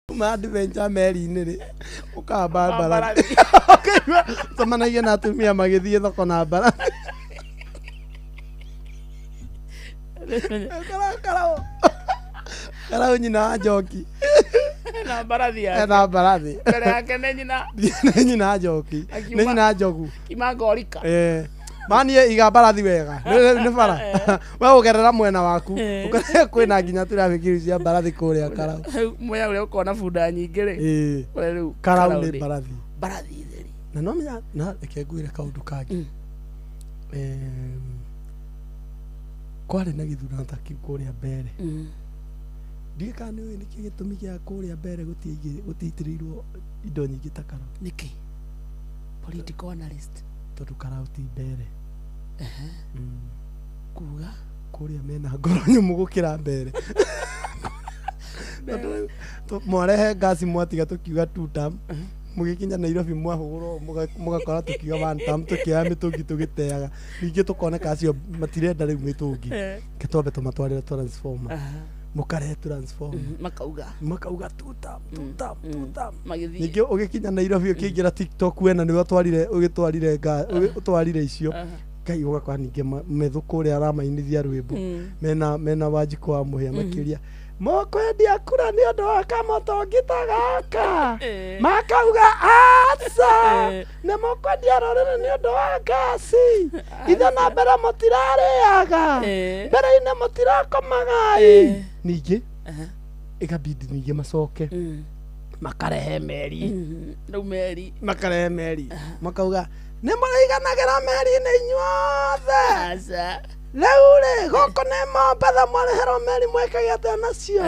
S1: mauma adventure meri-inĩ rĩ ũkahamba mbarathi ũkaigua ũcemanagia na atumia magĩthiĩ thoko na mbarathi. Karau nyina wa Njoki.
S4: Na mbarathi yake.
S1: Ena mbarathi.
S4: Mbere yake nĩ nyina.
S1: Nĩ nyina wa Njoki. Nĩ nyina wa Njogu.
S4: Kiuma ngorika.
S1: Manie iga mbarathi wega nĩ bara we ũgerera mwena waku ũkore kwĩna nginya tũrabiki cia mbarathi kũrĩa Karau.
S4: Mwea ũrĩa ũkona bunda nyingĩ rĩ. Ũrĩa rĩu
S1: Karau nĩ mbarathi.
S4: Mbarathi theri.
S1: Na no menya na reke ngwĩre kaũndũ kangĩ. Kwarĩ na gĩthurano ta kĩu kũrĩa mbere. Ndiũĩ kana nĩũĩ nĩkĩ gĩtũmi gĩa kũrĩa mbere gũtiaitĩrĩirwo indo nyingĩ ta Karau.
S4: Nĩkĩ? Political analyst.
S1: Tondũ Karau ti mbere.
S4: Kuga?
S1: Kũrĩa mena ngoro nyũmũ gũkĩra mbere. Tondũ rĩu mwarehe ngasi mwatiga tũkiuga two term, mũgĩkinya Nairobi mwahũgũrwo mũgakora tũkiuga one term tũkĩoya mĩtũngi tũgĩteaga ningĩ tũkoneka acio matirenda rĩu mĩtũngi ke twambe tũmatwarĩre transformer mũkarehe transformer
S4: makauga
S1: makauga two term, two term, two term.
S4: Magĩthiĩ.
S1: Ningĩ ũgĩkinya Nairobi ũkĩingĩra TikTok wena nĩwe ũtwarire ũgĩtwarire ũtwarire icio Ngai ũgakora ningĩ methũ kũrĩa aramainithia rwĩmbo mena Wanjikũ wa Mũhĩa makĩria mũkwendia kura nĩ ũndũ wa kamũtũngi ta gaka makauga aca nĩ mũkwendia rũrĩrĩ nĩ ũndũ wa ngasi ithe na mbere mũtirarĩaga mbere-inĩ mũtirakomaga ĩ ningĩ ĩgabidi ningĩ macoke makarehe meri
S4: rĩu meri
S1: makarehe meri makauga nĩ mũrĩiganagĩra meri-inĩ inyuothe rĩu rĩ gũkũ nĩ Mombatha mwareherwo meri mwĩkage atĩa nacio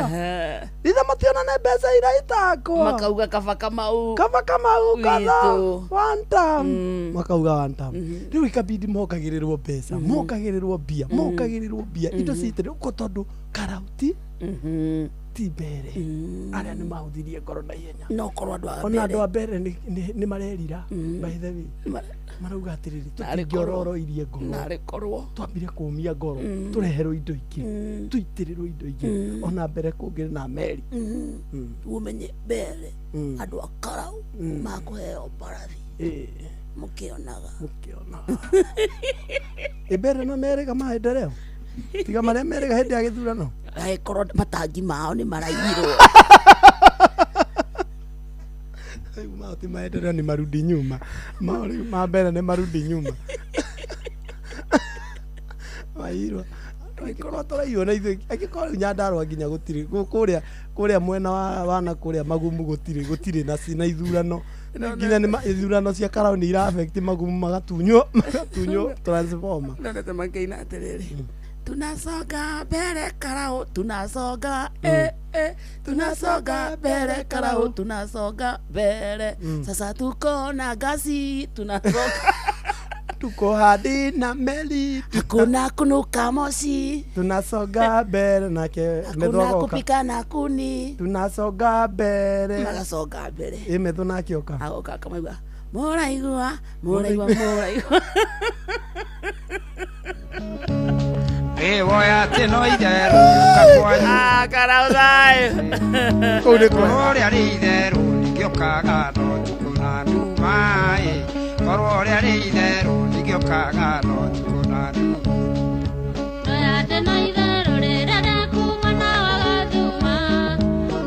S1: ithe mũtiona nĩ mbeca iraitangwo
S4: makauga kaba Kamau
S1: kaba Kamau katha
S4: Witũ.
S1: one time makauga one time rĩu ikabidi mongagĩrĩrwo mbeca mongagĩrĩrwo mbia mongagĩrĩrwo mbia indo ciitĩrĩrwo ũguo tondũ Karau ti ti mbere arĩa nĩ mahũthirie ngoro na ihenya
S4: no korwo andũ a
S1: ona
S4: mbere.
S1: andũ a mbere nĩ marerira by the way marauga atĩrĩrĩ
S4: Narĩ korwo.
S1: tũtingĩororoirie ngoro
S4: Narĩ korwo.
S1: twambire kũmia ngoro tũreherwo indo ingĩ tũitĩrĩrwo indo ingĩ ona mbere kũngĩrĩ na meri.
S4: Umenye mbere andũ a Karau makũheo mbarathi mũkĩonaga
S1: mũkĩonaga ĩ mbere no merĩga maendeleo tiga marĩa merĩga hĩndĩ ya gĩthurano
S4: angĩkorwo matangi mao nĩ maraiyirwo
S1: rĩu mao ti maendeleo nĩ marudi nyuma mao rĩu ma mbere nĩ marudi nyuma mairwo angĩkorwo tũraiywo na ithuĩ angĩkorwo rĩu Nyandarũa nginya gũtirĩ kũrĩa kũrĩa mwena wa na kũrĩa magumu gũtirĩ gũtirĩ na na ithurano nginya nĩ ithurano cia Karau nĩ ira affect magumu magatunywo magatunywo transformer
S4: ndonete makĩina atĩrĩrĩ tunasonga mbere Karau tunasonga eh, eh, tunasonga mbere Karau tunasonga mbere sasa tuko na gasi tunasonga
S1: tuko hadi na meli
S4: hakuna kunuka moshi
S1: tunasonga mbere nake
S4: hakuna
S1: Methu agoka
S4: kupika na kuni
S1: tunasonga mbere
S4: magasonga mbere
S1: ĩ Methu nake oka
S4: agoka akamaigua mũraigua mũraigua mũraigua
S12: Ĩwoya atĩ no itherũ
S4: Ah, Karau thayũ
S1: kũu nĩ kwega
S12: Korwo ũrĩa rĩ itherũ ningĩũkaga tho tukũ na nduma ĩ korwo ũrĩa rĩ itherũ ningĩũkaga
S6: ngĩũkaga no thikũ na ndukũ.
S8: Ndoyate na itherũ rĩrĩa ndekuma na wagathuma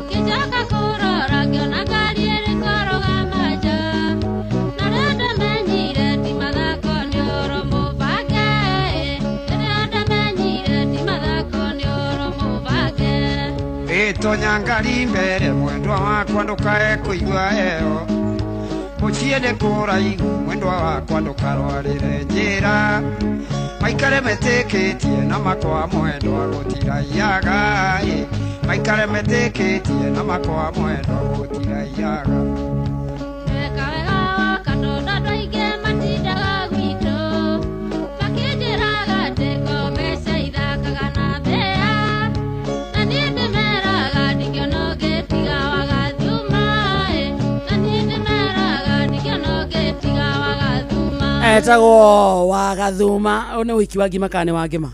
S8: ngĩcoka kũrora ngĩona ngari ĩrĩ kũrũgama nja na rĩrĩa ndamenyire ti mathako nĩ ũhoro mũbange rĩrĩa ndamenyire ti mathako nĩ ũhoro mũbange.
S6: Ĩtonya ngari mbere mwendwa wakwa ndũkae kũigua heho mũciĩ nĩ kũraihu mwendwa wakwa ndũkarwarĩre njĩra maikare metĩkĩtie na makwa mwendwa gũtiraiyaga maikare metĩkĩtie na makwa mwendwa gũtiraiyaga.
S8: Weka wega woka tondũ andũ aingĩ matindaga gwitũ makĩnjĩraga atĩ ko mbeca ithakaga na mbĩa na niĩ ndĩmeraga ndingĩona ũngĩ tiga wagathuma na niĩ ndĩmeraga ndingĩona ũngĩ tiga wagathuma.
S4: Etagwo wagathuma. Ũyũ nĩ ũhiki wa ngima kana nĩ wa ngima?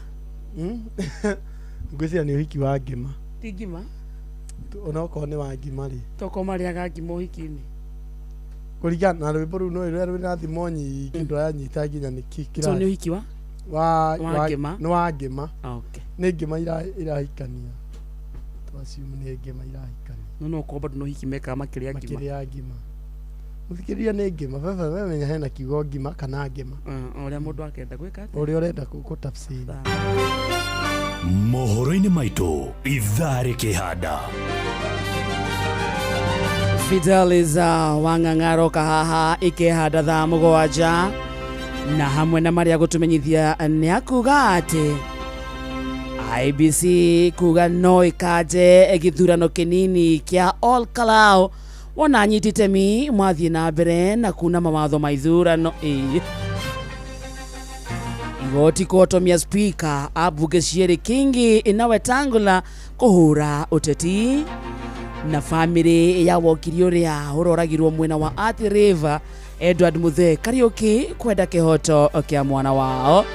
S1: Ngwĩciria nĩ ũhiki wa ngima.
S4: Ti ngima?
S1: Onokorwo nĩ wa ngima rĩ,
S4: tokorwo marĩaga ngima ũhiki-inĩ.
S1: Kũringana na rwĩmbo rũu no rũrĩa rwĩna thimo nyingĩ ndũranyita nginya nĩkĩ.
S4: So nĩ ũhiki wa
S1: wa
S4: ngima?
S1: Nĩ wa ngima.
S4: Okay.
S1: Nĩ ngima irahikania. Twassume nĩ ngima irahikania.
S4: No no bado no ũhiki mekaga makĩrĩa ngima.
S1: Makĩrĩa ngima. Mũthikĩrĩria nĩ ngima baba we menya hena kiugo ngima kana ngima.
S4: Ũrĩa mũndũ akenda gwĩka atĩa?
S1: Ũrĩa ũrenda gũtafsiri.
S9: Mohoro-inĩ maitũ ithaa rĩkĩhanda.
S4: Fidelis Wang'ang'aro kahaha ikĩhanda thaa 7 na hamwe na marĩa gũtũmenyithia nĩ akuga atĩ IEBC kuga no ĩkanje gĩthurano kĩnini kĩa Ol Kalou wona anyiti itemi mwathiĩ na mbere na kuna mawatho ma ithurano. Igoti kũhotomia spika a mbunge cierĩ Kingi na Wetangula kũhũra ũteti na famĩlĩ ya wokiri ũrĩa ũroragirwo mwena wa Athi River Edward Muthee Kariuki kwenda kĩhoto kĩa mwana wao.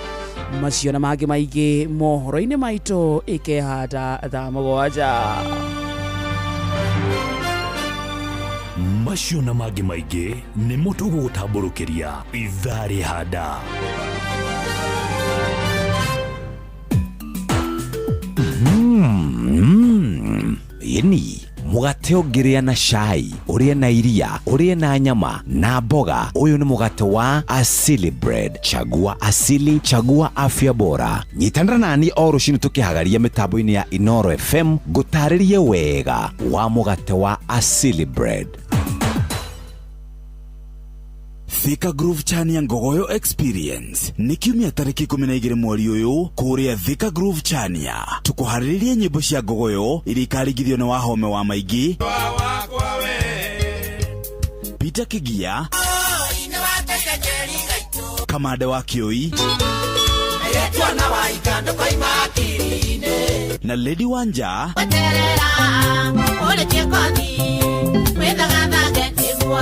S4: Macio na mangĩ maingĩ mohoro-inĩ maitũ ikĩhanda thaa 7.
S9: Macio na mangĩ maingĩ nĩmo tũgũgũtambũrũkĩria ithaa rĩhanda.
S17: Ĩni mũgate ũngĩrĩa na cai, ũrĩe na iria, ũrĩe na nyama na mboga. Ũyũ nĩ mũgate wa Asili Bread. Chagua Asili, chagua afya bora. Nyitanĩra nani o rũcinĩ tũkĩhagaria mĩtambo-inĩ ya Inoro FM ngũtarĩrie wega wa mũgate wa Asili Bread. Thika Groove Chania Ngogoyo Experience nĩ kiumia tarĩki 12 mweri ũyũ kũrĩa Thika Groove Chania. Tũkũharĩrĩria nyĩmbo cia Ngogoyo iria ikaringithio nĩ Wahome wa Maingĩ, Peter Kigia, Kamande wa Kĩoi na Lady Wanja.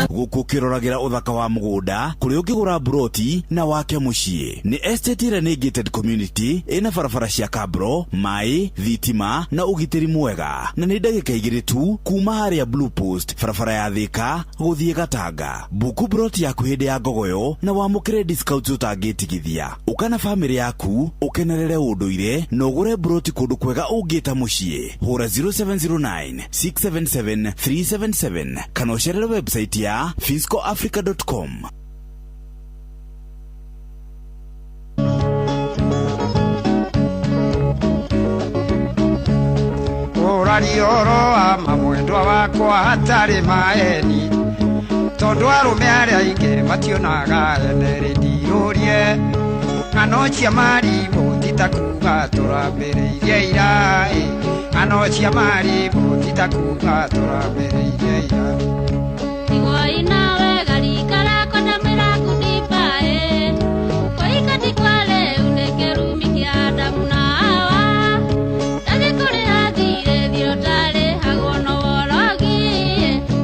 S17: Gũkũ ũkĩroragĩra ũthaka wa mũgũnda kũrĩa ũngĩgũra mburoti na wake mũciĩ. Nĩ estate ĩrĩa nĩ gated community ĩna barabara cia kabro, maĩ, thitima na ũgitĩri mwega, na nĩ ndagĩka 2 tu kuma harĩa Blue Post barabara ya Thika gũthiĩ Gatanga. Buku mburoti yaku hĩndĩ ya Ngogoyo na wamũkĩre discounts ũtangĩtigithia. Ũka na famĩlĩ yaku ũkenerere ũndũire na ũgũre mburoti kũndũ kwega ũngĩta mũciĩ. Hũra 0709 677 377 kana ũcerere website ya fiscoafrica.com.
S6: Ũraria ũhoro wa ma mwendwa wakwa hatarĩ maeni tondũ arũme arĩa aingĩ mationaga ene rĩndirũrie ng'ano cia marimũ ti ta kuga tũrambĩrĩirie ira ng'ano cia marimũ ti ta kuga tũrambĩrĩirie ira.
S8: Tigwai nawe garika rakwa ndamwĩra kundibaĩ kũhika ti kwa rĩu nĩ kĩrumi kĩa Adamu na Hawa ndathiĩ kũrĩha thirĩ thirĩ ũtarĩhagwo no worogi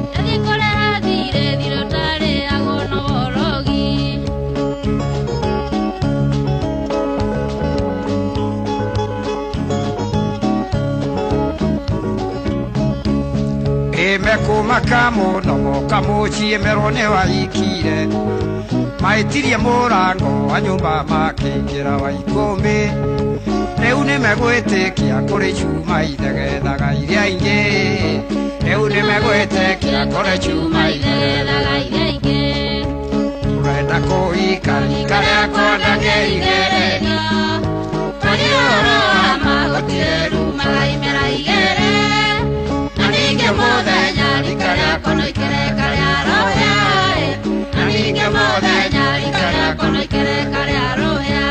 S8: ndathiĩ kũrĩha thirĩ thirĩ ũtarĩhagwo no worogi.
S6: Mekũmaka mũno moka mũciĩ merwo nĩ wahikire Maĩtirie mũrango wa nyũmba makĩingĩra wa ikũmbĩ. Rĩu nĩmegwĩtĩkia kũrĩ cuma ithegethaga iria ingĩ. Rĩu nĩmegwĩtĩkia kũrĩ cuma ithegethaga
S8: iria ingĩ.
S6: Ũrenda kũhika rika rĩakwa ndangĩrigereria.
S8: Twarie ũhoro wa ma gũtirĩ rumaga imera igĩrĩ. Na ningĩ mũthenya rika rĩakwa no ikereka rĩa rũhĩa. Na ningĩ mũthenya rika rĩakwa no ikereka rĩa rũhĩa.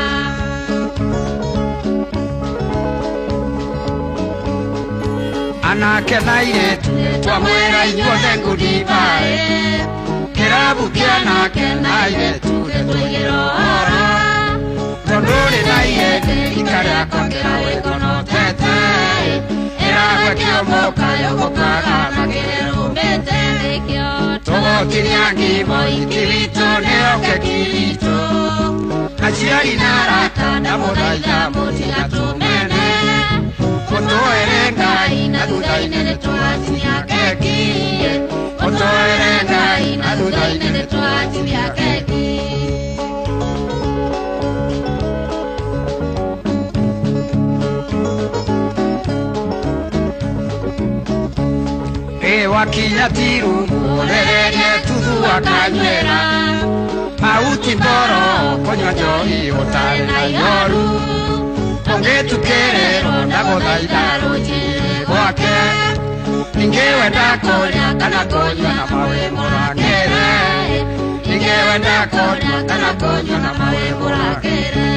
S6: Anake na airĩtu twamwĩra inyuothe ngudibaĩ. Kĩrabu kĩa anake na airĩtu nĩtũigĩre ũhoro. Tondũ ũrĩ na ihĩndĩ rika rĩakwa kĩrawĩkonotete. Ĩragwe kĩomoka yũgũkaga na kĩrũmĩte
S8: nĩkĩo.
S6: Tũgũtinia ngimo iki witũ nĩyo keki itũ. Aciari na arata ndamũthaitha mũtigatũmene. Mũtũere Ngai na thutha-inĩ nĩtũgatinia keki. Mũtũere Ngai na thutha-inĩ
S8: nĩtũgatinia keki.
S6: Ĩ wakinya tirumu ũrererie tuthu akanyuĩra. Auti mboro kũnyua njohi ũtarĩ na ihoru. Ũngĩtukĩrĩrwo ndagũthaitha rũnjirĩ gwake. Ningĩ wenda kũrĩa kana kũnyua na mawe mũrangĩre. Ningĩ wenda kũrĩa kana kũnyua na mawe mũrangĩre.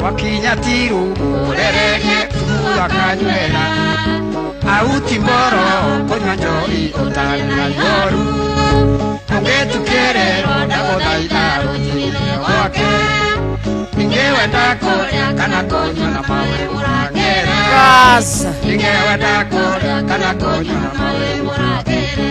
S6: Wakinya tirumu ũrererie tuthu akanyuĩra. Auti mboro kũnyua njohi ũtarĩ na ihoru. Ũngĩtukĩrĩrwo ndagũthaitha rũnjirĩ gwake. Ningĩ wenda kũrĩa kana kũnyua na mawe mũrangĩre. Ningĩ wenda kũrĩa kana kũnyua na mawe mũrangĩre.